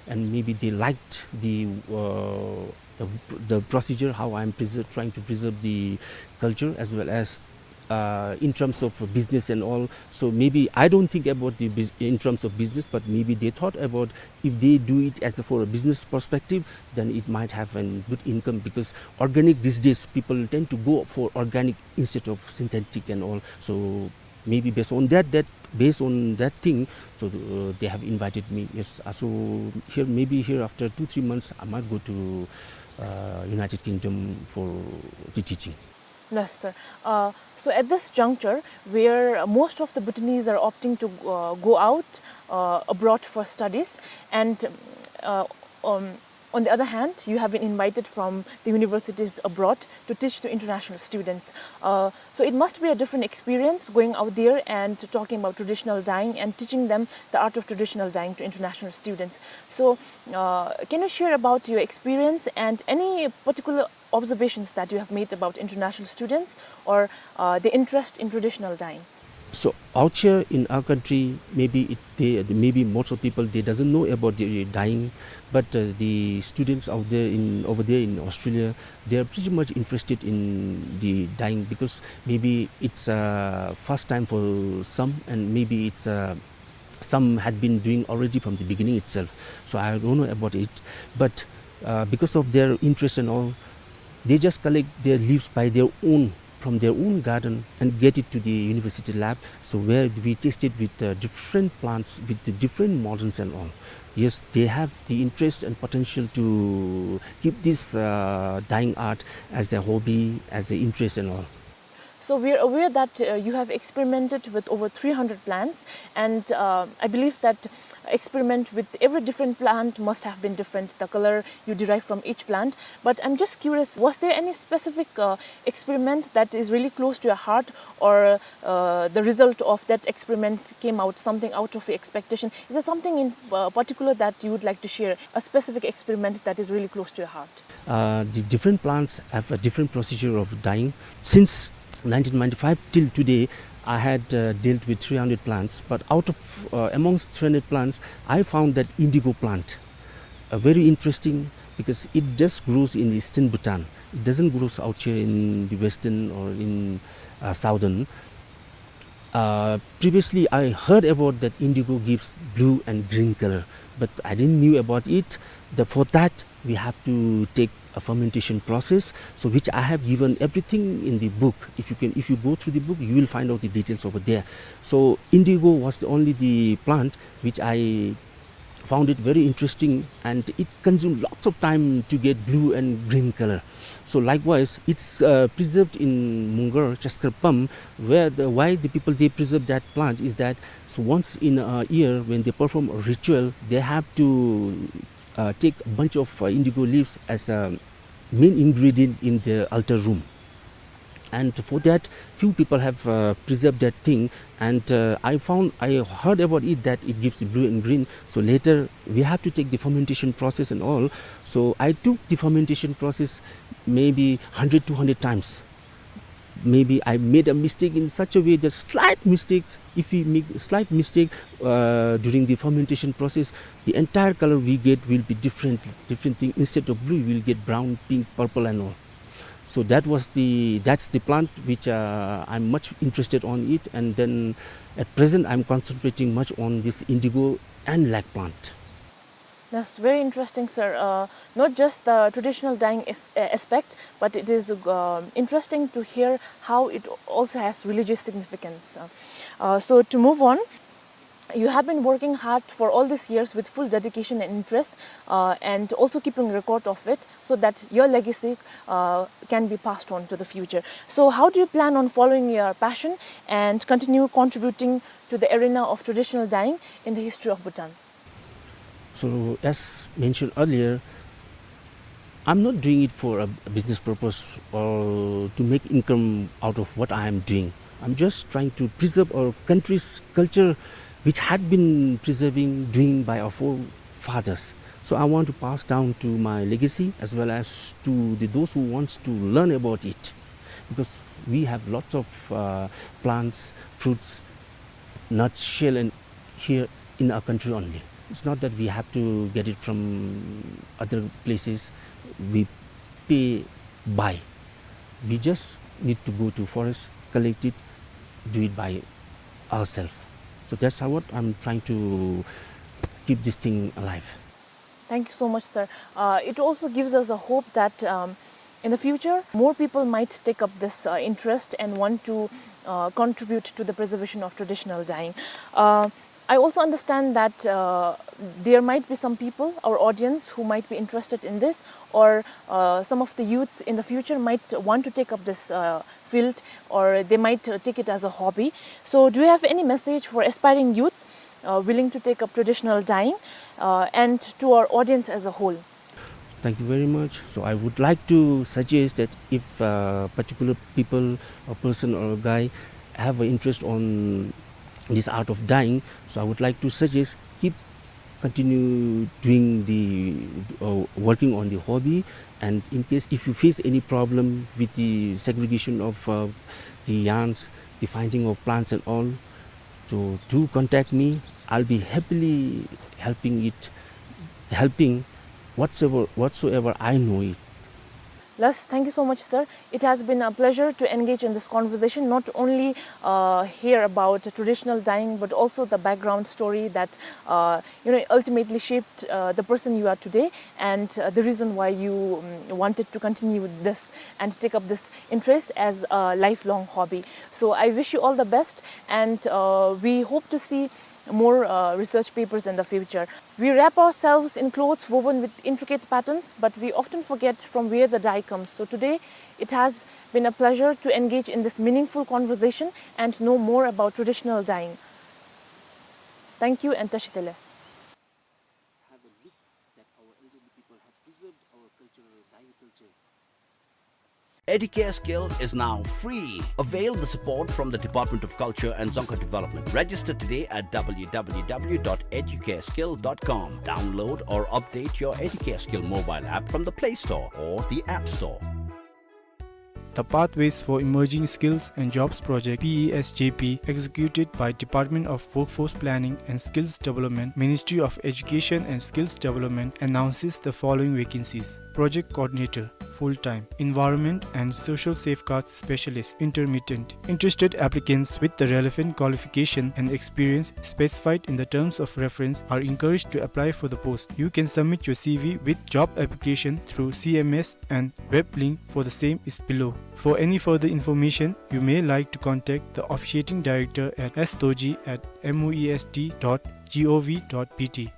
and maybe they liked the, uh, the, the procedure, how I'm preser-, trying to preserve the culture as well as, uh, in terms of business and all. So maybe I don't think about the bus-, in terms of business, but maybe they thought about if they do it as a, for a business perspective, then it might have a good income, because organic these days, people tend to go for organic instead of synthetic and all. So maybe based on that, that, based on that thing, so, uh, they have invited me. Yes, uh, so here, maybe here after two, three months, I might go to, uh, United Kingdom for the teaching. Yes, sir. Uh, so at this juncture, where most of the Bhutanese are opting to, uh, go out, uh, abroad for studies, and, uh, um, On the other hand, you have been invited from the universities abroad to teach to international students. Uh, so it must be a different experience going out there and talking about traditional dyeing and teaching them the art of traditional dyeing to international students. So, uh, can you share about your experience and any particular observations that you have made about international students or, uh, the interest in traditional dyeing? So out here in our country, maybe it, they, maybe most of people, they doesn't know about the dyeing, but, uh, the students out there in, over there in Australia, they are pretty much interested in the dyeing because maybe it's, uh, first time for some, and maybe it's, uh, some had been doing already from the beginning itself. So I don't know about it, but, uh, because of their interest and all, they just collect their leaves by their own, from their own garden, and get it to the university lab. So where we tested with, uh, different plants, with the different models and all. Yes, they have the interest and potential to keep this, uh, dyeing art as a hobby, as an interest and all. So we are aware that, uh, you have experimented with over three hundred plants, and, uh, I believe that experiment with every different plant must have been different, the color you derive from each plant. But I'm just curious, was there any specific, uh, experiment that is really close to your heart, or, uh, the result of that experiment came out something out of your expectation? Is there something in, uh, particular that you would like to share, a specific experiment that is really close to your heart? Uh, the different plants have a different procedure of dyeing. Since nineteen ninety-five till today, I had, uh, dealt with three hundred plants, but out of, uh, amongst three hundred plants, I found that indigo plant, uh, very interesting because it just grows in eastern Bhutan. It doesn't grow out here in the western or in, uh, southern. Uh, previously, I heard about that indigo gives blue and green color, but I didn't knew about it. The, for that, we have to take a fermentation process, so which I have given everything in the book. If you can, if you go through the book, you will find out the details over there. So indigo was the only the plant which I found it very interesting, and it consumed lots of time to get blue and green color. So likewise, it's, uh, preserved in Mungar, Chaskar Pam, where the, why the people, they preserve that plant is that, so once in a year when they perform a ritual, they have to, uh, take a bunch of, uh, indigo leaves as a main ingredient in the altar room. And for that, few people have, uh, preserved that thing. And, uh, I found, I heard about it that it gives the blue and green. So later, we have to take the fermentation process and all. So I took the fermentation process maybe hundred, two hundred times. Maybe I made a mistake in such a way that slight mistakes, if we make slight mistake, uh, during the fermentation process, the entire color we get will be different, different thing. Instead of blue, we'll get brown, pink, purple and all. So that was the, that's the plant which, uh, I'm much interested on it, and then at present I'm concentrating much on this indigo and lac plant. That's very interesting, sir. Uh, not just the traditional dyeing is, uh, aspect, but it is, uh, interesting to hear how it also has religious significance. Uh, uh, so to move on, you have been working hard for all these years with full dedication and interest, uh, and also keeping record of it so that your legacy, uh, can be passed on to the future. So how do you plan on following your passion and continue contributing to the arena of traditional dyeing in the history of Bhutan? So as mentioned earlier, I'm not doing it for a, a business purpose or to make income out of what I am doing. I'm just trying to preserve our country's culture, which had been preserving, doing by our forefathers. So I want to pass down to my legacy as well as to the, those who wants to learn about it, because we have lots of, uh, plants, fruits, nuts, shell, and here in our country only. It's not that we have to get it from other places. We pay, buy. We just need to go to forest, collect it, do it by ourselves. So that's how what I'm trying to keep this thing alive. Thank you so much, sir. Uh, it also gives us a hope that, um, in the future, more people might take up this, uh, interest and want to, uh, contribute to the preservation of traditional dyeing. Uh, I also understand that, uh, there might be some people, our audience, who might be interested in this, or, uh, some of the youths in the future might want to take up this, uh, field, or they might, uh, take it as a hobby. So, do you have any message for aspiring youths, uh, willing to take up traditional dyeing, uh, and to our audience as a whole? Thank you very much. So I would like to suggest that if, uh, particular people, a person or a guy have an interest on this art of dyeing, so I would like to suggest, keep continue doing the, uh, working on the hobby. And in case if you face any problem with the segregation of, uh, the yarns, the finding of plants and all, so do contact me. I'll be happily helping it, helping whatsoever, whatsoever I know it. Lars, thank you so much, sir. It has been a pleasure to engage in this conversation, not only, uh, hear about traditional dyeing, but also the background story that, uh, you know, ultimately shaped, uh, the person you are today, and, uh, the reason why you, um, wanted to continue with this and take up this interest as a lifelong hobby. So I wish you all the best, and, uh, we hope to see more, uh, research papers in the future. We wrap ourselves in clothes woven with intricate patterns, but we often forget from where the dye comes. So today, it has been a pleasure to engage in this meaningful conversation and know more about traditional dyeing. Thank you and tashi delek. Have a look that our elderly people have preserved our cultural dyeing culture. Educare Skill is now free. Avail the support from the Department of Culture and Dzongkha Development. Register today at w w w dot educare skill dot com. Download or update your Educare Skill mobile app from the Play Store or the App Store. The Pathways for Emerging Skills and Jobs Project, P E S J P, executed by Department of Workforce Planning and Skills Development, Ministry of Education and Skills Development, announces the following vacancies. Project Coordinator, full-time, Environment and Social Safeguards Specialist, intermittent. Interested applicants with the relevant qualification and experience specified in the terms of reference are encouraged to apply for the post. You can submit your C V with job application through C M S, and web link for the same is below. For any further information, you may like to contact the officiating director at s doji at muest dot gov dot bt.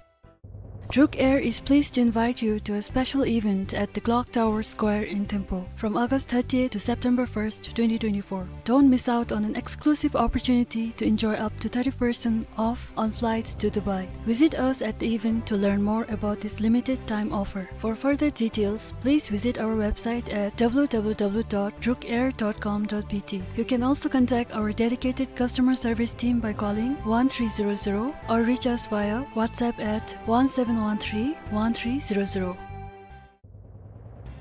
Druk Air is pleased to invite you to a special event at the Clock Tower Square in Thimphu from August thirtieth to September first, twenty twenty-four. Don't miss out on an exclusive opportunity to enjoy up to thirty percent off on flights to Dubai. Visit us at the event to learn more about this limited time offer. For further details, please visit our website at w w w dot druk air dot com dot b t. You can also contact our dedicated customer service team by calling one three zero zero or reach us via WhatsApp at one seven one three one three zero zero.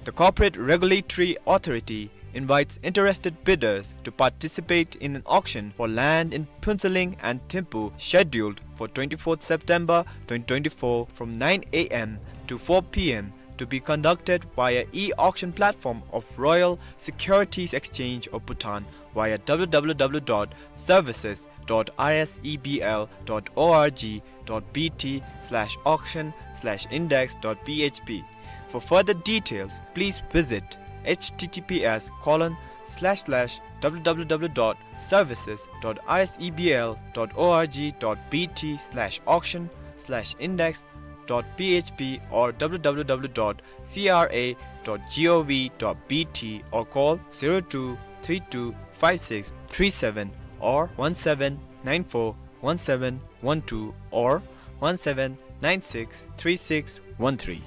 The Corporate Regulatory Authority invites interested bidders to participate in an auction for land in Phuentsholing and Thimphu scheduled for twenty-fourth September twenty twenty-four from nine a m to four p m, to be conducted via e-auction platform of Royal Securities Exchange of Bhutan via w w w dot services dot r s e b l dot org dot b t slash auction slash index dot p h p. For further details, please visit h t t p s colon slash slash w w w dot services dot r s e b l dot org dot b t slash auction slash index dot p h p or w w w dot c r a dot gov dot b t or call zero two three two five six three seven or one seven nine four one seven one two or one seven nine six three six one three.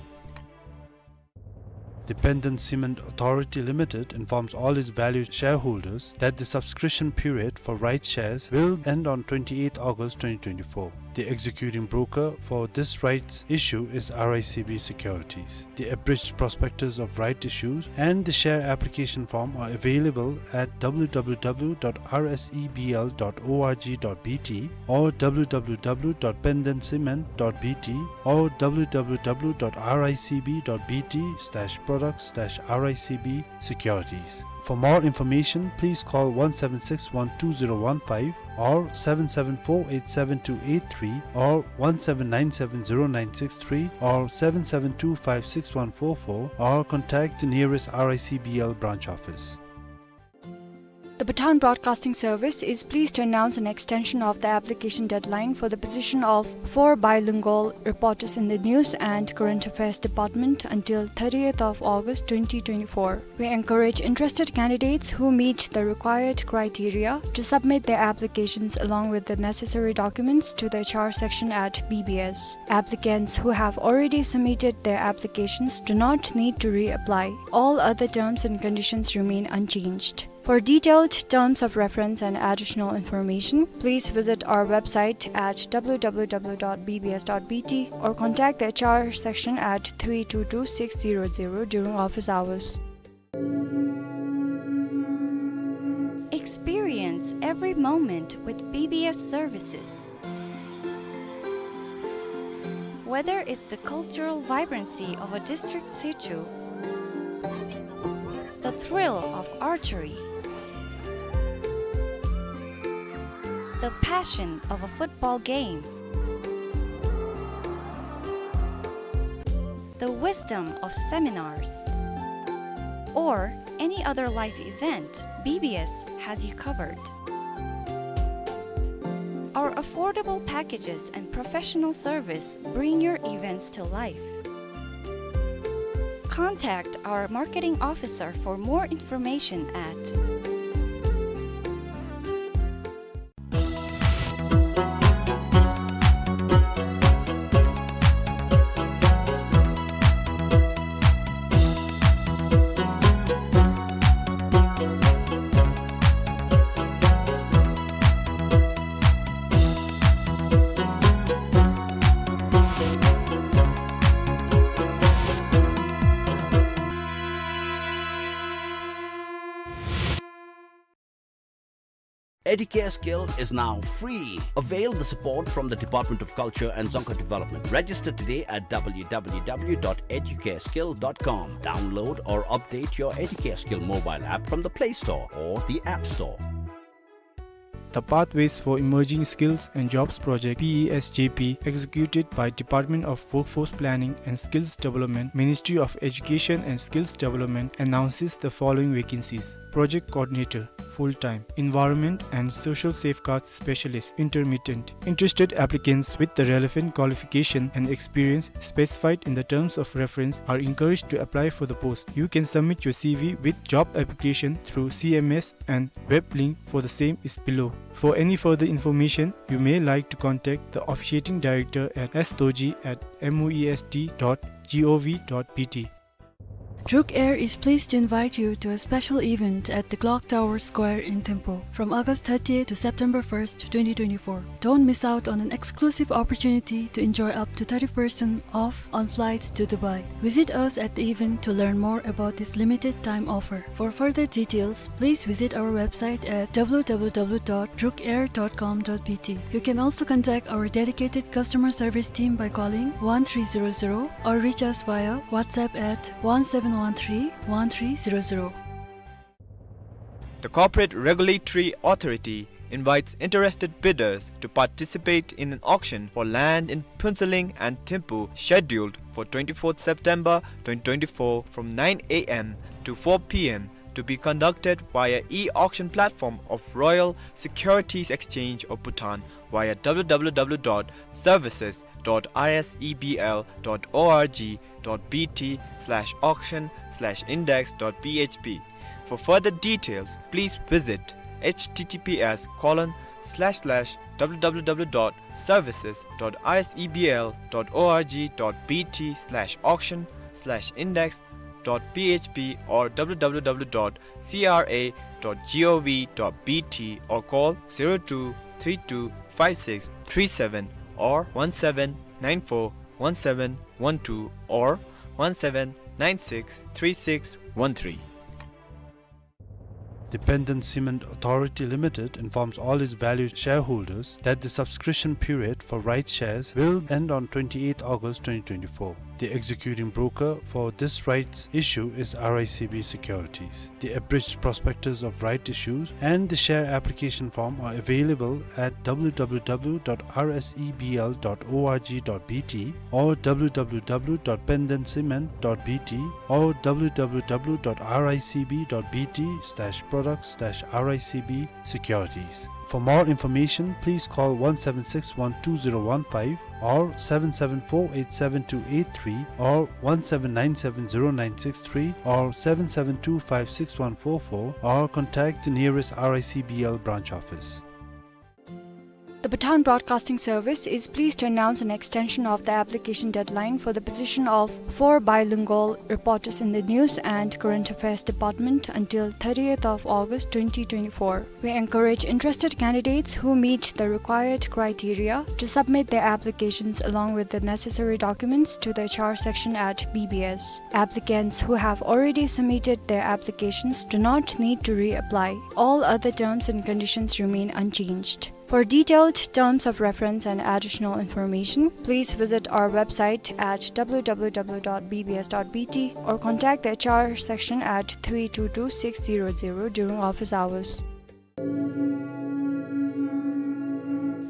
The Penden Cement Authority Limited informs all its valued shareholders that the subscription period for rights shares will end on twenty-eighth August twenty twenty-four. The executing broker for this rights issue is R I C B Securities. The abridged prospectus of right issues and the share application form are available at w w w dot r s e b l dot org dot b t or w w w dot penden cement dot b t or w w w dot r i c b dot b t slash products slash r i c b securities. For more information, please call one seven six one two zero one five or seven seven four eight seven two eight three or one seven nine seven zero nine six three or seven seven two five six one four four or contact the nearest R I C B L branch office. The Bhutan Broadcasting Service is pleased to announce an extension of the application deadline for the position of four bilingual reporters in the News and Current Affairs Department until thirtieth of August twenty twenty-four. We encourage interested candidates who meet the required criteria to submit their applications along with the necessary documents to the H R section at B B S. Applicants who have already submitted their applications do not need to reapply. All other terms and conditions remain unchanged. For detailed terms of reference and additional information, please visit our website at W W W dot B B S dot B T or contact the H R section at three two two six zero zero during office hours. Experience every moment with B B S services. Whether it's the cultural vibrancy of a district situ, the thrill of archery, the passion of a football game, the wisdom of seminars, or any other life event, B B S has you covered. Our affordable packages and professional service bring your events to life. Contact our marketing officer for more information at Educare Skill is now free. Avail the support from the Department of Culture and Dzongkha Development. Register today at W W W dot educare skill dot com. Download or update your Educare Skill mobile app from the Play Store or the App Store. The Pathways for Emerging Skills and Jobs Project, P E S J P, executed by Department of Workforce Planning and Skills Development, Ministry of Education and Skills Development, announces the following vacancies. Project Coordinator, full-time. Environment and Social Safeguards Specialist, intermittent. Interested applicants with the relevant qualification and experience specified in the terms of reference are encouraged to apply for the post. You can submit your C V with job application through C M S, and web link for the same is below. For any further information, you may like to contact the officiating director at S Dorji at M O E S T dot G O V dot B T. Druk Air is pleased to invite you to a special event at the Clock Tower Square in Thimphu from August thirtieth to September first, twenty twenty-four. Don't miss out on an exclusive opportunity to enjoy up to thirty percent off on flights to Dubai. Visit us at the event to learn more about this limited time offer. For further details, please visit our website at W W W dot druk air dot com dot B T. You can also contact our dedicated customer service team by calling one three zero zero or reach us via WhatsApp at one seven one three one three zero zero. The Corporate Regulatory Authority invites interested bidders to participate in an auction for land in Phuentsholing and Thimphu scheduled for twenty-fourth September twenty twenty-four from nine A M to four P M, to be conducted via e-auction platform of Royal Securities Exchange of Bhutan via W W W dot services dot R S E B L dot org dot B T slash auction slash index dot P H P. For further details, please visit H T T P S colon slash slash W W W dot services dot R S E B L dot org dot B T slash auction slash index dot P H P or W W W dot C R A dot gov dot B T or call zero two three two five six three seven or one seven nine four one seven one two or one seven nine six three six one three. Dependent Cement Authority Limited informs all its valued shareholders that the subscription period for rights shares will end on twenty-eighth August twenty twenty-four. The executing broker for this rights issue is R I C B Securities. The abridged prospectus of right issues and the share application form are available at W W W dot R S E B L dot org dot B T or W W W dot pendencement dot B T or W W W dot R I C B dot B T slash products slash R I C B securities. For more information, please call one seven six one two zero one five or seven seven four eight seven two eight three or one seven nine seven zero nine six three or seven seven two five six one four four or contact the nearest R I C B L branch office. The Bhutan Broadcasting Service is pleased to announce an extension of the application deadline for the position of four bilingual reporters in the News and Current Affairs Department until thirtieth of August twenty twenty-four. We encourage interested candidates who meet the required criteria to submit their applications along with the necessary documents to the H R section at B B S. Applicants who have already submitted their applications do not need to reapply. All other terms and conditions remain unchanged. For detailed terms of reference and additional information, please visit our website at W W W dot B B S dot B T or contact the H R section at three two two six zero zero during office hours.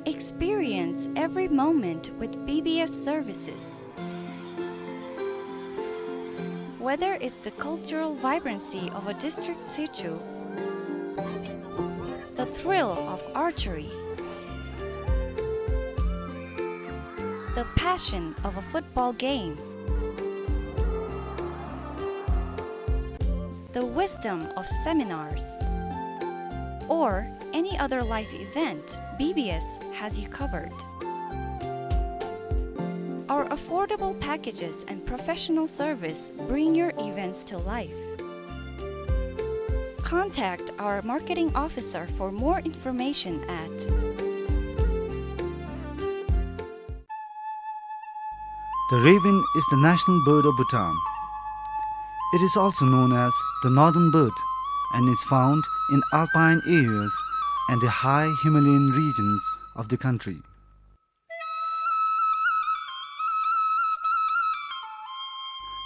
Experience every moment with B B S services. Whether it's the cultural vibrancy of a district situ, the thrill of archery, the passion of a football game, the wisdom of seminars, or any other life event, B B S has you covered. Our affordable packages and professional service bring your events to life. Contact our marketing officer for more information at The raven is the national bird of Bhutan. It is also known as the northern bird and is found in alpine areas and the high Himalayan regions of the country.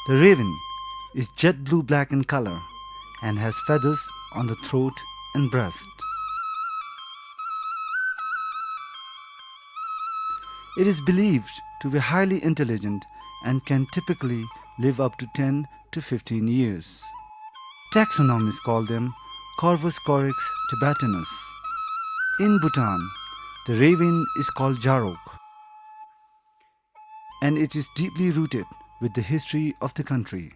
The raven is jet blue-black in color and has feathers on the throat and breast. It is believed to be highly intelligent and can typically live up to ten to fifteen years. Taxonomists call them Corvus corax tibetanus. In Bhutan, the raven is called Jarok, and it is deeply rooted with the history of the country.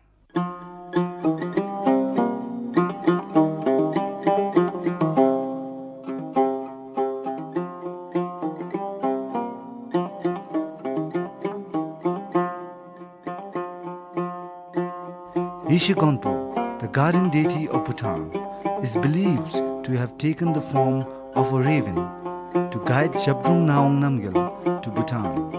Yeshe Gonpo, the guardian deity of Bhutan, is believed to have taken the form of a raven to guide Zhabdrung Ngawang Namgyal to Bhutan.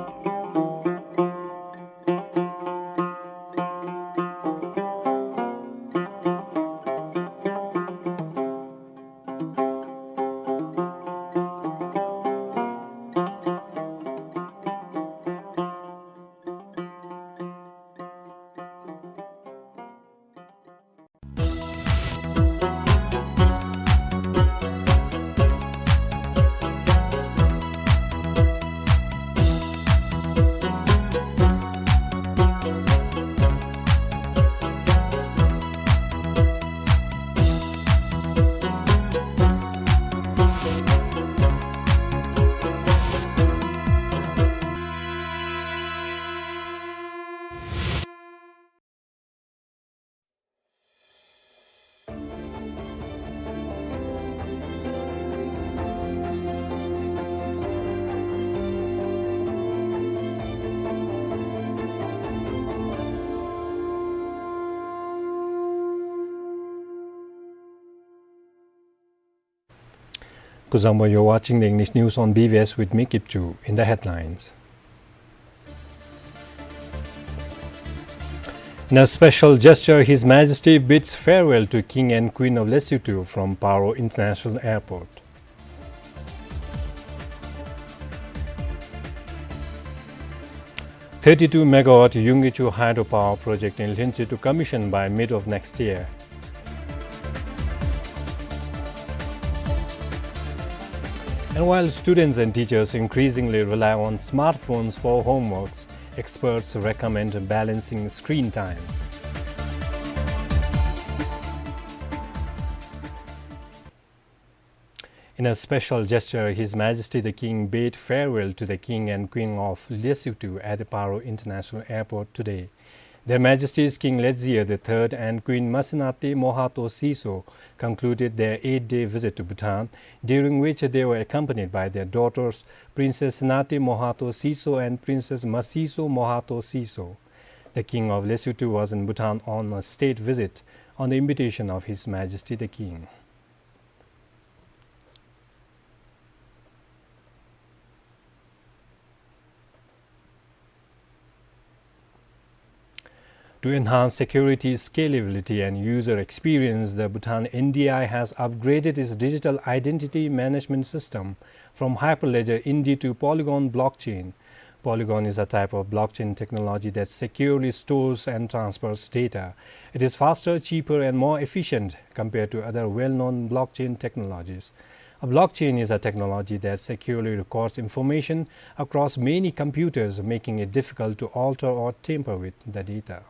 Kuzuzangpo, you're watching the English news on B B S with me, Kipchu. In the headlines. In a special gesture, His Majesty bids farewell to King and Queen of Lesotho from Paro International Airport. Thirty-two megawatt Yungkichu hydropower project in Hlintsü to commission by mid of next year. And while students and teachers increasingly rely on smartphones for homeworks, experts recommend balancing screen time. In a special gesture, His Majesty the King bade farewell to the King and Queen of Lesotho at Paro International Airport today. Their Majesties King Letsie the third and Queen Masinate Mohato Seeso concluded their eight-day visit to Bhutan, during which they were accompanied by their daughters, Princess Sinate Mohato Seeso and Princess Maseeso Mohato Seeso. The King of Lesotho was in Bhutan on a state visit on the invitation of His Majesty the King. To enhance security, scalability, and user experience, the Bhutan N D I has upgraded its digital identity management system from Hyperledger Indy to Polygon blockchain. Polygon is a type of blockchain technology that securely stores and transfers data. It is faster, cheaper, and more efficient compared to other well-known blockchain technologies. A blockchain is a technology that securely records information across many computers, making it difficult to alter or tamper with the data.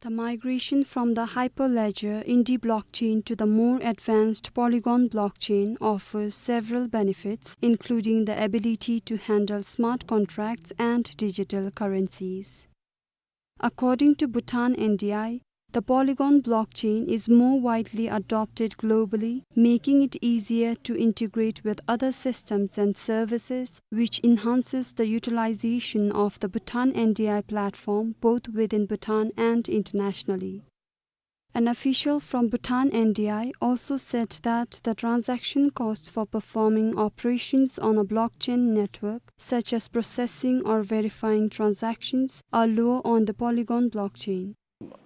The migration from the Hyperledger Indy blockchain to the more advanced Polygon blockchain offers several benefits, including the ability to handle smart contracts and digital currencies. According to Bhutan N D I, the Polygon blockchain is more widely adopted globally, making it easier to integrate with other systems and services, which enhances the utilization of the Bhutan N D I platform both within Bhutan and internationally. An official from Bhutan N D I also said that the transaction costs for performing operations on a blockchain network, such as processing or verifying transactions, are lower on the Polygon blockchain.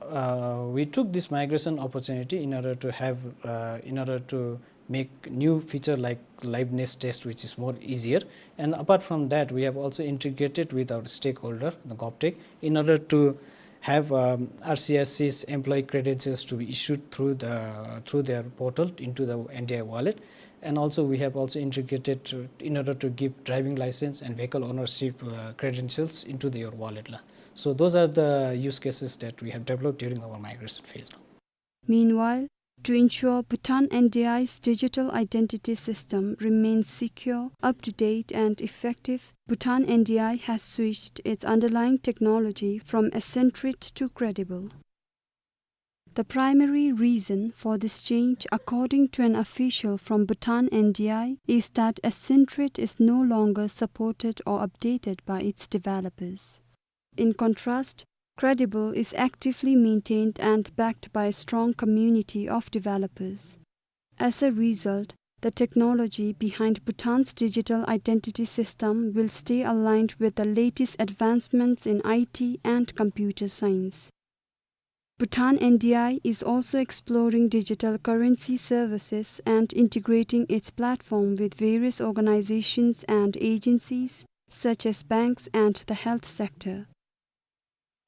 Uh, we took this migration opportunity in order to have, uh, in order to make new feature like liveness test, which is more easier. And apart from that, we have also integrated with our stakeholder, the GovTech, in order to have, um, R C S C's employee credentials to be issued through the, through their portal into the N D I wallet. And also, we have also integrated to, in order to give driving license and vehicle ownership, uh, credentials into their wallet la. So those are the use cases that we have developed during our migration phase la. Meanwhile, to ensure Bhutan N D I's digital identity system remains secure, up-to-date and effective, Bhutan N D I has switched its underlying technology from Ascentrade to Credible. The primary reason for this change, according to an official from Bhutan N D I, is that Ascentrade is no longer supported or updated by its developers. In contrast, Credible is actively maintained and backed by a strong community of developers. As a result, the technology behind Bhutan's digital identity system will stay aligned with the latest advancements in I T and computer science. Bhutan N D I is also exploring digital currency services and integrating its platform with various organizations and agencies, such as banks and the health sector.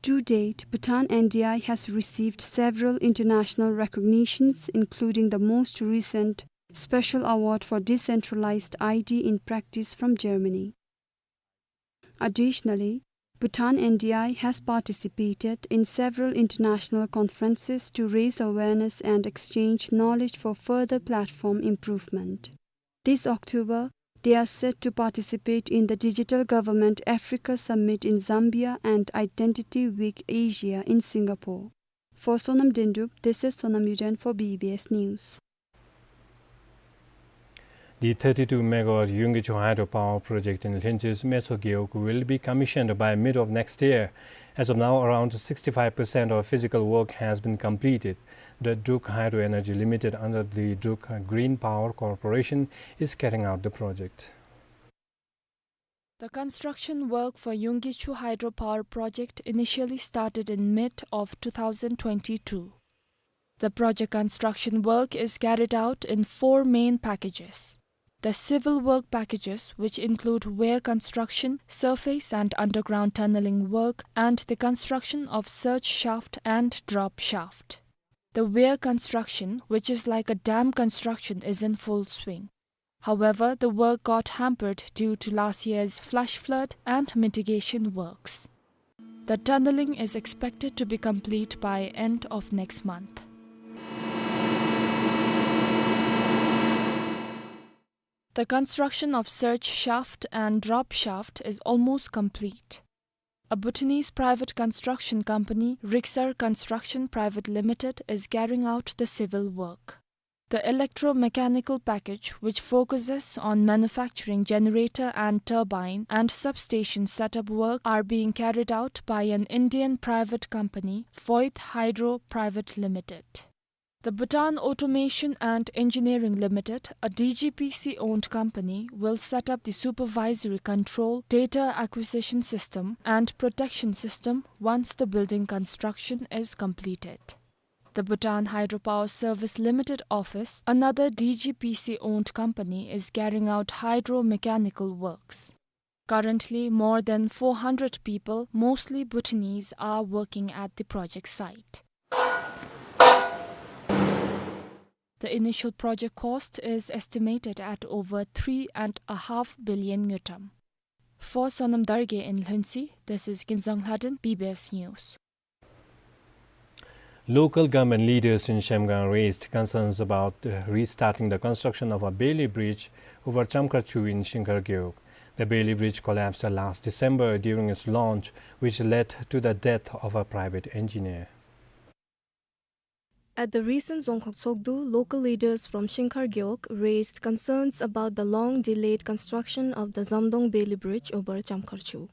To date, Bhutan N D I has received several international recognitions, including the most recent Special Award for Decentralized I D in Practice from Germany. Additionally, Bhutan N D I has participated in several international conferences to raise awareness and exchange knowledge for further platform improvement. This October, they are set to participate in the Digital Government Africa Summit in Zambia and Identity Week Asia in Singapore. For Sonam Dendup, this is Sonam Yuden for B B S News. The thirty-two megawatt Yungkichu hydropower project in Hlintsü's Metso Gewog will be commissioned by mid of next year. As of now, around sixty-five percent of physical work has been completed. The Druk Hydro Energy Limited, under the Druk Green Power Corporation, is carrying out the project. The construction work for Yungkichu hydropower project initially started in mid of two thousand twenty-two. The project construction work is carried out in four main packages. The civil work packages, which include weir construction, surface and underground tunneling work, and the construction of surge shaft and drop shaft. The weir construction, which is like a dam construction, is in full swing. However, the work got hampered due to last year's flash flood and mitigation works. The tunneling is expected to be complete by end of next month. The construction of surge shaft and drop shaft is almost complete. A Bhutanese private construction company, Riksar Construction Private Limited, is carrying out the civil work. The electromechanical package, which focuses on manufacturing generator and turbine and substation setup work, are being carried out by an Indian private company, Voith Hydro Private Limited. The Bhutan Automation and Engineering Limited, a D G P C-owned company, will set up the supervisory control, data acquisition system, and protection system once the building construction is completed. The Bhutan Hydropower Service Limited office, another D G P C-owned company, is carrying out hydromechanical works. Currently, more than four hundred people, mostly Bhutanese, are working at the project site. The initial project cost is estimated at over three and a half billion ngultrum. For Sonam Dargay in Lhuentse, this is Kinzang Lhaden, B B S News. Local government leaders in Zhemgang raised concerns about, uh, restarting the construction of a Bailey Bridge over Chamkharchu in Shingkar Gewog. The Bailey Bridge collapsed last December during its launch, which led to the death of a private engineer. At the recent Dzongkhag Tshogdu, local leaders from Shingkar Gewog raised concerns about the long-delayed construction of the Zamdong Bailey Bridge over Chamkharchu.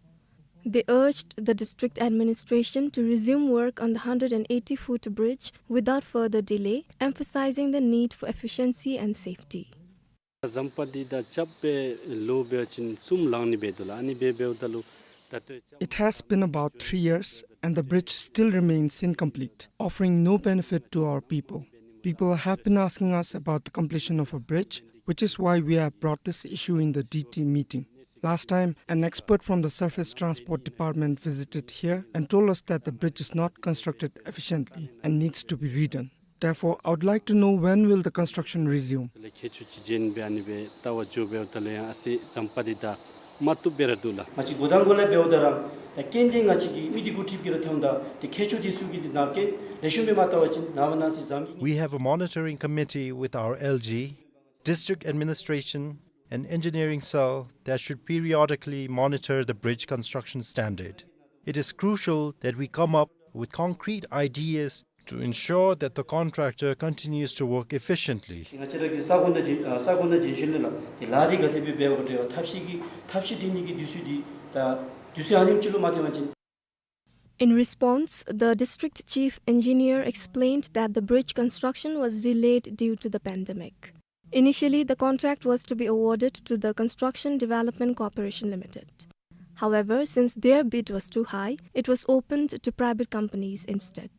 They urged the district administration to resume work on the hundred and eighty-foot bridge without further delay, emphasizing the need for efficiency and safety. ཛམ་བྷ་འདི་དང་རྐྱབ་སྦེ་ལོ་འབད་བ་ཅིན་གསུམ་ལང་ནི་འབད་འདུག་ལགས། ཨ་ནི་སྦེ་འབདཝ་ད་ལུ་ད་ལྟོ་It has been about three years and the bridge still remains incomplete, offering no benefit to our people. People have been asking us about the completion of a bridge, which is why we have brought this issue in the D T meeting. Last time, an expert from the Surface Transport Department visited here and told us that the bridge is not constructed efficiently and needs to be redone. Therefore, I would like to know when will the construction resume. དེ་ལས་ཁྱད་ཆོས་ཅིག་བྱིན་སྦེ་ཨ་ནི་སྦེ་ལྟ་བར་འགྱོ་འབདཝ་ད་ལུ་ཡང་ཨ་ཙི་ཛམ་བྷ་འདི་དང་མ་བཏུབ་སྦེ་ར་འདུག་ལགས། ང་བཅས་འགོ་དང་འགོ་ལས་འབདཝ་ད་ར་ད་རྐྱེན་འདི་ང་བཅས་ཀྱི་མི་འདི་འགོ་ཁྲིདཔ་གིས་ར་ཐོནམ་ད་དེ་ཁྱད་ཆོས་འདི་ཚུ་གི་འདི་ནང་རྐྱེན་ལེགས་ཤོམ་སྦེ་མ་བལྟ་བ་ཅིན་ནངས་པ་གནངས་ཚེ་ཛམ་གྱི། We have a monitoring committee with our L G, district administration, and engineering cell that should periodically monitor the bridge construction standard. It is crucial that we come up with concrete ideas to ensure that the contractor continues to work efficiently. ང་བཅས་ར་གི་ས་གོ་ནང་བྱིན་ཨ་ས་གོ་ནང་བྱིན་ཞིནམ་ལས་དེ་ལཱ་འདི་ག་དེ་སྦེ་འབད་དགོ་འདྲ་ཐབས་ཤེས་ཀྱི་ཐབས་ཤེས་སྒྲིག་ནི་གི་དུས་ཚོད་འདི་ད་དུས་ཚོད་ཨ་ནེམ་ཅིག་ལུ་མ་བཏུབ་པ་ཅིན། In response, the district chief engineer explained that the bridge construction was delayed due to the pandemic. Initially, the contract was to be awarded to the Construction Development Corporation Limited. However, since their bid was too high, it was opened to private companies instead.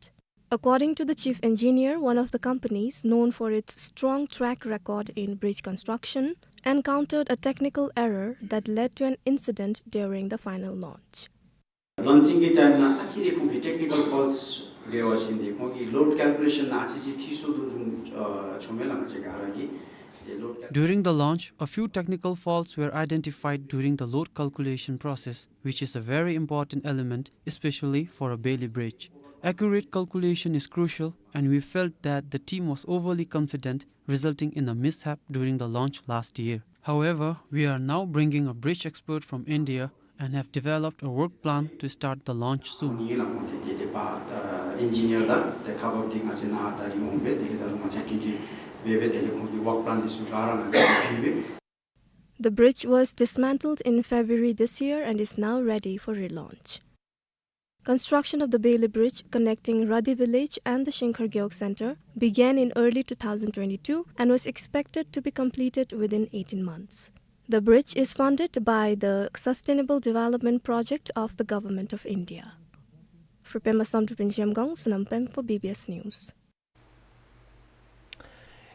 According to the chief engineer, one of the companies, known for its strong track record in bridge construction, encountered a technical error that led to an incident during the final launch. Launching གི་time ནང་ཨ་ཙི་རེ་ཁོང་གི་technical faults འབད་བ་ཅིན་དེ་ཁོང་གི་load calculation ནང་ཨ་ཙི་ཅིག་ཐིག་སོང་དོ་བཟུམ་ཨ་བྱུང་མས་ལགས། ང་བཅས་ཀྱི་ཨ་ར་གི་དེ་load cal- During the launch, a few technical faults were identified during the load calculation process, which is a very important element, especially for a Bailey bridge. Accurate calculation is crucial, and we felt that the team was overly confident, resulting in a mishap during the launch last year. However, we are now bringing a bridge expert from India and have developed a work plan to start the launch soon. ཁོང་གཉིས་ལགས་ཁོང་དེ་དེ་དེ་པ་ད་engineer དང་དེ་ཁག་འབགཔ་འདི་ང་བཅས་ནཱ་ད་རིམ་འོང་སྦེ་དེ་ལས་ད་རུང་ང་བཅས་ཀྱིས་འབད་སྦེ་དེ་ལས་ཁོང་གི་work plan འདི་ཚུ་ག་ར་ང་བཅས་ཀྱིས་སྦེ། The bridge was dismantled in February this year and is now ready for relaunch. Construction of the Bailey Bridge connecting Radi village and the Shingkhar Gewog Center began in early two thousand twenty-two and was expected to be completed within eighteen months. The bridge is funded by the Sustainable Development Project of the Government of India. For Pema Samdrup in Zhemgang, Sonam Pem for B B S News.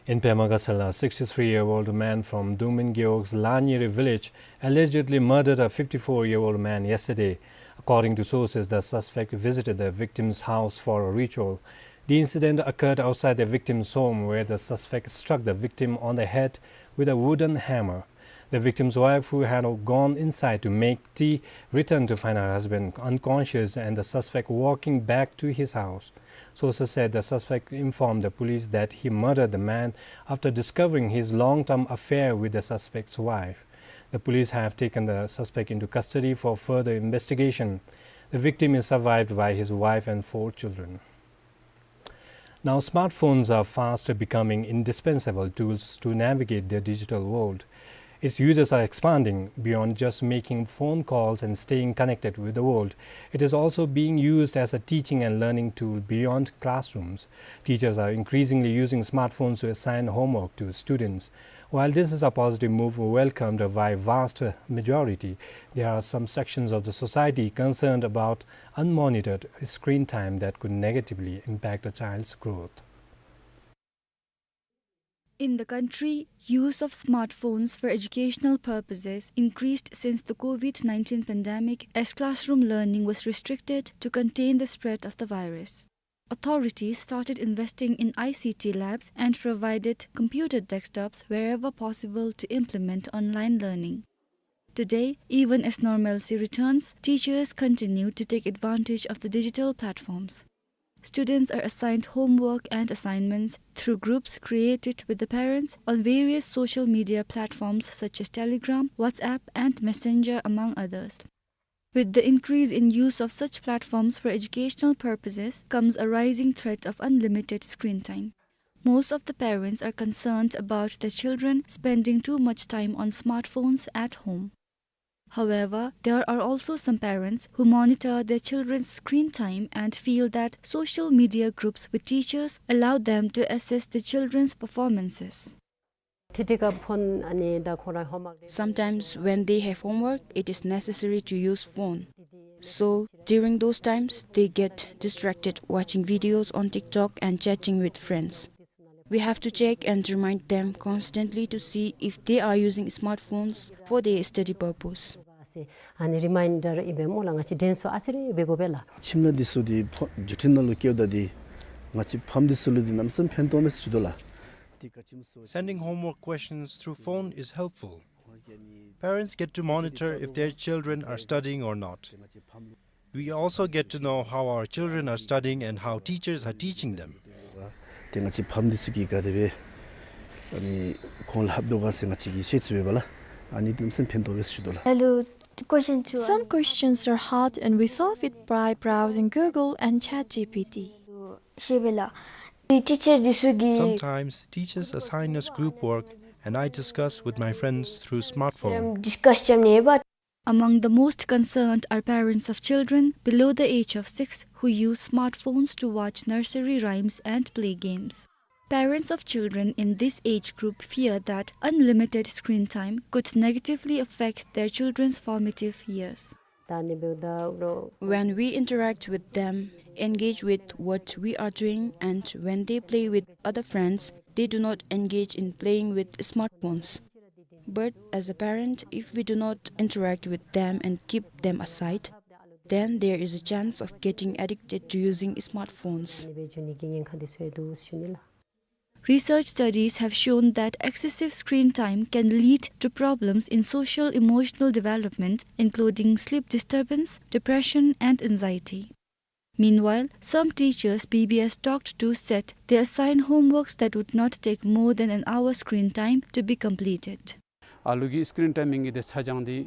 In Pema Gatshel, a sixty-three-year-old man from Dungmin Gewog's Lanyiri village allegedly murdered a fifty-four-year-old man yesterday. According to sources, the suspect visited the victim's house for a ritual. The incident occurred outside the victim's home, where the suspect struck the victim on the head with a wooden hammer. The victim's wife, who had gone inside to make tea, returned to find her husband unconscious and the suspect walking back to his house. Sources said the suspect informed the police that he murdered the man after discovering his long-term affair with the suspect's wife. The police have taken the suspect into custody for further investigation. The victim is survived by his wife and four children. Now, smartphones are fast becoming indispensable tools to navigate the digital world. Its users are expanding beyond just making phone calls and staying connected with the world. It is also being used as a teaching and learning tool beyond classrooms. Teachers are increasingly using smartphones to assign homework to students. While this is a positive move welcomed by vast majority, there are some sections of the society concerned about unmonitored screen time that could negatively impact a child's growth. In the country, use of smartphones for educational purposes increased since the COVID nineteen pandemic, as classroom learning was restricted to contain the spread of the virus. Authorities started investing in I C T labs and provided computer desktops wherever possible to implement online learning. Today, even as normalcy returns, teachers continue to take advantage of the digital platforms. Students are assigned homework and assignments through groups created with the parents on various social media platforms such as Telegram, WhatsApp, and Messenger, among others. With the increase in use of such platforms for educational purposes comes a rising threat of unlimited screen time. Most of the parents are concerned about their children spending too much time on smartphones at home. However, there are also some parents who monitor their children's screen time and feel that social media groups with teachers allow them to assess the children's performances. ཁྲིད་ཁྲིད་སྐབས་ཕོན་ཨ་ནི་ད་ཁོ་ར་ཧོམ་ཝརཀ་རེ། Sometimes when they have homework, it is necessary to use phone. So, during those times, they get distracted watching videos on TikTok and chatting with friends. We have to check and remind them constantly to see if they are using smartphones for their study purpose. ཨ་ནི་རི་མའིན་ཌར་ཨིན་པས་སྨོ་ལགས། ང་བཅས་དྲན་གསོ་ཨ་ཙི་རེ་འབད་དགོ་པས་ལགས། ཁྱིམ་ནང་འདི་ཚུ་འདི་ཕོ་བརྒྱུད་འཕྲིན་ནང་ལུ་བསྐྱལཝ་ད་འདི་ང་བཅས་ཕམ་འདི་ཚུ་ལུ་འདི་གནམ་མེད་ས་མེད་ཕན་ཐོགས་མས་ཟེར་ཞུ་དོ་ལགས། འདི་ག་ཅི་སྨོ་ཟེར། Sending homework questions through phone is helpful. Parents get to monitor if their children are studying or not. We also get to know how our children are studying and how teachers are teaching them. ཏེ་ང་བཅས་ཕམ་འདི་ཚུ་གིས་ག་དེ་སྦེ་ཨ་ནི་ཁོང་ལྷབ་དོ་ག་ཟེར་ང་བཅས་ཀྱིས་ཤེས་ཚུགས་པས་ལགས། ཨ་ནི་གནམ་མེད་ས་མེད་ཕན་ཐོགས་པས་ཟེར་ཞུ་དོ་ལགས། Hello, question two. Some questions are hard and we solve it by browsing Google and ChatGPT. ཤེས་པས་ལགས། ཏེ་ཊི་ཅར་འདི་ཚུ་གིས། Sometimes teachers assign us group work and I discuss with my friends through smartphone. ཌིས་ཀས་རྐྱབ་ནི་ཡོད་པ། Among the most concerned are parents of children below the age of six who use smartphones to watch nursery rhymes and play games. Parents of children in this age group fear that unlimited screen time could negatively affect their children's formative years. ད་ནི་འབདཝ་ད་ལོ། When we interact with them, engage with what we are doing, and when they play with other friends, they do not engage in playing with smartphones. But as a parent, if we do not interact with them and keep them aside, then there is a chance of getting addicted to using smartphones. Research studies have shown that excessive screen time can lead to problems in social emotional development, including sleep disturbance, depression, and anxiety. Meanwhile, some teachers B B S talked to said they assign homeworks that would not take more than an hour screen time to be completed. ཨ་ལུ་གི་སི་ཀི་རིན་ཊའིམ་གི་དེ་ཚ་གྱང་འདི།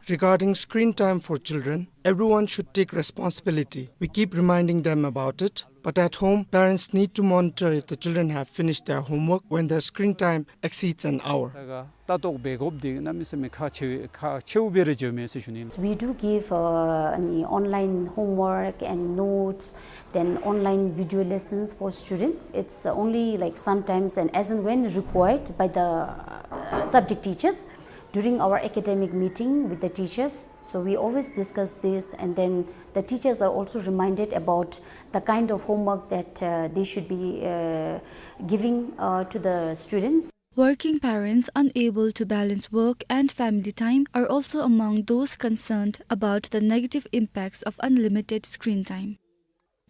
Regarding screen time for children, everyone should take responsibility. We keep reminding them about it, but at home, parents need to monitor if the children have finished their homework when their screen time exceeds an hour. ད་ག་ལྟ་རྟོག་འབད་དགོཔ་འདི་གནམ་མེད་ས་མེད་ཁག་ཆེ་ཁག་ཆེཝ་སྦེ་ར་འགྱོཝ་མས་ཟེར་ཞུ་ནི། We do give, uh, any online homework and notes, then online video lessons for students. It's only, like, sometimes and as and when required by the, uh, subject teachers during our academic meeting with the teachers. So we always discuss this, and then the teachers are also reminded about the kind of homework that, uh, they should be, uh, giving, uh, to the students. Working parents unable to balance work and family time are also among those concerned about the negative impacts of unlimited screen time.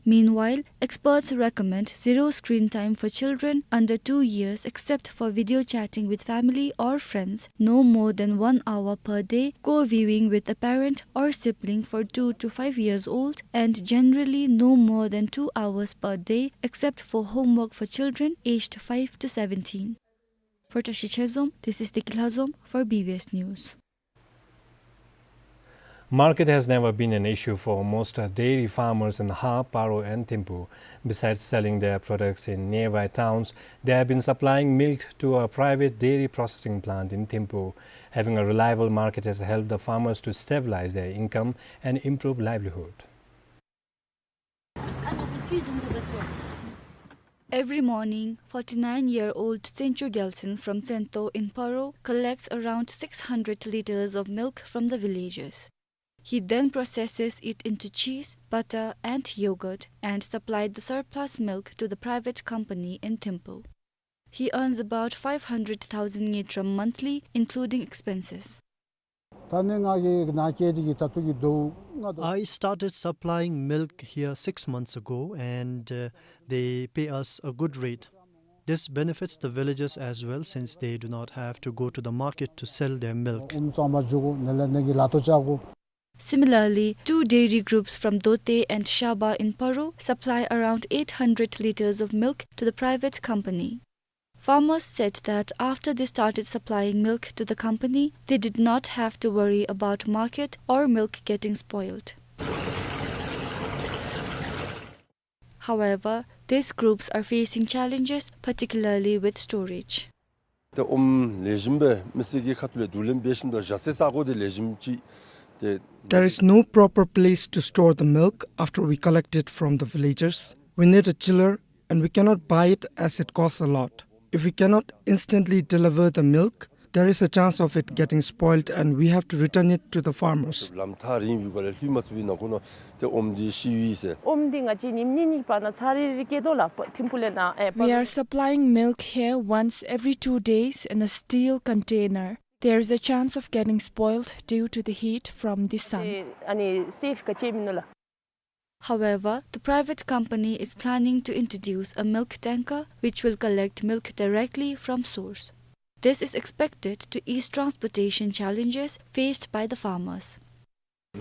Meanwhile, experts recommend zero screen time for children under two years except for video chatting with family or friends, no more than one hour per day, co-viewing with a parent or sibling for two to five years old, and generally no more than two hours per day except for homework for children aged five to seventeen. For Tashi Chezom, this is Deki Lhazom for B B S News. Market has never been an issue for most, uh, dairy farmers in Har, Paro and Thimphu. Besides selling their products in nearby towns, they have been supplying milk to a private dairy processing plant in Thimphu. Having a reliable market has helped the farmers to stabilize their income and improve livelihood. Every morning, forty-nine-year-old Tsencho Gyaltsen from Tsento in Paro collects around six hundred liters of milk from the villagers. He then processes it into cheese, butter, and yogurt, and supplied the surplus milk to the private company in Thimphu. He earns about five hundred thousand ngultrum monthly, including expenses. ད་ནི་ང་གིས་ནཱ་སྐྱེལ་ཏེ་གིས་ད་ལྟོ་གི་དོ་ང་དོ། I started supplying milk here six months ago, and, uh, they pay us a good rate. This benefits the villagers as well, since they do not have to go to the market to sell their milk. ཨུམ་གཙང་མ་འཇུག་གོ། ནི་ལས་ནི་གི་ལ་ཐོ་བཅའ་གོ། Similarly, two dairy groups from Dote and Shaba in Paro supply around eight hundred liters of milk to the private company. Farmers said that after they started supplying milk to the company, they did not have to worry about market or milk getting spoiled. However, these groups are facing challenges, particularly with storage. ཏེ་ཨོམ་ལེགས་ཤོམ་སྦེ་མི་སེར་གྱི་ཁ་ཐུག་ལས་བསྡུ་ལེན་འབད་ཞིནམ་ད་བཞག་སའི་ས་གོ་འདི་ལེགས་ཤོམ་ཅིག་ཏེ། There is no proper place to store the milk after we collect it from the villagers. We need a chiller and we cannot buy it as it costs a lot. If we cannot instantly deliver the milk, there is a chance of it getting spoiled and we have to return it to the farmers. ལམ་ཐག་རིང་བའི་སྒང་ལས་ལྷོད་མ་ཚུགས་པའི་ནང་འཁོད་ནང་ཏེ་ཨོམ་འདི་ཤི་ཡི་ཟེར། ཨོམ་འདི་ང་བཅས་ཉིནམ་གཉིས་གཉིས་བར་ན་ཚར་རེ་རེ་སྐྱེལ་དོ་ལགས། ཐིམ་ཕུ་ལས་ནཱ་ཨེ། We are supplying milk here once every two days in a steel container. There is a chance of getting spoiled due to the heat from the sun. ཨ་ནི་སེཕ་ག་ཅི་མིན་ནུག་ལགས། However, the private company is planning to introduce a milk tanker which will collect milk directly from source. This is expected to ease transportation challenges faced by the farmers.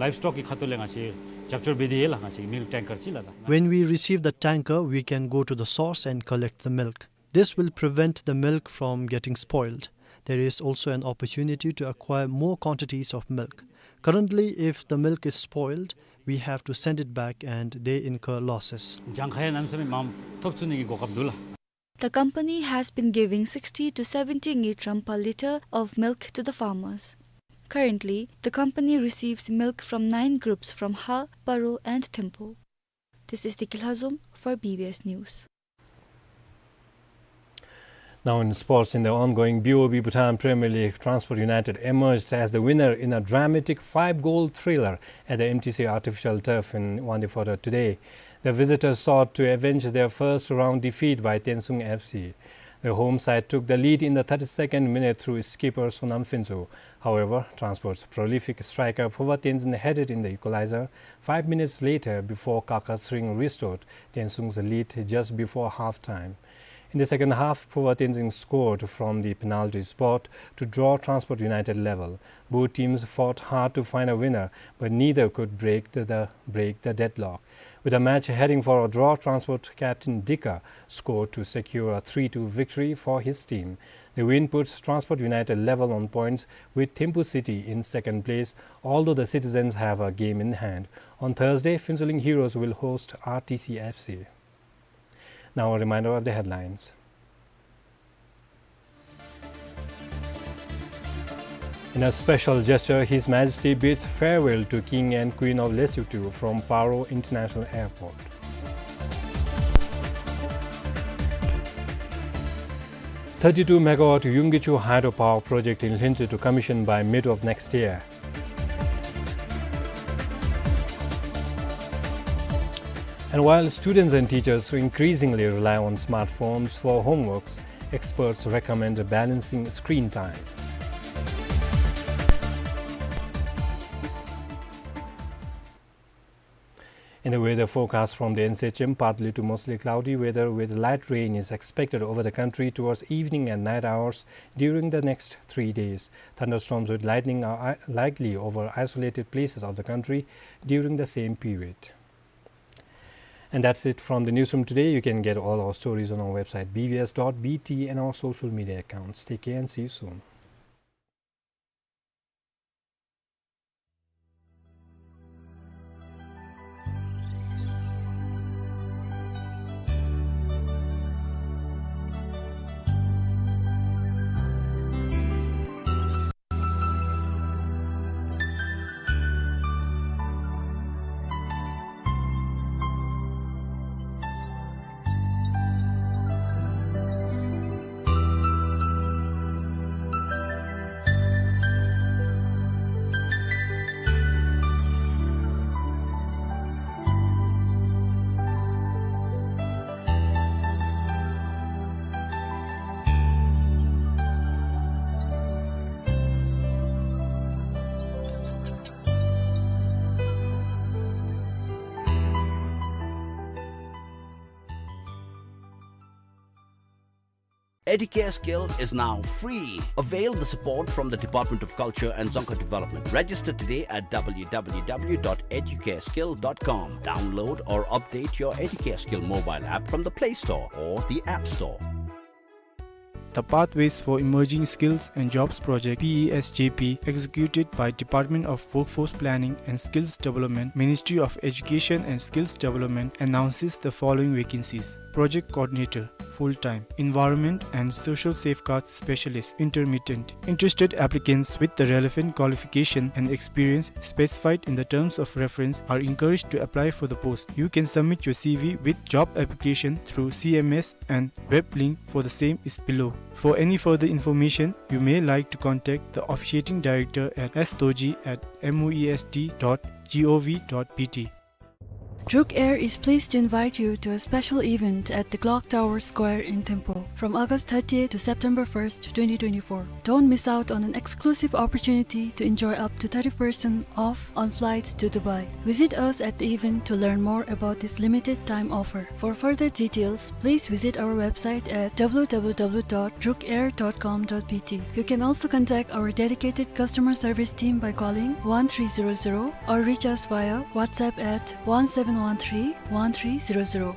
Livestock གི་ཁ་ཐུག་ལས་ང་བཅས་རྒྱབ་སྐྱོར་འབད་དེ་ཡོད་ལགས། ང་བཅས་milk tanker ཅིག་ལགས། When we receive the tanker, we can go to the source and collect the milk. This will prevent the milk from getting spoiled. There is also an opportunity to acquire more quantities of milk. Currently, if the milk is spoiled, we have to send it back and they incur losses. གྱངས་ཁ་ཡང་གནམ་མེད་ས་མེད་མངམ་ཐོབ་ཚུགས་ནི་གི་གོ་སྐབས་འདུག་ལགས། The company has been giving sixty to seventy ngultrum per litre of milk to the farmers. Currently, the company receives milk from nine groups from Har, Paro and Thimphu. This is Deki Lhazom for B B S News. Now in sports, in the ongoing B O B Bhutan Premier League, Transport United emerged as the winner in a dramatic five-goal thriller at the M T C artificial turf in Wangdue Phodrang today. The visitors sought to avenge their first round defeat by Tensung F C. The home side took the lead in the thirty-second minute through skipper Sonam Phuntsho. However, Transport's prolific striker Phoba Tenzin headed in the equalizer five minutes later before Kaka Tshering restored Tensung's lead just before half-time. In the second half, Phoba Tenzin scored from the penalty spot to draw Transport United level. Both teams fought hard to find a winner, but neither could break the, the, break the deadlock. With the match heading for a draw, Transport captain Dika scored to secure a three two victory for his team. The win puts Transport United level on points with Thimphu City in second place, although the citizens have a game in hand. On Thursday, Phuentsholing Heroes will host R T C F C. Now a reminder of the headlines. In a special gesture, His Majesty bids farewell to King and Queen of Lesotho from Paro International Airport. Thirty-two megawatt Yumkichu hydropower project in Hlintsü to commission by mid of next year. And while students and teachers increasingly rely on smartphones for homeworks, experts recommend balancing screen time. In the weather forecast from the N C H M, partly to mostly cloudy weather with light rain is expected over the country towards evening and night hours during the next three days. Thunderstorms with lightning are i-, likely over isolated places of the country during the same period. And that's it from the newsroom today. You can get all our stories on our website, B B S dot B T, and our social media accounts. Take care and see you soon. Educare Skill is now free. Avail the support from the Department of Culture and Dzongkha Development. Register today at W W W dot educare skill dot com. Download or update your Educare Skill mobile app from the Play Store or the App Store. The Pathways for Emerging Skills and Jobs Project, P E S J P, executed by Department of Workforce Planning and Skills Development, Ministry of Education and Skills Development, announces the following vacancies. Project Coordinator, full-time. Environment and Social Safeguards Specialist, intermittent. Interested applicants with the relevant qualification and experience specified in the terms of reference are encouraged to apply for the post. You can submit your C V with job application through C M S, and web link for the same is below. For any further information, you may like to contact the officiating director at S Dorji at M O E S T dot G O V dot B T. Druk Air is pleased to invite you to a special event at the Clock Tower Square in Thimphu from August thirtieth to September first, twenty twenty-four. Don't miss out on an exclusive opportunity to enjoy up to thirty percent off on flights to Dubai. Visit us at the event to learn more about this limited time offer. For further details, please visit our website at W W W dot druk air dot com dot B T. You can also contact our dedicated customer service team by calling one three zero zero or reach us via WhatsApp at one seven one three one three zero zero.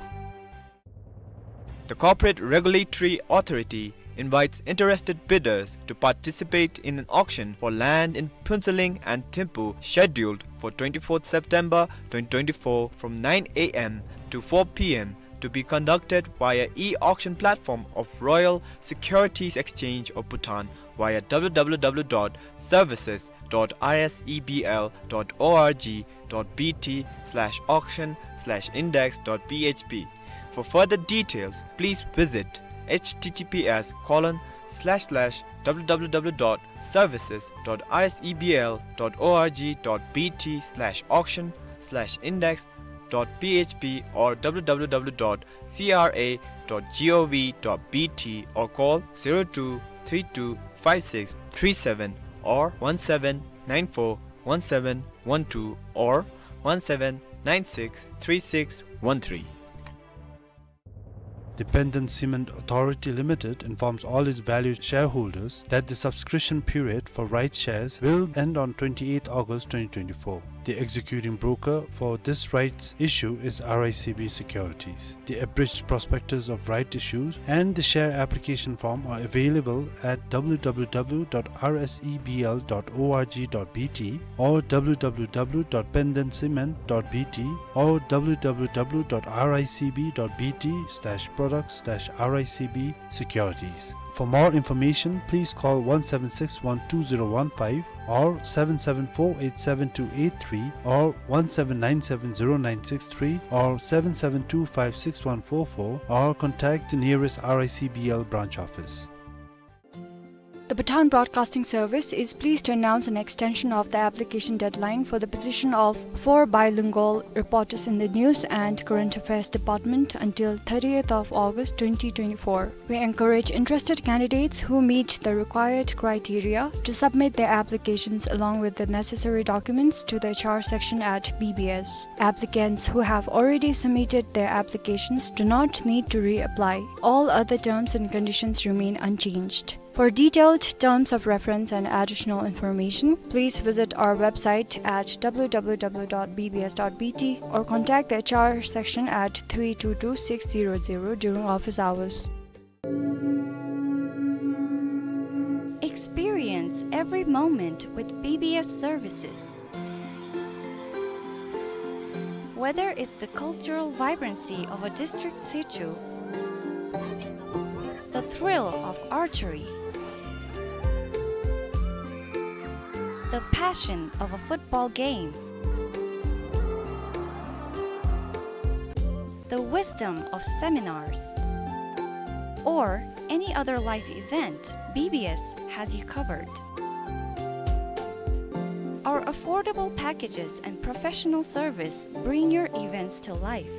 The Corporate Regulatory Authority invites interested bidders to participate in an auction for land in Phuntsholing and Thimphu scheduled for twenty-fourth September twenty twenty-four from nine A M to four P M, to be conducted via e-auction platform of Royal Securities Exchange of Bhutan via W W W dot services dot R S E B L dot org dot B T slash auction slash index dot P H P. For further details, please visit H T T P S colon slash slash W W W dot services dot R S E B L dot org dot B T slash auction slash index dot P H P or W W W dot C R A dot gov dot B T or call zero two three two five six three seven or one seven nine four one seven one two or one seven nine six three six one three. The Penden Cement Authority Limited informs all its valued shareholders that the subscription period for rights shares will end on twenty-eighth August twenty twenty-four. The executing broker for this rights issue is R I C B Securities. The abridged prospectus of right issues and the share application form are available at W W W dot R S E B L dot org dot B T or W W W dot penden cement dot B T or W W W dot R I C B dot B T slash products slash R I C B securities. For more information, please call one seven six one two zero one five or seven seven four eight seven two eight three or one seven nine seven zero nine six three or seven seven two five six one four four or contact the nearest R I C B L branch office. The Bhutan Broadcasting Service is pleased to announce an extension of the application deadline for the position of four bilingual reporters in the News and Current Affairs Department until thirtieth of August twenty twenty-four. We encourage interested candidates who meet the required criteria to submit their applications along with the necessary documents to the H R section at B B S. Applicants who have already submitted their applications do not need to reapply. All other terms and conditions remain unchanged. For detailed terms of reference and additional information, please visit our website at W W W dot B B S dot B T or contact the H R section at three two two six zero zero during office hours. Experience every moment with B B S services. Whether it's the cultural vibrancy of a district situ, the thrill of archery, the passion of a football game, the wisdom of seminars, or any other life event, B B S has you covered. Our affordable packages and professional service bring your events to life.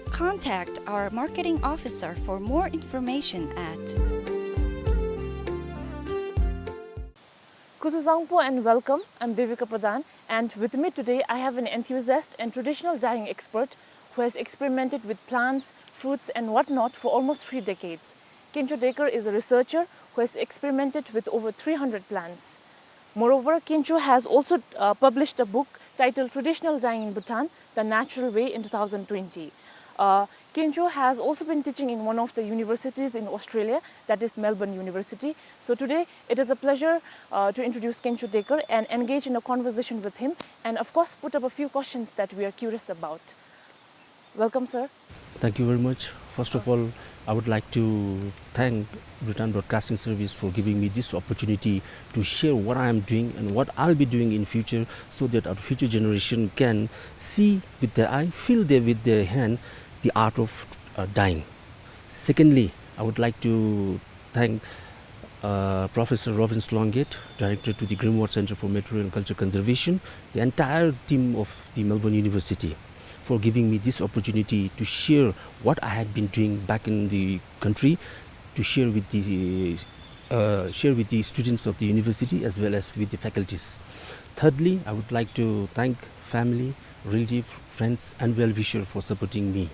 Contact our marketing officer for more information at Kuzuzangpo and welcome. I'm Devika Pradhan, and with me today I have an enthusiast and traditional dyeing expert who has experimented with plants, fruits, and whatnot for almost three decades. Kencho Dekar is a researcher who has experimented with over three hundred plants. Moreover, Kencho has also, uh, published a book titled Traditional Dyeing in Bhutan: The Natural Way in two thousand twenty. Uh, Kencho has also been teaching in one of the universities in Australia, that is Melbourne University. So today, it is a pleasure, uh, to introduce Kencho Dekar and engage in a conversation with him, and of course, put up a few questions that we are curious about. Welcome, sir. Thank you very much. First of all, I would like to thank Bhutan Broadcasting Service for giving me this opportunity to share what I am doing and what I'll be doing in future, so that our future generation can see with their eye, feel there with their hand the art of, uh, dyeing. Secondly, I would like to thank, uh, Professor Robin Sloungate, Director to the Grimward Center for Material and Culture Conservation, the entire team of the Melbourne University for giving me this opportunity to share what I had been doing back in the country, to share with the, uh, share with the students of the university as well as with the faculties. Thirdly, I would like to thank family, relative, friends, and well-wisher for supporting me.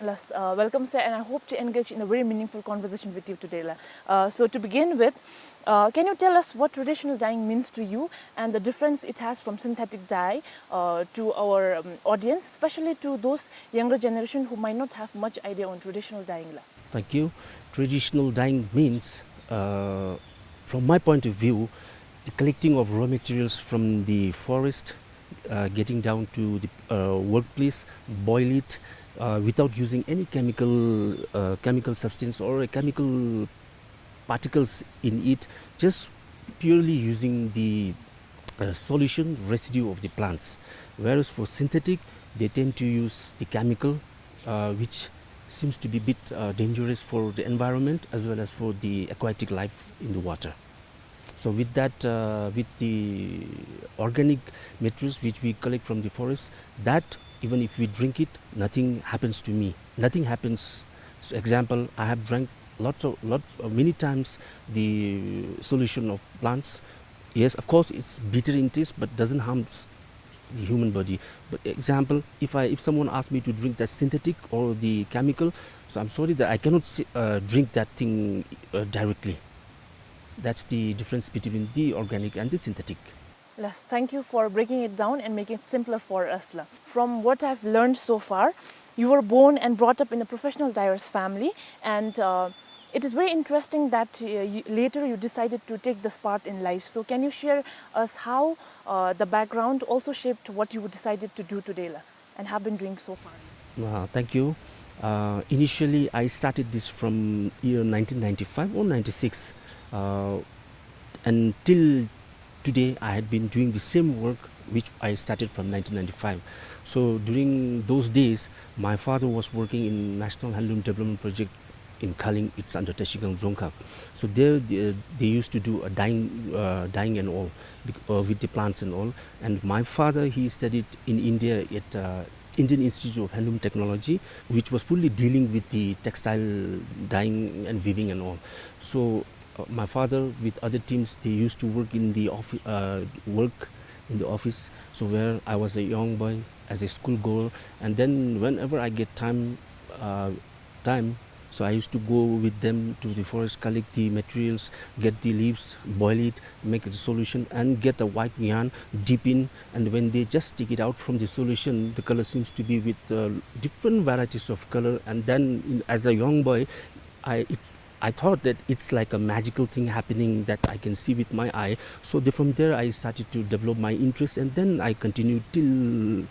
Yes, uh, welcome, sir, and I hope to engage in a very meaningful conversation with you today, la. Uh, so to begin with, uh, can you tell us what traditional dyeing means to you and the difference it has from synthetic dye, uh, to our, um, audience, especially to those younger generation who might not have much idea on traditional dyeing, la? Thank you. Traditional dyeing means, uh, from my point of view, the collecting of raw materials from the forest, uh, getting down to the, uh, workplace, boil it, uh, without using any chemical, uh, chemical substance or a chemical particles in it, just purely using the, uh, solution residue of the plants. Whereas for synthetic, they tend to use the chemical, uh, which seems to be a bit, uh, dangerous for the environment as well as for the aquatic life in the water. So with that, uh, with the organic materials which we collect from the forest, that even if we drink it, nothing happens to me. Nothing happens. So example, I have drank lots of, lot, uh, many times the solution of plants. Yes, of course, it's bitter in taste, but doesn't harm s-, the human body. But example, if I, if someone asks me to drink that synthetic or the chemical, so I'm sorry that I cannot s-, uh, drink that thing, uh, directly. That's the difference between the organic and the synthetic. Yes, thank you for breaking it down and making it simpler for us, la. From what I've learned so far, you were born and brought up in a professional dyer's family, and, uh, it is very interesting that, uh, you, later you decided to take this path in life. So can you share us how, uh, the background also shaped what you decided to do today, la, and have been doing so far? Uh, thank you. Uh, initially, I started this from year nineteen ninety-five or ninety-six, uh, and till today, I had been doing the same work which I started from nineteen ninety-five. So during those days, my father was working in National Handloom Development Project in Khaling, it's under Trashigang Dzongkhag. So there they, they used to do a dyeing, uh, dyeing and all, bec-, uh, with the plants and all. And my father, he studied in India at, uh, Indian Institute of Handloom Technology, which was fully dealing with the textile dyeing and weaving and all. So, uh, my father with other teams, they used to work in the offi-, uh, work in the office. So where I was a young boy, as a school girl, and then whenever I get time, uh, time, so I used to go with them to the forest, collect the materials, get the leaves, boil it, make the solution, and get a white yarn, dip in, and when they just take it out from the solution, the color seems to be with, uh, different varieties of color. And then, in, as a young boy, I, it, I thought that it's like a magical thing happening that I can see with my eye. So the, from there, I started to develop my interest, and then I continued till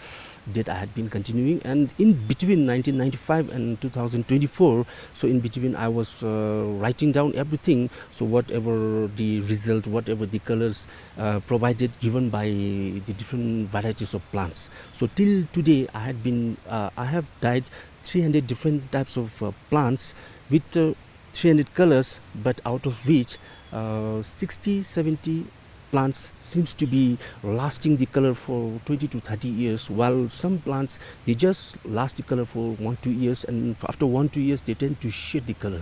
date. I had been continuing, and in between nineteen ninety-five and two thousand twenty-four, so in between I was, uh, writing down everything. So whatever the result, whatever the colors, uh, provided, given by the different varieties of plants. So till today, I had been, uh, I have dyed three hundred different types of, uh, plants with, uh, three hundred colors, but out of which, uh, sixty, seventy plants seems to be lasting the color for twenty to thirty years, while some plants, they just last the color for one, two years, and f-, after one, two years, they tend to shed the color.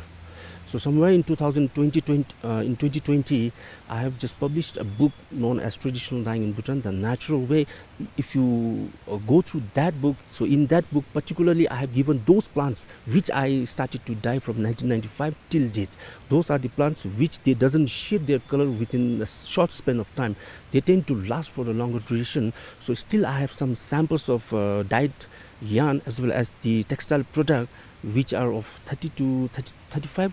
So somewhere in two thousand twenty, twenty, uh, in twenty twenty, I have just published a book known as Traditional Dyeing in Bhutan, The Natural Way. If you, uh, go through that book, so in that book particularly, I have given those plants which I started to dye from nineteen ninety-five till date. Those are the plants which they doesn't shed their color within a short span of time. They tend to last for a longer duration. So still I have some samples of, uh, dyed yarn as well as the textile product which are of thirty to thirty, thirty-five,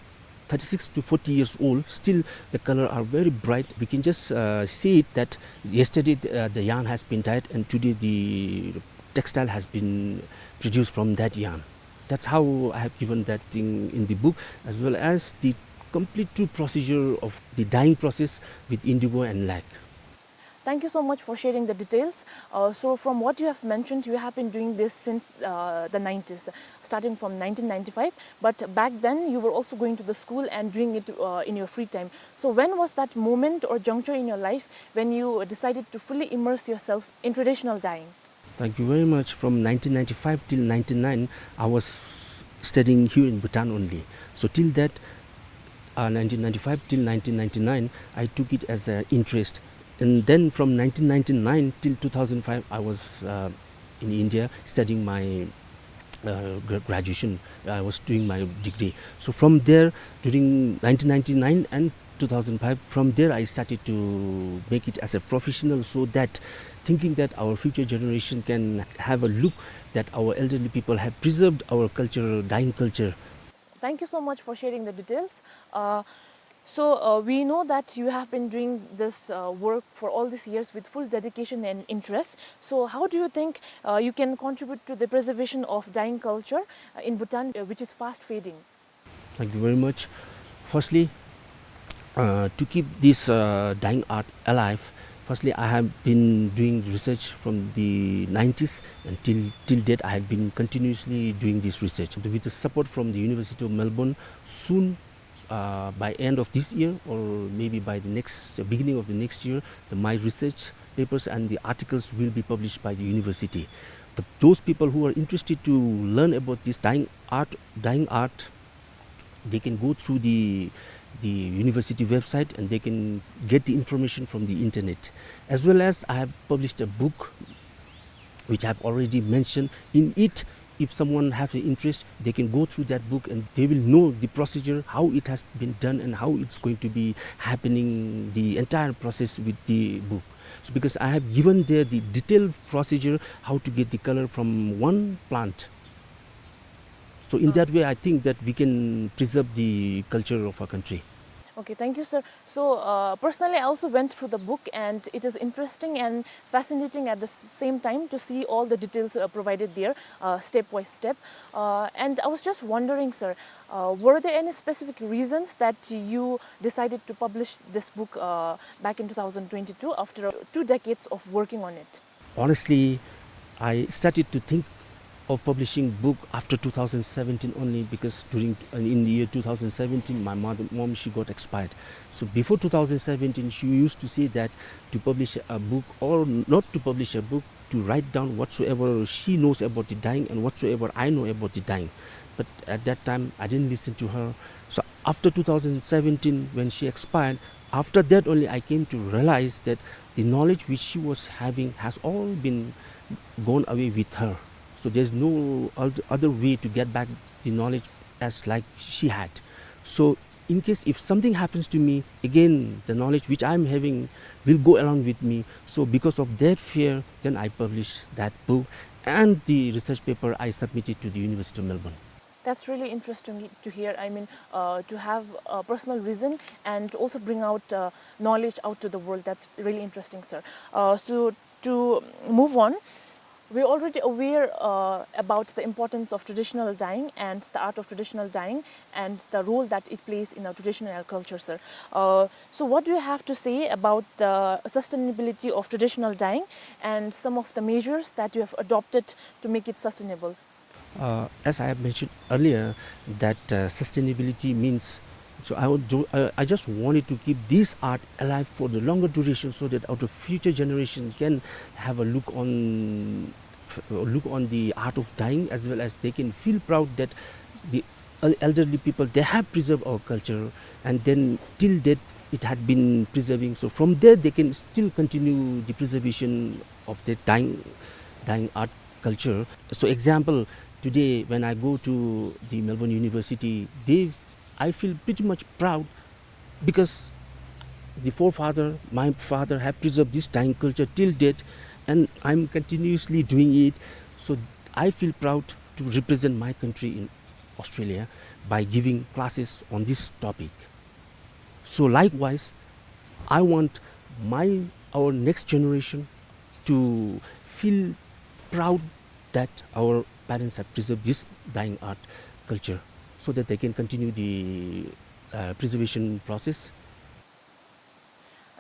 thirty-six to forty years old. Still the color are very bright. We can just, uh, see it that yesterday the, uh, the yarn has been dyed and today the textile has been produced from that yarn. That's how I have given that thing in the book, as well as the complete true procedure of the dyeing process with indigo and lac. Thank you so much for sharing the details. Uh, so from what you have mentioned, you have been doing this since, uh, the nineties, starting from nineteen ninety-five. But back then, you were also going to the school and doing it, uh, in your free time. So when was that moment or juncture in your life when you decided to fully immerse yourself in traditional dyeing? Thank you very much. From nineteen ninety-five till ninety-nine, I was studying here in Bhutan only. So till that, uh, nineteen ninety-five till nineteen ninety-nine, I took it as an interest. And then from nineteen ninety-nine till two thousand five, I was, uh, in India studying my, uh, gra-, graduation. I was doing my degree. So from there, during nineteen ninety-nine and two thousand five, from there I started to make it as a professional, so that thinking that our future generation can have a look that our elderly people have preserved our culture, dyeing culture. Thank you so much for sharing the details. Uh, so, uh, we know that you have been doing this, uh, work for all these years with full dedication and interest. So, how do you think, uh, you can contribute to the preservation of dyeing culture, uh, in Bhutan, uh, which is fast fading? Thank you very much. Firstly, uh, to keep this, uh, dyeing art alive, firstly, I have been doing research from the nineties, and till, till date, I have been continuously doing this research. With the support from the University of Melbourne, soon, uh, by end of this year or maybe by the next, uh, beginning of the next year, the, my research papers and the articles will be published by the university. The, those people who are interested to learn about this dyeing art, dyeing art, they can go through the, the university website and they can get the information from the internet. As well as I have published a book which I have already mentioned. In it, if someone has an interest, they can go through that book and they will know the procedure, how it has been done and how it's going to be happening, the entire process with the book. So because I have given there the detailed procedure, how to get the color from one plant. So in that way, I think that we can preserve the culture of our country. Okay, thank you, sir. So, uh, personally, I also went through the book, and it is interesting and fascinating at the s-, same time to see all the details, uh, provided there, uh, step by step. Uh, and I was just wondering, sir, uh, were there any specific reasons that you decided to publish this book, uh, back in two thousand twenty-two after two decades of working on it? Honestly, I started to think of publishing book after two thousand seventeen only, because during, uh, in the year two thousand seventeen, my mother, mom, she got expired. So before two thousand seventeen, she used to say that to publish a book or not to publish a book, to write down whatsoever she knows about the dyeing and whatsoever I know about the dyeing. But at that time, I didn't listen to her. So after two thousand seventeen, when she expired, after that only I came to realize that the knowledge which she was having has all been gone away with her. So there's no oth-, other way to get back the knowledge as like she had. So in case if something happens to me, again, the knowledge which I'm having will go along with me. So because of that fear, then I published that book and the research paper I submitted to the University of Melbourne. That's really interesting to hear. I mean, uh, to have a personal reason and also bring out, uh, knowledge out to the world. That's really interesting, sir. Uh, so to move on, we're already aware, uh, about the importance of traditional dyeing and the art of traditional dyeing and the role that it plays in our traditional culture, sir. Uh, so what do you have to say about the sustainability of traditional dyeing and some of the measures that you have adopted to make it sustainable? Uh, as I have mentioned earlier, that, uh, sustainability means, so I would do, I, I just wanted to keep this art alive for the longer duration so that our future generation can have a look on, f-, look on the art of dyeing, as well as they can feel proud that the el-, elderly people, they have preserved our culture, and then till date it had been preserving. So from there they can still continue the preservation of the dyeing, dyeing art culture. So example, today when I go to the Melbourne University, they, I feel pretty much proud because the forefather, my father, have preserved this dyeing culture till date, and I'm continuously doing it. So I feel proud to represent my country in Australia by giving classes on this topic. So likewise, I want my, our next generation to feel proud that our parents have preserved this dyeing art culture so that they can continue the, uh, preservation process.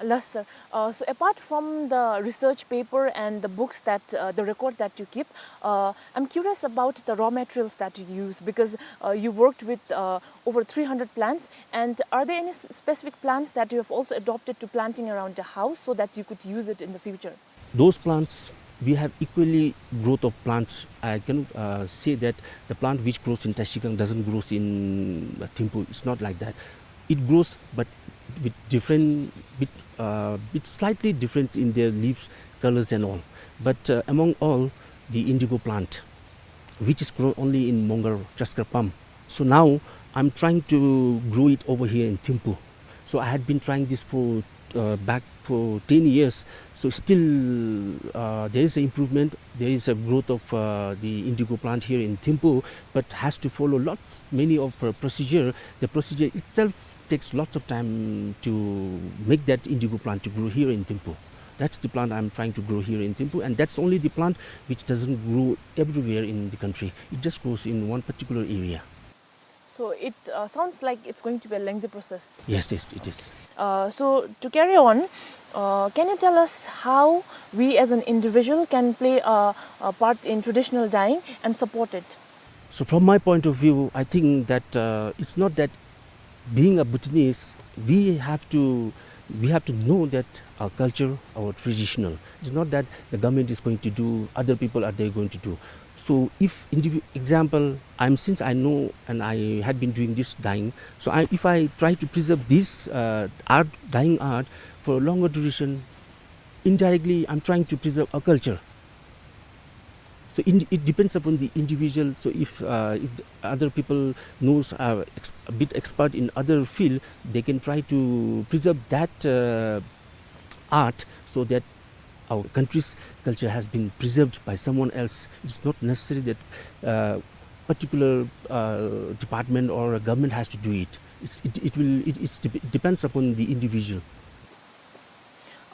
Yes, sir. Uh, so apart from the research paper and the books that, uh, the record that you keep, uh, I'm curious about the raw materials that you use, because, uh, you worked with, uh, over three hundred plants. And are there any s-, specific plants that you have also adopted to planting around the house so that you could use it in the future? Those plants, we have equally growth of plants. I cannot, uh, say that the plant which grows in Trashigang doesn't grows in, uh, Thimphu. It's not like that. It grows, but with different, bit, uh, bit slightly different in their leaves, colors and all. But, uh, among all, the indigo plant, which is grown only in Mongar, Chaskar Pam. So now I'm trying to grow it over here in Thimphu. So I had been trying this for, uh, back for ten years. So still, uh, there is an improvement. There is a growth of, uh, the indigo plant here in Thimphu, but has to follow lots, many of, uh, procedure. The procedure itself takes lots of time to make that indigo plant to grow here in Thimphu. That's the plant I'm trying to grow here in Thimphu, and that's only the plant which doesn't grow everywhere in the country. It just grows in one particular area. So it, uh, sounds like it's going to be a lengthy process. Yes, yes, it is. Uh, so to carry on, uh, can you tell us how we as an individual can play a, a part in traditional dyeing and support it? So from my point of view, I think that, uh, it's not that being a Bhutanese, we have to, we have to know that our culture, our traditional. It's not that the government is going to do, other people are they going to do. So if indivi-, example, I'm, since I know and I had been doing this dyeing, so I, if I try to preserve this, uh, art, dyeing art for a longer duration, indirectly I'm trying to preserve a culture. So in, it depends upon the individual. So if, uh, if the other people knows, uh, ex-, a bit expert in other field, they can try to preserve that, uh, art so that our country's culture has been preserved by someone else. It's not necessary that, uh, particular, uh, department or a government has to do it. It's, it, it will, it, it's dep-, depends upon the individual.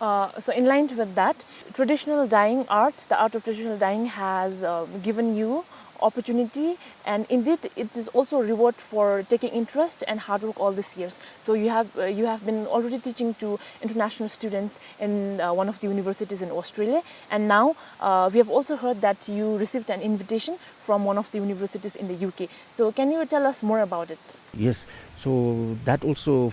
Uh, so in line with that, traditional dyeing art, the art of traditional dyeing has uh, given you opportunity, and indeed it is also a reward for taking interest and hard work all these years. So you have uh, you have been already teaching to international students in uh, one of the universities in Australia, and now uh, we have also heard that you received an invitation from one of the universities in the U K. So can you tell us more about it? Yes, so that also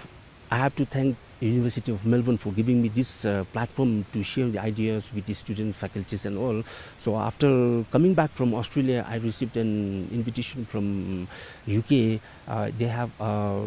I have to thank University of Melbourne for giving me this uh, platform to share the ideas with the students, faculties and all. So after coming back from Australia, I received an invitation from U K. Uh, they have uh,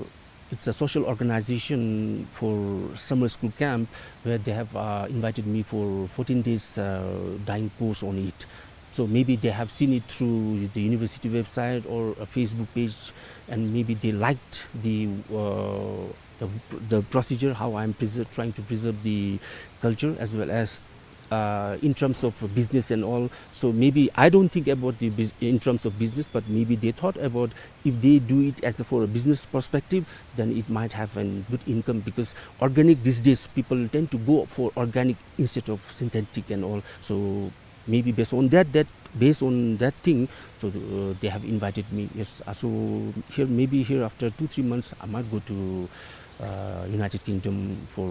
it's a social organization for summer school camp where they have uh, invited me for fourteen days uh, dyeing course on it. So maybe they have seen it through the university website or a Facebook page, and maybe they liked the uh, the, the procedure, how I'm preser- trying to preserve the culture, as well as uh, in terms of business and all. So maybe I don't think about the bus- in terms of business, but maybe they thought about if they do it as a, for a business perspective, then it might have a good income, because organic these days people tend to go for organic instead of synthetic and all. So maybe based on that that based on that thing, so uh, they have invited me. Yes, uh, so here, maybe here after two three months, I might go to uh, United Kingdom for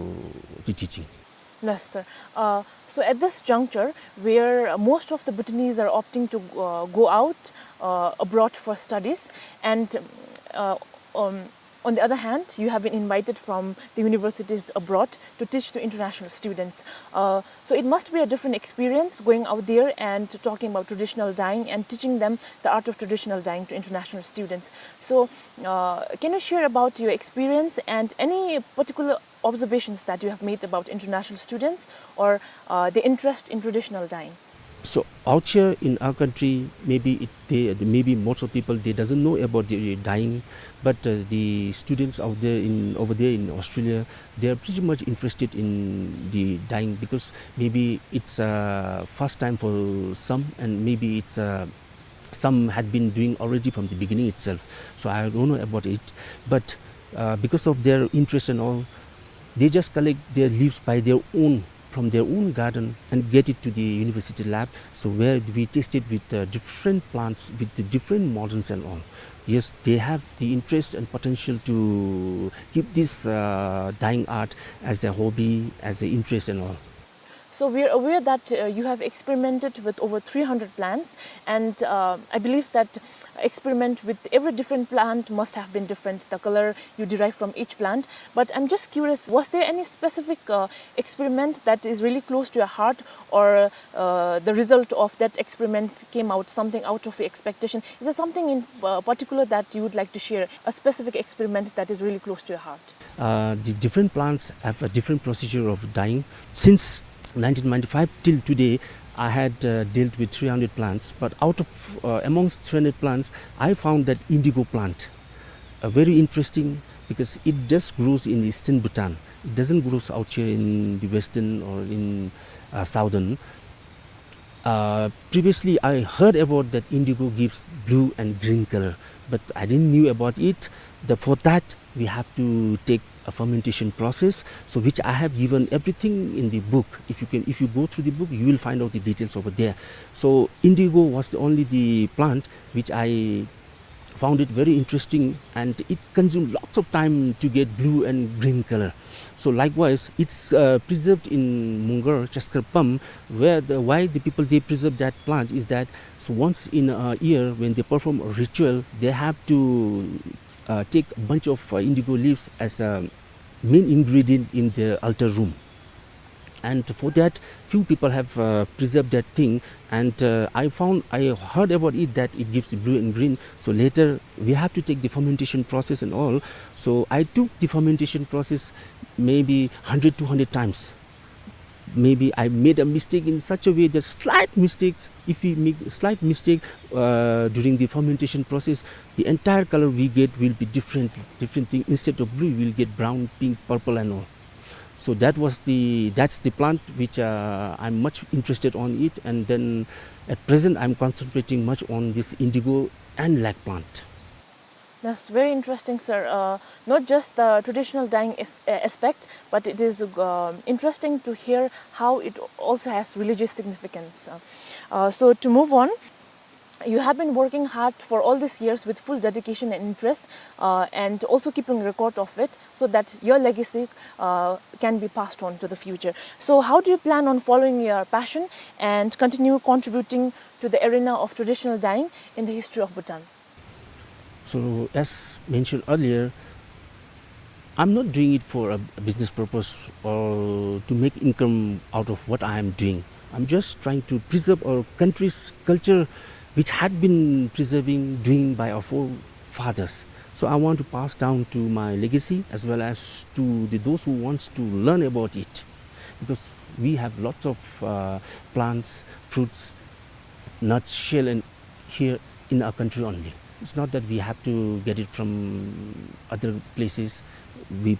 the teaching. Yes, sir. Uh, so at this juncture, where most of the Bhutanese are opting to uh, go out uh, abroad for studies, and uh, um, on the other hand, you have been invited from the universities abroad to teach to international students. Uh, so it must be a different experience going out there and talking about traditional dyeing and teaching them the art of traditional dyeing to international students. So, uh, can you share about your experience and any particular observations that you have made about international students or uh, the interest in traditional dyeing? So out here in our country, maybe it, they, maybe most of people, they doesn't know about the dyeing, but uh, the students out there in over there in Australia, they are pretty much interested in the dyeing, because maybe it's uh, first time for some, and maybe it's uh, some had been doing already from the beginning itself. So I don't know about it, but uh, because of their interest and all, they just collect their leaves by their own, from their own garden, and get it to the university lab. So where we tested with uh, different plants, with the different models and all. Yes, they have the interest and potential to keep this uh, dyeing art as a hobby, as an interest and all. So we are aware that uh, you have experimented with over three hundred plants, and uh, I believe that experiment with every different plant must have been different, the color you derive from each plant. But I'm just curious, was there any specific uh, experiment that is really close to your heart, or uh, the result of that experiment came out something out of your expectation? Is there something in uh, particular that you would like to share, a specific experiment that is really close to your heart? Uh, the different plants have a different procedure of dyeing. Since nineteen ninety-five till today, I had uh, dealt with three hundred plants, but out of uh, amongst three hundred plants, I found that indigo plant uh, very interesting, because it just grows in eastern Bhutan. It doesn't grow out here in the western or in uh, southern. Uh, previously, I heard about that indigo gives blue and green color, but I didn't knew about it. The, for that, we have to take a fermentation process, so which I have given everything in the book. If you can, if you go through the book, you will find out the details over there. So indigo was the only the plant which I found it very interesting, and it consumed lots of time to get blue and green color. So likewise, it's uh, preserved in Mungar, Chaskarpam, where the, why the people they preserve that plant is that, so once in a year when they perform a ritual, they have to uh, take a bunch of uh, indigo leaves as a main ingredient in the altar room. And for that, few people have uh, preserved that thing. And uh, I found, I heard about it that it gives blue and green. So later, we have to take the fermentation process and all. So I took the fermentation process maybe hundred, two hundred times. Maybe I made a mistake in such a way that slight mistakes, if we make slight mistake uh, during the fermentation process, the entire color we get will be different, different thing. Instead of blue, we will get brown, pink, purple and all. So that was the, that's the plant which uh, I'm much interested on it, and then at present I'm concentrating much on this indigo and lilac plant. That's very interesting, sir. Uh, not just the traditional dyeing as-, uh, aspect, but it is, uh, interesting to hear how it also has religious significance. Uh, uh, so to move on, you have been working hard for all these years with full dedication and interest, uh, and also keeping record of it so that your legacy, uh, can be passed on to the future. So how do you plan on following your passion and continue contributing to the arena of traditional dyeing in the history of Bhutan? So, as mentioned earlier, I'm not doing it for a, a business purpose or to make income out of what I am doing. I'm just trying to preserve our country's culture, which had been preserving, doing by our forefathers. So I want to pass down to my legacy as well as to the, those who wants to learn about it, because we have lots of, uh, plants, fruits, nuts, shell, and here in our country only. It's not that we have to get it from other places. We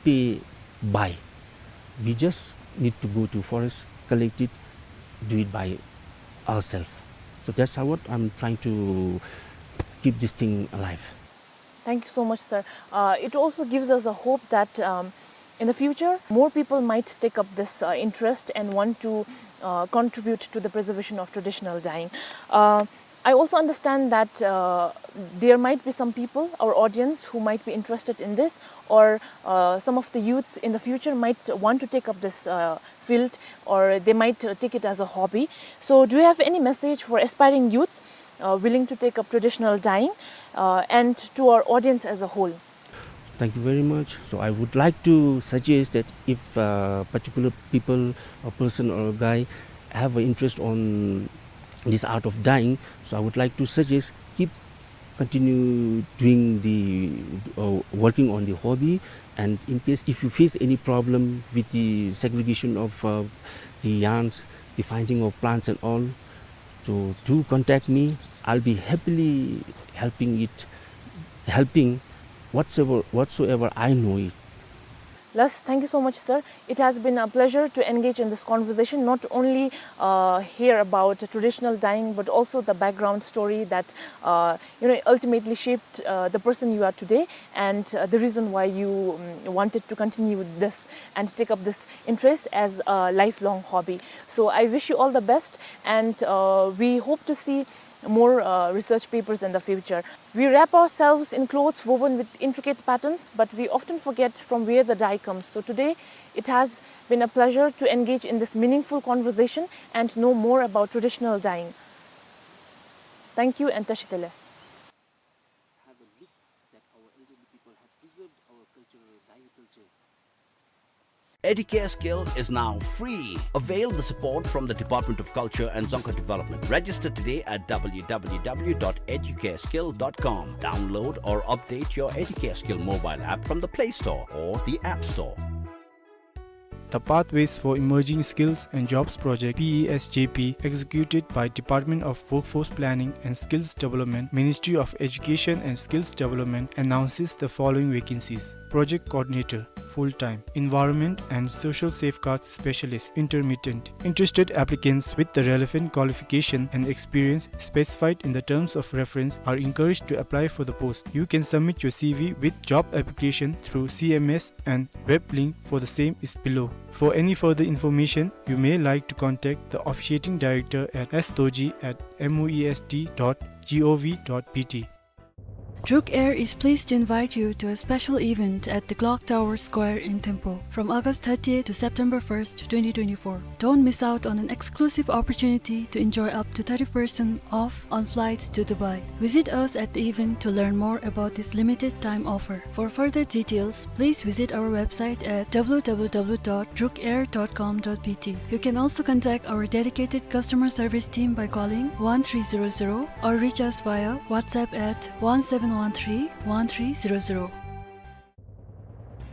pay, buy. We just need to go to forest, collect it, do it by ourselves. So that's how what I'm trying to keep this thing alive. Thank you so much, sir. Uh, it also gives us a hope that, um, in the future, more people might take up this, uh, interest and want to, uh, contribute to the preservation of traditional dyeing. Uh, I also understand that, uh, there might be some people, our audience, who might be interested in this, or, uh, some of the youths in the future might want to take up this, uh, field, or they might, uh, take it as a hobby. So, do you have any message for aspiring youths, uh, willing to take up traditional dyeing, uh, and to our audience as a whole? Thank you very much. So I would like to suggest that if, uh, particular people, a person or a guy have an interest on this art of dyeing, so I would like to suggest keep continue doing the, uh, working on the hobby. And in case if you face any problem with the segregation of, uh, the yarns, the finding of plants and all, so do contact me. I'll be happily helping it, helping whatsoever, whatsoever I know it. Yes, thank you so much, sir. It has been a pleasure to engage in this conversation, not only, uh, hear about traditional dyeing, but also the background story that, uh, you know, ultimately shaped, uh, the person you are today, and, uh, the reason why you, um, wanted to continue this and take up this interest as a lifelong hobby. So I wish you all the best, and, uh, we hope to see more, uh, research papers in the future. We wrap ourselves in clothes woven with intricate patterns, but we often forget from where the dye comes. So today, it has been a pleasure to engage in this meaningful conversation and know more about traditional dyeing. Thank you and Tashi Delek. Have a look that our elderly people have preserved our cultural, dyeing culture. Educare Skill is now free. Avail the support from the Department of Culture and Dzongkha Development. Register today at w w w dot educareskill dot com. Download or update your Educare Skill mobile app from the Play Store or the App Store. The Pathways for Emerging Skills and Jobs Project, P E S J P, executed by Department of Workforce Planning and Skills Development, Ministry of Education and Skills Development, announces the following vacancies. Project Coordinator, full-time. Environment and Social Safeguards Specialist, intermittent. Interested applicants with the relevant qualification and experience specified in the terms of reference are encouraged to apply for the post. You can submit your C V with job application through C M S and web link for the same is below. For any further information, you may like to contact the officiating director at s doji at muest dot gov dot bt. Druk Air is pleased to invite you to a special event at the Clock Tower Square in Thimphu from August thirtieth to September first, twenty twenty-four. Don't miss out on an exclusive opportunity to enjoy up to thirty percent off on flights to Dubai. Visit us at the event to learn more about this limited time offer. For further details, please visit our website at w w w dot drukair dot com dot b t. You can also contact our dedicated customer service team by calling one three zero zero or reach us via WhatsApp at one seven one three one three zero zero.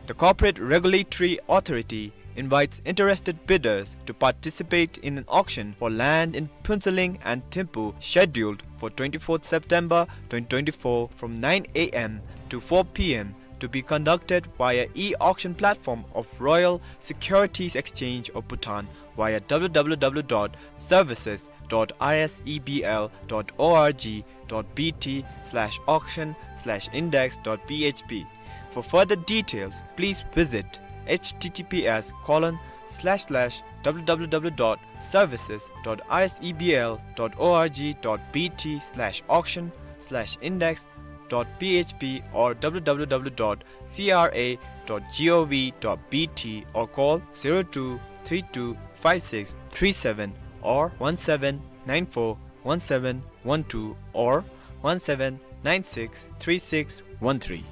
The Corporate Regulatory Authority invites interested bidders to participate in an auction for land in Phuentsholing and Thimphu, scheduled for twenty-fourth September twenty twenty-four from nine a m to four p m to be conducted via e-auction platform of Royal Securities Exchange of Bhutan via w w w dot services dot r s e b l dot org dot b t slash auction slash index dot p h p. For further details, please visit h t t p s colon slash slash w w w dot services dot r s e b l dot org dot b t slash auction slash index dot p h p or w w w dot c r a dot gov dot b t or call zero two three two five six three seven or one seven nine four one seven one two or one seven nine six three six one three.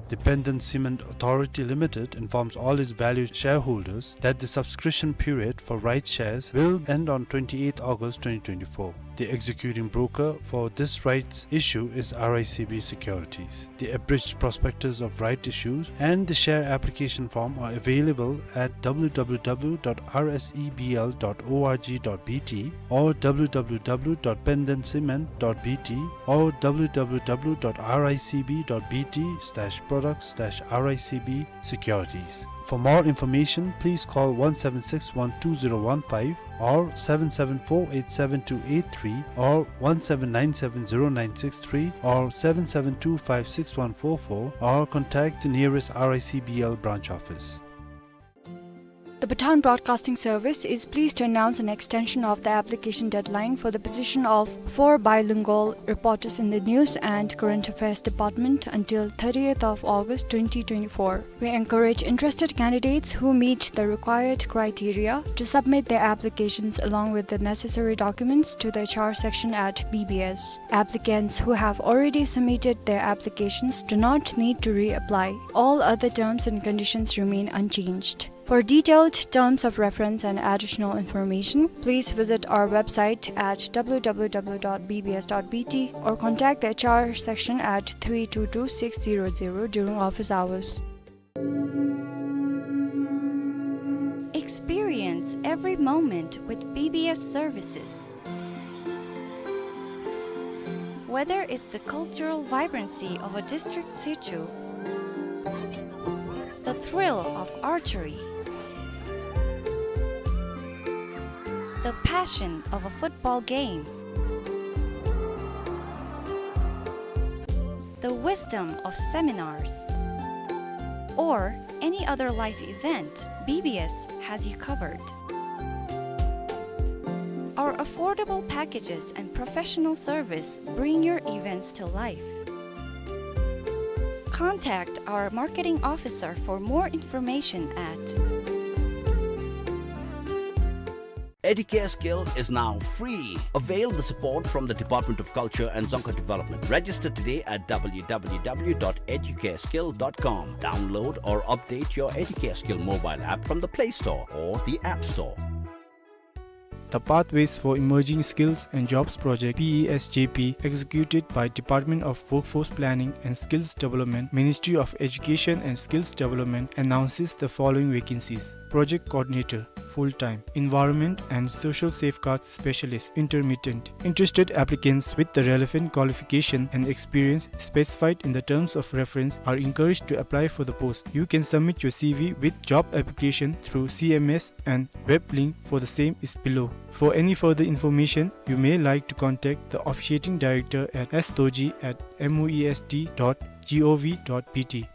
The Penden Cement Authority Limited informs all its valued shareholders that the subscription period for rights shares will end on twenty-eighth August twenty twenty-four. The executing broker for this rights issue is R I C B Securities. The abridged prospectus of right issues and the share application form are available at w w w dot r s e b l dot org dot b t or w w w dot penden cement dot b t or w w w dot r i c b dot b t slash products slash r i c b securities. For more information, please call one seven six one two zero one five or seven seven four eight seven two eight three or one seven nine seven zero nine six three or seven seven two five six one four four or contact the nearest R I C B L branch office. The Bhutan Broadcasting Service is pleased to announce an extension of the application deadline for the position of four bilingual reporters in the News and Current Affairs Department until thirtieth of August twenty twenty-four. We encourage interested candidates who meet the required criteria to submit their applications along with the necessary documents to the H R section at B B S. Applicants who have already submitted their applications do not need to reapply. All other terms and conditions remain unchanged. For detailed terms of reference and additional information, please visit our website at w w w dot b b s dot b t or contact the H R section at three two two six zero zero during office hours. Experience every moment with B B S services. Whether it's the cultural vibrancy of a district situ, the thrill of archery, the passion of a football game, the wisdom of seminars, or any other life event, B B S has you covered. Our affordable packages and professional service bring your events to life. Contact our marketing officer for more information at Educare Skill is now free. Avail the support from the Department of Culture and Dzongkha Development. Register today at w w w dot educare skill dot com. Download or update your Educare Skill mobile app from the Play Store or the App Store. The Pathways for Emerging Skills and Jobs Project, P E S J P, executed by Department of Workforce Planning and Skills Development, Ministry of Education and Skills Development, announces the following vacancies. Project Coordinator, full-time. Environment and Social Safeguards Specialist, intermittent. Interested applicants with the relevant qualification and experience specified in the terms of reference are encouraged to apply for the post. You can submit your C V with job application through C M S and web link for the same is below. For any further information, you may like to contact the officiating director at s doji at muest dot gov dot bt.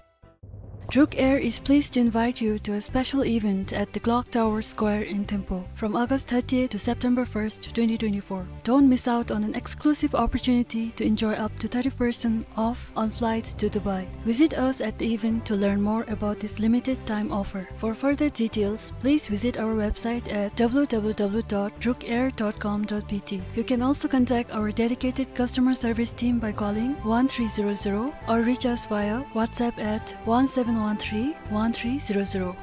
Druk Air is pleased to invite you to a special event at the Clock Tower Square in Thimphu from August thirtieth to September first, twenty twenty-four. Don't miss out on an exclusive opportunity to enjoy up to thirty percent off on flights to Dubai. Visit us at the event to learn more about this limited time offer. For further details, please visit our website at w w w dot druk air dot com dot b t. You can also contact our dedicated customer service team by calling one three zero zero or reach us via WhatsApp at one seven one three one three zero zero.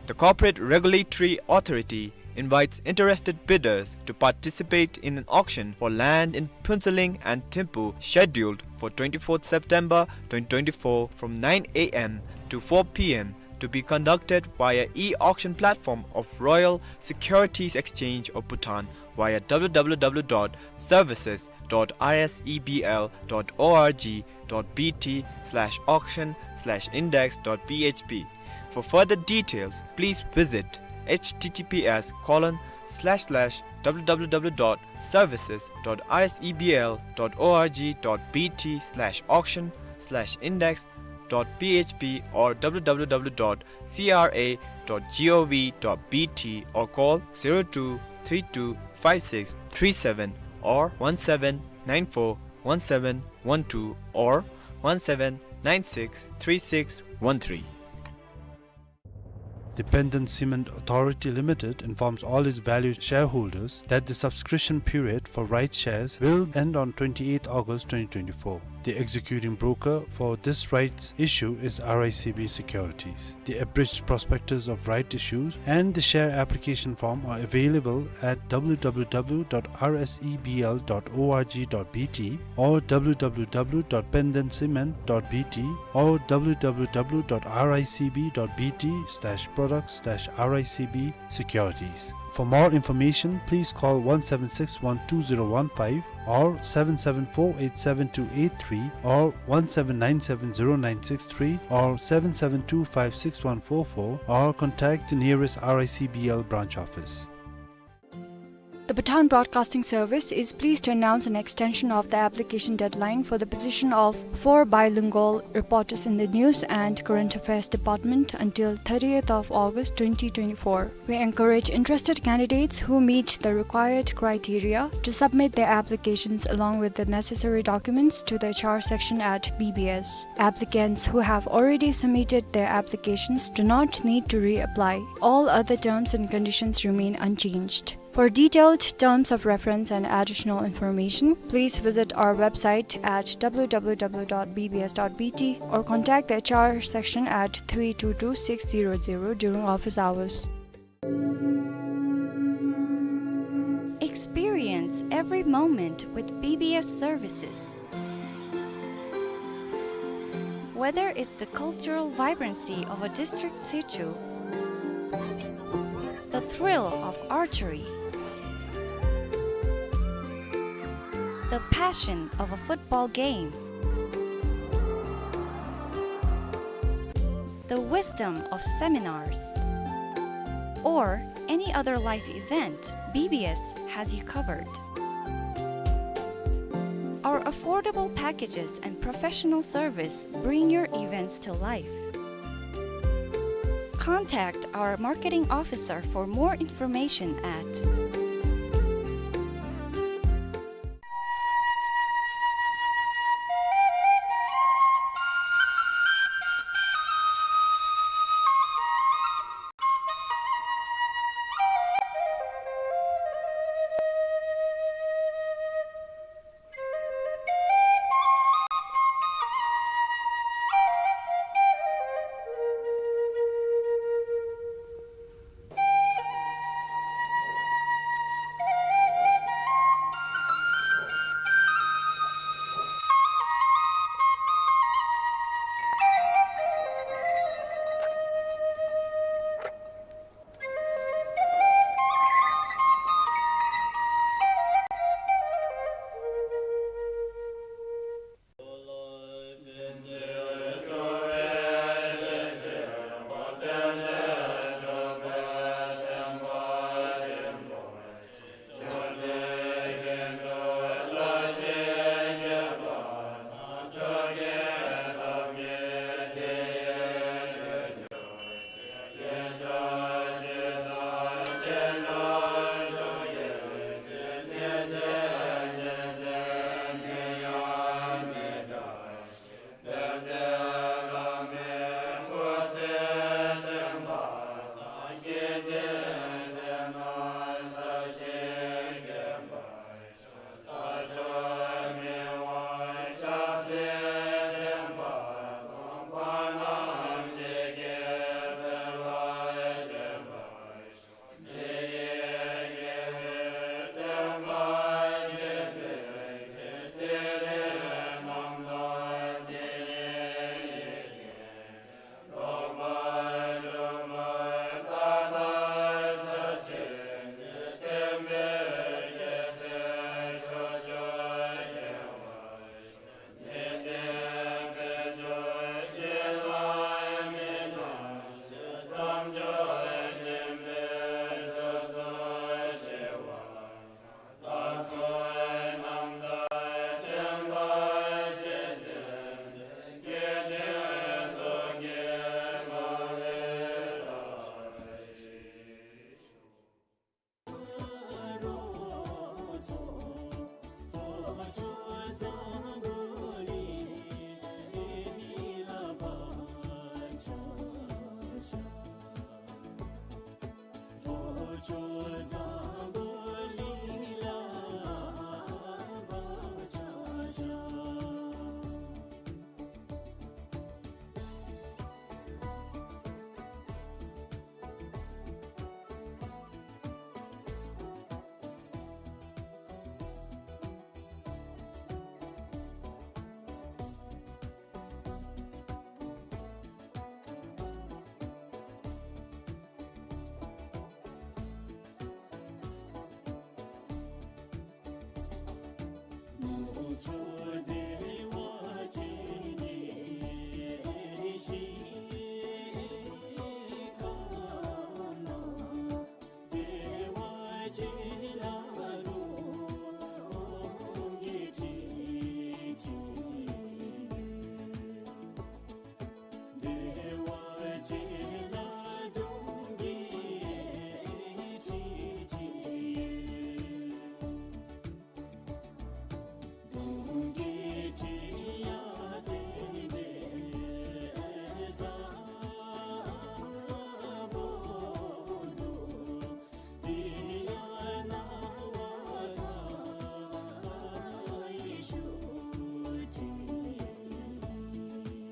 The Corporate Regulatory Authority invites interested bidders to participate in an auction for land in Phuentsholing and Thimphu scheduled for twenty-fourth September twenty twenty-four from nine a m to four p m to be conducted via e-auction platform of Royal Securities Exchange of Bhutan via w w w dot services dot R S E B L dot org dot B T slash auction slash index dot P H P. For further details, please visit H T T P S colon slash slash W W W dot services dot R S E B L dot org dot B T slash auction slash index dot P H P or W W W dot C R A dot gov dot B T or call zero two three two five six three seven or one seven nine four one seven one two or one seven nine six three six one three. The Penden Cement Authority Limited informs all its valued shareholders that the subscription period for rights shares will end on twenty-eighth August twenty twenty-four. The executing broker for this rights issue is R I C B Securities. The abridged prospectus of right issues and the share application form are available at W W W dot R S E B L dot org dot B T or W W W dot penden cement dot B T or W W W dot R I C B dot B T slash products slash R I C B securities. For more information, please call one seven six one two zero one five or seven seven four eight seven two eight three or one seven nine seven zero nine six three or seven seven two five six one four four or contact the nearest R I C B L branch office. The Bhutan Broadcasting Service is pleased to announce an extension of the application deadline for the position of four bilingual reporters in the News and Current Affairs Department until thirtieth of August twenty twenty-four. We encourage interested candidates who meet the required criteria to submit their applications along with the necessary documents to the H R section at B B S. Applicants who have already submitted their applications do not need to reapply. All other terms and conditions remain unchanged. For detailed terms of reference and additional information, please visit our website at W W W dot B B S dot B T or contact the H R section at three two two six zero zero during office hours. Experience every moment with B B S services. Whether it's the cultural vibrancy of a district situ, the thrill of archery, the passion of a football game, the wisdom of seminars, or any other life event, B B S has you covered. Our affordable packages and professional service bring your events to life. Contact our marketing officer for more information at ཚོགས་